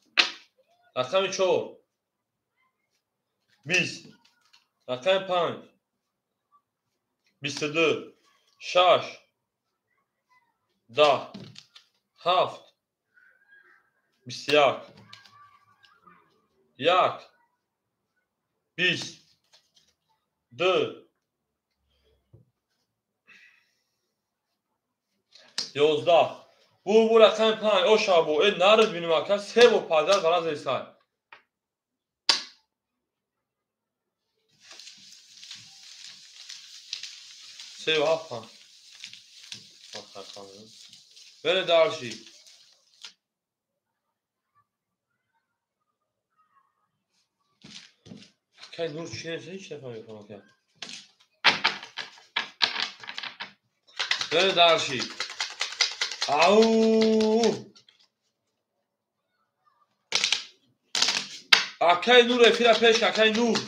Рақами 4 20. Рақами 5 22. 6 10 7 21 1 20 2 11. Бу рақами 5 оша бу. Э нард бинем ака се бо падар ғараз эсай. Се ва 5. Бере дальше. Акай Нур чӣ нес ҳеҷ нафаҳмидам ака. Бере дальше. Ау! Акай Нур эфира пеш, акай Нур.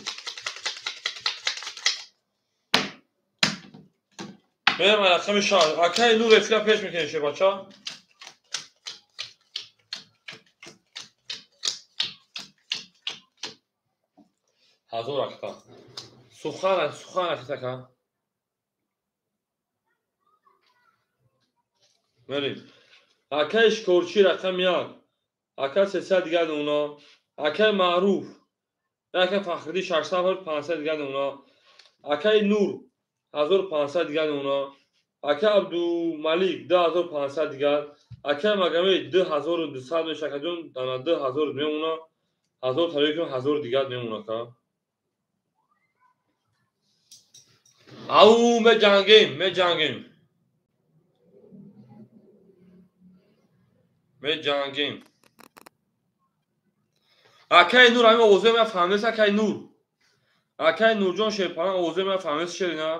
Мерем рақами 6. Акай Нур эфира пеш мекунем шебача. 1000 ракета. Сухан сухан ракета ка. Мерим. Акаи Шикорчӣ рақами 1. Ака 300 дигар нуна. Акаи Маъруф. Ака Фахриддин 600 500 дигар нуна. Акаи Нур 1500 дигар нуна. Ака Абдумалик 2500 дигар. Акаи Магомед 2200 меша акаҷон, дана 2000 мемона. 1000 тариқи 1000 дигар мемона ка. Ау меҷангем, меҷангем. Меҷангем. Акаи Нур ҳамин овозаи ман фаҳмидааст, акаи Нур. Акаи Нурҷон Шерпалан овозаи ман фаҳмидааст шерина.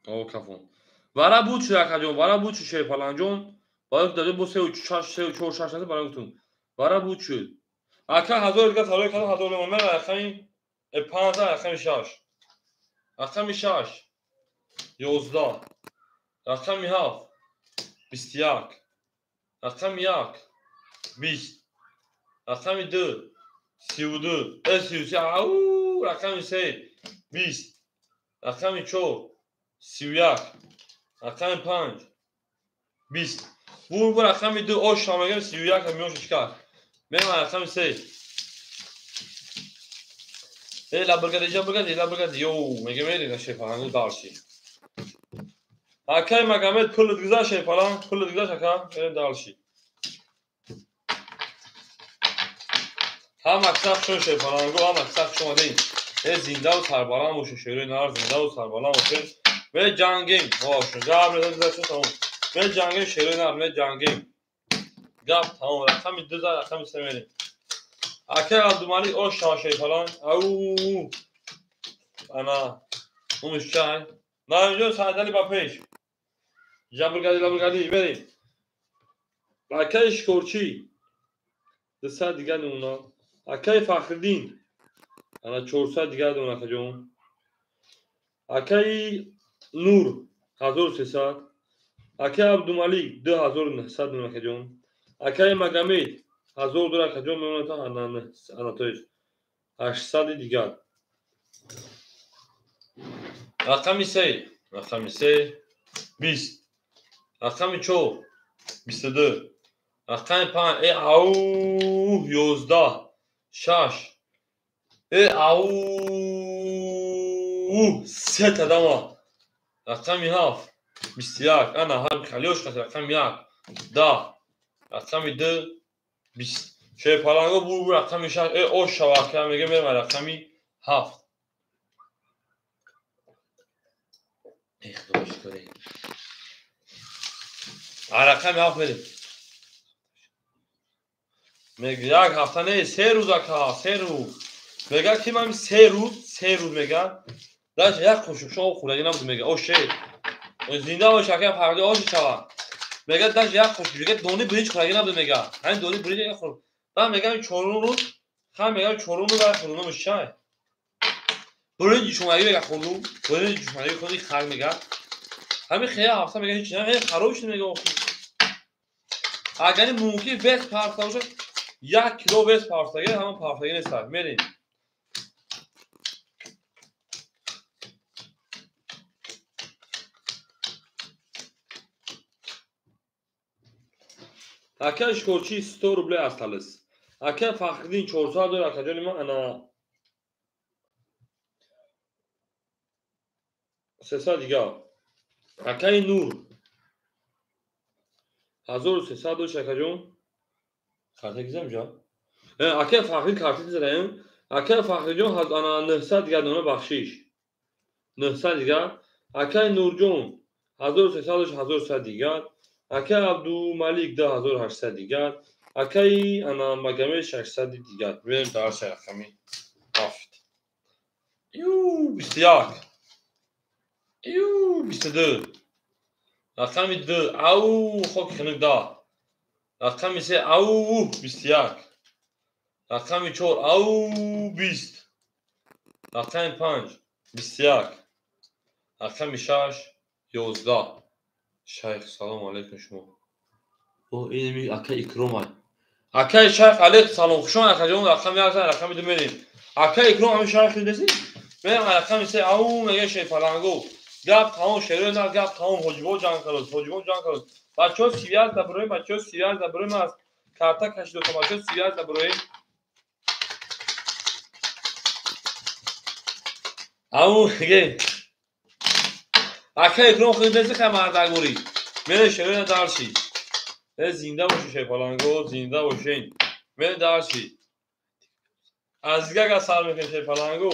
О кафон. Вара буд шуд акаҷон, вара буд шуд Шерпаланҷон. Барои даҷа бо 3 6 3 4 6 наст барои гуфтум. Вара буд шуд. Ака 1000 дигар талои кардам, 1000 мемонам, рақами 5, рақами 6. Рақами 6 11, рақами 7 21, рақами 1 20, рақами 2 32, 33, ау, рақами 3 20, рақами 4 31, рақами 5 20. Бур бур рақами 2 ош шамагам 31 миён шикар. Мема рақами 3. Э лабргади жабргади лабргади ё мега мери на шефалан дарши. Акай Магомед пул дгза шефалан, пул дгза ака, мерем дарши. Ҳама сах шон шефалан, го ҳама сах шон дин. Э зинда ва сарбаланд боше шерои нар, зинда ва сарбаланд боше. Меҷангем, вош, гап дгза шон тамом. Меҷангем шерои нар, меҷангем. Гап тамом, рақами 2 за рақами 3 мерем. Акай Абдумалик ош шава шефалан. Ау. Ана, умиш чай. Наимҷон Саидали ба пеш. Жабргади лабргади мерем. Акаи Шикорчӣ 200 дигар нуна. Акаи Фахриддин ана 400 дигар нуна акаҷон. Акаи Нур 1300. Акаи Абдумалик 2900 нуна акаҷон. Акаи Магомед 1000 доллар акаҷон мемонад ана то есть 800 дигар. Рақами 3, рақами 3 20, рақами 4 22, рақами 5 ау 11 6 ау 3 тадама. Рақами 7 21, ана ҳам халёш қат рақами 1 10, рақами 2 20. Шерпаланго бур рақами 6 ош шава мега мерам рақами 7. Худо шукр. Рақами 7 мерем. Мега як ҳафта не, 3 рӯз ака, 3 рӯз. Мега ки ман 3 рӯз, 3 рӯз мега. Даш як қошуқ об хӯрдагӣ набуд мега. О шер. Зинда бош ака, фарди ош шава. Мега даш як қошуқ, мега дони биринҷ хӯрдагӣ набуд мега. Ҳамин дони биринҷ як хӯрд. Ман мегам 4 рӯз, хан мегам 4 рӯз бар хӯрдам шай. Биринҷ шумагӣ мега хӯрдум, биринҷ шумагӣ хӯрди хар мега. Ҳамин хея ҳафта мега ҳеч не, хароб шуд мега охир. Агар мумкин вес парта бошад, 1 кило вес партаги, ҳамон партаги нест. Мерем. Акаи Шикорчӣ 100 рубле осталось. Акаи Фахриддин 400 доллар акаҷони ман ана 300 дигар. Акаи Нур 1300 доллар акаҷон. Карта гизам ҷа? Акаи Фахриддин карта гизадаем. Акаи Фахридҷон ана 900 дигар дона бахшиш. 900 дигар. Акаи Нурҷон 1300 доллар 1100 дигар. Акаи Абдумалик 2800 дигар. Акаи ана Магомед 600 дигар. Мерем дарси рақами 7. Ю 21. Ю 22. Рақами 2 ау хоки хунук 10. Рақами 3 ау 21. Рақами 4 ау 20. Рақами 5 21. Рақами 6 11. Шайх, салом алейкум шумо. Бо инми ака Икромай. Акаи Шайх Алек салом, хушон акаҷон, рақами як, рақами ду мерем. Ака Икром ҳамин шайх неси? Мерем рақами се, ау мега Шерпаланго. Гап тамом, шерои на гап тамом, ҳоҷибо ҷанг кард, ҳоҷибо ҷанг кард. Бачаҳо 31 даброем, бачаҳо 31 даброем аз карта кашидота, бачаҳо 31 даброем. Ау меге. Ака Икром худ неси хай мардагурӣ. Мере шерои на дарши. Зинда боши Шерпаланго, зинда бошин. Мере дарши. Аз дигар сар мекунем Шерпаланго.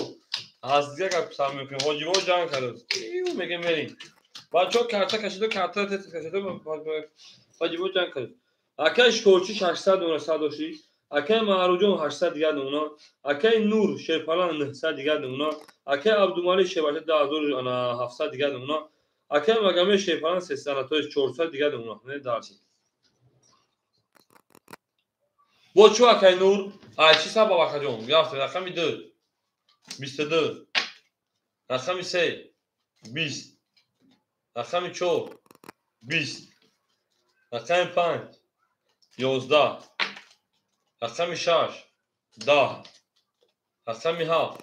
Аз дигар сар мекунем. Ҳоҷибо ҷанг кард. Мегем мерем. Бачаҳо карта кашида, карта кашида, ҳоҷибо ҷанг кард. Акаи Шикорчӣ 600 дона садоши, акаи Маъруфҷон 800 дигар дона, акаи Нур Шерпалан 900 дигар дона, акаи Абдумалик Шербача 2700 дигар дона, акаи Магомед Шерпалан 300, то есть 400 дигар дона. Не дарси. Бо чӯ акаи Нур? Ай чӣ сабаб акаҷон? Гафт рақами 2 22, рақами 3 20, рақами 4 20, рақами 5 11, рақами 6 10, рақами 7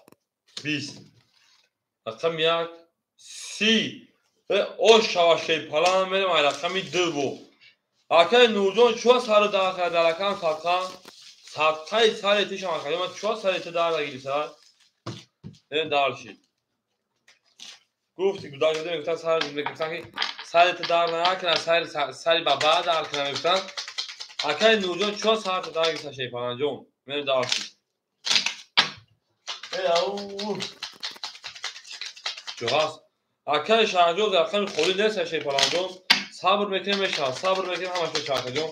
20, рақами 1 30. Ош шава Шерпалан мерем ай рақами 2 бо. Акаи Нурҷон чӯ сари дар кард дар рақам садқа? Садқаи сари тишам акаҷон, ман чӯ сари ту дар нагирифта? Э дарши. Гуфти гудак мегуфтан сар мегуфтан ки сари ту дар накунад, сари баба дар кунад мегуфтан. Акаи Нурҷон чӯ сари ту дар гирифта Шерпаланҷон? Мерем дарши. Э ау. Чӯ ҳаст? Акаи Шаҳҷон рақами холӣ нест Шерпаланҷон. Сабр мекунем мешавад, сабр мекунем ҳамаш мешавад акаҷон.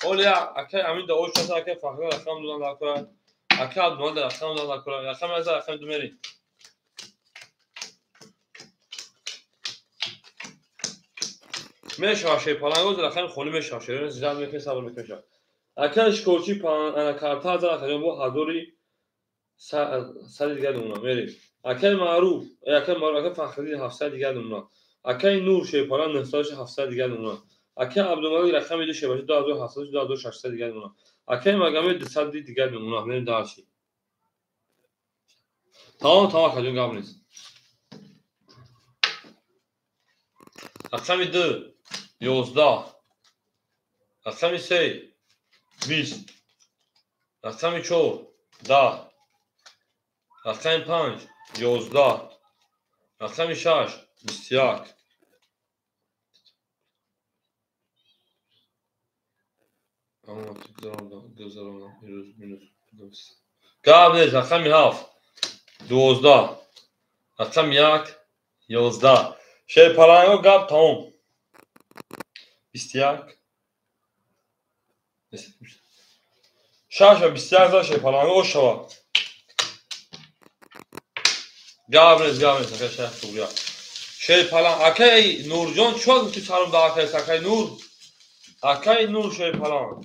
Оли акаи Амин да ош шаса, акаи Фахрӣ рақам дудан дар кора, акаи Абдумалик рақам дудан дар кора, рақами аз рақами ду мерем. Мешавад Шерпаланг, рақами холӣ мешавад, шерони зиёд мекунем, сабр мекунем мешавад. Акаи Шикорчӣ ана карта аз акаҷон бо 1100 дигар дона мерем. Акаи Маъруф, акаи Маъруф, акаи Фахриддин 700 дигар дона. Акаи Нур Шерпалан 900 дигар дона. Акаи Абдумалик рақами 2 Шербача 2700 2600 дигар дона. Акаи Магомед 200 дигар дона. Мерем дарши. Тамом, тамом акаҷон, гап нест. Рақами 2 11, рақами 3 20, рақами 4 10, рақами 5 11, рақами 6 21. Гап нест, рақами 7 12, рақами 1 11. Шерпаланго гап тамом. 21 6 ва 21 за Шерпаланго ош шава. Гап нест, гап нест, акаи Шайх Туғрия. Шерпалан, акаи Нурҷон чӣ гуфти сарум дар акаи акаи Нур? Акаи Нур Шерпалан.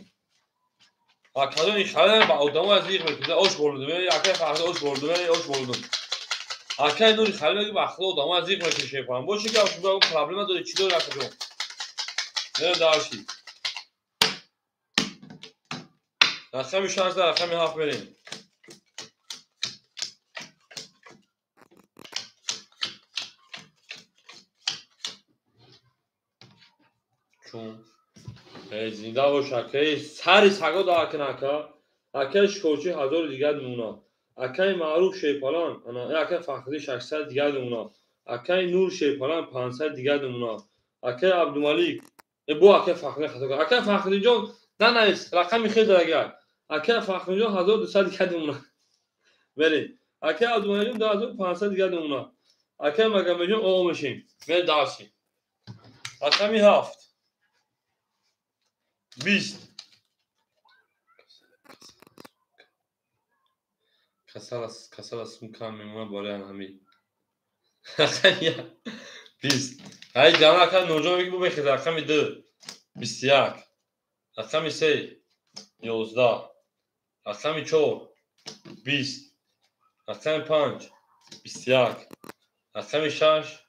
Акаҷон ин хале ба одамо аз зиқ мекунад, ош бурдум, акаи Фахрӣ ош бурдум, ош бурдум. Акаи Нур хале мегӯяд ба худо одамо аз зиқ мекунад Шерпалан. Бо чӣ гап шумо проблема доред, чӣ доред акаҷон? Не дарши. Рақами 6 рақами 7 мерем. Чун зинда бош акаи сари саго дар кун ака. Акаи Шикорчӣ 1000 дигар мемонад. Акаи Маъруф Шерпалан, акаи Фахрӣ 600 дигар мемонад. Акаи Нур Шерпалан 500 дигар мемонад. Акаи Абдумалик, бо акаи Фахрӣ хато кард. Акаи Фахриҷон нанавис, рақами хел дорагар. Акаи Фахриҷон 1200 дигар мемонад. Мерем. Акаи Абдумаликҷон 2500 дигар мемонад. Акаи Магомедҷон о мешем. Мерем дарси. Рақами 7 20. Касал аст, кам мемонад барои ҳамин. Рақами 20. Ай ҷамъ акаи Нурҷон мегӯ бехез рақами 2 21, рақами 3 11, рақами 4 20, рақами 5 21, рақами 6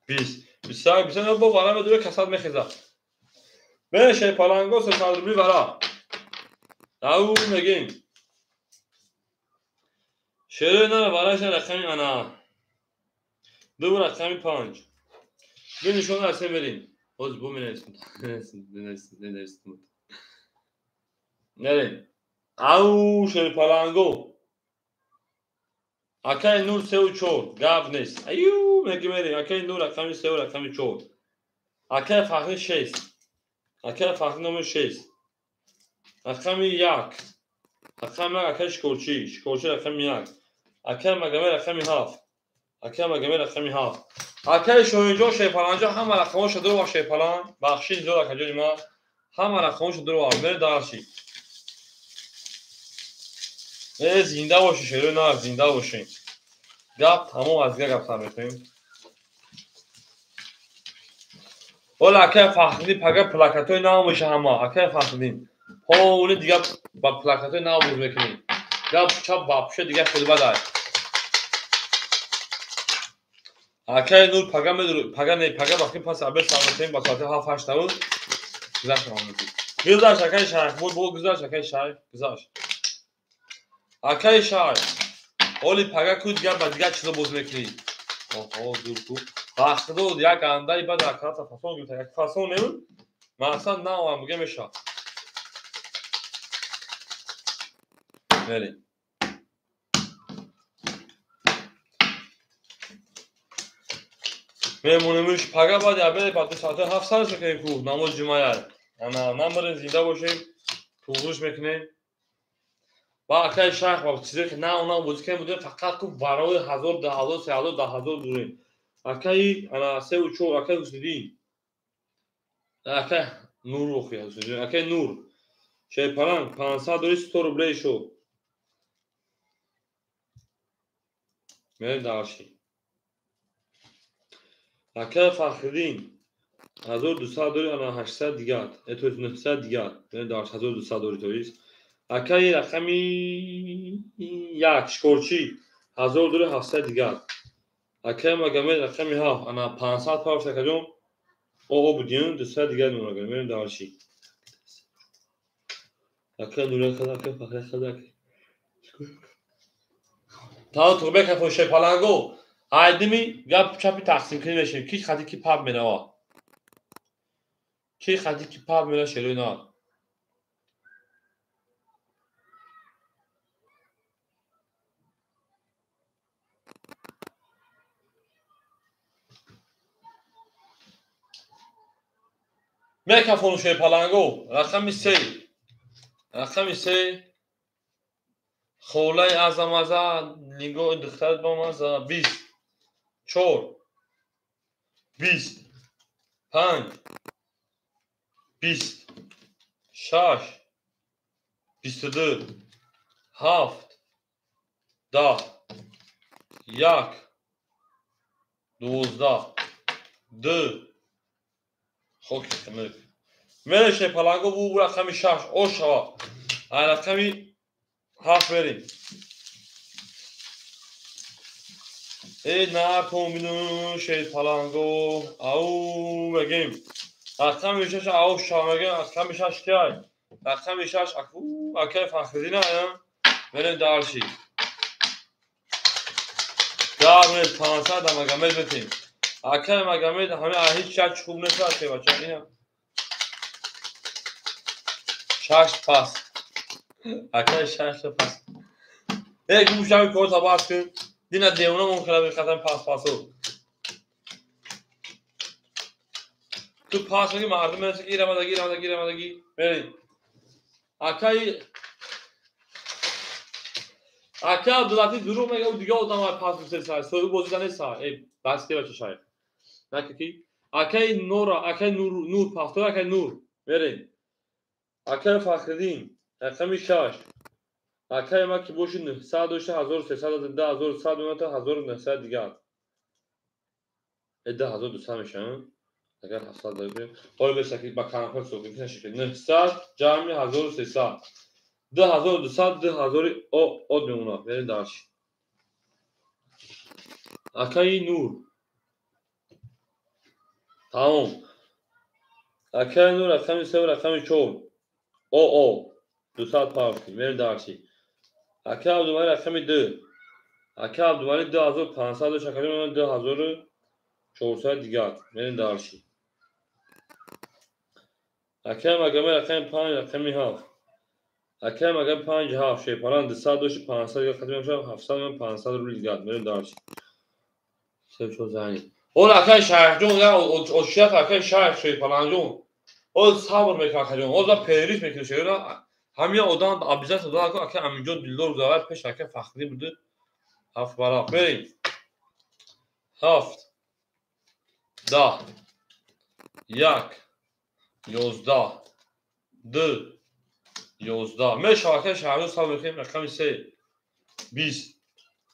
20. 21 21 бо вара медуре касал мехезад. Мере шерпаланго 300 рубли вара. Ау мегем. Шерои нара вараша рақами ана. Ду рақами 5. Ду нишон асе мерим. Ҳозир бо менависем. Менависем. Мерем. Ау шерпаланго. Акай Нур 3 4. Гап нест. Аю меги мерем. Акай Нур рақами 3 рақами 4. Акай Фахри 6. Акай Фахри номер 6. Рақами 1. Рақами 1 акай Шикорчӣ. Шикорчӣ рақами 1. Акай Магомед рақами 7. Акай Магомед рақами 7. Акай Шоҳинҷон Шерпаланҷон ҳама рақамҳоша дур вар Шерпаланг. Бахшиш зиёд акаҷони ман. Ҳама рақамҳоша дур вар. Мере дарши. Зинда боши шерои нар, зинда боши. Гап тамом аз дигар гап сар мекунем. Ола акай Фахриддин пага плакатҳои нав меша ҳама. Акай Фахриддин. Ҳоли дигар ба плакатҳои нав боз мекунем. Гап чап бапша дигар хеле бадай. Акай Нур пага медур, пага не, пага вақти пас абе сар мекунем ба соати 7-8 тавр. Гузашт мекунем. Гузашт акай Шайх, бо гузашт акай Шайх, гузашт. Акай Шайх. Оли пага ку дигар ба дигар чизо боз мекунӣ. Оҳо, зур ку. Вақтдо як андаи баъд аката фасон гирифта, як фасон небуд. Мақсад навам буга мешавад. Мерем. Мемонемш пага баъди абеди ба соати 7 сар мекунем ку намози ҷумъая. Ана намерем, зинда бошем, туғруш мекунем. Ба акай Шайх ба чизе ки нав нав бозӣ кардем будем, фақат ку барои 1000, 2000, 3000, 10000 бурем. Акай ана 3 4 акай Ҳусниддин. Акай Нур охи Ҳусниддин, акай Нур. Шерпаланг 500 дори 100 рублей шо. Мерем дарши. Акай Фахриддин 1200 дори ана 800 дигар, то есть 900 дигар. Мерем дарши 1200 дори то есть. Акай рақами 1 Шикорчӣ 1000 дори 700 дигар. Акай Магомед рақами 7 ана 500 павш акаҷон. О будем 200 дигар мемонад. Мерем дарши. Акай Нур, акай Фахри, акай. Та туғбек акай Шерпаланго. Айдими гап чапи тақсим кунӣ мешем. Ки хати ки паб мерава. Ки хати ки паб мера шерои нар. Мекафону Шерпаланго рақами 3. Рақами 3 холаи азамаза нигоҳи духтарат ба маза 20 4 20 5 20 6 22 7 10 1 12 2 хоки хунук. Мере Шерпаланго бу рақами 6 ош шава. А рақами 7 мерем. Накун бину Шерпаланго. Ау мегем. Рақами 6 ау шава мегем. Рақами 6 киай? Рақами 6 аку акай Фахриддин аям. Мерем дарши. Гап 500 Магомед бетем. Акай Магомед ҳама ҳеҷ чак хуб нест акай бача ина. 6 пас. Акай 6 пас. Гумшави кор табас кун. Дина девона мон кара бихатам пас пасо. Ту пас меги мардум менаса ки ирамадаги ирамадаги ирамадаги. Мерем. Акай Акай Абдулатиф дурӯғ мега, ӯ дига одам ай пас гуфтеса. Соҳиби бозида неста. Бас ки бача Шайх. Наки акай Нура, акай Нур, Нур пахтор, акай Нур. Мерем. Акай Фахриддин рақами 6. Акай ма ки боши 900 дошта 1300 2100 мемонад 1900 дигар. 1200 мешавад. Агар 700 дорем. Ҳоло бесаки ба канапа сӯхи наши 900 ҷамъи 1300. 2200 2000 од мемонад. Мерем дарши. Акаи Нур. Тамом. Акай Нур рақами 3 рақами 4. О 200 партӣ. Мерем дарси. Акай Абдумалӣ рақами 2. Акай Абдумалӣ 2500 дошт, акай 2400 дигар. Мерем дарси. Акай Магомед рақами 5 рақами 7. Акай Магомед 5 7 шепалан 200 дошт, 500 дигар хатм мешавад, 700 500 рубл дигар. Мерем дарси. 3 4 зани. Он акай Шайхҷон, ошият акай Шайх шепаланҷон. Оз сабр мекунад акаҷон. Оз периш мекунад шеъра. Ҳамин одам обязательно додад ку акай Аминҷон дилдор гузарад пеш акай Фахрӣ буд. 7 варақ. Мерем. 7 10 1 11 2 11. Мешавад акай Шаҳрӯз сабр мекунем рақами 3 20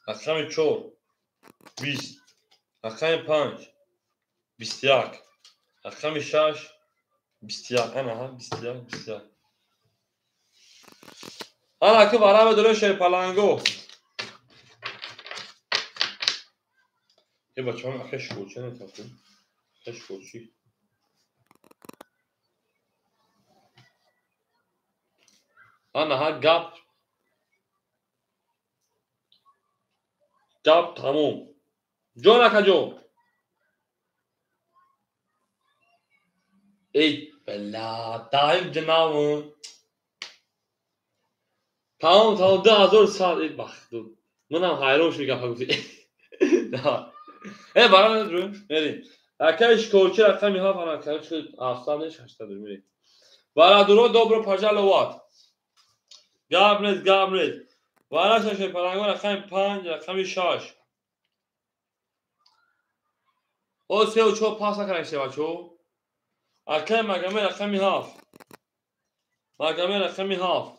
рақами 4 20 рақами 5 21 рақами 6 21. Ана ҳа 21 21. Ана ки варақа медорем шерпаланго. Е бачаҳо акай шикорчи натафтем. Акай шикорчи. Ана ҳа гап. Гап тамом. Ҷон акаҷон. Эй бала, даим ҷанавм. Тамом, тамом 2100 эй бахту. Манам ҳайрон шуд гапа гуфти. Э бара надурем, мерем. Акай шикорчи рақами 7 ана акай шуд 700 800 мерем. Барадуро добро пожаловать. Гап нест, гап нест. Вара шаше паланго рақами 5 рақами 6. О 3 4 пас накарда бачо. Акай Магомед рақами 7. Магомед рақами 7.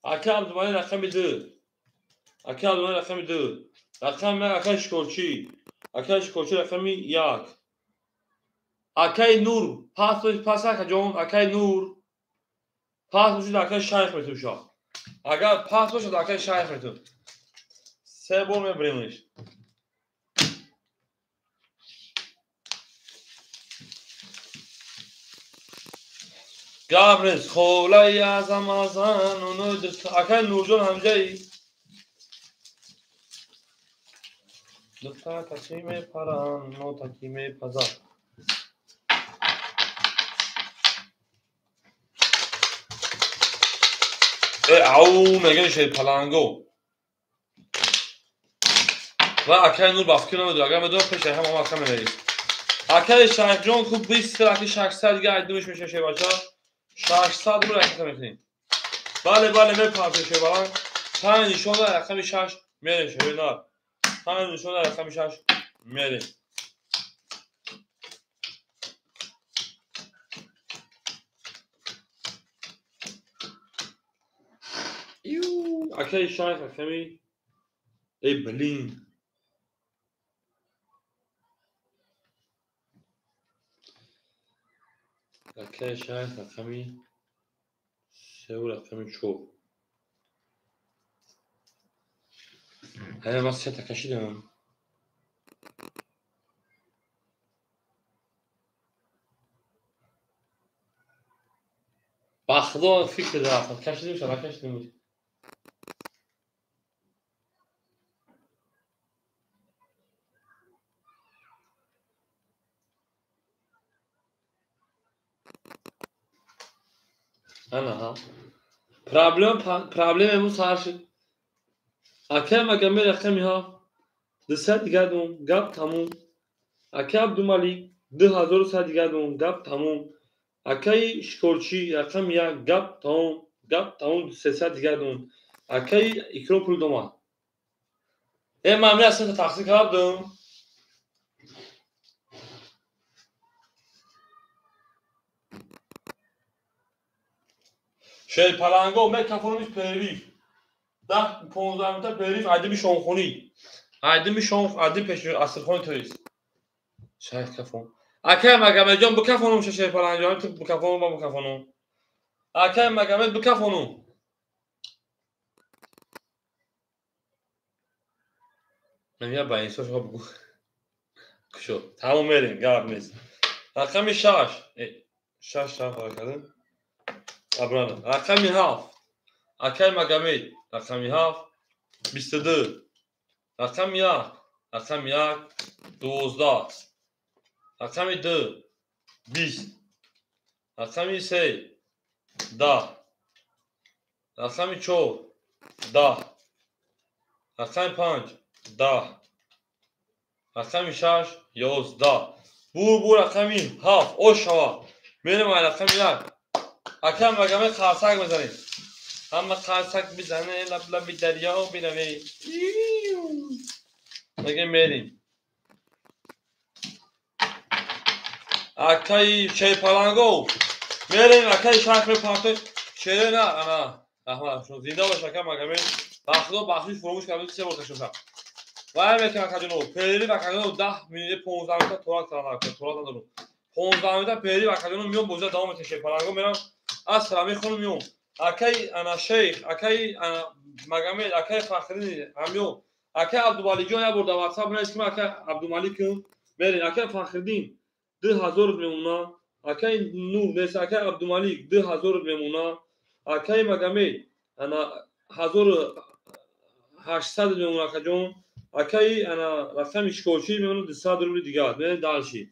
Акай Абдумалӣ рақами 2. Акай Абдумалӣ рақами 2. Рақами акай Шикорчӣ. Акай Шикорчӣ рақами 1. Акай Нур пас пас акаҷон, акай Нур. Пас бошад акай Шайх метушад. Агар пас бошад акай Шайх мету. 3 бор мебаремш. Гап нест, холаи азам азан, оно акай Нурҷон ҳамҷаи. Духтар таки мепаранд, но таки мепазанд. Э ау мегӯяд шерпаланго. Ва акай Нур ба фикр намедорад, агар медонад пеш ҳама ака менавист. Акай Шайхҷон хуб 20 аки 600 дига айдумиш мешавад шербача. 600 рубл ака мекунем. Бале, бале мепартем шербаланг. 5 нишон дар рақами 6 мерем шернар. 5 нишон дар рақами 6 мерем. Ю, акай Шайх рақами эй блин. Акай Шайх рақами 3 рақами 4. Ҳая ман сета кашидам. Ба худо фикр рафт. Кашидем ша накашидем. Ана ҳа. Проблем имрӯз сар шуд. Акай Магомед рақами 7 200 дигар дум, гап тамом. Акай Абдумалик 2100 дигар дум, гап тамом. Акай Шикорчӣ рақами 1 гап тамом, гап тамом 300 дигар дум. Акай Икром пул домад. Э ман ҳамин сета тақсим кардам. Шерпаланго мекафонамиш перерив. 10 15 минута перерив айдими шомхонӣ. Айдими шом, айдим пеш асрхони тоист. Шайх кафон. Акай Магомедҷон бикафонум шерпаланҷон, ту бикафонум ба бикафонум. Акай Магомед бикафонум. Ман ба инсоф бигӯ. Кушо. Тамом мерем, гап нест. Рақами 6. 6 чанд фарқ кардем? Абрана. Рақами 7. Акай Магомед. Рақами 7. 22. Рақами 1. Рақами 1. 12. Рақами 2. 20. Рақами 3. 10. Рақами 4. 10. Рақами 5. 10. Рақами 6. 11. Бур рақами 7. Ош шава. Мерем ай рақами 1. Акай Магомед қарсак мезанем. Ҳама қарсак бизане, лаб-лаби дарё бираве. Мегем мерем. Акай Шерпалангов. Мерем акай шахр партой. Шере на, ана. Раҳмат. Зинда бош акай Магомед. Бахто бахшиш фуромӯш кардем се бор кашоша. Вай мекунам акаҷонов. Перли акаҷонов 10 минута 15 минута торак тарана, торак надорам. 15 минута перли акаҷонов миём бозида давом метем Шерпалангов мерам. Асра мехонам миём. Акай ана Шейх, акай ана Магомед, акай Фахридин ҳамё. Акай Абдумаликҷон як бор дар WhatsApp навис ки ман акай Абдумаликам. Мерем акай Фахридин 2000 мемона. Акай Нур нест, акай Абдумалик 2000 мемона. Акай Магомед ана 1800 мемона акаҷон. Акай ана рақами шикорчӣ мемона 200 рубли дигар. Мерем дальше.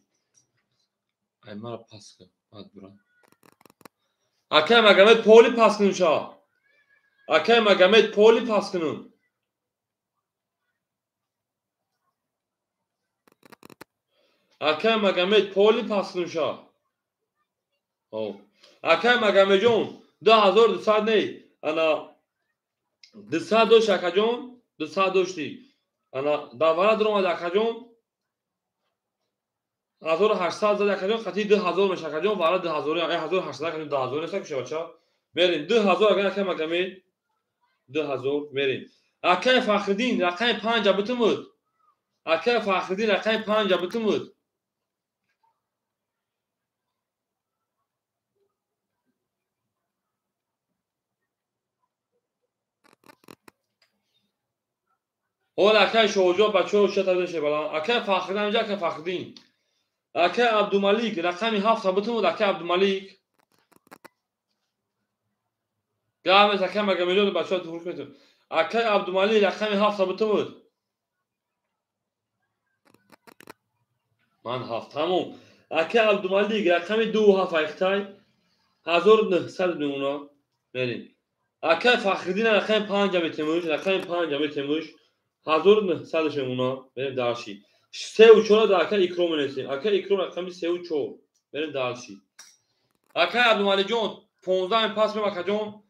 Ай мара пас кун, баъд бурам. Акай Магомед поли пас кунем ша. Акай Магомед поли пас кунем. Акай Магомед поли пас кунем ша. Акай Магомедҷон 2200 не. Ана 200 дошт акаҷон, 200 дошти. Ана давара дуромад акаҷон. 1800 зад акаҷон, хати 2000 меша акаҷон, вара 2000, 1800 акаҷон 2000 неста куша бача. Мерем 2000 агар акай Магомед 2000 мерем. Акай Фахриддин рақами 5 битумуд. Акай Фахриддин рақами 5 битумуд. Ҳол акай Шоҳҷон бачаҳо ча тавза шебалан. Акай Фахриддин инҷа акай Фахриддин. Акай Абдумалик рақами 7 битумуд акай Абдумалик. Гамес акай Магомедҷон бачаҳо туфур кунед. Акай Абдумалик рақами 7 битумуд. Ман 7 тамом. Акай Абдумалик рақами 2 7 айхтай 1900 мемона. Мерем. Акай Фахриддин рақами 5 метемуш, рақами 5 метемуш. 1900 мемона. Мерем дальше. 3 4 да акай Икром менесем. Акай Икром рақами 3 4. Мерем дальше. Акай Абдумаликҷон 15 пас мем акаҷон.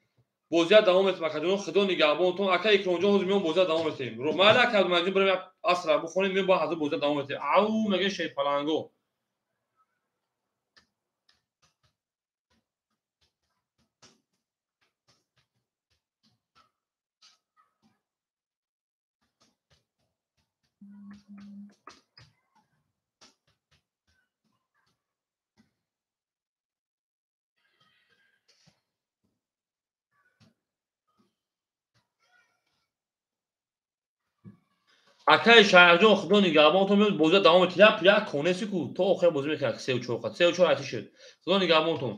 Бозия давом метем акаҷон. Худо нигаҳбонтон. Акай Икромҷон ҳозир меом бозия давом метем. Майли акай Абдумаликҷон бирем асра бихонем меом ба ҳазир бозия давом метем. Ау мегӯяд Шерпаланго. Акай Шайхҷон худо нигаҳбонтон меояд бозида давом метем. Як конеси ку то охир бозӣ мекунад 3 4 3 4 ати шуд. Худо нигаҳбонтон.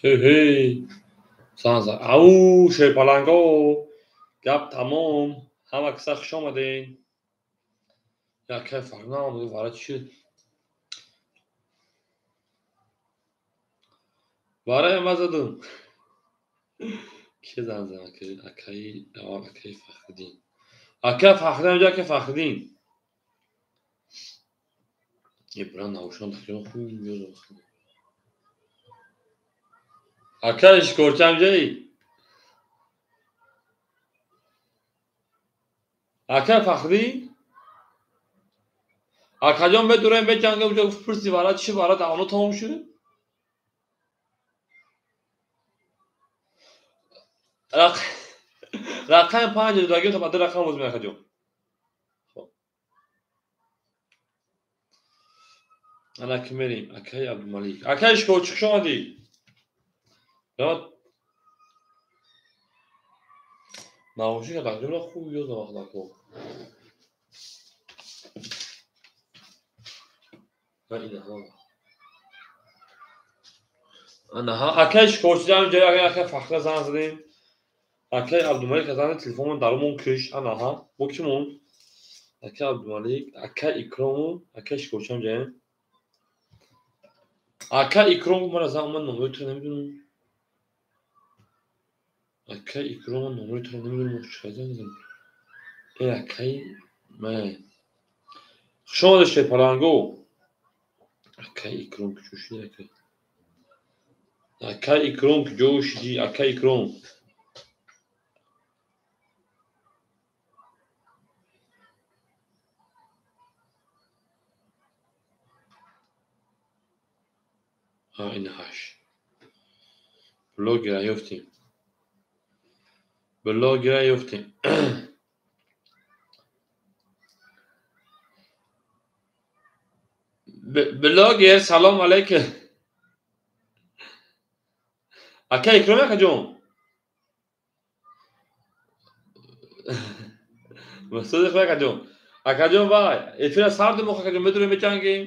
Ҳей, занг. Ау, шерпаланго. Гап тамом. Ҳама киса хуш омадед. Якай фарқ наомад, вара чӣ шуд? Вара ма задум. Ки занг зад? Акаи аввал акаи Фахриддин. Ака Фахриддин, инҷо ака Фахриддин. Ибран навшон тақрибан хуб ёдам. Ака Шикорча инҷои? Ака Фахриддин? Акаҷон медурем беҷангем, уҷо пурси вара чӣ вара давно тамом шуд? Рақами панҷ додагим то ба ду рақам боз меакаҷон. Ана ки мерем, акаи Абдумалик. Акаи Шикорчи, хуш омадӣ. Навошика тақрибан хуб ёдам вақтако. Анаҳа, акаи Шикорчи ҷо акаи Фахра занг задем. Акаи Абдумалик занг телефонмон дарумон киш. Анаҳа, бо ки монд? Акаи Абдумалик, акаи Икрому, акаи Шикорчи ҳам ҷаем. Ака Икром мара занг, ман номери туро намедонам. Ака Икром, ман номери туро намедонам, чӣ занг задам? Э, акаи ман. Хуш омадед, шерпаланго. Акаи Икром куҷо шуди, ака? Акаи Икром куҷо шуди, ака Икром? Ин ҳаш. Блогера ёфтем. Блогера ёфтем. Блогер, салом алейкум. Ака Икром, акаҷон. Мақсуди худ акаҷон. Акаҷон, вай, эфира сар дум, акаҷон, медурем меҷангем.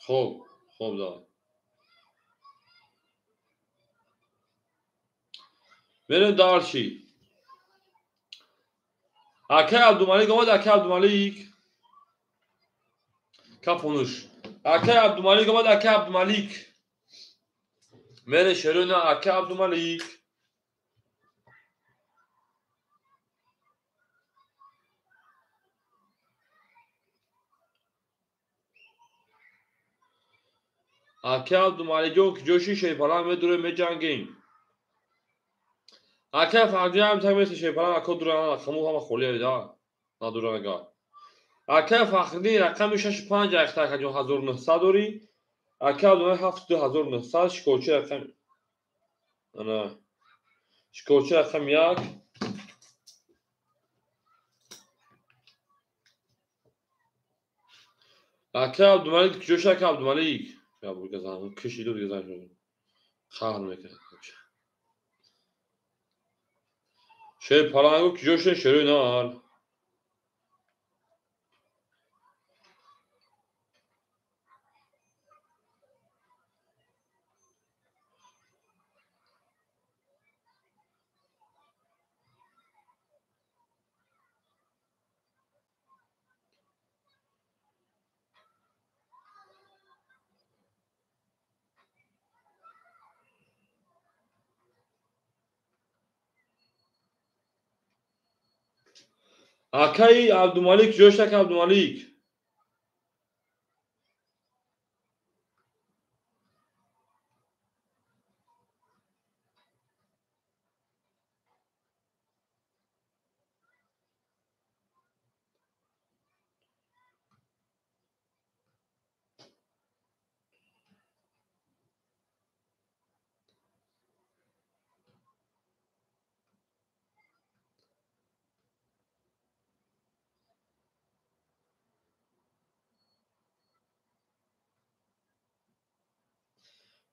Хоб, хоб, давай. Мерем дальше. Акаи Абдумалик омад, акаи Абдумалик. Кафонуш. Акаи Абдумалик омад, акаи Абдумалик. Мере шеруна акаи Абдумалик. Акаи Абдумаликҷон, куҷо ши шерпаланг медурем меҷангем. Акаи Фахриддин ҳам так меси шерпаланг ако дуран рақаму ҳама холия да. Надуран агар. Акаи Фахриддин рақами 65 айхта акаҷон 1900 дорӣ. Акаи Абдумалик 72900, Шикорчи рақам ана Шикорчи рақам 1. Акаи Абдумалик куҷо ши, акаи Абдумалик? Я бургазан, кишиду дигазан шуд. Қаҳр мекунад. Шерпалангу куҷо шуд, шерои нар? Акаи Абдумалик куҷо шуд, ака Абдумалик?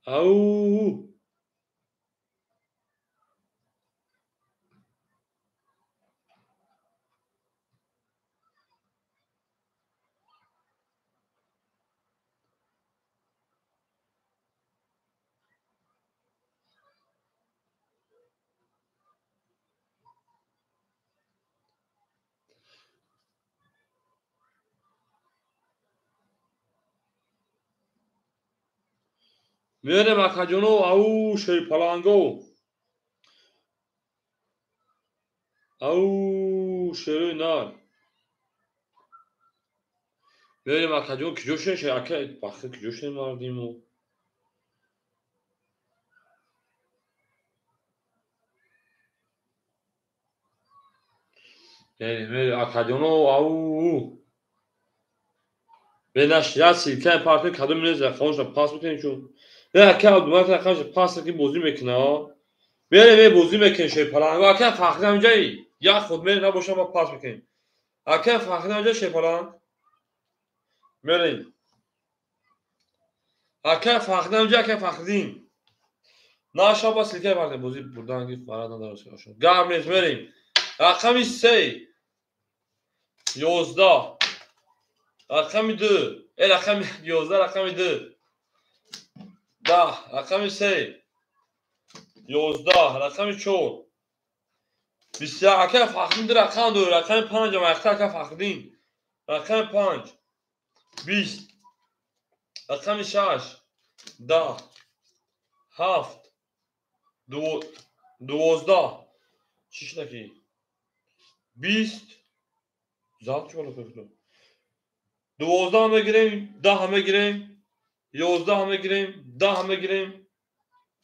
Ау! Мерем акаҷоно, ау шерпаланго. Ау шерои нар. Мерем акаҷон, киҷо шен шер ака бахи киҷо шен мардимо. Мерем, мерем акаҷоно, ау. Бенаш я силкаи парти кадом нест, рақамошро пас бикунем чун. Не ака Абдумалик рақамошро пас ки бозӣ мекуна. Мерем, ме бозӣ мекунем шерпаланг. Ака Фахри ҳамҷаи як худ мерем набошам ма пас мекунем. Ака Фахри ҳамҷа шерпаланг. Мерем. Ака Фахри ҳамҷа, ака Фахриддин. Наша ба силкаи парти бозӣ бурдан ки фарад надорад. Гап нест, мерем. Рақами 3 11 рақами 2 рақами 11 рақами 2 10 рақами 3 11 рақами 4 21 ака Фахриддин ду рақам дорад, рақами 5 махта ака Фахриддин рақами 5 20 рақами 6 10 7 12 чӣ шудаки 20 зад чӣ бола кунад 12 мегирем, 10 мегирем, 11 мегирем, 10 мегирем,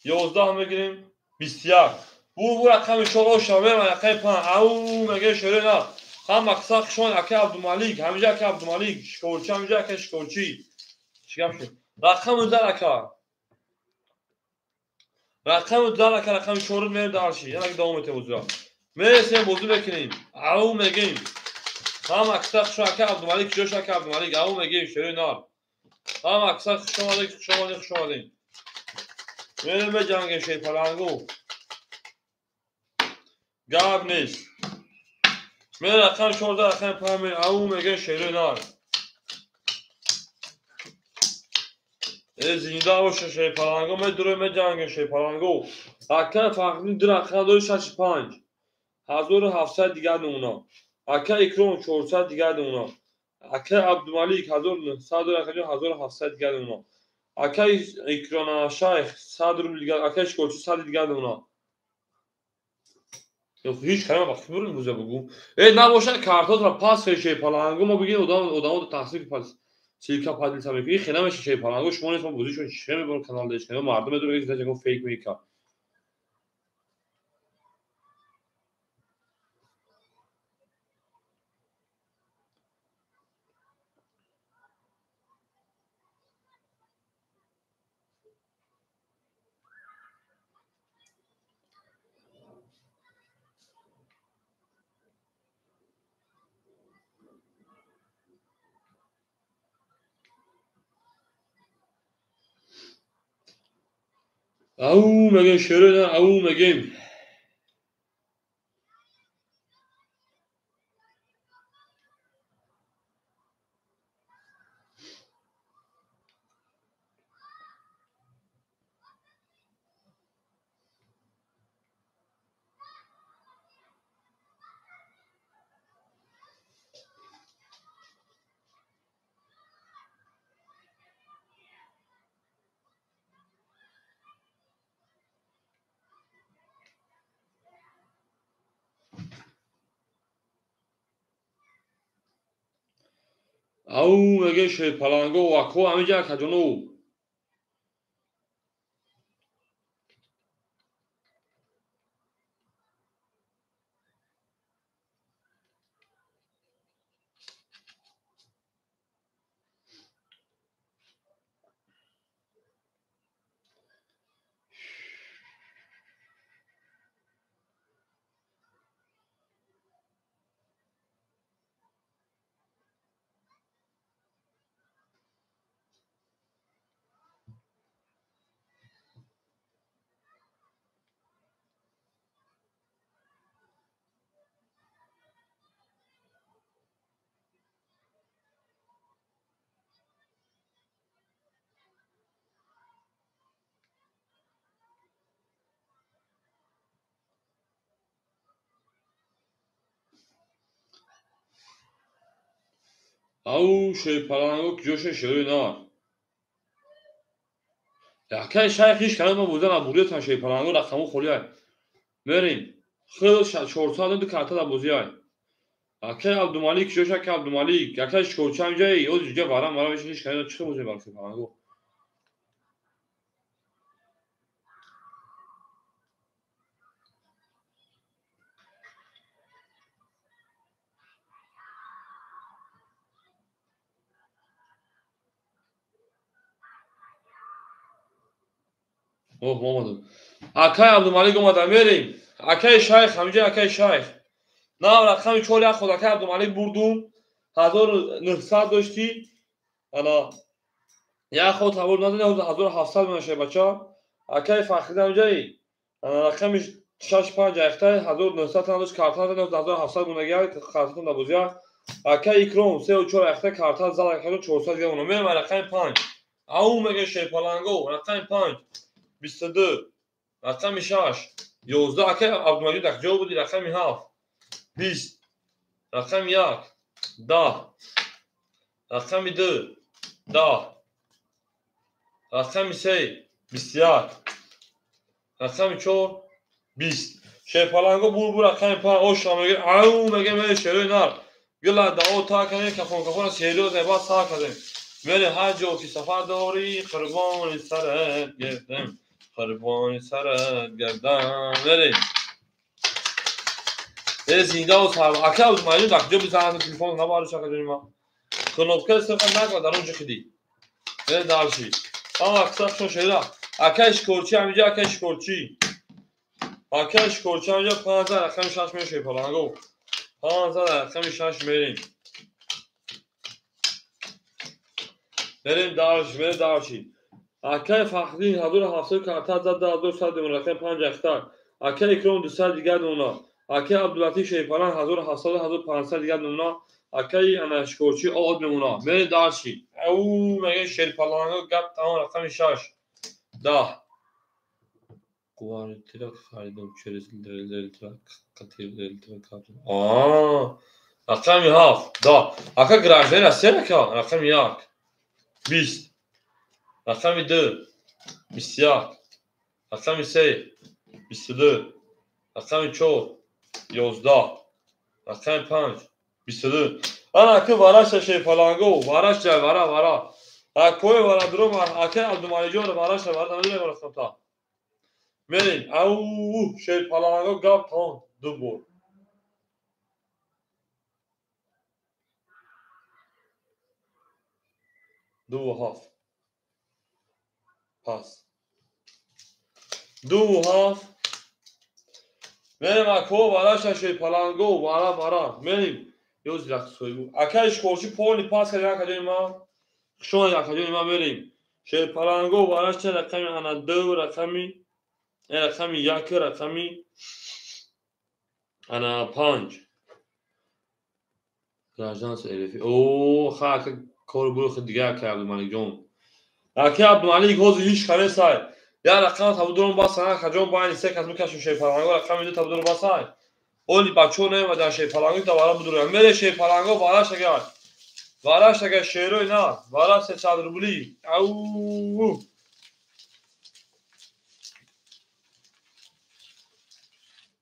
11 мегирем, 21. Бу рақами 4 оша мерам рақами 5. Ау меге шере на. Ҳам мақсад хушон ака Абдумалик, ҳамиҷа ака Абдумалик, шикорчи, ҳамиҷа ака шикорчи. Чӣ гап шуд? Рақами 10 ака. Рақами 10 ака, рақами 4 мерем дарши. Яна давом метем бозиро. Мересем бозӣ мекунем. Ау мегем. Ҳам аксар хушон ака Абдумалик, киҷош ака Абдумалик, ау мегем шерои нар. Ҳам аксар хуш омадед, хуш омадед, хуш омадед. Мерем меҷангем шерпалангу. Гап нест. Мерем рақами 14 рақами 5 мерем, ау мегем шерои нар. Зинда боша шерпалангу, медурем меҷангем шерпалангу. Ака Фахриддин ду рақам дори 6 5. 1700 дигар намуна. Ака Икром 400 дигар намуна. Ака Абдумалик 1900 рақами 1700 дигар намуна. Ака Икрона Шайх 100 рубл дигар, ака Шикорчи 100 дигар намуна. Ҳеҷ калима ба хибрум буза бугу. Набошад картотро пас шерпалангу мо бигем одамо тақсир пас силка падилса мекунем. Ин хела меша шерпалангу шумо нест мо бозӣ шумо чӣ мебарем канал деш. Мардум медонад ки ягон фейк мека. Ау мегем шерои нар, ау мегем. Ау меге шерпаланго ако ҳамиҷа акаҷоно. Ау шерпаланго киҷоша шерои нар. Акай шайх ҳеч калима бозӣ набурдиятан шерпаланго рақаму холиай. Мерем. Хел 400 ду карта дар бозиай. Акай Абдумалик ҷош акай Абдумалик, акай Шикорчи ҳамҷаи, оз ҷа варам варам ҳеч калима чӣ бозӣ бар шерпаланго. Оҳ, омадам. Акай Абдумалик омадам, мерем. Акай шайх, ҳамҷа акай шайх. На рақами 4 як ход акай Абдумалик бурдум. 1900 доштӣ. Ана як ход табор надодем, 1700 мешавад бача. Акай Фахриддин ҳамҷаи. Ана рақами 6 5 яхтай 1900 тан дошт, карта надодем, 1700 монагия, картатон дар бозия. Акай Икром 3 4 яхтай карта зад акай 400 дига монам. Мерем рақами 5. Ау мега шерпаланго, рақами 5. 22, рақами 6, 11, акай Абдумаҷид дар ҷо буди, рақами 7, 20, рақами 1, 10, рақами 2, 10, рақами 3, 21, рақами 4, 20. Шерпаланго бур рақами 5, оша мега, ау мега мере шерои нар. Гила дао та кане кафон кафон серьёзно ба са кадем. Мере ҳар ҷо ки сафар дорӣ, қурбони сарат гардам. Қурбони сарат гардам. Мерем. Зинда ва сар. Ака Абдумаҷид дар куҷо бизанад телефон набариш ака ҷони ман. Кнопка сирқа накун дар он ҷо хиди. Мерем дарши. Ама аксар шон шера. Акай Шикорчи ҳаминҷа акай Шикорчи. Акай Шикорчи ҳаминҷа 15 рақами 6 мешавад паланго. 15 рақами 6 мерем. Мерем дарши, мерем дарши. Акай Фахриддин 1700 карта зад 2100 мемонад, рақами 5 яхта. Акай Икром 200 дигар мемонад. Акай Абдулатиф Шерпалан 1700 1500 дигар мемонад. Акай ана Шикорчи од мемонад. Мерем дарши. Ау мега шерпаланго гап тамом рақами 6. 10. Квартира харидам через рақами 7, 10. Ака гражданин Россия ака, рақами 1. 20, рақами 2, 21, рақами 3, 22, рақами 4, 11, рақами 5, 22. Ана ака вараша шерпаланго, вараша вара вара. Акои вара дуром ака Абдумалиҷон вараша вара намедонам рақамта. Мерем. Ау шерпаланго гап тамом ду бор. Ду ҳафт. Пас. Ду ҳафт. Мерем ако вараша шерпаланго вара вара. Мерем. Ёз рақсои. Акай Шикорчи полни пас кард ака ҷони ман. Хушон ака ҷони ман мерем. Шерпаланго вараша рақами ана 2 рақами рақами 1 рақами ана 5. Гражданство РФ. О, ха ака кор бурухи дигар акай Абдумалик ҷон. Акай Абдумалик ҳозир ҳеч каресай. Я рақам табудурон басай, ака ҷон байни се кас мекашем шерпаланго рақами 2 табудурон басай. Оли бачо наомадан шерпаланго та вара будурам. Мере шерпаланго вараш агар. Вараш агар шерои на, вара 300 рубли. Ау.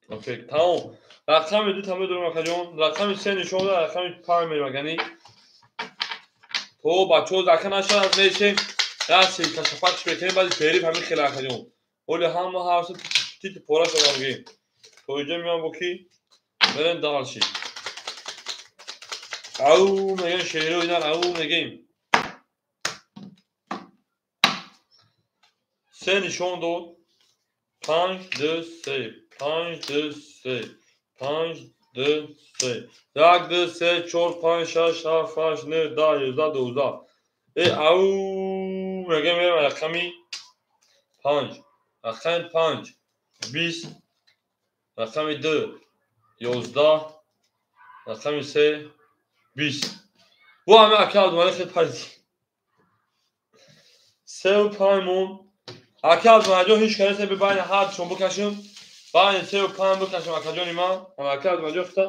Окей, тамом. Рақами 2 табудурон ака ҷон. Рақами 3 нишон дод, рақами 5 мерем агани. То бачо зака нашавад мешем. Раси кашафакш мекунем, баъди фериб ҳамин хел ака ҷон. Оли ҳама ҳарсу тити пора шудам гим. То иҷо меам бо ки мерем дарши. Ау мегем шеро инар ау мегем. 3 нишон дод. 5 2 3 5 2 3 5 2 3 1 2 3 4 5 6 7 8 9 10 11 12. Ау мегем мерем рақами 5. Рақами 5 20, рақами 2 11, рақами 3 20. Бу ҳама ака Абдумалик хел парид. 3 5 мон. Ака Абдумаликҷон ҳеч кареса би байни ҳар душон бикашем. Байни 3 5 бикашем акаҷони ман. Ама ака Абдумаликҷон хита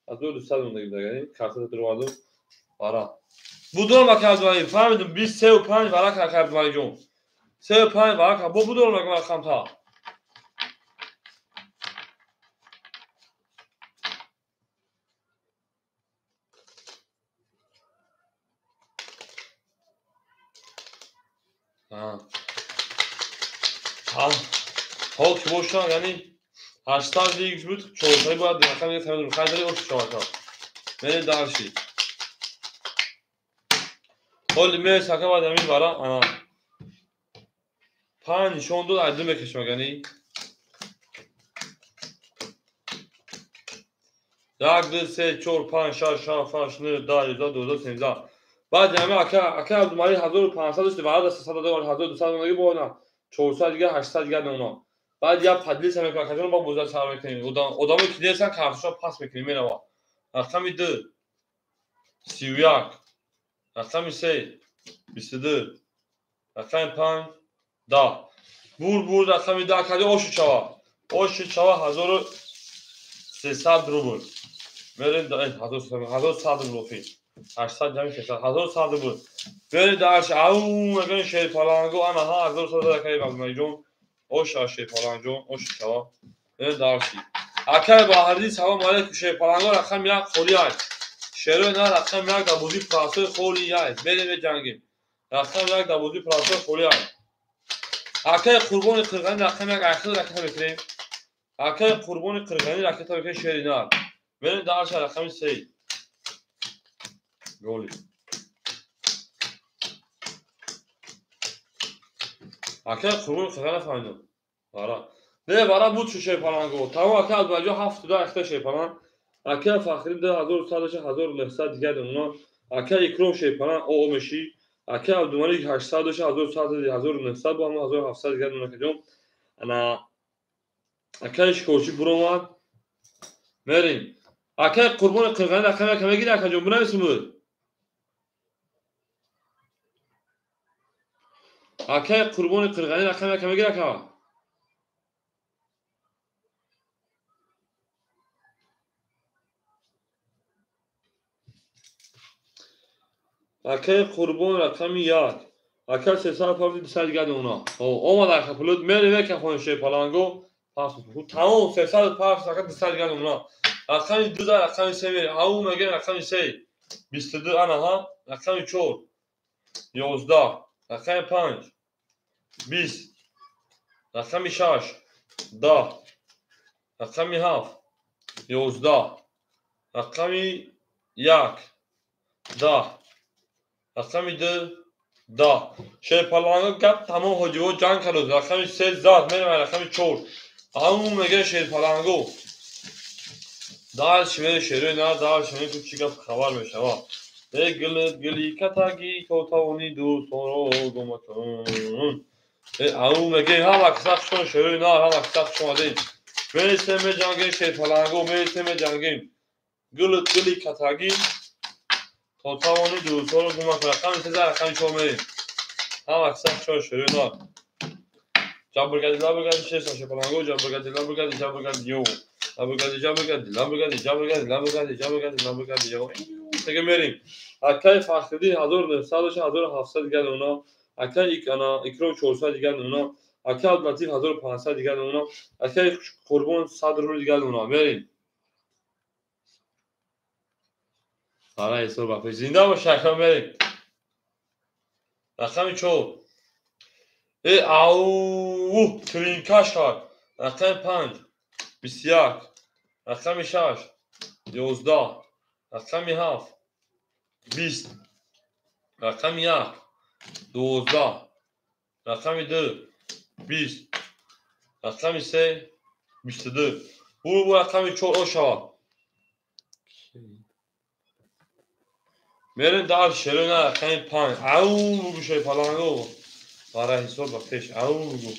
аз 200 мондаги буд, картата дуроварду. Вара. Будурам ака Абдумалик, фаҳмидум 23 5 вара ака Абдумаликҷон. 3 5 вака бо будор мекунам рақамта. Ҳол ки бошад, яъне 800 икс буд, 400 бояд рақам як тамом хайдари ош шавад. Мене дарши. Ҳол ме сака баъд ҳамин бара ана 5 нишон дод, айду мекашам, яъне 1 2 3 4 5 6 7 8 9 10 11 12 13. Баъд ҳамин ака Абдумалик 1500 дошт, баъд 300 дод, 1200 дод, бо 400 дига 800 дига дона. Баъд як подлиса мекунам, акаҷон бо бозар сар мекунем. Одамое ки нестан картошка пас мекунем, мерава. Рақами 2 31, рақами 3 22, рақами 5 10. Бур бур рақами 10 акаҷон ошу чава. Ошу чава 1300 рубл. Мерем 1100 рубл охи. 800 ҷамъи 600 1100 рубл. Мерем дарш ау мегӯем шерпаланго ана ҳа 1100 акаи Абдумаликҷон. Оша шерпаланҷон, ошу чава. Мерем дарши. Акаи Баҳриддин салом алейкум шерпаланго рақами 1 холи ай. Шерои на рақами 1 дар бозии прасои холи ай. Мерем меҷангем. Рақами 1 дар бозии прасои холи ай. Акаи Қурбони Қирғанӣ рақами 1 айхил ракета мекунем. Акаи Қурбони Қирғанӣ ракета мекунем шери нар. Мерем дарша рақами 3. Голи. Акаи Қурбони Қирғанӣ фаҳмидам. Бара. Не, бара буд шу шерпаланго. Тамом акаи Абдумаликҷон 7 ахта шерпаланг. Акаи Фахриддин 2100 1900 дигар уна. Акаи Икром шерпаланг оо меши. Акаи Абдумалик 800 дошт, 1100 1900 бо ҳама 1700 дигар уна акаҷон. Ана акаи Шикорчӣ буромад. Мерем. Акаи Қурбони Қирғанӣ рақами 1 мегири акаҷон, бинависем буд. Акаи Қурбони Қирғанӣ рақами 1 мегири ака. Акаи Қурбон рақами 1. Ака 300 пафти 200 дигар уна. Омад ака пулот мерем мекафонем шерпаланго. Пас тамом 300 пафт ака 200 дигар уна. Рақами 2 да рақами 3 мерем. Ау мегем рақами 3 22 ана ҳа. Рақами 4 11, рақами 5 20, рақами 6 10, рақами 7 11, рақами 1 10, рақами 2 10. Шерпаланго гап тамом ҳоҷиво ҷанг кард. Рақами 3 зад мерем рақами 4. Ау мегем шерпаланго. Дар шивери шерои на дар шивери ку чӣ гап хабар мешавад. Э гилит гили катаги то тавони дӯстонро гума кун. Э ау мегем ҳама каса хушон шерои на ҳама каса хуш омадем. Мересем меҷангем шерпаланго, мересем меҷангем. Гилит гили катаги то тавони дӯстонро гума кун. Рақами 3 рақами 4 мерем. Ҳама каса хушон шерои на. Ҷабргади лабргади шеша шерпаланго, ҷабргади лабргади ҷабргади ё. Лабргади ҷабргади лабргади ҷабргади лабргади ҷабргади лабргади ё. Теге мерем. Акаи Фахриддин 1900 дошт, 1700 дигар уна. Акаи Икром 400 дигар уна. Акаи Абдулатиф 1500 дигар уна. Акаи Қурбон 100 рубл дигар уна. Мерем. Ара ҳисоб ба пеш. Зинда бош ака мерем. Рақами 4. Э ау тринкаш кард. Рақами 5 21, рақами 6 11, рақами 7 20, рақами 1 12, рақами 2 20, рақами 3 22. Бур бу рақами 4 ошавад. Мерем дар шерои на рақами 5. Ау бугу шерпаланго. Бара ҳисоб ба пеш. Ау бугу.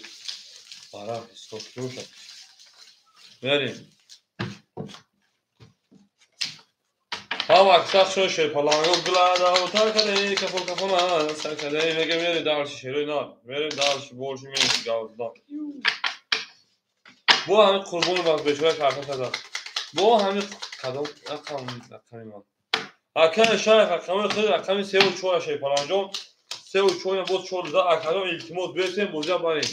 Бара ҳисоб ки бошад. Мерем. Ҳама каса хушон шерпаланго гулада отар каде кафон кафона сар каде мегем мерем дарши шерои на. Мерем дарши борши мерем гавздан. Бо ҳамин Қурбони ба бешора карта зад. Бо ҳамин кадом рақам рақами ман. Акаи шайх рақами худ рақами 3 ва 4 шерпаланҷон. 3 ва 4 боз 14. Акаҷон, илтимос, бесем, бозия барем.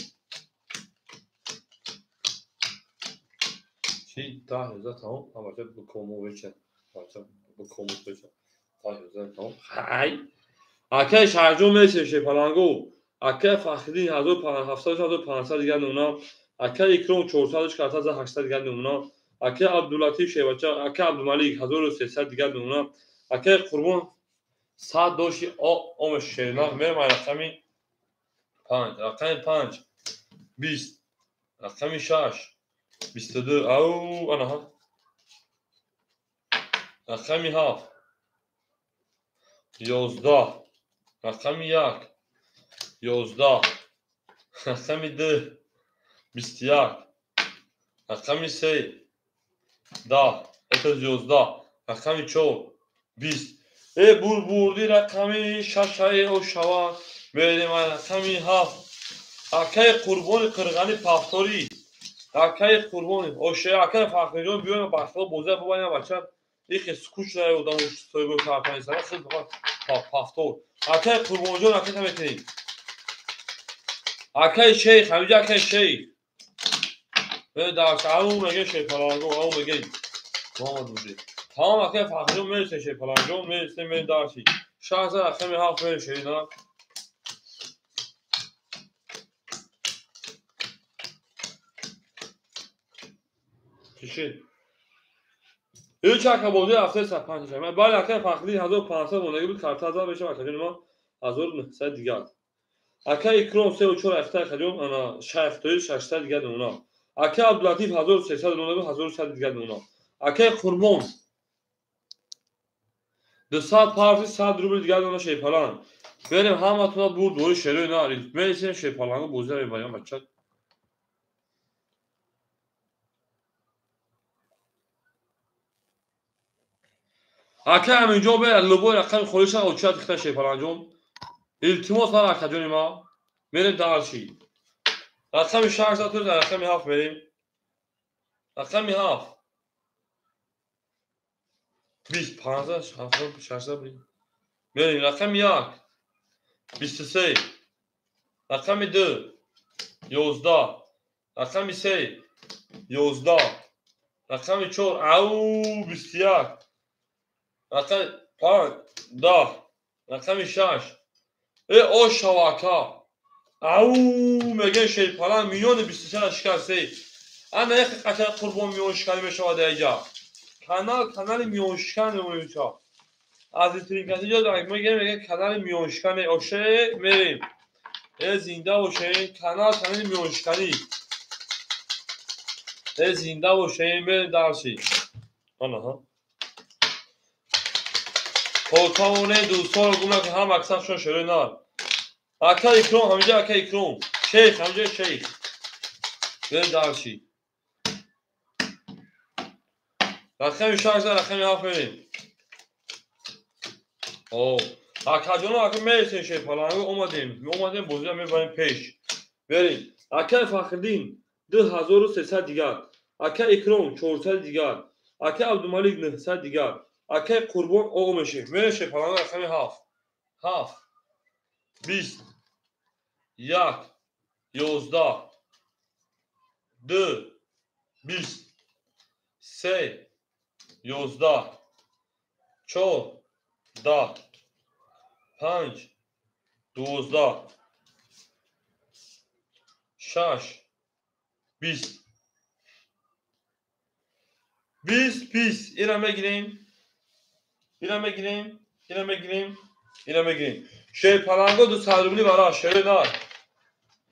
Чи 10 11 тамом, бача бикому веча, бача бикому веча, 10 11 тамом. Ҳай, акаи Шаҳрҷон, месем шепалангу. Акаи Фахриддин 1700, 1500 дигар намуна. Акаи Икром 400 карта 800 дигар намуна. Акаи Абдулатиф шебача, акаи Абдумалик 1300 дигар намуна. Акаи Қурбон 100 доши омеш шерина. Мерем ай рақами 5, рақами 5 20, рақами 6 22, ау, анаҳа, рақами 7 11, рақами 1 11, рақами 2 21, рақами 3 10, это 11, рақами 4 20. Э, бурбурди, рақами шашаи ошава. Мерем ай рақами 7. Акаи Қурбони Қирғани, пафторӣ, акаи Қурбони оше, акаи Фахриҷон, биёем бахтиҳо, бозия бубарем, бача. Ихе скучная одам соҳиби карпанисана хел пафтор. Акаи Қурбонҷон, аката метавонӣ. Акаи Шейх, ҳамиҷа акаи Шейх ау меге, шейпаланго ау меге, муҳаммад буди. Тамом, акаи Фахриҷон, мересем, шейпаланҷон, мересем, мерем дарси. Шахса рақами 7 мерем, шерина. Киши ҳеҷ ака бозии ҳафтаи панҷ. Бале, акаи Фахрӣ, 1500 мондагӣ буд, карта зад мешавад, акаҷони ма, 1900 дигар. Акаи Икром 3 ва 4 ҳафта, акаҷон, ана шайх тоир 600 дигар намуна. Акаи Абдулатиф 1300 монда буд, 1100 дигар намуна. Акаи Қурбон 200 парти 100 рубл дигар намуна. Шейпаланг берем, ҳаматона бурд бори шерои на мересем, шейпалангу бозия мебарем, бача. Ака Аминҷон, бе любой рақами холиша очият ихта. Шейпаланҷон, илтимос ман, акаҷони ма, мерем дарши. Рақами 6 затур, рақами 7 мерем. Рақами 7 20, 15, 7, 6 мерем. Рақами 1 23, рақами 2 11, рақами 3 11, рақами 4 ау 21, рақами 5 10, рақами 6. Э, ошавака, ау мегӯем, шерпаланг миёни 23 шикасте. Ана яхе қача Қурбон миёншиканӣ мешавад. Аиҷа канал, канали миёншикан мемонича. Азизтарин каси ҷо мегӯем, мегӯем канали миёншикане оше мерем. Э, зинда бошем, канал канали миёншиканӣ. Э, зинда бошем, мерем дарси. Анаҳа, то тавоне дӯстонро гум накун, ҳам аксаршон шерои нар. Ака Икром, ҳамиҷа ака Икром, шейх, ҳамиҷа шейх. Берем дарши. Рақами 6, рақами 7 мерем. О, акаҷоно, ака мересем, шерпаланго омадем, омадем, бозия мебарем пеш. Берем. Акаи Фахриддин 2300 дигар, ака Икром 400 дигар, ака Абдумалик 900 дигар, акаи Қурбон оғо мешем. Мерем, шерпаланго, рақами 7, 7 20, 1 11, 2 20, 3 11, 4 10, 5 12, 6 20, 20, 20. Ира мегирем, ира мегирем, ира мегирем, ира мегирем. Шерпаланго 200 рубли бара, шери нар.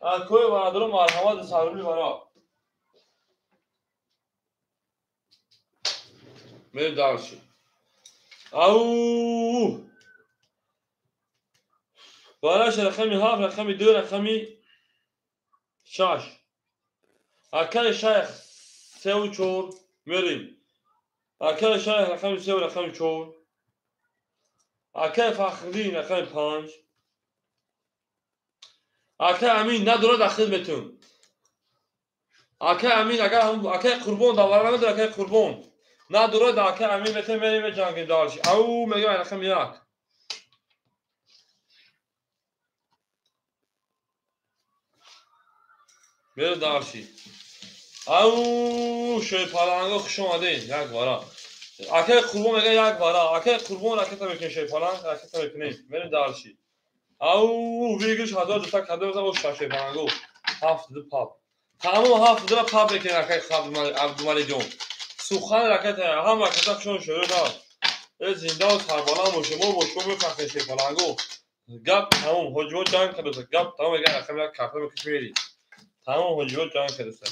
Акои бародаро, марҳамат, 200 рубли бара. Мерем дальше. Ау, бараш рақами 7, рақами 2, рақами 6. Акаи шайх 3 ва 4 мерем. Акаи шайх рақами 3, рақами 4. Акаи Фахриддин рақами 5. Акаи Амин надорад, ахид метун. Акаи Амин, агар акаи Қурбон давара надорад, акаи Қурбон надорад, акаи Амин метун, мерем, меҷангем дальше. Ау мегӯям, рақами 1. Мерем дарши. Ау, шерпаланго хуш омадед. Як вара. Акай Қурбон мега як вара. Акай Қурбон ракета мекунем, шерпаланг ракета мекунем. Мерем дарши. Ау, выигрыш 1200 кадом за ош шерпаланго. 7 пап. Тамом 7 дра пап мекунем акай Абдумаликҷон. Сухан ракета, ҳам ракета хушон шӯрӯ на. Э зинда сарбаланд боше, мо бо шумо мефахрем шерпаланго. Гап тамом, ҳоҷиҳо ҷанг кардаса. Гап тамом мега рақам як карта мекуши мери. Тамом ҳоҷиҳо ҷанг кардаса.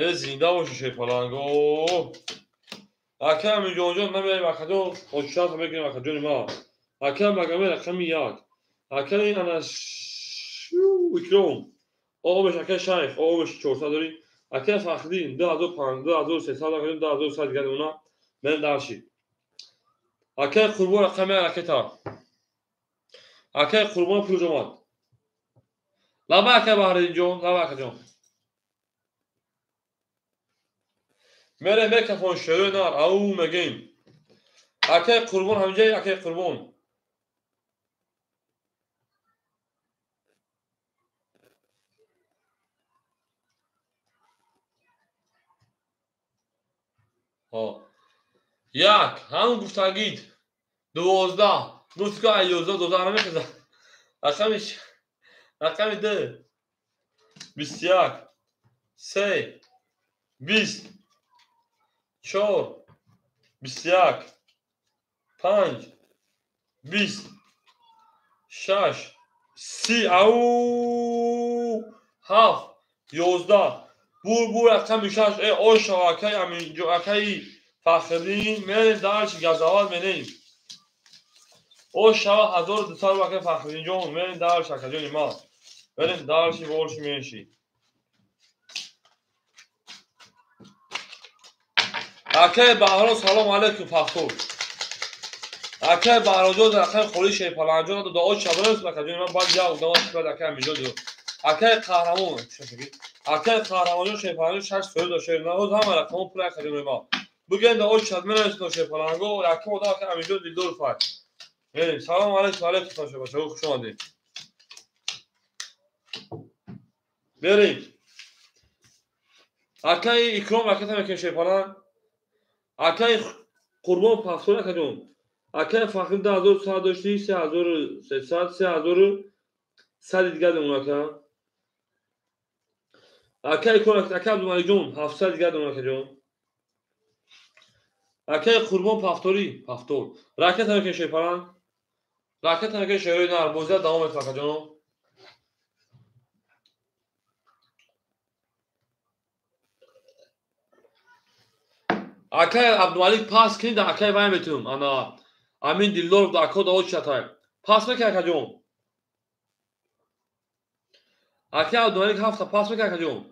Э зинда боши шерпаланго. Ака Аминҷонҷон намеем акаҷон, ҳоҷишанса мекунем акаҷони ма. Ака Магомед рақами як. Ака ана Икром. Оғомеш ака Шайх, оғомеш 400 дорӣ. Ака Фахриддин 2500, 2300 акаҷон 2100 дигар она. Мен дарши. Акай Қурбон рақами як ракета. Акай Қурбон пул омад. Лаба акай Баҳриддинҷон, лаба акаҷон. Мерем мекафон шӯрӯ нар, ау мегем. Акай Қурбон ҳамҷаи акай Қурбон. Як, ҳам гуфтагид 12, гуфт ки ай 11 12 намехеза. Рақами 2, 21, 3, 20, 4, 21, 5, 20, 6, 30, ау, 7, 11. Бур рақами 6, э ош акай Аминҷон, акай Фахриддин, мерем дарши газават менем. Ош шава 1200 акай Фахриддинҷон, мерем дарши акаҷони ма. Мерем дарши борши менши. Акай Баҳром салом алейкум Фахтур. Акай Баҳромҷон рақами холи шерпаланҷон дод ош шава акаҷони ма баъд як одам баъд акай Аминҷон дод. Акай Қаҳрамон, акай Қаҳрамонҷон шерпаланҷон 6 соат дошт. Наҳоз ҳама рақамон пул акаҷони ма. Буген да ош шад менависед шерпаланго, якум одам акай Аминҷон Дилдоров ай. Мерем. Салом алейкум, алейкум салом бачаҳо, хуш омадед. Мерем. Акай Икром ракета мекунем шерпаланг. Акай Қурбон Пахтур акаҷон. Акай Фахриддин 2100 дошти, 3300, 3100 дигар дон ака. Акай Икром, акай Абдумаликҷон 700 дигар дон акаҷон. Акай Қурбон Пахтури, Пахтур. Ракета мекунем шерпаланг. Ракета мекунем шерои нар, бозия давом метавад акаҷоно. Акай Абдумалик пас кунед, акай вай метум. Ана Амин Дилдоров да ако да очатай. Пас мекунед акаҷон. Акай Абдумалик ҳафта пас мекунед акаҷон.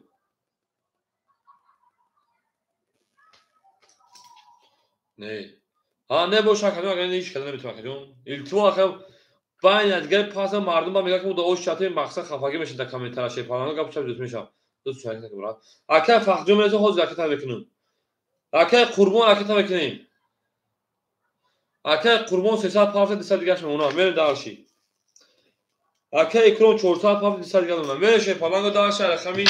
Не. А не бош акаҷон, агар ҳеч када наметум акаҷон. Илтимос акай байна дигар пас мардум ба мегӯяд ки мо да очатай мақсад хафагӣ мешавад дар комментария шерпаланго гап чап ҷуз мешавад. Дӯст чак накун брат. Акай Фахрҷон мерасад ҳозир ракета мекунем. Акай Қурбон ракета мекунем. Акай Қурбон 300 пафта 200 дигаш мемонад. Мерем дарши. Акай Икром 400 пафта 200 дигар мемонад. Мерем шерпаланго дарши рақами 7.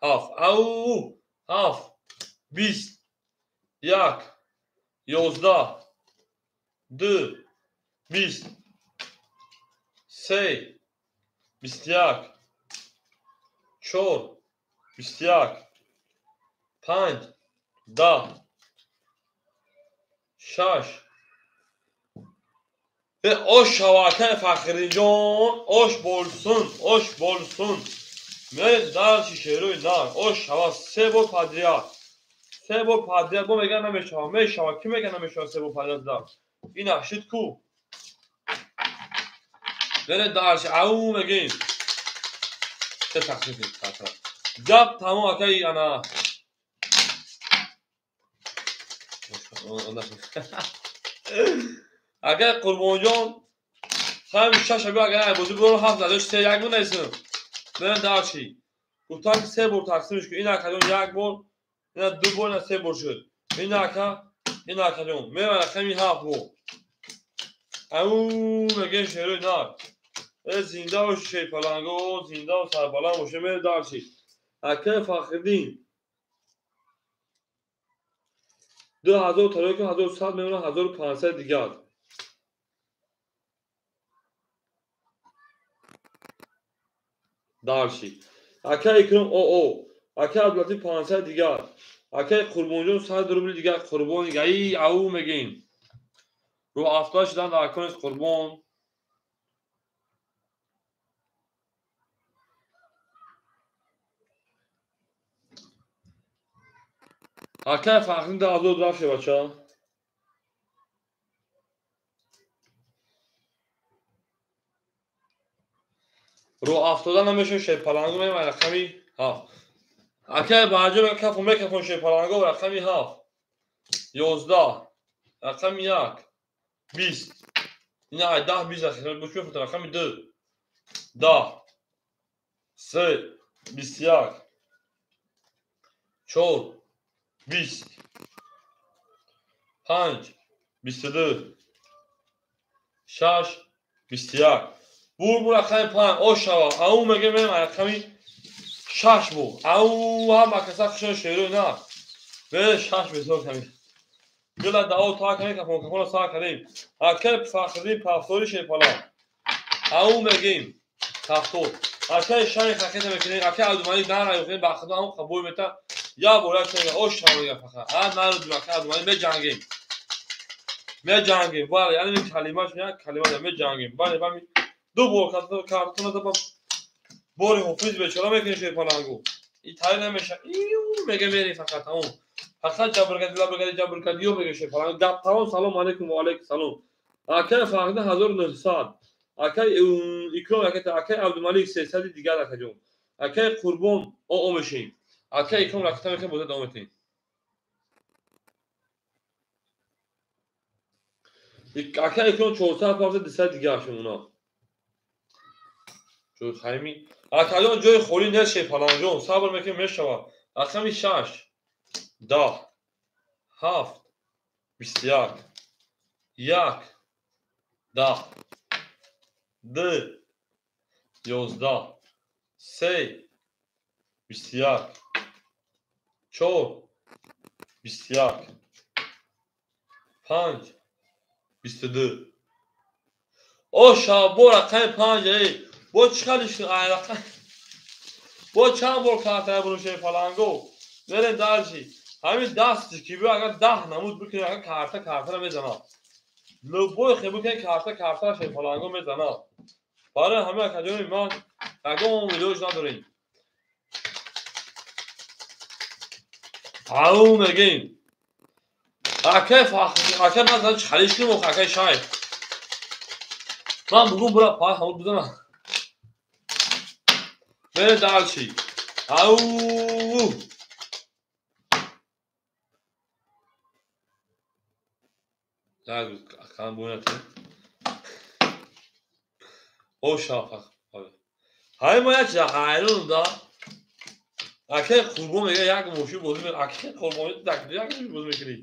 Ау, 7, 20, 1, 11, 2, 20, 3, 21, 4, 21, 5, 10, 6. Ош шава акай Фахриддинҷон, ош болсун, ош болсун. Мерем дарши шерои нар, ош шава се бор подряд. Се бор подряд, мо мегӯям намешава, мешава, ки мегӯяд намешава се бор подряд да. Ина шид ку. Мерем дарши, ау мегӯем. Се тақсим кунед, тақсим. Гап тамом акай ана. Акай Қурбонҷон ҳами шаш аби агар ай бозӣ бурам ҳафт задош се як бинависем. Мерем дарши. Гуфтам ки се бор тақсимш кун. Ин акаҷон як бор, ина ду бор, ина се бор шуд. Ин ака, ин акаҷон. Мерем рақами 7 бор. Ау мегӯем шерои нар. Зинда боши шерпаланго, зинда ва сарбаланд боше. Мерем дарчи. Акай Фахриддин 2000 тарои кун, 1100 мемонад, 1500 дигар. Дарчи. Акай Икром ОО, акай Абдулатиф 500 дигар. Акай Қурбонҷон 100 рубли дигар. Қурбон дигар. Ай ау мегем. Рӯ афтода шудан дар конис Қурбон. Акай Фахриддин 2000 рафт бача. Рӯ афтода намешавад шерпалангу меем рақами 7. Акай Баҳарҷон кафу мекафон шерпалангу рақами 7. 11 рақами 1 20. Ина 10 20 ахир буш мефута рақами 2 10 3 21 4 20 5 22 6 21. Бур рақами 5 ошава. Ау меге меем рақами 6 бу. Ау ҳама каса хушо шеро на. Бе 6 бисёр ками. Гила дао та ками кафон кафона са карим. Акай Фахриддин пафтори шерпала. Ау мегем 70. Акай шайх ракета мекунем. Акай Абдумалик дар аюхем ба худо ҳам қабул мета. Я бора шега ошава мега фаха. А нару акай Абдумалик меҷангем. Меҷангем. Бале, яъне калимаш як калима меҷангем. Бале, бами ду бор картона да бори ҳофиз бечора мекунем шерпалангу. И тари намеша. Иу мега мери фақат тамом. Фақат ҷабргади лабргади ҷабргади ё мега шерпалангу. Гап тамом. Салом алейкум ва алейкум салом. Акай Фахриддин 1900. Акай Икром акай Абдумалик 300 дигар акаҷон. Акай Қурбон ОО мешем. Акай Икром ракета мекунем, боза давом метем. Акай Икром 400 павза 200 дигар шумона. Ҷои хайми. Акаҷон ҷои холӣ нест шерпалангҷон. Сабр мекунем мешавад. Рақами 6 10 7 21 1 10 2 11 3 21 4 21 5 22. Оша бо рақами 5 эй. Бо чӣ қалиш рақам? Бо чанд бор картая бурум шерпалангу? Мерем дарчи. Ҳамин даст ки биё агар 10 намуд бикунем, агар карта картара мезанад. Любой хе бикунем карта картара шерпалангу мезанад. Барои ҳама акаҷони ман ягон илоҷ надорем. Ау мегем. Акай Фахр, акай ман зан чӣ халиш кунем, акай шайх. Ман бугун бура пай ҳамуд бизанам. Мерем дарчи. Ау! Як акан буйнати. Оша фах. Ҳай ма як чиза ҳайрон да. Акай Қурбон мега як мошин бозӣ мекунад. Акай Қурбон як мошин бозӣ мекунӣ.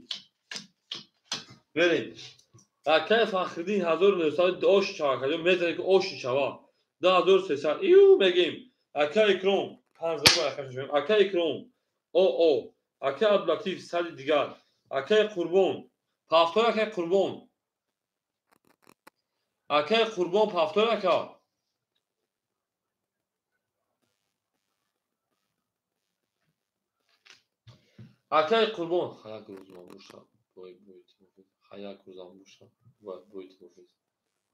Берем. Акай Фахриддин 1900 ош чава акаҷон мезанем ки ош чава. 2300 иу мегем. Акай Икром 50 ба акай шашем. Акай Икром ОО. Акай Абдулатиф 100 дигар. Акай Қурбон пафтор акай Қурбон. Акай Қурбон пафтор ака. Акай Қурбон хаяк рӯзам буша. Бой бой хаяк рӯзам буша. Бой бой муфиз.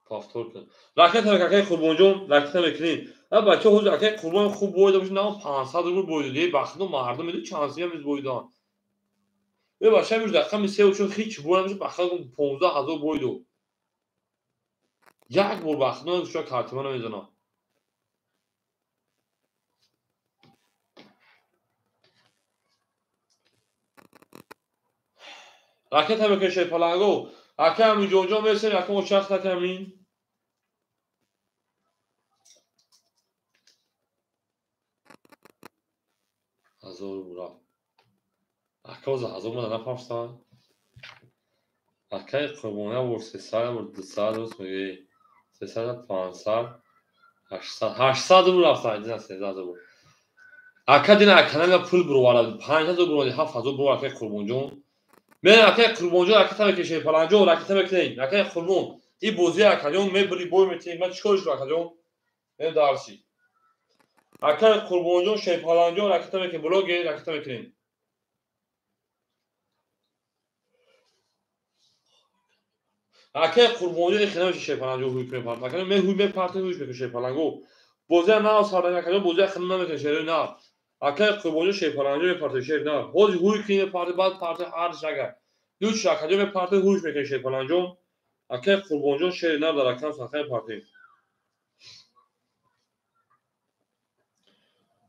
Пафтор кун. Ракета акай Қурбонҷон ракета мекунем. А бача ҳозир акай Қурбон хуб бойда боша, на 500 рубл бойда. Е бахтно мардум меди чанд сия мез бойдан. Е бача меж рақами 3 чун ҳеч бой намеша, бахтно 15000 бойду. Як бор бахтно шуа картима намезанам. Ракета мекунем шерпалангу. Акай Аминҷонҷон мерсем, якум очахт акай Амин. Ҳазор бура. Ака оза ҳазор мада напафтан. Акай Қурбон як бор 300, як бор 200 рост мегӯӣ. 300 500. 800 рубл рафта, 13 рубл. Ака дина канала пул бироварад, 5000 рубл, 7000 рубл акай Қурбонҷон. Мен акай Қурбонҷон ракета мекашем, Паланҷон ракета мекунем. Акай Қурбон, ин бозӣ акаҷон мебири бой метиҳем. Ман чикор шуд акаҷон? Мен дарси. Акай Қурбонҷон, Шерпаланҷон ракета мекунем, блогер ракета мекунем. Акай Қурбонҷон хеле намешавад Шерпаланҷон ҳуй мепарт. Акай мен ҳуй мепартем, ҳуй мекунем Шерпаланго. Бозия нав сардан акаҷон бозия хеле намекунем шери нав. Акай Қурбонҷон Шерпаланҷон мепартем шери нав. Ҳозир ҳуй кунем мепартем, баъд партем ҳар шага. Луч акаҷон мепартем, ҳуй мекунем Шерпаланҷон. Акай Қурбонҷон шери нав дар акам саха мепартем.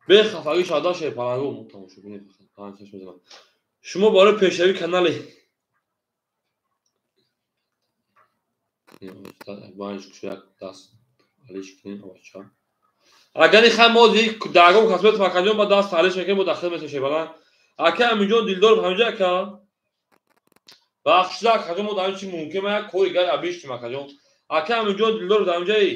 Бехафагӣ шуда Шерпаланго тамошо кунед. 5-6 мезанам. Шумо барои пешравии канали агар хай мо даргоҳ касбет макаҷон ба даст алиш мекунем, бо дахил меташем балан. Ака Аминҷон Дилдоров ҳаминҷа ака бахшида акаҷон, мо дар чи мумкин ма як кори гар абиштим акаҷон. Ака Аминҷон Дилдоров дар ҳаминҷаи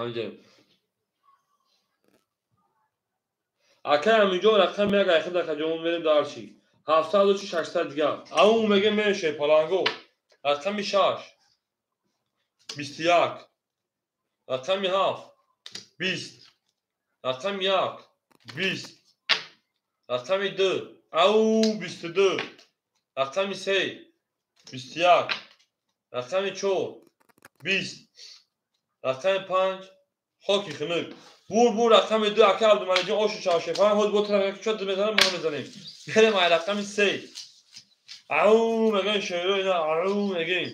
ҳаминҷа. Акай Аминҷон рақам як айхид акаҷон мерем дарчи. 700 600 дигар. Ау мегем мерем Шерпаланго. Рақами 6 21, рақами 7 20, рақами 1 20, рақами 2 ау 22, рақами 3 21, рақами 4 20, рақами 5 хоки хунук. Бур рақами 2 ака Абдумаликҷон ошу шавшефан ҳоз бо тараф чот мезанем, мо мезанем. Мерем ай рақами 3. Ау мегӯем шеро ина ау мегӯем.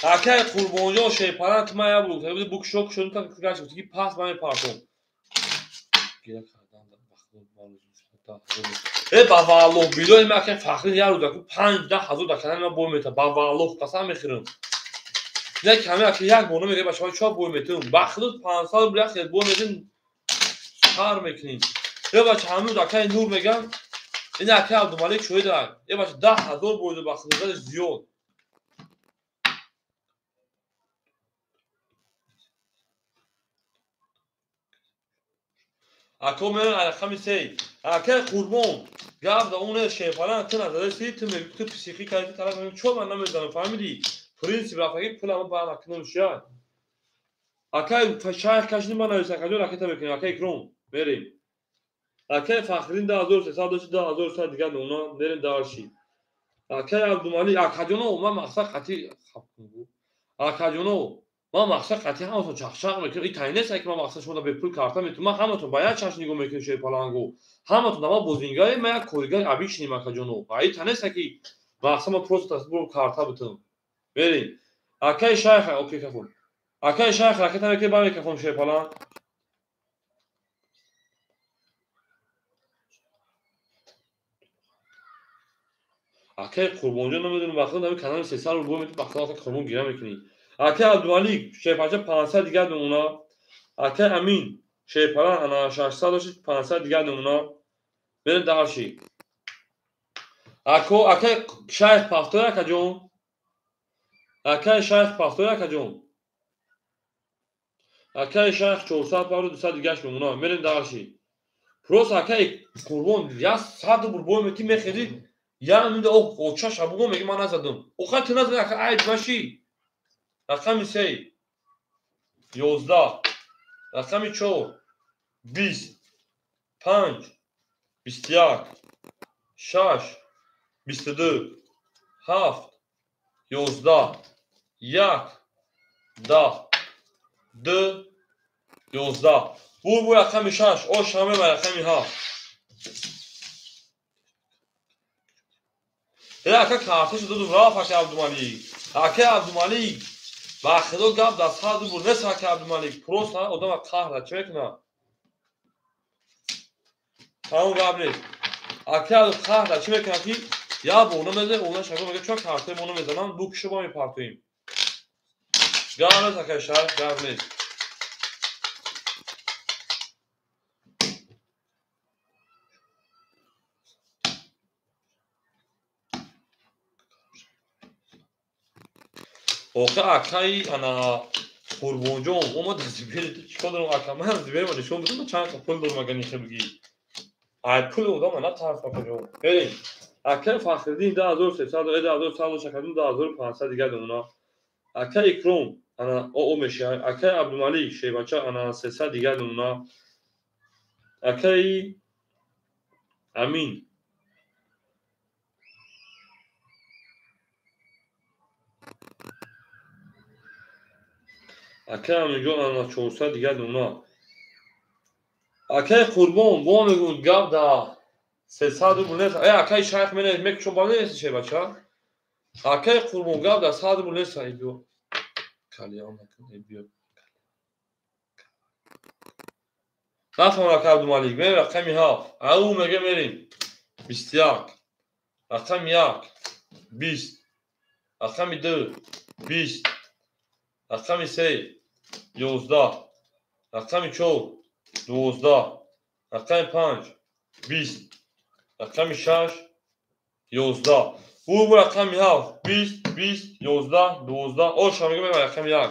Акай Қурбонҷон Шерпалан ту ман як буд. Бу кушо шуд та гашт гуфт ки пас ман мепартом. Гира кардан э ба валлоҳ билои ман акай Фахрин як рӯз аку 5-10 ҳазор дар канали ман бой метавад. Ба валлоҳ қасам мехӯрам. Не каме ака як бор намегӯяд бачаҳо чо бой метавам. Ба худо 500 рубл як хел бой метавем, сар мекунем. Э бача ҳамин рӯз акай Нур мегӯям, ин акай Абдумалик шоҳид ак. Э бача 10 ҳазор бой дод, ба худо задаш зиёд. Ако мерем рақами 3. Акай Қурбон гап да он нест Шерпалан ту назадаси, ту мегӯӣ ту психӣ кардӣ, тараф мегӯӣ чо ман намезанам, фаҳмидӣ? Принсип рафтагӣ пулама ба накунам шояд. Акай шайх кашидӣ ман навис акаҷон ракета мекунем, акай Икром мерем. Акай Фахриддин 2300 дошт, 2300 дигар мемонам, мерем дарши. Акай Абдумалик акаҷоно ман мақсад қатъи акаҷоно ман мақсад қатъи ҳаматон чақчақ мекунам. Ин таин нест ки ман мақсад шумо бепул карта метавонам. Ман ҳаматон ба як чашм нигоҳ мекунем Шерпаланго. Ҳаматон ама бозингаре, ман як коригар абишнем акаҷоно. Ин таин нест ки мақсад ман просто тасбур карта битам. Мерем. Акай шайх окей кафон. Акай шайх ракета мекунем ба микрофон Шерпалан. Акай Қурбонҷон намедонам вақт ҳамин канали 300 рубл бой метавад, вақт акай Қурбон гира мекунӣ. Акай Абдумалик Шерпаланча 500 дигар мемонад. Акай Амин Шерпалан ана 600 дошт, 500 дигар мемонад. Мерем дарши. Ако акай шайх пафтор акаҷон. Акай шайх пафтор акаҷон. Акай шайх 400 пару 200 дигаш мемонад. Мерем дарши. Просто акай Қурбон 100 рубл бой мети мехезӣ, я мида оча шабуго меги ман назадам. Охай ту назадӣ ака айб маши. Рақами 3 11, рақами 4 20, 5 21, 6 22, 7 11, 1 10, 2 11. Бур рақами 6, ош ҳаме ба рақами 7. Э ака карташа додум рафт ака Абдумалик. Ака Абдумалик ба худо гап дар 100 рубл нест ака Абдумалик. Просто одама қаҳр чӣ мекунад? Тамом гап нест. Акай қаҳр чӣ мекунад ки як бор намезанем, она шаго мега чо картаи мо намезанам, бу кишу мо мепартоем. Гап нест, акай шайх, гап нест. Охи акаи ана Қурбонҷон омад зибери чикор дорам ака? Ман зибери нишон бидам чанд пул дорам агар нихе бигӣ. Ай пули одам натарс акаҷон. Берем. Акаи Фахриддин 2300, 2100 шакадун 2500 дигар домона. Акаи Икром ана о меша. Акаи Абдумалик шебача ана 300 дигар домона. Акаи Амин акаи Аминҷон ана 400 дигар домона. Акаи Қурбон бо мегӯн гап да 300 рубл нест. Э акаи шайх мекушон ба нест шебача. Акаи Қурбон гап да 100 рубл нест. Ай биё. Калиям накун, ай биё. Нафаҳмам ака Абдумалик, мерем рақами 7. Ау мега мерем. 21. Рақами 1. 20. Рақами 2. 20. Рақами 3. 11. Рақами 4. 12. Рақами 5. 20. Рақами 6. 11. Бу рақами 7. 20, 20, 11, 12. Оша мега мерем рақами 1.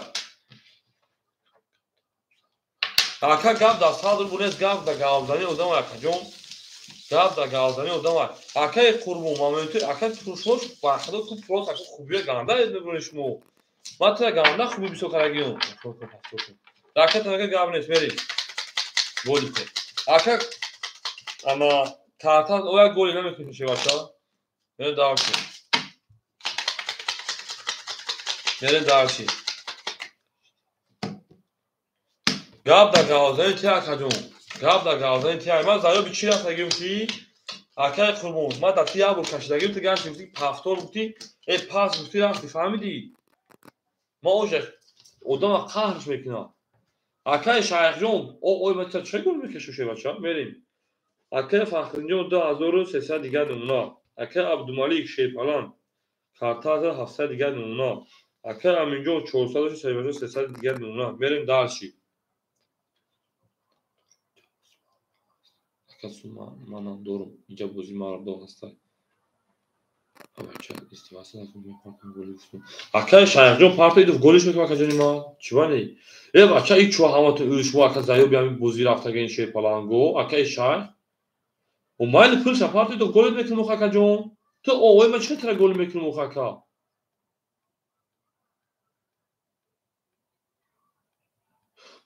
Ака гап да 100 рубл нест, гап да гавзани одам акаҷон. Гап да гавзани одам. Акаи Қурбон моменту ака шумо бахадо ку просто ака хубия ганда мебуред шумо. Ман туя ганда хуби бисёр карагиён. Ака танака гап нест, мерем. Голи кун. Ака ана карта оя голи намекунӣ шевача. Мерем дарши. Мерем дарши. Гап да гавзани ти акаҷон. Гап да гавзани ти. Ман заёби чӣ рафтагим ки акаи Қурбон, ман да ти як бор кашидагим, ту гашти гуфти пафтор гуфти, э пас гуфти рафти, фаҳмидӣ? Ман оша одама қаҳрш мекунам. Акаи Шайхҷон, о ой ман чӣ гол мекашу шевача? Мерем. Акаи Фахриддинҷон 2300 дигар намуна. Акаи Абдумалик Шерпалан карта 700 дигар намуна. Акаи Аминҷон 400 300 дигар намуна. Мерем дарши. Акасу манам дорум. Инҷа бози мардо ҳаста. Бача истиваса накун, мепартам голи гуфтум. Акаи Шайхҷон партоидов голиш мекунам акаҷони ман. Чӣ вале? Э бача и чӯ ҳаматон шумо ака заёби ҳамин бозӣ рафтагин Шерпаланго, акаи Шайх. О майли пулша партоидов голит мекунам ох акаҷон. Ту овои ман чӣ тара голи мекунам ох ака?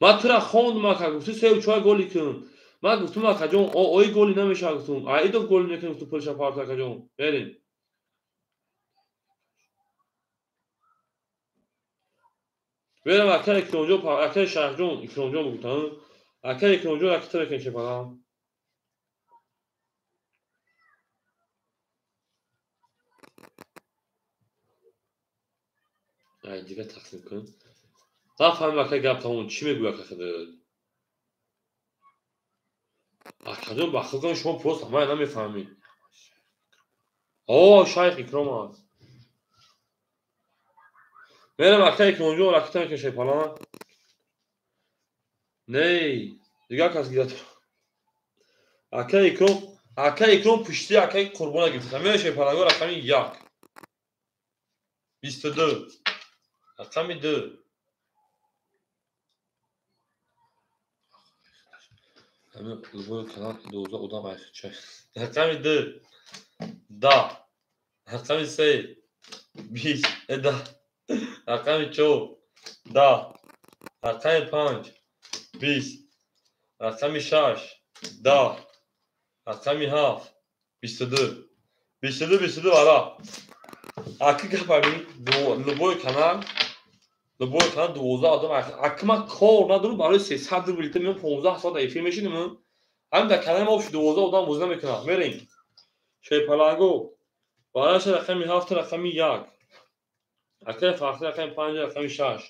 Ман тура хондум ака, гуфти сею чор голи кун. Ман гуфтум акаҷон, ои голи намешавад гуфтум. Аидов голи мекунам гуфтум пулша парто акаҷон. Берем. Берем акаи Икромҷон, акаи Шайхҷон, Икромҷон гуфтам. Акаи Икромҷон ракета мекунем Шерпалан. Ай дигар тақсим кун. Нафаҳмем акаи гап тамом чӣ мегӯяд ака худат? Акаҷон ба худатон шумо просто ман намефаҳмед. О, Шайх Икром аст. Мерем акаи Икромҷон ракета мекунем Шерпалан. Не, дигар кас гирад. Акаи Икром, акаи Икром пушти акаи Қурбона гирифта. Мерем Шерпаланго рақами 1. 22. Рақами 2. Ҳамин любой канал 12 одам айхча. Рақами 2. 10. Рақами 3. 20. 10. Рақами 4. 10. Рақами 5. 20. Рақами 6. 10. Рақами 7. 22. 22 22 вара. Аки гап ҳамин любой канал 12 одам аки ман кор надорам барои 300 рубл та меом 15 соат эфир мешинем. Ҳамин дар канали мо 12 одам бозӣ намекунад. Мерем. Шерпаланго бараша рақами 7 рақами 1. Акаи Фахри рақами 5 рақами 6.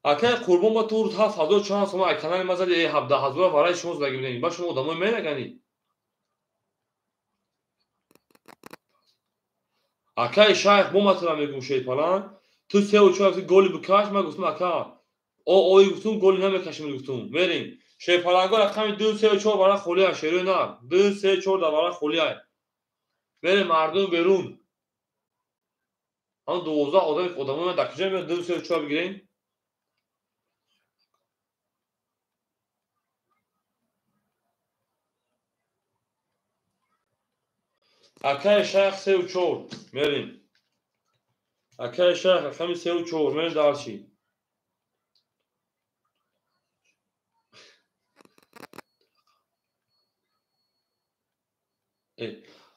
Акай Қурбон ба ту 7000 чанд сома ай канали ма зади, 17000 барои шумо задаги будем. Ба шумо одамои менагани. Акай шайх бо матра мегум шерпаланг. Ту сеу чор голи бикаш, ман гуфтам ака. О ой гуфтум голи намекашем гуфтум. Мерим. Шерпаланго рақами 2 3 4 бара холия шерои на. 2 3 4 да бара холия. Мерим мардум берун. Ҳам 12 одам одамои дар куҷо меояд 2 3 4 бигирем? Акай шайх 3 4 мерим. Акай шайх рақами 3 4 мерим дарчи.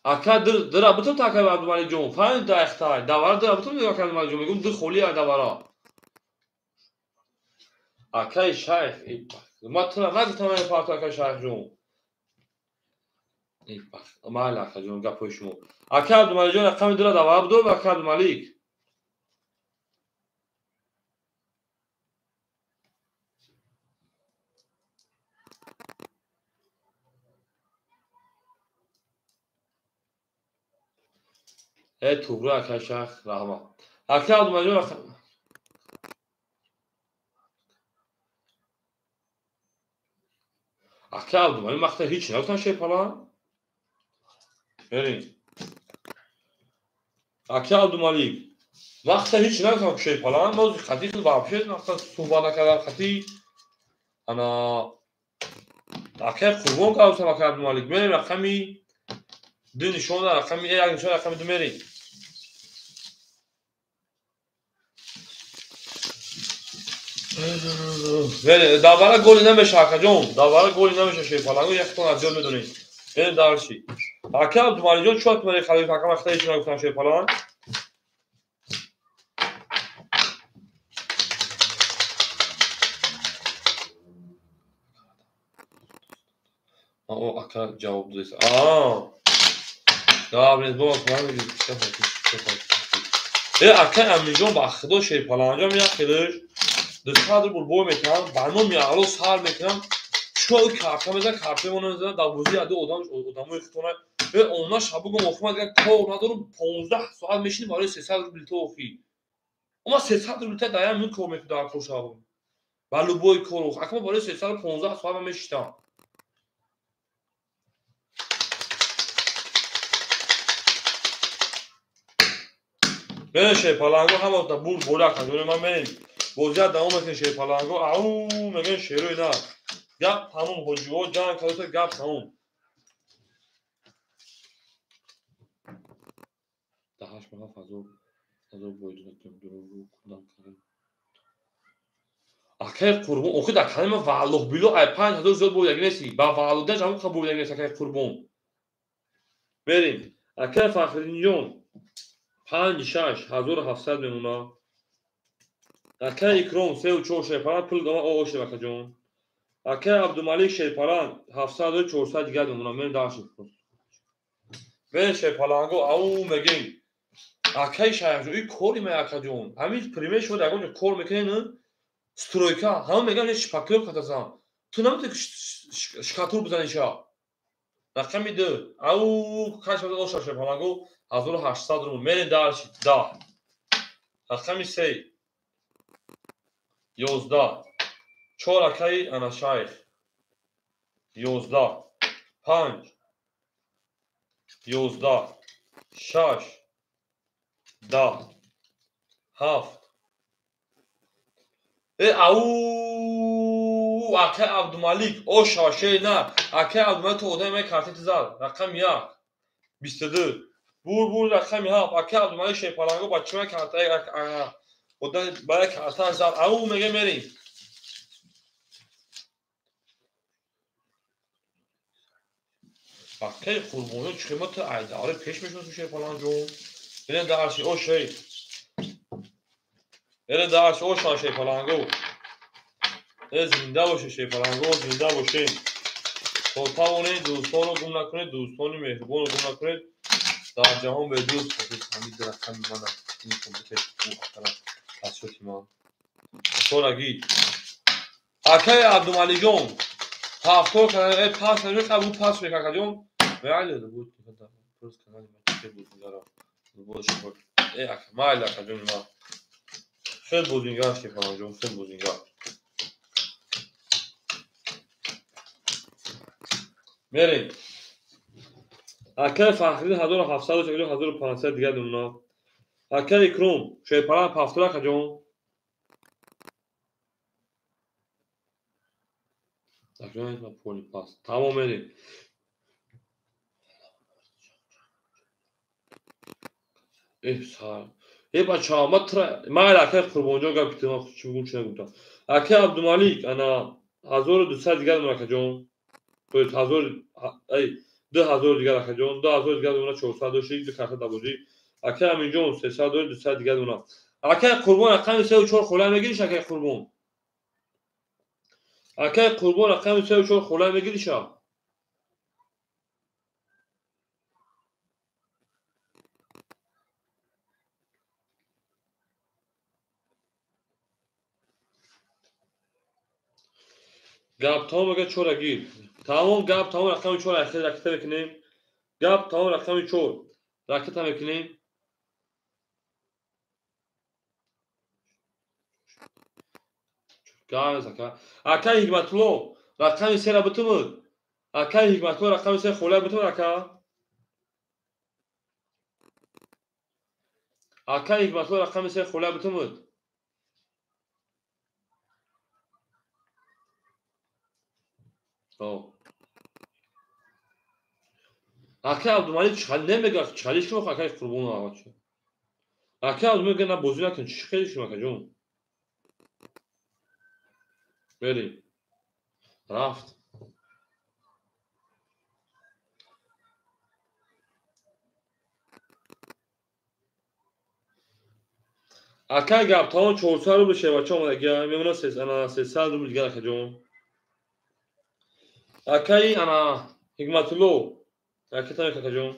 Ака дира бутун та акай Абдумалик ҷон, фаҳмид дайхтай. Давара дира бутун акай Абдумалик ҷон, мегум ду холи ай давара. Акай шайх, ма тура нагуфтам ай парто акай шайх ҷон. Майли ака ҷон, гапҳои шумо. Акай Абдумалик ҷон рақами дура давара будор акай Абдумалик. Туғри акай шайх, раҳмат. Акай Абдумалик ҷон акай Абдумалик мақта ҳеч нагуфтам шерпаланг. Берин. Акай Абдумалик вақта ҳеч нагуфтам шерпаланг, мо хати хел вообще вақта суҳбат накардам хати ана акай Қурбон гуфтам акай Абдумалик. Мерем рақами 2 нишон рақами 1 нишон рақами 2 мерем. Мерем давара голи намеша акаҷон, давара голи намеша шерпаланго, яктон аз ёд медонед. Мерем дарчи. Акай Абдумалик ҷон чӣ мери халиф ака вақта ҳеч нагуфтам шерпаланг. О ака ҷавоб додест. Гап бо акай Аминҷон ба худо шерпаланҷон як хелеш 200 рубл бой мекунам, ба номи Алло сар мекунам. Чо карта мезан, картаи мо намезанам, дар бозии ади одам одамои худтона. Она шабугум охи ман дигар кор надорам, 15 соат мешинем барои 300 рубл то охи. Ма 300 рубл та дар як минут кор мекунам дар кор шабу. Ба любой кор охи. Ака ма барои 315 соат ман мешиштам. Мерем шерпаланго ҳама бурд бола акаҷон, ман мерем. Бозия давом мекунем шерпаланго. Ау мегӯем шерои на. Гап тамом ҳоҷиҳо ҷанг карда гап тамом. Даҳаш ба ҳафт ҳазор ҳазор боидам. Акай Қурбон, охи дар канали ман валлоҳ било ай 5000 зиёд боидаги нест. Ба валлоҳ ҳамон қа боидаги нест акай Қурбон. Мерем. Акай Фахриддинҷон 5 6 1700 мемона. Акай Икром 3 4 шерпаланг пул дома о шед акаҷон. Акай Абдумалик шерпаланг 700 400 дигар мемона. Мерем дарши. Мерем шерпаланго ау мегем. Акай шайхҷон, ин кори ман акаҷон. Ҳамин пример шумо дар ягон ҷо кор мекунед, стройка, ҳама мегӯянд шпаклёвка катасан. Ту наметавонӣ шкатур бизанӣ ша. Рақами 2. Ау каш оша шерпаланго 1800 рубл. Мерем дарши 10. Рақами 3. 11. 4 акаи ана шайх. 11. 5. 11. 6. 10. 7. Ау акай Абдумалик, о шаше на. Акай Абдумалик то одами ман картати зад. Рақами 1. 22. Бур бур рақами 7. Акай Абдумалик шерпаланго ба чӣ ман картаи одам барои карташ зад. Ау мега мерем. Акай Қурбонҷон чӣ ма ту айдаре пеш мешиносӣ шерпаланҷон. Мерем дарши о шей. Мерем дарши о ша шерпаланго. Зинда боше шерпаланго, зинда боше. То тавонед дӯстонро гум накунед, дӯстони меҳрубонро гум накунед. Дар ҷаҳон бедӯст бошед. Ҳамин рақами ман ин компютер аз шоти ман. Чораги. Акай Абдумаликҷон, ҳафтор кана, пас намекабу пас мекакаҷон. Майли буд, пурс канали ма чӣ бозингара. Бош. Ака, майли акаҷон ма. Хел бозингар Шерпаланҷон, хел бозингар. Мерем. Акай Фахриддин 1700, 1500 дигар думна. Акай Икром, Шерпалан ҳафтор акаҷон. Тамом мерем. Бачаҳо, ма майли акай Қурбонҷон гап китам, чӣ бигӯм, чӣ нагуфтам. Акай Абдумалик, ана 1200 дигар думна акаҷон. То есть 2000 дигар акаҷон, 2000 дигар думна, 400 дошт, ду карта дабозӣ. Акай Аминҷон 300 дошт, 200 дигар думна. Акай Қурбон рақами 3 ва 4 хола мегириш, акай Қурбон? Акай Қурбон рақами 3 ва 4 хола мегириша? Гап тамом ага чора гир. Тамом гап тамом рақами 4 ахир ракета мекунем. Гап тамом рақами 4 ракета мекунем. Гап ака. Акай Ҳикматулло рақами 3 ра битумуд. Акай Ҳикматулло рақами 3 хола битумуд ака. Акай Ҳикматулло рақами 3 хола битумуд. Акай Абдумалик чӣ немега, чалиш ким акай Қурбон ағачи. Акай Абдумалик на бозӣ накун, чӣ хеле шим акаҷон. Мерем. Рафт. Акай гап тамом 400 рубл шевача омадагия, мемона 300 рубл дигар акаҷон. Акай ана Ҳикматулло ракета мекакаҷон.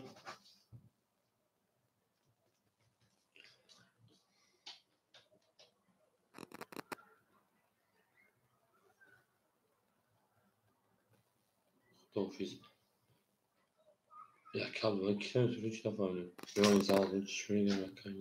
Худоҳофиз. Яка Абдумалик кӣ наметавонӣ, чӣ нафаҳмидем. Мемон зан чӣ мегӯям акай.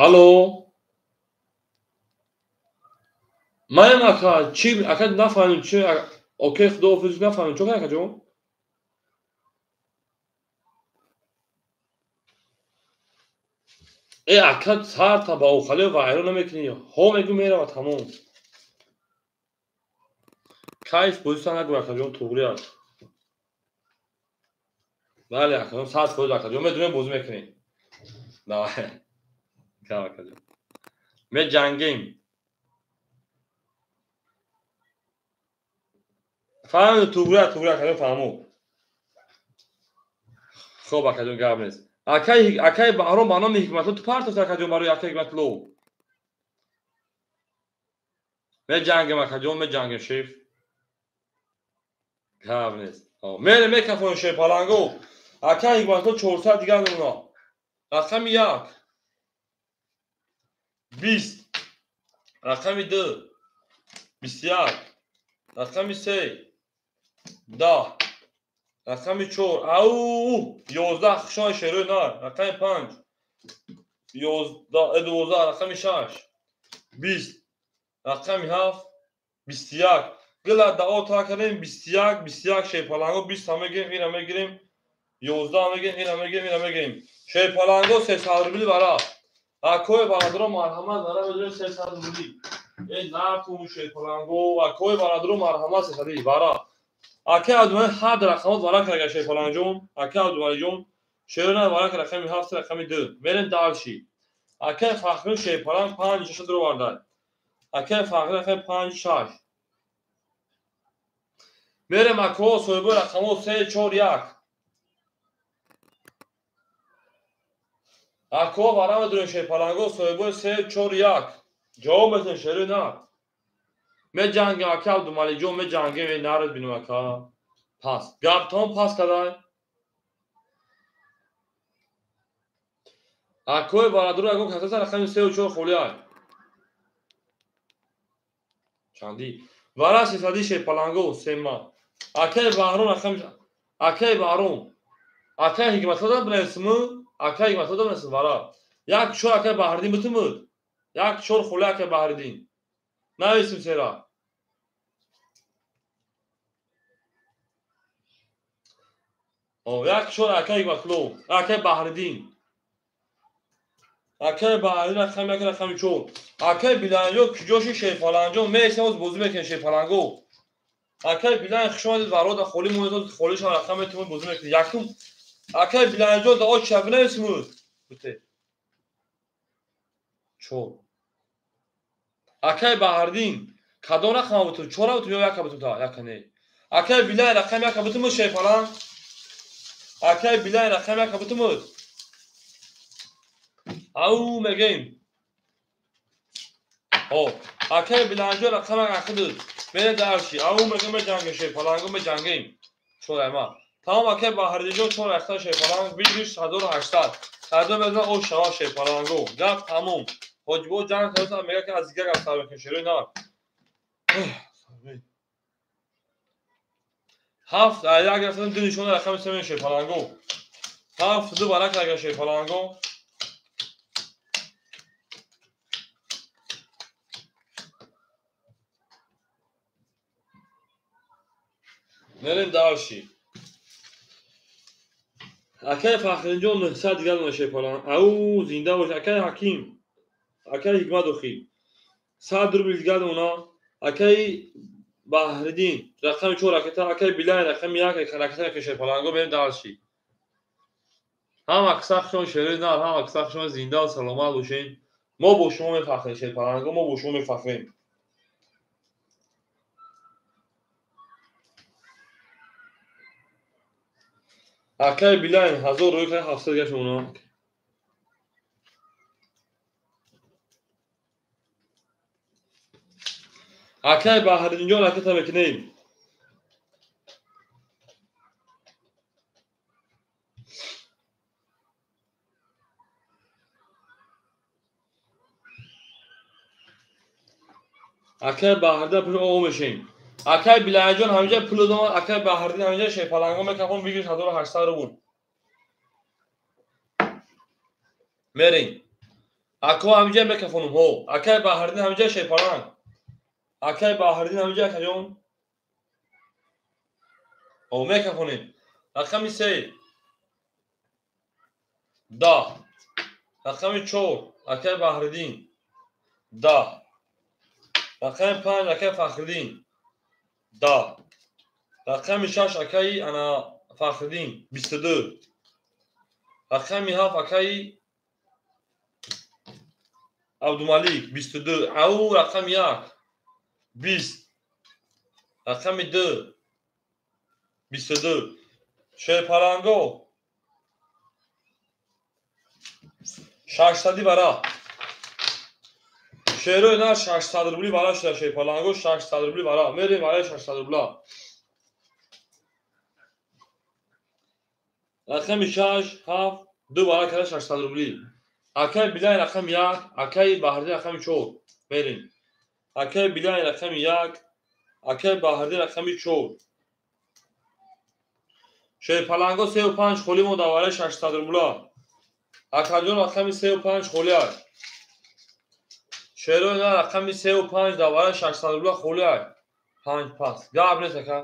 Алло. Маям ака, чӣ ака нафаҳмидем, чӣ окей худоҳофиз нафаҳмидем, чӣ акаҷон? Ака сарта ба охале вайрон намекунӣ. Ҳо мегӯ мерава тамом. Кайф бозиса нагӯ акаҷон, туғри аст. Бале акаҷон, 100% акаҷон, медонем бозӣ мекунем. Давай. Гап акаҷон. Меҷангем. Фаҳмидем, туғри аст, туғри акаҷон фаҳму. Хоб акаҷон гап нест. Акай Баҳром ба номи Ҳикматулло ту партофт акаҷон барои акай Ҳикматулло. Меҷангем акаҷон, меҷангем шеф. Гап нест. Мерем мекафонем Шерпаланго. Акай Ҳикматулло 400 дигар мемона. Рақами 1 20, рақами 2 21, рақами 3 10, рақами 4 ау 11 хушони шерои нар, рақами 5 11 12, рақами 6 20, рақами 7 21. Гила дао та кардем 21 21 Шерпаланго 20 ҳам мегирем, ина мегирем 11 ҳам мегирем, ина мегирем, ина мегирем. Шерпаланго 300 рубли бара. Акои бародаро марҳамат бара медонем 300 рубли. Наркун Шерпаланго, акои бародаро марҳамат 300 бара. Акай Абдумалик ҳад рақамот вара карда Шерпаланҷон, акай Абдумаликҷон шерона вара карда рақами 7 рақами 2. Мерем дальше. Акай Фахриддин Шерпаланг 5 6 дуроварда. Акай Фахриддин рақами 5 6. Мерем ако соҳиби рақамот 3 4 1. Ако вара медурем шерпаланго соҳибои 3 4 1. Ҷавоб метем шерои нар. Меҷангем ака Абдумаликҷон, меҷангем, эй наред бинем ака. Пас. Гаптон пас кадай. Акои барадур ягон касаса рақами 3 4 холӣ ай. Чанди. Вара сесади шерпаланго сема. Акаи Баҳром рақами акаи Баҳром. Акаи Ҳикматулло бинависму, акаи Ҳикматулло бинависм вара. 1 4 акаи Баҳриддин битумуд. 1 4 холӣ акаи Баҳриддин. Нависим сера. О, 1 4 акаи Ҳикматулло, акаи Баҳриддин. Акаи Баҳриддин рақами 1 рақами 4. Акаи Биланҷо куҷоши шерпаланҷо меесем оз бозӣ мекунем шерпаланго. Акаи Билан хуш омадед варода холӣ монед холишон рақам метавонед бозӣ мекунед. Якум акаи Биланҷо да оча бинависмуд. Бите. 4. Акаи Баҳриддин кадом рақам бутум? 4 бутум ё 1 бутум та? 1 не. Акаи Билан рақами 1 бутум шерпаланг. Акаи Билан рақами 1 бутум. Ау мегем. О, акаи Биланҷо рақами 1 буд. Мере дарши. Ау мегем меҷангем шерпаланго меҷангем. 4 ма. Тамом акаи Баҳриддинҷон 4 рақам шерпаланг 20800. Сардор мезанад о шава шерпаланго. Гап тамом. Ҳоҷибо ҷанг кардаса мегӯяд ки аз дигар гап сар мекунем шерои нар. 7 1 рафтан 2 нишона рақами 3 мешавад шерпаланго. 7 2 барак рага шерпаланго. Мерем дарши. Акаи Фахриддинҷон 900 дигар дона шерпаланг. Ау зинда бош акаи Ҳаким. Акаи Ҳикмат охи. 100 рубл дигар дона. Акаи Баҳриддин рақами 4 ракета, акаи Билай рақами 1 ракета мекунем шерпаланго. Мерем дарши. Ҳама касахшон шерои нар, ҳама касахшон зинда ва саломат бошед. Мо бо шумо мефахрем шерпаланго, мо бо шумо мефахрем. Акаи Билай 1000 рӯй кара 700 дигар шумона. Акаи Баҳриддинҷон ракета мекунем. Акаи Баҳриддин пуш о мешем. Акаи Биланҷон ҳаминҷа пул додам, акаи Баҳриддин ҳаминҷа шерпаланго мекафон бигир 1800 рубл. Мерем. Ако ҳаминҷа мекафонум ҳо. Акаи Баҳриддин ҳаминҷа шерпаланг. Акаи Баҳриддин ҳаминҷа акаҷон. О мекафонем. Рақами 3 10. Рақами 4 акаи Баҳриддин 10. Рақами 5 акаи Фахриддин 10. Рақами 6 акаи ана Фахриддин 22. Рақами 7 акаи Абдумалик 22. Ау рақами 1 20. Рақами 2 22. Шерпаланго 600 бара. Шерои нар 600 рубли бара шуда шерпаланго 600 рубли бара. Мерем барои 600 рубла. Рақами 6 7 2 бара кара 600 рубли. Акаи Билай рақами 1, акаи Баҳриддин рақами 4. Мерем. Акаи Билай рақами 1, акаи Баҳриддин рақами 4. Шерпаланго 3 5 холӣ мо дар барои 600 рубла. Акаҷон рақами 3 5 холӣ аст. Шерои нар рақами 3 5 дар барои 600 рубла холӣ аст. 5 пас. Гап нест ака.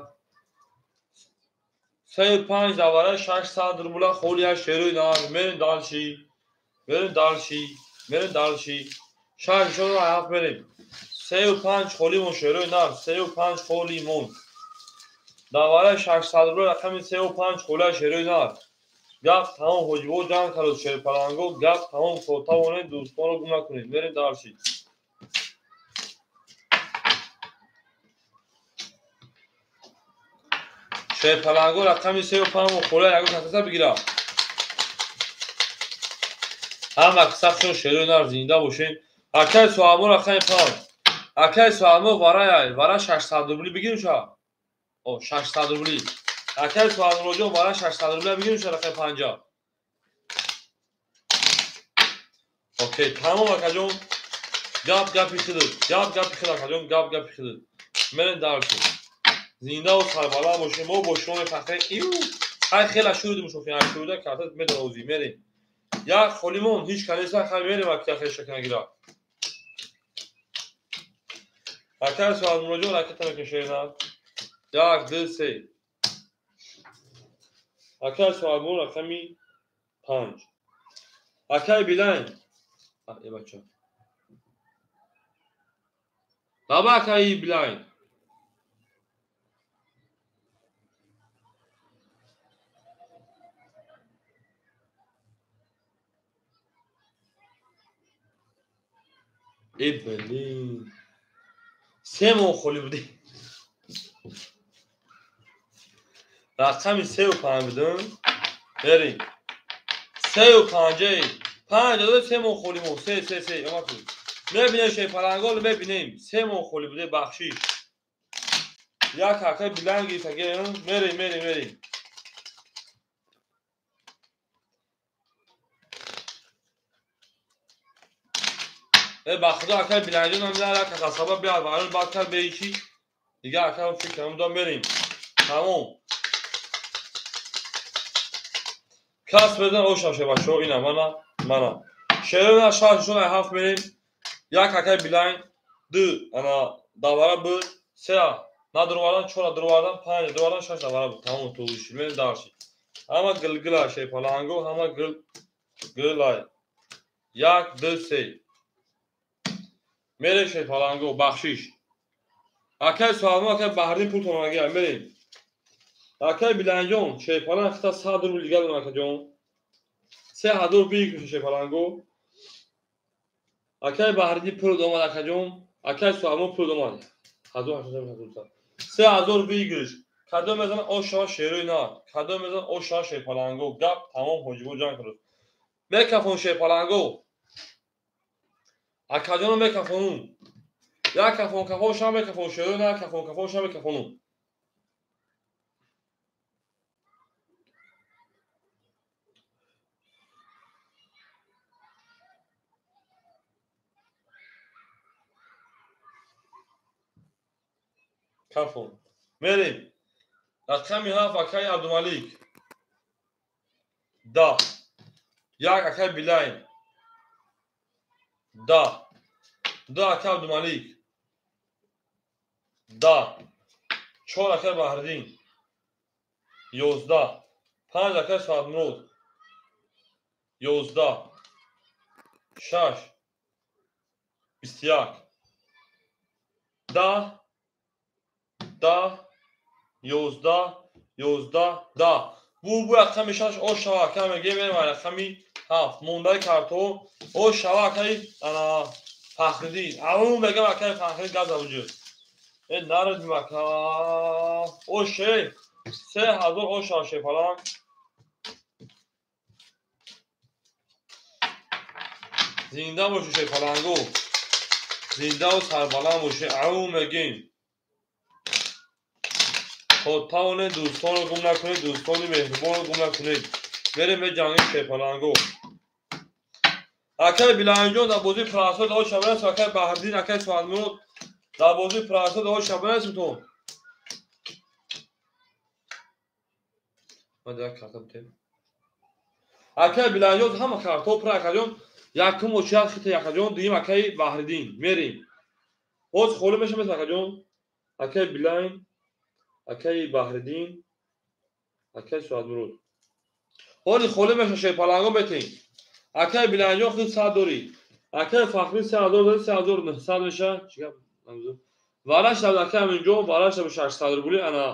3 5 дар барои 600 рубла холӣ аст шерои нар. Мерем дарши. Мерем дарши. Мерем дарши. 6 4 7 мерем. 3 5 холӣ мон шерои нар. 3 5 холӣ мон. Дар барои 600 рубла рақами 3 5 холӣ аст шерои нар. Гап тамом ҳоҷибо ҷанг кард шерпаланго. Гап тамом тавонед дӯстонро гум накунед. Мерем дарши. Шерпаланго рақами 3 5 холӣ ягон касаса бигира. Ҳама қисса шерои нар зинда бошен. Акай суалмо рақами 5. Акай суалмо варай вара 600 рубли бигирим ша. О 600 рубли. Акай суалмоҷон вара 600 рубли бигирим ша рақами 5. Окей, тамом акаҷон. Гап гапи худат. Гап гапи худат акаҷон, гап гапи худат. Мерем даршу. Зинда ва сарбаланд бошем. Мо бо шумо мефахрем. Иу! Хай хела шуридим шофи, ҳар шурида картат медарози, мерем. Як холимон ҳеч канеса хай мерем акия хеша кунагира. Акай суалмуроҷон ракета мекашена. 1 2 3. Акай суалмур рақами 5. Акай Билайн. Э бача. Баба акай Билайн. Э блин. 3 моҳ холӣ будем. Рақами 3 ва 5 будем. Мерем. 3 ва 5. 5 дада 3 моҳ холӣ мо. 3 3 3. Омад. Мебинем шейпалангол мебинем. 3 моҳ холӣ буде бахшиш. Як ҳақаи биланг гирифтагем. Мерем, мерем, мерем. Ба худо акай Биланҷон ҳам як қасаба биёд ва баъд кар беичи дигар акай фикр кардам мерем. Тамом. Кас безан оша ше бачо ина мана мана. Шерона 6 шона 7 мерем. Як акай Билайн 2 ана давара буд 3 надурвардан 4 дурвардан 5 дурвардан 6 давара буд. Тамом ту ши мерем дарши. Ҳама гилгила шейпаланго ҳама гил гилай. 1 2 3. Мерем шейпаланго бахшиш. Акай суалмо акай Баҳридин пул тонагия мерем. Акай Биланҷон шейпаланг хита 100 рубл дигар дорам акаҷон. 3000 бигир шейпаланго. Акай Баҳридин пул омад акаҷон. Акай суалмо пул омад. 1800 3000 бигир. Кадом мезанад ошава шерои нар. Кадом мезанад ошава шейпаланго. Гап тамом ҳоҷибо ҷанг кард. Мекафон шейпаланго. Акаҷоно мекафонум. Як кафон кафон шам мекафон шерои нар кафон кафон шам мекафонум. Кафон. Мерем. Рақами 7 акай Абдумалик. Да. Як акай Билайн. Да. 2 акай Абдумалик. Да. 4 акай Баҳридин. 11. 5 акай Саадмурод. 11. 6. 21. 10. 10. 11. 11. 10. Бу рақами 6 ошава акай мегем мерем рақами 7. Мондаи картҳо ошава акай ана Фахриддин. Аввал мегам акай Фахриддин гап завуҷуд. Э нарадим ака. Оше 3000 ошава шепаланг. Зинда боши шепаланго. Зинда ва сарбаланд боши. Аввал мегем. Ход тавонед дӯстонро гум накунед, дӯстони меҳрубонро гум накунед. Мерем ҷанги шепаланго. Акай Биланҷон дар бозии Франсо дао шабанас, акай Баҳриддин, акай Суалмурод дар бозии Франсо дао шабанас тон. Ман дар карта бутем. Акай Биланҷон ҳама картҳо пур акаҷон, якум очият хита акаҷон, дуюм акай Баҳриддин. Мерем. Боз холӣ мешавад акаҷон. Акай Билайн, акай Баҳриддин, акай Суалмурод. Ҳоли холӣ мешавад шерпаланго метем. Акай Биланҷон худ 100 дорӣ. Акай Фахрӣ 3000 дорӣ, 3900 меша. Чӣ гап? Вараш дад акай Аминҷон, вараш дад 600 рубли ана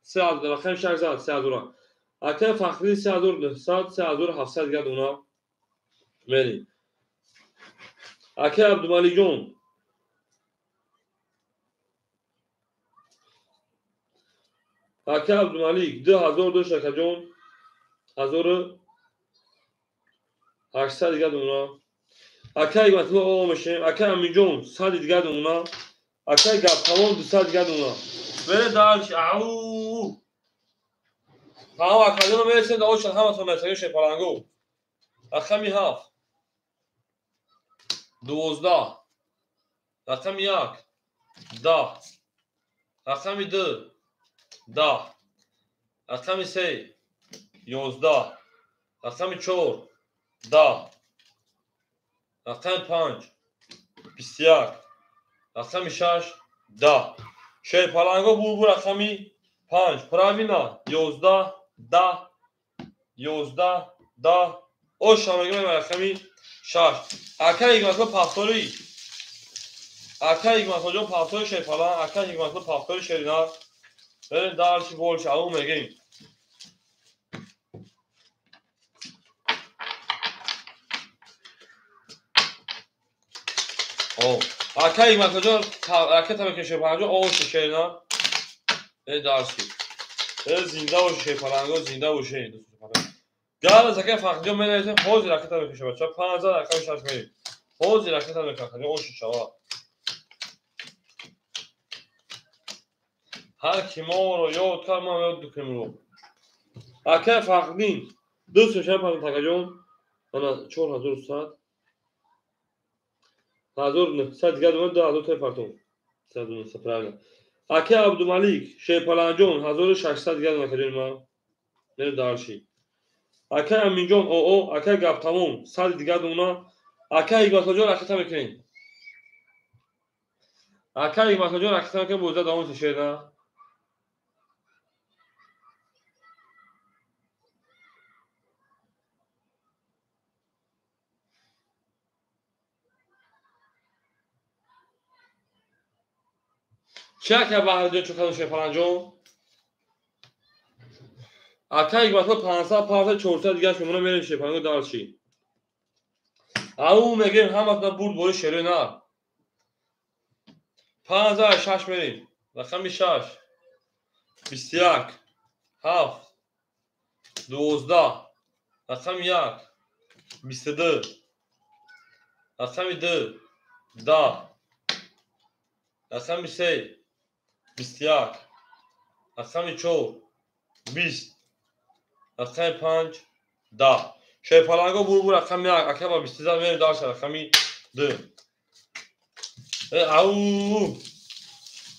3000 рақами 600 3000. Акай Фахрӣ 3900 3700 дигар дона. Мерем. Акай Абдумаликҷон Акай Абдумалик 2000 дошт акаҷон. 1000 800 дига дона. Акай Ҳикматулло о мешем. Акай Аминҷон 100 дига дона. Акай Гаптамом 200 дига дона. Бере дарш ау. Тамом акаҷоно мересем да оша ҳаматон мересем шерпаланго. Рақами 7 12 рақами 1 10 рақами 2 10 рақами 3 11 рақами 4 10 рақами 5 21 рақами 6 10. Шерпаланго бурбу рақами 5 правильно 11 10 11 10 оша мегӯем рақами 6. Акай Ҳикматулло пафтори. Акай Ҳикматуллоҷон пафтори шерпаланг, акай Ҳикматулло пафтори шеринар. Берем дарши больше ау мегӯем. Акай Ҳикматуллоҷон ракета мекунем шерпаланг, оша шеринар. Берем дарши. Зинда боше шерпаланго, зинда боше. Гала закай Фахриҷон менависем, ҳозир ракета мекунем бача. 5 рақами 6 мерем. Ҳозир ракета мекунем, Фахриҷон оша шава. Ҳар ки моро ёд кард, мо ёд мекунем ро. Акай Фахриддин, дӯст мешавам Фахриддин Ана 4100 1900 дига дона 2000 та партон. 100 правильно. Акай Абдумалик, Шерпаланҷон 1600 дига дона акаҷони ман. Мерем дарши. Акай Аминҷон оо, акай Гаптамом 100 дига дона. Акай Ҳикматуллоҷон ракета мекунем. Акай Ҳикматуллоҷон ракета мекунем, бозда давом шерна. Чӣ акай Баҳриҷон чӯкаду Шерпаланҷон? Акай Ҳикматулло 500 500 400 дигаш мемона мерем шерпаланго дарши. Ау мегӯем ҳаматона бурд бори шерои нар. 5 6 мерем. Рақами 6 21 7 12 рақами 1 22 рақами 2 10 рақами 3 21 рақами 4 20 рақами 5 10. Шерпаланго бурбу рақами 1 ака ба 22 мерем дарша рақами 2. Ау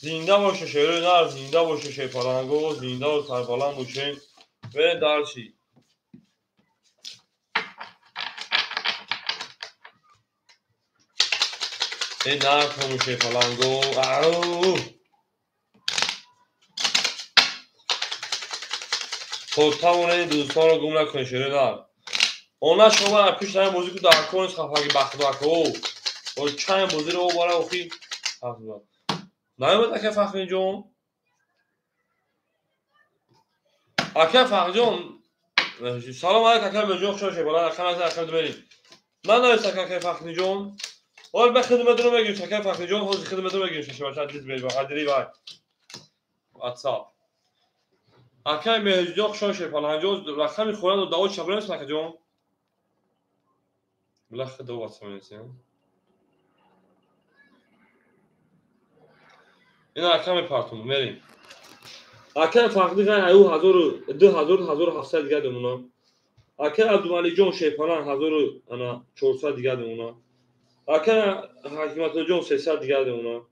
зинда боше шерои нар, зинда боше шерпаланго, зинда ва сарбаланд бошем. Берем дарши. Нар кому шерпаланго. Ау то тавонед дӯстонро гум накунед шерои нар. Она шумо пишт ҳамин бозӣ ку дар кор нест хафаги бахтбако. Бо чанд бозиро обара охи хафа. Наёмад акай Фахриҷон? Акай Фахриҷон, салом алайк акай Меҳриҷон, хуш омадед. Баланд акай назар акай мерем. Нанавис акай Фахриҷон. Ҳол ба хидматро мегирем акай Фахриҷон, ҳозир хидматро мегирем шумо бача диз мерем қадри вай. WhatsApp. Акай Меҳриҷон хуш омадед. Баланд рақами хӯран дао шабрем акаҷон. Билахи дао WhatsApp менависем. Ина ака мепартум, мерем. Акай Фахриддин ғай аю 2000 1700 дига демона. Акай Абдумаликҷон Шерпаланг 1400 дига демона. Акай Ҳакиматуллоҷон 300 дига демона.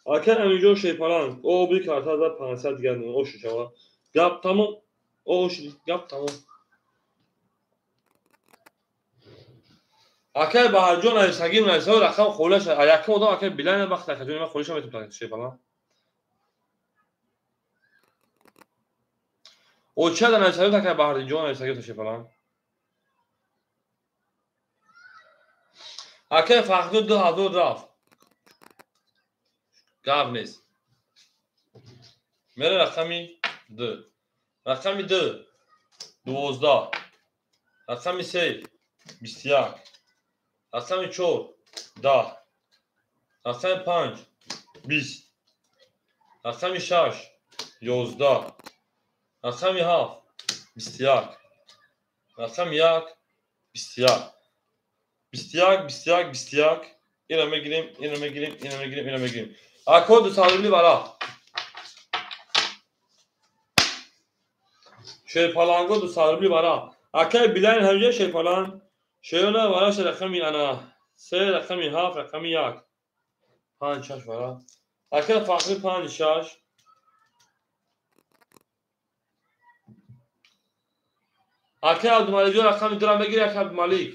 Акай Аминҷон Шерпаланг оби карта 1500 дига демона. Ошу шава. Гап тамом. Ошу гап тамом. Акай Баҳарҷон нависагим нависаго рақам холиаш якум одам акай билайн вақт акаҷон ман холиша метавонам Шерпаланг. Очада нависагим акай Баҳарҷон нависагим Шерпаланг. Акай Фахриҷон 2000 рафт. Гап нест. Мере рақами 2. Рақами 2 12 рақами 3 21 рақами 4 10 рақами 5 20 рақами 6 11 рақами 7 21 рақами 1 21. 21, 21, 21. Ина мегирем, ина мегирем, ина мегирем, ина мегирем. Ако 200 рубли варақ. Шерпаланго 200 рубли варақ. Акай билайн ҳамҷа шерпаланг. Шерона вараш рақами ана 3 рақами 7 рақами 1. 5 6 варақ. Акай Фахри 5 6. Акай Абдумаликҷон рақами 2 мегири, акай Абдумалик.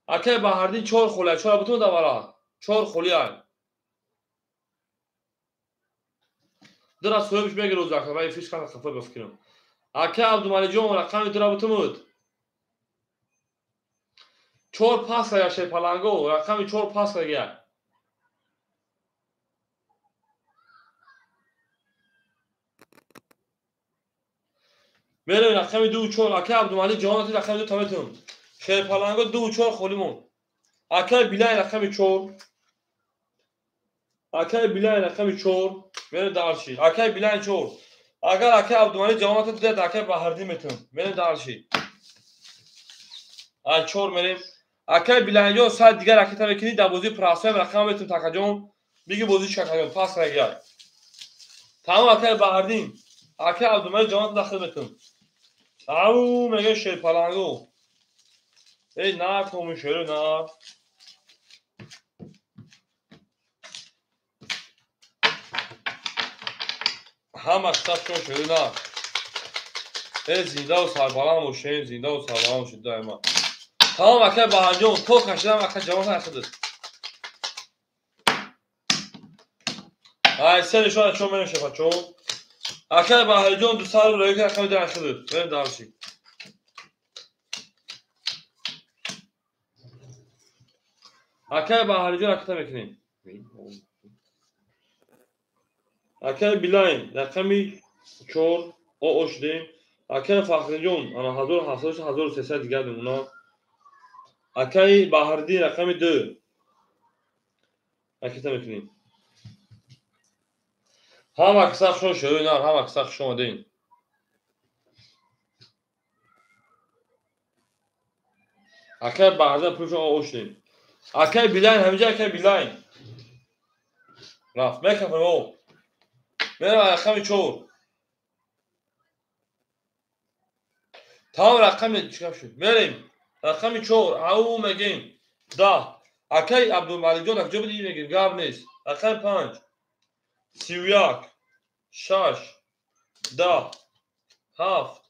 Акай Баҳриддин 4 холия, 4 бутун да варақ. 4 холия. Дра соҳибш мегири рӯз ака, вай фишка хафа бифкирам. Акай Абдумаликҷон рақами 2 бутун. 4 пас я шерпаланго, рақами 4 пас я. Мерем рақами 2 4, акай Абдумалик ҷон рақами 2 таметун. Шерпаланго 2 4 холимон. Акай Билай рақами 4. Акай Билай рақами 4. Мерем дарши. Акай Билай 4. Агар акай Абдумалик ҷавонат дед, акай Баҳриддин метун. Мерем дарши. Ай 4 мерем. Акай Билайҷон сад дигар ракета мекунӣ дар бозии прасоям рақам метун такаҷон. Биги бозӣ чакаҷон пас рагияй. Тамом акай Баҳриддин. Акай Абдумалик ҷавонат дахил метун. Ау мега шерпаланго. Эй нар тому шеру нар. Ҳама китоб шеру нар. Эй зиндаву сарбаланд бошем, зиндаву сарбаланд бошед доимо. Тамом акай Баҳрҷон, то кашидам акай ҷавон нахидид. Ай се нишон чо менеше бачо. Акай Баҳрҷон 200 рубл раками рақами дахидид. Мерем дарши. Акай Баҳрҷон ракета мекунем. Акай Билайн рақами 4 о шудем. Акай Фахриҷон ана 1700 1300 дигар мемонад. Акай Баҳриддин рақами 2 ракета мекунем. Ҳама киса хушон шӯрӯи нар, ҳама киса хуш омадем. Акай Баҳриддин пулшон о шудем. Акай Билайн ҳаминҷа акай Билайн. Рафт мекафем о. Мерам рақами 4. Тамом рақами чӣ гап шуд? Мерем рақами 4 ау мегем 10. Акай Абдумаликҷон ак ҷо бидӣ мегем гап нест. Рақами 5 31 6 10 7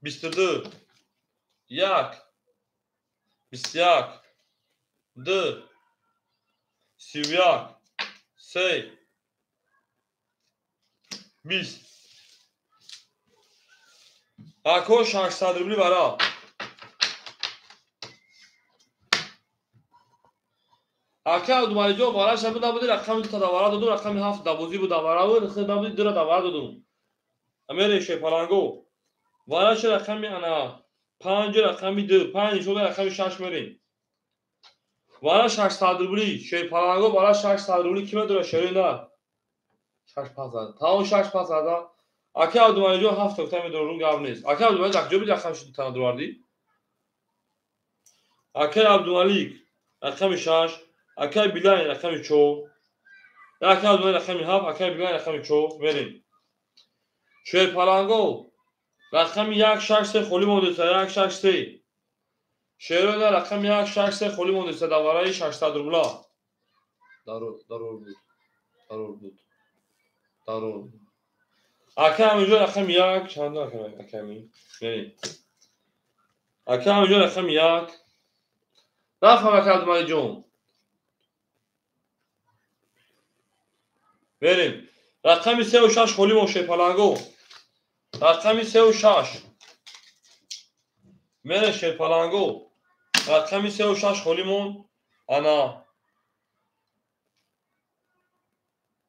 22 1 21 2 31 3 20. Ако 600 рубли варақ. Ака Абдумаликҷон вараш ҳам набуди рақами 2 та давара додум, рақами 7 дабозӣ буд давара буд, хел набуди 2 давара додум. Амере шерпаланго. Вараш рақами ана 5 рақами 2, 5 нишон рақами 6 мерем. Вара 600 рубли, шерпаланго вара 600 рубли ки медора шерои на? 6 пас зада. Тамом 6 пас зада. Ака Абдумаликҷон 7 та медорум гап нест. Ака Абдумалик ак ҷо бид рақами 2 та надовардӣ? Акай Абдумалик рақами 6, акай Билайн рақами 4, акай Абдумалик рақами 7, акай Билайн рақами 4 мерем. Шерпаланго рақами 1 6 3 холӣ мондеса 1 6 3. Шерона рақами 1 6 3 холӣ мондеса давараи 600 рубла. Дарур буд. Дарур буд. Дарур. Акай ҳаминҷо рақами 1 чанд акай ҳамин? Мерем. Акай ҳаминҷо рақами 1. Рафтам акай Абдумаликҷон. Мерем. Рақами 3 6 холӣ мон шерпаланго. Рақами 3 6. Мерем шерпаланго. Рақами 3 6 холӣ мон. Ана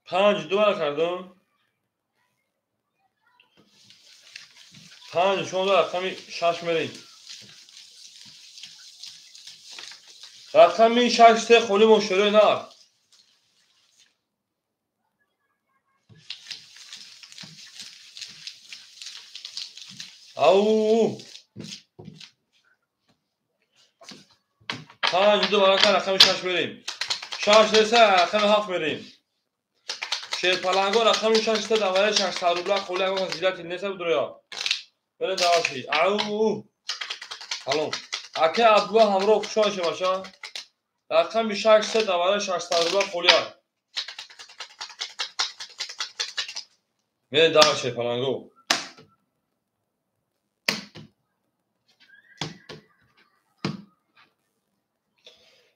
5 2 кардам. 5 нишон рақами 6 мерем. Рақами 6 3 холӣ мон шӯрӯи нар. Ау. 5 2 варака рақами 6 мерем. 6 неса рақами 7 мерем. Шерпаланго рақами 6 та давари 600 рубла холи ягон зилати неса будроя. Берем даваши. Ау. Салом. Ака Абдулла ҳамроҳ хушҳол шаваша. Рақами 6 та давари 600 рубла холия. Мерем даваши шерпаланго.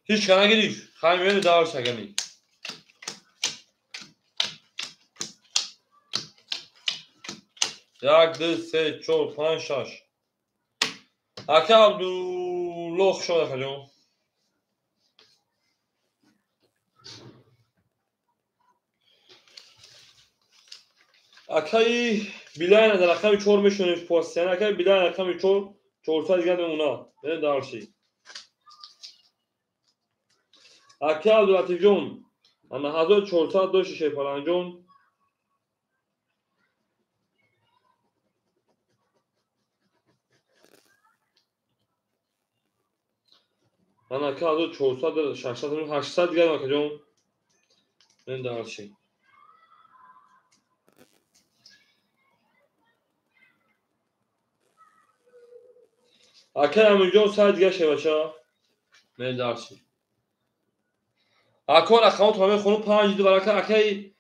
Ҳеҷ ка нагириф. Хай мерем даваши агани. Як, ду, се, чор, панҷ, шаш. Ака Абдулло хушҳол акаҷон. Акаи Билайна дар рақами 4 мешонем постияна. Акаи Билайна рақами 4, 400 дигар мемонад. Мерем дарши. Ака Абдулатифҷон, ана 1400 дошти Шерпаланҷон. Ана ака 1400, 600, 800 дигар акаҷон. Мерем дарши. Ака Аминҷон 100 дигар шевача. Мерем дарши. Ако рақамотро мехонам 5 2 варака. Акаи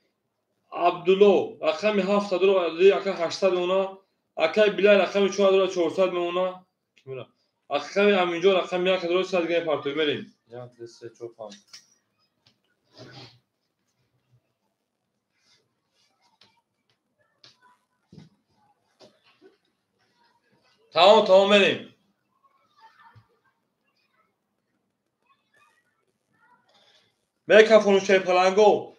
Абдулло рақами 7 дора, ака 800 мемона. Акаи Билай рақами 4 дора, 400 мемона. Акаи Аминҷон рақами 1 дора, 100 дигар партои мерем. 1 2 3 4 5. Тамом, тамом мерем. Мекафону шерпаланго.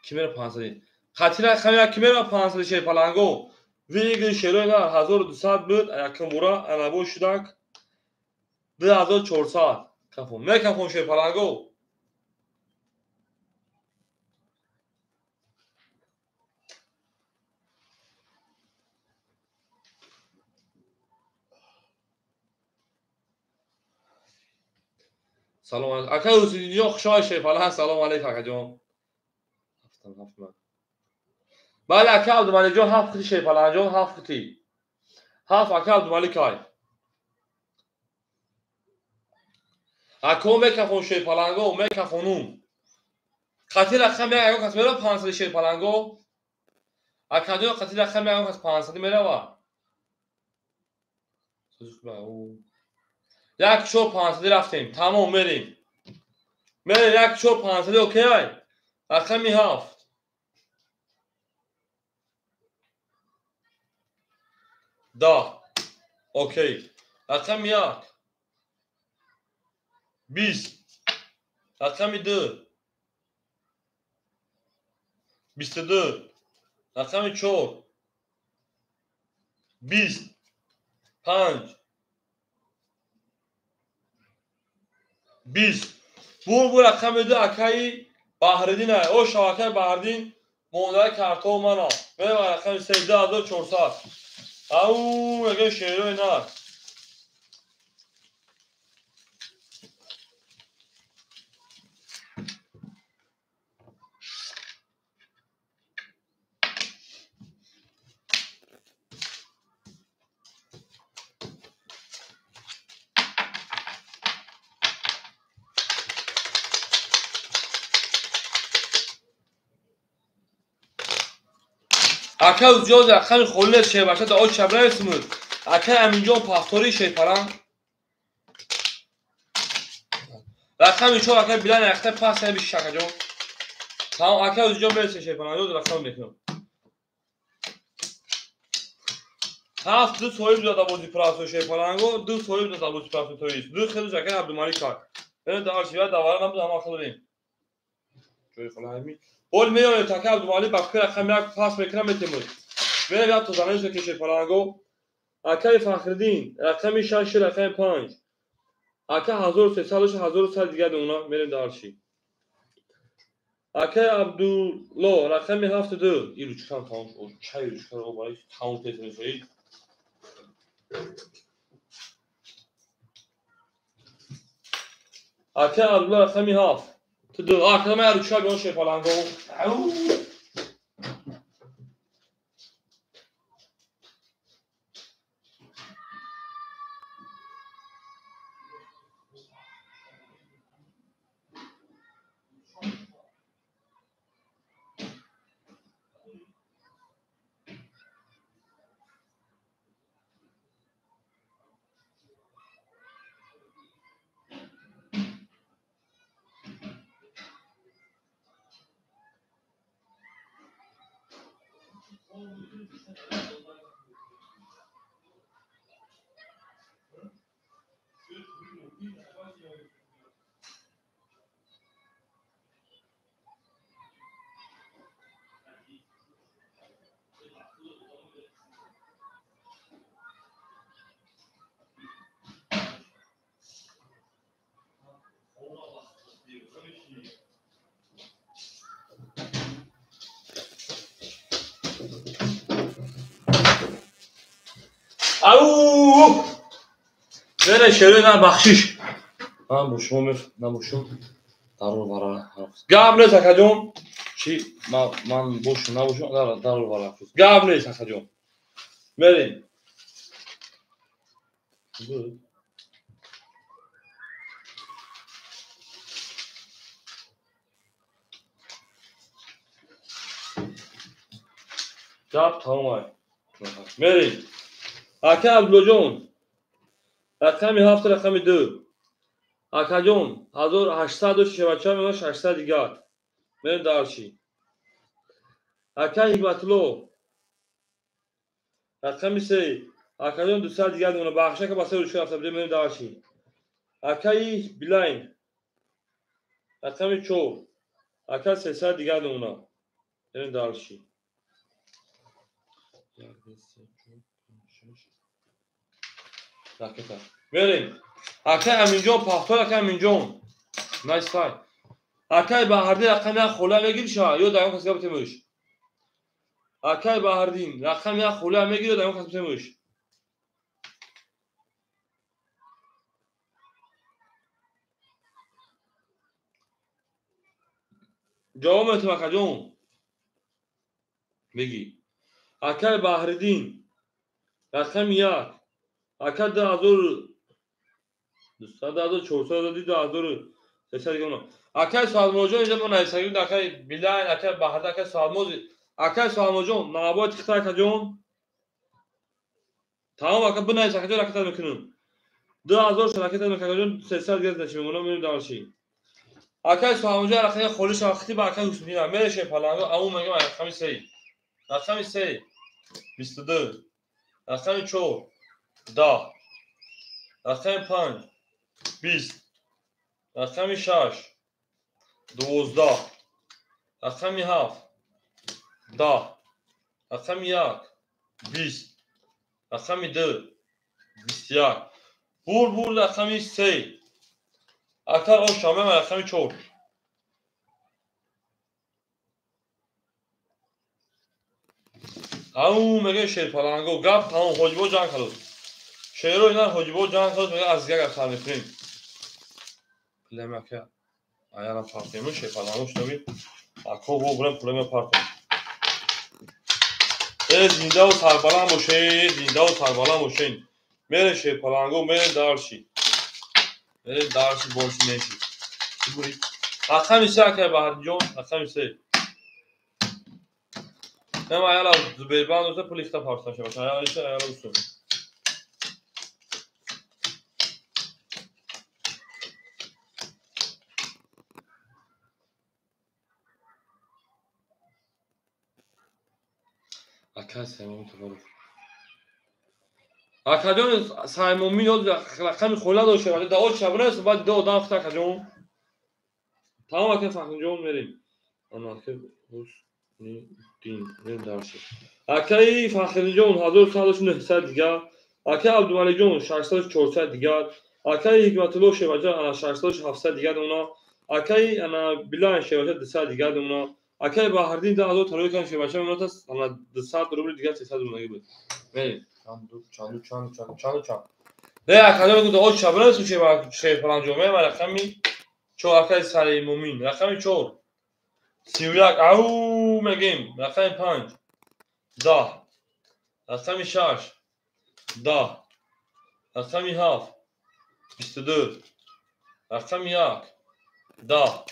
Ки мера 500? Хатира хамя ки мера 500 шерпаланго. Вигри шерои на 1200 буд, якум бура анабо шудак 2400. Кафон. Мекафон шерпаланго. Салом алейкум. Ака Ҳусейнҷон хушҳол шерпаланг. Салом алейкум акаҷон. Ҳафтам ҳафт ман. Бале ака Абдумаликҷон 7 қити шерпалангҷон 7 қити. 7 ака Абдумалик ай. Ако мекафон шерпаланго, мекафонум. Қати рақам як ягон кас мерава 500 шерпаланго. Акаҷон қати рақам як ягон кас 500 мерава. 1 4 500 рафтем. Тамом мерем. Мерем 1 4 500 окей ай. Рақами 7. 10. Окей. Рақами 1. 20. Рақами 2. 22. Рақами 4. 20. 5. 20. Бу рақами 2 акаи Баҳриддин ай. О шавакаи Баҳриддин мондаи картои мана. Мерем рақами 3 2400. Ау, яге шерои нар. Ака Узҷон рақами холӣ шербаша да оч шабрависмуд. Ака Аминҷон пафтори шерпаланг. Рақами 4 ака Билан яхта пас набиш акаҷон. Тамом ака Узҷон берсе шерпаланг рақам мекунам. 7 2 соҳиб дода бози прасо шерпаланго, 2 соҳиб дода бози прасо тоист. 2 хелуш ака Абдумалик ак. Берем дар шива давара набуд ҳама хелорем. Ҷои холами. Бол меёрем така Абдумалик ба фикр рақами 1 пас мекунам метемуд. Мерем як тозанеша ки шерпаланго. Акаи Фахриддин рақами 6 рақами 5. Ака 1300 1100 дигар мемона. Мерем дарши. Акаи Абдулло рақами 7 2. Ин ручкам тамом шуд. Чай ручкаро барои тамом тезмешавид. Ака Абдулла рақами 7. Ту 2. Ака ман ручка биён шерпаланго. Ау. Ау! Вере шерои на бахшиш. Ман бо шумо набошум дарур вара. Гап нест акаҷон. Чи ман бошум набошум дарур вара. Гап нест акаҷон. Мерем. Гап тамом ай. Мерем. Ака Абдуллоҷон рақами 7 рақами 2. Акаҷон 1800 дошт шевача меона 600 дигар. Мерем дарчи. Ака Ҳикматулло рақами 3. Акаҷон 200 дигар меона. Бахшака ба се ручка рафта будем, мерем дарчи. Акаи Билайн рақами 4. Ака 300 дигар меона. Мерем дарчи. 1 2 3 4 5 6 ракета. Мерем. Акай Аминҷон пахтор акай Аминҷон. Найс тай. Акай Баҳрдин рақами 1 хола мегири ша ё дар он кас гап темӯш. Акай Баҳрдин рақами 1 хола мегири ё дар он кас темӯш. Ҷавоб метам акаҷон. Бигӣ. Акай Баҳриддин рақами 1. Ака 2200 2400 2300 дигар. Акай Салмоҷон инҷа мо нависагӣ акай Билайн, акай Баҳриддин, акай Салмоз, акай Салмоҷон навбои тихта акаҷон. Тамом ака бинавис акаҷон ракета мекунем. 2000 ракета мекунем акаҷон 300 дигар значи мемонам мерем дарши. Акай Салмоҷон рақами холиш вақти ба акай Ҳусмиддин мереше паланго аму мегам рақами 3. Рақами 3 22. Рақами 4 10. Рақами 5 20. Рақами 6 12. Рақами 7 10. Рақами 1 20. Рақами 2 21. Бур бур рақами 3. Акар ош шамем рақами 4. Ау меге шерпаланго гап тамом ҳоҷибо ҷанг кардод. Шеро ина ҳоҷибо ҷанг кардод меге аз дигар гап сар мекунем. Племака аяна партему шерпаланго шудави ако бо бурем пулема партем. Э зиндаву сарбаланд бошед, зиндаву сарбаланд бошед. Мере шерпаланго мере дарши. Мере дарши боши меши. Чӣ бури? Рақами 3 акай Баҳридҷон, рақами 3. Нема аяла Зубейбан доста пул ихта парстан шавад. Аяла иса аяла усум. Акай Саймон Табаров. Акаҷон Саймон ёд рақами хола дошта вале да оч шабрас баъд ду одам хта акаҷон. Тамом ака Фахриҷон мерем. Ана ака Ҳусниддин мерем дарши. Акаи Фахриҷон 1100 дигар. Акаи Абдумаликҷон 600 400 дигар. Акаи Ҳикматулло Шеваҷа ана 600 700 дигар она. Акаи ана Билан Шеваҷа 200 дигар она. Акаи Баҳриддин 10000 тарои кан Шеваҷа она та ана 200 рубл дигар 300 рубл буд. Мерем. Чанд чанд чанд чанд чанд. Не акаҷон гуфт оч шабрас шева шефаланҷо мева рақами 4 акай Сари Мумин. Рақами 4 31. Ау мегем. Рақами 5 10. Рақами 6 10. Рақами 7 22. Рақами 1 10.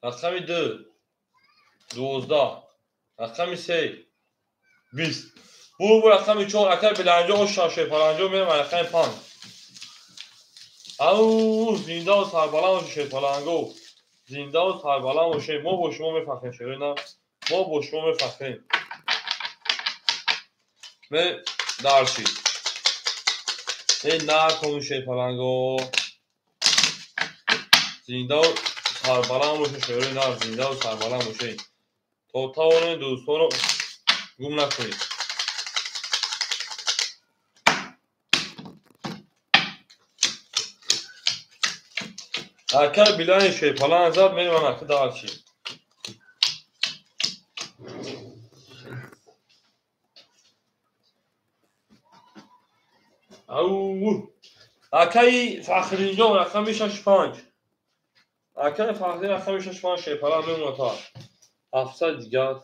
Рақами 2 12. Рақами 3 20. Бу рақами 4 акай Биланҷо ош шерпаланҷо мерам рақами 5. Ау зинда ва сарбаланд бошед шерпаланго. Зинда ва сарбаланд бошед. Мо бо шумо мефахрем шерина. Мо бо шумо мефахрем. Ме дарши. Эй накун шерпаланго. Зинда ва сарбаланд бошед шерина. Зинда ва сарбаланд бошед. То тавонед дӯстонро гум накунед. Акай Билани шерпаланг зад меравам ака дарчи. Ау акай Фахриддинҷон рақами 65. Акай Фахриддин рақами 65 шерпаланг мемонад та 700 дигар.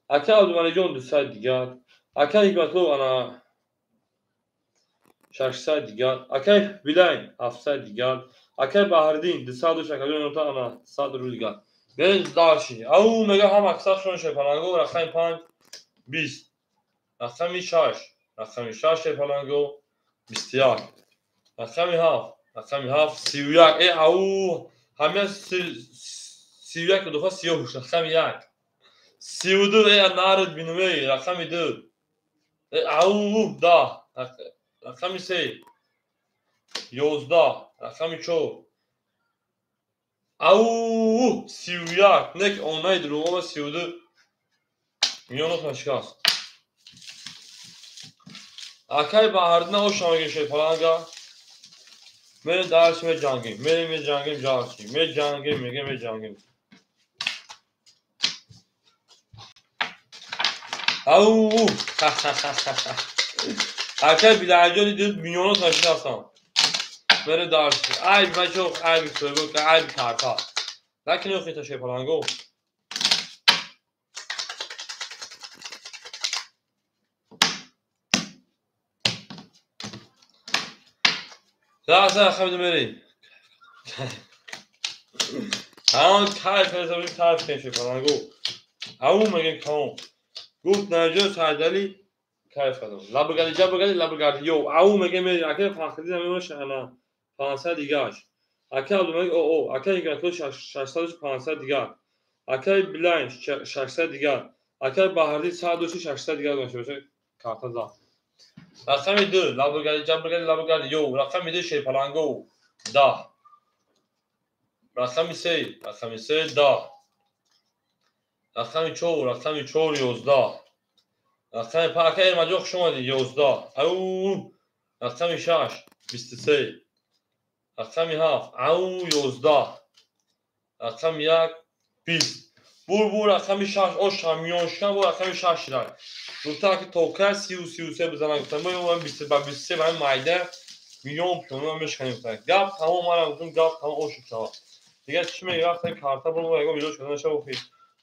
Акай Абдумаликҷон 200 дигар. Акай Ҳикматулло ана 600 дигар. Акай Билайн 700 дигар. Акай Баҳриддин 200 шакаҷон та ана 100 рубл дигар. Берем дарши. Ау мега ҳам аксар шон шерпаланго рақами 5 20. Рақами 6. Рақами 6 шерпаланго 21. Рақами 7. Рақами 7 31. Э ау ҳамя 31 духа 38. Рақами 1. 32 э нард бинумей рақами 2. Э ау 10. Рақами 3 11. Рақами 4 ау 31. Нек онаи дурӯғома 32 миёнотон шикаст. Акай Баҳриддин ошамаги шерпаланга. Мерем дарси меҷангем. Мерем меҷангем ҷарси. Меҷангем мегем меҷангем. Ау акай Биланҷон дид миёнотон шикастам. Мере дарси. Айб бачо айб соҳиб айб карта. Накунед хита шерпаланго. Лаҳза хамиду мерем. Ҳамон кайф ҳисоби кайф кунем шерпаланго. Ау мегем тамом. Гуфт Наҷо Сайдалӣ кайф кардам. Лабгади ҷабгади лабгади ё ау мегем мерем. Акай Фахриддин мемоша ана 500 дигаш. Акай Абдумалик о акай Ҳикматулло 600 500 дигар. Акай Билайн 600 дигар. Акай Баҳриддин 100 600 дигар дошта боша карта зад. Рақами 2 лабгади ҷабгади лабгади ё рақами 2 шерпаланго 10. Рақами 3 рақами 3 10. Рақами 4 рақами 4 11. Рақами 5 акай Эрмаҷон хуш омадед 11. Ау рақами 6 23. Рақами 7 ау 11. Рақами 1 20. Бур рақами 6 ош миёншикан бу рақами 6 ширак. Гуфта ки то кай 30 33 бизанам гуфтам. Мо 20 ба 23 ба майда миён пиёна мешканем гуфтам. Гап тамом манам гуфтам гап тамом ош шава. Дигар чӣ мегӯ вақте карта бурм ягон видео шуда нашава охи.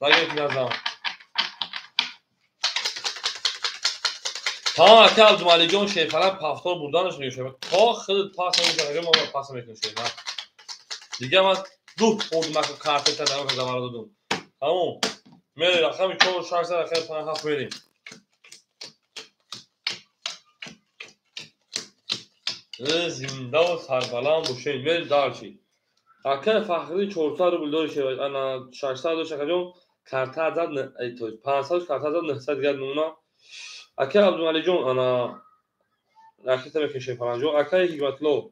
Нагирифт назам. Тамом ака Абдумаликҷон шерпаланг пафтор бурданаш мегӯ. То худ пас мекунад, мо пас мекунем шерпаланг. Дигар ман ду хӯрдум ака карта кардам завар додум. Тамом. Мерем рақами 4 6 рақами 5 7 мерем. Зинда ва сарбаланд бошед. Мерем дарчи. Акай Фахриддин 400 рубл дори шевад. Ана 600 дошт акаҷон карта зад 500 карта зад 900 дигар намуна. Акай Абдумаликҷон ана ракета мекашед фаланҷон. Акай Ҳикматулло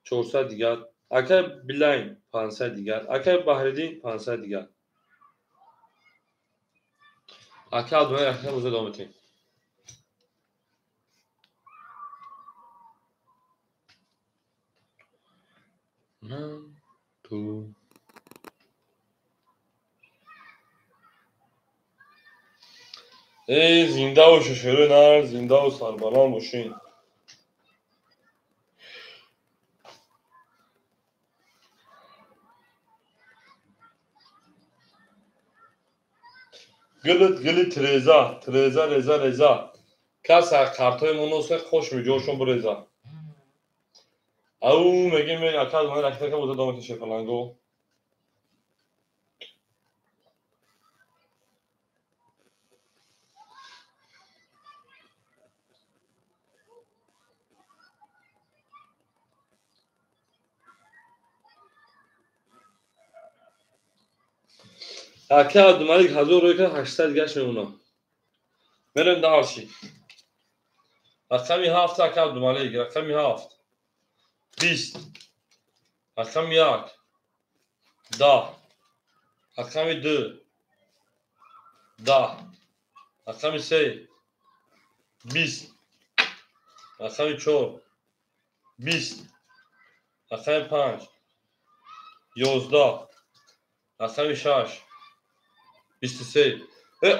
400 дигар. Акай Билайн 500 дигар. Акай Баҳриддин 500 дигар. Акай Абдумалик ракета боза давом метем. Ман ту эй зинда бошед шерои нар, зиндаву сарбаланд бошед. Гилит гилит реза, треза реза реза. Кас картои моносе хош миҷошон буреза. Ау мегем ака ман ракта боза дом кеше фаланго. Ака Абдумалик 1800 гашт мемонам. Мерем дарши. Рақами 7 ака Абдумалик, рақами 7. 20. Рақами 1. 10. Рақами 2. 10. Рақами 3. 20. Рақами 4. 20. Рақами 5. 11. Рақами 6. 23.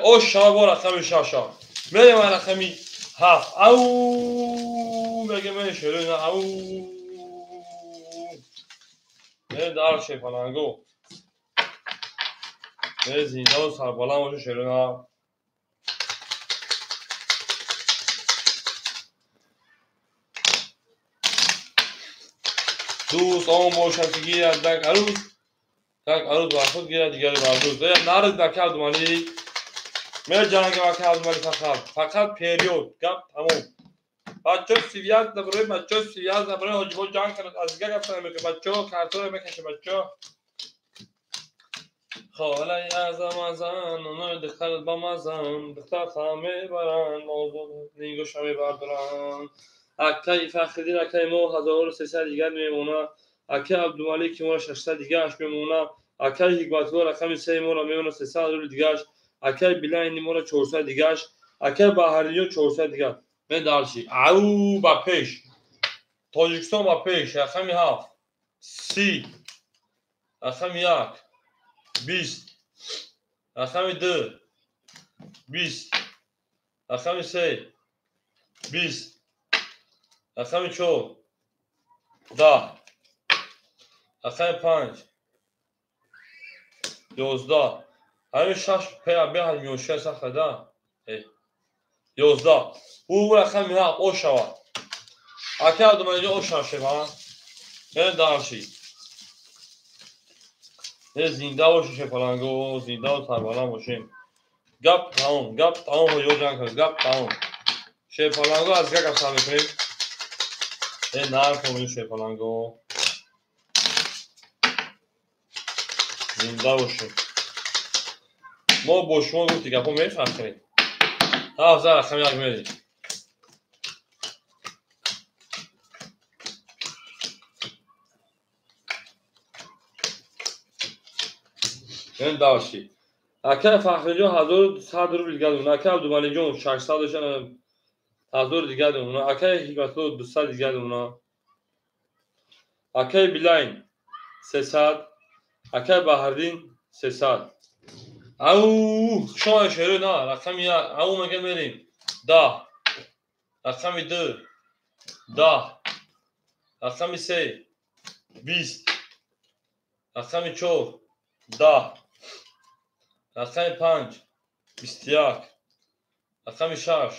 О шабо рақами 6. Мерем рақами 7. Ау мегем шерина ау. Мерем дар шефаланго. Мерем зинда сарбаланд боше шерина. Дӯст он бошад ки гирад дак арӯз. Так арӯз бар худ гирад дигари бар дӯст. Нарид ака Абдумалик. Меҷангам ака Абдумалик фақат. Фақат период. Гап тамом. Бачо 31 наброи, бачо 31 наброи ҳоҷибо ҷанг кунад. Аз дигар гап намекунад. Бачо картора мекашад бачо. Холаи азам азан, онои духтарат ба мазан, духтар хам мебаранд, нигоша мебардоранд. Акаи Фахриддин акаи мо 1300 дигар мемонад. Акаи Абдумалик моро 600 дигараш мемонад. Акаи Ҳикматулло рақами 3 моро мемонад 300 рубл дигараш. Акаи Билайни моро 400 дигараш. Акаи Баҳаринҷон 400 дигар. Мен дарши. Ау ба пеш. Тоҷикистон ба пеш. Рақами 7. 30. Рақами 1. 20. Рақами 2. 20. Рақами 3. 20. Рақами 4. 10. Рақами 5. 11. Ҳамин 6 пея беҳад миёшия сахта да. 11. Ӯ рақами 7 о шавад. Ака Абдумалиҷон о шавад шефа. Мерем дарши. Зинда бошем шефаланго, зинда сарбаланд бошем. Гап тамом, гап тамом ҳоҷиҳо ҷанг кунед, гап тамом. Шефаланго аз дигар гап сар мекунем. Нарх мобинем шефаланго. Зинда бошем. Мо бо шумо гуфти гапҳо мефахрем. 7 рақами 1 мерем. Мерем дарши. Акаи Фахриҷон 1100 рубл дигар мемонад. Акаи Абдумаликҷон 600 1000 дигар мемонад. Акаи Ҳикматулло 200 дигар мемонад. Акаи Билайн 300. Акаи Баҳриддин 300. Ау шоя шеро на рақами 1. Ау мега мерем. 10. Рақами 2. 10. Рақами 3. 20. Рақами 4. 10. Рақами 5. 21. Рақами 6.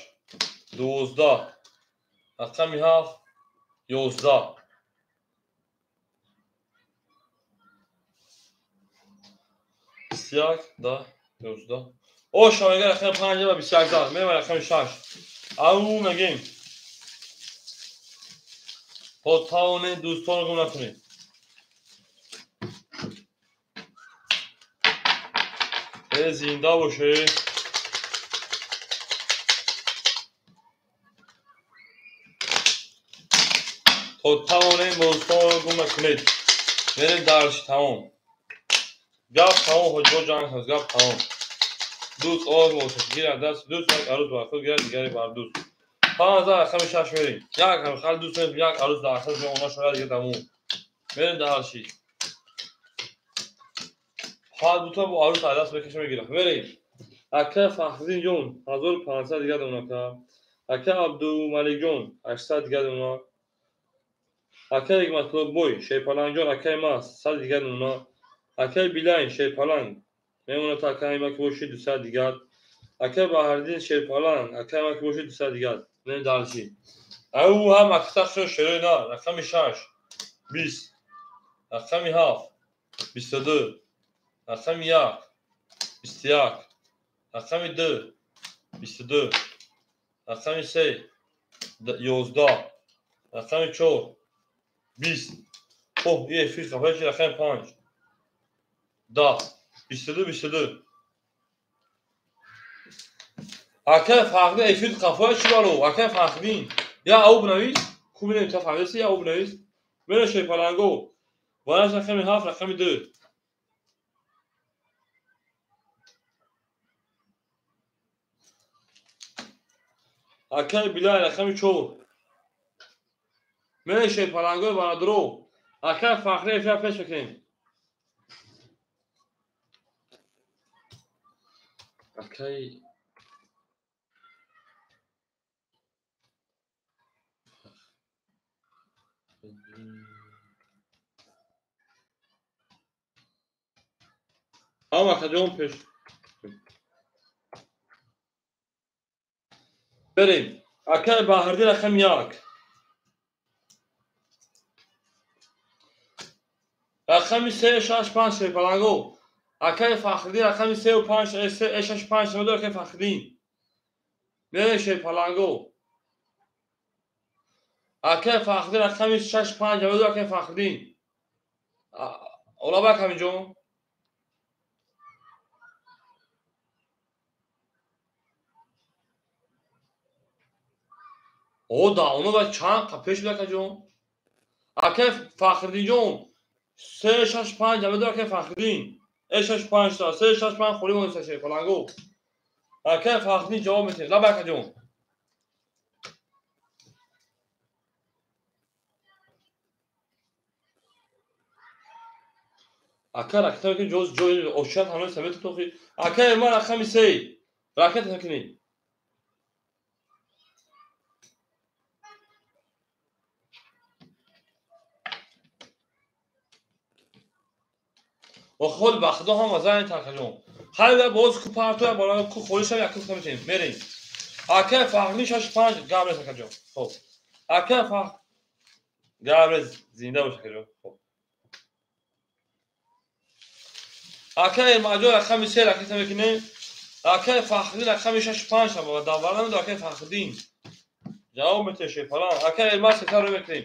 12. Рақами 7. 11. 21, 10, 11. О, шомега рақами 5 ва 21 да. Мерем рақами 6. Ау мегем. То тавонед дӯстонро гум накунед. Зинда боше. То тавонед дӯстонро гум накунед. Мерем дарши тамом. Гап тамом ҳоҷиҳо ҷанг кунед, гап тамом. Дӯст оз бошад, гирад даст дӯст, як арӯз бар худ гирад, дигари бар дӯст. 5 рақами 6 мерем. Як хал дӯст мерем, як арӯз дар худ меона шояд дига тамом. Мерем дарши. Ҳар дута бо арӯз даст мекаша мегирад. Мерем. Ака Фахриддинҷон 1500 дигар мемонад. Ака Абдумаликҷон 800 дигар мемонад. Акаи Ҳикматулло бой Шерпалангҷон акаи ма 100 дигар мемонад. Акаи Билайн Шерпаланг мемонад акаи ма ки боши 200 дигар. Акай Баҳриддин Шерпаланг, акай ма ки бошед 200 дигар. Мерем дальше. Ау ҳам акса шо шерои на, рақами 6 20, рақами 7 22, рақами 1 21, рақами 2 22, рақами 3 11, рақами 4 20. Хуб, ин эфир хафа шуд, рақами 5 10 22 22. Акай Фахриддин эфир хафа шуд баро, акай Фахриддин. Я ау бинавис, хуб бинем та фаҳмидаси, я ау бинавис. Мерем Шерпаланго. Вараш рақами 7, рақами 2. Акай Билай рақами 4. Мерем Шерпалангои бародаро. Акай Фахри эфир пеш мекунем. Акай ҳам акаҷон пеш берем. Акай Баҳриддин рақами 1, рақами 3 6 5 Шерпаланго. Акай Фахриддин рақами 3 5 3 6 5 9 акай Фахриддин. Мерем Шерпаланго. Акай Фахриддин рақами 6 5 9 акай Фахриддин. Олабак ҳаминҷон. О, да, оно ба чанд пеш буд акаҷон. Акай Фахриддинҷон 3 6 5 9 акай Фахриддин. 6 5 3 6 5 холӣ монда Шерпаланго. Акай Фахриддин ҷавоб медиҳед. Лаба акаҷон. Ака ракета мекунӣ ҷоз ҷои ошият ҳанӯз самет тохи. Акай ман рақами 3 ракета мекунӣ. Хол ба худо ҳам азайн такаҷон. Хайр боз ку партоя бала ку холиша як куфта метем. Мерем. Акай Фахриддин 6 5 габрез акаҷон. Хоб. Акай Фахр габрез зинда бош акаҷон. Хоб. Акай Маҷо рақами 3 ракета мекунем. Акай Фахриддин рақами 6 5 ҳам даварам акай Фахриддин. Ҷавоб метеше Шерпаланг. Акай Элмаз сетар мекунем.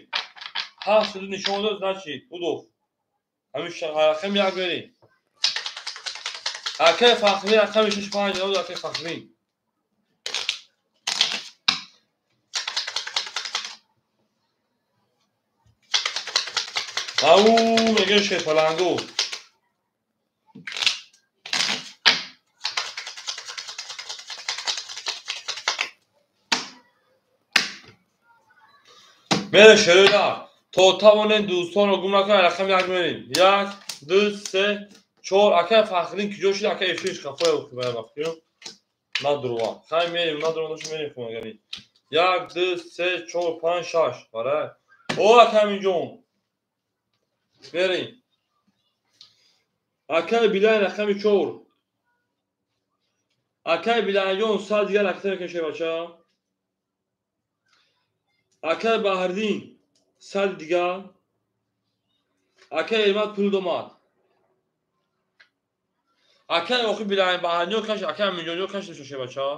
7 суд нишон дод, значит, удов. Ҳамин рақами 1 берем. Акай Фахриддин рақами 6 5 ҷавоб дод акай Фахриддин. Ау мегӯем Шерпаланго. Мерем шерои то тавонем дӯстонро гум накунем, рақами 1 мерем. 1 2 3 4. Акай Фахриддин куҷо шуд? Акай эфирш хафоя вақтиё надурва. Хай мерем, надурва нашу мерем хунагани. 1 2 3 4 5 6. Бара. О акай Аминҷон. Мерем. Акай Билай рақами 4. Акай Билайҷон 100 дигар ракета мекунем бача. Акай Баҳриддин 100 дигар. Акай Элмат пул домад. Акай охи Билай Баҳриддин каш, акай Аминҷонҷон каш шоше бача.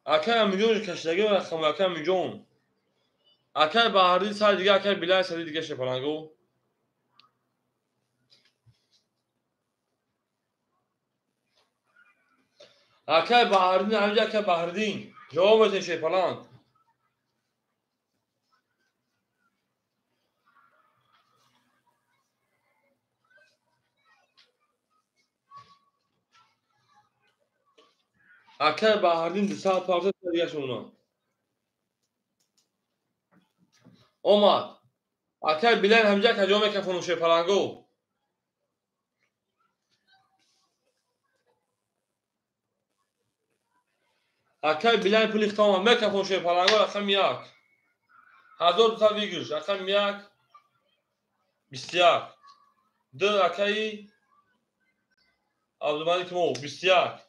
Акай Аминҷон кашидаги рақам акай Аминҷон. Акай Баҳриддин 100 дигар, акай Билай 100 дигар Шерпаланго. Акай Баҳриддин ҳаминҷа акай Баҳриддин ҷавоб метиҳед Шерпаланг. Акай Баҳриддин 200 парта дигар шумона. Омад. Акай Билай ҳаминҷа каҷо мекафонум Шерпаланго. Акай Билай пули хитома мекафон Шерпаланго рақами 1. 1200 выигрыш рақами 1 21. 2 акаи Абдумалик мо 21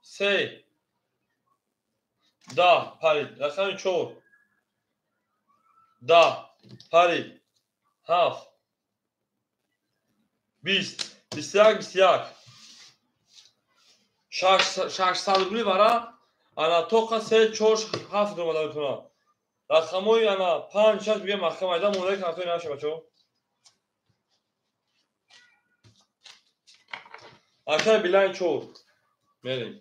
3 10 парид. Рақами 4 10 парид. 7 20 21 21 600 рубли вара ана тоқа 3 4 7 омада метавонад. Рақамҳои ана 5 6 бигем маҳкам айда мондаи картои наша бачо. Акай билайн 4 мерем.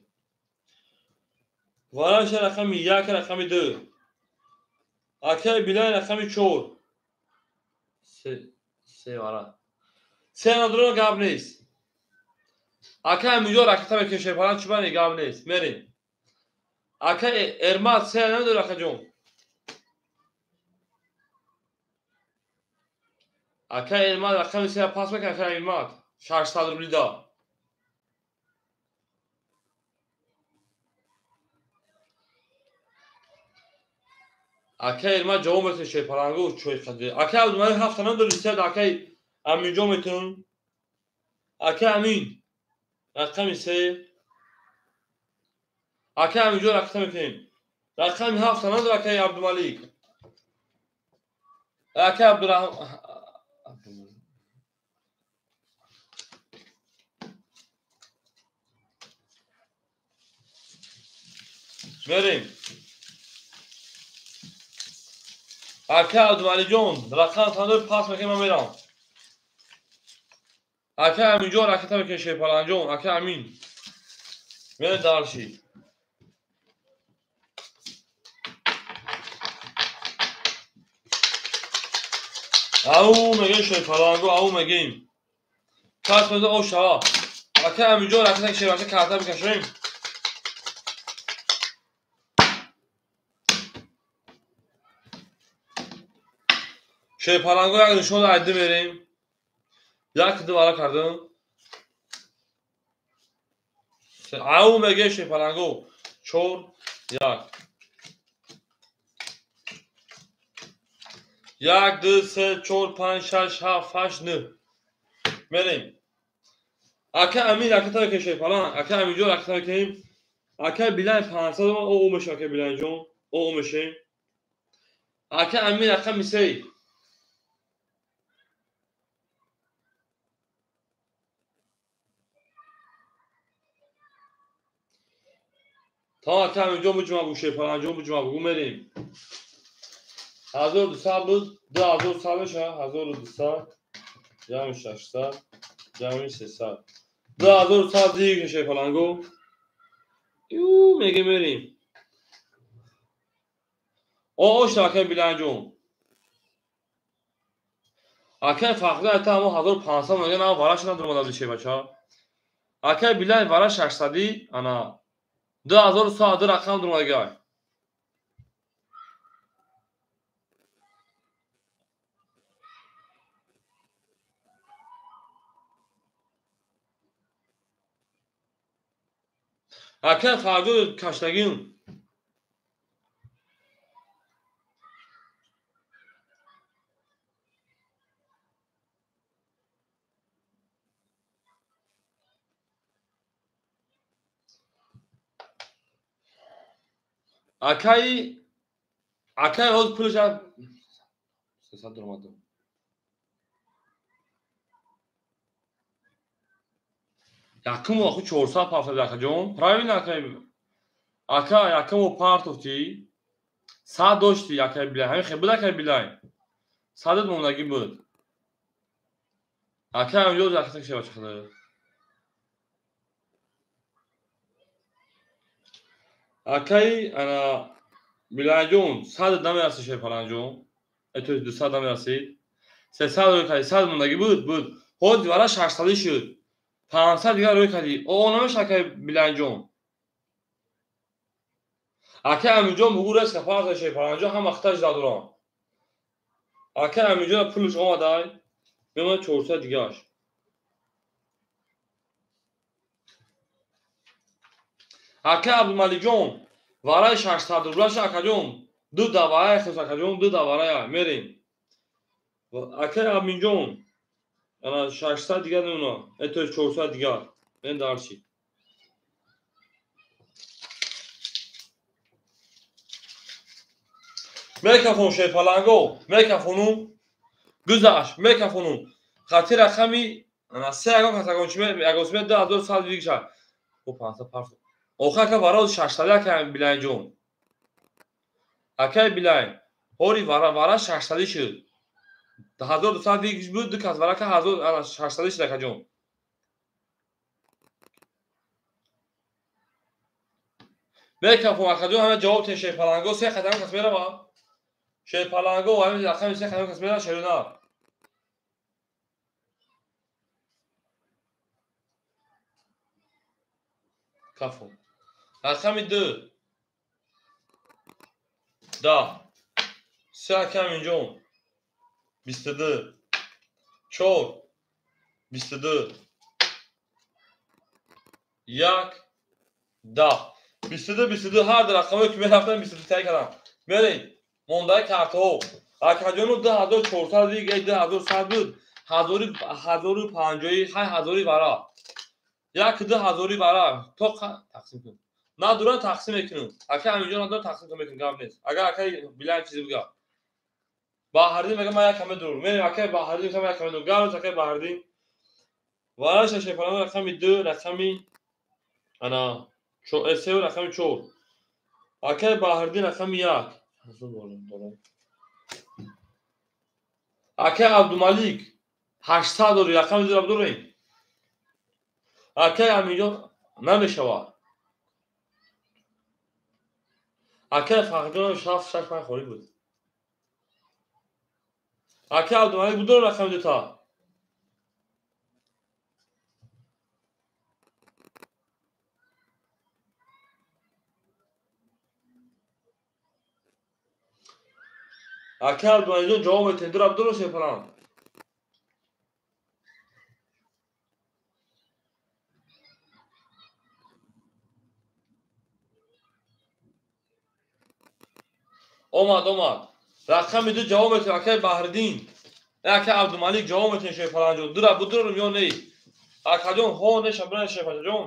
Вараша рақами 1 рақами 2. Акай билайн рақами 4. 3 вара. 3 надорам гап нест. Акай аминҷо ракета мекеше палан чӣ бани гап нест. Мерем. Акай Эрмат 3 надорам акаҷон. Акай Эрмат рақами 3 пас мекунад акай Эрмат 600 рубли да. Акай Эрмат ҷавоб метавон шерпалангу чой қади. Акай Абдумалик 7 надори 3 акай Аминҷо метавон. Акай Амин рақами 3. Акай Аминҷо ракета мекунем. Рақами 7 надори акай Абдумалик. Акай Абдурахман мерем. Акай Абдумаликҷон рақам тандор пас мекунем ман мерам. Акай Аминҷон ракета мекунем шерпаланҷон. Акай Амин мерем дарши. Ау мегем шерпаланго ау мегем. Кас меза о шава. Акай Аминҷон ракета шербача карта бикашем. Шерпаланго як нишон айди мерем. Як ду вара кардам. Ау меге шерпаланго 4 1 1 2 3 4 5 6 7 8 9 мерем. Ака Амин ракета мекунем шерпаланг. Ака Аминҷон ракета мекунем. Ака Билайн 500 о мешем ака Билайнҷон о мешем. Ака Амин рақами 3. Та ака Аминҷон буҷума бугу шерпаланҷон буҷума бугу мерем. 1200 буд, 2100 меша, 1200 ҷамъи 600 ҷамъи 300. 2100 дигар шерпаланго. Ю меге мерем. О ошта акай Билайнҷон. Акай Фахри айта ҳамо 1500 мега на вараш надурмада бише бача. Акай Билайн вара 600 ана 2100 рақам дурмадагай. Акай Фарҳод каштагин. Акай ҳозир пулаш 300 дуромадам. Якум охи 400 партофти акаҷон. Правильно акай? Ака якум партофти 100 дошти акай Билай. Ҳамин хел буд акай Билай. 100 мондагӣ буд. Акай Аминҷон ракета кашед бача худо. Акай ана Билайҷон 100 намерасид шерпаланҷон. То 200 намерасид. 300 рӯй кардӣ, 100 мондагӣ буд, буд. Ҳозир вара 600 шуд. 500 дигар рӯй кардӣ. О намешавад акай Билайҷон. Акай Аминҷон бугу резка партофт шерпаланҷон ҳама хиташ задурам. Акай Аминҷон пулаш омадай. Мемонад 400 дигараш. Акай Абдумаликҷон вараи 600 рублаш акаҷон ду даварая хос акаҷон ду даварая мерем. Акай Аминҷон ана 600 дигар нуна, то 400 дигар. Мен дарчи. Микрофон шерпаланго, микрофону гузашт, микрофону. Хати рақами се ягон кас ягон 2100 вигша. О 500 парт. Охир ака вароз 600 ака Билайнҷон. Акай Билайн, ҳори вара 600 шуд. 1200 вигш буд, ду кас вара ка 1600 шуд акаҷон. Микрофон акаҷон ҳама ҷавоб тен шерпаланго, се қадам кас мерава. Шерпаланго ҳама рақами се қадам кас мерава шерона. Кафо. Рақами 2. 10. Се акам инҷон. 22. 4. 22. 1. 10. 22 22 ҳар рақамое ки мерафтам 22 тай кардам. Мерем. Мондаи картаҳо. Акаҷону 2400 виг, 2100 буд. 1050 хай ҳазори вара. 1 2 ҳазори вара. То тақсим кун. Надуран тақсим мекунам. Ака ҳаминҷо надуран тақсим мекунам, гап нест. Агар акай Билайн чизе бига. Баҳридин мега ман як ҳама дур. Мерем акай Баҳридин мега ман як ҳама дур. Гап нест акай Баҳридин. Вара шашепаланго рақами 2, рақами ана 3 рақами 4. Акай Баҳридин рақами 1. Акай Абдумалик 800 дори рақами 2 дорем. Акай Аминҷон намешавад. Акай Фахрҷон 7 6 5 холӣ буд. Акай Абдумалик будор рақами 2 та. Акай Абдумаликҷон ҷавоб метиҳед. Дур Абдулло шепалан. Омад, омад. Рақами 2 ҷавоб метиҳед акай Баҳриддин. Акай Абдумалик ҷавоб метиҳед шепаланҷон. Дур Абдулло ё не? Акаҷон ҳо не шабран шепаланҷон.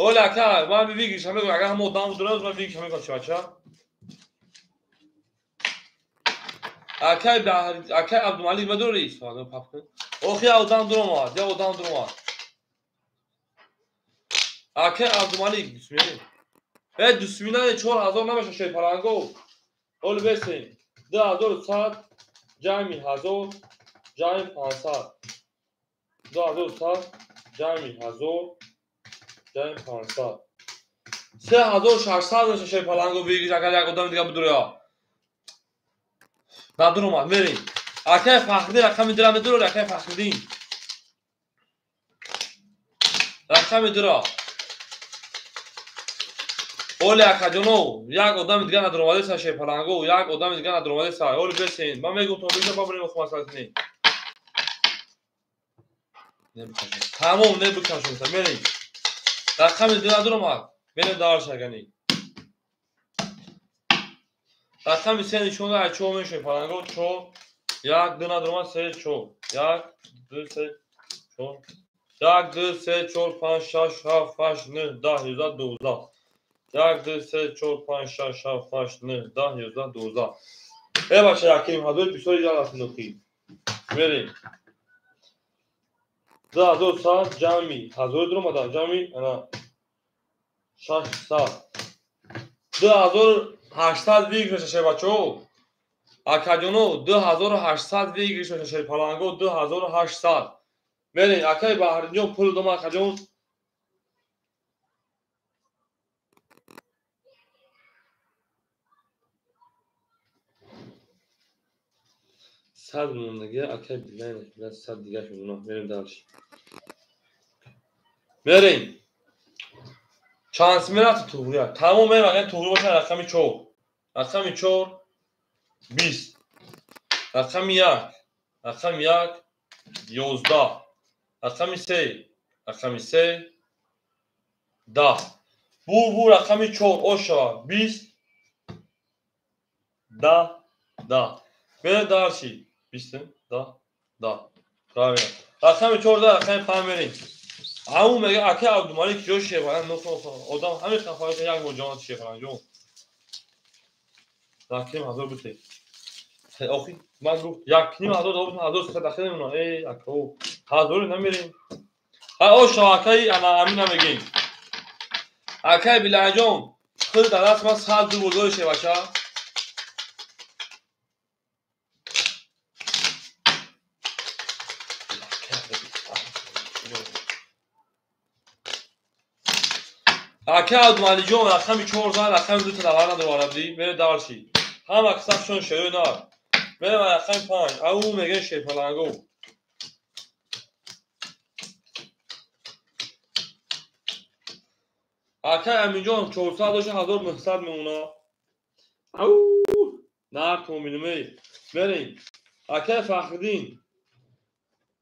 Оля ака, ман вигиш ҳаме агар ҳама одам будурам, ман вигиш ҳаме коча бача. Акай Баҳр, акай Абдумалик мадори, савол пап кун. Охи одам дуромад, я одам дуромад. Акай Абдумалик дусмини. Э дусмина 4000 намеша шерпаланго. Оли бесен. 2100 ҷамъи 1000 ҷамъи 500. 2100 ҷамъи 1000 ҷамъи 500. 3600 меша шерпаланго вигиш агар як одами дига будуроя. Надуромад, мерем. Акай Фахриддин рақами 2 медурор, акай Фахриддин. Рақами 2. Оли акаҷоно, як одами дига надуромадеса шерпаланго, як одами дига надуромадеса. Оли бесен. Ман мегум то беша бабрем хумасал кунем. Тамом, не бикашум, мерем. Рақами 2 надуромад. Мерем даршагани. Рақами 3 нишон аз 4 мешавад паланго 4 1 2 надуромад 3 4 1 2 3 4 1 2 3 4 5 6 7 8 9 10 11 12 1 2 3 4 5 6 7 8 9 10 11 12. Э бача яким ҳазор бисёр иҷозат нухи. Мерем. 2100 ҷамъи 1000 дуромада ҷамъи ана 600 2800 вигш меша бачаҳо. Акаҷоно 2800 вигш меша шерпаланго 2800. Мерем акай Баҳриддинҷон пул дома акаҷон. Сад мондагӣ акай Билайн сад дигаш мемонад. Мерем дальше. Мерем. Чанд мерафт туғрия. Тамом мерем агар туғри боша рақами 4. Рақами 4 20. Рақами 1. Рақами 1 11. Рақами 3. Рақами 3 10. Бу рақами 4 ош шава. 20 10 10. Берем дарси. 20 10 10. Правильно. Рақами 4 да рақами 5 мерем. Ау мега ака Абдумалик ҷо шефалан одам ҳамин хафаи як бор ҷонат шефалан ҷон. Рақами 1000 бите. Охи ман гуфт 1500 доллар 1300 дахил мемонам. Эй ака 1000 намерем. Ҳа о шавакаи ана амина мегем. Акай Билалҷон, худ дар даст ман 100 рубл дори шевача. Акай Абдумалиҷон рақами 4 зан рақами 2 талабар надорад мере дарши. Ҳама касабшон шерои нар. Мере рақами 5 ау меге шерпаланго. Акай Аминҷон 400 дошт 1900 мемона. Ау нар коминме. Мерем. Акай Фахриддин.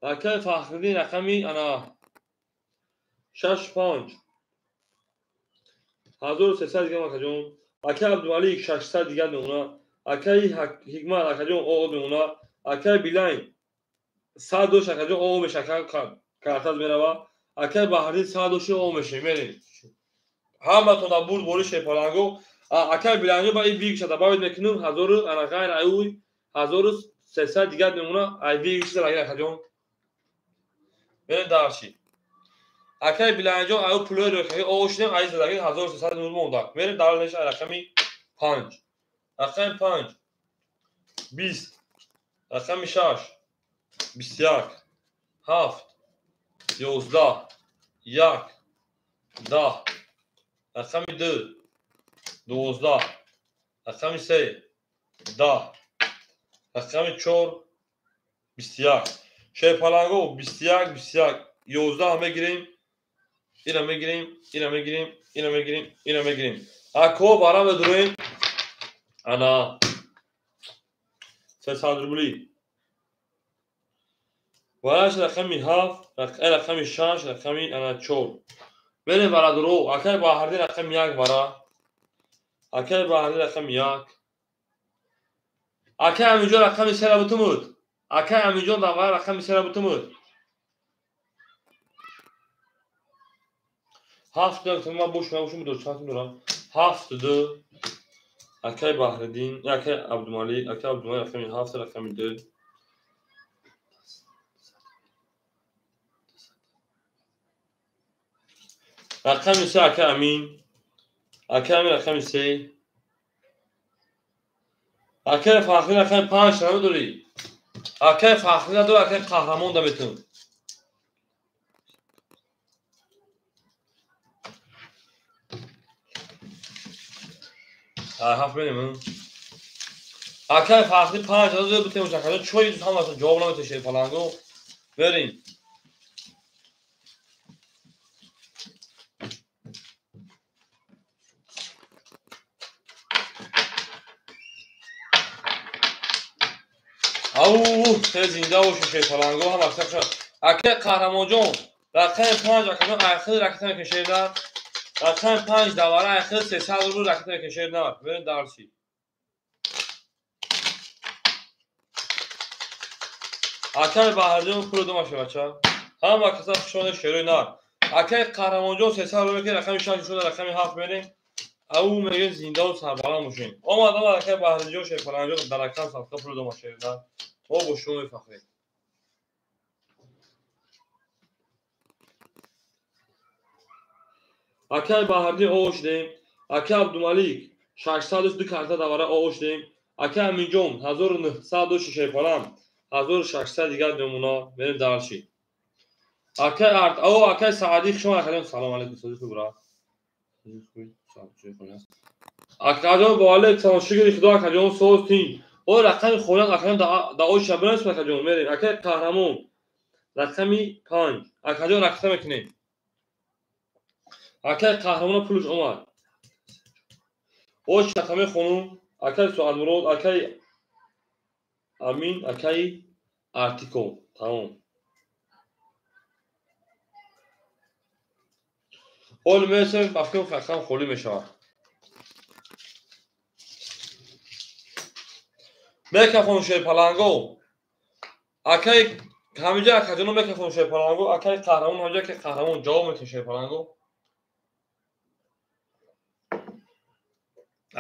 Акай Фахриддин рақами ана 6 5 1300 дигар акаҷон. Акай Абдумалик 600 дигар мемона. Акай Ҳикмат акаҷон оо мемона. Акай Билайн 100 дошт акаҷон оо меша картаз мерава. Акай Баҳриддин 100 дошт оо меша. Мерем. Ҳаматон бурд бори шерпаланго. Акай Билайнҷон ба ин вигша добавить мекунем 1000 ана ғайр аюй 1300 дигар мемона. Ай вигша лаги акаҷон. Мерем дарши. Акай Билайнҷон аю пулои рӯхаи оошидем ай задаги 1300 рубл монда. Мерем дарлеш рақами 5. Рақами 5 20 рақами 6 21 7 11 1 10 рақами 2 12 рақами 3 10 рақами 4 21. Шерпаланго 21 21 11 мегирем. Ина мегирем, ина мегирем, ина мегирем, ина мегирем. Ако бара медуроем. Ана 300 рубли. Вараш рақами 7, рақами 6, рақами ана 4. Берем барадуро. Акай Баҳриддин рақами 1 бара. Акай Баҳриддин рақами 1. Акай Аминҷон рақами 3 ра бутумуд. Акай Аминҷон давара рақами 3 ра бутумуд. 7 ман бош мебошам дор чанд дорам. 7 2 акай Баҳриддин, акай Абдумалик, акай Абдумалик рақами 7 рақами 2. Рақами 3 акай Амин. Акай Амин рақами 3. Акай Фахриддин рақами 5 намедорӣ. Акай Фахриддин надор, акай Қаҳрамон да метун. 7 мерем. Акай Фахриддин 5000 бутем шакада чой ҳамаша ҷавоб намете шерпаланго. Берем. Ау, хеле зинда бошед шерпаланго ҳама шад. Акай Қаҳрамонҷон рақами 5 акаҷон айхил ракета мекунед шердар. Рақами 5 давара айхил 300 рубл ракета мекунед шердар. Берем дарси. Акай Баҳриддин пул домаша бача. Ҳама каса хушоне шерои нар. Акай Қаҳрамонҷон 300 рубл мекунед рақами 6 шуда рақами 7 мерем. Ау мегем зиндаву сарбаланд бошем. Омадам акай Баҳриддинҷон шерпаланҷон дар рақам садқа пул домаша шердар. Мо бо шумо мефахрем. Акай Баҳриддин оо шудем. Акай Абдумалик 602 карта давара оо шудем. Акай Аминҷон 1900 шерпалан 1600 дигар мемона. Мерем дарши. Акай Арт, о акай Саадӣ хуш омадед. Салом алейкум, сози хуб ра. Акаҷон бо алейк салом, шукри Худо акаҷон соз тин. О рақами холан акаҷон да оша бинавис акаҷон мерем. Акай Қаҳрамон рақами 5 акаҷон ракета мекунем. Акай Қаҳрамона пулш омад. Ош рақами хонум, акай Суадмурод, акай Амин, акай Артико. Тамом. Ҳол мерасем, ба фикрам рақам холӣ мешавад. Микрофон шерпаланго. Акай ҳамиҷа акаҷоно микрофон шерпаланго, акай қаҳрамон ҳамиҷа ки қаҳрамон ҷавоб метавон шерпаланго.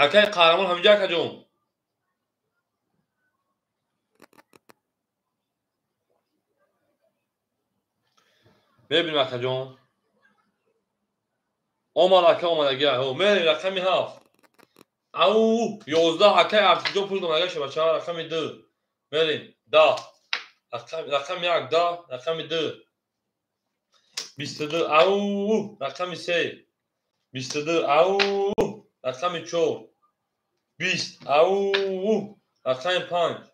Акай қаҳрамон ҳамиҷа акаҷон. Мебинем акаҷон. Омад ака омадагӣ. Мерем рақами 7. Ау 11 акай Артикҷон пул домадага шабача рақами 2. Мерем 10. Рақами 1 10, рақами 2. 22 ау рақами 3. 22 ау рақами 4. 20 ау рақами 5.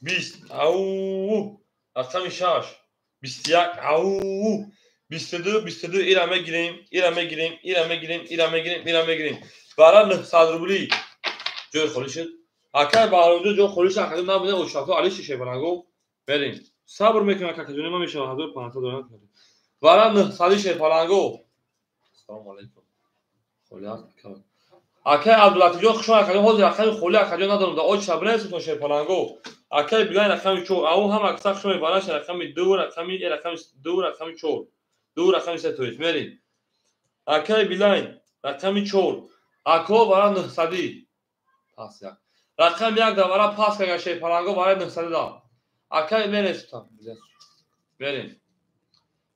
20 ау рақами 6. 21 ау 22 22 ира мегирем, ира мегирем, ира мегирем, ира мегирем, ира мегирем. Бара 900 рубли. Ҷой холӣ шуд. Акай Баҳромҷон ҷой холӣ шуд, акаҷон набуда ошафто али шише баланго. Берем. Сабр мекунам акаҷон, ма мешавад 1500 доллар. Бара 900 ше паланго. Ассалому алайкум. Холӣ аст ака. Акай Абдулатифҷон хуш омад акаҷон, ҳозир рақами холӣ акаҷон надорам, да оч сабр нестон ше паланго. Акай билайн рақами 4, ау ҳам акса хуш омад бараш рақами 2, рақами рақами 2, рақами 4. 2 рақами 3 тоист. Мерем. Акай билайн рақами 4. Ако бара 900. Пас як. Рақами 1 да бара пас кага шей паланго бара 900 да. Акай мересутам. Мерем.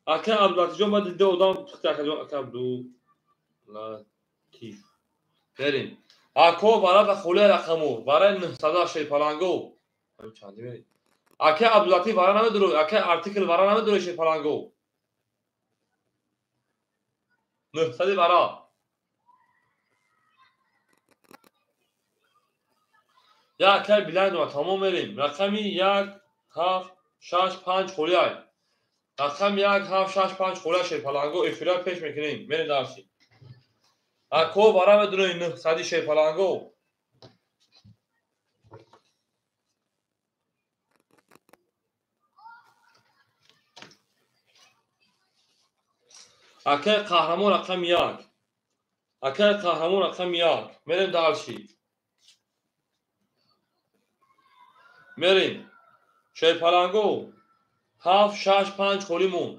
Акай Абдулатифҷон ба дида одам пухта акаҷон ака Абдулатиф. Мерем. Ако бара да холия рақаму бара 900 шей паланго. Чанди мерем. Акай Абдулатиф бара намедуру, акай артикл бара намедуру шей паланго. 900 бара. Як акай билайн ва тамом мерем. Рақами 1 7 6 5 холия. Рақами 1 7 6 5 холия шерпаланго эфира пеш мекунем. Мерем дарси. Ако бара медурем 900 шерпаланго. Акай қаҳрамон рақами 1. Акай қаҳрамон рақами 1. Мерем дарси. Мерем. Шерпаланго 7 6 5 холӣ монд.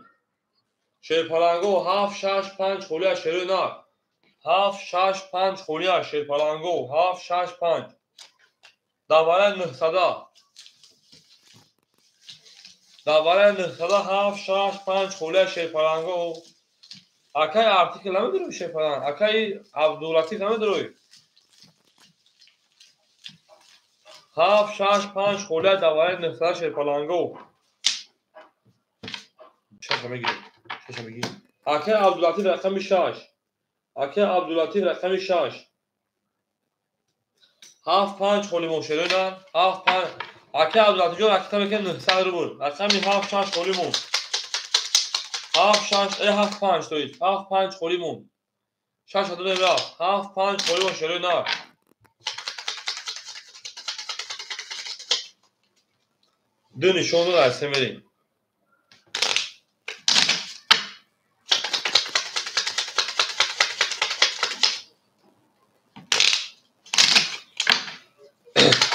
Шерпаланго 7 6 5 холия шерои нар. 7 6 5 холия шерпаланго 7 6 5. Давара 900. Давара 900 7 6 5 холия шерпаланго. Акай артикл намедурӣ шерпаланг. Акай Абдулатиф намедурӣ. 7 6 5 холия давари 900 шерпаланго. Шаша мегирем. Шаша мегирем. Акай Абдулатиф рақами 6. Акай Абдулатиф рақами 6. 7 5 холӣ мон шерона. 7 5. Акай Абдулатифҷон ракита мекунем 900 рубл. Рақами 7 6 холӣ мон. 7 6 7 5 тоист. 7 5 холӣ мон. 6 додем рафт. 7 5 холӣ мон шерона. Ду нишон дод аз се мерем.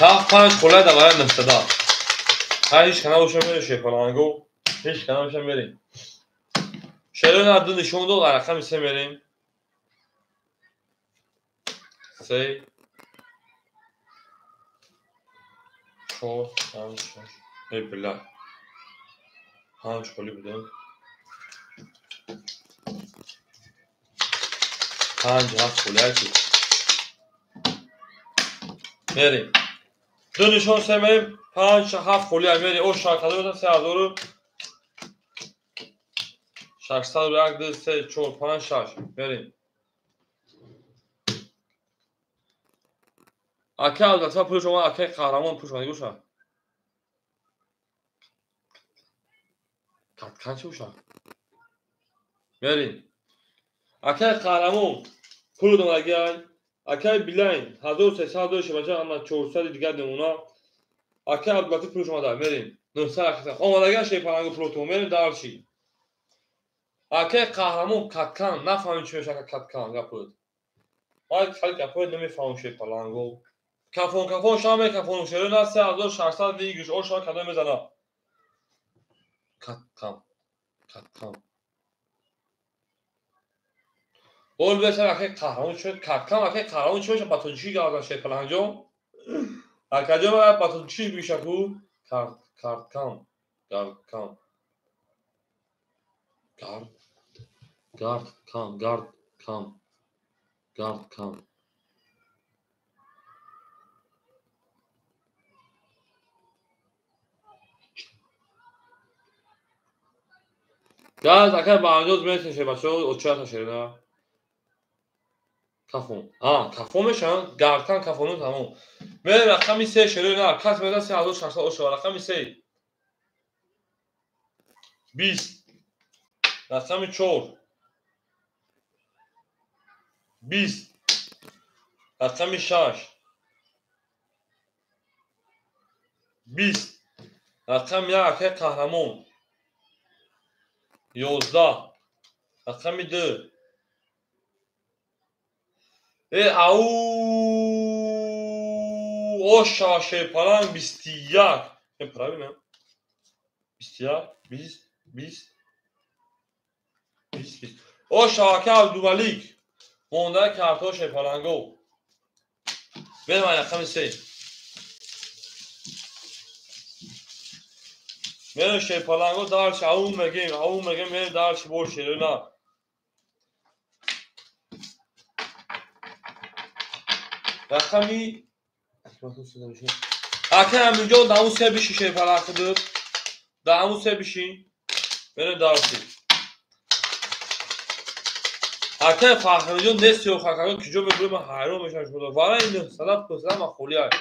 Ҳафт панҷ холия давара 900. Ҳар ҳеч кана боша мерем шерпаланго. Ҳеч кана боша мерем. Шерона ду нишон дод, рақами 3 мерем. 3 4 5 6. Эй била. 5 холӣ будем. 5 7 холия ки. Мерем. Ду нишон се мерем. 5 7 холия мерем. О шакада будем 3601 2 3 4 5 6. Мерем. Акай Абдулатиф пулш омад, акай қаҳрамон пулш омад. Гӯша. Каткан чӣ боша? Мерем. Акай қаҳрамон пул домадагиай. Акай билайн 1300 дошт бача, ана 400 дигар намуна. Акай Абдулатиф пулш омада. Мерем. 900 омадагиай шерпаланго пулотон. Мерем дарчи. Акай қаҳрамон каткан, нафаҳмем чӣ мешавад каткан гапот. Ман хали гапот намефаҳмам шерпаланго. Кафон кафон шава мекафон шеро на 3600 выигрыш о шава кадом мезана. Каткан. Каткан. Ол беса акай қаҳрамон чӣ каткан акай қаҳрамон чӣ мешавад ба тоҷикӣ гап зан шерпаланҷон. Акаҷон ба тоҷикӣ бишаку карткан. Гард кам. Гард. Гард кам. Гард кам. Гард кам. Газ акай ба анҷоз мерасем бачаҳо очата шерина. Кафон. А, кафон мешаванд? Гардкан кафону тамом. Мерем рақами 3 шерина. Кас мезан 3600 ошава. Рақами 3. 20. Рақами 4. 20. Рақами 6. 20. Рақами 1 акай қаҳрамон. 11. Рақами 2. Ау оша шерпаланг 21. Правильно? 21, 20, 20, 20, 20. Оша ака Абдумалик. Монда карто шерпаланго. Берем рақами 3. Мерем шерпаланго дарш ау мегем, мерем дарш бор шерина. Рақами акай Амирҷон дар ҳамун се биши шерпаланг худут. Дар ҳамун се биши. Мерем дарси. Акай Фахриҷон нест ё хакаҷон куҷо мебурем ман ҳайрон мешавам шумо. Вара ин 900 пурсидам ман холӣ ай.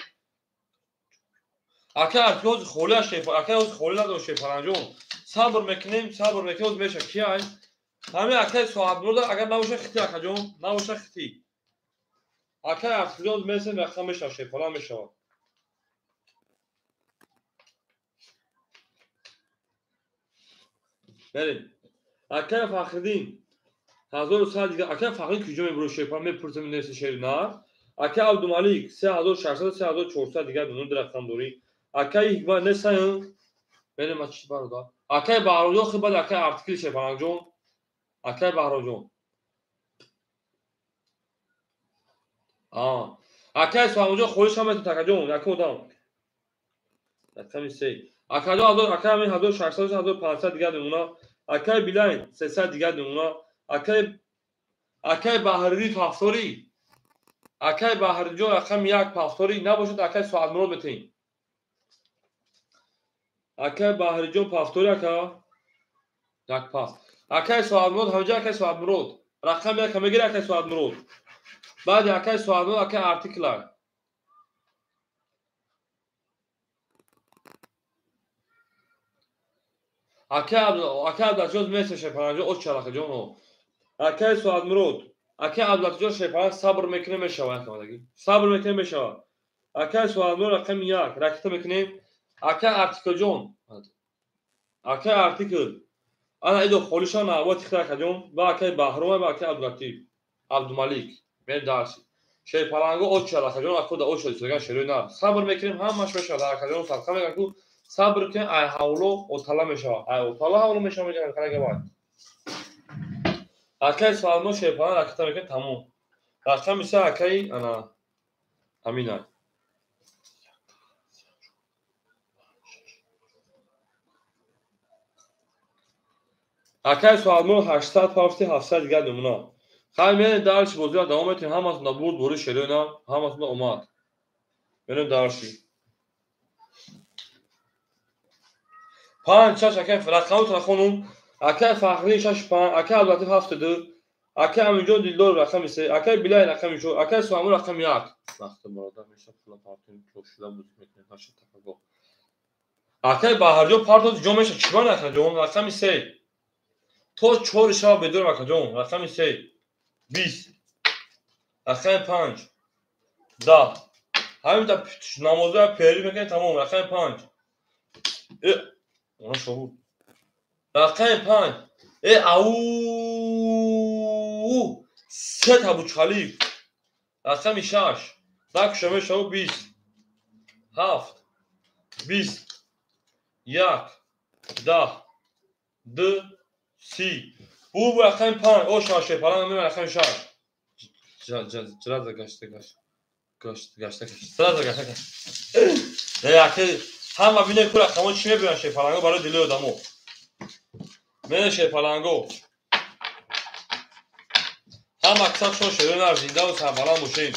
Акай ҳози холӣ ай шерпаланг, акай ҳози холӣ надорам шерпалангҷон. Сабр мекунем, ҳоз мешавад. Ки ай? Ҳамин акай соатбурда агар набошад хити акаҷон, набошад хити. Акай Артикҷон месем рақам мешавад, шерпаланг мешавад. Берем. Акай Фахриддин 1100 дигар. Акай Фахриддин куҷо мебурад шерпаланг? Мепурсем нест шерина. Акай Абдумалик 3600 3400 дигар нун рақам дорӣ. Акай Ҳикмат нестан? Берем ма чӣ бародар. Акай Баҳромҷон хуб баъд акай Артикил шерпалангҷон. Акай Баҳромҷон. Акай Суҳамоҷон холиш ҳам метавонад акаҷон, якум одам. Рақами 3. Акаҷон акай ҳамин 1600 1500 дигар мемонад. Акай Билайн 300 дигар мемонад. Акай Баҳриддин Пафторӣ. Акай Баҳриддинҷон рақами 1 Пафторӣ набошад акай Соатмурод метавонед. Акай Баҳриддинҷон Пафторӣ ака як пас. Акай Соатмурод ҳамҷа акай Соатмурод. Рақами 1 мегирад акай Соатмурод. Баъди акай Соатмурод акай Артиклар. Акай Абдулатиҷон меса шерпалангҷон оч чалақаҷон. Акай Соатмурод, акай Абдулатиҷон шерпаланг сабр мекунем мешавад акамадаги. Сабр мекунем мешавад. Акай Соатмурод рақами 1 ракета мекунем. Акай Артиклҷон. Акай Артикл. Ана идо холишон навбат ихтар акаҷон ва акай Баҳром ва акай Абдулатиф, Абдумалик. Мен дарси. Шерпаланго оч чалақаҷон акода оч шудаган шерои на. Сабр мекунем ҳамаш мешавад. Акаҷон садқа мекунем ку сабр кунем ай ҳавло отала мешавад. Ай отала ҳавло мешавад мегӯянд карага бай. Акай Соатмурод шерпаланг ракета мекунем тамом. Рақами 3 акай ана Амина. Акай Соатмурод 800 пафти 700 дигар мемонад. Хай мерем дарси бозиро давом метавонем. Ҳаматонда бурд бори шерои на, ҳаматонда омад. Мерем дарси. 5 6 акай рақамотро хонум. Акай Фахриддин 6 5, акай Абдулатиф 7 2, акай Аминҷон Дилдор рақами 3, акай Билай рақами 4, акай Суҳамур рақами 1. Вақти бародар меша пула партоем, кошила бозӣ мекунем, наша такаго. Акай Баҳарҷон партоз ҷо меша, чӣ бан акаҷон? Рақами 3. То 4 шаба бедорам акаҷон, рақами 3. 20. Рақами 5. 10. Ҳамин та намоза пери мекунем тамом, рақами 5. Она шоҳуд. Рақами 5. Э ау се та Бурҷ-Халиф. Рақами 6. Бакша мешава 20. 7 20 1 10 2 30. Бу рақами 5. О шаш паланг меман рақами 6. Сразу гашта гашта. Гашта гашта. Сразу гашта гашта. Яке ҳама бине ку рақамо чӣ мебинанд шерпаланго барои дили одамо. Мене шерпаланго. Ҳама аксар шумо шерои нар зиндаву сарбаланд бошед.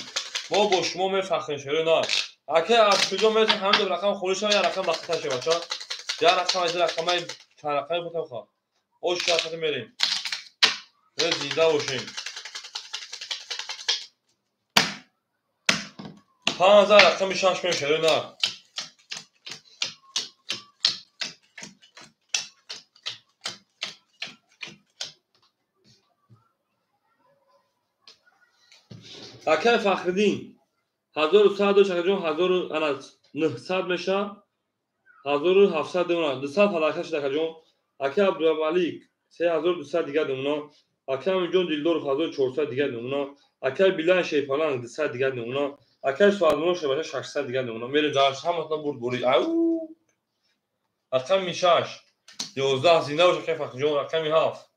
Мо бо шумо мефахрем шерои нар. Ака аз куҷо метавон ҳамин рақам холӣ шава, як рақам вақт шава бача. Як рақам аз рақамай чанд рақами бутам ха. Ош шахати мерем. Зинда бошем. 5000 рақами 6 мем шерои нар. Акай Фахриддин 1100 дошт, акаҷон 1900 меша, 1700 демона, 200 ҳалака шуд акаҷон. Акай Абдумалик 3200 дигар демона, акай Аминҷон Дилдоров 1400 дигар демона, акай Билан Шерпаланг 200 дигар демона, акай Суалмурод Шербача 600 дигар демона. Мерем дар ҳаматон бурд бурид. Ау! Рақами 6 11 зинда бош акай Фахриҷон, рақами 7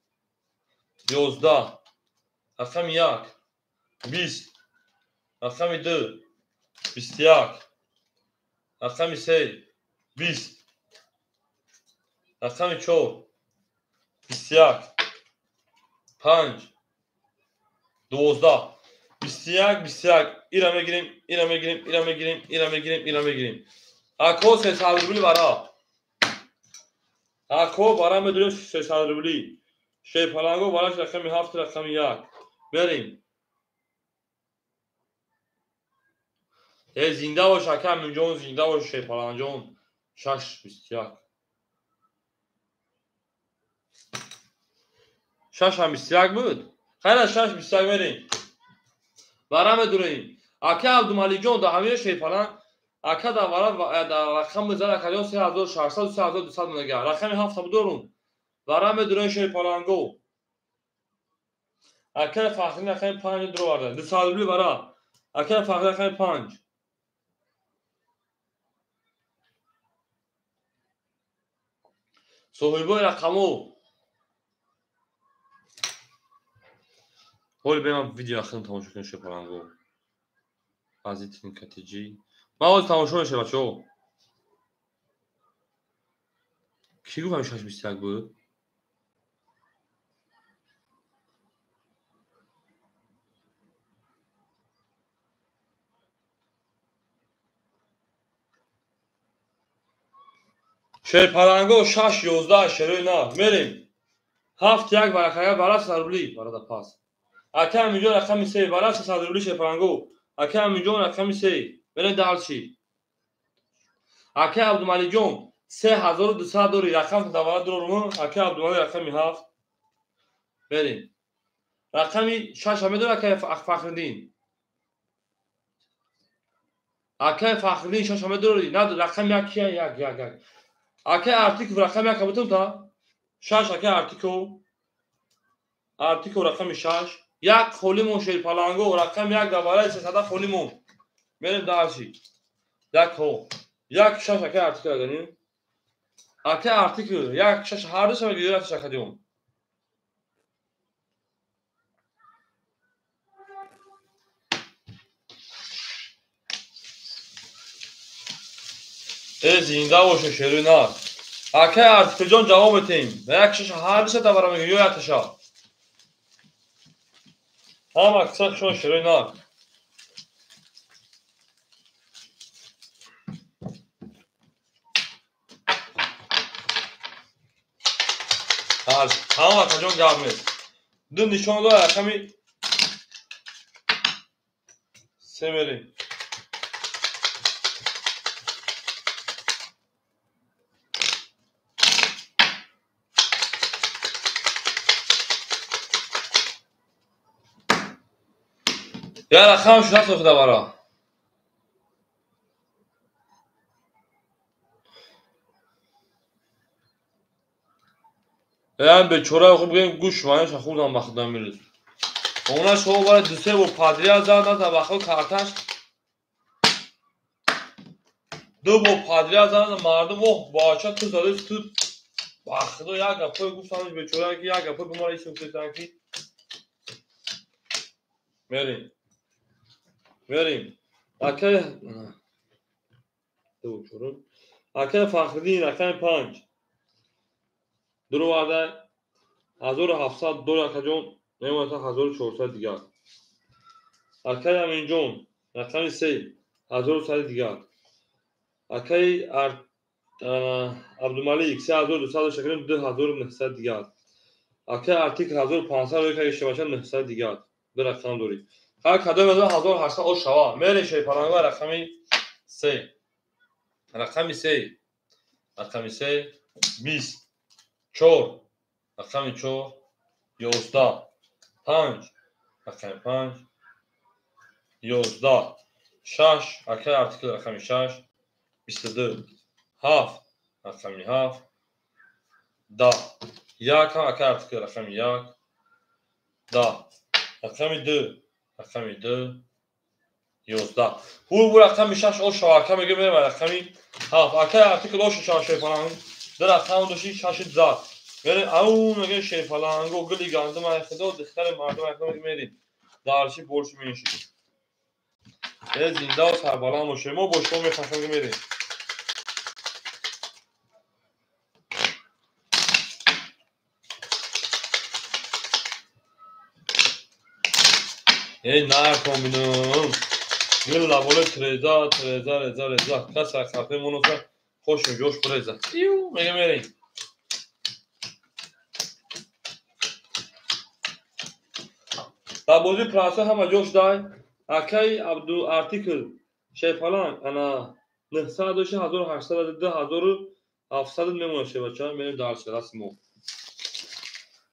11 рақами 1 20 рақами 2 21 рақами 3 20 рақами 4 21 5 12 21 21. Ира мегирем, ира мегирем, ира мегирем, ира мегирем, ира мегирем. Ако 300 рубли бара. Ако бара медурем 300 рубли. Шерпаланго бараш рақами 7 рақами 1. Берем. Э зинда бош ака Аминҷон, зинда бош Шерпаланҷон. 6 21. 6 ҳам 21 буд. Хайр 6 21 мерем. Бара медурем. Ака Абдумаликҷон да ҳамин Шерпаланг ака да вара да рақам мезан акаҷон 3600 3200 мега. Рақами 7 будорум. Бара медурем Шерпаланго. Ака Фахриддин рақами 5 дуроварда. 200 рубли бара. Ака Фахриддин рақами 5. Соҳибои рақамо. Ҳоли беман видео ахирам тамошо кунем Шерпаланго. Азитин катиҷи. Ман ҳозир тамошо мешавам бачаҳо. Кӣ гуфт ҳамин 621 буд? Шерпаланго 6 11 шерои нар. Мерем. 7 1 баракага бара 100 рубли барада пас. Ака Аминҷон рақами 3 бара 300 рубли Шерпаланго. Ака Аминҷон рақами 3. Мерем дарчи. Ака Абдумаликҷон 3200 дори рақам давара дурорум. Ака Абдумалик рақами 7. Мерем. Рақами 6 ҳам медорад ака Фахриддин. Ака Фахриддин 6 ҳам медорад. На рақами 1 кия 1 1 1. Ака Артиков рақами 1 бутум та? 6 ака Артиков. Артиков рақами 6. Як холимон Шерпаланго рақами 1 давараи 300 холимон. Мерем дарчи. Як хо. 1 6 ака Артиков аганим. Ака Артиков 1 6 ҳар ду шава гирифт шакадион. Э зинда боше шерои нар. Ака Артикҷон ҷавоб метем. 1 6 ҳар ду давара мегирем ё якаша. Ҳама аксар шумо шерои нар. Ҳама акаҷон гап нест. Ду нишон дорад рақами 3 мерем. Я рақам шуда сохта бара. Ям бечора хуб бигем гӯш ванаша хурдам ба худам мирӯз. Она шо бара ду-се бор подряд зад, на ба худ карташ. Ду бор подряд зад, мардум оҳ бача ту зади ту ба худо як гапҳое гуфтам бечора ки як гапҳое ба мара исм гуфтан ки мерим. Мерим. Акай ду чорум. Акай Фахриддин рақами 5. Дуроварда 1700 доллар акаҷон, мемонад 1400 дигар. Акай Аминҷон рақами 3 1100 дигар. Акай Абдумалик 3200 шакарим 2900 дигар. Акай Артик 1500 рӯй шабаша 900 дигар. Ду рақам дорӣ. Ҳар кадом аз 1800 ош шава. Мере шайпаланга рақами 3. Рақами 3. Рақами 3 20 4 рақами 4 11 5 рақами 5 11 6 акай артикл рақами 6 22 7 рақами 7 10 1 акай артикл рақами 1 10 рақами 2 рақами 2 11 ҳу рақами 6 ош шава ака мегӯ мерава рақами 7 акай артикл ош шава шайпаланг ду рақам дошти 6 зад. Мерем ау мегӯ шайпаланго гули гандум ай худо духтари мардум ай худо мерем. Дарши больше меньше. Э зинда ва сарбаланд бошем. Мо бо шумо мехоҳем ки мерем. Эй наркоминум. Гул лаболе треза треза реза реза. Каса хафе моноса хош ҷош буреза. Иу мега мерем. Дар бозии праса ҳама ҷош дай. Акай Абду артикл шайпаланг ана 900 доши 1800 2700 мемонад шебача мерем дар расмо.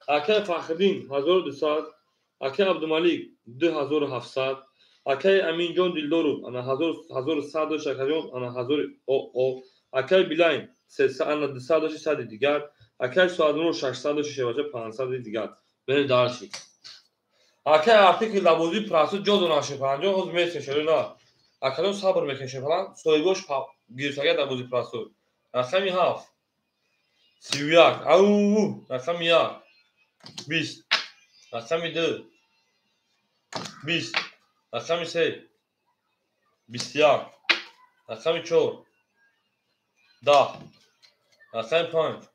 Акай Фахриддин 1200, акай Абдумалик 2700, акай Аминҷон Дилдоров ана 1100 доши акаҷон ана 1000 о акай Билайн 300 ана 200 доши 100 дигар, акай Суаднур 600 доши шебача 500 дигар. Мерем дарши. Акай артикл дар бозии прасо ҷо доранд шепалан, ҷо ҳозир месем шеро на. Акаҷон сабр мекунед шепалан, соҳибош гирифтага дар бозии прасо. Рақами 7 31 ау рақами 1 20 рақами 2 20 рақами 3 21 рақами 4 10 рақами 5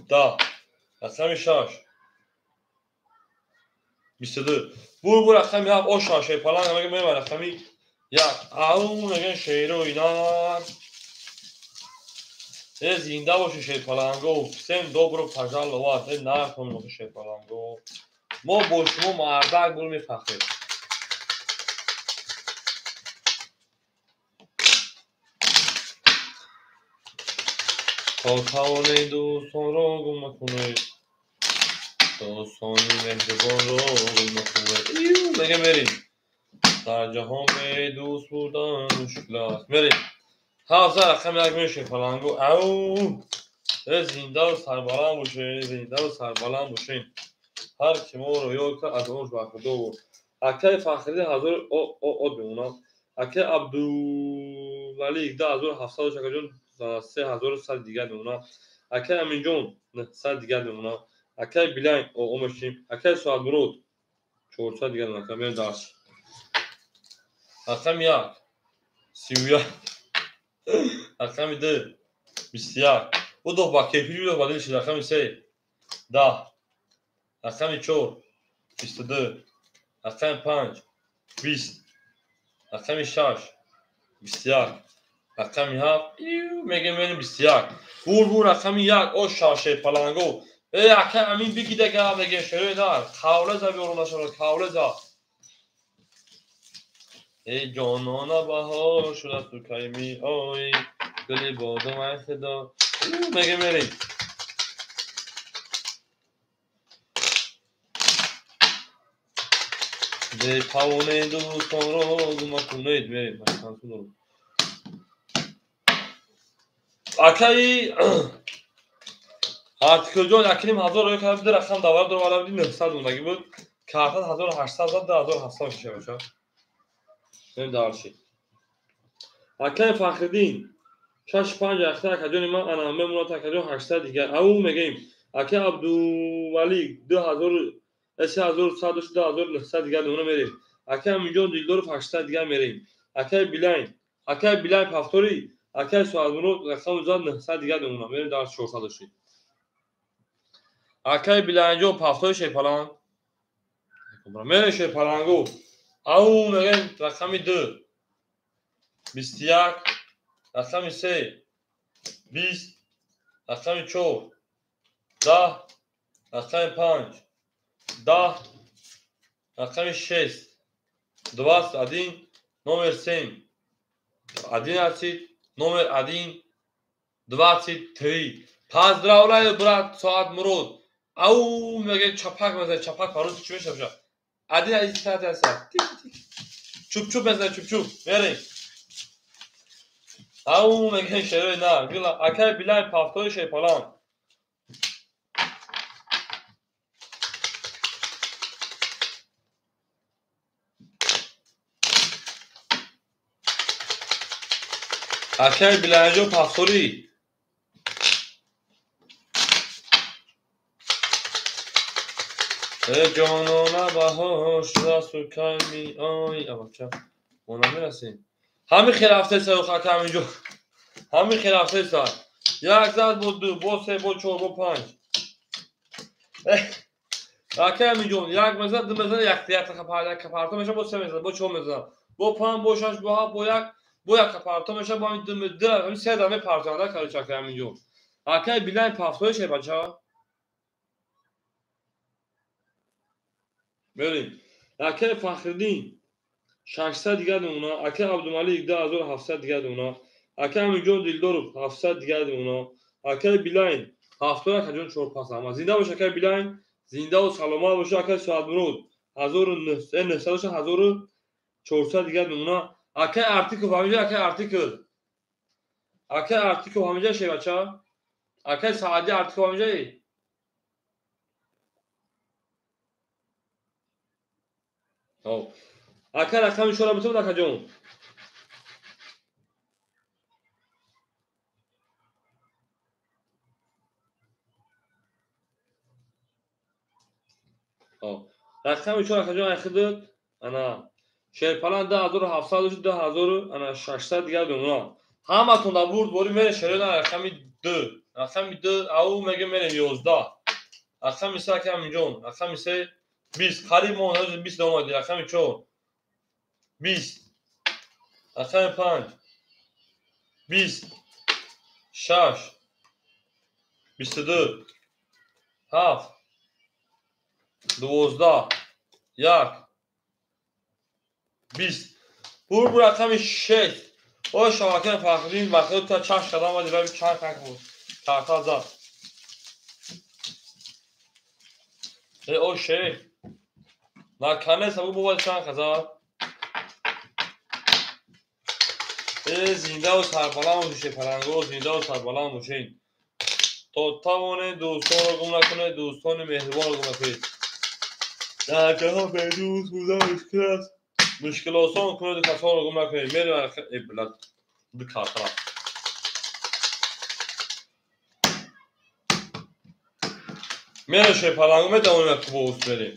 10 рақами 6 22 бур бур рақами 7 оша шайпаланг мега мева рақами 1 ау меган шеро инар э зинда боши шайпаланго всем добро пожаловать э нархом шайпаланго мо бо шумо мардак бур мефахрем. То тавонед дӯстонро гум накунед, дӯстони меҳрибонро гум накунед. Иу мега мерем. Дар ҷаҳон бедӯст будан мушкил аст. Мерем. Ҳафта рақами 1 мешавед фаланго. Ау э зиндаву сарбаланд бошед, зиндаву сарбаланд бошед. Ҳар ки моро ёд кард аз онш бархӯрдор буд. Акай Фахриддин 1000 од мемонад. Акай Абдумалик 2700 акаҷон 3100 дигар мемонад. Акай Аминҷон 900 дигар мемонад. Акай Билайн омешим. Акай Суадмурод 400 дигар мемонад. Мерем дарс. Рақами 1 31 рақами 2 21 удох ба кефи удох ба дилши. Рақами 3 10 рақами 4 22 рақами 5 20 рақами 6 21 рақами 7 иу мегем мерем 21 бур бур рақами 1 оша шайпаланго э акай Амин бигидага мегем шерои нар қавле за биёрон нашавад қавле за. Эй ҷонона баҳор шуда ту кай меоӣ гули бодом ай худо мегем мерем. Бетавонед дӯстонро гум накунед. Мерем акаи Артикулҷон 1500 рӯй карда, рақам давар дор вара 900 мондаги буд. Карта 1800 зад, 2700 шиша бошад. Нем дарши. Акай Фахриддин 65 ахта акаҷони ман ана мемонад акаҷон 800 дигар. Ау мегӯем акай Абдумалик 2000 3100 2900 дигар нумра мерем. Акай Аминҷон Дилдоров 800 дигар мерем. Акай Билайн Пафтори, акай Суадмурод рақам зад 900 дигар нумра мерем дар 400 шид. Акай Билайнҷон Пафтори Шерпаланг. Мерем Шерпалангу. Ау мегӯем рақами 2 21, рақами 3 20, рақами 4 10, рақами 5 10, рақами 6 21, номер 7 11, номер 1 23. Поздравляю, брат Соатмурод. Ау мегӯем чапак мезанад, чапак парози чӣ мешавад? Один один саат чуп-чуп мезанад, чуп-чуп мерем. Ау мегӯем шерои на гила акай Билай Пафтори Шерпаланг. Акай Билайҷон Пафтори. Ҷонона баҳор шудасту кай меои. Абача мо намерасем. Ҳамин хел рафтеса ака ҳаминҷо. Ҳамин хел рафтеса. Як зад бо ду, бо се, бо чор, бо панҷ. Ака ҳаминҷон як мезанад, ду мезанад, як капарто мешавад, бо се мезанад, бо чор мезанад, бо панҷ, бо шаш, бо ҳафт, бо як капарто мешавад, бо ҳамин ду, ҳамин се даме партоянда короче ака ҳаминҷон. Акай Билайн Пафтори шебача. Мерем. Акай Фахриддин 600 дигар нумуна, акай Абдумалик 2700 дигар нумуна, акай Аминҷон Дилдоров 700 дигар нумуна, акай Билайн 70 акаҷон 4 пас ама. Зинда бош акай Билайн, зиндаву саломат бош акай Суадмурод 1900 1400 дигар нумуна, акай Артиков ҳаминҷо, акай Артиков. Акай Артиков ҳаминҷо шебача. Акай Саади Артиков ҳаминҷо. Ака рақами шуро битавонад акаҷон. Рақами чор акаҷон айхидид ана Шерпаланг 2700 2000 ана 600 дигар бимонад. Ҳаматон дар бурд бори мере шерона рақами 2. Рақами 2 ау меге мерем 11. Рақами 3 ака ҳаминҷон, рақами 3 20, қариб мо 20 омадем. Рақами 4 20, рақами 5 20, 6 22, 7 12, 1 20. Бур рақами 6. О шабакаи Фахриддин вақти та чаш қадам вади раби чанд как буд. Карта зад. О шейх. Наконец абу бобад чанд қазад. Зиндаву сарбаланд бошед паланго, зиндаву сарбаланд бошед. То тавонед дӯстонро гум накунед, дӯстони меҳрубонро гум накунед. Дар ҷаҳон бедӯст будан мушкил аст. Мушкил осон кунед касонро гум накунед. Мерем блад ду картара. Мерем шепаланго метавонем кубоус мерем.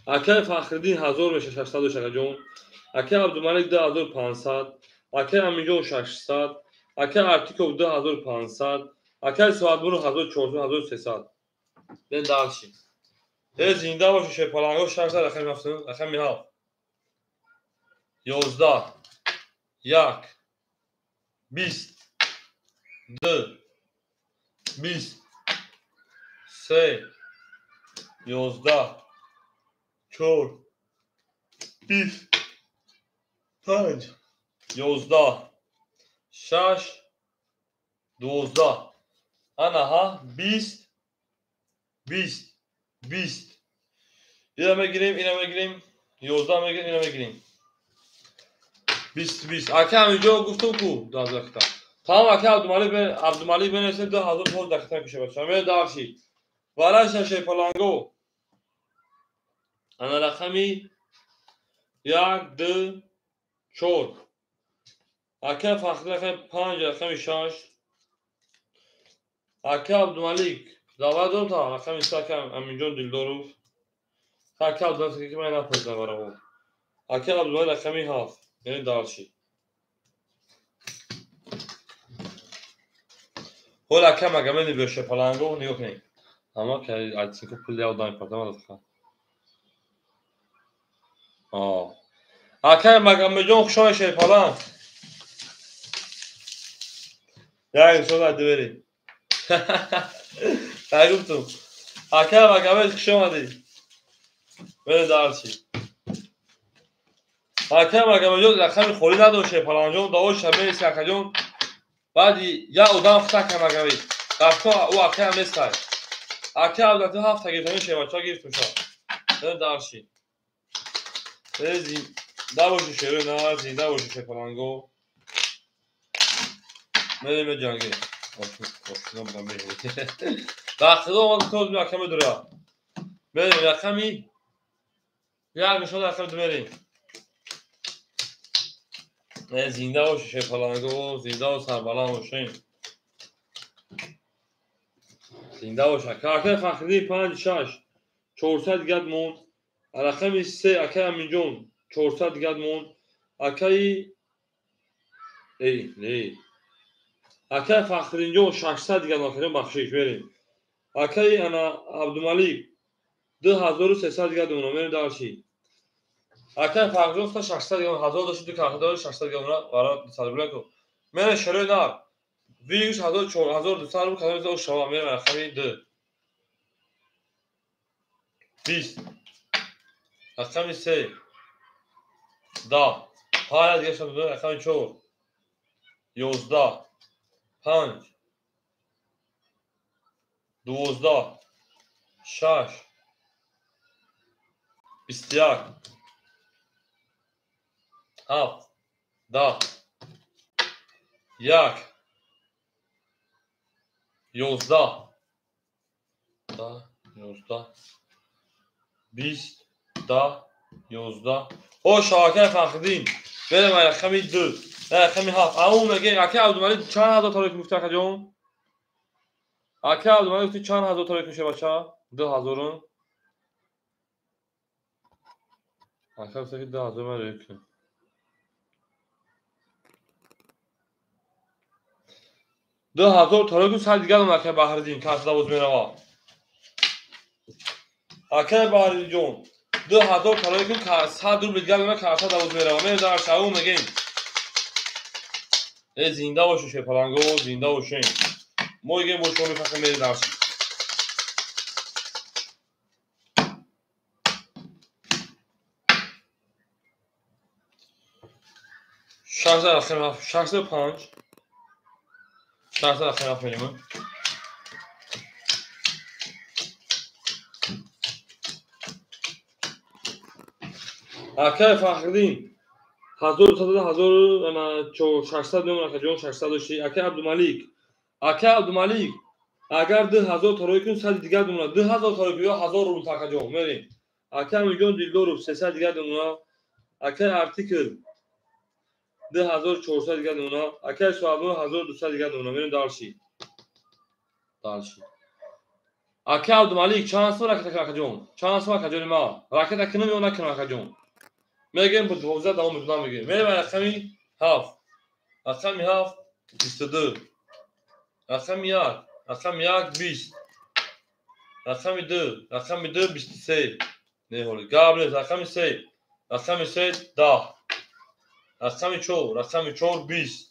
Акай Фахриддин 1000 меша 600 шакаҷон. Акай Абдумалик 2500, акай Аминҷон 600, акай Артиков 2500, акай Суадмуров 1400, 1300. Бен дальше. Зинда бошед шерпаланго 600 рақами 7, рақами 7. 11 1 20 2 20 3 11 4 20 5 11 6 12. Ана ҳа 20 20 20. Ина мегирем, ина мегирем, 11 мегирем, ина мегирем. 20 20. Ака ҳаминҷо гуфтам ку 2000 дақиқа. Тамом ака Абдумалик бенесем 2000 дақиқа пеша бача. Ме дарши. Вараша шепаланго. Ана рақами 1 2 4. Ака Фахри рақами 5 рақами 6. Ака Абдумалик давай дорам та рақами 3 ака Аминҷон Дилдоров. Ака Абдумалик ки ман напурсидам бараво. Ака Абдумалик рақами 7. Яъне дарши. Ҳол ака Магомедов ё Шепаланго нигоҳ кунед. Ама ки айтсинко пул я одам мепартам аллаха. Ака Магомедҷон хуш омадед Шепаланг. Як инсон ад двери. Гуфтум. Ака Магомед хуш омадед. Бере дарши. Ака Магомедҷон рақами холӣ надошт Шепалангҷон, давош шабеси акаҷон. Баъди як одам худ ака Магомед. Рафто ӯ акаям нестай. Ака Абдулатиф ҳафта гирифтам шебача гирифтум ша. Бере дарши. Зинда боши шерои нар, зинда боши Шепаланго. Мерем ҷанге. Ошно будам мерем. Ба худо омад то ака медура. Мерем рақами як нишон рақами ду мерем. Зинда боши Шепаланго, зинда ва сарбаланд бошем. Зинда бош ака. Ака Фахриддин 5 6 400 дигар монд. Рақами 3 ака Аминҷон 400 дигар монд. Акаи эй не. Акаи Фахриддинҷон 600 дигар монд. Акаҷон бахшиш мерем. Акаи ана Абдумалик 2300 дигар монд. Мерем дарши. Акаи Фахриддин 600 дигар монд. 1000 дошт ду карта дошт 600 дигар монд. Бара 200 рубл ку. Мерем шерои нар. Вигуш 1200 рубл кадом ё шава мерем рақами 2. 20. Рақами 3. 10. 5 дигар шуд рақами 4. 11. 5. 12. 6. 21. 7. 10. 1. 11. 10. 11. 20. 10. 11. О шабакаи Фахриддин. Берем рақами 2. Рақами 7. Аму мегӯем ака Абдумалик чанд ҳазор тароки гуфта акаҷон? Ака Абдумалик гуфти чанд ҳазор тароки меша бача? 2000. Ака гуфта ки 2000 ман рӯй кунам. 2000 тароки сад дигар ака Баҳриддин кас давоз мерава. Ака Баҳриддинҷон 2000 тароки 100 рубл дигар мена карта давоз мерава. Мерем дар шаву мегӯем. Зинда бошед Шепаланго, зинда бошем. Мо мегӯем бо шумо мефахрем мерем дарси. Шашда рақами ҳафт, шашда панҷ. Шашда рақами ҳафт мерем. Акаи Фахриддин 1200 1600 мемон акаҷон 600 дошти. Акаи Абдумалик. Акаи Абдумалик агар 2000 тарои кун 100 дигар мемонад. 2000 тарои кун ё 1000 рубл акаҷон мерем. Акаи Аминҷон Дилдоров 300 дигар мемонад. Акаи Артикл 2400 дигар мемонад. Акаи Суҳабнур 1200 дигар мемонад. Мерем дарши. Дарши. Акаи Абдумалик чанд сом ракета кун акаҷон? Чанд сом акаҷони ма? Ракета кунам ё накунам акаҷон? Мегӯем бо 12 давом мекунам мегӯем. Мерем рақами 7. Рақами 7 22. Рақами 1. Рақами 1 20. Рақами 2. Рақами 2 23. Не ҳоли. Гап нест. Рақами 3. Рақами 3 10. Рақами 4. Рақами 4 20.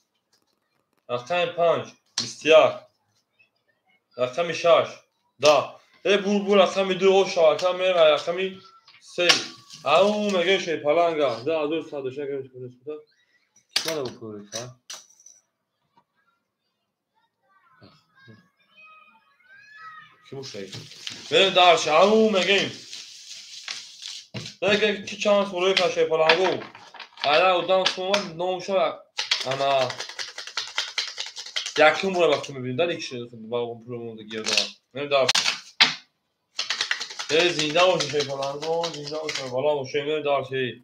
Рақами 5 21. Рақами 6 10. Бур рақами 2 о шавака мерем рақами 3. Ау мегӯем Шепаланга 2106 кимада бупуред ҳа? Ки бошад? Мерем дарши. Ау мегӯем. Мегӯем ки чанд сурӯи ка Шепаланго. Ая одам сумомад номша ана якум бора вақти мебинем да ник ба пул монда гирда. Мем дар. Э зинда бошед шайпаланго, зинда бошед, бала бошед, мем дар шей.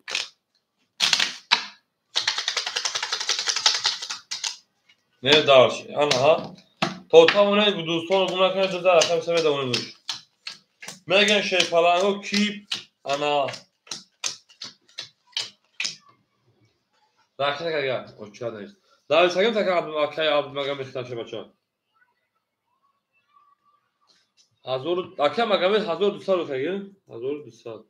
Не дар шей. Ана ҳа. То тавонед дӯстонро гум накунед, ду рақами се медавонед бош. Мегӯянд шерпаланго ки ана ракета кага оча нест. Дависагим така акай Абдумагомед хиташа бача. Ҳазор акай Магомед 1200 рӯкаги? 1200.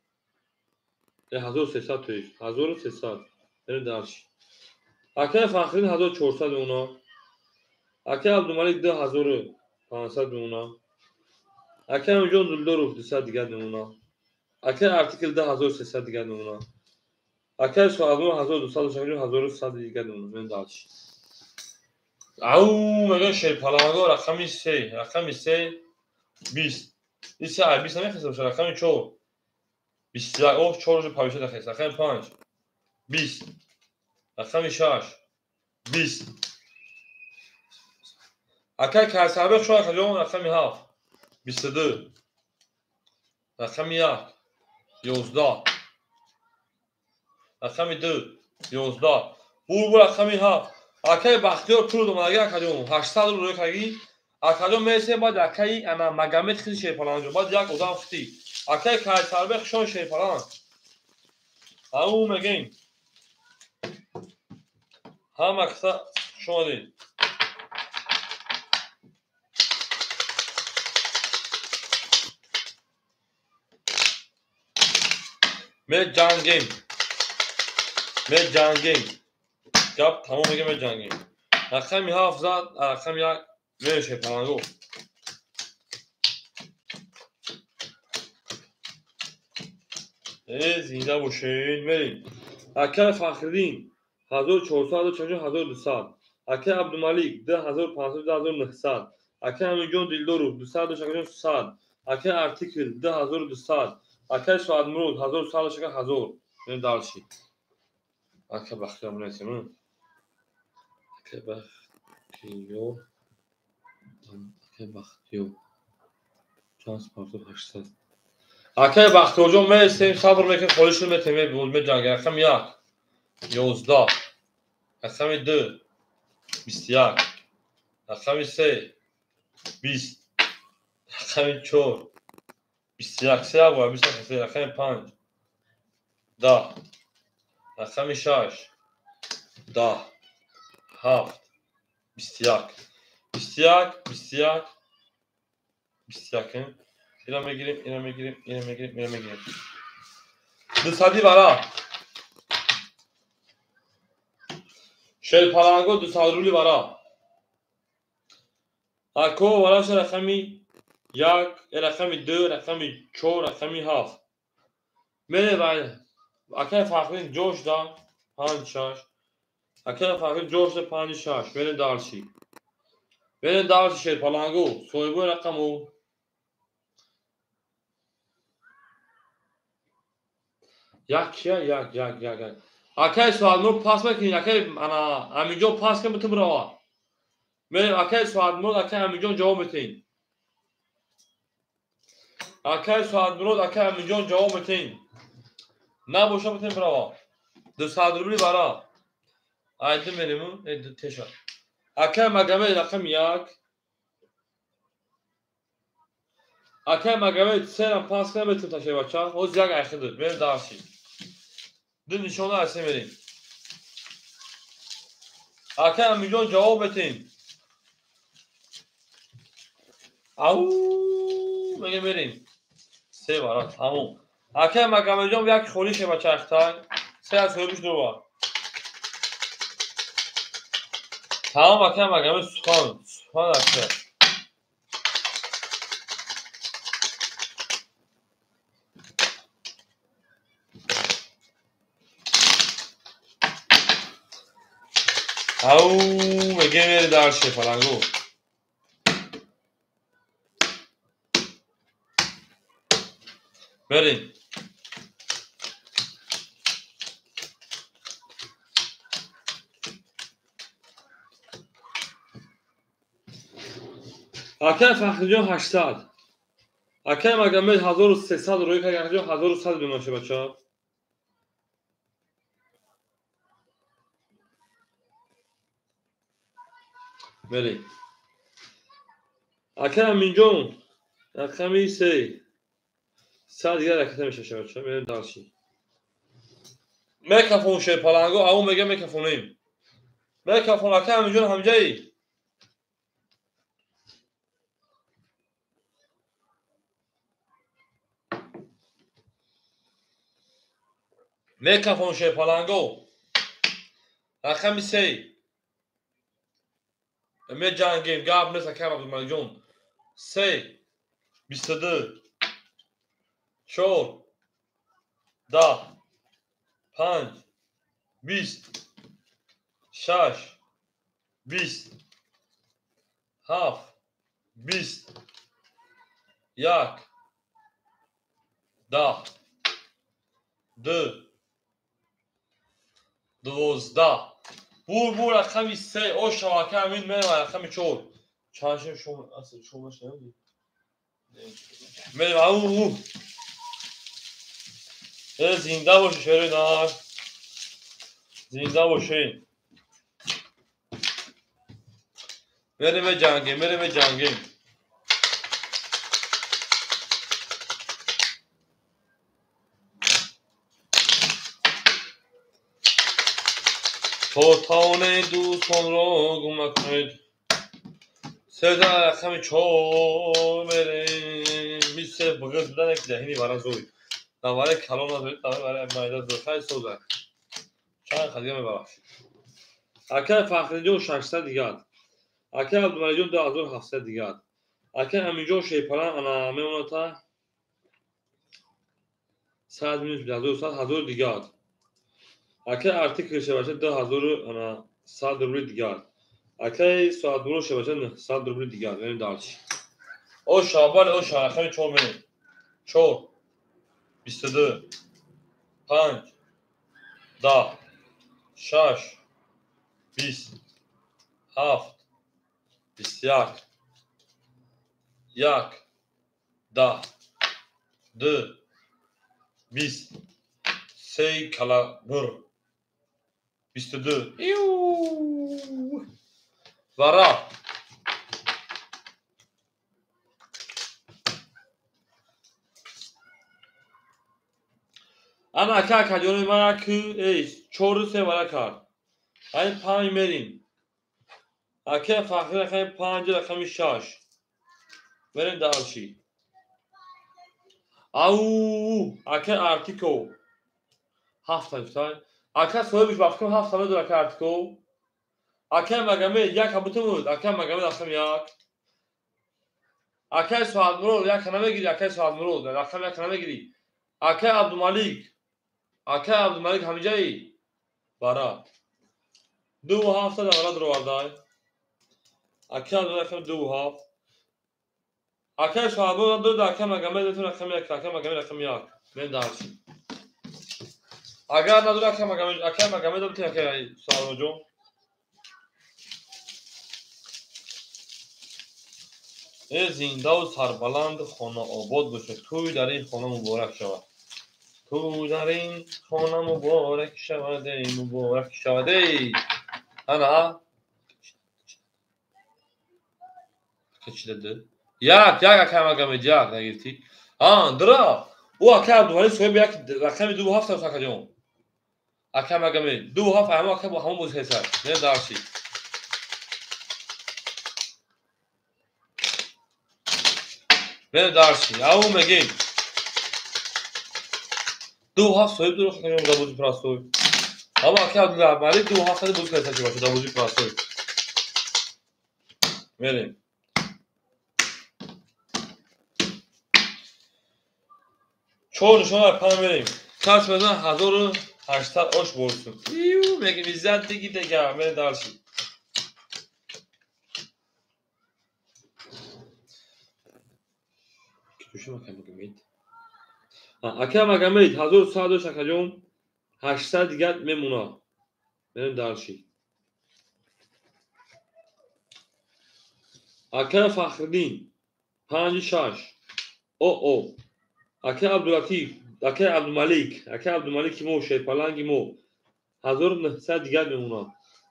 Э 1300 то есть. 1300. Мерем дальше. Акай Фахриддин 1400 мемона. Акай Абдумалик 2500 мемона. Акай Амиҷон Дулдоров 200 дигар мемона. Акай Артикл 2300 дигар мемона. Акай Суадмур 1200 шакли 1100 дигар мемона. Мерем дальше. Ау, мегӯянд шерпаланго рақами 3, рақами 3 20. Иса 20 намехеста боша, рақами 4. 21, оҳ 4 уже павиша дахест. Рақами 5 20. Рақами 6 20. Акай Кайсарбек шо акаҷон рақами 7 22. Рақами 1 11. Рақами 2 11. Бурбу рақами 7. Акай Бахтиёр пул домадаги акаҷон 800 рубл рӯй акаҷон мересем баъд акаи ана Магомед хити шерпаланҷон баъд як одам хити акаи Кайсарбек шон шерпаланг. Ау мегӯем ҳама каса хуш омадед. Меҷангем, меҷангем, гап тамом мегӯем, меҷангем. Рақами 7 зад, рақами 1 мерем шерпаланго. Э зинда бошед, мерем. Акай Фахриддин 1400 1200. Акай Абдумалик 2500 2900. Акай Амиҷон Дилдоров 200 100. Акай Артикл 2200. Акай Суадмурод 1100 1000. Мерем дальше. Акай Бахтиёр менависем. Акай Бахтиёр, акай Бахтиёр чанд спартов 800. Акай Бахтиёрҷон мересем, сабр мекунем, холишро метем, меҷангем. Рақами 1 11, рақами 2 21, рақами 3 20, рақами 4 21, се як бора 23, рақами 5 10, рақами 6 10, 7 21, 21, 21, 21. Ина мегирем, ина мегирем, ина мегирем, ина мегирем. Дусади вара. Шерпаланго 200 рубли вара. Ако вараша рақами 1, рақами 2, рақами 4, рақами 7. Мере вай. Акай Фахриддин ҷош да 5 6. Акай Фахриддин ҷош да 5 6. Мерем дальше. Мерем дальше шерпаланго. Соҳибои рақаму як кия як як як як. Акай Суадмур пас мекунед, акай ана Амиҷон пас кун битун бирава. Мерем акай Суадмурод, акай Амиҷон ҷавоб метиҳед. Акай Суадмурод, акай Амиҷон ҷавоб метиҳед. Набоша битун бирава. 200 рубли бара. Айди мерем, теша. Акай Магомед рақами 1. Акай Магомед серам пас кунам битун ташай бача. Ҳоз як айхидуд. Мерем дарши. Ду нишона асе мерем. Акай Амиҷон ҷавоб метиҳем. Ау мега мерем. Се бара тамом. Акай Магомедҷон як холӣ ше бача ахтай. Се аз соҳибиш дурва. Тамом акай Магомед сухан, сухан ака. Ау мега мере дарше фаланго. Мерем. Акай Фахриҷон 800. Акай Магомед 1300 рӯй кард, Акаҷон 1100 бимоша бача. Мерем. Акай Аминҷон рақами 3. 100 дигар ракета мешаша бача. Мерем дальше. Микрофон шерпаланго, ау мега микрофонем. Микрофон акай Аминҷон ҳамҷаи. Микрофон шерпаланго. Рақами 3. Меҷангем, гап нест акай Абдумаликҷон. 3 22 4 10 5 20 6 20 7 20 1 10 2 12. Бур рақами 3 ош ака Амин мерем рақами 4. Чанд шем шумо асл шумо шавед? Мерем ау. Зинда бошед шерои нар. Зинда бошед. Мерем ҷангем, мерем ҷангем. То тавонед дӯстонро гум накунед. Се рақами 4 мерем. Мисе бғыз будан як даҳини вара зӯй. Наваре калон надоред, наваре майда зӯй. Хай соза. Чанд қадига мебахшед. Акай Фахриҷон 600 дигар. Акай Абдумаликҷон 2700 дигар. Акай Аминҷон Шерпалан ана мемонад та 100 минус 2100 1000 дигар. Акай Артикл шебача 2100 рубли дигар. Акай Соатмурод шебача 900 рубли дигар. Мерем дальше. О шабал, о рақами 4 мерем. 4 22 5 10 6 20 7 21 1 10 2 20 3 кала 1 22. Иу! Вара. Ана ака акаҷони ман як 4 3 вара кард. Ай 5 мерим. Ака Фахри рақами 5 рақами 6. Мерем дальше. Ау! Ака Артико. 7 гуфтай. Ака соҳибиш ба фикрам 7 медорад ака Артико. Акай Магомед як ҳабутумуд. Акай Магомед рақами 1. Акай Соатмурод як намегирӣ. Акай Соатмурод рақами 1 намегирӣ. Акай Абдумалик. Акай Абдумалик ҳамиҷаи? Бара. 2 7 давра дуровардай. Акай Абдумалик рақами 2 7. Акай Соатмурод дод акай Магомед рақами 1. Акай Магомед рақами 1. Мен дальше. Агар надора акай Магомед, акай Магомед дод акай Соатмуродҷон. Зиндаву сарбаланд хонаобод бошед. Тӯй дар ин хона муборак шавад. Тӯй дар ин хона муборак шавад, эй муборак шавад, эй. Ана. Чӣ дад? Як, як акай Магомед, як нагирифтӣ. А, дра. Ӯ акай Абдумалик соҳиби як рақами 2 7 аст акаҷон. Акай Магомед 2 7 ҳамон акай бо ҳамон бозӣ ҳесад. Не дарси. Мерем дальше. Ау мегем. 2 7 соҳиб дорад акаҷон дар бозӣ простой. Ама акай Абдумалик 2 7 бозӣ кардааст бача дар бозӣ простой. Мерем. 4 нишона 5 мерем. Кас мезан 1800 ош борсун. Иу мегем иззат диги дега. Мерем дальше. Акай Магомед 1100 ош акаҷон 800 дигар мемонад. Мерем дальше. Акай Фахриддин 5 6. О акай Абдулатиф, акай Абдумалик, акай Абдумалики мо, шерпаланги мо 1900 дигар мемонад.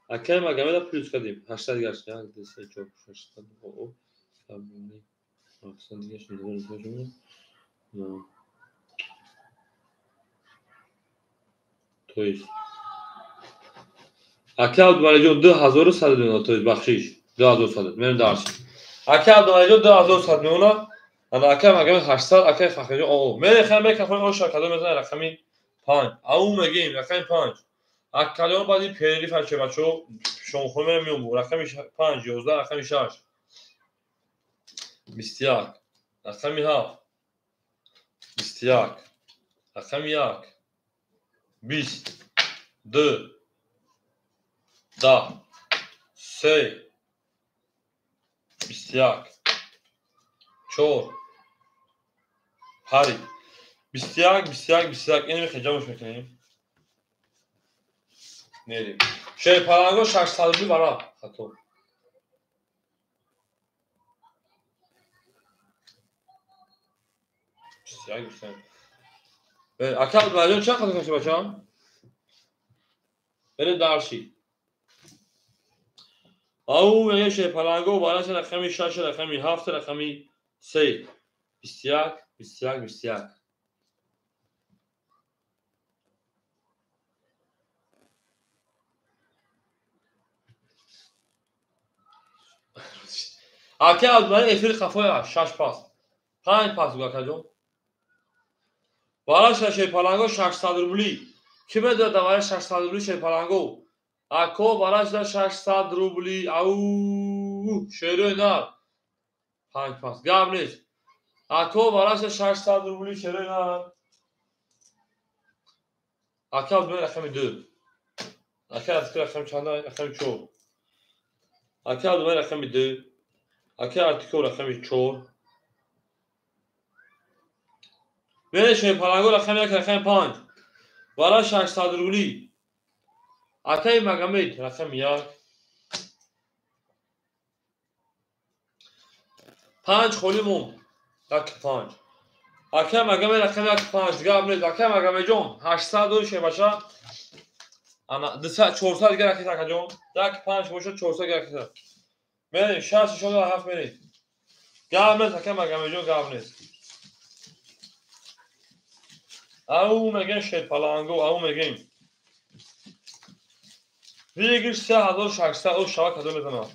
Акай Магомеда плюс кардем, 800 дигар. Як, ду, се, чор, 600. О 700 дигар. То есть акай Абдумаликҷон 2100 мемонад, то есть бахшиш, 2100. Мерем дарс. Акай Абдумаликҷон 2100 мемонад. Ана акай Магомед 800, акай Фахриҷон о мерехам мекафон оша кадом мезанад рақами 5. Ау мегем рақами 5. Аккалион баъди перерыв ҳаче бачо шомхӯрӣ мерем меом. Рақами 5 11, рақами 6 21, рақами 7 21, рақами 1 20, 2 10, 3 21, 4 пари 21 21 21. Инами хеҷамош мекунем. Мерем. Шерпаланго 600 рубли вара хато. 21 21. Ака Абдумалиҷон чанд хато кашид, бачаам? Берем дарши. Ау мега шерпаланго бараша рақами 6, рақами 7, рақами 3 21 21 21. Ака Абдумалик эфири қафоя 6 пас. 5 пас гу акаҷон. Бараша шерпаланго 600 рубли. Ки медонад дар 600 рубли шерпаланго? Ако бараша 600 рубли. Ау шерои нар. 5 пас. Гап нест. Ако бараша 600 рубли шерои нар. Ака Абдумалик рақами 2. Ака Артикул рақами чанд? Рақами 4. Ака Абдумалик рақами 2. Ака Артикул рақами 4. Бере шерпаланго рақами 1, рақами 5. Бара 600 рубли. Акаи Магомед рақами 1. 5 холӣ монд. 1 5. Акаи Магомед рақами 1 5. Дигар нест. Акаи Магомедҷон 800 дори шербаша. Ана 200 400 дигар ракета акаҷон. 1 5 бошад 400 дигар ракета. Мерем 6 6 7 мерем. Гап нест акаи Магомедҷон, гап нест. Ау мегем шерпаланго, ау мегем. Выигрыш 3600, о шава кадом мезанад.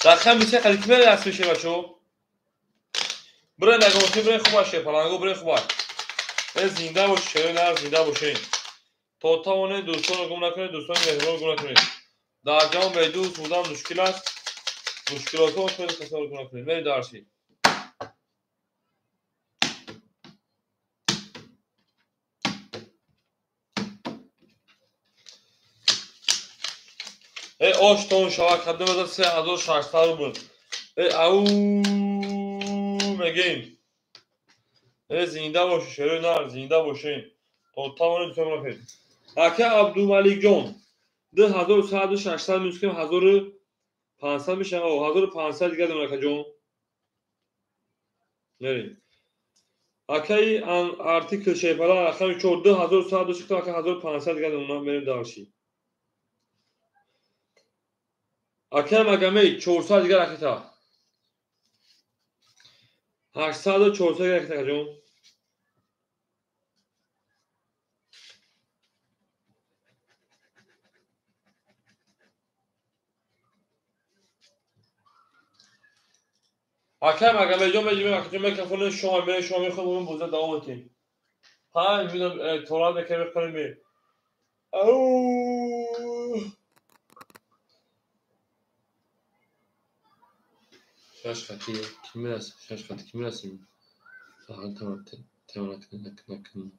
Рақами се қади ки мере асли шебачо? Бирен наготи, бирен хубаш шерпаланго, бирен хубаш. Э зинда бош, шерои нар зинда бошен. То тавонед дӯстонро гум накунед, дӯстони меҳрубонро гум накунед. Дар ҷаҳон бедӯст будан мушкил аст. Мушкилотҳо хеле тасаввур гум накунед. Мерем дарси. Э оштон шава кадом мезад 3600 рубл. Э ау мегем. Э зинда бошед, шерои нар зинда бошед. То тавонед дӯстон накунед. Ака Абдумаликҷон 2100 600 минус кунем 1500 мешавад. 1500 дигар дорем акаҷон. Мерем. Акаи артикл шерпала рақами 4 2100 шуд, ака 1500 дигар дорем, мерем дарши. Акаи Магомед 400 дигар ракета. 800 400 дигар ракета акаҷон. Акаи Магомедҷон меҷибем, акаҷон микрофони шумо мерем, шумо мехоҳем боза давом медиҳем. 5 минут торат мекунем, мехонем мерем. Ау шаш хати ки мерасем, шаш хати ки мерасем. Фақат тамона накун.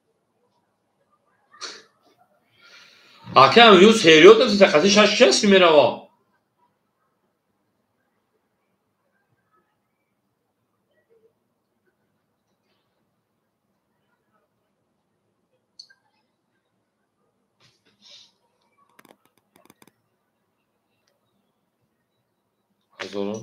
Акаам ю серьёзно хати шаш каси мерава. Ҳазорум.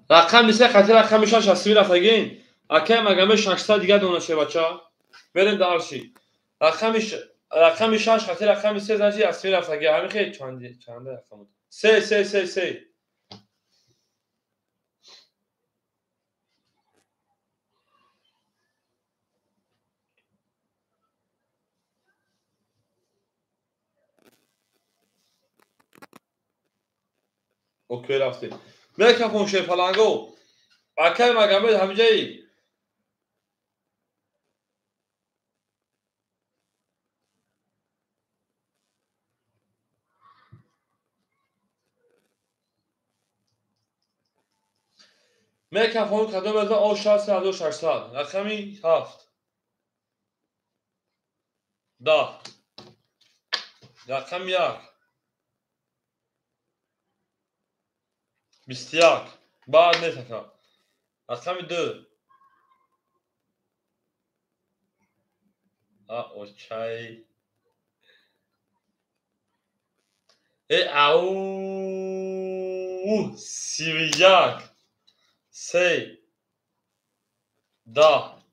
Рақами се қати рақами шаш асми рафтагин. Акай магаме 600 дига дона шевача. Мерем дарши. Рақами шаш қати рақами се значит асми рафтаги. Ҳамин хел чанда рақам. Се се се се. Окей рафтем. Мекафон шерпаланго. Акай Магомед ҳамиҷаи. Мекафон кадом аз о 6600. Рақами 7. 10. Рақами 1. 21. Баъд нест ака. Рақами 2. А очай. Э ау 31. 3. 10.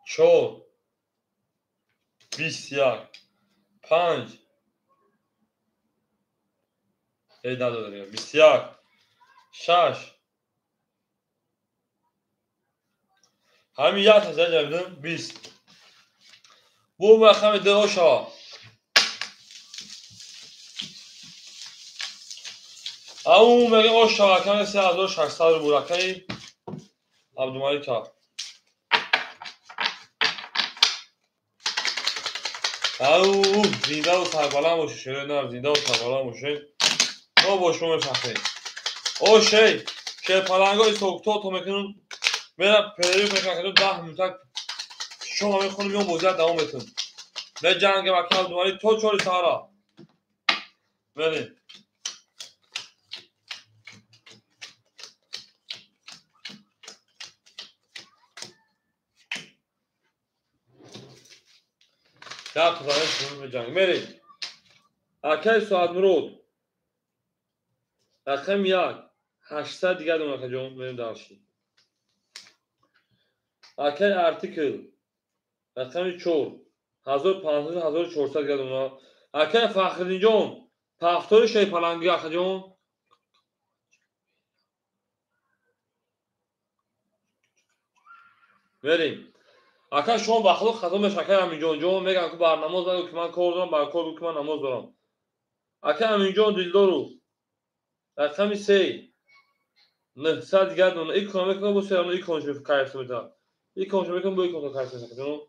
4. 21. 5. Эй, надо, 21. 6. Ҳамин як таза ҷабидам 20. Бу рақами 2 шава. Ау мега ош шава рақами 3600 рубл рақами Абдумалик. Ау зиндаву сарбаланд бошед, шерои нар, зиндаву сарбаланд бошед. Мо бо шумо мефахрем. О шей, шерпаланго ҳисобкитоб то мекунем, мерам перерыв мекунам, 10 минута шома мехонем, меом бозият давом метунем. Меҷангем ака Абдумалик то 4 саҳара. Мерем. Як таза шумо меҷангем. Мерем. Акаи Соатмурод. Рақами 1. 800 дига дона акаҷон, мерем дарши. Акаи артикл. Рақами 4. 1500 1400 дига дона. Акаи Фахриддинҷон, пафтори шерпаланги акаҷон. Мерем. Ака шумо ба худо хато мешавад, акаи Аминҷон ҷон мегӯянд ки бар намоз нагӯ ки ман кор дорам, бар кор гӯ ки ман намоз дорам. Ака Аминҷон Дилдору. Рақами 3. 900 дигар дона. Икон мекунам бо се икон шо кайф мета. Икон шо мекунам бо икон кайф мета.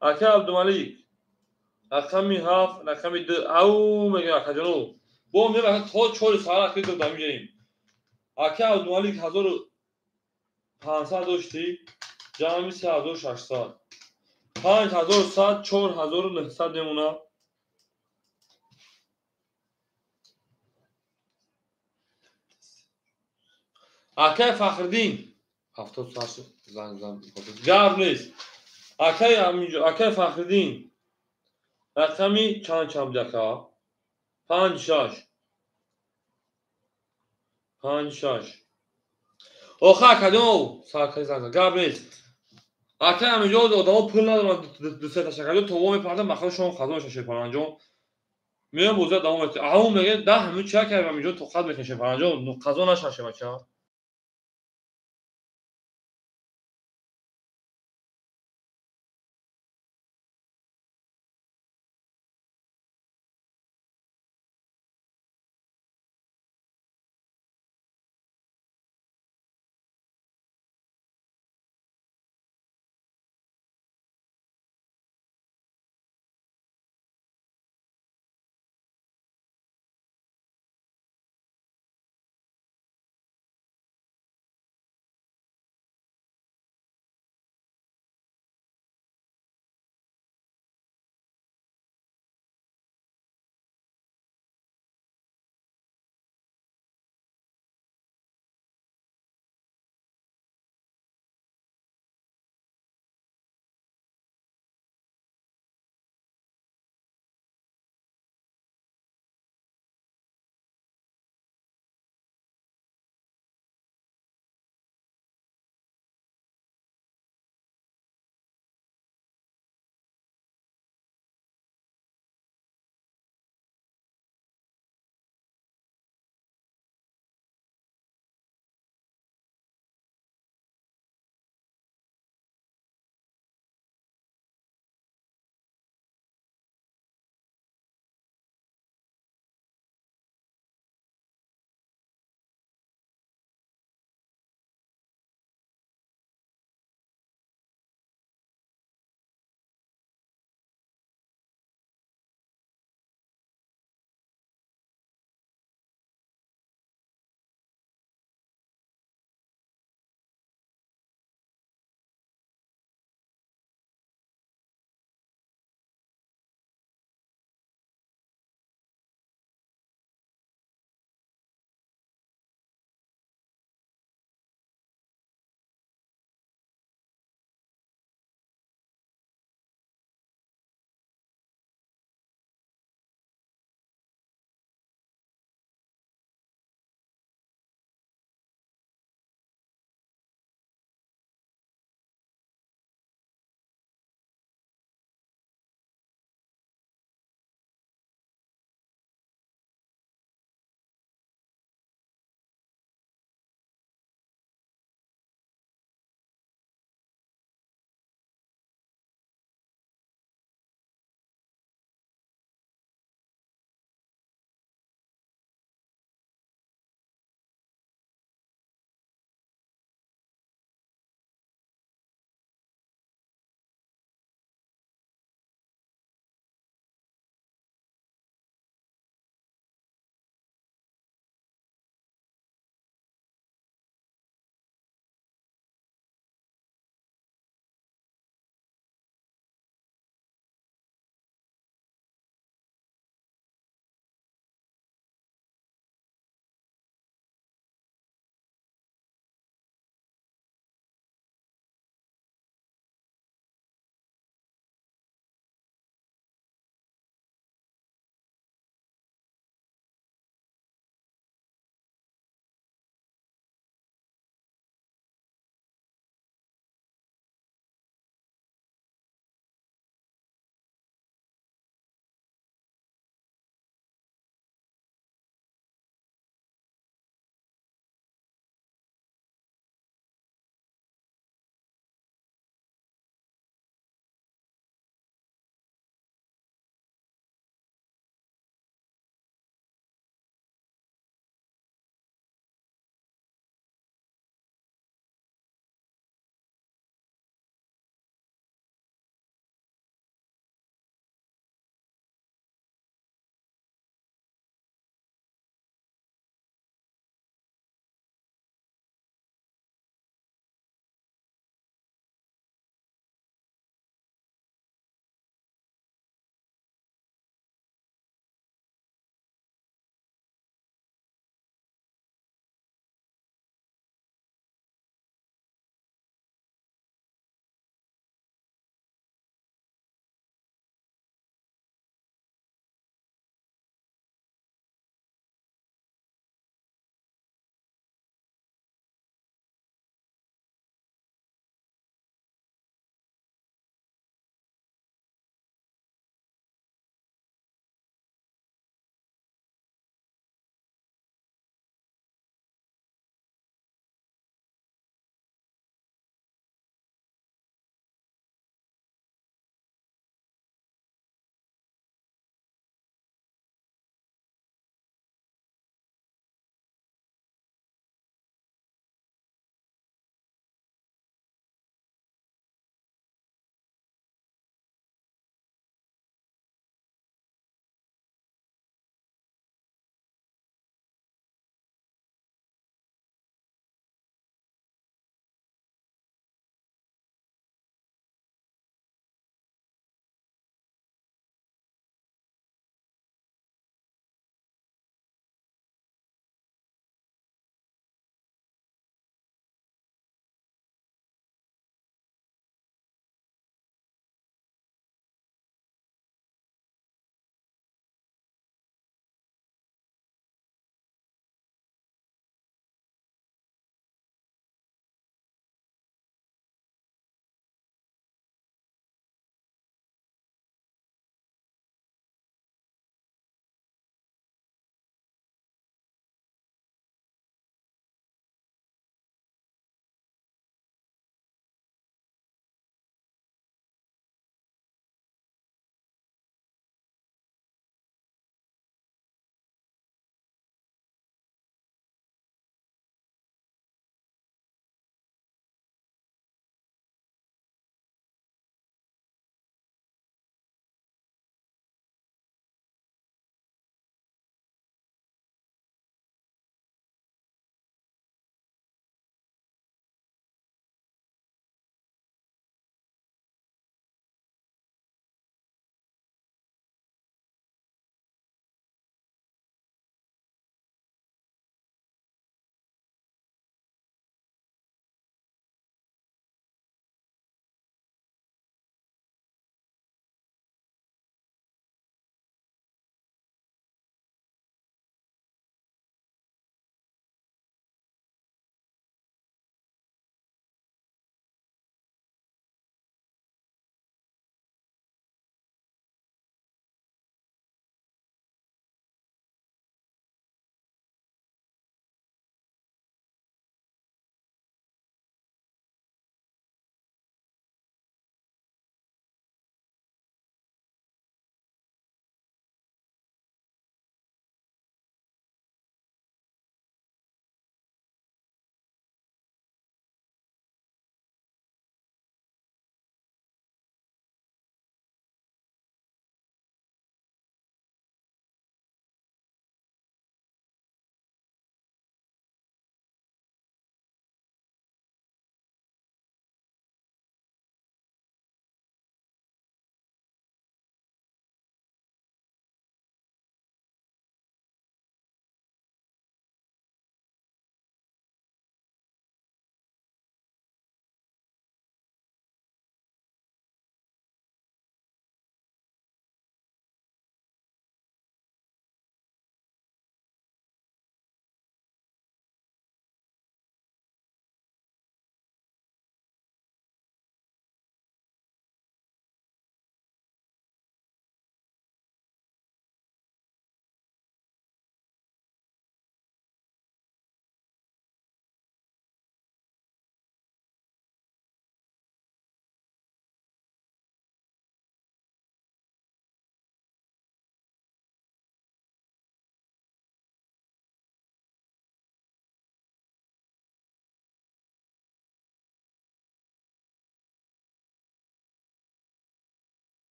Ака Абдумалик. Рақами 7, рақами 2. Ау мегӯям акаҷону. Бо мегӯям то 4 саҳар аки ду дамиҷаем. Ака Абдумалик 1500 дошти, ҷамъи 3600. 5100 4900 мемона. Акай Фахриддин 78 занг зан гап нест. Акай Аминҷон, акай Фахриддин рақами чанд чанд буд ака? 5 6. 5 6. Оха акаҷон, саркаи занг зан гап нест. Акай Аминҷон одамо пул надоранд, ду се та шакаҷон тово мепардам, махали шумо қазо мешавад шерпаланҷон. Меоям бозият давом метавад. Ау мегӯяд 10 минут чия кардем Аминҷон тоқат мекунад шерпаланҷон, қазо нашавад шебача.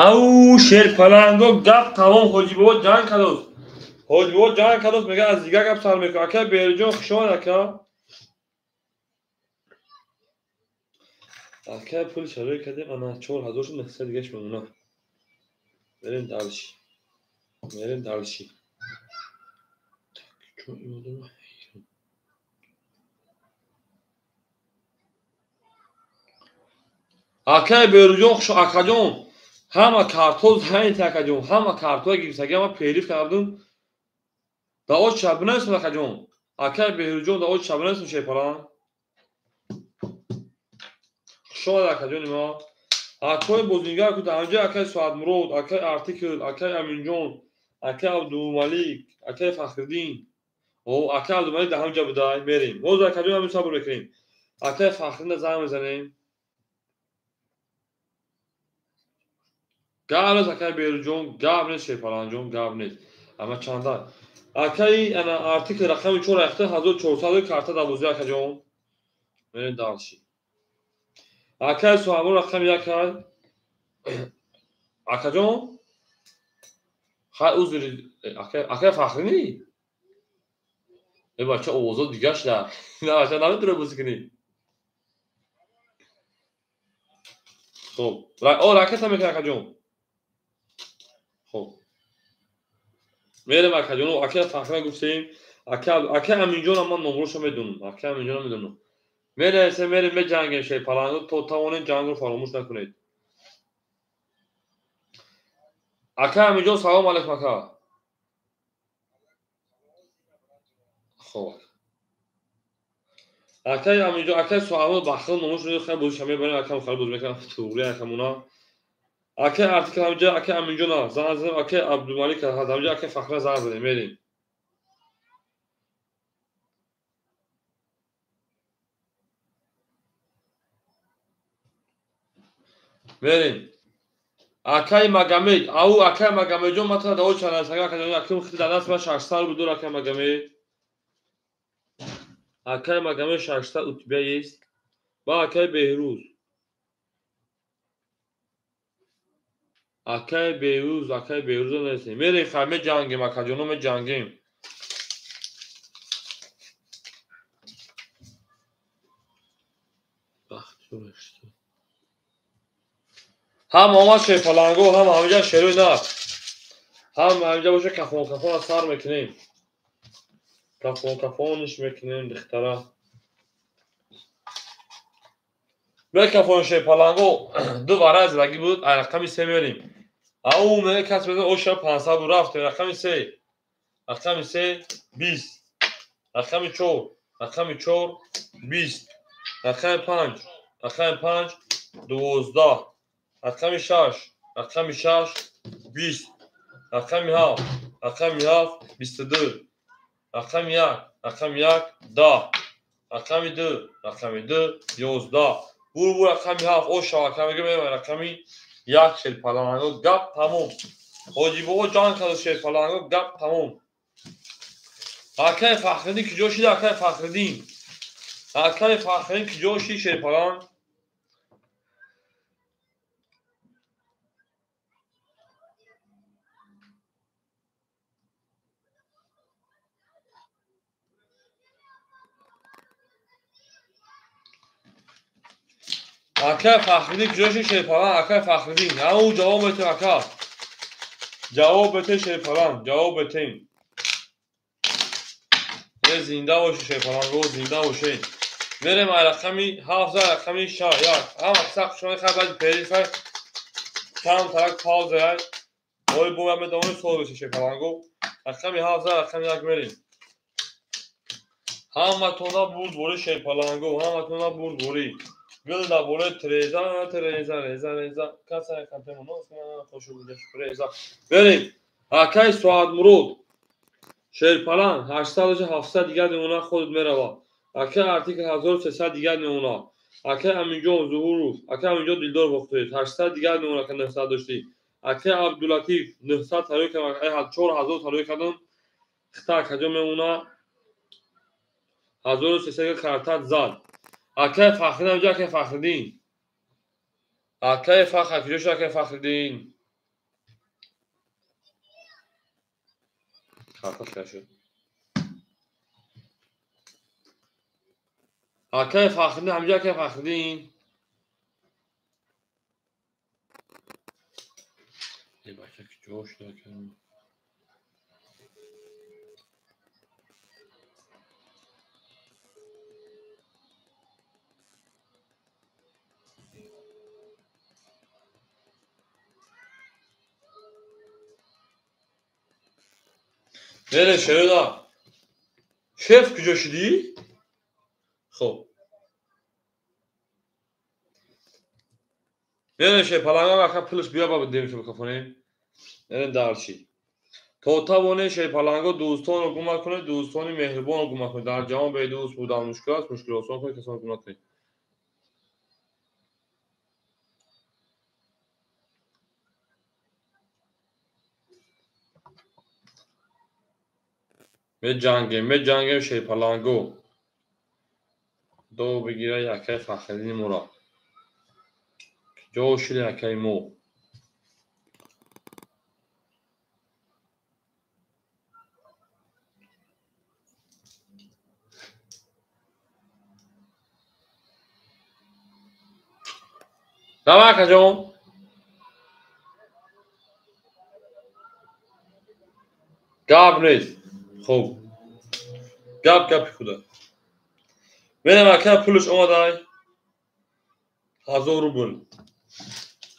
Ау шерпаланго гап тамом Ҳоҷибобо ҷанг кардост. Ҳоҷибобо ҷанг кардост, мега аз дигар гап сар мекунад. Ака Беҳрӯҷон хуш омад ака. Ака пул шарои кардем, ана 4000 шуд, 900 дигаш мемона. Мерем дальше. Мерем дальше. Так, чо имодам? Акай Беҳрӯҷон хуш акаҷон. Ҳама картҳо зайнет акаҷон, ҳама картҳое гирифтагӣ ама периф кардум. Дао чабнасм акаҷон. Акай Беҳрӯҷон дао чабнасм шепалан. Хуш омад акаҷони ма. Акои бозингар ку даҳанҷа акай Соатмурод, акай Артикл, акай Аминҷон, акай Абдумалик, акай Фахриддин. О, акай Абдумалик даҳанҷа будай, мерем. Боз акаҷон ҳамин сабр мекунем. Акай Фахриддина занг мезанем. Гап нест акай Беҳрӯҷон, гап нест Шерпаланҷон, гап нест. Ама чанда. Акай ана артикл рақами 4 яхта 1400 карта 12 акаҷон. Мерем дальше. Акай Суҳамур рақами 1 ай. Акаҷон? Хай узри акай Фахринӣ? Э бача овозо дигар шуда. На бача наметавонӣ бозӣ кунӣ. Хоб, о ракета мекунӣ акаҷон. Хоб. Мерем акаҷон, акай Фахрина гуфтем, акай Аминҷонам ман номрошо медонам, акай Аминҷонам медонам. Мерасем, мерем меҷангем шерпаланго, то тавонем ҷангро фаромӯш накунед. Акай Аминҷон салом алейкум ака. Хоб. Акай Аминҷон, акай Суҳамур бахил номрошо хай бозиша мебарем, акам хай боз мекунам, туғри акамуна. Акай артикл ҳамҷа, акай Аминҷона занг задем, акай Абдумалик ҳамҷа, акай Фахрина занг задем, мерем. Мерем. Акай Магомед, ау акай Магомедҷон, ман тана даво чанд астага акаҷон, аким хити дар даст ман 600 рубл дор акай Магомед. Акай Магомед 600 у тебя есть. Ба акай Беҳрӯз. Акай Беҳрӯз, акай Беҳрӯза нестем. Мерем хай меҷангем акаҷоно меҷангем. Ҳам омад шерпаланго, ҳам ҳамиҷа шерои нар. Ҳам ҳамиҷа боша кафон кафона сар мекунем. Кафон кафониш мекунем духтара. Бекафон шерпаланго ду вара задагӣ буд, ай рақами 3 мерем. Ау ме кас мезан оша 500 буд рафтем рақами 3. Рақами 3 20. Рақами 4, рақами 4 20. Рақами 5, рақами 5 12. Рақами 6, рақами 6 20. Рақами 7, рақами 7 22. Рақами 1, рақами 1 10. Рақами 2, рақами 2 11. Бур бур рақами 7 оша рақами мева рақами 1 шерпаланго гап тамом. Ҳоҷибобо ҷанг кард шерпаланго гап тамом. Акай Фахриддин куҷо шид? Акай Фахриддин. Акай Фахриддин куҷо шид шерпаланг? Акай Фахриддин куҷо шид шерпаланг? Акай Фахриддин. Ау ҷавоб бетем ака. Ҷавоб бетем шерпаланг, ҷавоб бетем. Э зинда бошед шерпаланго, зинда бошед. Мерем ай рақами 7, рақами 6, 1. Ҳама сахт шумо хай баъди перифа кам тарак пауза ай. Ой боя медонем сол беше шерпаланго. Рақами 7, рақами 1 мерем. Ҳаматона бурд бори шерпаланго, ҳаматона бурд бори. Гул дар болои треза, треза, реза, реза. Каса кантемонос, хошу гудаш реза. Берем. Акай Соатмурод. Шерпаланг 800 700 дигар мемона худат мерава. Акай артикл 1300 дигар мемона. Акай Аминҷон Зуҳуров, акай Аминҷон Дилдор бохтед. 800 дигар мемона ка 900 доштӣ. Акай Абдулатиф 900 тарои кардам, 4000 тарои кардам. Хита акаҷон мемона. 1300 картат зад. Акай Фахриддин, акай Фахриддин. Акай Фахр, куҷо шуд акай Фахриддин? Карта шуд. Акай Фахриддин, ҳамҷа акай Фахриддин. Бача куҷо шуда? Мерем шерода. Шеф куҷо шудӣ? Хоб. Мерем шеф, паланга ака пулш биё ба дем шо кафонем. Мерем дарши. То тавоне шерпаланго дӯстонро гум накунед, дӯстони меҳрубонро гум накунед. Дар ҷаҳон бедӯст будан мушкил аст, мушкил осон кунед, касонро гум накунед. Меҷангем, меҷангем шерпаланго. До бигира якаи Фахриддини моро. Ҷо шуд якаи мо. Давай, акаҷон. Гап нест. Хуб. Гап гапи худа. Мерем ака пулш омадай. 1000 рубл.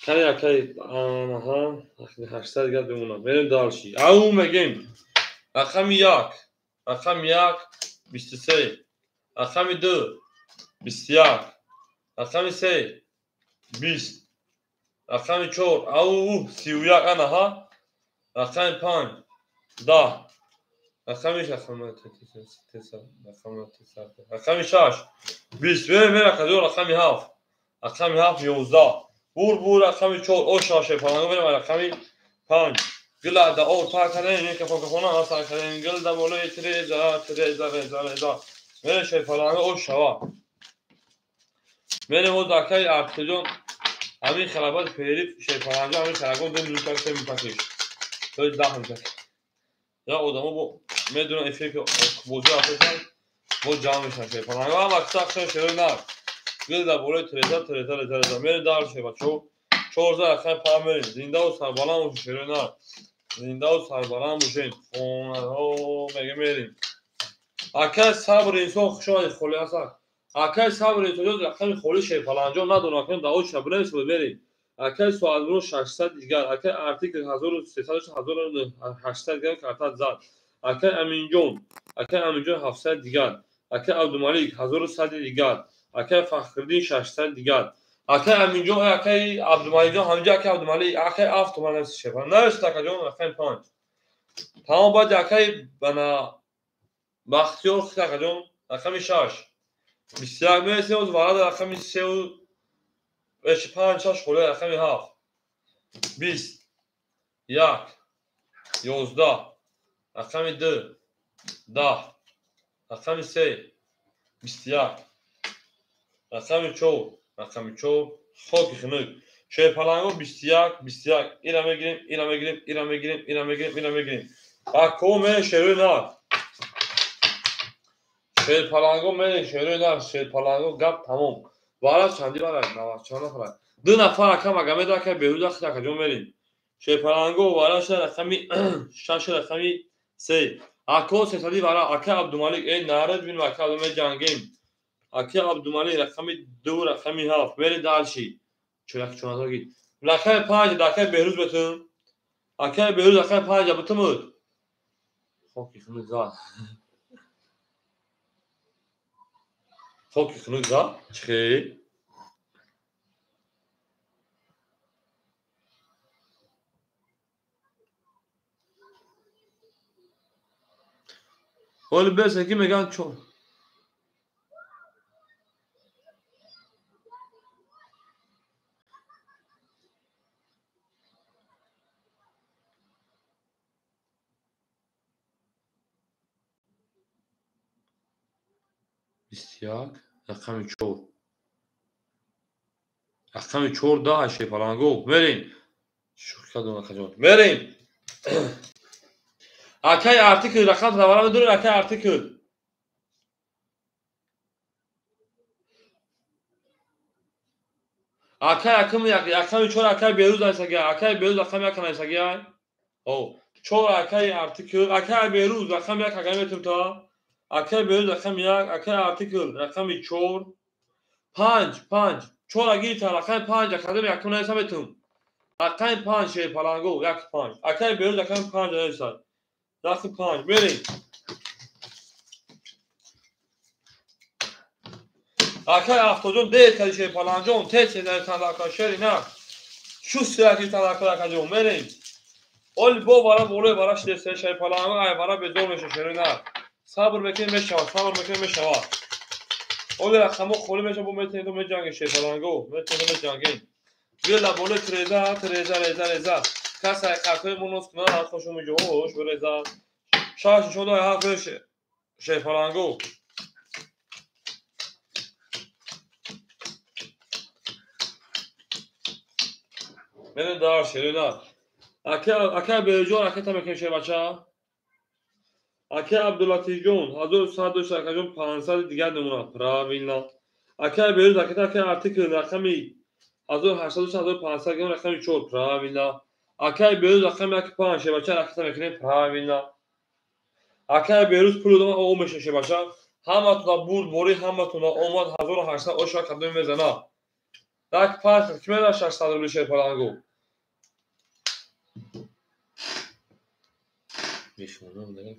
Кани акай аҳа 800 гап бимонад. Мерем дальше. Ау мегем. Рақами 1, рақами 1 23, рақами 2 21, рақами 3 20, рақами 4 ау 31 анаҳа, рақами 5 10, рақами рақами 6 20, мерем акаҷон рақами 7, рақами 7 11, бур бур рақами 4 о 6 паланго мерем рақами 5 гила да о та кардем кафон кафона аса кардем гил да болои треза треза реза реза мерем шерпаланго о шава. Мерем оз акаи Артиҷон ҳамин халабат фериб шерпаланго ҳамин халабот дем мутак се мутакиш. То 10 мутак. Я одамо бо медонан эффект бозӣ афтодан бо ҷамъ мешан шерпаланго ҳам акса хел шерои нар. Гил да болои треза треза реза реза мерем дальше бачо. 14 рақами 5 мерем. Зиндаву сарбаланд бошед шерои нар. Зиндаву сарбаланд бошед. Хонаҳо мега мерем. Акаи сабр инсон хуш омадед холи ҳастак. Акаи сабр инсон рақами холи шерпаланҷон надонам акнун дао ча бинависед мерем. Акаи Суадмурод 600 дигар, акаи артикл 1300 1800 дигар карта зад. Акаи Аминҷон, акаи Аминҷон 700 дигар, акаи Абдумалик 1100 дигар, акаи Фахриддин 600 дигар. Акаи Аминҷон, акаи Абдумаликҷон, ҳамҷа акаи Абдумалик, акаи 7 туман нависед шерпаланг. Нависед акаҷон рақами 5. Тамом баъд акаи бана Бахтиёр акаҷон рақами 6. 21 мерасем оз варада рақами 3 5 6 холе рақами 7. 20 1 11 рақами 2 10 рақами 3 21 рақами 4 рақами 4 хоки хунук. Шерпаланго 21 21 ира мегирем, ира мегирем, ира мегирем, ира мегирем, ира мегирем. Акко мерем шерои нар. Шерпаланго мерем шерои нар, шерпаланго гап тамом. Вара чанди вара, навар чанд нафар. 2 нафар ака Магомед ака Беҳрӯз ака акаҷон мерем. Шерпаланго вара ша рақами 6 рақами 3. Ако сесади вара ака Абдумалик эй нарад бин ака Абдумалик ҷангем. Ака Абдумалик рақами 2 рақами 7 мерем дальше. Чорак чоназор гид. Рақами 5 ака Беҳрӯз бетун. Ака Беҳрӯз рақами 5 бутумуд. Хоки хунук зад. Хоки хунук зад. Чихе? Оли бес ки меган чо. 21 рақами 4. Рақами 4 10 шерпаланго. Мерем. Шӯхӣ кардам акаҷон. Мерем. Акай артикл рақам тавара медоред, акай артикл. Акай акм рақами 4 акай Беруз айсага, акай Беруз рақами 1 айсага. О, 4 акай артикл, акай Беруз рақами 1 акай метум та. Акай Беруз рақами 1, акай артикл рақами 4. 5 5 4 агита рақами 5 академ якум найса метум. Рақами 5 шер паланго 1 5. Акай Беруз рақами 5 найса. Рақами 5 мерем. Акай Автоҷон дер кади шер паланҷон, тез тез шери на. Шу сираки талакка акаҷон мерем. Оли бо вара болои вара шидеста шер паланго ай вара безор меша шери на. Сабр мекунем мешава, сабр мекунем мешава. Оли рақамо холӣ меша бо метавонед меҷанге шер паланго, метавонед меҷангем. Била болои треза, треза, реза, реза. Кас ай қартои мо ноз кунад, ҳар хошо меҷош реза. Шаш нишон дай ҳафт шер паланго. Мерем дар шерина. Акай Берҷон ракета мекунем шербача. Акай Абдулатифҷон 1100 акаҷон 500 дигар намуна. Правильно. Акай Беруз ракета, акай артикл рақами 1800 1500 грам рақами 4. Правильно. Акай Беруз рақами 15 шербача ракета мекунем. Правильно. Акай Беруз пул додам о меша шербача. Ҳаматона бурд бори, ҳаматона омад 1800 оша кадом мезана. Так 5 ки мезана 600 рубли шер паланго. Мехонам дагар.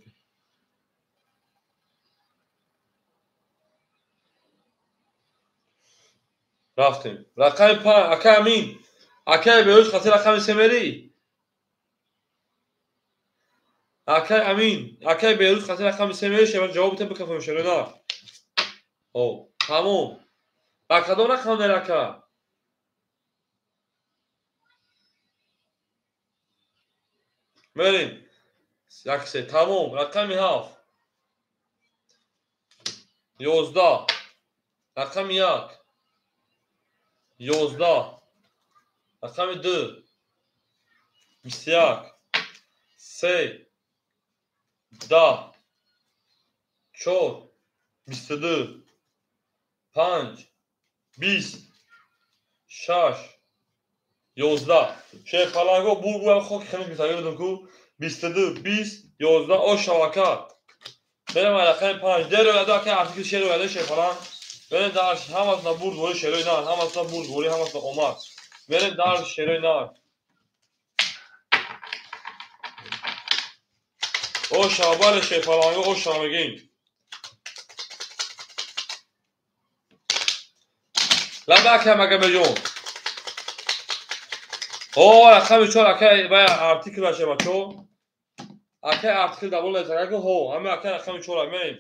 Рафтем. Рақами 5 акай Амин. Акай Беруз хати рақами 3 мери. Акай Амин, акай Беруз хати рақами 3 мери шева ҷавоб битем бикафем шерина. О, тамом. Ба кадом рақам дер ака? Мерем. 1 3 тамом. Рақами 7. 11. Рақами 1. 11. Рақами 2. 21. 3. 10. 4. 22. 5. 20. 6. 11. Шер паланго бургуям хоки хеле митагирдум ку 22 20 11 о шавака. Берем рақами 5. Дер ояда акай артикл шер ояда шер паланг. Берем дар ҳамасона бурд бори шерои нар, ҳамасона бурд бори, ҳамасона омад. Берем дар шерои нар. О шавбаре шер паланго о шава мегем. Лаба акай Магомеджон. О рақами 4 акай бая артикл баше бачо. Акай артикл давол лезагаку ҳо, ҳама акай рақами 4 мерем.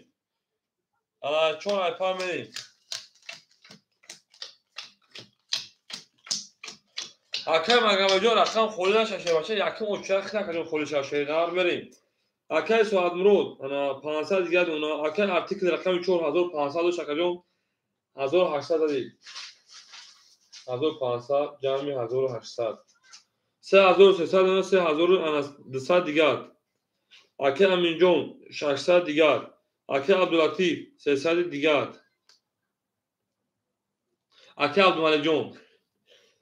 Ана 4 ай 5 мерем. Акай Магомеджон рақам холӣ нашаше бача, якум оча хина холӣ шаше нар мерем. Акай Соатмурод ана 500 дигар она, акай артикл рақами 4500 акаҷон 1800 дадӣ. 1500 ҷамъи 1800. 3300 ана 3200 дигар. Акай Аминҷон 600 дигар. Акай Абдулатиф 300 дигар. Акай Абдумаликҷон.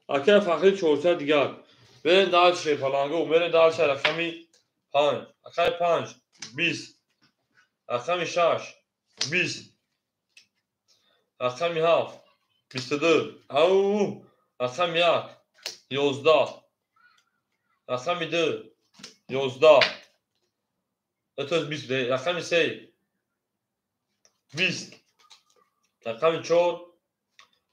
Акай Фахри 400 дигар. Берем дар шер паланго, берем дар шер рақами 5. Акай 5 20. Рақами 6 20. Рақами 7 22. Ау, рақами 1 11. Рақами 2 11. Это 20. Рақами 3 20. Рақами 4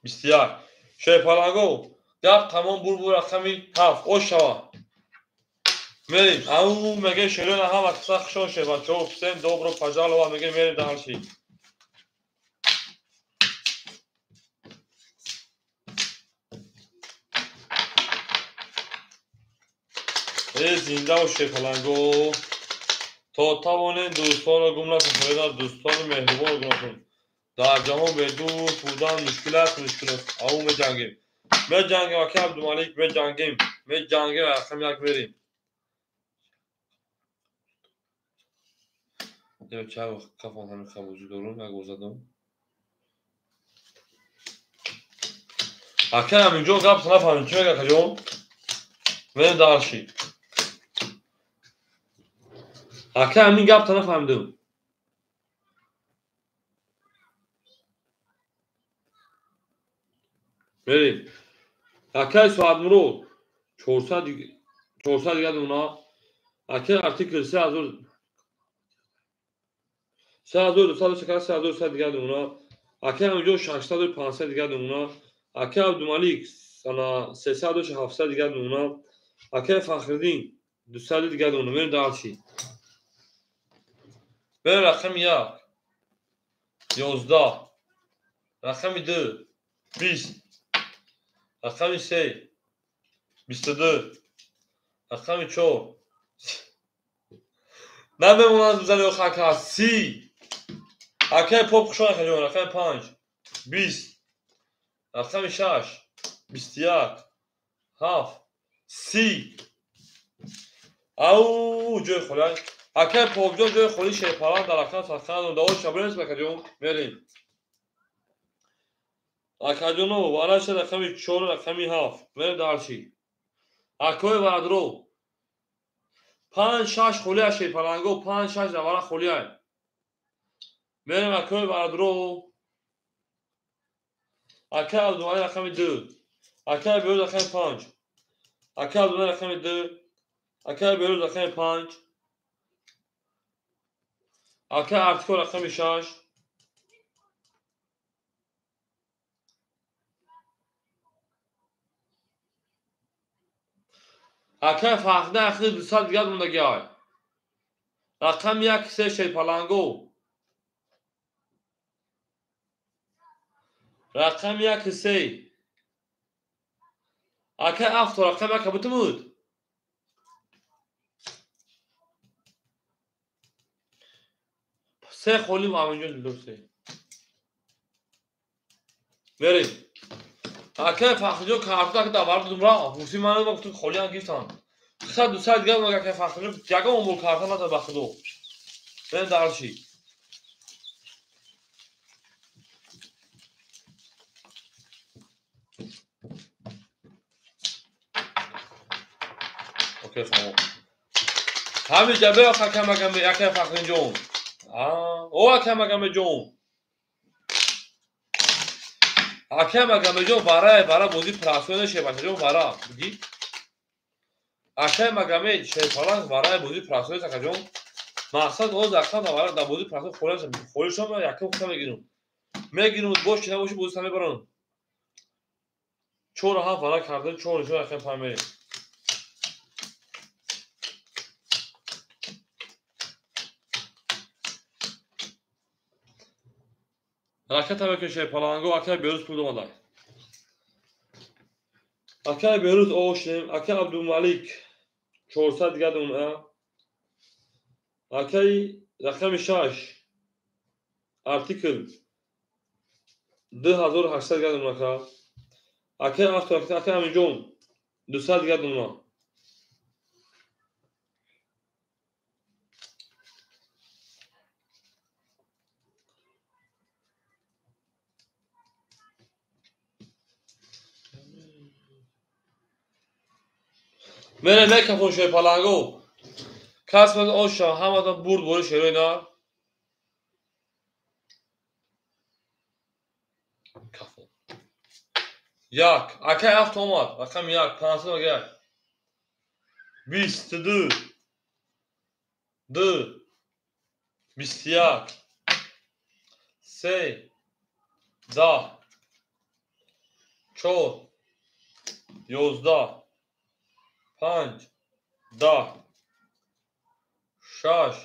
21. Шер паланго гап тамом бур рақами 7 ош шава. Мерем. Ау меге шерона ҳама киса хушон шер бачаҳо. Всем добро пожаловать меге мерем дальше. Э зинда бош шер паланго. То тавонем дӯстонро гум накун, дӯстони меҳрубонро гум накун. Дар ҷаҳон бедӯст будан мушкил аст, мушкил аст. Ау меҷангем. Меҷангем акай Абдумалик, меҷангем. Меҷангем рақами 1 мерем. Чанд вақт кафон ҳамин хабозӣ дорум, як бор задам. Ака ҳаминҷо гап нафаҳмем, чӣ мега акаҷон? Мерем дарши. Ака ҳамин гапта нафаҳмидам. Мерем. Акаи Соатмурод 400 400 дига дуна. Акаи артикл 3000 3200 шакар 3300 дига дуна. Акаи ҳаминҷо 600 500 дига дуна. Акаи Абдумалик ана 300 700 дига дуна. Акаи Фахриддин 200 дига дуна. Мерем дарши. Мерем рақами 1 11, рақами 2 20, рақами 3 22, рақами 4 намемонад бизани охи ака 30. Акаи поп хушон акаҷон. Рақами 5 20, рақами 6 21, 7 30. Ау, ҷои холӣ акаи Попҷон, ҷои холӣ шерпаланд дар рақам садқанадон. Давои шабонест акаҷон. Мерем акаҷоно, вараша рақами 4, рақами 7. Мерем дарши. Акои варадро панҷ шаш холия, шерпаланго панҷ шаш давара холия. Мерем акои варадро. Акаи Абдумалӣ рақами 2, акаи Берӯз рақами 5, акаи Абдумалӣ рақами 2, акаи Берӯз рақами 5, акаи Артико рақами 6. Акаи Фахриддин ахири 200 дигар мондагиай. Рақами 1 3 шерпаланго. Рақами 1 3. Акаи авто рақами 1 бутумуд. Се холӣ аминҷон дилдор се. Мерем. Акаи Фахриҷон картак давар дудум ра. Ҳуси ман гуфтум холиам гирифтам. Хисад 200 дигар мага акаи Фахриҷон ягон умр карта назад ба худо. Мерем дарши. Окей, фаҳмо. Ҳамиҷа биё акаи Фахриҷон. О, акаи Магамеҷон. Акаи Магамеҷон варае вара бозӣ прасоя нешавад, бачаҷон вара. Бугӣ? Акаи Магамед шерпаланг варае бозӣ прасоя акаҷон. Мақсад оз акам вара дар бозӣ прасоя холӣ холӣ шом якам хута мегирам. Мегирам бош чи набоши бозӣ са мебарам. Чор ҳафт вара карда чор нишон акаи пай мерем. Ҳараката мекунед шерпаланго, акаи Берӯз пул омада. Акаи Берӯз ошнем, акаи Абдумалик 400 дига дона. Акаи рақами 6 артикл 2800 дига дона ака. Акаи авто акаи Аминҷон 200 дига дона. Мерем мекафон шерпаланго. Кас маз оша ҳаматон бурд бори шерои нар. Кафон. 1 акаи авто омад. Рақами 1 500 мага 1. 22 2 21 3 10 4 11 5 10 6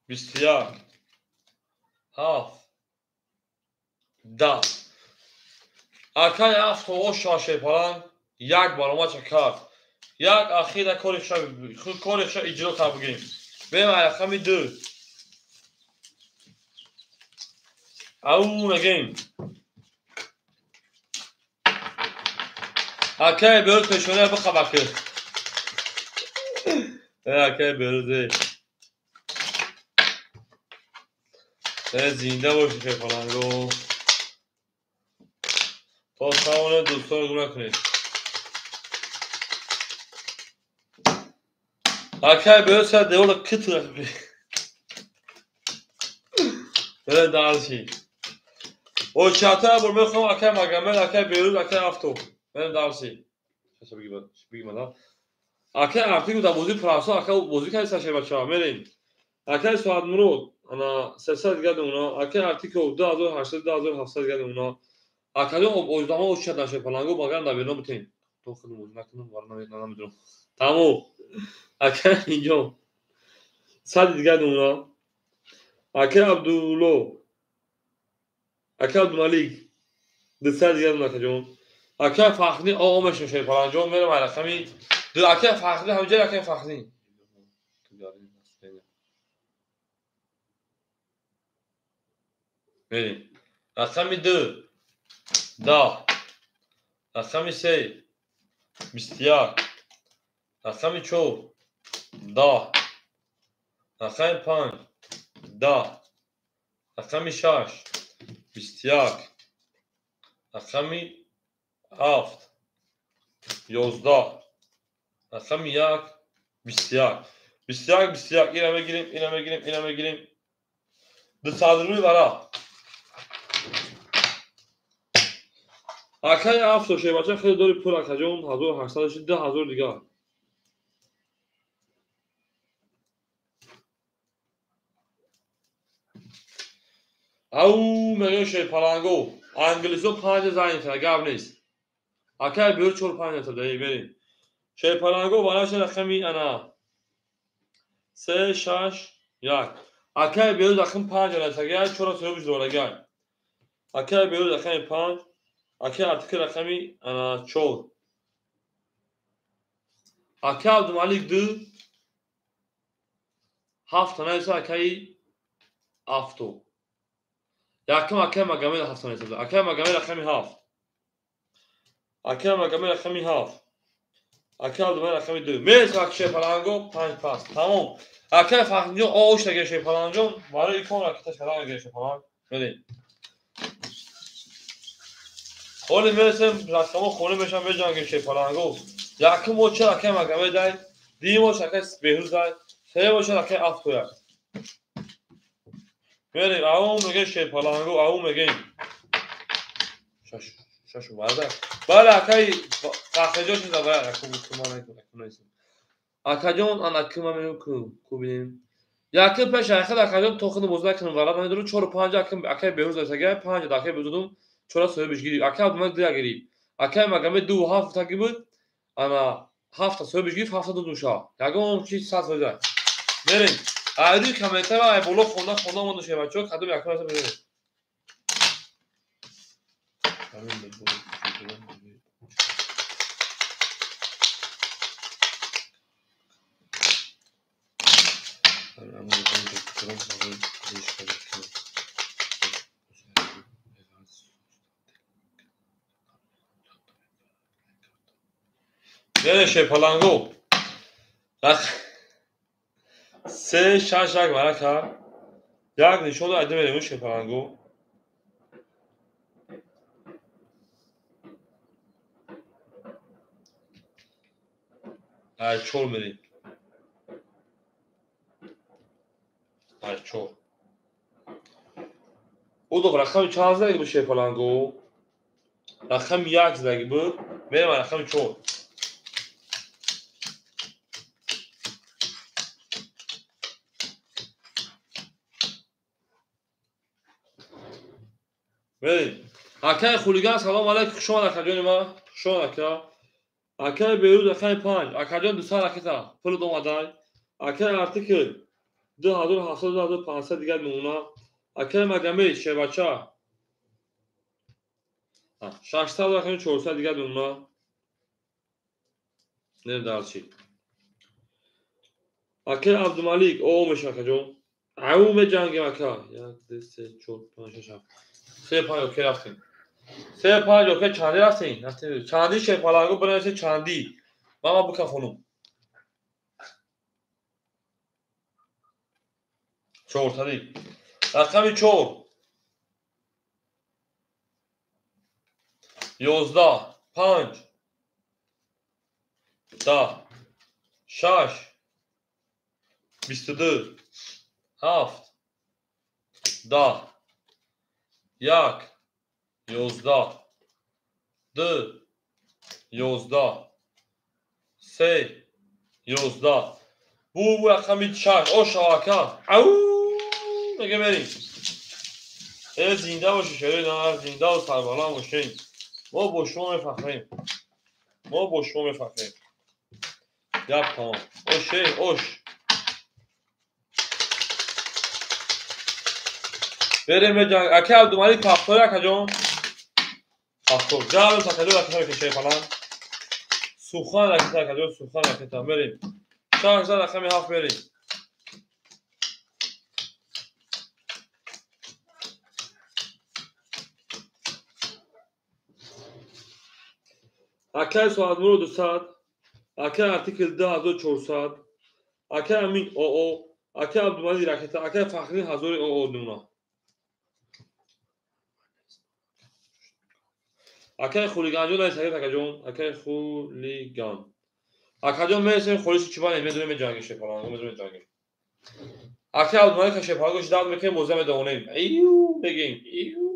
21 7 10. Акаи авто оша шерпаланг як баромадша кард. Як ахира кори хуша иҷро кард бигем. Берем рақами 2. Ау мегем. Акаи Берӯз пешония бихабакӣ. Акаи Берӯз. Зинда бошед шерпаланго. То тавонед дӯстонро гум накунед. Акай беё сар девора кит бере дарши. Очата бор мехоҳам акай Магомед, акай Беруз, акай Авто. Берем дарши. Акай Артик дар бозии Франса акай бозӣ кард сар бачаҳо. Мерем. Акай Соатмурод ана 300 дигар уна, акай Артиков 2800 2700 дигар уна. Акаҷон оҷдаҳо очад нашед паланго магар дар берун битем. То худ бозӣ накунам, вар намедонам. Тамом. Акай инҷо 100 дигар уна. Акай Абдулло, акай Абдумалик 200 дигар уна акаҷон. Акай Фахриддин о мешем шерпаланҷон мерам ай рақами ду. Акай Фахриддин ҳамҷа акай Фахриддин. Мерем. Рақами 2 10, рақами 3 21, рақами 4 10, рақами 5 10, рақами 6 21, рақами 7 11, рақами 1 21, 21 21. Ина мегирем, ина мегирем, ина мегирем. 200 рубли вара. Акай Авто шербача хеле дори пул акаҷон 1800 2000 дигар. Ау мегӯям шерпаланго. Англисо 5 занг мезанад, гап нест. Акай беёр 4 5 мезанад, мерем. Шерпаланго вараша рақами ана 3 6 1. Акай беёр рақами 5 расагай, 4 соҳибиш дорагай. Акай беёр рақами 5, акай Артик рақами ана 4. Акай Абдумалик 2 7 наиса акай Авто. Якум акай Магомед 7 наиса. Акай Магомед рақами 7. Акай Магомед рақами 7. Акай Абдумалик рақами 2. Мерс ак шерпаланго 5 пас. Тамом. Акай Фахриддин ош таге шерпаланҷон барои икон ракета шалан ге шерпаланг. Мерем. Ҳоли мерасем рақамо хона мешам меҷангем шерпаланго. Якум оча акай Магомед ай, дуюм оч акай Беҳруз ай, сеюм оч акай Авто ай. Мерем, ау мегем шерпаланго, ау мегем. Шаш шаш марда. Бале акай Фахриҷон шуда бая якум кума накунем. Акаҷон ана кума мегем ку бинем. Якум пеш айхад акаҷон то худ бозӣ накунем вара намедонам 4 5 акай акай Беҳруз айсагай 5 акай Беҳруз додум 4 соҳибиш гирифт. Акай Абдумалик 2 гирифт. Акай Магомед 2 7 таги буд. Ана 7 соҳибиш гирифт, 7 дод уша. Ягон чиз 100 фоиза. Мерем. Айрӯи комментар ай боло хонда хонда монда шебачо кадом якум аса мерем. Мерем шерпаланго. 3 6 1 варака. Як нишон айда мерем шерпаланго. Ай 4 мерем. Ай 4. Удо рақами чанд задаги буд шерпаланго? Рақами 1 задаги буд. Мерем рақами 4. Мерем. Акай хулиган салом алейкум, хуш омад акаҷони ман. Хуш омад ака. Акай Беруз акай 5. Акаҷон 200 ракета пул омадай. Акай Артикл 2700 2500 дигар мемона. Акай Магомед шербача 600 рақами 400 дигар мемона. Нем дарчи. Акай Абдумалик о меша акаҷон. Ау меҷангем ака. 1 2 3 4 5 6 7. 3 5 окей рафтем. 3 5 окей чанди рафтем. Рафтем. Чанди шерпаланго бинависед чанди. Ман бикафонум. 4 тари. Рақами 4. 11 5 10 6 22 7 10 1 11 2 11 3 11 бу рақами 6 о шавака ау мега берем зинда боши шерои нар зинда ва сарбаланд бошем мо бо шумо мефахрем мо бо шумо мефахрем гап тамом ош ош берем ака Абдумалик пафтор акаҷон пафтор ҷалс акаҷон ракета кешай фалан сухан ракета акаҷон сухан ракета берем 6 рақами 7 берем акай Соатмуро 200 акай артикл 2400 акай Амин ОО акай Абдумалик ракета акай Фахриддин 1000 ОО нуна акай хулиганҷон айсагид акаҷон акай хулиган акаҷон мересем холиси чибане медонем меҷангем шепаланго медонем меҷангем акай Абдумалик шепаланго шидат мекунем боза медонем ию мегем ию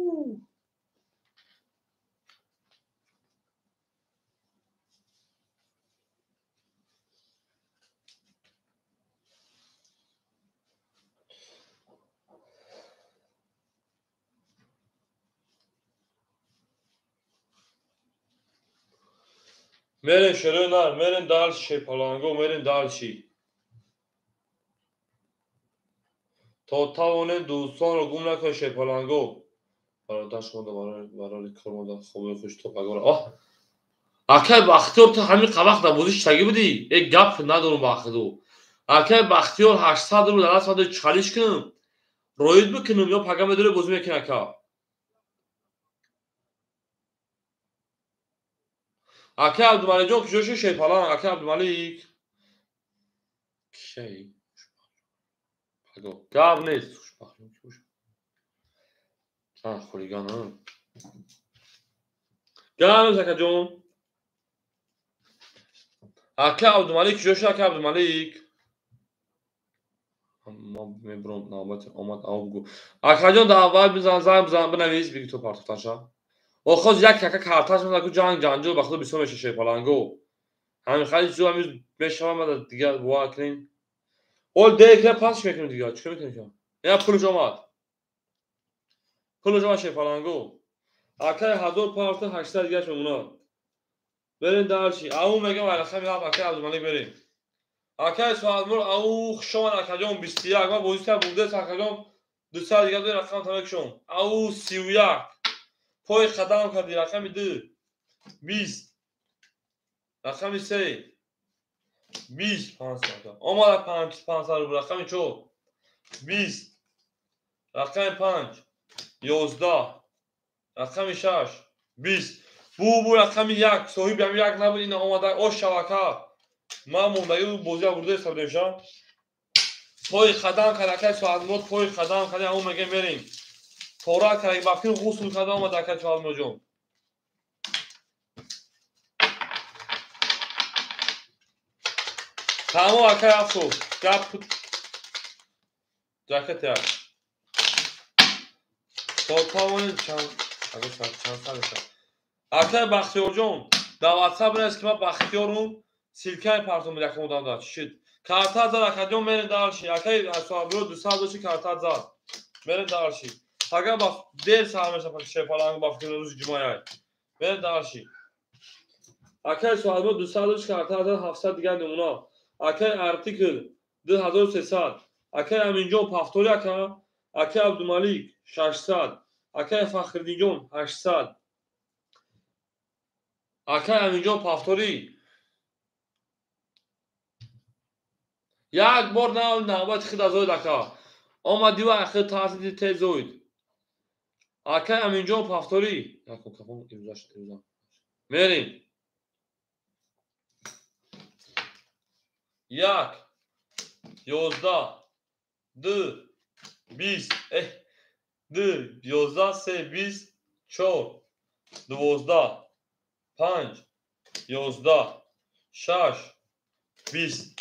мерем шерои нар мерем дальше шепаланго мерем дальше то тавонем дӯстонро гум накунем шепаланго бародар шумо барори кор мода хоби хуш то пагора оҳ акай Бахтиёр ту ҳамин қавақт дар бозӣ шитагӣ будӣ э гап надорум бахтиду акай Бахтиёр 800 рубл дар даст мадори чалиш кунам роид бикунам ё пага медори бозӣ мекунӣ ака акай Абдумаликҷон куҷо шуд шерпаланг акай Абдумалик кишай гап нест хулиган гап нест акаҷон акай Абдумалик куҷо шуд акай Абдумалик мебурам навбати омад ав бугӯ акаҷон дар аввал бизан занг бизан бинавис биги то партофтанша охоз як кака карташ мезан ку ҷанг ҷанҷол ба худо бисёр меша шерпаланго ҳамин хали чизо ҳамин мешава мада дигар бовар кунем ол декра пасш мекунем дигар чикор мекунем ина пулш омад пулш омад шерпаланго акай 1000 парта 800 дигарш мемонад берем дальше ау мегам рақами 7 акай Абдумалик берем акай Соатмур ау хуш омад акаҷон 21 ман бозита бурдес акаҷон 200 дигар дори рақам тамекшон ау 31 пой қадам кардӣ рақами 2 20 рақами 3 20 500 омада 500 рубл рақами 4 20 рақами 5 11 рақами 6 20 бу рақами 1 соҳиби ҳами 1 набуд ина омада ош шавака ман мондагӣ бозиа бурда ҳисоб пой қадам кард акай Соатмурод пой қадам кард ҳамон мегем берем пора кард бафкин ғусл карда омад акай Соатмуродҷон тамом акай афсӯс гап ҷакет як то тавонем чанд сар мешавад акай Бахтиёрҷон дар ватсап бинавис ки ман Бахтиёрум силкаи партом якум одам дар чӣ шуд карта зад акаҷон мерем дальше акай Соатмурод 200 дошти карта зад мерем дальше пага ба дер сар мешавад шерпаланг ба фикр рӯзи ҷумъаяй мерем дальше акай Соатмурод 200 дошти карта зад 700 дигар намуна акай артикл 2300 акай Аминҷон пафтори ака акай Абдумалик 600 акай Фахриддинҷон 800 акай Аминҷон пафтори як бор навбати хид азоид ака омадиву ахир таъсиди тез зоид акай Аминҷон пафторӣ мерем 1 11 2 20 2 11 3 20 4 12 5 11 6 20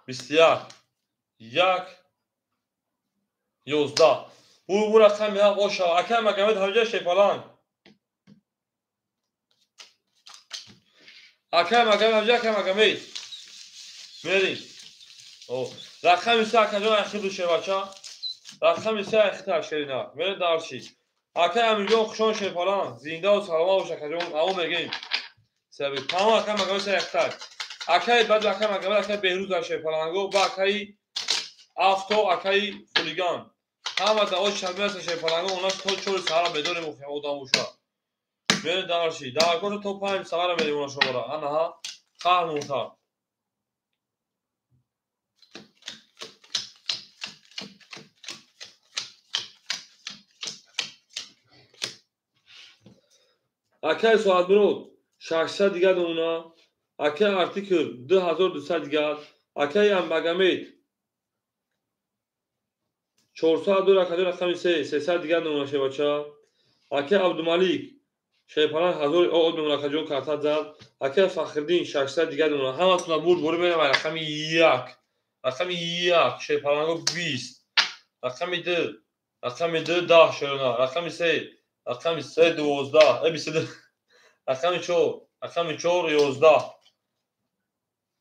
7 21 1 11. Bu рақами ҳафт ошава. Акай Магомед ҳамҷа Шерпаланг. Акай Магомед ҳамҷа, акай Магомед. Мерим. Рақами се акаҷон ахиду шербача. Рақами се ахита шерина. Мерим дарши. Акай Амирҷон хушон Шерпаланг. Зиндаву саломат бош акаҷон. Аво мегем. Саби. Тамом акай Магомед се ахита. Акай баъд акай Магомед акай Беҳрӯз дар Шерпаланго ба акай Авто акай Хулиган. Ҳама дао шабиаста Шерпаланго онаш то 4 саҳара медорем одамуша. Мерем дарши. Даркоша то 5 саҳара мерем онашо бара. Анаҳа қаҳр мунтар. Акай Соатмурод 600 дигар намуна. Акай Артикл 2200 дигар. Акай Магомед 402 акаҷон рақами 3 300 дигар намуна шербача. Акай Абдумалик Шерпаланг 1000 од намуна акаҷон карта зад. Акай Фахриддин 600 дигар намуна. Ҳаматона бурд борӣ мерем рақами 1. Рақами 1 Шерпаланго 20. Рақами 2 рақами 2 10 шерона. Рақами 3 рақами 3 12 22. Рақами 4 рақами 4 11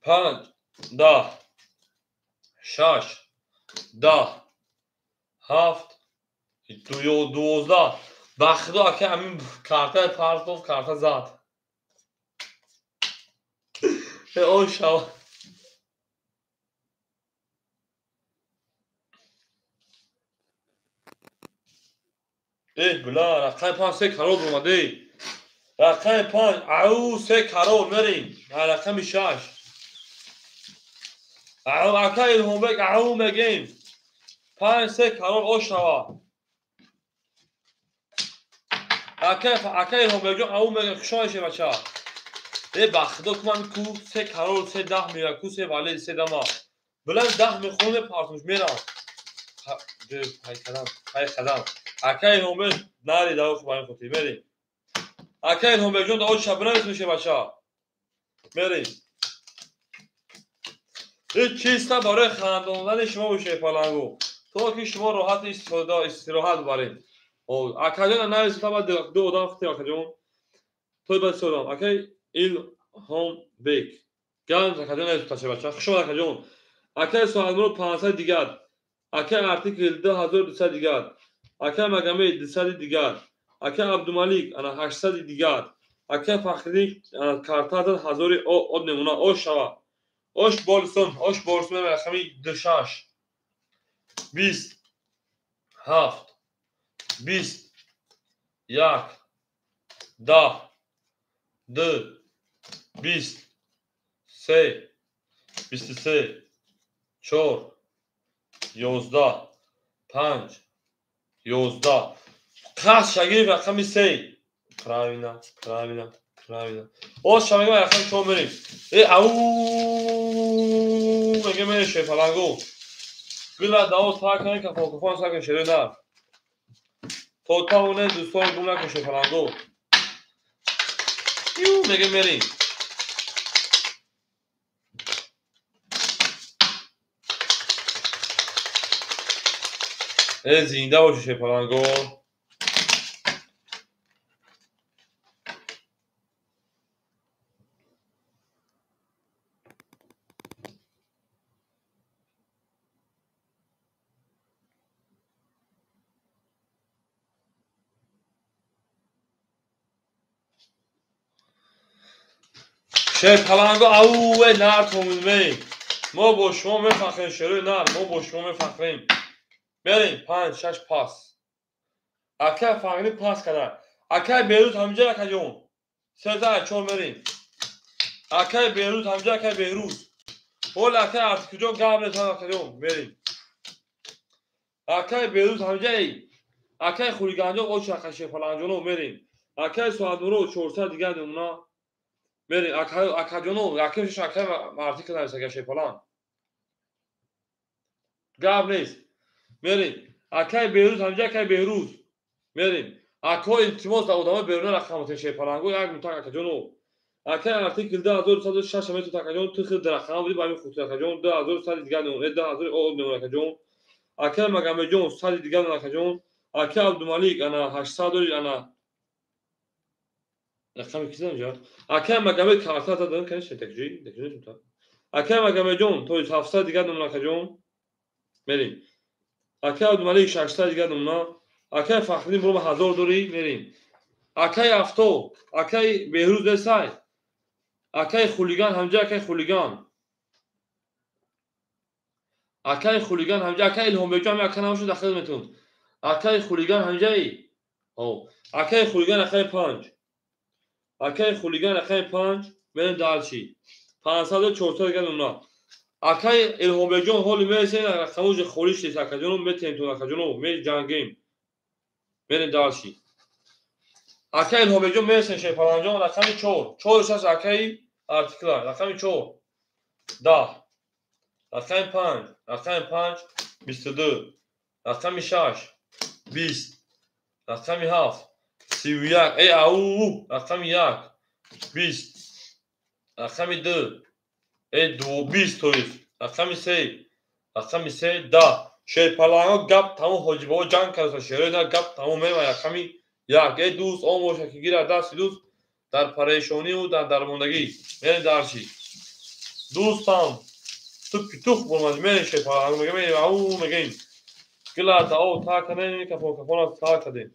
5 10 6 10 7 12. Ба худо акай ҳамин картаи партов карта зад. О шава. Била рақами 5 се карор омаде. Рақами 5 ау се карор мерем. Рақами 6 ау акай Илҳомбек ау мегем. 5 се карор ошава. Акай Илҳомбекҷон ау мегем. Хушон шебача. Ба худо куман ку се карор се даҳ мега ку се вале се дама. Билан 10 мехонем партуш мерам. Пай қадам, пай қадам. Акай Илҳомбек нари даво хуб хотир мерем. Акай Илҳомбекҷон дао шаб бинавис мешебача. Мерем. Ин чиста барои хандондани шумо бошед палангу. То ки шумо роҳат истироҳат баред. Акаҷон навис та баъд ду одам хити акаҷон. Той баъд се одам. Акай Илҳомбек. Ганҷ акаҷон навис ташебача. Хуш омад акаҷон. Акай Соатмурод 500 дигар. Акай Артикл 2200 дигар. Акай Магомед 200 дигар. Акай Абдумалик ана 800 дигар. Акай Фахриддин ана карта зад 1000 од намуна. Ош шава. Ош болсон, ош болсон рақами 26 20 7 20 1 10 2 20 3 23 4 11 5 11. Қас шагирд рақами 3. Правильно, правильно, правильно. Оз шамега рақами 4 мерем. Ау мега мерем Шерпаланго. Гила дао сар кунед кафон кафон сар кунед шерои нар. То тавонед дӯстон гум накун Шерпаланго. Ю мега мерем. Зинда бошед Шерпаланго. Шерпаланго ауе нар томинмей. Мо бо шумо мефахрем шерои нар, мо бо шумо мефахрем. Мерем 5 6 пас. Акай Фахри пас када. Акай Беҳрӯз ҳамҷа акаҷон. 3 4 мерем. Акай Беҳрӯз ҳамҷа акай Беҳрӯз. Ҳол акай Артикуҷон гап незан акаҷон мерем. Акай Беҳрӯз ҳамҷа акай Хулиганҷон оч акай Шерпаланҷоно мерем. Акай Соатмурод 400 дигар намуна. Мерем акаҷоно якимшаш акай Артикул навис акай Шерпаланг. Гап нест. Мерем. Акай Беҳрӯз ҳамҷа, акай Беҳрӯз. Мерем. Ако илтимос да одамои беруна рақамотен шерпаланго як мутак акаҷоно. Акай артикл 2106 метр акаҷон, ту худ рақам буди ба ҳамин хотир акаҷон, 2100 дигар нон, 2000 од нон акаҷон. Акай Магамеҷон 100 дигар нон акаҷон. Акай Абдумалик ана 800 дори ана рақами кизам ҷа? Акай Магамед карта задан, конечно, такҷи, такҷи та. Акай Магамеҷон то 700 дигар нон акаҷон. Мерем. Акай Абдумалик 600 дигар нон. Акай Фахриддин бро 1000 дори, мерем. Акай Афто, акай Беҳрӯз десай. Акай Хулиган ҳамҷа, акай Хулиган. Акай Хулиган ҳамҷа, акай Илҳомбекҷон ҳам ака намошад дахил метун. Акай Хулиган ҳамҷаи? О, акай Хулиган акай 5. Акай Хулиган акай 5, мерем дальше. 500 400 дигар нон. Акай Илҳомбекҷон ҳоли мересен рақамоҷи холиш нест акаҷоно, метем тун акаҷоно, меҷангем. Мерем дальше. Акай Илҳомбекҷон мересен шерпаланҷон рақами 4. 4 6 акай артикла, рақами 4. 10. Рақами 5, рақами 5 22. Рақами 6 20. Рақами 7 31. Эй ау, рақами 1 20. Рақами 2 эй 2 20 то есть. Рақами 3, рақами 3 10. Шерпаланго гап тамом ҳоҷибаҳо ҷанг кардаса шерои на гап тамом мерем рақами 1. Эй дӯст он боша ки гирад дасти дӯст дар парешониву дар дармондагӣ. Мерем дарши. Дӯстам ту питух бурмад, мерем шерпаланго мегем, мерем ау мегем. Гилата о та кадем, кафон кафона та кадем.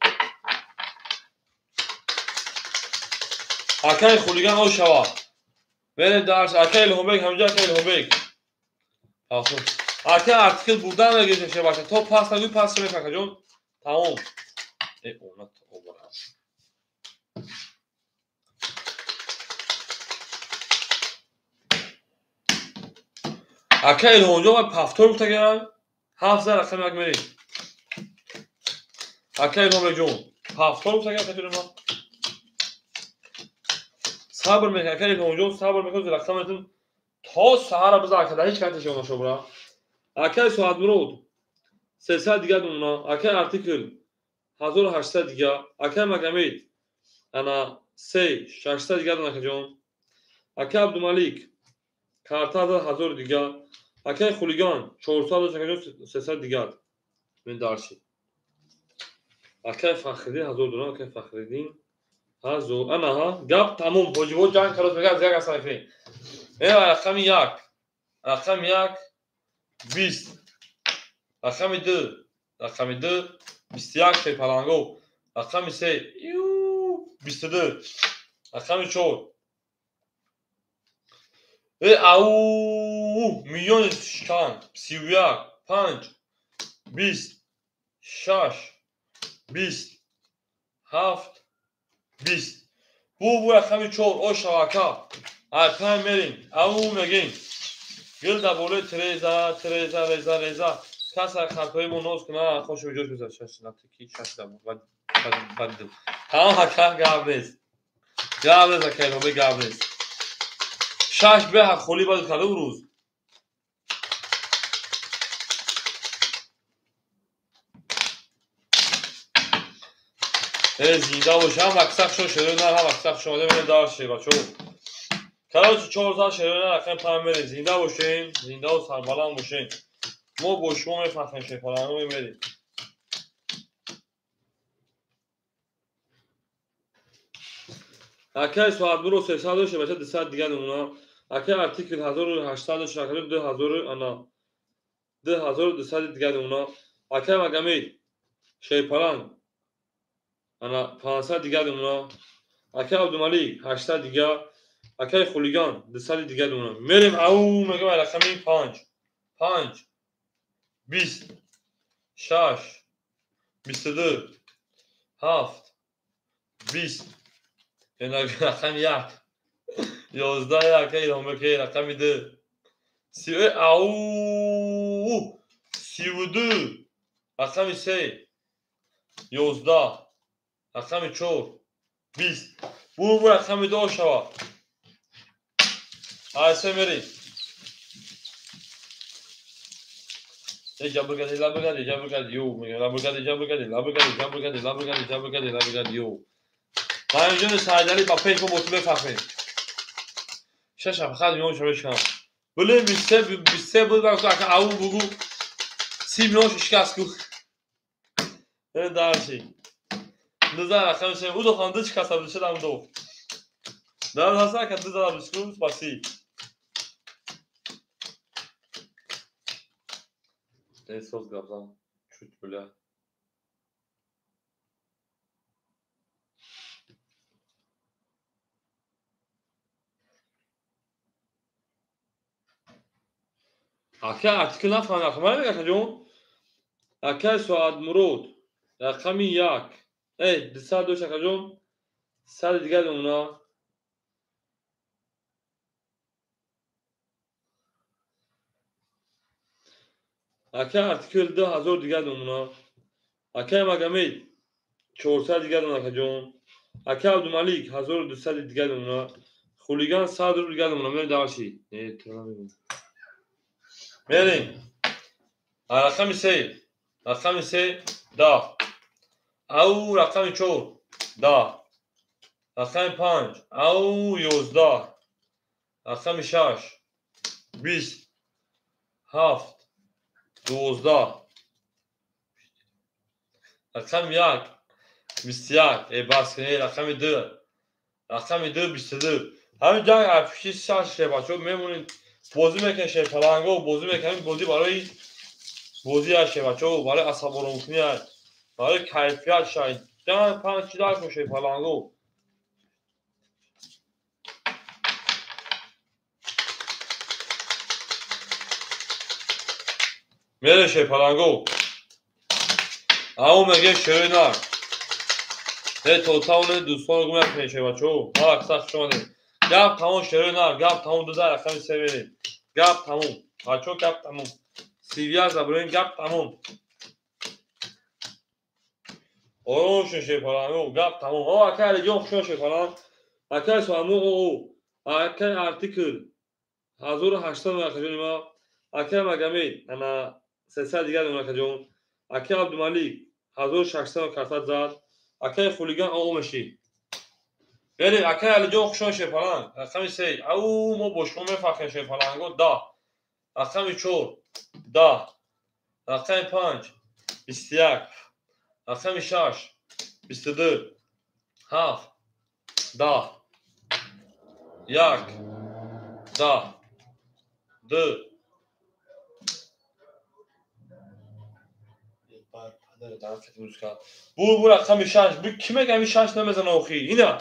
Акай Хулиган о шава. Мерем дарши. Акай Илҳомбек ҳамҷа, акай Илҳомбек. Акай артикл бурдан мегирифтем шербача. То пас нагӯй пас шавем акаҷон. Тамом. Э она обара. Акай Илҳомҷон ва пафтор гуфтаган. 7 рақами як мерем. Акай Илҳомбекҷон пафтор гуфтаган акаҷон ман. Сабр мекунад акай Илҳомҷон, сабр мекунад рақаметон то саҳара биза акада ҳеҷ кас тешон нашобра. Акай Соатмурод 300 дигар нона, акай артикл 1800 дигар, акай Магомед ана 3 600 дигар нона акаҷон. Акай Абдумалик карта 1000 дигар, акай Хулиган 400 акаҷон 300 дигар. Мен дарши. Акай Фахриддин 1000 дона, акай Фахриддин 1000. Ана ҳа, гап тамом. Ҳоҷибо ҷанг кард, мегӯяд як асан мекунем. Рақами 1, рақами 1 20, рақами 2, рақами 2 21 шерпаланго, рақами 3 22, рақами 4 ау миллиони чанд 31 5 20 6 20 7 20. Бу рақами 4 о шавака. Ай 5 мерем. Ау мегем. Гил дар болои треза, треза, реза, реза. Кас хатои мо ноз куна, хош ҷош бизар. Шаш натики, шаш да бад. Тамом ака гап нест. Гап нест ака Илҳомбек гап нест. Шаш бе ҳақ холӣ бад карда рӯз. Э зинда бош, ҳам аксар шо шерои нар, ҳам аксар шо омада мерем дарше бачо. Короче 400 шерои нар рақами 5 мерем. Зинда бошем, зиндаву сарбаланд бошем. Мо бо шумо мефахрем шерпаланго мерем. Акай Соатмурод 300 дошт, бача 200 дигар нона. Акай артикл 1800 дошт, акай 2000 ана 2200 дигар нона. Акай Магомед шерпаланг ана 500 дигар нона. Акай Абдумалик 800 дигар. Акай Хулиган 200 дигар нона. Мерем ау мегам рақами 5 5 20 6 22 7 20. Рақами 1 11 акай Илҳомбек, рақами 2 си ау 32 рақами 3 11 рақами 4 20. Бу рақами 2 шава. Ай се мерем. Ҷабр кардӣ, лабр кардӣ, ҷабр кардӣ, ю. Лабр кардӣ, ҷабр кардӣ, лабр кардӣ, ҷабр кардӣ, лабр кардӣ, ҷабр кардӣ, лабр кардӣ, ю. Наимҷони Саидалӣ ба пеш мо бо ту мефахрем. Шаша фақат миён шо мешканам. Блин, 23 буд, ака ау бугу. 30 миён шикаст ку. Дарши. Дуза рақами се. Удо хан ду шикаста буд, шудам ду. Дар ҳаста ака ду зада буд, ку, спаси. Соз гапзан. Чуть, бля. Ака артикл нафаҳмидам. Ака ман мегӯям, ҷон. Акай Соатмурод рақами 1. Эй, 200 дошт, ака ҷон. 100 дигар мемона. Акай артикл 2000 дигар мемона. Акай Магомед 400 дигар мемона, ака ҷон. Акай Абдумалик 1200 дигар мемона. Хулиган 100 рубл дигар мемона. Мерем дарши. Не, ту намегӯям. Мерем. Рақами 3. Рақами 3 10. Ау рақами 4 10. Рақами 5 ау 11. Рақами 6 20 7 12. Рақами 1 21. Эй бас кунед. Рақами 2. Рақами 2 22. Ҳамин ҷанг афши 6 шебачо мемонем. Бозӣ мекунем шерпаланго, бозӣ мекунем, бозӣ барои бозӣ аст шебачо, барои асаборомкунӣ аст, барои кайфият шай. Ҷанг панҷ чи дар кун шерпаланго. Мере шерпаланго. Ау меге шерои нар. Не тотауне дӯстон гум накунед шебачо. Ҳа, аксар хуш омадед. Гап тамом шерои нар, гап тамом дуза рақами 3 мерем. Гап тамом. Бачо гап тамом. 31 заброем гап тамом. Ором шун шерпаланго, гап тамом. О, акай Алиҷон хуш омад шерпаланг. Акай Суаму о, акай артикл 1800 акаҷони ма. Акай Магомед ана 300 дигар акаҷон. Акай Абдумалик 1600 карта зад. Акай Хулиган о меши. Берем, акай Алиҷон хуш омад шерпаланг. Рақами 3. Ау мо бо шумо мефахрем шерпаланго 10. Рақами 4 10. Рақами 5 21. Рақами 6 22 7 10 1 10 2. Бу рақами 6. Бу ки мега ами 6 намезана охи? Ина.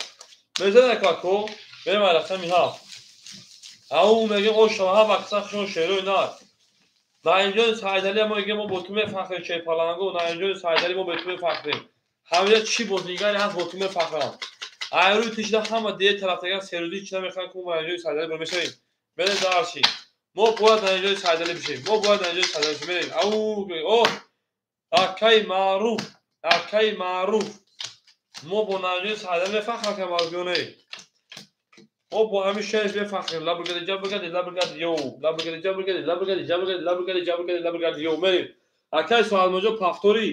Мезана како? Берем рақами 7. Ау меге ошо ҳа вақта хушон шерои нар. Наимҷони Саидалӣ мо меге мо бо ту мефахрем шерпаланго. Наимҷони Саидалӣ мо бо ту мефахрем. Ҳамиҷа чӣ бозигаре ҳаст бо ту мефахрам. Айрӯи тишда ҳама дие тарафтаган серӯзӣ чӣ намехоҳанд ку Наимҷони Саидалӣ бо мешавем. Берем дарши. Мо бояд Наимҷони Саидалӣ бишем. Мо бояд Наимҷони Саидалӣ бишем. Берем. Ау о акай Маъруф, акай Маъруф. Мо бо Наимҷони Саидалӣ мефахрем ка Маъруфёне. Мо бо ҳамин шерш мефахрем. Лабр кардӣ, ҷабр кардӣ, лабр кардӣ, ё. Лабр кардӣ, ҷабр кардӣ, лабр кардӣ, ҷабр кардӣ, лабр кардӣ, ҷабр кардӣ, лабр кардӣ, ё. Мерем. Акай Суалмоҷо пафторӣ.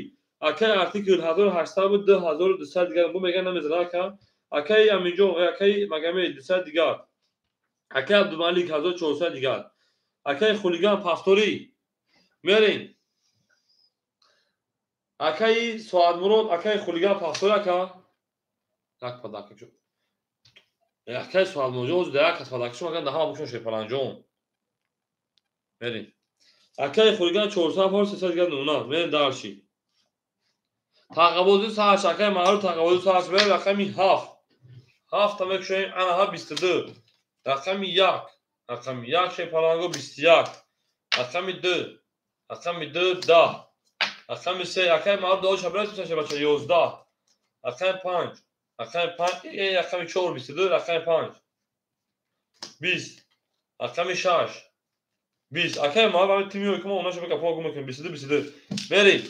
Акай артикл 1800 буд, 2200 дигар. Бу меган намезана ака. Акай Аминҷон, акай Магомед 200 дигар. Акай Абдумалик 1400 дигар. Акай Хулиган пафторӣ. Мерем. Акай Суатмурод, акай Хулиган пафторӣ ака. Як падака шуд. Акай Суатмуроджон ҳозир як кас падака шуд, агар даҳама букшон шерпаланҷон. Мерем. Акай Хулиган 400 фор 300 дигар намуна. Мерем дарши. Тағабозӣ сарш, акай Маъруф тағабозӣ сарш. Мерем рақами 7. 7 мекушоем, ана ҳа 22. Рақами 1. Рақами 1 шерпаланго 21. Рақами 2. Рақами 2 10. Рақами 3 акай Маъруф дод шабрас бача 11. Рақами 5. Рақами 5, рақами 4 22, рақами 5 20. Рақами 6 20. Акай Маъруф ҳамин тими ки мо онаша гапҳо гум мекунем. 22 22. Мерем.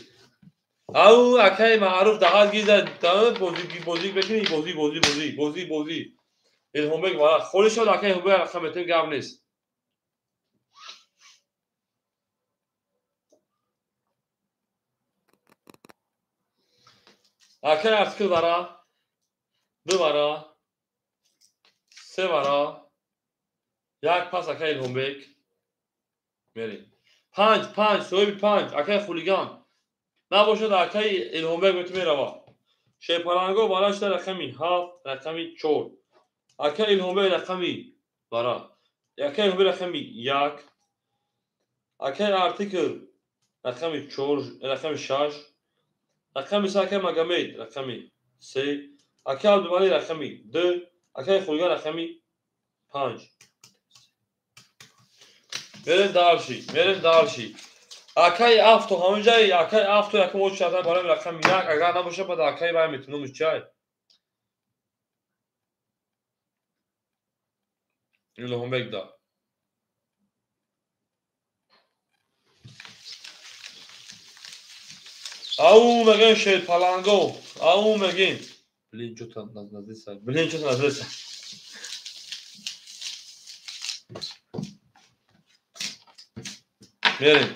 Ау акай Маъруф даҳат гиза бозӣ бозӣ мекунӣ, бозӣ бозӣ бозӣ бозӣ бозӣ. Илҳомбек вара холӣ шуд акай Илҳомбек рақам метем гап нест. Акай артикл вара, ду вара, се вара, як пас акай Илҳомбек. Мерем. Панҷ, панҷ, соҳиби панҷ, акай Хулиган. Набошад акай Илҳомбек мету мерава. Шерпаланго вара шуда рақами 7, рақами 4. Акай Илҳомбек рақами вара. Акай Илҳомбек рақами 1. Акай артикл рақами 4, рақами 6. Рақами 3 акай Магомед рақами 3. Акай Абдумалик рақами 2. Акай Хулиган рақами 5. Мерем дальше, мерем дальше. Акай авто, ҳаминҷа акай авто якум очата барои рақами 1, агар набошад баъд акай вай метунам чай. Илҳомбек да. Ау мегем шерпаланго, ау мегем. Блин, что-то назвался. Блин, что-то назвался. Мерем.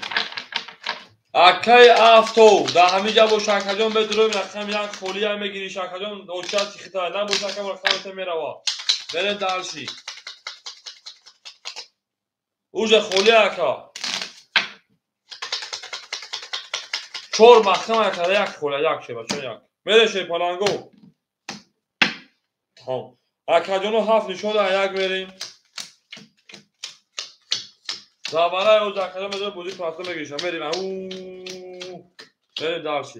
Акай авто, да ҳаминҷа боша акаҷон бедуроем рақами 1 холия мегирӣ акаҷон очат хита набоша акам рақами 3 мерава. Мерем дальше. Уже холия ака. 4 маҳкам ака як холия як шеба чон як. Мерем шерпаланго. Тамом. Акаҷоно 7 нишон да як мерем. Заварай оз акаҷон медорем бозӣ паста мегиришам. Мерем. Ау. Мерем дальше.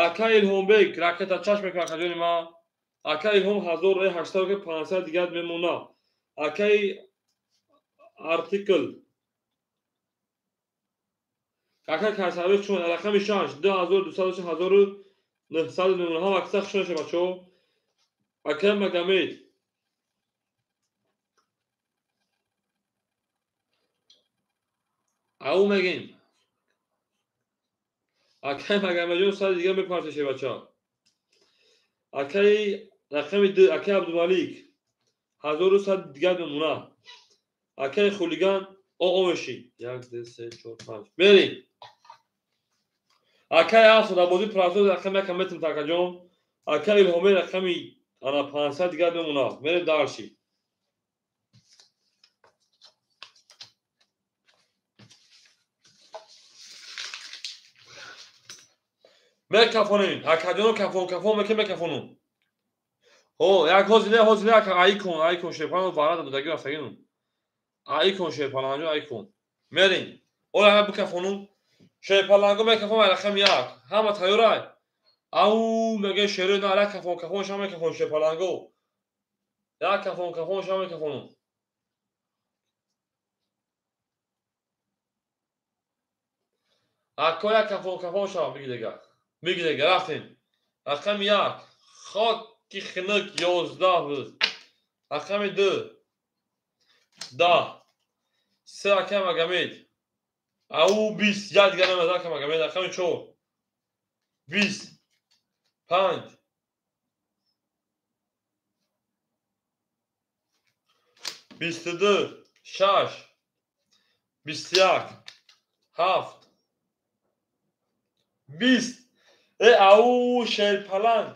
Ака Илҳомбек ракета чашм мекунад акаҷони ман. Ака Илҳом 1800 500 дигар мемона. Акаи артикл ака касави чун рақами 6 2200 1900 мемона. Ҳам акса хушон шава бачо. Ака Магомед ау мегем. Акай Магомедҷон сад дигар мепартеше бача. Акаи рақами 2 акаи Абдумалик 1100 дигар мемона. Акаи Хулиган оо меши. 1 2 3 4 5. Мерем. Акаи авто дар бозии прасо рақами 1 метм такаҷон. Акаи Илҳомбек рақами ана 500 дигар мемона. Мерем дальше. Мекафонем. Акаҷоно кафон кафон мекем мекафонум. Ҳо, як ҳозир ҳозир ака айкон, айкон шерпаланго вара додаги рафтагинум. Айкон шерпаланго айкон. Мерем. Ола ҳама бикафонум. Шерпаланго мекафон рақами 1. Ҳама тайёрай. Ау меге шеро на ра кафон кафон шама мекафон шерпаланго. Як кафон кафон шама мекафонум. Ако як кафон кафон шама биги дега. Биги дега рафтем. Рақами 1. Хоки хинук 11 буд. Рақами 2. 10. 3 акай Магомед. Ау 20 як дигар намеда акай Магомед. Рақами 4. 20. 5. 22. 6. 21. 7. 20. Ау шерпаланг.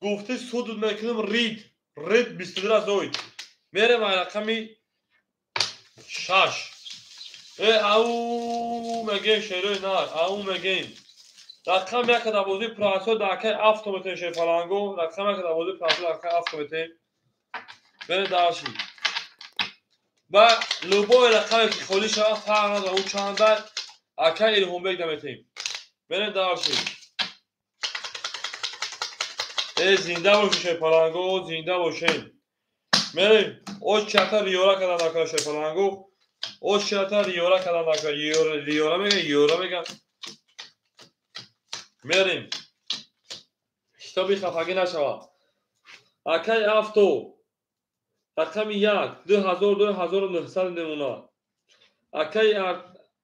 Гуфти суд мекунам рид. Рид 22 раз оид. Мерем рақами 6. Ау мегем шерои нар. Ау мегем. Рақами 1 дар бозии прасо дар акаи авто метем шерпаланго. Рақами 1 дар бозии прасо дар акаи авто метем. Мерем дальше. Ба любой рақаме ки холӣ шавад фарқ надорад ӯ чанда акаи Илҳомбек наметем. Мерем дальше. Зинда бошем шерпаланго, зинда бошем. Мерем. Очата риёра кардан акаи шерпаланго. Очата риёра кардан акаи риёра меган, риёра меган. Мерем. Китоби хафагӣ нашавад. Акаи авто рақами 1 2002 1900 мемона. Акаи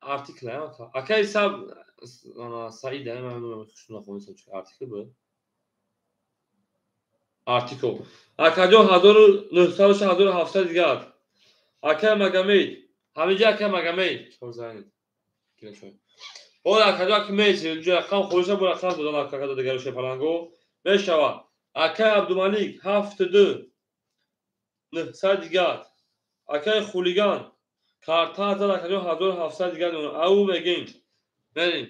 артикл акаи саб Саид артикл буд. Артикл. Акаҷон 1900 1700 дигар. Акаи Магомед. Ҳаминҷа акаи Магомед. Ҳола акаҷо ки меси, ҷо рақам хориша бо рақам додан акаҷо дигаро шерпаланго. Мешава. Акай Абдумалик 7-2 900 дигар. Акай Хулиган карта зад акаҷо 1700 дигар. Ау мегим. Мерим.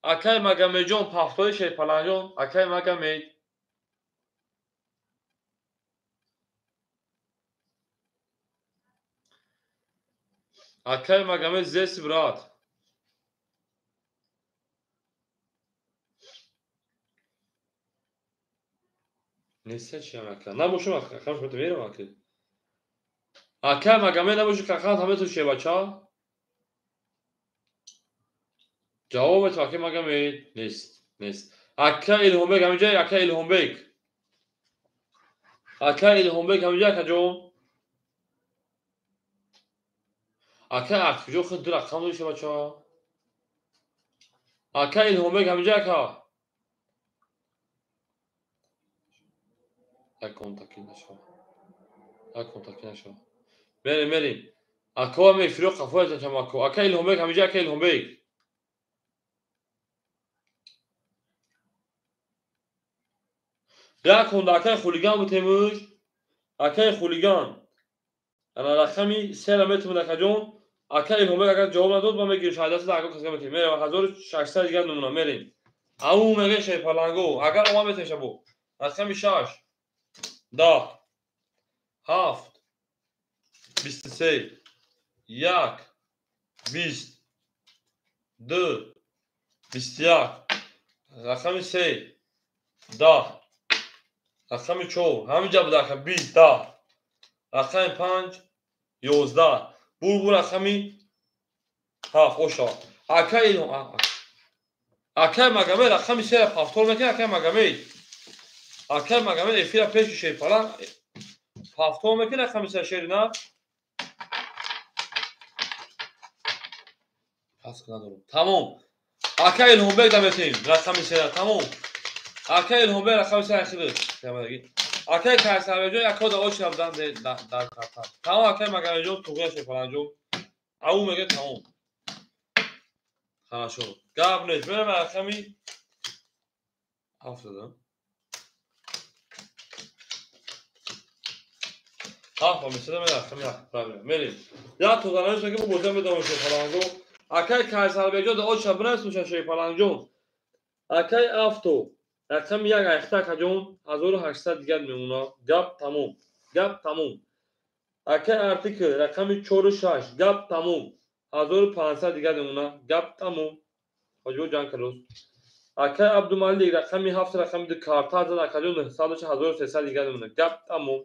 Акай Магомедҷон пафтои шерпаланҷон, акай Магомед. Акай Магомед здесь, брат. Нест чиам ака. Набошум ака, хам шумо верам ака. Акай Магомед набоши какан ҳаме ту шебача? Ҷавобет акай Магомед нест, нест. Акай Илҳомбек ҳаминҷа, акай Илҳомбек. Акай Илҳомбек ҳаминҷа акаҷон. Акай акҷо худ ду рақам дошта бача. Акай Илҳомбек ҳаминҷа ака. Як контакти нашава. Як контакти нашава. Мерим, мерим. Акова мефиро қафоя чам ако. Акай Илҳомбек ҳаминҷа, акай Илҳомбек. Як хонда акай Хулиган бутемуш. Акай Хулиган. Ана рақами 3 метавонад акаҷон. Акай Илҳомбек агар ҷавоб надод, ман мегирам шаҳдасад ака касга метавонем. Мерем 1600 дигар намуна мерем. Ау мега шерпаланго. Агар омад метавонем шабо. Рақами 6 10 7 23 1 20 2 21 рақами 3 10 рақами 4 ҳаминҷа буда ака 20 10 рақами 5 11 бурбур рақами 7 оша. Акай акай Магомед рақами 3 повтор мекунад. Акай Магомед, акай Магомед эфира пеши шерпалан повтор мекунад рақами 3 шерина. Пас надорам. Тамом. Акай Илҳомбек даметем рақами 3 тамом. Акай Илҳомбек рақами 3 ахир. Акай Кайсарбеҷон якода очи абдан дар карта. Тамом акай Магомедҷон туғия шерпаланҷон. Ау мега тамом. Хорошо. Гап нест. Мерам рақами 7 дадам. 7 мисада мерам рақами 7. Правильно. Мерим. Я тозанаиш мега бо бозиам медавам шерпаланҷон. Акай Кайсарбеҷон да очи абнас муша шерпаланҷон. Акай Авто рақами 1 айхта акаҷон 1800 дигар мемонад. Гап тамом. Гап тамом. Акай Артикл рақами 4 6 гап тамом. 1500 дигар мемонад. Гап тамом. Ҳоҷибо ҷанг кардост. Акай Абдумалик рақами 7 рақами 2 карта зад акаҷон 900 1300 дигар мемонад. Гап тамом.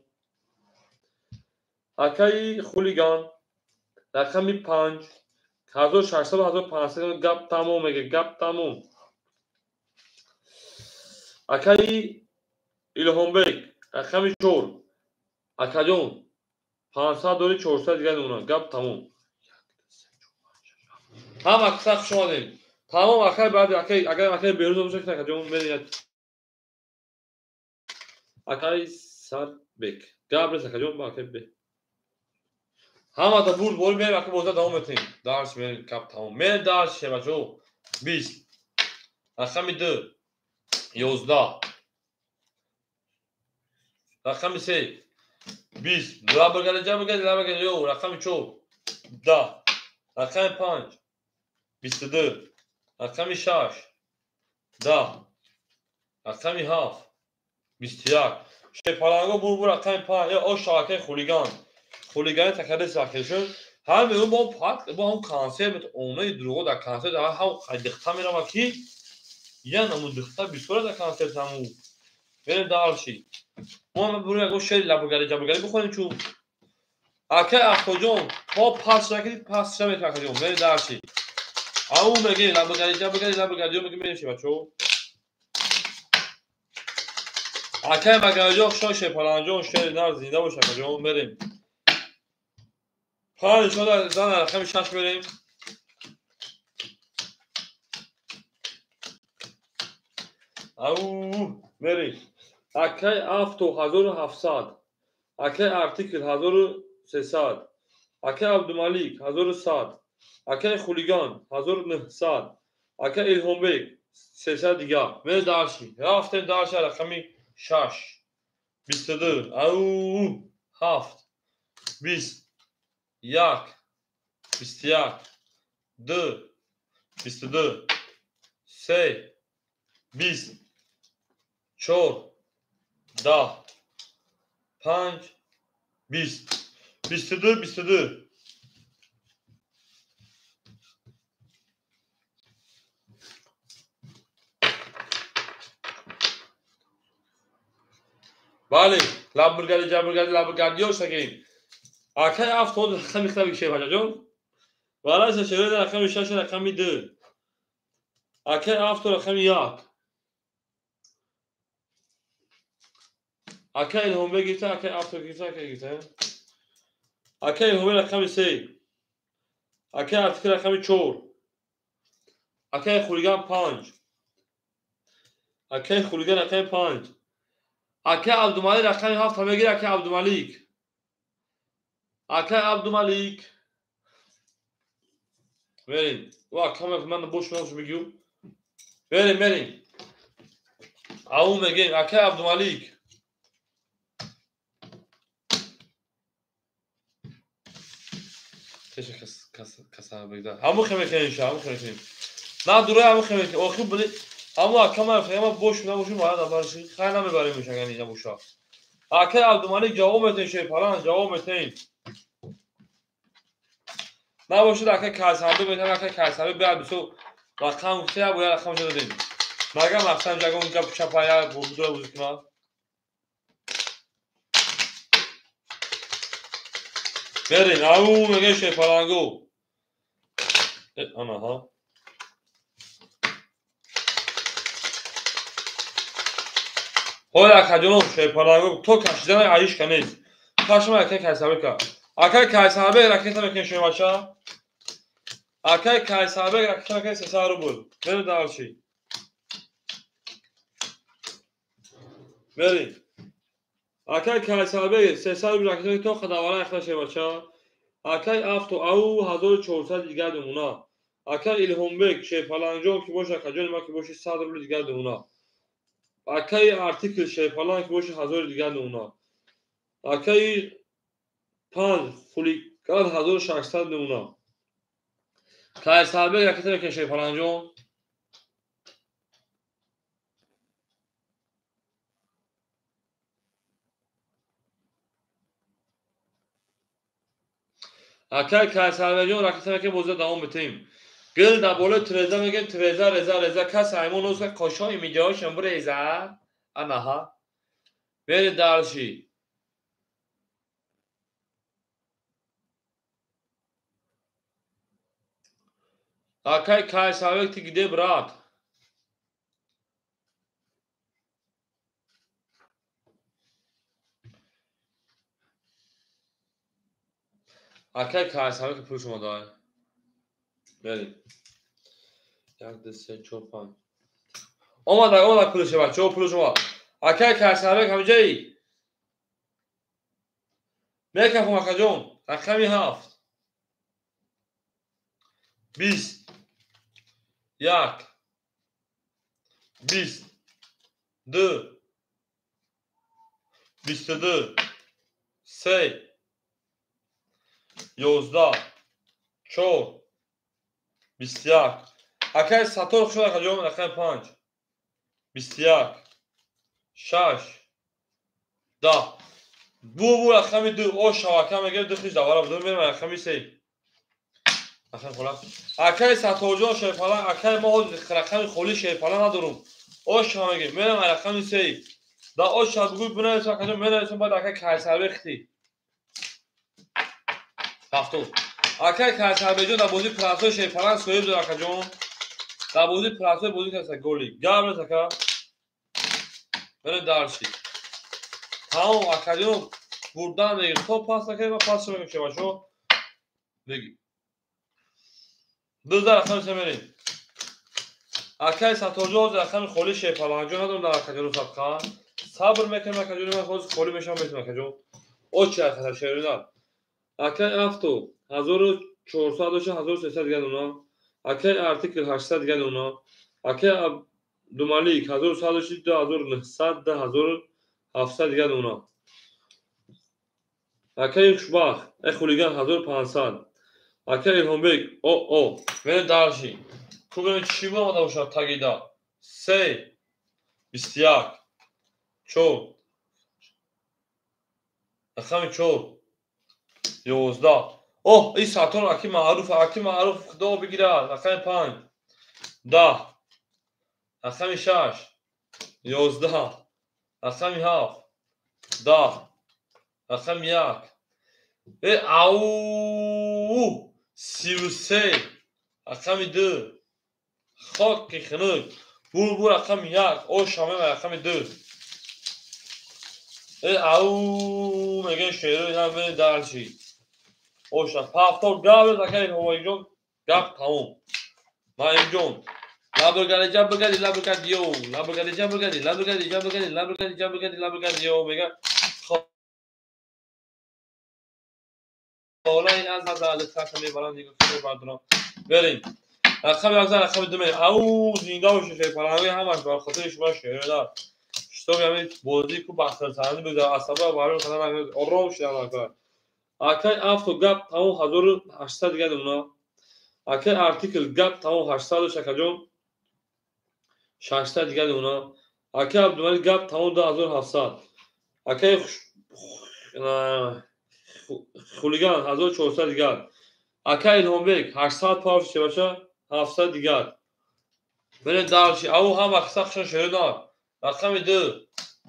Акай Хулиган рақами 5 1600 1500 гап тамом мега. Гап тамом. Акай Илҳомбек рақами 4 акаҷон 500 дори 400 дигар мемонад. Гап тамом. Ҳам акса хуш омадем. Тамом акай баъд акай агар акай Берӯз бошад акаҷон меред. Акай Сарбек. Гап нест акаҷон ба акай Бе. Ҳамада бурд бори мерем ака боза давом метем. Дарс мерем гап тамом. Мерем дарс шебачо. 20 рақами 2 11 рақами 3 20 лабргали ҷабргали лабргали ё рақами 4 10 рақами 5 22 рақами 6 10 рақами 7 21 шерпаланго бурбур рақами 5 ё ош шабакаи Хулиган. Хулигани такари сахишун. Ҳар меӯ бо пат бо ҳам консерт онаи дурӯғо дар консерт ҳам дихта мерава ки я наму дихта бисёра дар консерт ҳаму. Мерем дарши. Мо буру ягон шери лабргари ҷабргари бихонем чун. Акай Ахтоҷон то пас накунӣ пас шавед акаҷон. Мерем дарши. Ау меги лабргари ҷабргари лабргари меги мерем ши бачо. Акай Магомедҷон шо шерпаланҷон шери нар зинда бош акаҷон мерем. 5 шода зан рақами 6 мерем. Ау мерем. Акай Авто 1700 акай Артикл 1300 акай Абдумалик 1100 акай Хулиган 1900 Ака Илҳомбек 300 дигар. Мер дарши. Рафтем дарши рақами 6. 22. Ау 7. 20. 1. 21. 2. 22. 3. 20. 4. 10. 5. 20. 22. 22. Бале, ламбургари, ҷамбургари, ламбургардиё шагем. Акай 7 рақами хитаби шефаҷаҷон. Валайса шерои рақами 6 рақами 2. Акай 7 рақами 1. Акай Илҳомбек гирифта, акай 7 гирифта, акай гирифта. Акай Илҳомбек рақами 3. Акай Артик рақами 4. Акай Хулиган 5. Акай Хулиган рақами 5. Акай Абдумалик рақами 7 мегир, акай Абдумалик. Акай Абдумалик. Мерин. Ва камер ман бош ман мегю. Мерин, мерин. Ау мегем акай Абдумалик. Теша кас кас каса бигда. Ҳаму хемекем ша, ҳаму хемекем. На дура ҳаму хемекем. Охи були ҳаму акама фема бош набоши мара набарши. Хай намебарем шагани набоша. Акай Абдумалик ҷавоб метен шефалан ҷавоб метен. Набошад акай Кайсарбек метен, акай Кайсарбек бия бисо рақам гуфта я бояд рақам додем. Магам ахсан ҷагон гап чапая бузура бузукна. Мерин, ау меге шефалангу. Ана ҳа. Ҳола акаҷоном шефалангу то кашидан аишка нест. Кашма акай Кайсарбека. Акай Кайсарбек ракета мекунем шумача. Акай Кайсарбек ракета мекунем 300 рубл. Бери дарши. Бери. Акай Кайсарбек 300 рубл ракета то хадавара ихта шумача. Акай авто ау 1400 дигар думуна. Акай Илҳомбек шефаланҷон ки боша акаҷони ма ки боши 100 рубл дигар думуна. Акай артикл шефалан ки боши 1000 дигар думуна. Акай 5 хулиган 1600 думуна. Кайсарбек ракета мекунем шефаланҷон. Акай Кайсарбекҷон ракета мекунем бозиро давом метаҳем. Гил дар болои треза мегем треза реза реза кас аймон оса қошои миҷаҳошон буреза. Анаҳа. Бери дарши. Акай Кайсарбек ты где, брат? Акай Кайсарбек пул шумо дорад. Бери. 1 2 3 4 5. Омада, омада пул шумо, чо пул шумо. Акай Кайсарбек ҳамҷаи. Мекафум акаҷон, рақами 7. 20. 1. 20. 2. 22. 3. 11. 4. 21. Акай Сатор хушод акаҷон, рақами 5. 21. 6. 10. Бу рақами 2. О шавака мегирем ду хиш давара буду мерем рақами 3. Рақами хола. Акай Саторҷон шефалан, акай мо рақами холи шефалан надорум. О шава мегирем, мерем рақами 3. Да о шава бугӯй бинависам акаҷон, менависам баъд акай Кайсарбек хити. 70. Акай Кайсарбекҷон дар бозии прасои шефалан соҳиб дор акаҷон. Дар бозии прасои бозӣ кардаса голи. Гап нест ака. Мерем дарши. Тамом акаҷон бурдан мегир. То пас накардем, ман пас мекунам шевашо. Беги. 12 рақами се мерем. Акай Саторҷон ҳозир рақами холи шефаланҷон надорам дар акаҷону сабқа. Сабр мекунем акаҷони ман ҳозир холӣ мешавам метавонам акаҷон. О чи акаҷон шерина. Акай авто 1400 доша 1300 дигар дуна. Акай артикл 800 дигар дона. Акай Абдумалик 1100 2900 2700 дигар дона. Акай Хушбахт, э хулиган 1500. Акай Илҳомбек, о. Мерем дальше. Кубем чӣ омада бошад тагида? 3 21 4 рақами 4 11. Оҳ, ин сатон аки маъруф, аки маъруф худо бигирад. Рақами 5 10 рақами 6 11 рақами 7 10 рақами 1. Э ау 33 рақами 2 хоки хунук булбул рақами 1 ош ҳамема рақами 2. Э ау мегӯем шеро ина мерем дальше. Оша пафтор гап акай Ҳовайҷон гап тамом. Наимҷон лабргади ҷабргади лабргади ё лабргади ҷабргади лабргади ҷабргади лабргади ҷабргади лабргади ё мега хола ин аз аз мебарам нигоҳ бардорам. Берем. Рақами 11 рақами 2 мерем. Ау зинда бошед шерпаланги ҳамаш бар хотири шумо шеродар. Шитоби ҳамин бозӣ ку бахтарсанӣ бигзар асаба барои хада ором шидан накунад. Акай авто гап тамом 1800 дигар дона. Акай артикл гап тамом 800 шакаҷон 600 дигар дона. Акай Абдумалик гап тамом 2700. Акай хулиган 1400 дигар. Акай Илҳомбек 800 павш шебаша 700 дигар. Мерем дальше. Ау ҳама қисса хушон шеронар. Рақами 2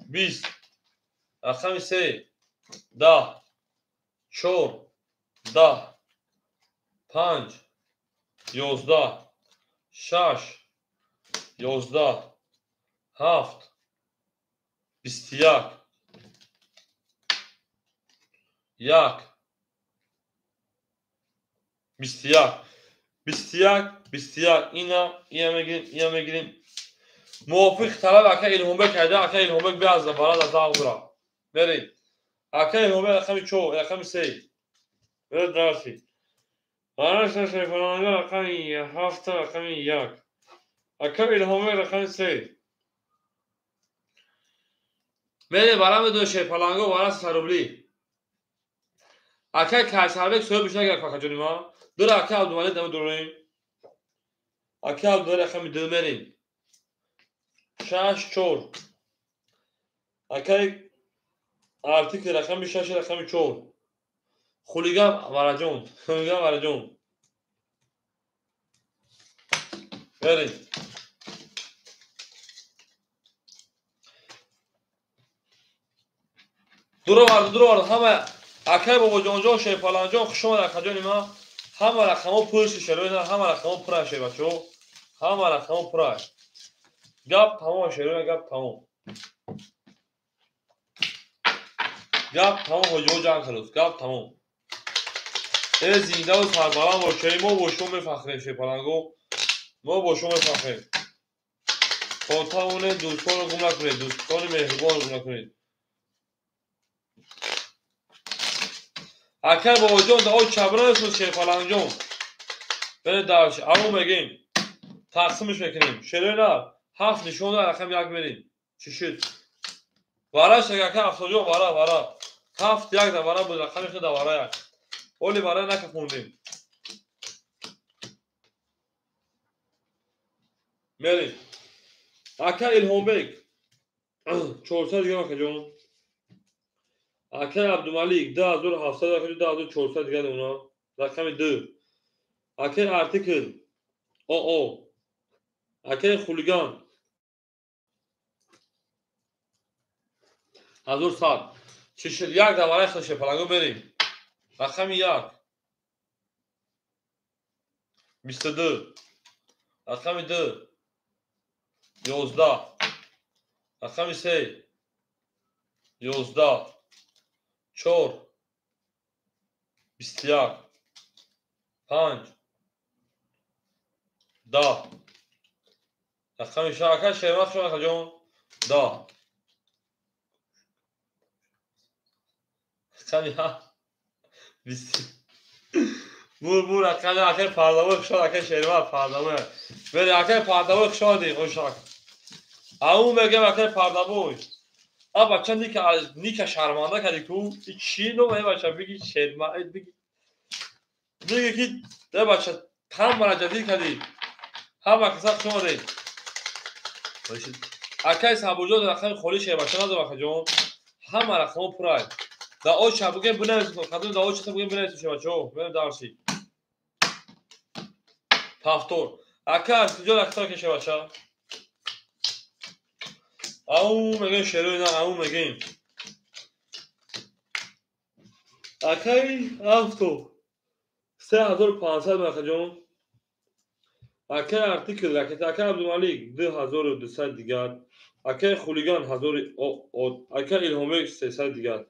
20 рақами 3 10 4 10 5 11 6 11 7 21 1 21 21 21 ина мегирем, ина мегирем. Мувофиқ талаб ака Илҳомбек ҳайда, ака Илҳомбек биазда барад аз ағбура. Мерем. Ака Илҳомбек рақами 4, рақами 3. Мерем дальше. Бараша шайфаланга рақами 7, рақами 1. Ака Илҳомбек рақами 3. Мерем барам ду шайфаланго вара 300 рубли. Ака Кайсарбек соҳиби шагар фақаҷони ма. Дура ака Абдумалик дама дурем. Ака Абдумалик рақами 2 мерем. 6 4. Акай артикл рақами 6 рақами 4. Хулиган Вараҷон, хулиган Вараҷон. Мерем. Дуровард, дуровард ҳама акай Бобоҷонҷон, Шерпаланҷон, хуш омад акаҷони ма. Ҳама рақамҳо пур шерои ҳама рақамҳо пур аш бачаҳо. Ҳама рақамҳо пур аш. Гап тамом шерои гап тамом. Гап тамом ҳоҷиҳо ҷанг халос. Гап тамом. Э зиндаву сарбаланд бошед. Мо бо шумо мефахрем шерпаланго. Мо бо шумо мефахрем. Хотавонед дӯстонро гум накунед, дӯстони меҳрубонро гум накунед. Акай Бобоҷон да ой чабран шерпалангҷон. Берем дальше. Аво мегем. Тақсимш мекунем. Шерои нар 7 нишон дар рақами 1 мерем. Чӣ шуд? Вара шагака Афсоҷон вара вара. 7 1 да вара буд рақами худ да вара 1. Оли вара накафондем. Мерем. Ака Илҳомбек 400 дигар акаҷон. Акай Абдумалик 2700 акаҷон 2400 дигар дона. Рақами 2. Акай артикл ОО. Акай хулиган 1100. Чӣ шуд? 1 да вараи худше паланго мерем. Рақами 1 22 рақами 2 11 рақами 3 11 4 21 5 10 рақами 6 ака Шермах шуд акаҷон 10 рақами 7 20 Бур рақами акай пардавой хушод, акай Шервар пардавой. Бери акай пардавой хушодӣ, ошак. Ау мегам акай пардавой. А бача ника шарманда кади ку. Чи ном ай бача биги шерма, биги. Биги ки да бача там мара ҷадид кади. Ҳама каса хуш омадед. Акай Сабурҷон рақами холи шербача надорам акаҷон. Ҳама рақамҳо пурай. Да оча бугем бинависед, кадом да оча бугем бинависед шербачаҳо. Мерем дарси. Повтор. Ака Арсиҷон рақам ки шербача. Ау мегем шерои на, ау мегем. Акай авто 3500 акаҷон. Акай артикл ракета, акай Абдумалик 2200 дигар. Акай Хулиган 1000, акай Илҳомбек 300 дигар.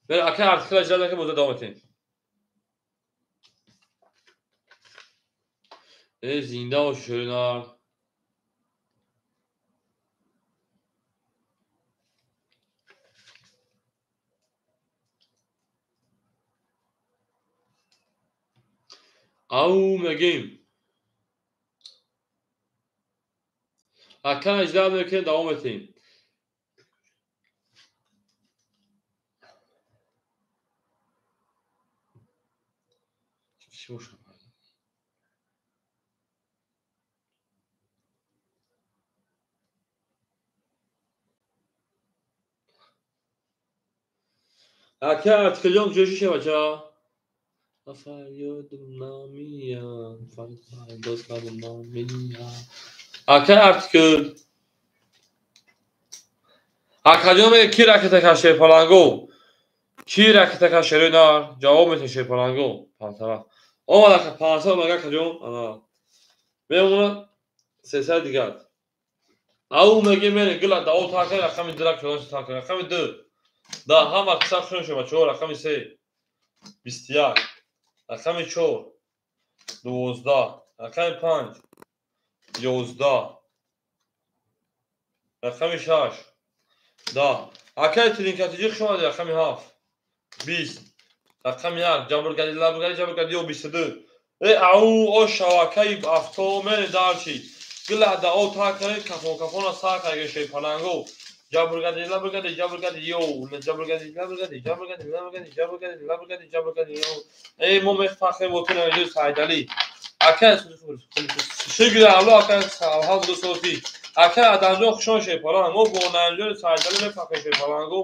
Бер акай артикл иҷро накунем, боза давом метем. Э зинда бош шеринар. Ау мегем. Ака иҷро мекунем, давом метем. Чӣ бошад? Ака артиклҷон куҷо шиша бача? Фарёдум намия, фарёдум намия. Ака артикл. Акаҷон мега ки ракета каш шерпаланго? Ки ракета каш шерои нар? Ҷавоб метем шерпаланго. Пансара. Омад ака 500 мега акаҷон. Ана. Мемонад 300 дигар. Ау меге мере гила дао така рақами драк шудан така рақами 2. Да ҳама қисса хушон шуд бачаҳо рақами 3 21 рақами 4 12 рақами 5 11 рақами 6 10. Акай тринкатиҷи хуш омадед рақами 7 20 рақами 1 ҷабргади лабргади ҷабргади ё 22. Э ау о шавакаи авто мере дарчи гила дао такаи кафон кафона сар карге шерпаланго. Ҷабргади лабргади ҷабргади ё ҷабргади лабргади ҷабргади лабргади ҷабргади лабргади ҷабргади ё. Э мо мефахрем бо ту наҷи Сайдалӣ. Ака шукр Аллоҳ ака алҳамду соти. Ака Адамҷон хуш омад шерпаланг. Мо бо Наимҷони Сайдалӣ мефахрем шерпаланго.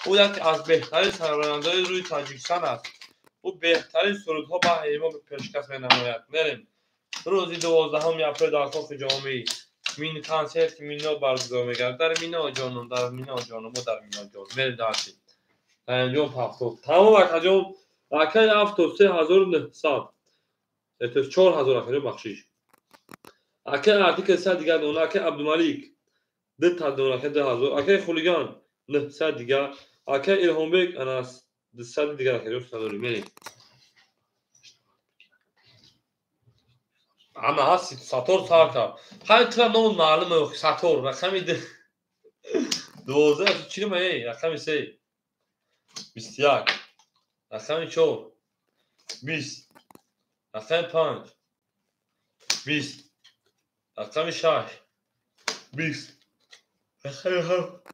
Ӯ яке аз беҳтарин сарояндаҳои рӯи Тоҷикистон аст. Ӯ беҳтарин сурудҳо баҳри мо пешкаш менамояд. Мерем. Рӯзи 12 апрел дар Кохи Ҷомӣ мин консерт Мино баргузор мегардад. Дар Мино ҷонум, дар Мино ҷонум, мо дар Мино ҷонум. Мерем дарси. Наимҷон ҳафтод. Тамом акаҷон. Акай авто 3900. Это 4000 акаҷон бахшиш. Акай артикл 100 дигар дона, акай Абдумалик 2 дона, акай 2000, акай Хулиган 900 дигар, акай Илҳомбек ана 200 дигар акаҷон садори. Мерем. Ана ҳаст Сатор сар кард. Ҳай тира ном маълуме Сатор рақами 12 чӣ ма эй рақами 3 21 рақами 4 20 рақами 5 20 рақами 6 20 рақами 7